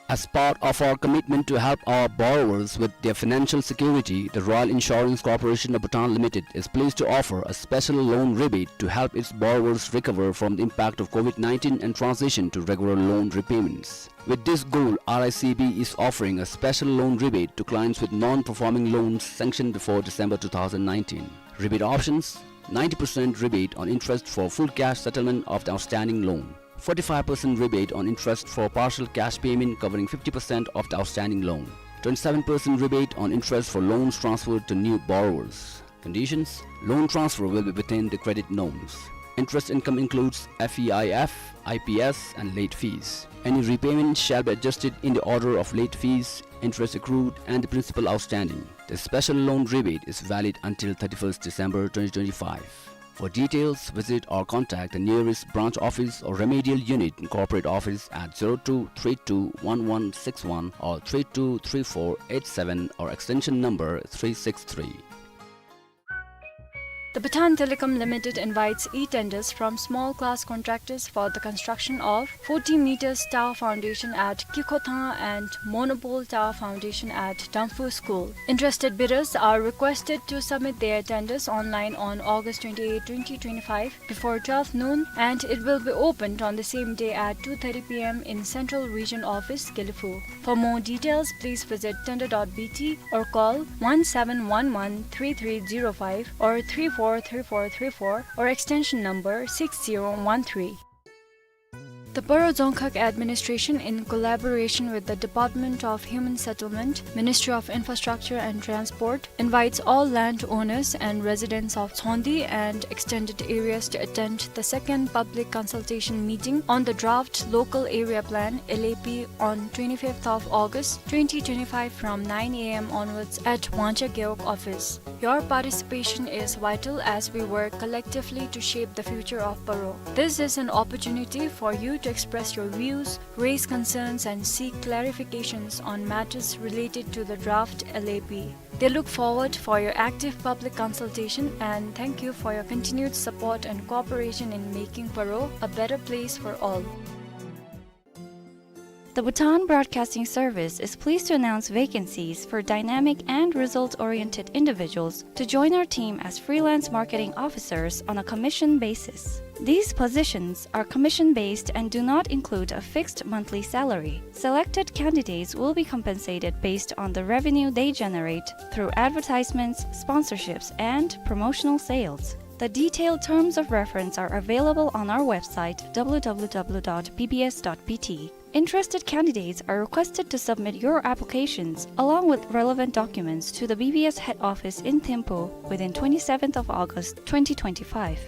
As part of our commitment to help our borrowers with their financial security, the Royal Insurance Corporation of Bhutan Limited is pleased to offer a special loan rebate to help its borrowers recover from the impact of COVID nineteen and transition to regular loan repayments. With this goal, R I C B is offering a special loan rebate to clients with non-performing loans sanctioned before December two thousand nineteen. Rebate options: ninety percent rebate on interest for full cash settlement of the outstanding loan, forty-five percent rebate on interest for partial cash payment covering fifty percent of the outstanding loan, Twenty-seven percent rebate on interest for loans transferred to new borrowers. Conditions: loan transfer will be within the credit norms. Interest income includes F E I F, I P S, and late fees. Any repayment shall be adjusted in the order of late fees, interest accrued, and the principal outstanding. The special loan rebate is valid until thirty-first December twenty twenty-five. For details, visit or contact the nearest branch office or remedial unit in corporate office at zero two three two one one six one or three two three four eight seven or extension number three six three. The Bhutan Telecom Limited invites e-tenders from small class contractors for the construction of forty meters tower foundation at Kikhotang and monopole tower foundation at Damphu School. Interested bidders are requested to submit their tenders online on August twenty-eighth, twenty twenty-five, before twelve noon, and it will be opened on the same day at two thirty P M in Central Region Office, Gelephu. For more details, please visit tender dot B T or call one seven one one three three zero five or three four three four three four or extension number six zero one three. The Paro Dzongkhag Administration, in collaboration with the Department of Human Settlement, Ministry of Infrastructure and Transport, invites all landowners and residents of Tshogndi and extended areas to attend the second public consultation meeting on the draft Local Area Plan, L A P, on twenty-fifth of August twenty twenty-five from nine A M onwards at Wangcha Gewog office. Your participation is vital as we work collectively to shape the future of Paro. This is an opportunity for you to express your views, raise concerns, and seek clarifications on matters related to the draft L A P. They look forward for your active public consultation and thank you for your continued support and cooperation in making Paro a better place for all. The Bhutan Broadcasting Service is pleased to announce vacancies for dynamic and result-oriented individuals to join our team as freelance marketing officers on a commission basis. These positions are commission-based and do not include a fixed monthly salary. Selected candidates will be compensated based on the revenue they generate through advertisements, sponsorships, and promotional sales. The detailed terms of reference are available on our website, W W W dot B B S dot B T. Interested candidates are requested to submit your applications along with relevant documents to the B B S head office in Thimphu within twenty-seventh of August twenty twenty-five.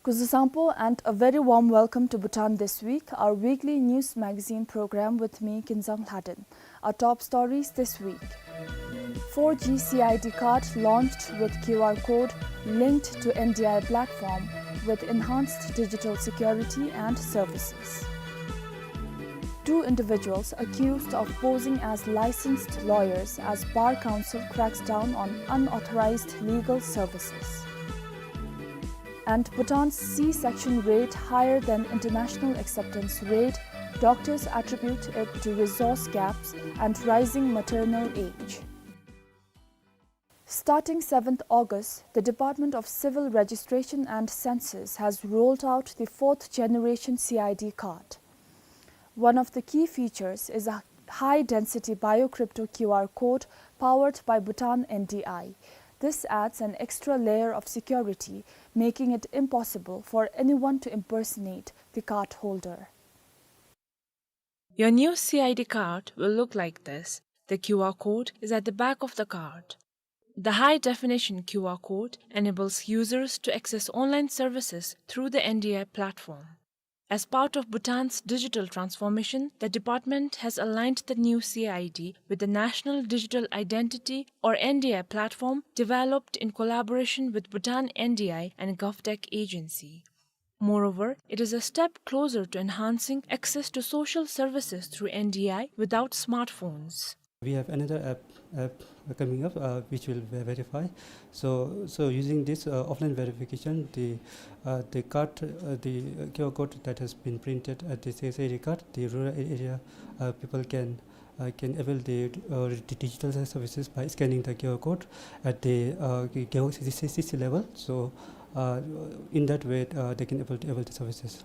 Kuzuzangpo and a very warm welcome to Bhutan This Week, our weekly news magazine program with me, Kinzang Lhaden. Our top stories this week. Four G C I D card launched with Q R code linked to N D I platform with enhanced digital security and services. Two individuals accused of posing as licensed lawyers as Bar Council cracks down on unauthorized legal services. And Bhutan's C-section rate higher than international acceptance rate, doctors attribute it to resource gaps and rising maternal age. Starting seventh August, the Department of Civil Registration and Census has rolled out the fourth generation C I D card. One of the key features is a high-density biocrypto Q R code powered by Bhutan N D I. This adds an extra layer of security, making it impossible for anyone to impersonate the card holder. Your new C I D card will look like this. The Q R code is at the back of the card. The high-definition Q R code enables users to access online services through the N D I platform. As part of Bhutan's digital transformation, the department has aligned the new C I D with the National Digital Identity, or N D I, platform developed in collaboration with Bhutan N D I and GovTech Agency. Moreover, it is a step closer to enhancing access to social services through N D I without smartphones. We have another app, app coming up, uh, which will ve-, verify. So, so using this, uh, offline verification, the, uh, the card, uh, the Q R code that has been printed at the C I D card, the rural area, uh, people can, uh, can avail the, uh, the digital services by scanning the Q R code at the, uh, K-, K-, C C level. So, uh, in that way, uh, they can avail, avail the services.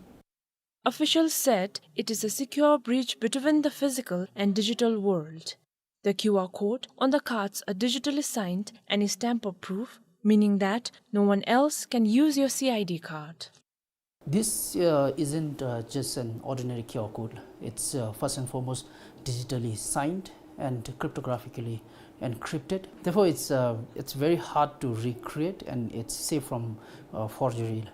Officials said it is a secure bridge between the physical and digital world. The Q R code on the cards are digitally signed and is tamper-proof, meaning that no one else can use your C I D card. This, uh, isn't, uh, just an ordinary Q R code. It's, uh, first and foremost digitally signed and cryptographically encrypted. Therefore, it's, uh, it's very hard to recreate, and it's safe from, uh, forgery.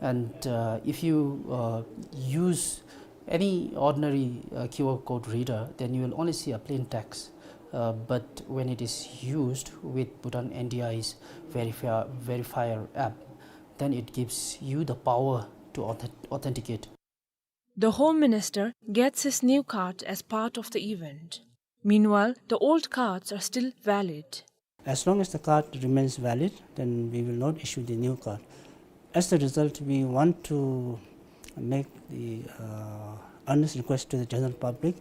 And, uh, if you, uh, use any ordinary, uh, Q R code reader, then you will only see a plain text. Uh, but when it is used with Bhutan N D I's verifier, verifier app, then it gives you the power to authen-, authenticate. The Home Minister gets his new card as part of the event. Meanwhile, the old cards are still valid. As long as the card remains valid, then we will not issue the new card. As a result, we want to make the, uh, earnest request to the general public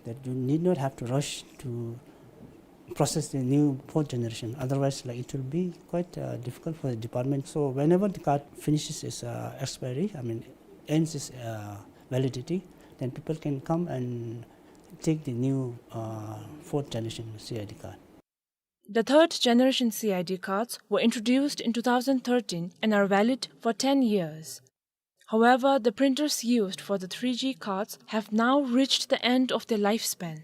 that you need not have to rush to process the new fourth generation. Otherwise, like, it will be quite, uh, difficult for the department. So whenever the card finishes its, uh, expiry, I mean, ends its, uh, validity, then people can come and take the new, uh, fourth generation C I D card. The third generation C I D cards were introduced in two thousand thirteen and are valid for ten years. However, the printers used for the three G cards have now reached the end of their lifespan.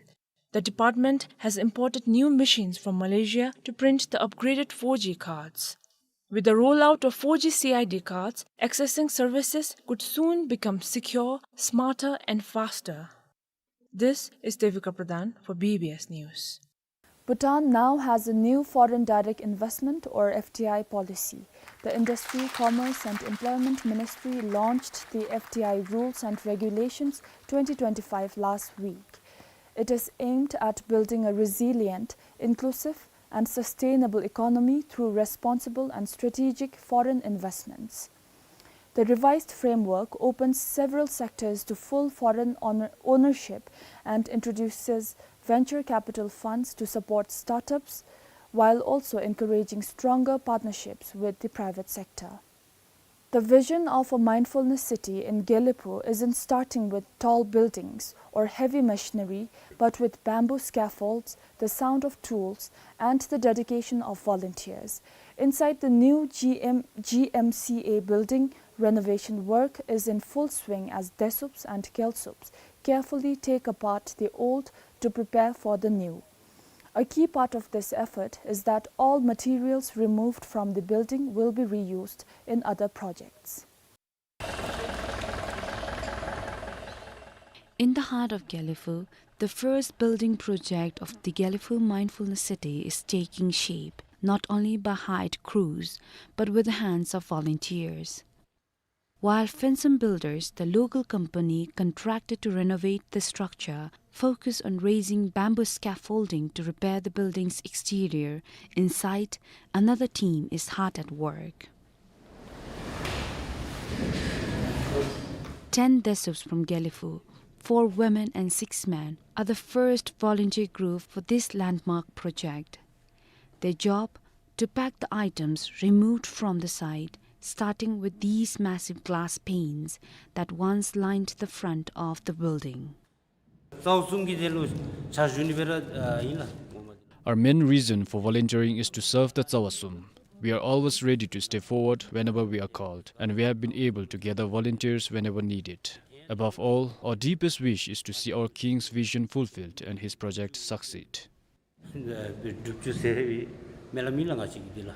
The department has imported new machines from Malaysia to print the upgraded four G cards. With the rollout of four G C I D cards, accessing services could soon become secure, smarter, and faster. This is Devika Pradhan for B B S News. Bhutan now has a new foreign direct investment, or F D I, policy. The Industry, Commerce and Employment Ministry launched the F D I Rules and Regulations twenty twenty-five last week. It is aimed at building a resilient, inclusive and sustainable economy through responsible and strategic foreign investments. The revised framework opens several sectors to full foreign owner-, ownership and introduces venture capital funds to support startups, while also encouraging stronger partnerships with the private sector. The vision of a mindfulness city in Gelephu isn't starting with tall buildings or heavy machinery, but with bamboo scaffolds, the sound of tools, and the dedication of volunteers. Inside the new G M, G M C A building, renovation work is in full swing as Desups and Gelsups carefully take apart the old to prepare for the new. A key part of this effort is that all materials removed from the building will be reused in other projects. In the heart of Gelephu, the first building project of the Gelephu Mindfulness City is taking shape, not only by hired crews, but with the hands of volunteers. While Finsam Builders, the local company contracted to renovate the structure, focused on raising bamboo scaffolding to repair the building's exterior, inside, another team is hard at work. Ten Desups from Gelephu, four women and six men, are the first volunteer group for this landmark project. Their job? To pack the items removed from the site, starting with these massive glass panes that once lined the front of the building. རྩ་བ་གསུམ་གྱི་དེ་ལུ་ཕྱག་ཞུ་ནི་སྦེ་ར་ཨིན་ལགས། Our main reason for volunteering is to serve the རྩ་བ་གསུམ. We are always ready to step forward whenever we are called, and we have been able to gather volunteers whenever needed. Above all, our deepest wish is to see our king's vision fulfilled and his project succeed. སྒྲུབ་བཅུག་ཟེར་བའི་སྨོན་ལམ་ཨིན་ལགས་ང་བཅས་ཀྱི་འདི་ལགས།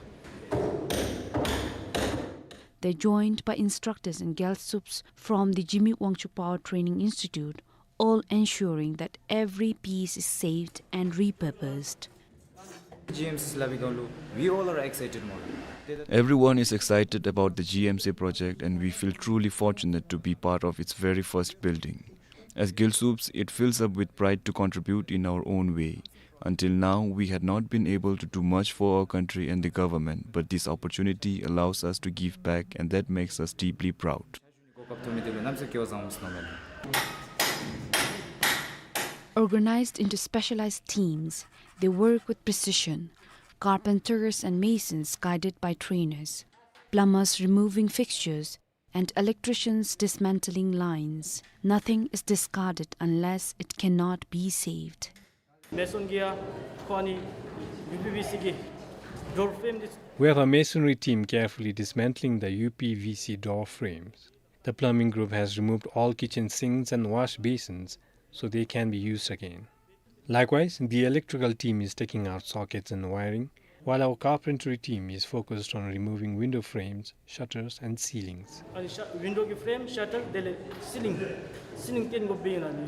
They're joined by instructors and Gelsups from the Jigme Wangchuck Power Training Institute, all ensuring that every piece is saved and repurposed. G M C A, we all are excited. Everyone is excited about the G M C A project, and we feel truly fortunate to be part of its very first building. As Gelsups, it fills up with pride to contribute in our own way. Until now, we had not been able to do much for our country and the government, but this opportunity allows us to give back, and that makes us deeply proud. གོ་སྐབས་ཐོབ་མི་དེ་ལུ་གནམ་མེད་ས་མེད་སྐལ་བ་བཟང་པོ་ཟེར་མནོཝ་མས། Organized into specialized teams, they work with precision, carpenters and masons guided by trainers, plumbers removing fixtures, and electricians dismantling lines. Nothing is discarded unless it cannot be saved. མེ་སོན་གྱིས་ཡང་ཁོང་ནི་ཡུ་པི་བི་སི་གི་ཌོར་ཕྲེམ་འདི། We have a masonry team carefully dismantling the U P V C door frames. The plumbing group has removed all kitchen sinks and wash basins so they can be used again. Likewise, the electrical team is taking out sockets and wiring, while our carpentry team is focused on removing window frames, shutters, and ceilings. अनि स- विन्डो की frame, shutter, त्यसले ceiling, ceiling तिनको बिगिन अनि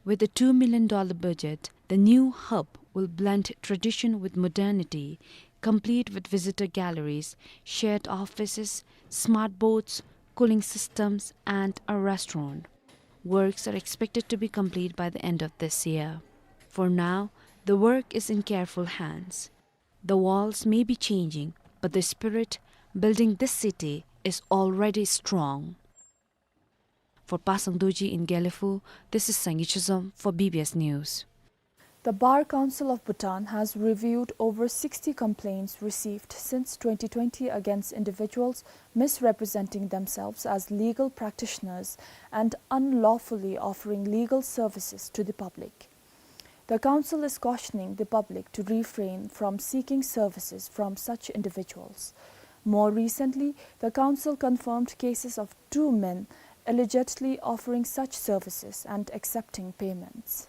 With a two million dollar budget, the new hub will blend tradition with modernity, complete with visitor galleries, shared offices, smart boards, cooling systems, and a restaurant. Works are expected to be complete by the end of this year. For now, the work is in careful hands. The walls may be changing, but the spirit building this city is already strong. For Pasang Dorji in Gelephu, this is Sangi Chizom for B B S News. The Bar Council of Bhutan has reviewed over sixty complaints received since twenty twenty against individuals misrepresenting themselves as legal practitioners and unlawfully offering legal services to the public. The council is cautioning the public to refrain from seeking services from such individuals. More recently, the council confirmed cases of two men allegedly offering such services and accepting payments.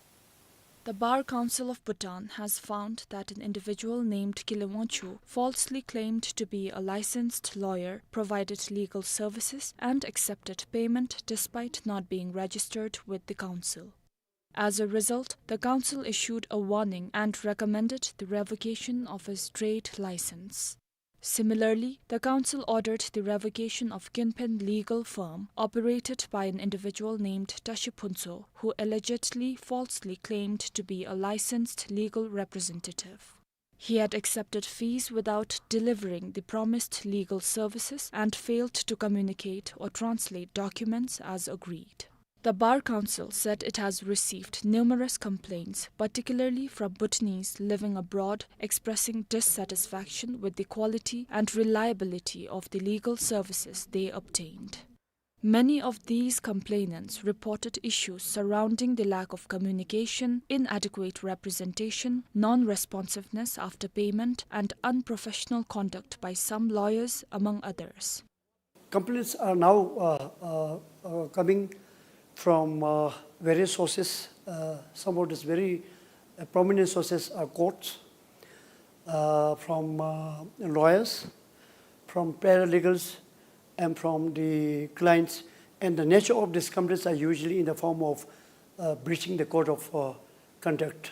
The Bar Council of Bhutan has found that an individual named Kile Wangchuk falsely claimed to be a licensed lawyer, provided legal services, and accepted payment despite not being registered with the council. As a result, the council issued a warning and recommended the revocation of his trade license. Similarly, the council ordered the revocation of Kinpen Legal Firm, operated by an individual named Tashi Phuntsho, who allegedly falsely claimed to be a licensed legal representative. He had accepted fees without delivering the promised legal services and failed to communicate or translate documents as agreed. The Bar Council said it has received numerous complaints, particularly from Bhutanese living abroad, expressing dissatisfaction with the quality and reliability of the legal services they obtained. Many of these complainants reported issues surrounding the lack of communication, inadequate representation, non-responsiveness after payment, and unprofessional conduct by some lawyers, among others. Complaints are now, uh, uh, uh, coming from, uh, various sources. Uh, some of these very, uh, prominent sources are courts, uh, from, uh, lawyers, from paralegals, and from the clients. And the nature of these complaints are usually in the form of, uh, breaching the code of, uh, conduct.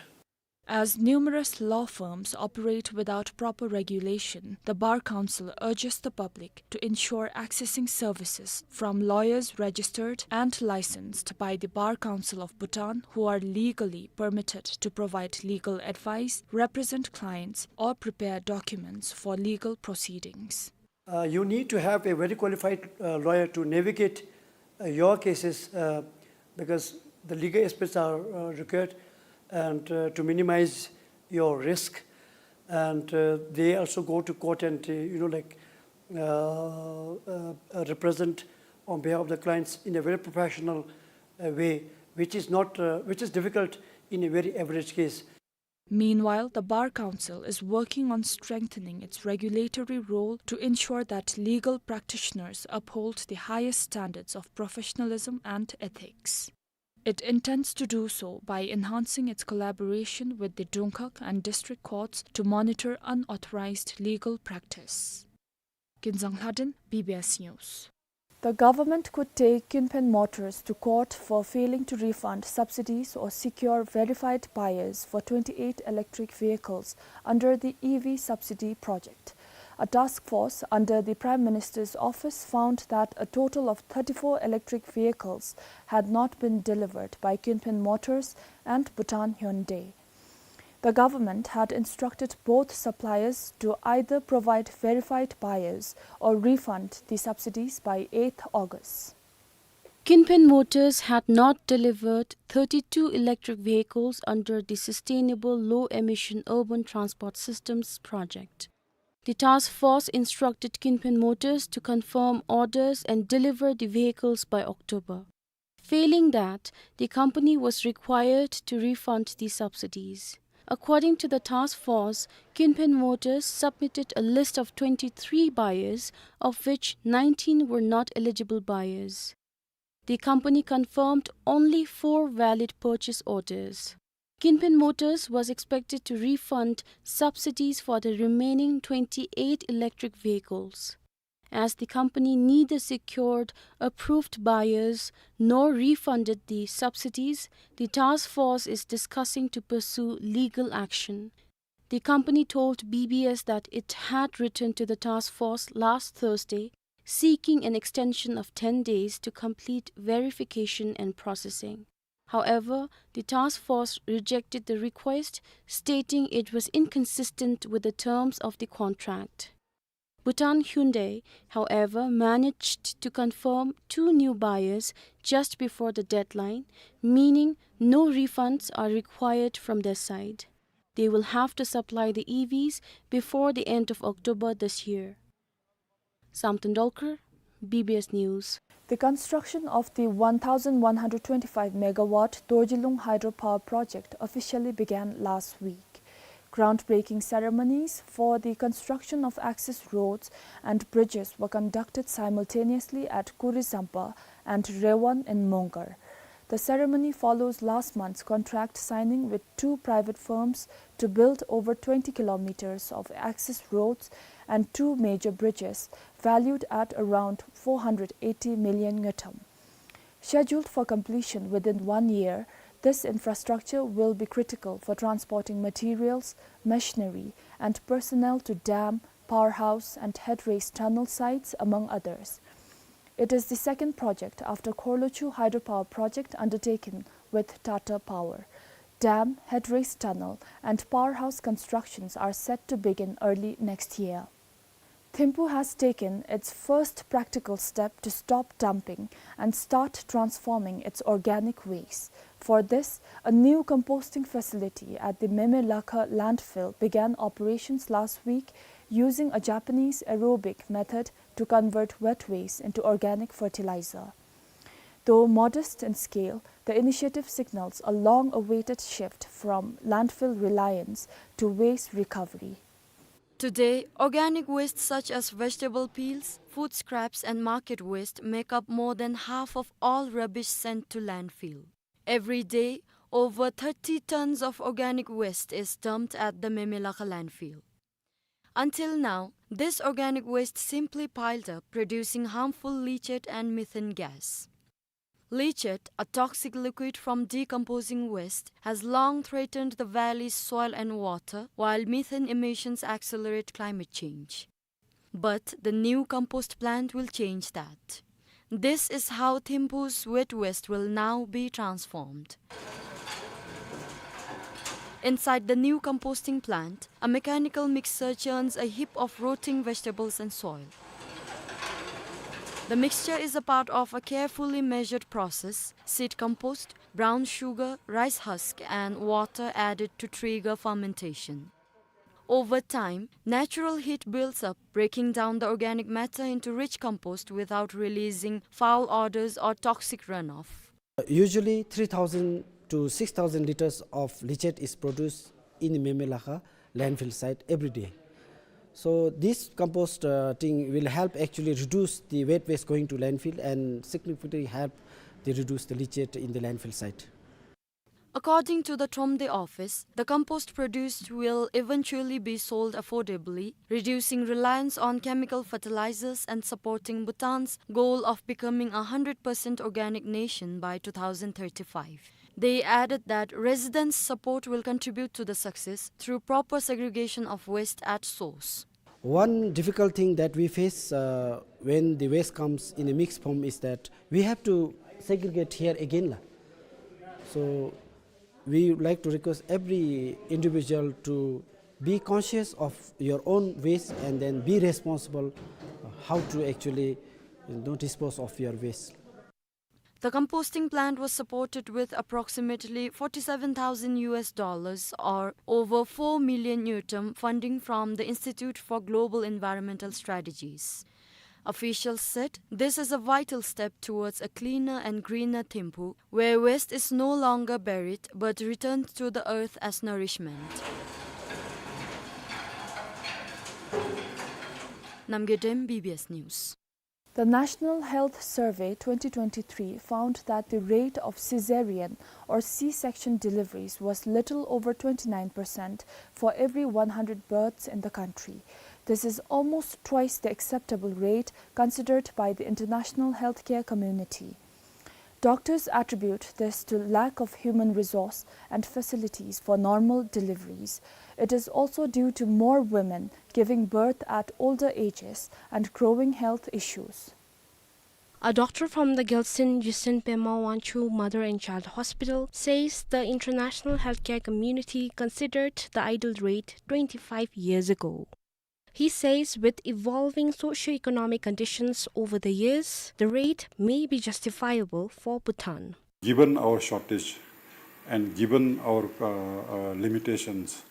As numerous law firms operate without proper regulation, the Bar Council urges the public to ensure accessing services from lawyers registered and licensed by the Bar Council of Bhutan, who are legally permitted to provide legal advice, represent clients, or prepare documents for legal proceedings. Uh, you need to have a very qualified, uh, lawyer to navigate, uh, your cases, uh, because the legal experts are, uh, required and, uh, to minimize your risk. And, uh, they also go to court and, uh, you know, like, uh, uh, uh, represent on behalf of the clients in a very professional, uh, way, which is not, uh, which is difficult in a very average case. Meanwhile, the Bar Council is working on strengthening its regulatory role to ensure that legal practitioners uphold the highest standards of professionalism and ethics. It intends to do so by enhancing its collaboration with the Dungkhag and district courts to monitor unauthorized legal practice. Kinzang Lhadon, B B S News. The government could take Kinpen Motors to court for failing to refund subsidies or secure verified buyers for twenty-eight electric vehicles under the E V subsidy project. A task force under the Prime Minister's office found that a total of thirty-four electric vehicles had not been delivered by Kinpen Motors and Bhutan Hyundai. The government had instructed both suppliers to either provide verified buyers or refund the subsidies by eighth August. Kinpin Motors had not delivered thirty-two electric vehicles under the Sustainable Low Emission Urban Transport Systems project. The task force instructed Kinpin Motors to confirm orders and deliver the vehicles by October. Failing that, the company was required to refund the subsidies. According to the task force, Kinpin Motors submitted a list of twenty-three buyers, of which nineteen were not eligible buyers. The company confirmed only four valid purchase orders. Kinpin Motors was expected to refund subsidies for the remaining twenty-eight electric vehicles. As the company neither secured approved buyers nor refunded the subsidies, the task force is discussing to pursue legal action. The company told B B S that it had written to the task force last Thursday, seeking an extension of ten days to complete verification and processing. However, the task force rejected the request, stating it was inconsistent with the terms of the contract. Bhutan Hyundai, however, managed to confirm two new buyers just before the deadline, meaning no refunds are required from their side. They will have to supply the E Vs before the end of October this year. Samten Dolkar, B B S News. The construction of the one thousand one hundred twenty-five megawatt Dorjilung hydropower project officially began last week. Groundbreaking ceremonies for the construction of access roads and bridges were conducted simultaneously at Kurisampa and Rewan in Mongar. The ceremony follows last month's contract signing with two private firms to build over twenty kilometers of access roads and two major bridges valued at around four hundred eighty million ngultrum. Scheduled for completion within one year, this infrastructure will be critical for transporting materials, machinery, and personnel to dam, powerhouse, and headrace tunnel sites, among others. It is the second project after Khorlochhu hydropower project undertaken with Tata Power. Dam, headrace tunnel, and powerhouse constructions are set to begin early next year. Thimphu has taken its first practical step to stop dumping and start transforming its organic waste. For this, a new composting facility at the Memelakha landfill began operations last week, using a Japanese aerobic method to convert wet waste into organic fertilizer. Though modest in scale, the initiative signals a long-awaited shift from landfill reliance to waste recovery. Today, organic waste such as vegetable peels, food scraps, and market waste make up more than half of all rubbish sent to landfill. Every day, over thirty tons of organic waste is dumped at the Memelakha landfill. Until now, this organic waste simply piled up, producing harmful leachate and methane gas. Leachate, a toxic liquid from decomposing waste, has long threatened the valley's soil and water, while methane emissions accelerate climate change. But the new compost plant will change that. This is how Thimphu's wet waste will now be transformed. Inside the new composting plant, a mechanical mixer churns a heap of rotting vegetables and soil. The mixture is a part of a carefully measured process: seed compost, brown sugar, rice husk, and water added to trigger fermentation. Over time, natural heat builds up, breaking down the organic matter into rich compost without releasing foul odors or toxic runoff. Usually, three thousand to six thousand liters of leachate is produced in Memelakha landfill site every day. So this compost, uh, thing will help actually reduce the wet waste going to landfill and significantly help the reduce the leachate in the landfill site. According to the Thromde office, the compost produced will eventually be sold affordably, reducing reliance on chemical fertilizers and supporting Bhutan's goal of becoming a hundred percent organic nation by two thousand thirty-five. They added that residents' support will contribute to the success through proper segregation of waste at source. One difficult thing that we face, uh, when the waste comes in a mixed form is that we have to segregate here again, la. So we would like to request every individual to be conscious of your own waste and then be responsible, uh, how to actually, you know, dispose of your waste. The composting plant was supported with approximately forty-seven thousand U S dollars, or over four million ngultrum, funding from the Institute for Global Environmental Strategies. Officials said this is a vital step towards a cleaner and greener Thimphu, where waste is no longer buried but returned to the earth as nourishment. Namgay Dem, B B S News. The National Health Survey twenty twenty-three found that the rate of cesarean or C-section deliveries was little over twenty-nine percent for every one hundred births in the country. This is almost twice the acceptable rate considered by the international healthcare community. Doctors attribute this to lack of human resource and facilities for normal deliveries. It is also due to more women giving birth at older ages and growing health issues. A doctor from the Gyaltshen Yesen Pema Wangchuk Mother and Child Hospital says the international healthcare community considered the ideal rate twenty-five years ago. He says with evolving socio-economic conditions over the years, the rate may be justifiable for Bhutan. Given our shortage and given our, uh, uh, limitations,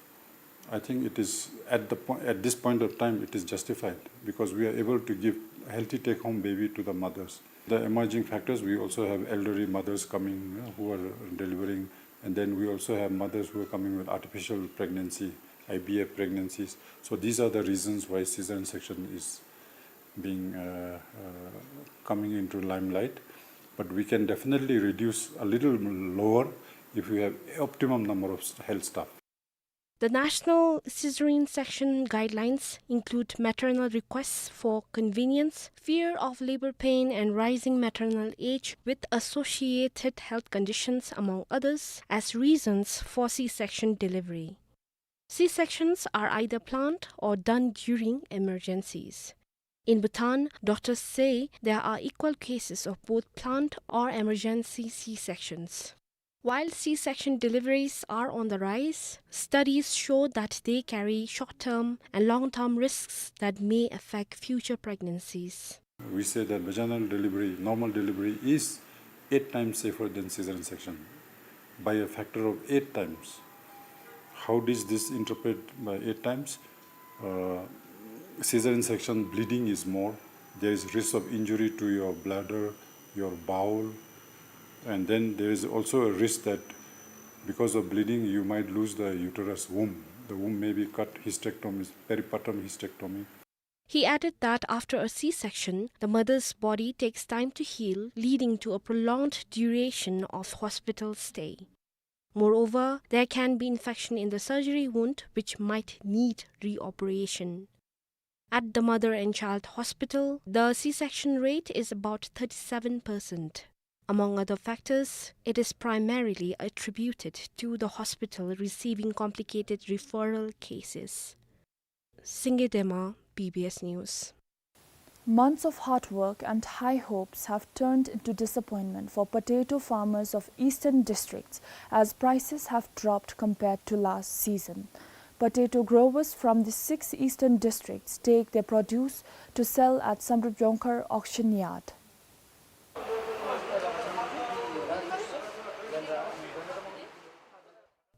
I think it is at the po-, at this point of time, it is justified because we are able to give healthy take-home baby to the mothers. The emerging factors, we also have elderly mothers coming, uh, who are delivering, and then we also have mothers who are coming with artificial pregnancy, I V F pregnancies. So these are the reasons why cesarean section is being, uh, uh, coming into limelight. But we can definitely reduce a little lower if we have optimum number of health staff. The national cesarean section guidelines include maternal requests for convenience, fear of labor pain, and rising maternal age with associated health conditions, among others, as reasons for C-section delivery. C-sections are either planned or done during emergencies. In Bhutan, doctors say there are equal cases of both planned or emergency C-sections. While C-section deliveries are on the rise, studies show that they carry short-term and long-term risks that may affect future pregnancies. We say that vaginal delivery, normal delivery is eight times safer than cesarean section by a factor of eight times. How does this interpret by eight times? Uh, cesarean section bleeding is more. There is risk of injury to your bladder, your bowel, and then there is also a risk that because of bleeding, you might lose the uterus womb. The womb may be cut, hysterectomy, peripartum hysterectomy. He added that after a C-section, the mother's body takes time to heal, leading to a prolonged duration of hospital stay. Moreover, there can be infection in the surgery wound, which might need reoperation. At the Mother and Child Hospital, the C-section rate is about thirty-seven percent. Among other factors, it is primarily attributed to the hospital receiving complicated referral cases. Singye Dema, B B S News. Months of hard work and high hopes have turned into disappointment for potato farmers of eastern districts as prices have dropped compared to last season. Potato growers from the six eastern districts take their produce to sell at Samdrup Jongkhar auction yard.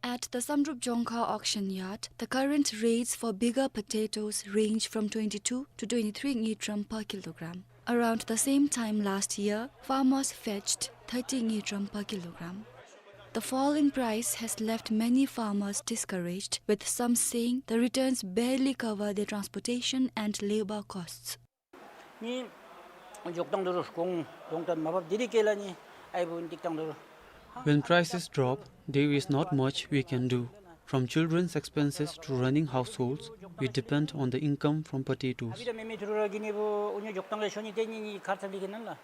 At the Samdrup Jongkhar auction yard, the current rates for bigger potatoes range from twenty-two to twenty-three ngultrum per kilogram. Around the same time last year, farmers fetched thirty ngultrum per kilogram. The fall in price has left many farmers discouraged, with some saying the returns barely cover their transportation and labor costs. ནི་འཇོག་སྟངས་དུ་རུ་གོང་གོང་ད་མ་བབ་དེ་རིགས་སྐལ་ལ་ནི་ཨའི་བུ་འདི་སྟངས་དུ་རུ། When prices drop, there is not much we can do. From children's expenses to running households, we depend on the income from potatoes. ཨ་བི་ད་མེ་མེ་ཐུ་རུ་ར་གི་ནི་བུ་འུ་ཉོ་འཇོག་སྟངས་ལ་ཤོ་ནི་དེ་ནི་ནི་ཁར་ཚ་ལི་གི་ནང་ལ།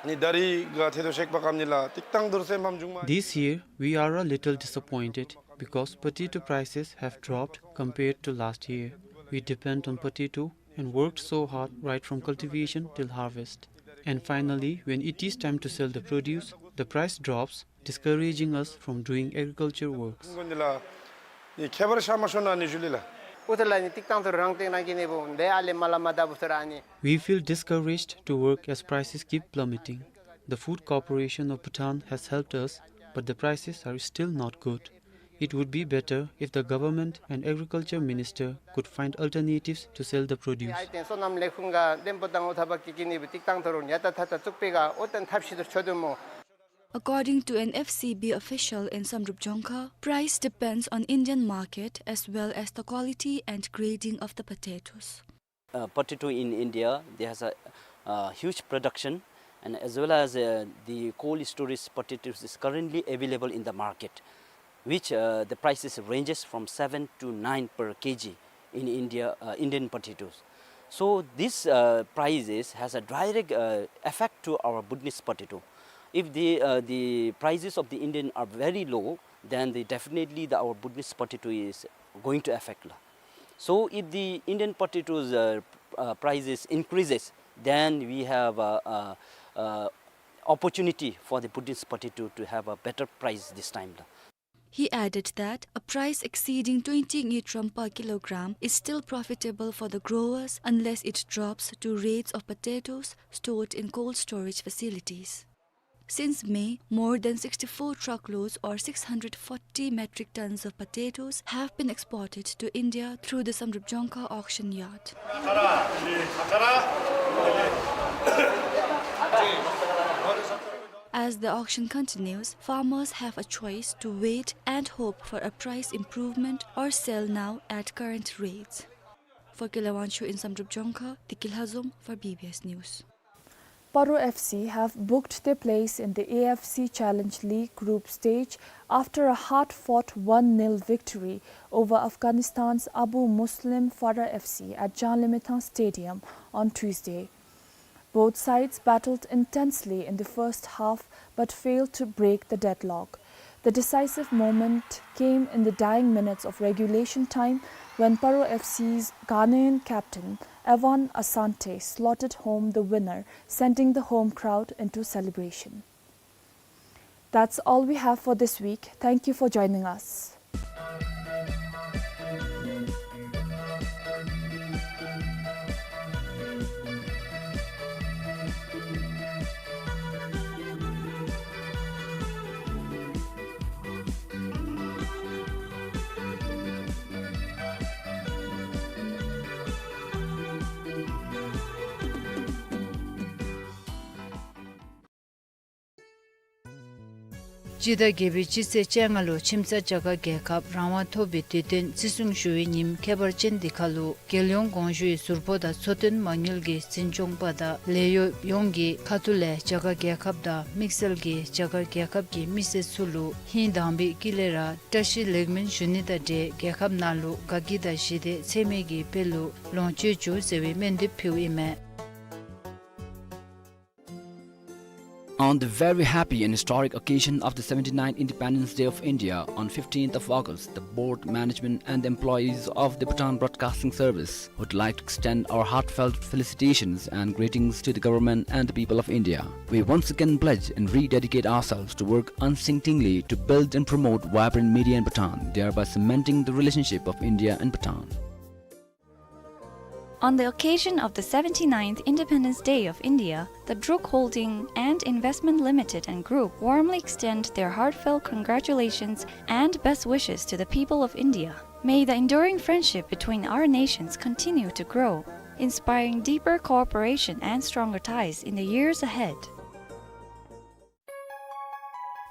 ནི་ད་རིས་ག་ཐེ་དོ་ཤེག་པ་ཀམ་ནི་ལ་ཏིག་ཏང་དུར་སེམས་ཕམ་བྱུང་མ། This year, we are a little disappointed because potato prices have dropped compared to last year. We depend on potato and worked so hard right from cultivation till harvest. And finally, when it is time to sell the produce, the price drops, discouraging us from doing agriculture works. We feel discouraged to work as prices keep plummeting. The Food Corporation of Bhutan has helped us, but the prices are still not good. It would be better if the government and agriculture minister could find alternatives to sell the produce. According to an F C B official in Samdrup Jongkha, price depends on Indian market as well as the quality and grading of the potatoes. Uh, potato in India, there has a, uh, huge production, and as well as, uh, the cold storage potatoes is currently available in the market, which, uh, the prices ranges from seven to nine per K G in India, uh, Indian potatoes. So this, uh, prices has a direct, uh, effect to our Bhutanese potato. If the, uh, the prices of the Indian are very low, then the, definitely the, our Bhutanese potato is going to affect la. So if the Indian potatoes, uh, uh, prices increases, then we have a, a, a opportunity for the Bhutanese potato to have a better price this time la. He added that a price exceeding twenty ngultrum per kilogram is still profitable for the growers unless it drops to rates of potatoes stored in cold storage facilities. Since May, more than sixty-four truckloads or six hundred forty metric tons of potatoes have been exported to India through the Samdrup Jongkha auction yard. As the auction continues, farmers have a choice to wait and hope for a price improvement or sell now at current rates. For Kele Wangchuk in Samdrup Jongkha, Diki Lhazom for B B S News. Paro F C have booked their place in the A F C Challenge League group stage after a hard-fought one nil victory over Afghanistan's Abu Muslim Farah F C at Janlimethang Stadium on Tuesday. Both sides battled intensely in the first half but failed to break the deadlock. The decisive moment came in the dying minutes of regulation time when Paro F C's Ghanaian captain Evan Asante slotted home the winner, sending the home crowd into celebration. That's all we have for this week. Thank you for joining us. སྤྱི་ཟླ་བརྒྱད་པའི་སྤྱི་ཚེས་བཅོ་ལྔ་ལུ་ཁྱིམ་ཚང་རྒྱ་གར་རྒྱལ་ཁབ་རང་དབང་ཐོབ་པའི་དུས་སྟོན་བརྩི་སྲུང་ཞུ་བའི་ཉིནམ་ཁྱད་པར་ཅན་འདི་ཁར་ལུ་རྒྱལ་ཡོངས་དགོངས་ཞུའི་ཟུར་ཕོགས་དང་འཚོ་རྟེན་མ་དངུལ་གྱི་འཛིན་སྐྱོང་པ་དང་ལས་གཡོགཔ་ཡོངས་ཀྱི་ཁ་ཐུག་ལས་རྒྱ་གར་རྒྱལ་ཁབ་དང་དམིགས་བསལ་གྱིས་རྒྱ་གར་རྒྱལ་ཁབ་ཀྱི་མི་སེར་ཚུ་ལུ་ཧིང་དྭངས་པའི་དཀྱིལ་ལས་ར་བཀྲ་ཤིས་ལེགས་སྨོན་ཞུ་ནི་དང་འབྲེལ་རྒྱལ་ཁབ་ནང་ལུ་དགའ་སྐྱིད་དང་ཞི་བདེ་ཚད་མེད་ཀྱི་དཔལ་ལུ་ལོངས་སྤྱོད་བཅུག་ཟེར་བའི་སྨོན་འདེབས་ཕུལཝ་ཨིན་མས། On the very happy and historic occasion of the seventy-ninth Independence Day of India on fifteenth of August, the board, management and employees of the Bhutan Broadcasting Service would like to extend our heartfelt felicitations and greetings to the government and the people of India. We once again pledge and rededicate ourselves to work unceasingly to build and promote vibrant media in Bhutan, thereby cementing the relationship of India and Bhutan. On the occasion of the seventy-ninth Independence Day of India, the Druk Holding and Investment Limited and Group warmly extend their heartfelt congratulations and best wishes to the people of India. May the enduring friendship between our nations continue to grow, inspiring deeper cooperation and stronger ties in the years ahead.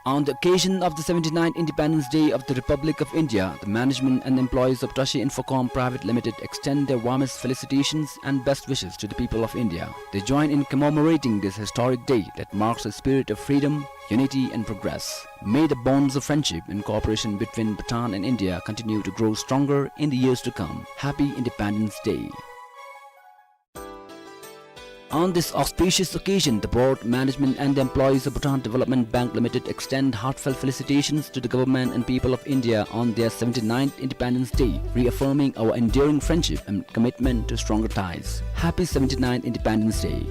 On the occasion of the seventy-ninth Independence Day of the Republic of India, the management and employees of Tashi Infocom Private Limited extend their warmest felicitations and best wishes to the people of India. They join in commemorating this historic day that marks a spirit of freedom, unity and progress. May the bonds of friendship and cooperation between Bhutan and India continue to grow stronger in the years to come. Happy Independence Day. On this auspicious occasion, the board, management and the employees of Bhutan Development Bank Limited extend heartfelt felicitations to the government and people of India on their seventy-ninth Independence Day, reaffirming our enduring friendship and commitment to stronger ties. Happy seventy-ninth Independence Day.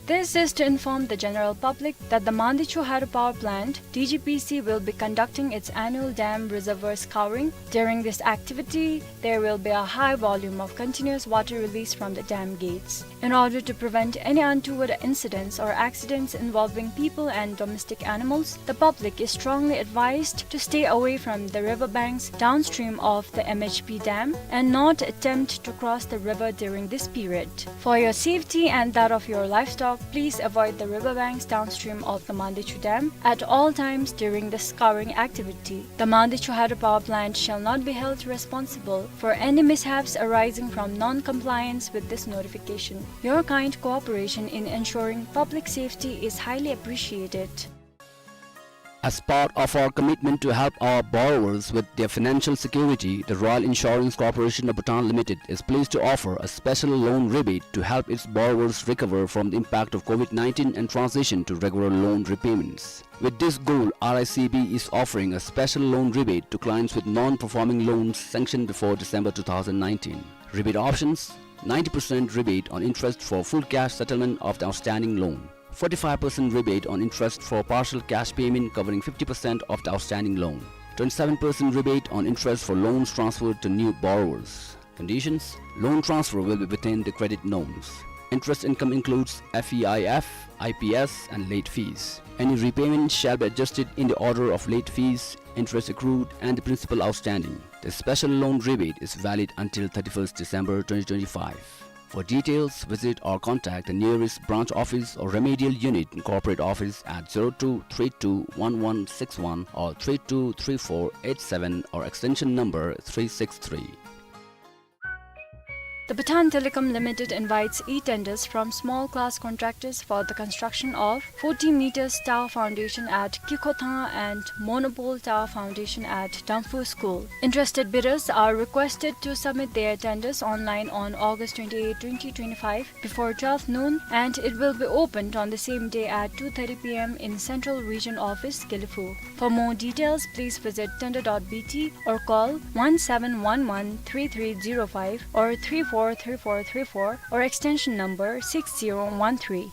This is to inform the general public that the Mandichu Hydropower Plant, D G P C, will be conducting its annual dam reservoir scouring. During this activity, there will be a high volume of continuous water release from the dam gates. In order to prevent any untoward incidents or accidents involving people and domestic animals, the public is strongly advised to stay away from the river banks downstream of the M H P dam and not attempt to cross the river during this period. For your safety and that of your livestock, please avoid the riverbanks downstream of the Mandichu Dam at all times during the scouring activity. The Mandichu Hydropower Plant shall not be held responsible for any mishaps arising from non-compliance with this notification. Your kind cooperation in ensuring public safety is highly appreciated. As part of our commitment to help our borrowers with their financial security, the Royal Insurance Corporation of Bhutan Limited is pleased to offer a special loan rebate to help its borrowers recover from the impact of COVID nineteen and transition to regular loan repayments. With this goal, R I C B is offering a special loan rebate to clients with non-performing loans sanctioned before December two thousand nineteen. Rebate options: ninety percent rebate on interest for full cash settlement of the outstanding loan, forty-five percent rebate on interest for partial cash payment covering fifty percent of the outstanding loan, twenty-seven percent rebate on interest for loans transferred to new borrowers. Conditions: loan transfer will be within the credit norms. Interest income includes F E I F, I P S, and late fees. Any repayment shall be adjusted in the order of late fees, interest accrued, and the principal outstanding. The special loan rebate is valid until thirty-first December twenty twenty-five. For details, visit or contact the nearest branch office or remedial unit in corporate office at zero two three two one one six one or three two three four eight seven or extension number three six three. The Bhutan Telecom Limited invites e-tenders from small class contractors for the construction of forty meters tower foundation at Kikhothang and monopole tower foundation at Damphu School. Interested bidders are requested to submit their tenders online on August twenty-eighth, twenty twenty-five, before twelve noon, and it will be opened on the same day at two thirty P M in Central Region Office, Gelephu. For more details, please visit tender dot B T or call one seven one one three three zero five or three four three four three four or extension number six zero one three.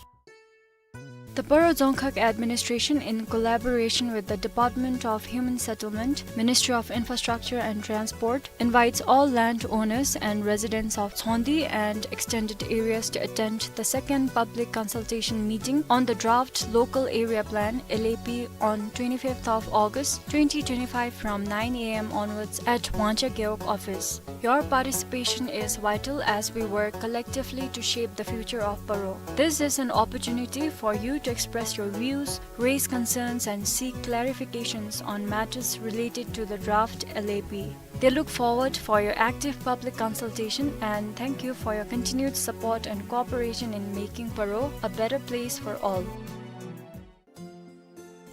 The Paro Dzongkhag Administration, in collaboration with the Department of Human Settlement, Ministry of Infrastructure and Transport, invites all landowners and residents of Tshogndi and extended areas to attend the second public consultation meeting on the draft Local Area Plan, L A P, on twenty-fifth of August twenty twenty-five from nine A M onwards at Wangcha Gewog office. Your participation is vital as we work collectively to shape the future of Paro. This is an opportunity for you to express your views, raise concerns, and seek clarifications on matters related to the draft L A P. They look forward for your active public consultation and thank you for your continued support and cooperation in making Paro a better place for all.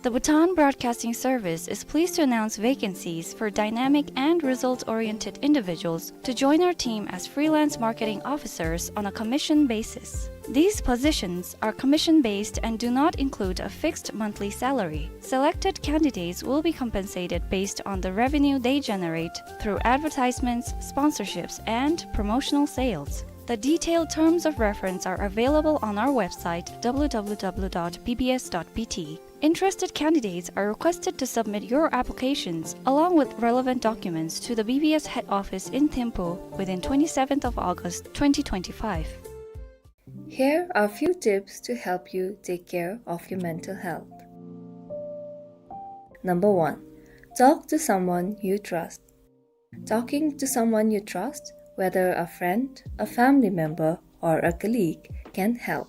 The Bhutan Broadcasting Service is pleased to announce vacancies for dynamic and result-oriented individuals to join our team as freelance marketing officers on a commission basis. These positions are commission-based and do not include a fixed monthly salary. Selected candidates will be compensated based on the revenue they generate through advertisements, sponsorships, and promotional sales. The detailed terms of reference are available on our website, W W W dot B B S dot B T. Interested candidates are requested to submit your applications along with relevant documents to the B B S head office in Thimphu within twenty-seventh of August twenty twenty-five. Here are few tips to help you take care of your mental health. Number one, talk to someone you trust. Talking to someone you trust, whether a friend, a family member, or a colleague, can help.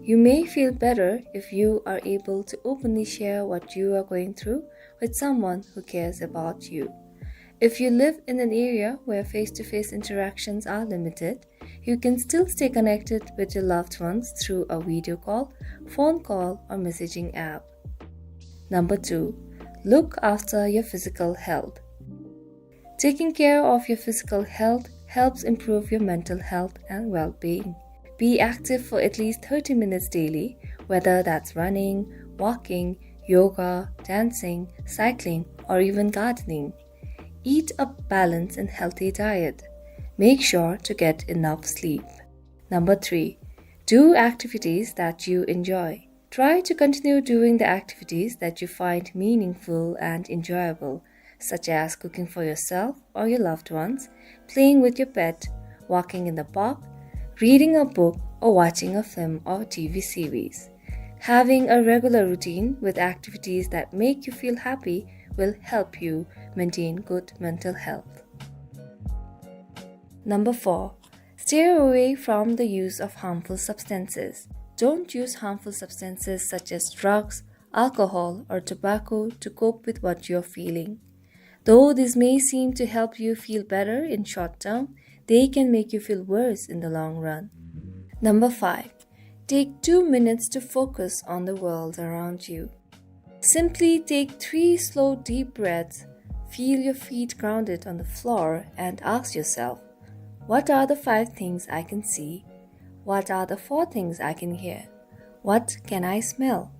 You may feel better if you are able to openly share what you are going through with someone who cares about you. If you live in an area where face-to-face interactions are limited, you can still stay connected with your loved ones through a video call, phone call, or messaging app. Number two, look after your physical health. Taking care of your physical health helps improve your mental health and well-being. Be active for at least thirty minutes daily, whether that's running, walking, yoga, dancing, cycling, or even gardening. Eat a balanced and healthy diet. Make sure to get enough sleep. Number three, Do activities that you enjoy. Try to continue doing the activities that you find meaningful and enjoyable, such as cooking for yourself or your loved ones, playing with your pet, walking in the park, reading a book, or watching a film or T V series. Having a regular routine with activities that make you feel happy will help you maintain good mental health. Number four, stay away from the use of harmful substances. Don't use harmful substances such as drugs, alcohol, or tobacco to cope with what you're feeling. Though this may seem to help you feel better in short term, they can make you feel worse in the long run. Number five, take two minutes to focus on the world around you. Simply take three slow, deep breaths, feel your feet grounded on the floor, and ask yourself, "What are the five things I can see? What are the four things I can hear? What can I smell?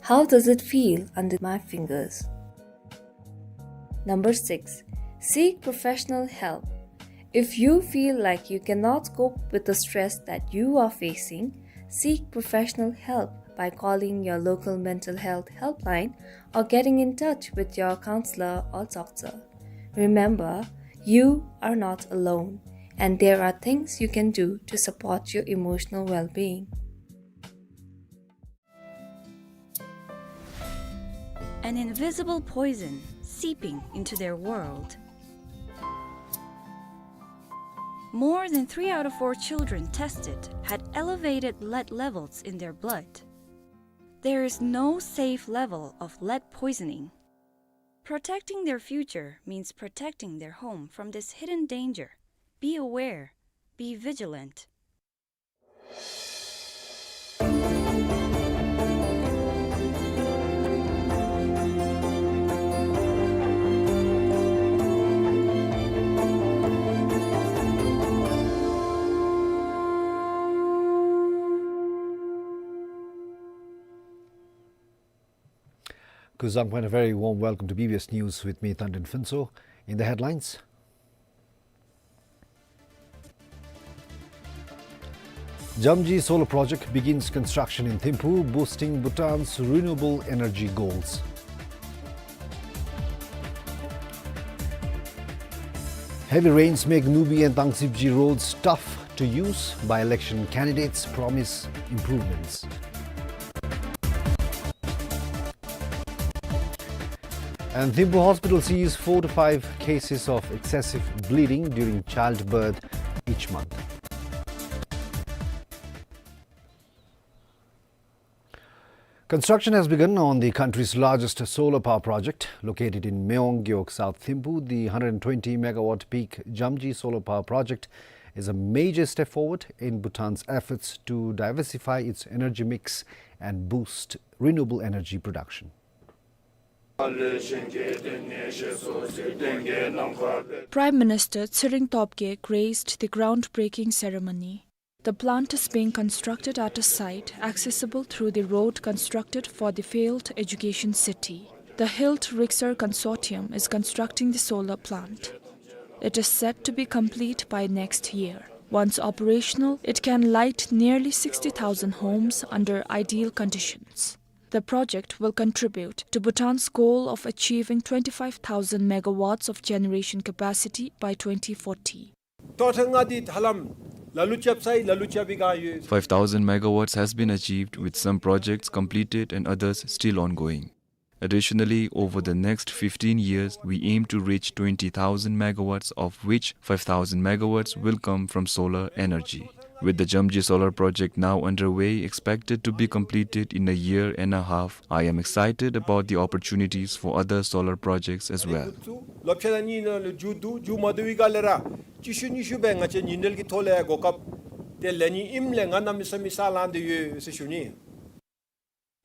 How does it feel under my fingers?" Number six, seek professional help. If you feel like you cannot cope with the stress that you are facing, seek professional help by calling your local mental health helpline or getting in touch with your counselor or doctor. Remember, you are not alone, and there are things you can do to support your emotional well-being. An invisible poison seeping into their world. More than three out of four children tested had elevated lead levels in their blood. There is no safe level of lead poisoning. Protecting their future means protecting their home from this hidden danger. Be aware. Be vigilant. Kuzuzangpo, and a very warm welcome to B B S News with me, Thangten Phuntsho. In the headlines, Jamji Solar Project begins construction in Thimphu, boosting Bhutan's renewable energy goals. Heavy rains make Nubi and Tangsibji roads tough to use, by-election candidates promise improvements. And Thimphu Hospital sees four to five cases of excessive bleeding during childbirth each month. Construction has begun on the country's largest solar power project located in Mewang Gewog, South Thimphu. The hundred twenty megawatt peak Jamji Solar Power Project is a major step forward in Bhutan's efforts to diversify its energy mix and boost renewable energy production. Prime Minister Tshering Tobgay graced the groundbreaking ceremony. The plant is being constructed at a site accessible through the road constructed for the failed education city. The Hilt Rixar Consortium is constructing the solar plant. It is set to be complete by next year. Once operational, it can light nearly sixty thousand homes under ideal conditions. The project will contribute to Bhutan's goal of achieving twenty-five thousand megawatts of generation capacity by twenty forty. ཏོག་ཐེངས་ལྔ་འདི་ཧ་ལམ་ལ་ལུ་རྐྱབ་ཚར་ཡི། ལ་ལུ་རྐྱབ་པའི་སྒང་ཡོད། Five thousand megawatts has been achieved, with some projects completed and others still ongoing. Additionally, over the next fifteen years, we aim to reach twenty thousand megawatts, of which five thousand megawatts will come from solar energy. With the Jamji Solar Project now underway, expected to be completed in a year and a half, I am excited about the opportunities for other solar projects as well. ལོ་བཅུ་དང་གཉིས་ནང་ལུ་མཇུག་བསྡུ། མཇུག་མ་བསྡུ་བའི་སྒང་ལས་ར་བཅུ་གཅིག་ནི་ཤུ་སྦེ་ང་བཅས་ཉིན་རེ་གི་ཐོག་ལས་གོ་སྐབས་དེ་ལེན་ནི་ཨིནམ་ལས་ང་གནམ་མེད་ས་མེད་ས་ལངས་ཏེ་ཡོད་ཟེར་ཞུ་ནི།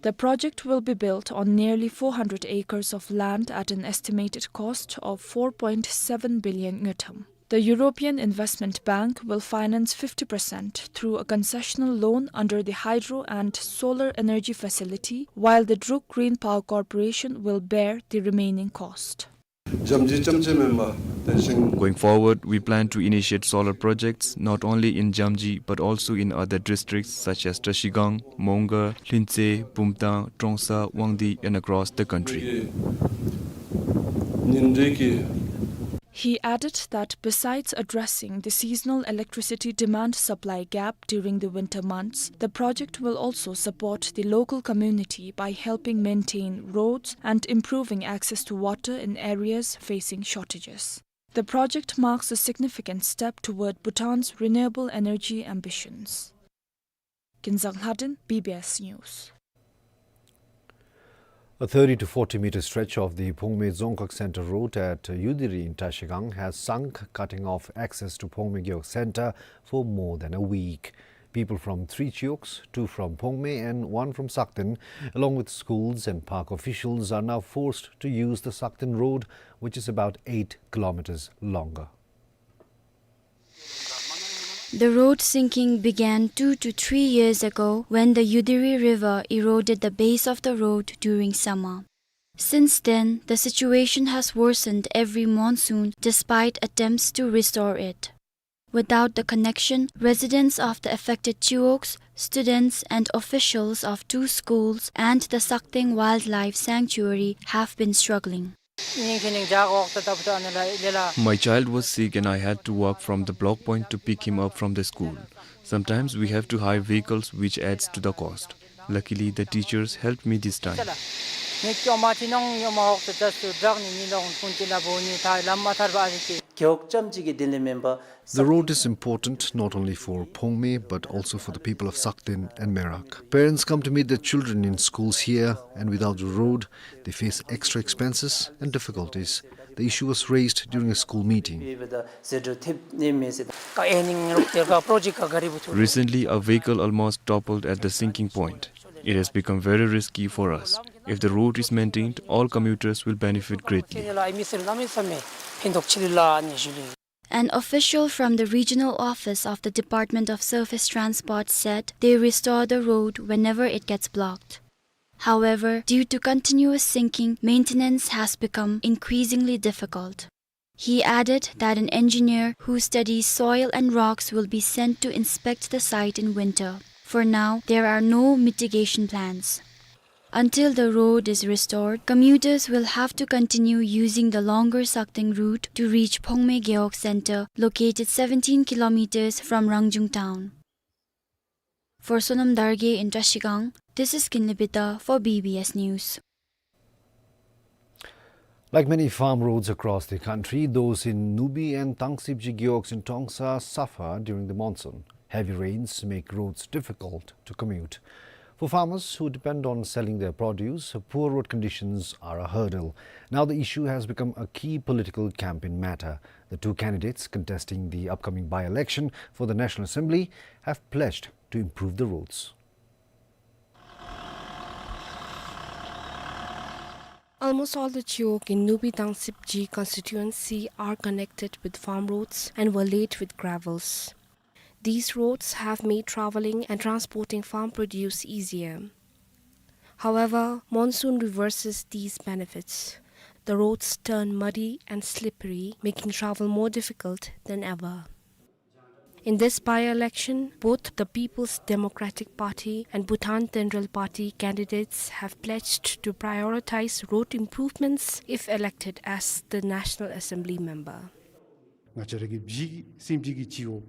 The project will be built on nearly four hundred acres of land at an estimated cost of four point seven billion ngultrum. The European Investment Bank will finance fifty percent through a concessional loan under the Hydro and Solar Energy Facility, while the Druk Green Power Corporation will bear the remaining cost. འཇམ་ཇི་ཙམ་ཅིག་མེན་པར་དེ་བཞིན། Going forward, we plan to initiate solar projects not only in Jamji but also in other districts such as Trashigang, Mongar, Lhintse, Bumthang, Trongsa, Wangdue, and across the country. ཉིན་རེ་གི He added that besides addressing the seasonal electricity demand supply gap during the winter months, the project will also support the local community by helping maintain roads and improving access to water in areas facing shortages. The project marks a significant step toward Bhutan's renewable energy ambitions. Kinzang Lhadon, B B S News. A thirty to forty meter stretch of the Phongme Dzongkhag Center Road at Yudiri in Trashigang has sunk, cutting off access to Phongme Gewog Center for more than a week. People from three chiwogs, two from Phongme and one from Sakten, along with schools and park officials, are now forced to use the Sakten Road, which is about eight kilometers longer. The road sinking began two to three years ago when the Yudiri River eroded the base of the road during summer. Since then, the situation has worsened every monsoon despite attempts to restore it. Without the connection, residents of the affected chiwogs, students and officials of two schools and the Sakten Wildlife Sanctuary have been struggling. My child was sick and I had to walk from the block point to pick him up from the school. Sometimes we have to hire vehicles, which adds to the cost. Luckily, the teachers helped me this time. The road is important not only for Phongme but also for the people of Sakten and Merak. Parents come to meet their children in schools here, and without the road, they face extra expenses and difficulties. The issue was raised during a school meeting. Recently, a vehicle almost toppled at the sinking point. It has become very risky for us. If the road is maintained, all commuters will benefit greatly. An official from the regional office of the Department of Surface Transport said they restore the road whenever it gets blocked. However, due to continuous sinking, maintenance has become increasingly difficult. He added that an engineer who studies soil and rocks will be sent to inspect the site in winter. For now, there are no mitigation plans. Until the road is restored, commuters will have to continue using the longer Sakten route to reach Phongme Gewog Center, located seventeen kilometers from Rangjung town. For Sonam Dargye in Trashigang, this is Kinley Bida for B B S News. Like many farm roads across the country, those in Nubi and Tangsibji Gewogs in Trongsa suffer during the monsoon. Heavy rains make roads difficult to commute. For farmers who depend on selling their produce, poor road conditions are a hurdle. Now the issue has become a key political campaign matter. The two candidates contesting the upcoming by-election for the National Assembly have pledged to improve the roads. Almost all the chiwog in Nubi Tangsibji constituency are connected with farm roads and were laid with gravels. These roads have made traveling and transporting farm produce easier. However, monsoon reverses these benefits. The roads turn muddy and slippery, making travel more difficult than ever. In this by-election, both the People's Democratic Party and Bhutan Tenrel Party candidates have pledged to prioritize road improvements if elected as the National Assembly member. ང་བཅས་ར་གི་བྱིའུ་སིམ་བྱི་གི་སྤྱི་འོག་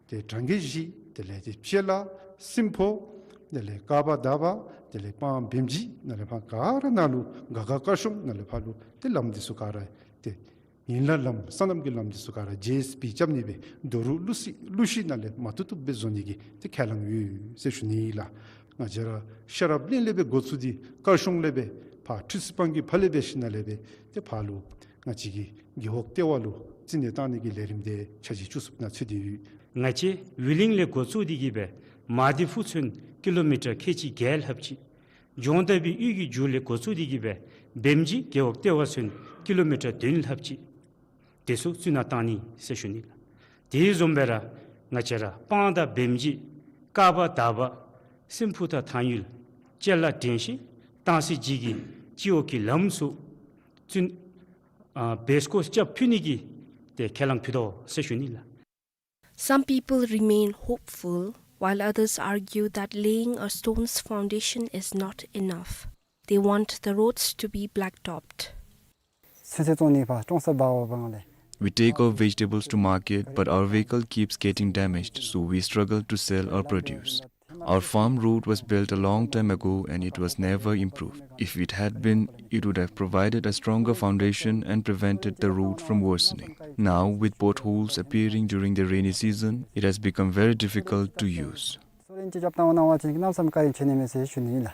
ཏེ་གྲངས་ཀྱི་བཞི་དེ་ལས་ཏེ་སྤྱེལ་ལ་སྲིན་ཕོ་དེ་ལས་ཀ་བ་ད་བ་དེ་ལས་སྤང་བེམ་བྱི་ནང་ལས་ཕར་ག་ར་ནང་ལུ་ག་ག་དཀར་གཤོང་ནང་ལས་ཕར་ལུ་ཏེ་ལམ་འདི་ཚུ་ག་ར་ཏེ་ཡན་ལག་ལམ་སོ་ནམ་གྱི་ལམ་འདི་ཚུ་ག་ར་ཇེ་ཨེསི་པི་རྐྱབ་ནི་སྦེ་རྡོ་རུག་ཀླུ་སི་ཀླུ་ཤིང་ནང་ལས་མ་བཏུབ་བཏུབ་སྦེ་བཟོ་ནི་གི་ཏེ་ཁས་བླངས་ཡོད་ཟེར་ཞུ་ནི་ཨིན་ལགས། ང་བཅས་ར་ཤེས་རབ་གླིང་ལས་སྦེ་འགོ་བཙུགས་ཏེ་དཀར་གཤོང་ལས་སྦེ་ཕར་ཁྲི་སི་སྤང་གི་ཕར་ལས་སྦེ་ཞིནམ་ལས་སྦེ་ཏེ་ཕར་ལུ་ང་བཅས་ཀྱི་རྒེད་འོག་ལྟེ་བ་ལུ་བརྩི་ནི་བཏང་ནི་གི་ལས་རིམ་དེ་ཆ་གཅིག་བཅུ་གསུམ་ནང་ཚུད་དེ་ཡོད། ང་བཅས་དབུས་གླིང་ལས་འགོ་བཙུགས་ཏེ་གི་སྦེ་མ་དི་ཕུ་ཚུན་ཀི་ལོ་མི་ཊར་ཁལ་གཅིག་བརྒྱད་ལྷགཔ་ཅིག། ལྗོངས་མདའ་བའི་ཡུལ་གྱི་མཇུག་ལས་འགོ་བཙུགས་ཏེ་གི་སྦེ་བེམ་བྱི་རྒེད་འོག་ལྟེ་བ་ཚུན་ཀི་ལོ་མི་ཊར་བདུན་ལྷགཔ་ཅིག་དེ་ཚུ་བརྩི་ནི་བཏང་ནི་ཟེར་ཞུ་ནི་ལགས། དེ་བཟུམ་སྦེ་ར་ང་བཅས་ར་སྤང་དང་བེམ་བྱི་ཀ་བ་ད་བ་སྲིན་ཕུ་དང་ཐང་ཡུལ་སྤྱེལ་ལ་དྲན་ཤེས་ཏང་སི་ཇི་གི་སྤྱི་འོག་གི་ལམ་ཚུ་བཙུགས་ ཨ་བེ་སྐོར་རྐྱབ་ཕུལ་ནི་གི་ཏེ་ཁས་བླངས་ཕུལ་དོ་ཟེར་ཞུ་ནི་ལགས། Some people remain hopeful, while others argue that laying a stone's foundation is not enough. They want the roads to be blacktopped. ཚོད་བསྲེ་བཙོང་ནི་ཕར་ཀྲོང་གསར་འབག་འབག་ལས། We take our vegetables to market, but our vehicle keeps getting damaged, so we struggle to sell our produce. Our farm road was built a long time ago and it was never improved. If it had been, it would have provided a stronger foundation and prevented the road from worsening. Now, with potholes appearing during the rainy season, it has become very difficult to use. སོ་རེན་ཅིག་རྒྱབ་བཏང་གནང་བ་ཅིན་གནམ་མེད་ས་མེད་བཀའ་དྲིན་ཆེ་ནི་མས་ཟེར་ཞུ་ནི་ལགས།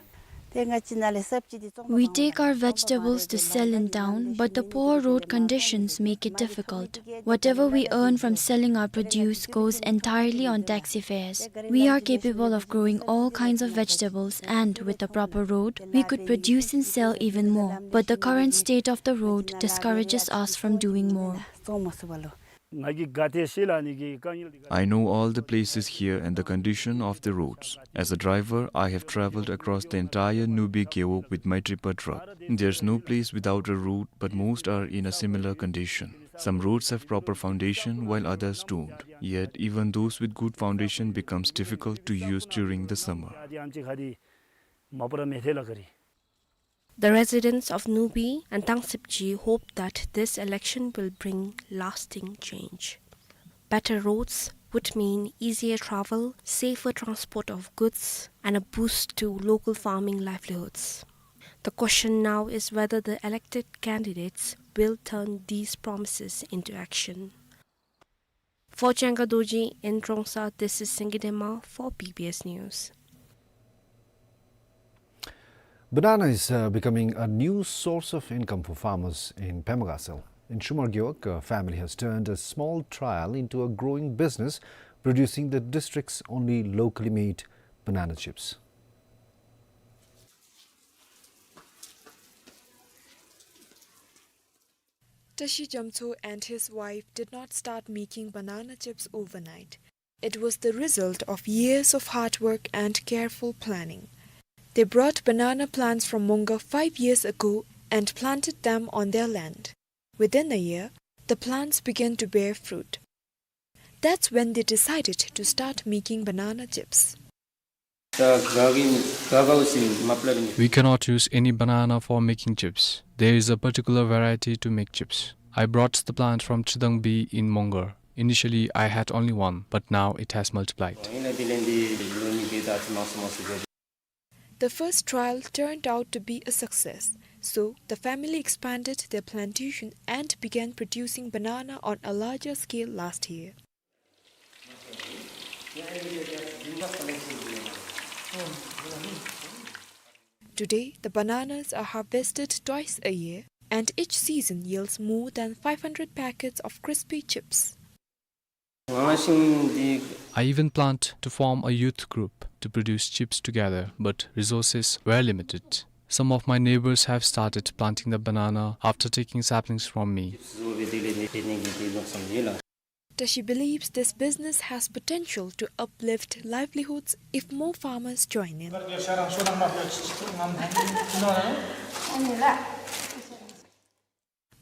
ཏེ་ང་བཅས་ནཱ་ལས་སབ་ཇི་འདི་བཙོང་། We take our vegetables to sell in town, but the poor road conditions make it difficult. Whatever we earn from selling our produce goes entirely on taxi fares. We are capable of growing all kinds of vegetables, and with a proper road, we could produce and sell even more. But the current state of the road discourages us from doing more. བཙོང་མ་ཚུགས་པ་ལུ། ང་གིས་ག་ཏེ་ཤེས་ལགས་ནི་གི་དཀའ་ངལ་འདི། I know all the places here and the condition of the roads. As a driver, I have traveled across the entire Nubi Gewog with my tipper truck. There's no place without a road, but most are in a similar condition. Some roads have proper foundation, while others don't. Yet, even those with good foundation becomes difficult to use during the summer. The residents of Nubi and Tangsipji hope that this election will bring lasting change. Better roads would mean easier travel, safer transport of goods, and a boost to local farming livelihoods. The question now is whether the elected candidates will turn these promises into action. For Changa Dorji in Trongsa, this is Sengi Dema for B B S News. Banana is, uh, becoming a new source of income for farmers in Pema Gatshel. In Shumar Gewog, a family has turned a small trial into a growing business, producing the district's only locally made banana chips. Tashi Jamtso and his wife did not start making banana chips overnight. It was the result of years of hard work and careful planning. They brought banana plants from Mongar five years ago and planted them on their land. Within a year, the plants began to bear fruit. That's when they decided to start making banana chips. We cannot use any banana for making chips. There is a particular variety to make chips. I brought the plant from Chidangbi in Mongar. Initially, I had only one, but now it has multiplied. The first trial turned out to be a success, so the family expanded their plantation and began producing banana on a larger scale last year. Today, the bananas are harvested twice a year, and each season yields more than five hundred packets of crispy chips. I even planned to form a youth group to produce chips together, but resources were limited. Some of my neighbors have started planting the banana after taking saplings from me. Tashi believes this business has potential to uplift livelihoods if more farmers join in.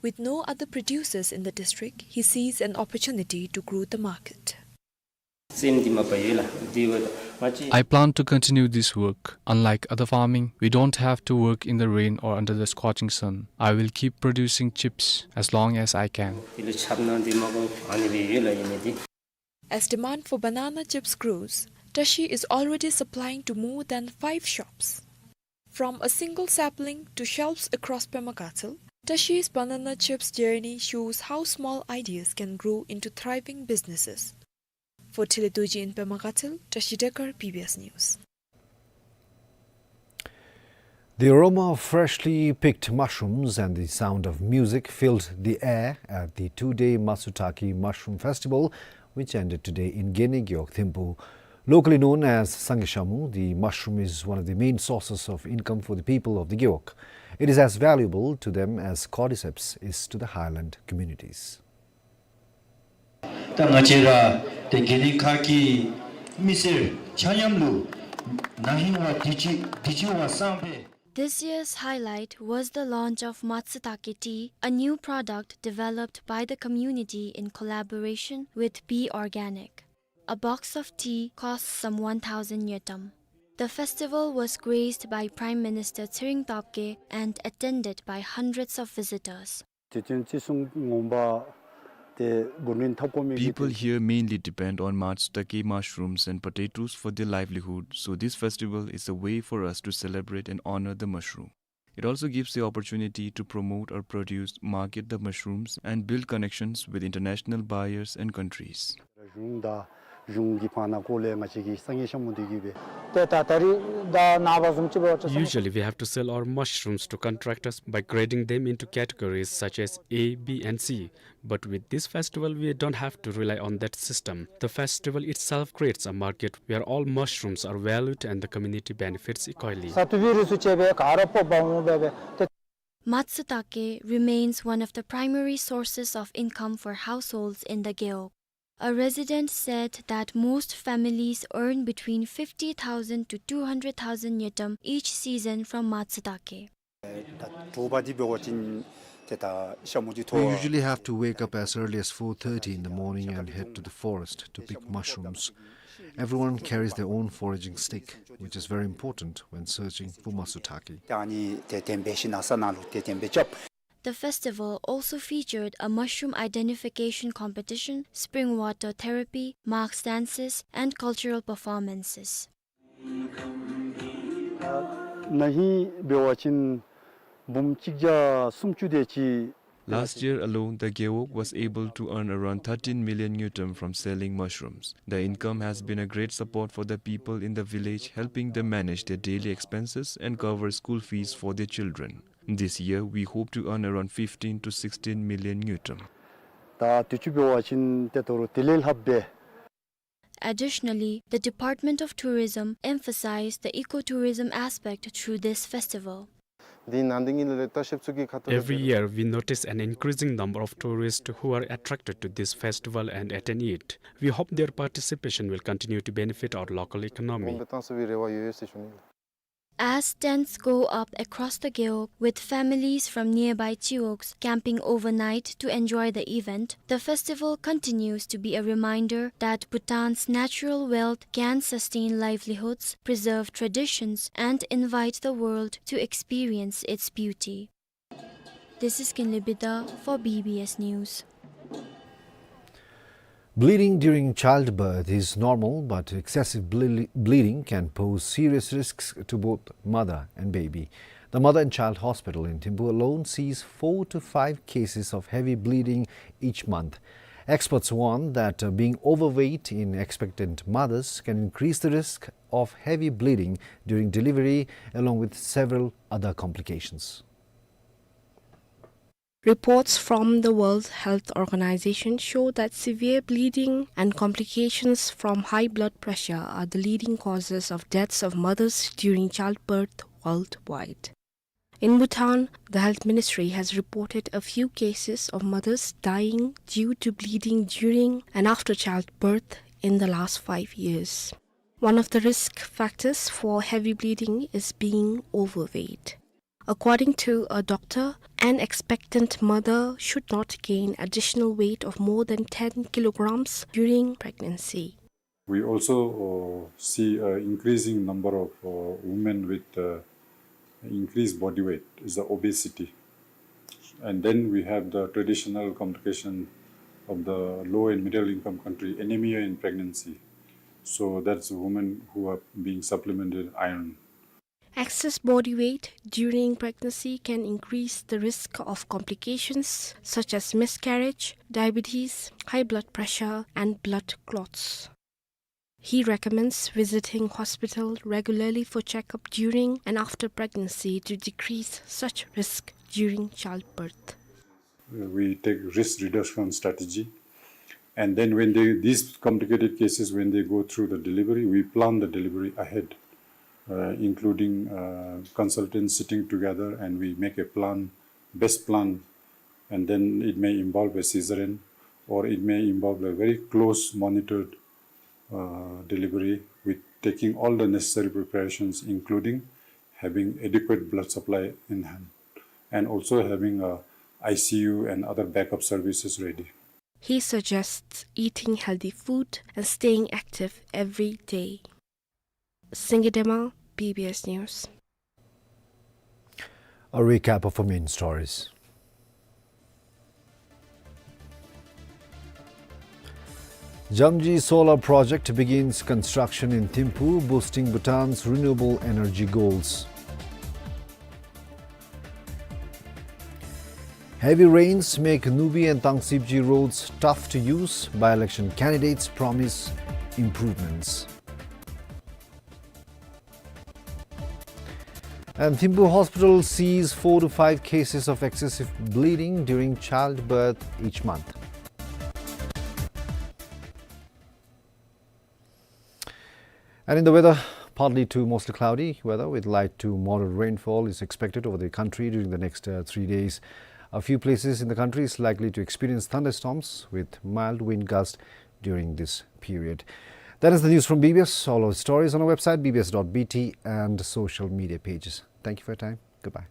With no other producers in the district, he sees an opportunity to grow the market. I plan to continue this work. Unlike other farming, we don't have to work in the rain or under the scorching sun. I will keep producing chips as long as I can. As demand for banana chips grows, Tashi is already supplying to more than five shops. From a single sapling to shelves across Pema Gatshel, Tashi's banana chips journey shows how small ideas can grow into thriving businesses. For Thili Dorji in Pema Gatshel, Tashi Dekar, B B S News. The aroma of freshly picked mushrooms and the sound of music filled the air at the two-day Matsutake Mushroom Festival, which ended today in Gene Gewog, Thimphu. Locally known as Sangye Shamu, the mushroom is one of the main sources of income for the people of the Gewog. It is as valuable to them as cordyceps is to the highland communities. ད་ང་བཅས་ར་ཏེ་དགེ་འདུན་ཁག་གི་མི་སེར་ཆ་མཉམ་ལུ་ན་ཧིང་བ་དུས་ཅི་དུས་ཅི་བ་སང་ཕོད་ This year's highlight was the launch of Matsutake Tea, a new product developed by the community in collaboration with Be Organic. A box of tea costs some one thousand ngultrum. The festival was graced by Prime Minister Tshering Tobgay and attended by hundreds of visitors. ཏེ་ཚུན་ཚོད་ངོམ་པ་ཏེ་གོ་ནིན་ཐབ་ཀོ་མི་གི། People here mainly depend on matsutake mushrooms and potatoes for their livelihood, so this festival is a way for us to celebrate and honor the mushroom. It also gives the opportunity to promote our produce, market the mushrooms, and build connections with international buyers and countries. གཞུང་དང་གཞུང་གི་ཕར་ནང་འགོ་ལས་ང་བཅས་ཀྱི་ས་ངན་ཤ་མུ་འདི་གི་སྦེ། ཏེ་ད་ད་རིས་ད་ནངས་པ་བཟུམ་ཅིག་འབད་བ་ཅིན་Usually, we have to sell our mushrooms to contractors by grading them into categories such as A, B, and C. But with this festival, we don't have to rely on that system. The festival itself creates a market where all mushrooms are valued and the community benefits equally. ས་ཐུབ་པའི་རིགས་ཚུ་ཅིག་སྦེ་ག་ར་སྤོག་འབག་འོང་སྦེ་སྦེ་ཏེ། Matsutake remains one of the primary sources of income for households in the Gewog. A resident said that most families earn between fifty thousand to two hundred thousand ngultrum each season from matsutake. ད་དྲོ་པ་འདི་འབད་བ་ཅིན་ཏེ་ད་ཤ་མུ་འདི་ཐོ། We usually have to wake up as early as four thirty in the morning and head to the forest to pick mushrooms. Everyone carries their own foraging stick, which is very important when searching for matsutake. ཏེ་ཨ་ནི་ཏེ་དེམ་སྦེ་ཤིང་ནགས་ས་ནང་ལུ་ཏེ་དེམ་སྦེ་རྐྱབ། The festival also featured a mushroom identification competition, spring water therapy, mask dances, and cultural performances. ན་ཧིང་འབད་བ་ཅིན་འབུམ་གཅིག་བརྒྱ་སུམ་ཅུ་དེ་ཅིག། Last year alone, the Gewog was able to earn around thirteen million ngultrum from selling mushrooms. The income has been a great support for the people in the village, helping them manage their daily expenses and cover school fees for their children. This year, we hope to earn around fifteen to sixteen million ngultrum. ད་དུས་ཅི་འབད་བ་ཅིན་ཏེ་དོ་རུང་དེ་ལས་ལྷགཔ་སྦེ། Additionally, the Department of Tourism emphasized the ecotourism aspect through this festival. འདི་ནང་འདི་ངེའི་ལས་ལྟ་ཞིབ་ཚུ་གི་ཁ་ཐུག་Every year, we notice an increasing number of tourists who are attracted to this festival and attend it. We hope their participation will continue to benefit our local economy. གོང་འཕེལ་གཏང་ཚུགས་པའི་རེ་བ་ཡོད་ཡོད་ཟེར་ཞུ་ནི། As tents go up across the Gewog, with families from nearby chiwogs camping overnight to enjoy the event, the festival continues to be a reminder that Bhutan's natural wealth can sustain livelihoods, preserve traditions, and invite the world to experience its beauty. This is Kinley Bida for B B S News. Bleeding during childbirth is normal, but excessive ble-, bleeding can pose serious risks to both mother and baby. The Mother and Child Hospital in Thimphu alone sees four to five cases of heavy bleeding each month. Experts warn that, uh, being overweight in expectant mothers can increase the risk of heavy bleeding during delivery, along with several other complications. Reports from the World Health Organization show that severe bleeding and complications from high blood pressure are the leading causes of deaths of mothers during childbirth worldwide. In Bhutan, the Health Ministry has reported a few cases of mothers dying due to bleeding during and after childbirth in the last five years. One of the risk factors for heavy bleeding is being overweight. According to a doctor, an expectant mother should not gain additional weight of more than ten kilograms during pregnancy. We also, uh, see an increasing number of, uh, women with, uh, increased body weight, is the obesity. And then we have the traditional complication of the low and middle income country, anemia in pregnancy. So that's women who are being supplemented iron. Excess body weight during pregnancy can increase the risk of complications such as miscarriage, diabetes, high blood pressure, and blood clots. He recommends visiting hospital regularly for checkup during and after pregnancy to decrease such risk during childbirth. We take risk reduction strategy. And then when they, these complicated cases, when they go through the delivery, we plan the delivery ahead, uh, including, uh, consultants sitting together, and we make a plan, best plan, and then it may involve a cesarean, or it may involve a very close monitored, uh, delivery with taking all the necessary preparations, including having adequate blood supply in hand, and also having a I C U and other backup services ready. He suggests eating healthy food and staying active every day. Singye Demal, B B S News. A recap of our main stories. Jamji Solar Project begins construction in Thimphu, boosting Bhutan's renewable energy goals. Heavy rains make Nubi and Tangsibji roads tough to use. By-election candidates promise improvements. And Thimphu Hospital sees four to five cases of excessive bleeding during childbirth each month. And in the weather, partly to mostly cloudy weather with light to moderate rainfall is expected over the country during the next, uh, three days. A few places in the country is likely to experience thunderstorms with mild wind gust during this period. That is the news from B B S. All our stories on our website, B B S dot B T, and social media pages. Thank you for your time. Goodbye.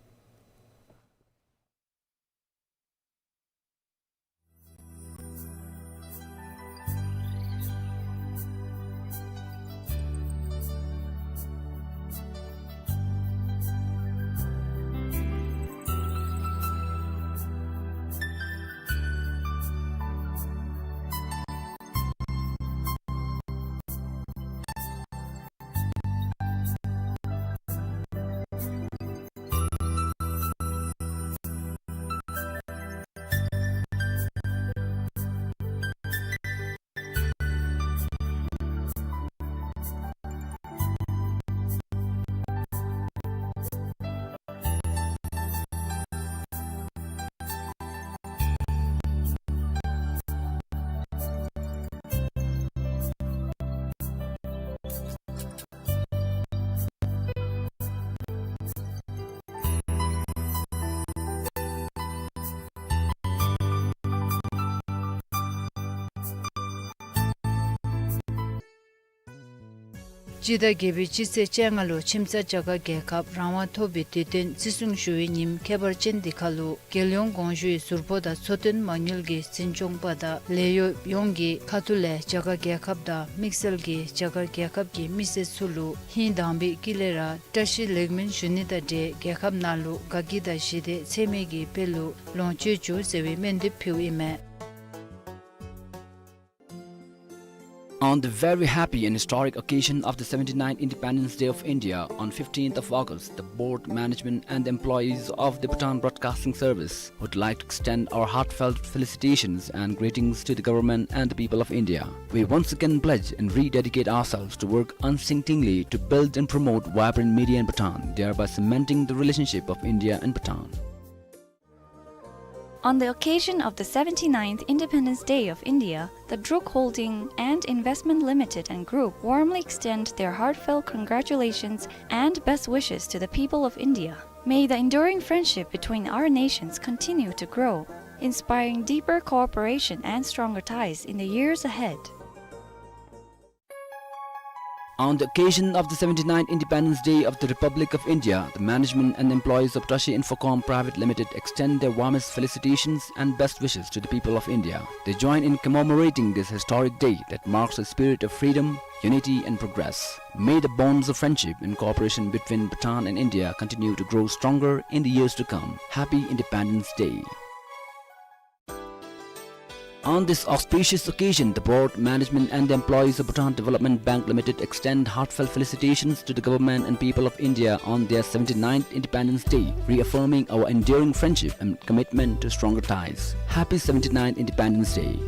སྤྱི་ཟླ་བརྒྱད་པའི་སྤྱི་ཚེས་བཅོ་ལྔ་ལུ་ཁྱིམ་ཚང་རྒྱ་གར་རྒྱལ་ཁབ་རང་དབང་ཐོབ་པའི་དུས་སྟོན་བརྩི་སྲུང་ཞུ་བའི་ཉིནམ་ཁྱད་པར་ཅན་འདི་ཁར་ལུ་རྒྱལ་ཡོངས་དགོངས་ཞུའི་ཟུར་ཕོགས་དང་འཚོ་རྟེན་མ་དངུལ་གྱི་འཛིན་སྐྱོང་པ་དང་ལས་གཡོགཔ་ཡོངས་ཀྱི་ཁ་ཐུག་ལས་རྒྱ་གར་རྒྱལ་ཁབ་དང་དམིགས་བསལ་གྱིས་རྒྱ་གར་རྒྱལ་ཁབ་ཀྱི་མི་སེར་ཚུ་ལུ་ཧིང་དྭངས་པའི་དཀྱིལ་ལས་ར་བཀྲ་ཤིས་ལེགས་སྨོན་ཞུ་ནི་དང་འབྲེལ་རྒྱལ་ཁབ་ནང་ལུ་དགའ་སྐྱིད་དང་ཞི་བདེ་ཚད་མེད་ཀྱི་དཔལ་ལུ་ལོངས་སྤྱོད་བཅུག་ཟེར་བའི་སྨོན་འདེབས་ཕུལཝ་ཨིན་མས། On the very happy and historic occasion of the seventy-ninth Independence Day of India on fifteenth of August, the board, management and employees of the Bhutan Broadcasting Service would like to extend our heartfelt felicitations and greetings to the government and the people of India. We once again pledge and rededicate ourselves to work unstintingly to build and promote vibrant media in Bhutan, thereby cementing the relationship of India and Bhutan. On the occasion of the seventy-ninth Independence Day of India, the Druk Holding and Investment Limited and Group warmly extend their heartfelt congratulations and best wishes to the people of India. May the enduring friendship between our nations continue to grow, inspiring deeper cooperation and stronger ties in the years ahead. On the occasion of the seventy-ninth Independence Day of the Republic of India, the management and employees of Tashi Infocom Private Limited extend their warmest felicitations and best wishes to the people of India. They join in commemorating this historic day that marks a spirit of freedom, unity and progress. May the bonds of friendship and cooperation between Bhutan and India continue to grow stronger in the years to come. Happy Independence Day. On this auspicious occasion, the board, management and the employees of Bhutan Development Bank Limited extend heartfelt felicitations to the government and people of India on their seventy-ninth Independence Day, reaffirming our enduring friendship and commitment to stronger ties. Happy seventy-ninth Independence Day.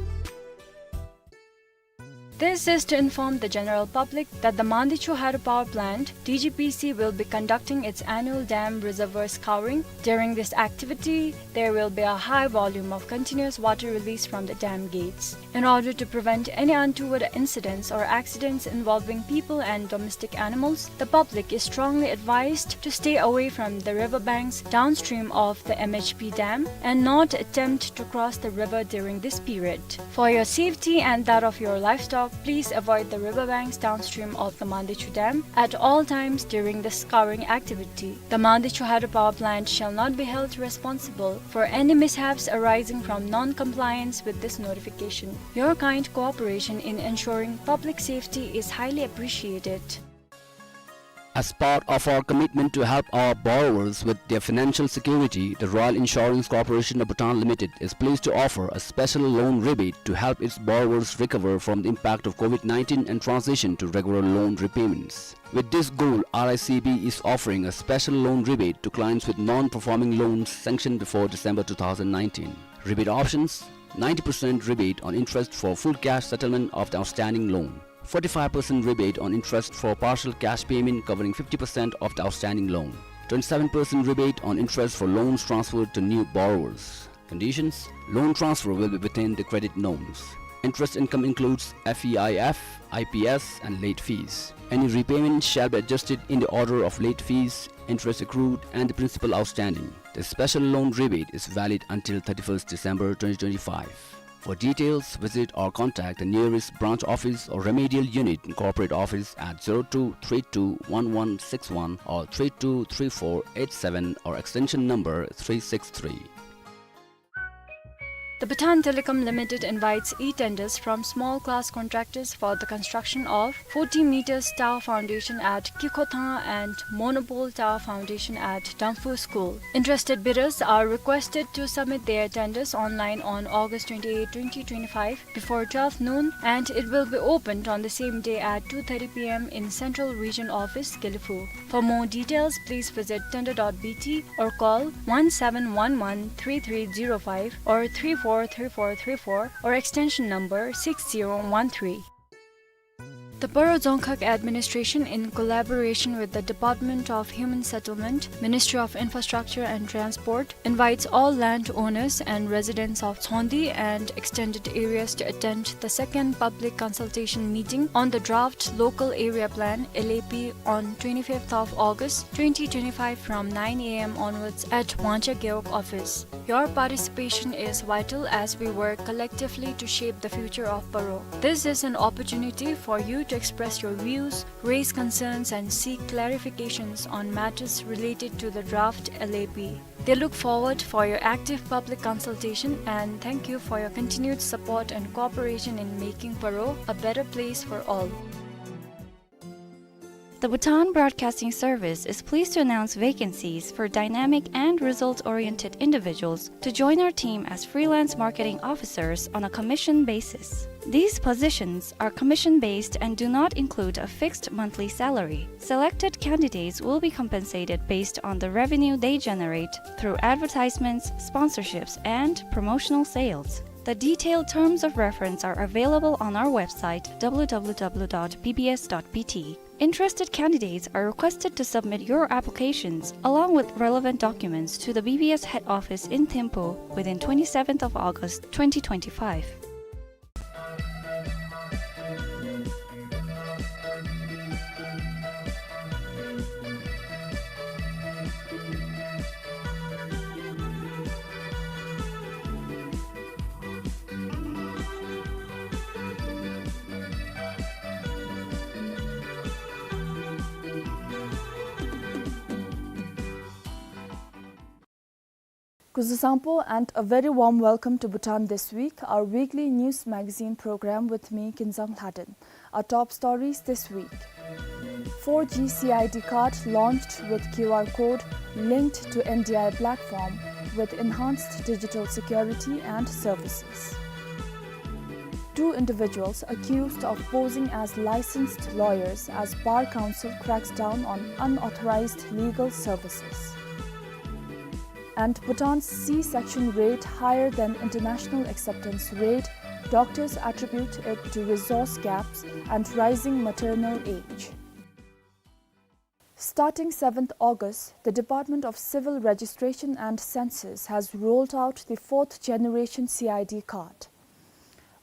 This is to inform the general public that the Mandichu Hydropower Plant, D G P C, will be conducting its annual dam reservoir scouring. During this activity, there will be a high volume of continuous water release from the dam gates. In order to prevent any untoward incidents or accidents involving people and domestic animals, the public is strongly advised to stay away from the river banks downstream of the M H P dam and not attempt to cross the river during this period. For your safety and that of your livestock, Please avoid the riverbanks downstream of the Mandechu Dam at all times during the scouring activity. The Mandechu hydropower plant shall not be held responsible for any mishaps arising from non-compliance with this notification. Your kind cooperation in ensuring public safety is highly appreciated. As part of our commitment to help our borrowers with their financial security, the Royal Insurance Corporation of Bhutan Limited is pleased to offer a special loan rebate to help its borrowers recover from the impact of COVID nineteen and transition to regular loan repayments. With this goal, R I C B is offering a special loan rebate to clients with non-performing loans sanctioned before December two thousand nineteen. Rebate options: ninety percent rebate on interest for full cash settlement of the outstanding loan, forty-five percent rebate on interest for partial cash payment covering fifty percent of the outstanding loan, twenty-seven percent rebate on interest for loans transferred to new borrowers. Conditions: loan transfer will be within the credit norms. Interest income includes F E I F, I P S, and late fees. Any repayment shall be adjusted in the order of late fees, interest accrued, and the principal outstanding. The special loan rebate is valid until thirty-first December twenty twenty-five. For details, visit or contact the nearest branch office or remedial unit in corporate office at zero two three two one one six one or three two three four eight seven or extension number three six three. The Bhutan Telecom Limited invites e-tenders from small class contractors for the construction of forty meters tower foundation at Kikhothang and monopole tower foundation at Damphu School. Interested bidders are requested to submit their tenders online on August twenty-eighth, twenty twenty-five, before twelve noon, and it will be opened on the same day at two thirty P M in Central Region Office, Gelephu. For more details, please visit tender dot B T or call one seven one one three three zero five or three four three four three four or extension number six zero one three. The Paro Dzongkhag Administration, in collaboration with the Department of Human Settlement, Ministry of Infrastructure and Transport, invites all landowners and residents of Chhondi and extended areas to attend the second public consultation meeting on the draft Local Area Plan, L A P, on twenty-fifth of August twenty twenty-five from nine A M onwards at Wangcha Gewog office. Your participation is vital as we work collectively to shape the future of Paro. This is an opportunity for you to express your views, raise concerns, and seek clarifications on matters related to the draft L A P. They look forward for your active public consultation and thank you for your continued support and cooperation in making Paro a better place for all. The Bhutan Broadcasting Service is pleased to announce vacancies for dynamic and result-oriented individuals to join our team as freelance marketing officers on a commission basis. These positions are commission-based and do not include a fixed monthly salary. Selected candidates will be compensated based on the revenue they generate through advertisements, sponsorships, and promotional sales. The detailed terms of reference are available on our website, W W W dot B B S dot B T. Interested candidates are requested to submit your applications along with relevant documents to the B B S head office in Thimphu within twenty-seventh of August twenty twenty-five. Kuzuzangpo and a very warm welcome to Bhutan This Week, our weekly news magazine program with me, Kinzang Lhaden. Our top stories this week. Four G C I D card launched with Q R code linked to N D I platform with enhanced digital security and services. Two individuals accused of posing as licensed lawyers as Bar Council cracks down on unauthorized legal services. And Bhutan's C-section rate higher than international acceptance rate, doctors attribute it to resource gaps and rising maternal age. Starting seventh August, the Department of Civil Registration and Census has rolled out the fourth generation C I D card.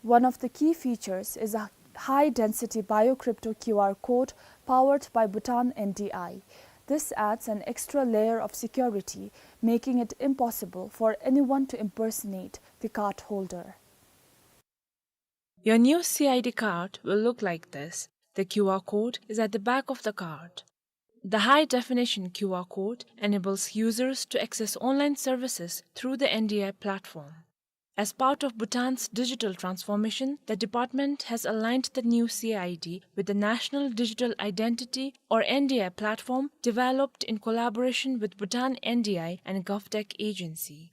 One of the key features is a high-density biocrypto Q R code powered by Bhutan N D I. This adds an extra layer of security, making it impossible for anyone to impersonate the cardholder. Your new C I D card will look like this. The Q R code is at the back of the card. The high-definition Q R code enables users to access online services through the N D I platform. As part of Bhutan's digital transformation, the department has aligned the new C I D with the National Digital Identity, or N D I, platform developed in collaboration with Bhutan N D I and GovTech Agency.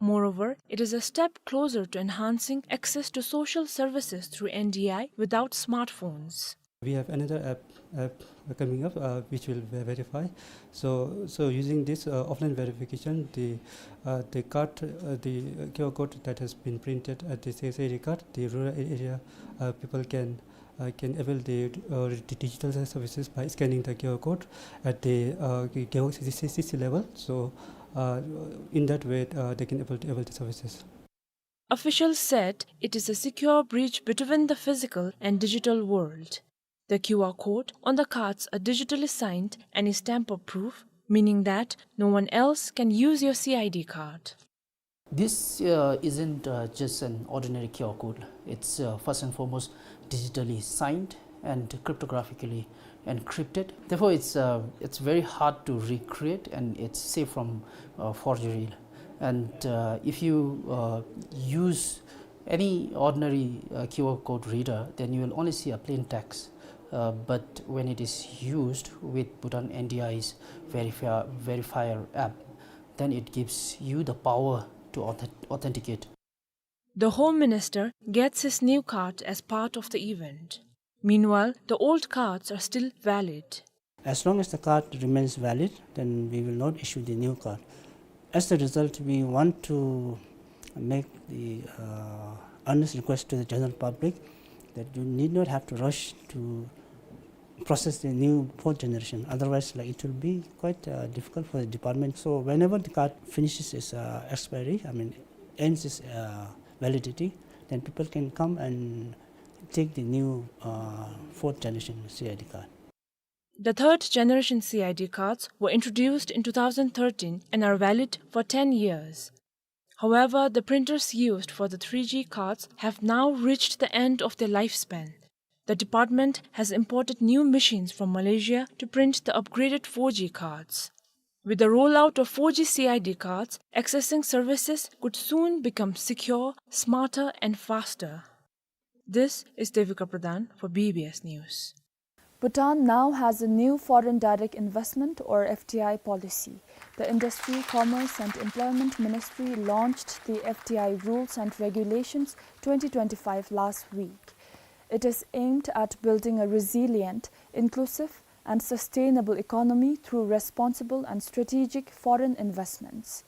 Moreover, it is a step closer to enhancing access to social services through N D I without smartphones. We have another app, app coming up, uh, which will ve-, verify. So, so using this, uh, offline verification, the, uh, the card, uh, the Q R code that has been printed at the C I D card, the rural a-, area, uh, people can, uh, can avail the, uh, the digital services by scanning the Q R code at the, uh, Gewog C C, C C level. So, uh, in that way, uh, they can able to avail the services. Officials said it is a secure bridge between the physical and digital world. The Q R code on the cards are digitally signed and is tamper-proof, meaning that no one else can use your C I D card. This, uh, isn't, uh, just an ordinary Q R code. It's, uh, first and foremost digitally signed and cryptographically encrypted. Therefore, it's, uh, it's very hard to recreate, and it's safe from, uh, forgery. And, uh, if you, uh, use any ordinary, uh, Q R code reader, then you will only see a plain text. Uh, but when it is used with Bhutan N D I's verifi-, verifier app, then it gives you the power to authen-, authenticate. The Home Minister gets his new card as part of the event. Meanwhile, the old cards are still valid. As long as the card remains valid, then we will not issue the new card. As a result, we want to make the, uh, earnest request to the general public that you need not have to rush to process the new fourth generation. Otherwise, like, it will be quite, uh, difficult for the department. So whenever the card finishes its, uh, expiry, I mean, ends its, uh, validity, then people can come and take the new, uh, fourth generation C I D card. The third generation C I D cards were introduced in two thousand thirteen and are valid for ten years. However, the printers used for the three G cards have now reached the end of their lifespan. The department has imported new machines from Malaysia to print the upgraded four G cards. With the rollout of four G C I D cards, accessing services could soon become secure, smarter, and faster. This is Devika Pradhan for B B S News. Bhutan now has a new foreign direct investment, or F D I, policy. The Industry, Commerce and Employment Ministry launched the F D I Rules and Regulations twenty twenty-five last week. It is aimed at building a resilient, inclusive and sustainable economy through responsible and strategic foreign investments.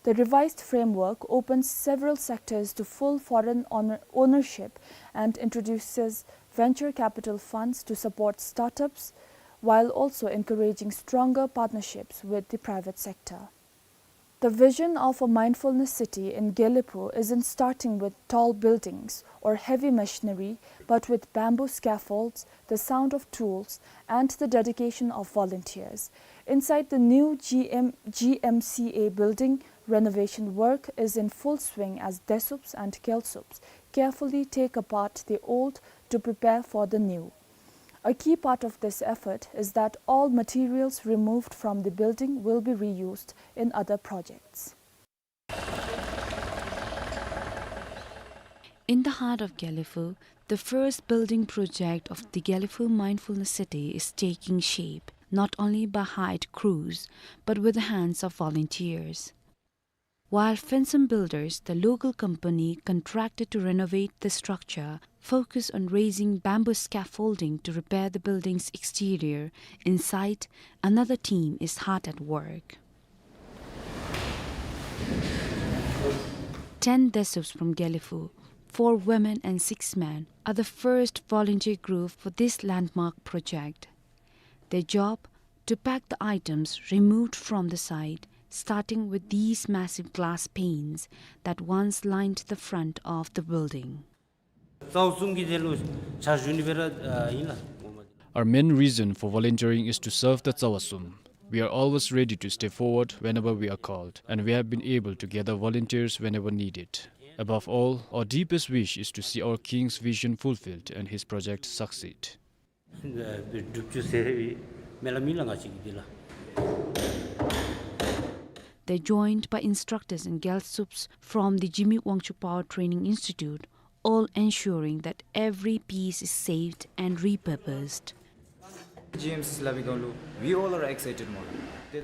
The revised framework opens several sectors to full foreign owner-, ownership and introduces venture capital funds to support startups, while also encouraging stronger partnerships with the private sector. The vision of a mindfulness city in Gelephu isn't starting with tall buildings or heavy machinery, but with bamboo scaffolds, the sound of tools, and the dedication of volunteers. Inside the new G M, G M C A building, renovation work is in full swing as Desups and Kelsups carefully take apart the old to prepare for the new. A key part of this effort is that all materials removed from the building will be reused in other projects. In the heart of Gelephu, the first building project of the Gelephu Mindfulness City is taking shape, not only by hired crews, but with the hands of volunteers. While Fensom Builders, the local company contracted to renovate the structure, focused on raising bamboo scaffolding to repair the building's exterior, inside, another team is hard at work. Ten Desups from Gelephu, four women and six men, are the first volunteer group for this landmark project. Their job? To pack the items removed from the site, starting with these massive glass panes that once lined the front of the building. Our main reason for volunteering is to serve the Tsawasum. We are always ready to step forward whenever we are called, and we have been able to gather volunteers whenever needed. Above all, our deepest wish is to see our king's vision fulfilled and his project succeed. སྒྲུབ་བཅུག་ཟེར་བའི་སྨོན་ལམ་ཨིན་ལགས་ང་བཅས་ཀྱི་འདི་ལགས། They're joined by instructors and Gyaltsubs from the Zhimikh Wangchuck Power Training Institute, all ensuring that every piece is saved and repurposed. G M C slab-ནང་ལུ། We all are excited མོ།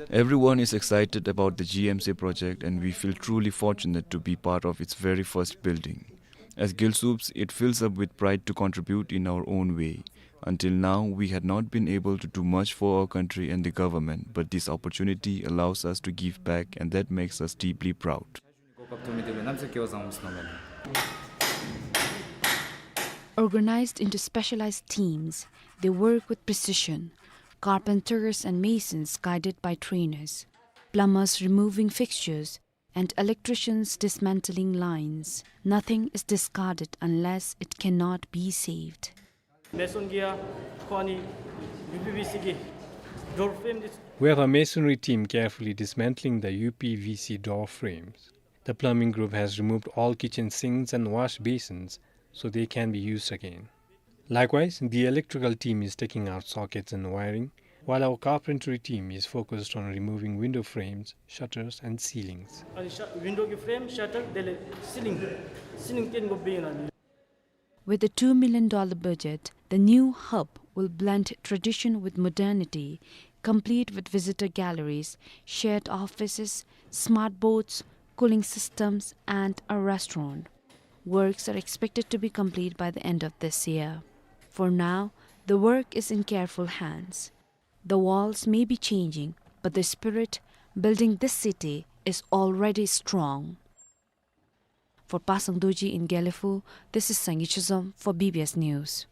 Everyone is excited about the G M C project, and we feel truly fortunate to be part of its very first building. As Gyaltsubs, it fills up with pride to contribute in our own way. Until now, we had not been able to do much for our country and the government, but this opportunity allows us to give back, and that makes us deeply proud. Organized into specialized teams, they work with precision, carpenters and masons guided by trainers, plumbers removing fixtures, and electricians dismantling lines. Nothing is discarded unless it cannot be saved. Mason གིས་ཡང་ཁོང་ནི་U P V C གི་door frame འདི། We have a masonry team carefully dismantling the U P V C door frames. The plumbing group has removed all kitchen sinks and wash basins so they can be used again. Likewise, the electrical team is taking out sockets and wiring, while our carpentry team is focused on removing window frames, shutters, and ceilings. अनि स- window གི་frame, shutter དེ་ལས་ceiling, ceiling བཏོན་དགོཔ་ཨིན་ལགས། With a two million dollar budget, the new hub will blend tradition with modernity, complete with visitor galleries, shared offices, smart boards, cooling systems, and a restaurant. Works are expected to be complete by the end of this year. For now, the work is in careful hands. The walls may be changing, but the spirit building this city is already strong. For Pasang Dorji in Gelephu, this is Sangay Chizom for B B S News.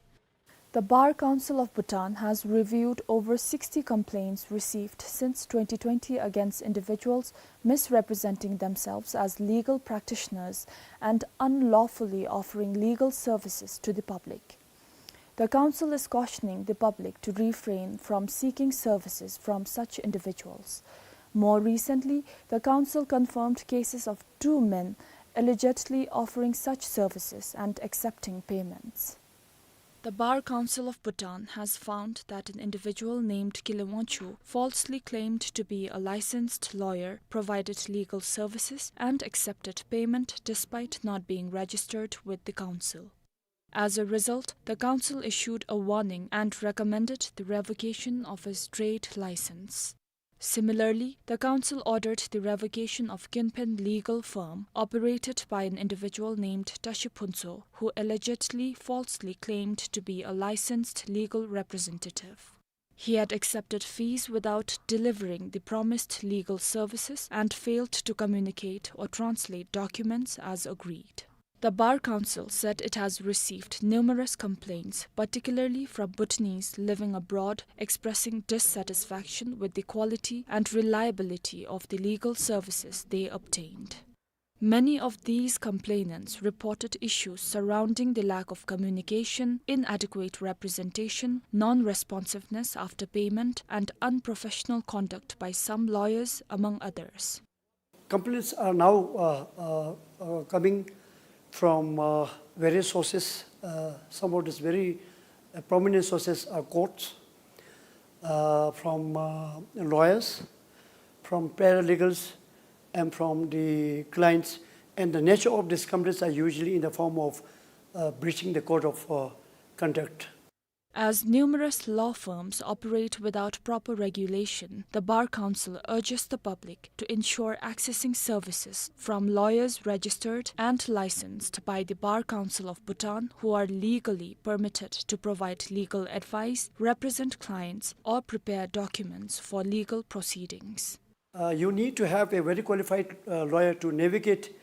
The Bar Council of Bhutan has reviewed over sixty complaints received since twenty twenty against individuals misrepresenting themselves as legal practitioners and unlawfully offering legal services to the public. The council is cautioning the public to refrain from seeking services from such individuals. More recently, the council confirmed cases of two men allegedly offering such services and accepting payments. The Bar Council of Bhutan has found that an individual named Kile Wangchuk falsely claimed to be a licensed lawyer, provided legal services, and accepted payment despite not being registered with the council. As a result, the council issued a warning and recommended the revocation of his trade license. Similarly, the council ordered the revocation of Kinpen Legal Firm, operated by an individual named Tashi Phuntsho, who allegedly falsely claimed to be a licensed legal representative. He had accepted fees without delivering the promised legal services and failed to communicate or translate documents as agreed. The Bar Council said it has received numerous complaints, particularly from Bhutanese living abroad, expressing dissatisfaction with the quality and reliability of the legal services they obtained. Many of these complainants reported issues surrounding the lack of communication, inadequate representation, non-responsiveness after payment, and unprofessional conduct by some lawyers, among others. Complaints are now, uh, uh, uh, coming from, uh, various sources. Uh, some of these very, uh, prominent sources are courts, uh, from, uh, lawyers, from paralegals, and from the clients. And the nature of these complaints are usually in the form of, uh, breaching the code of, uh, conduct. As numerous law firms operate without proper regulation, the Bar Council urges the public to ensure accessing services from lawyers registered and licensed by the Bar Council of Bhutan who are legally permitted to provide legal advice, represent clients, or prepare documents for legal proceedings. Uh, you need to have a very qualified, uh, lawyer to navigate,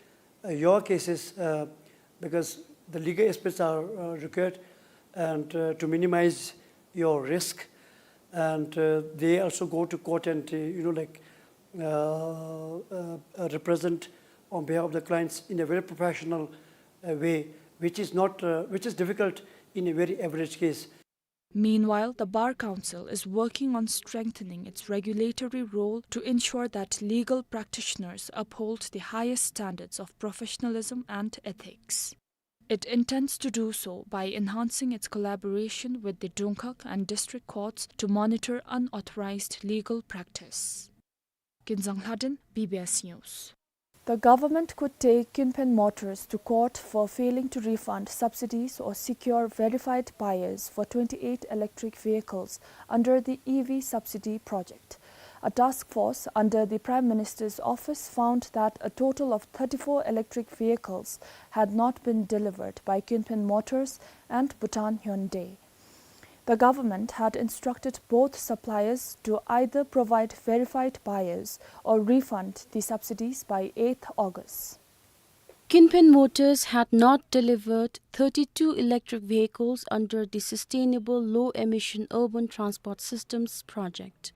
uh, your cases, uh, because the legal experts are, uh, required, and, uh, to minimize your risk. And, uh, they also go to court and, uh, you know, like, uh, uh, uh, represent on behalf of the clients in a very professional, uh, way, which is not, uh, which is difficult in a very average case. Meanwhile, the Bar Council is working on strengthening its regulatory role to ensure that legal practitioners uphold the highest standards of professionalism and ethics. It intends to do so by enhancing its collaboration with the Dungkhag and district courts to monitor unauthorized legal practice. Kinzang Lhadon, B B S News. The government could take Kinphen Motors to court for failing to refund subsidies or secure verified buyers for twenty-eight electric vehicles under the E V subsidy project. A task force under the Prime Minister's office found that a total of thirty-four electric vehicles had not been delivered by Kinphen Motors and Bhutan Hyundai. The government had instructed both suppliers to either provide verified buyers or refund the subsidies by eighth August. Kinphen Motors had not delivered thirty-two electric vehicles under the Sustainable Low Emission Urban Transport Systems project.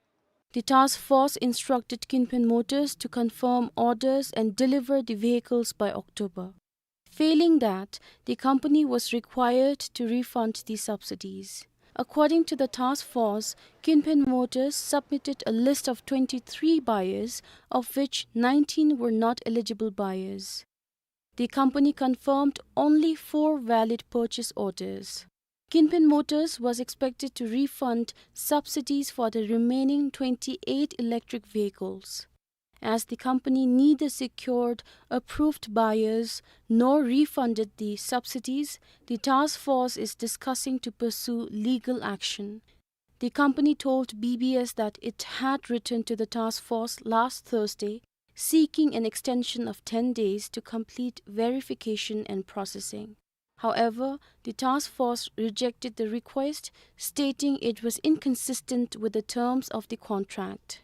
The task force instructed Kinphen Motors to confirm orders and deliver the vehicles by October. Failing that, the company was required to refund the subsidies. According to the task force, Kinphen Motors submitted a list of twenty-three buyers, of which nineteen were not eligible buyers. The company confirmed only four valid purchase orders. Kinphen Motors was expected to refund subsidies for the remaining twenty-eight electric vehicles. As the company neither secured approved buyers nor refunded the subsidies, the task force is discussing to pursue legal action. The company told B B S that it had written to the task force last Thursday, seeking an extension of ten days to complete verification and processing. However, the task force rejected the request, stating it was inconsistent with the terms of the contract.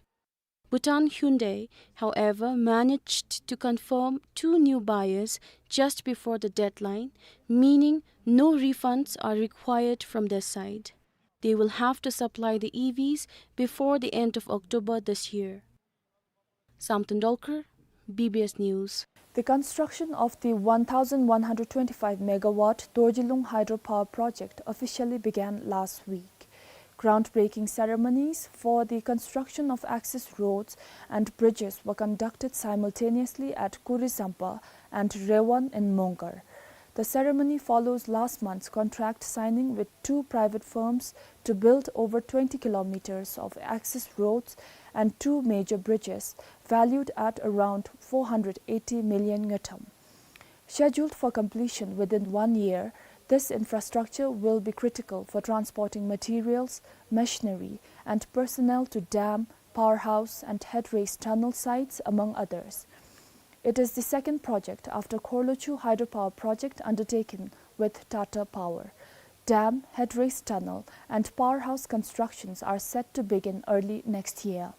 Bhutan Hyundai, however, managed to confirm two new buyers just before the deadline, meaning no refunds are required from their side. They will have to supply the E Vs before the end of October this year. Samten Dolkar, B B S News. The construction of the one thousand one hundred twenty-five megawatt Dorjilung hydropower project officially began last week. Groundbreaking ceremonies for the construction of access roads and bridges were conducted simultaneously at Kurisampa and Rewan in Mongar. The ceremony follows last month's contract signing with two private firms to build over twenty kilometers of access roads and two major bridges valued at around four hundred eighty million ngultrum. Scheduled for completion within one year, this infrastructure will be critical for transporting materials, machinery, and personnel to dam, powerhouse, and headrace tunnel sites, among others. It is the second project after Khorlochhu hydropower project undertaken with Tata Power. Dam, headrace tunnel, and powerhouse constructions are set to begin early next year.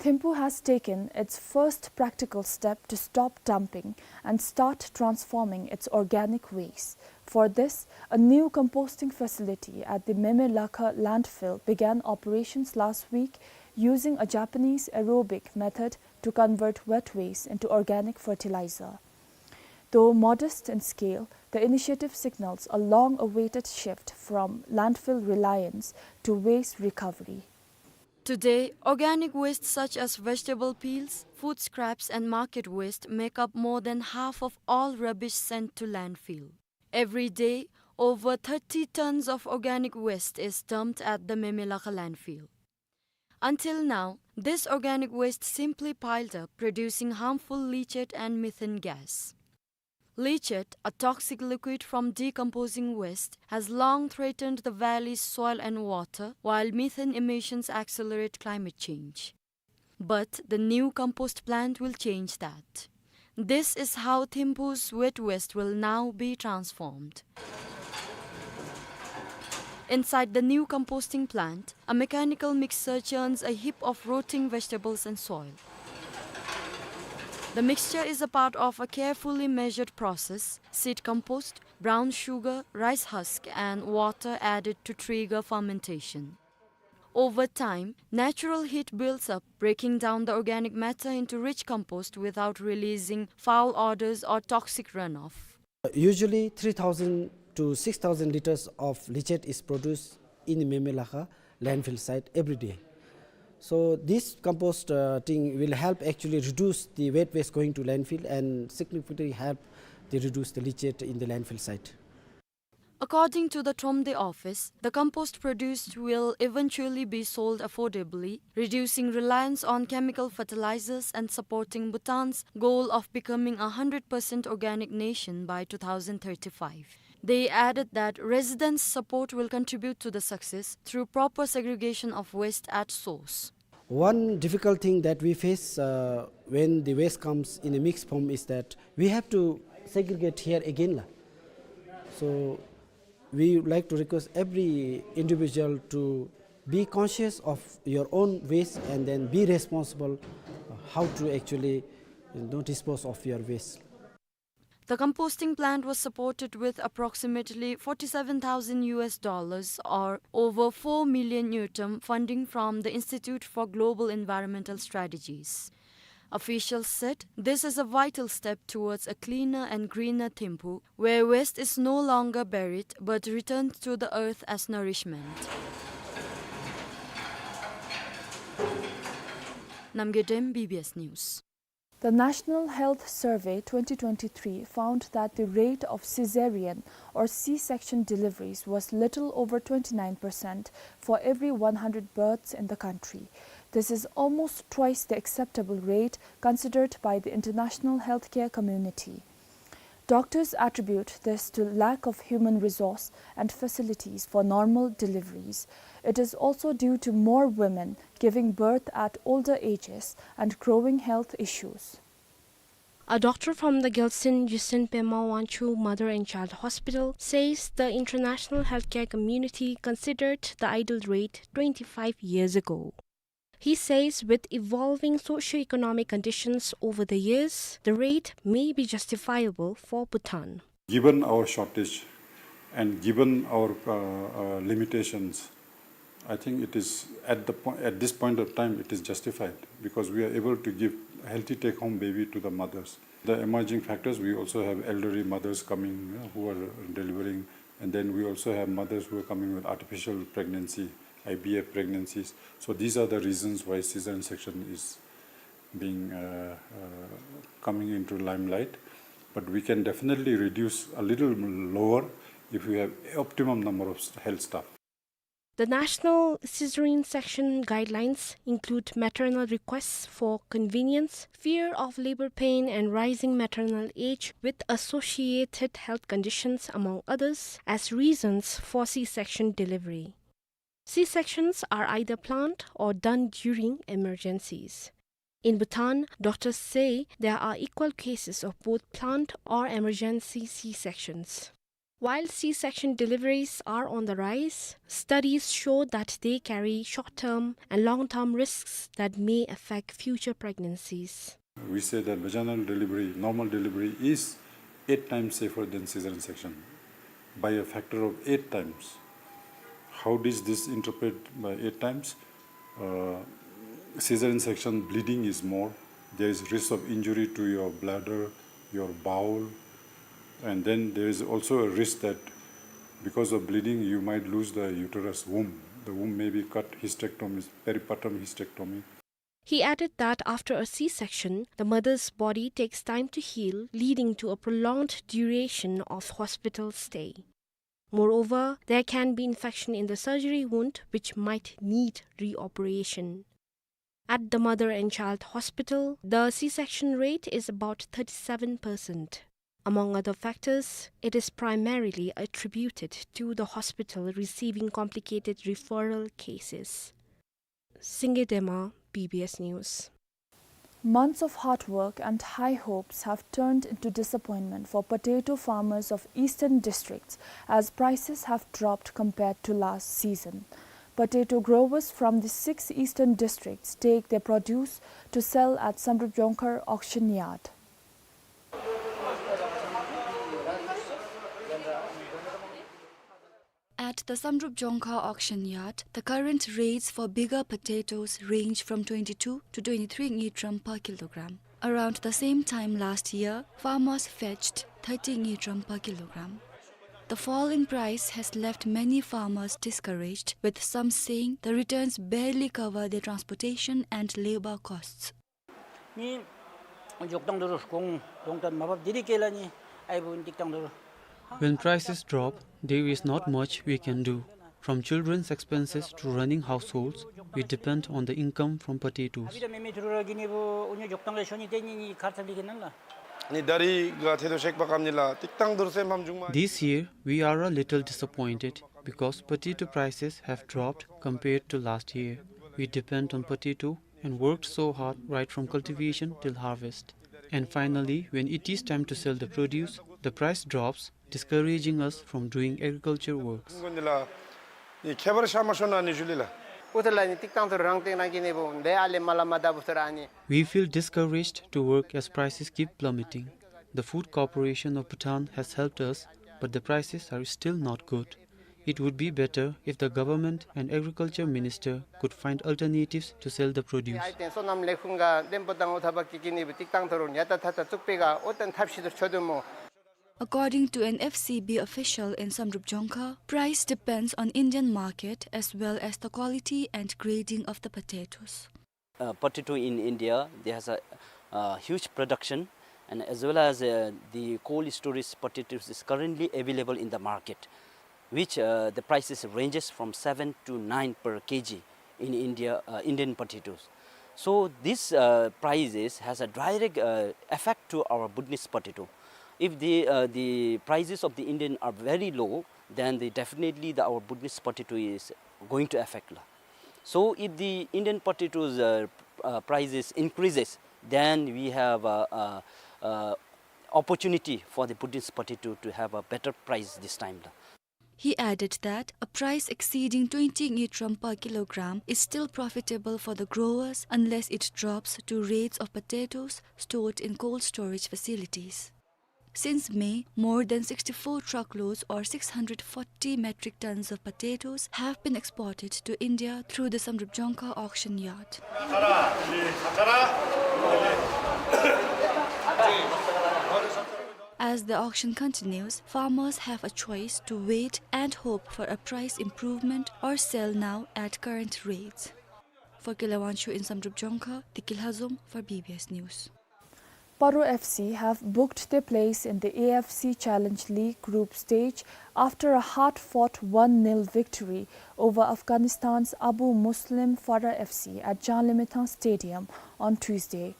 Thimphu has taken its first practical step to stop dumping and start transforming its organic waste. For this, a new composting facility at the Memelakha landfill began operations last week using a Japanese aerobic method to convert wet waste into organic fertilizer. Though modest in scale, the initiative signals a long-awaited shift from landfill reliance to waste recovery. Today, organic waste such as vegetable peels, food scraps, and market waste make up more than half of all rubbish sent to landfill. Every day, over thirty tons of organic waste is dumped at the Memelakha landfill. Until now, this organic waste simply piled up, producing harmful leachate and methane gas. Leachate, a toxic liquid from decomposing waste, has long threatened the valley's soil and water, while methane emissions accelerate climate change. But the new compost plant will change that. This is how Thimphu's wet waste will now be transformed. Inside the new composting plant, a mechanical mixer churns a heap of rotting vegetables and soil. The mixture is a part of a carefully measured process: seed compost, brown sugar, rice husk, and water added to trigger fermentation. Over time, natural heat builds up, breaking down the organic matter into rich compost without releasing foul odors or toxic runoff. Usually, three thousand to six thousand liters of leachate is produced in Memelakha landfill site every day. So this compost, uh, thing will help actually reduce the wet waste going to landfill and significantly help the reduce the leachate in the landfill site. According to the Thromde office, the compost produced will eventually be sold affordably, reducing reliance on chemical fertilizers and supporting Bhutan's goal of becoming a hundred percent organic nation by two thousand thirty-five. They added that residents' support will contribute to the success through proper segregation of waste at source. One difficult thing that we face, uh, when the waste comes in a mixed form is that we have to segregate here again, la. So we would like to request every individual to be conscious of your own waste and then be responsible, uh, how to actually, you know, dispose of your waste. The composting plant was supported with approximately forty-seven thousand U S dollars, or over four million ngultrum, funding from the Institute for Global Environmental Strategies. Officials said this is a vital step towards a cleaner and greener Thimphu, where waste is no longer buried but returned to the earth as nourishment. Namgay Dem, B B S News. The National Health Survey twenty twenty-three found that the rate of caesarean or C-section deliveries was little over twenty-nine percent for every one hundred births in the country. This is almost twice the acceptable rate considered by the international healthcare community. Doctors attribute this to lack of human resource and facilities for normal deliveries. It is also due to more women giving birth at older ages and growing health issues. A doctor from the Gyaltsuen Yesen Pema Wangchuck Mother and Child Hospital says the international healthcare community considered the idle rate twenty-five years ago. He says with evolving socio-economic conditions over the years, the rate may be justifiable for Bhutan. Given our shortage and given our, uh, uh, limitations, I think it is at the po-, at this point of time, it is justified because we are able to give healthy take-home baby to the mothers. The emerging factors, we also have elderly mothers coming, uh, who are delivering, and then we also have mothers who are coming with artificial pregnancy, I V F pregnancies. So these are the reasons why cesarean section is being, uh, uh, coming into limelight. But we can definitely reduce a little lower if we have optimum number of st-, health staff. The National Caesarean Section guidelines include maternal requests for convenience, fear of labor pain, and rising maternal age with associated health conditions, among others, as reasons for C-section delivery. C-sections are either planned or done during emergencies. In Bhutan, doctors say there are equal cases of both planned or emergency C-sections. While C-section deliveries are on the rise, studies show that they carry short-term and long-term risks that may affect future pregnancies. We say that vaginal delivery, normal delivery, is eight times safer than cesarean section by a factor of eight times. How is this interpreted by eight times? Uh, cesarean section bleeding is more. There is risk of injury to your bladder, your bowel, and then there is also a risk that because of bleeding, you might lose the uterus womb. The womb may be cut, hysterectomy, peripartum hysterectomy. He added that after a C-section, the mother's body takes time to heal, leading to a prolonged duration of hospital stay. Moreover, there can be infection in the surgery wound, which might need reoperation. At the Mother and Child Hospital, the C-section rate is about thirty-seven percent. Among other factors, it is primarily attributed to the hospital receiving complicated referral cases. Singye Dema, B B S News. Months of hard work and high hopes have turned into disappointment for potato farmers of eastern districts as prices have dropped compared to last season. Potato growers from the six eastern districts take their produce to sell at Samdrup Jongkhar auction yard. At the Samdrup Jongkhar auction yard, the current rates for bigger potatoes range from twenty-two to twenty-three ngultrum per kilogram. Around the same time last year, farmers fetched thirty ngultrum per kilogram. The fall in price has left many farmers discouraged, with some saying the returns barely cover their transportation and labor costs. ནི་འཇོག་ཐངས་དེ་རུ་གོང་གོང་ཐད་མ་བབས་དེ་རིགས་ཀྱི་ལ་ནི་ཨའི་བུ་ཏིག་ཐང་དེ་རུ། When prices drop, there is not much we can do. From children's expenses to running households, we depend on the income from potatoes. ཨ་བི་ད་མེ་མེ་ཐུ་རུ་ར་གི་ནི་བུ་འུ་ཉོ་འཇོག་ཐངས་ལས་ཤོ་ནི་ཏེ་ནི་ནི་ཁར་ཚབ་ལི་གི་ནང་ལ། ནི་ད་རིས་ག་ཐེ་དོ་ཤེག་པ་ཀམ་ནི་ལ་ཏིག་ཐང་དེ་རུ་སེམས་ཕམ་བྱུང་མ། This year, we are a little disappointed because potato prices have dropped compared to last year. We depend on potato and worked so hard right from cultivation till harvest. And finally, when it is time to sell the produce, the price drops, discouraging us from doing agriculture works. ནི་ཁྱད་པར་ཤ་མ་ཤོ་ན་ནི་ཞུ་ལི་ལ། འུ་ཐ་ལ་ནི་ཏིག་ཐང་དེ་རུ་རང་སྟེང་རང་གི་ནི་བུ་འདི་ཨ་ལེ་མ་ལ་མ་ད་བུ་ཐ་ར་ནི། We feel discouraged to work as prices keep plummeting. The Food Corporation of Bhutan has helped us, but the prices are still not good. It would be better if the government and agriculture minister could find alternatives to sell the produce. ཨའི་ཏེན་སོ་ནམ་ལས་ཁུངས་ག་དེམ་པོ་དང་འུ་ཐ་བ་ཀི་ཀི་ནི་བུ་ཏིག་ཐང་དེ་རུ་ཉ་ཏ་ཐ་ཏ་བཙུགས་པེ་ག་འོ་ཏན་ཐབས་ཤེས་དེ་ཆོ་དོ་མོ། According to an F C B official in Samdrup Jongkha, price depends on Indian market as well as the quality and grading of the potatoes. Uh, potato in India, there has a, uh, huge production, and as well as, uh, the cold storage potatoes is currently available in the market, which, uh, the prices ranges from seven to nine per K G in India, uh, Indian potatoes. So this, uh, prices has a direct, uh, effect to our Bhutanese potato. If the, uh, the prices of the Indian are very low, then the, definitely the, our Bhutanese potato is going to affect la. So if the Indian potatoes, uh, uh, prices increases, then we have a, a, a opportunity for the Bhutanese potato to have a better price this time la. He added that a price exceeding twenty ngultrum per kilogram is still profitable for the growers unless it drops to rates of potatoes stored in cold storage facilities. Since May, more than sixty-four truckloads or six hundred forty metric tons of potatoes have been exported to India through the Samdrup Jongkha auction yard. As the auction continues, farmers have a choice to wait and hope for a price improvement or sell now at current rates. For Kela Wangchuk in Samdrup Jongkha, Diki Lhazom for B B S News. Paro F C have booked their place in the A F C Challenge League group stage after a hard-fought one nil victory over Afghanistan's Abu Muslim Farah F C at Janlimethang Stadium on Tuesday.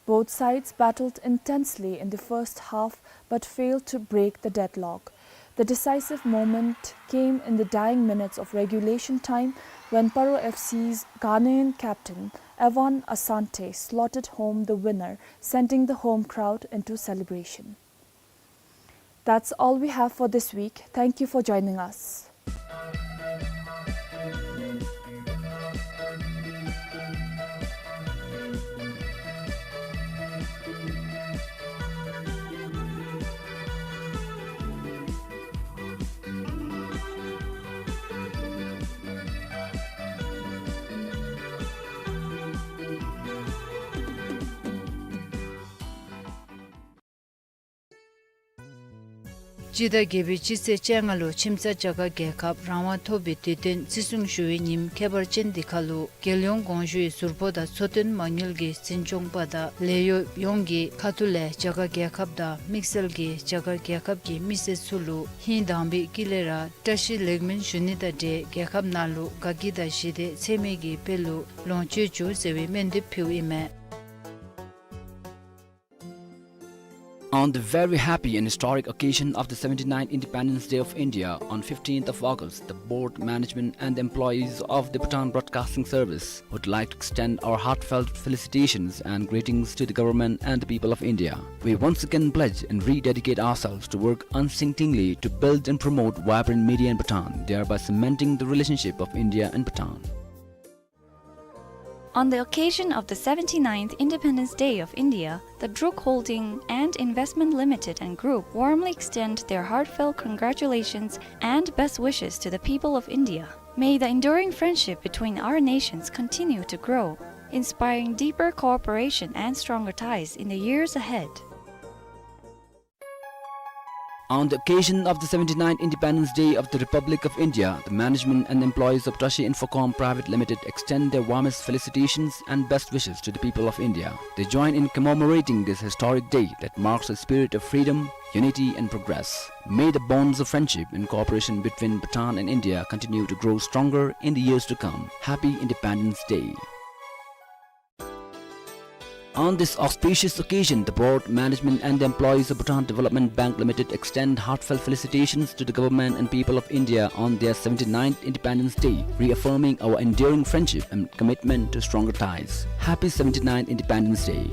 Both sides battled intensely in the first half but failed to break the deadlock. The decisive moment came in the dying minutes of regulation time when Paro F C's Ghanaian captain Evan Asante slotted home the winner, sending the home crowd into celebration. That's all we have for this week. Thank you for joining us. སྤྱི་ཟླ་བརྒྱད་པའི་སྤྱི་ཚེས་བཅོ་ལྔ་ལུ་ཁྱིམ་ཚང་རྒྱ་གར་རྒྱལ་ཁབ་རང་དབང་ཐོབ་པའི་དུས་སྟོན་བརྩི་སྲུང་ཞུ་བའི་ཉིནམ་ཁྱད་པར་ཅན་འདི་ཁར་ལུ་རྒྱལ་ཡོངས་དགོངས་ཞུའི་ཟུར་པོ་དང་འཚོ་རྟེན་མ་དངུལ་གྱི་འཛིན་སྐྱོང་པ་དང་ལས་གཡོགཔ་ཡོངས་ཀྱི་ཁ་ཐུག་ལས་རྒྱ་གར་རྒྱལ་ཁབ་དང་དམིགས་བསལ་གྱིས་རྒྱ་གར་རྒྱལ་ཁབ་ཀྱི་མི་སེར་ཚུ་ལུ་ཧིང་དྭངས་པའི་དཀྱིལ་ལས་ར་བཀྲ་ཤིས་ལེགས་སྨོན་ཞུ་ནི་དང་འབྲེལ་རྒྱལ་ཁབ་ནང་ལུ་དགའ་སྐྱིད་དང་ཞི་བདེ་ཚད་མེད་ཀྱི་དཔལ་ལུ་ལོངས་སྤྱོད་འགྱོ་ཟེར་བའི་སྨོན་འདེབས་ཕུལཝ་ཨིན་མས། On the very happy and historic occasion of the seventy-ninth Independence Day of India on fifteenth of August, the board, management and the employees of the Bhutan Broadcasting Service would like to extend our heartfelt felicitations and greetings to the government and the people of India. We once again pledge and rededicate ourselves to work unceasingly to build and promote vibrant media in Bhutan, thereby cementing the relationship of India and Bhutan. On the occasion of the seventy-ninth Independence Day of India, the Druk Holding and Investment Limited and Group warmly extend their heartfelt congratulations and best wishes to the people of India. May the enduring friendship between our nations continue to grow, inspiring deeper cooperation and stronger ties in the years ahead. On the occasion of the seventy-ninth Independence Day of the Republic of India, the management and employees of Tashi Infocom Private Limited extend their warmest felicitations and best wishes to the people of India. They join in commemorating this historic day that marks a spirit of freedom, unity and progress. May the bonds of friendship and cooperation between Bhutan and India continue to grow stronger in the years to come. Happy Independence Day. On this auspicious occasion, the board, management and the employees of Bhutan Development Bank Limited extend heartfelt felicitations to the government and people of India on their seventy-ninth Independence Day, reaffirming our enduring friendship and commitment to stronger ties. Happy seventy-ninth Independence Day.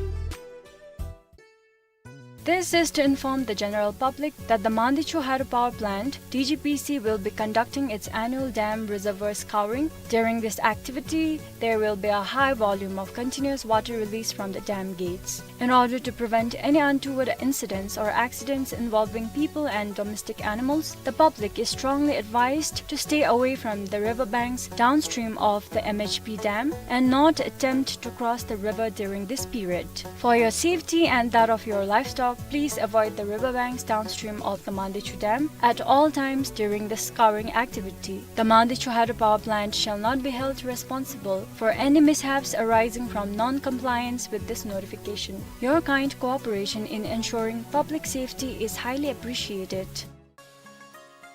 This is to inform the general public that the Mandichu Hydropower Plant, D G P C, will be conducting its annual dam reservoir scouring. During this activity, there will be a high volume of continuous water release from the dam gates. In order to prevent any untoward incidents or accidents involving people and domestic animals, the public is strongly advised to stay away from the river banks downstream of the M H P dam and not attempt to cross the river during this period. For your safety and that of your livestock, please avoid the river banks downstream of the Mandichu Dam at all times during the scouring activity. The Mandichu Hydropower Plant shall not be held responsible for any mishaps arising from non-compliance with this notification. Your kind cooperation in ensuring public safety is highly appreciated.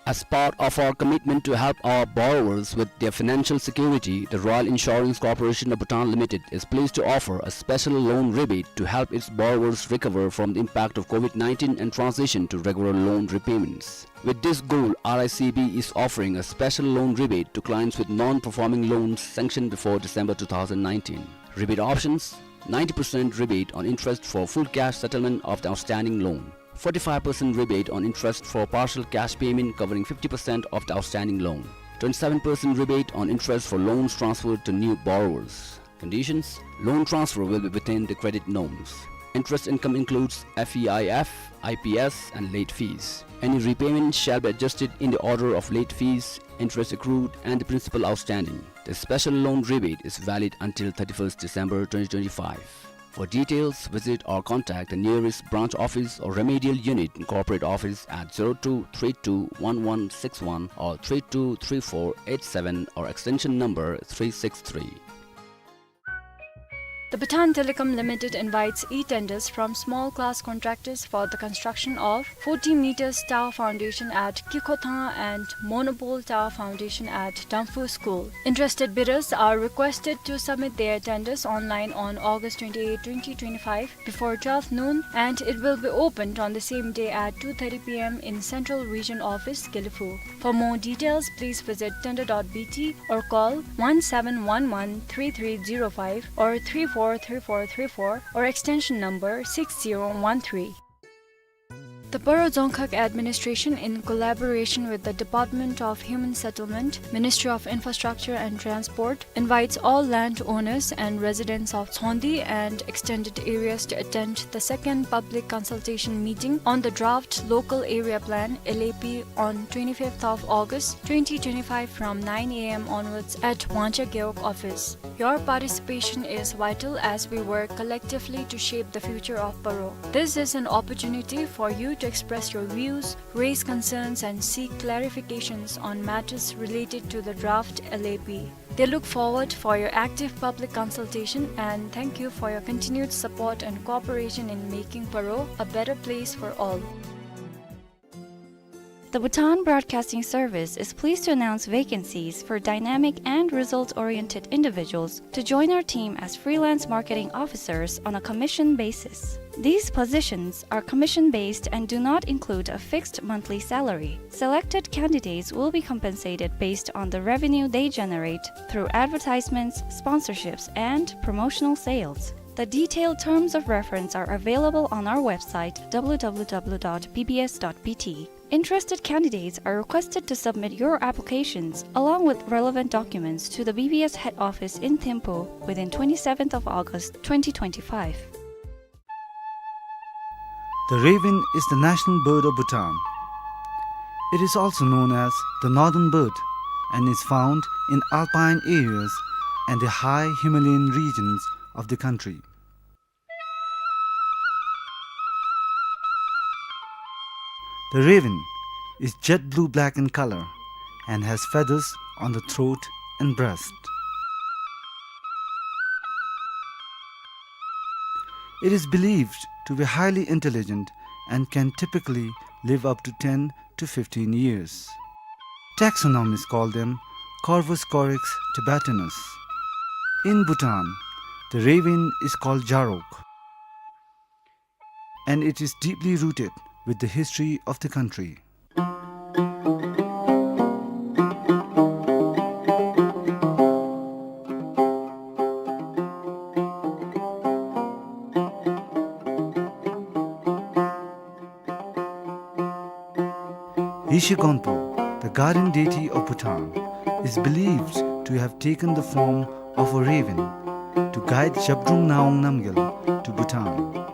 As part of our commitment to help our borrowers with their financial security, the Royal Insurance Corporation of Bhutan Limited is pleased to offer a special loan rebate to help its borrowers recover from the impact of COVID nineteen and transition to regular loan repayments. With this goal, R I C B is offering a special loan rebate to clients with non-performing loans sanctioned before December two thousand nineteen. Rebate options: ninety percent rebate on interest for full cash settlement of the outstanding loan, forty-five percent rebate on interest for partial cash payment covering fifty percent of the outstanding loan, twenty-seven percent rebate on interest for loans transferred to new borrowers. Conditions: loan transfer will be within the credit norms. Interest income includes F E I F, I P S, and late fees. Any repayment shall be adjusted in the order of late fees, interest accrued, and the principal outstanding. The special loan rebate is valid until thirty-first December twenty twenty-five. For details, visit or contact the nearest branch office or remedial unit in corporate office at zero two three two one one six one or three two three four eight seven or extension number three six three. The Bhutan Telecom Limited invites e-tenders from small class contractors for the construction of forty meters tower foundation at Kikhothang and monopole tower foundation at Damphu School. Interested bidders are requested to submit their tenders online on August twenty-eighth, twenty twenty-five, before twelve noon, and it will be opened on the same day at two thirty p m in Central Region Office, Gelephu. For more details, please visit tender dot b t or call one seven one one three three zero five or three four three four three four or extension number six zero one three. The Paro Dzongkhag Administration, in collaboration with the Department of Human Settlement, Ministry of Infrastructure and Transport, invites all landowners and residents of Tsongdi and extended areas to attend the second public consultation meeting on the draft local area plan, L A P, on twenty-fifth of August twenty twenty-five from nine a m onwards at Wangcha Gewog office. Your participation is vital as we work collectively to shape the future of Paro. This is an opportunity for you to express your views, raise concerns, and seek clarifications on matters related to the draft L A P. They look forward for your active public consultation and thank you for your continued support and cooperation in making Paro a better place for all. The Bhutan Broadcasting Service is pleased to announce vacancies for dynamic and result-oriented individuals to join our team as freelance marketing officers on a commission basis. These positions are commission-based and do not include a fixed monthly salary. Selected candidates will be compensated based on the revenue they generate through advertisements, sponsorships, and promotional sales. The detailed terms of reference are available on our website, w w w dot b b s dot b t. Interested candidates are requested to submit your applications along with relevant documents to the B B S head office in Thimphu within twenty-seventh of August twenty twenty-five. The raven is the national bird of Bhutan. It is also known as the northern bird and is found in alpine areas and the high Himalayan regions of the country. The raven is jet blue-black in color and has feathers on the throat and breast. It is believed to be highly intelligent and can typically live up to ten to fifteen years. Taxonomists call them Corvus corax tibetanus. In Bhutan, the raven is called Jarok, and it is deeply rooted with the history of the country. Yeshe Gonpo, the guardian deity of Bhutan, is believed to have taken the form of a raven to guide Zhabdrung Ngawang Namgyal to Bhutan.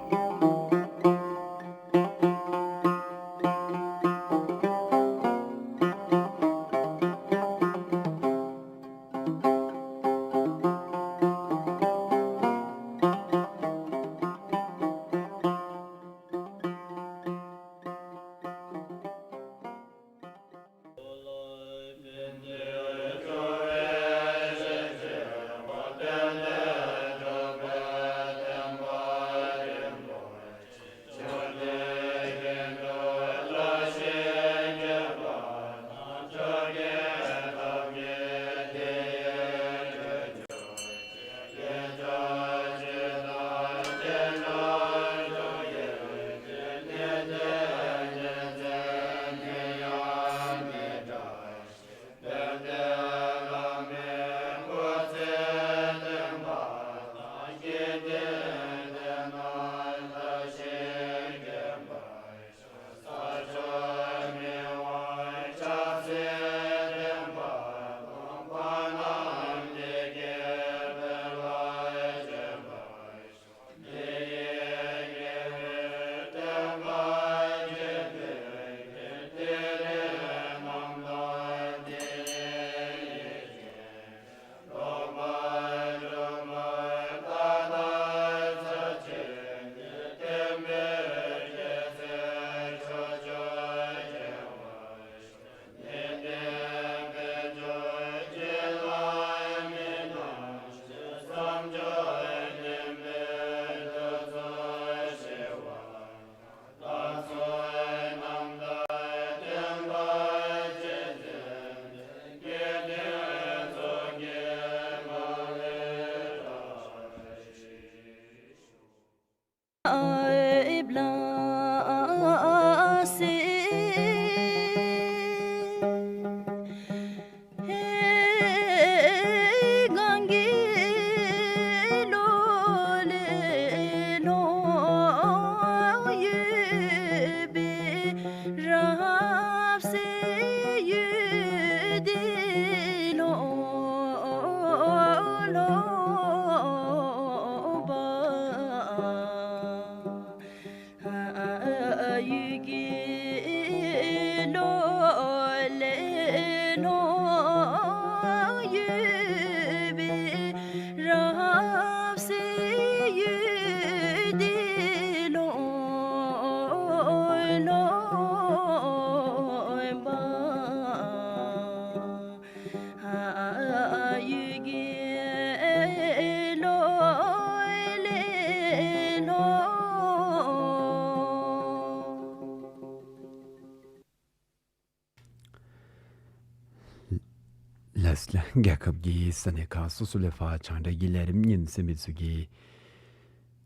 ལགས་ལགས། རྒྱལ་ཁབ་ཀྱི་ས་གནས་ཁག་སོ་སོ་ལས་ཕར་རྒྱང་བསྒྲགས་ཀྱི་ལས་རིམ་ཉན་གསན་མི་ཚུ་གིས་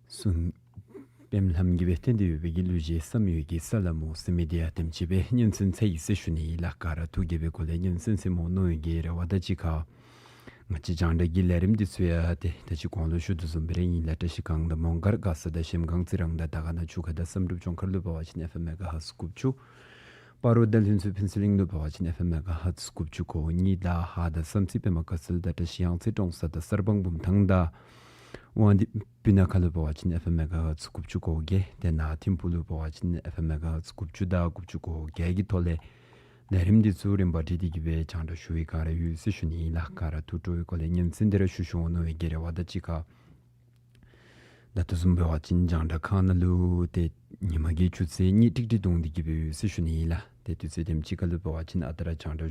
གསུང་པདྨ་ལྷམ་གྱིས་སྦེ་བསྟན་ཏེ་ཡོད་པའི་གི་གླུ་གཞས་བསམ་ཡས་ཀྱི་ས་ལ་མོ་ཟེར་མི་འདི་ཡང་དེམ་ཅིག་སྦེ་ཉན་གསན་ཚར་ཡི་ཟེར་ཞུ་ནི་ལགས། ག་ར་ཐུགས་དགྱེས་པའི་སྒོ་ལས་ཉན་གསན་གསན་འོང་མནོ་བའི་གི་རེ་བ་དང་གཅིག་ཁར་ང་བཅས་རྒྱང་བསྒྲགས་ཀྱི་ལས་རིམ་འདི་ཚུ་ཡང་ཏེ་ད་ཅི་གོང་ལུ་ཞུ་དོ་བཟུམ་སྦེ་ར་ཨིན་ལགས། བཀྲ་ཤིས་སྒང་དང་མོང་སྒར་མགར་ས་དང་གཞལམ་སྒང་རྩི་རང་དང་དར་དཀར་ན་ཆུ་ཁ་དང་བསམ་གྲུབ་ལྗོངས་མཁར་ལུ་འབད་བ་ཅིན་ཨེཕ་ཨེམ་མེ་ག་ཧརཊ་དགུ་བཅུ། སྤ་རོ་དང་ལྷུན་རྩེ་ཕུན་ཚོགས་གླིང་ལུ་འབད་བ་ཅིན་ཨེཕ་ཨེམ་མེ་ག་ཧརཊ་དགུ་བཅུ་གོ་གཉིས་དང་ཧཱ་དང་བསམ་རྩེ་པདྨ་དཀར་ཚལ་དང་བཀྲ་ཤིས་གཡང་རྩེ་ཀྲོང་གསར་དང་གསར་སྤང་བུམ་ཐང་དང་དབང་འདུས་སྤུ་ན་ཁ་ལུ་འབད་བ་ཅིན་ཨེཕ་ཨེམ་མེ་ག་ཧརཊ་དགུ་བཅུ་གོ་བརྒྱད། དེ་ནང་ཐིམ་ཕུག་ལུ་འབད་བ་ཅིན་ཨེཕ་ཨེམ་མེ་ག་ཧརཊ་དགུ་བཅུ་དང་དགུ་བཅུ་གོ་བརྒྱད་ཀྱི་ཐོག་ལས་ལས་རིམ་འདི་ཚུ་རིམ་པ་སྒྲིག་སྟེ་གི་སྦེ་རྒྱང་བསྒྲགས་ཞུ་བའི་བསྒང་ར་ཡོད་ཟེར་ཞུ་ནི་ཨིན་ལགས། ག་ར་ཐུགས་སྤྲོ་བའི་སྒོ་ལས་ཉན་གསན་ཏེ་ར་བཞུགས་བཞུགསཔ་འོང་མནོ་བའི་གི་རེ་བ་དང་གཅིག་ཁར་ད་ལྟོ་བཟུམ་འབད་བ་ཅིན་རྒྱང་བསྒྲགས་ཁང་ནང་ལུ་ཏེ་ ཉིན་མ་གི་ཆུ་ཚོད་གཉིས་ཏིག་ཏིག་ཐོན་ཏེ་གི་སྦེ་ཡོད་ཟེར་ཞུ་ནི་ཨིན་ལགས། ཏེ་དུས་ཚོད་དེམ་ཅིག་ཁར་ལུ་འབད་བ་ཅིན་ཨ་རྟག་ར་རྒྱང་བསྒྲགས་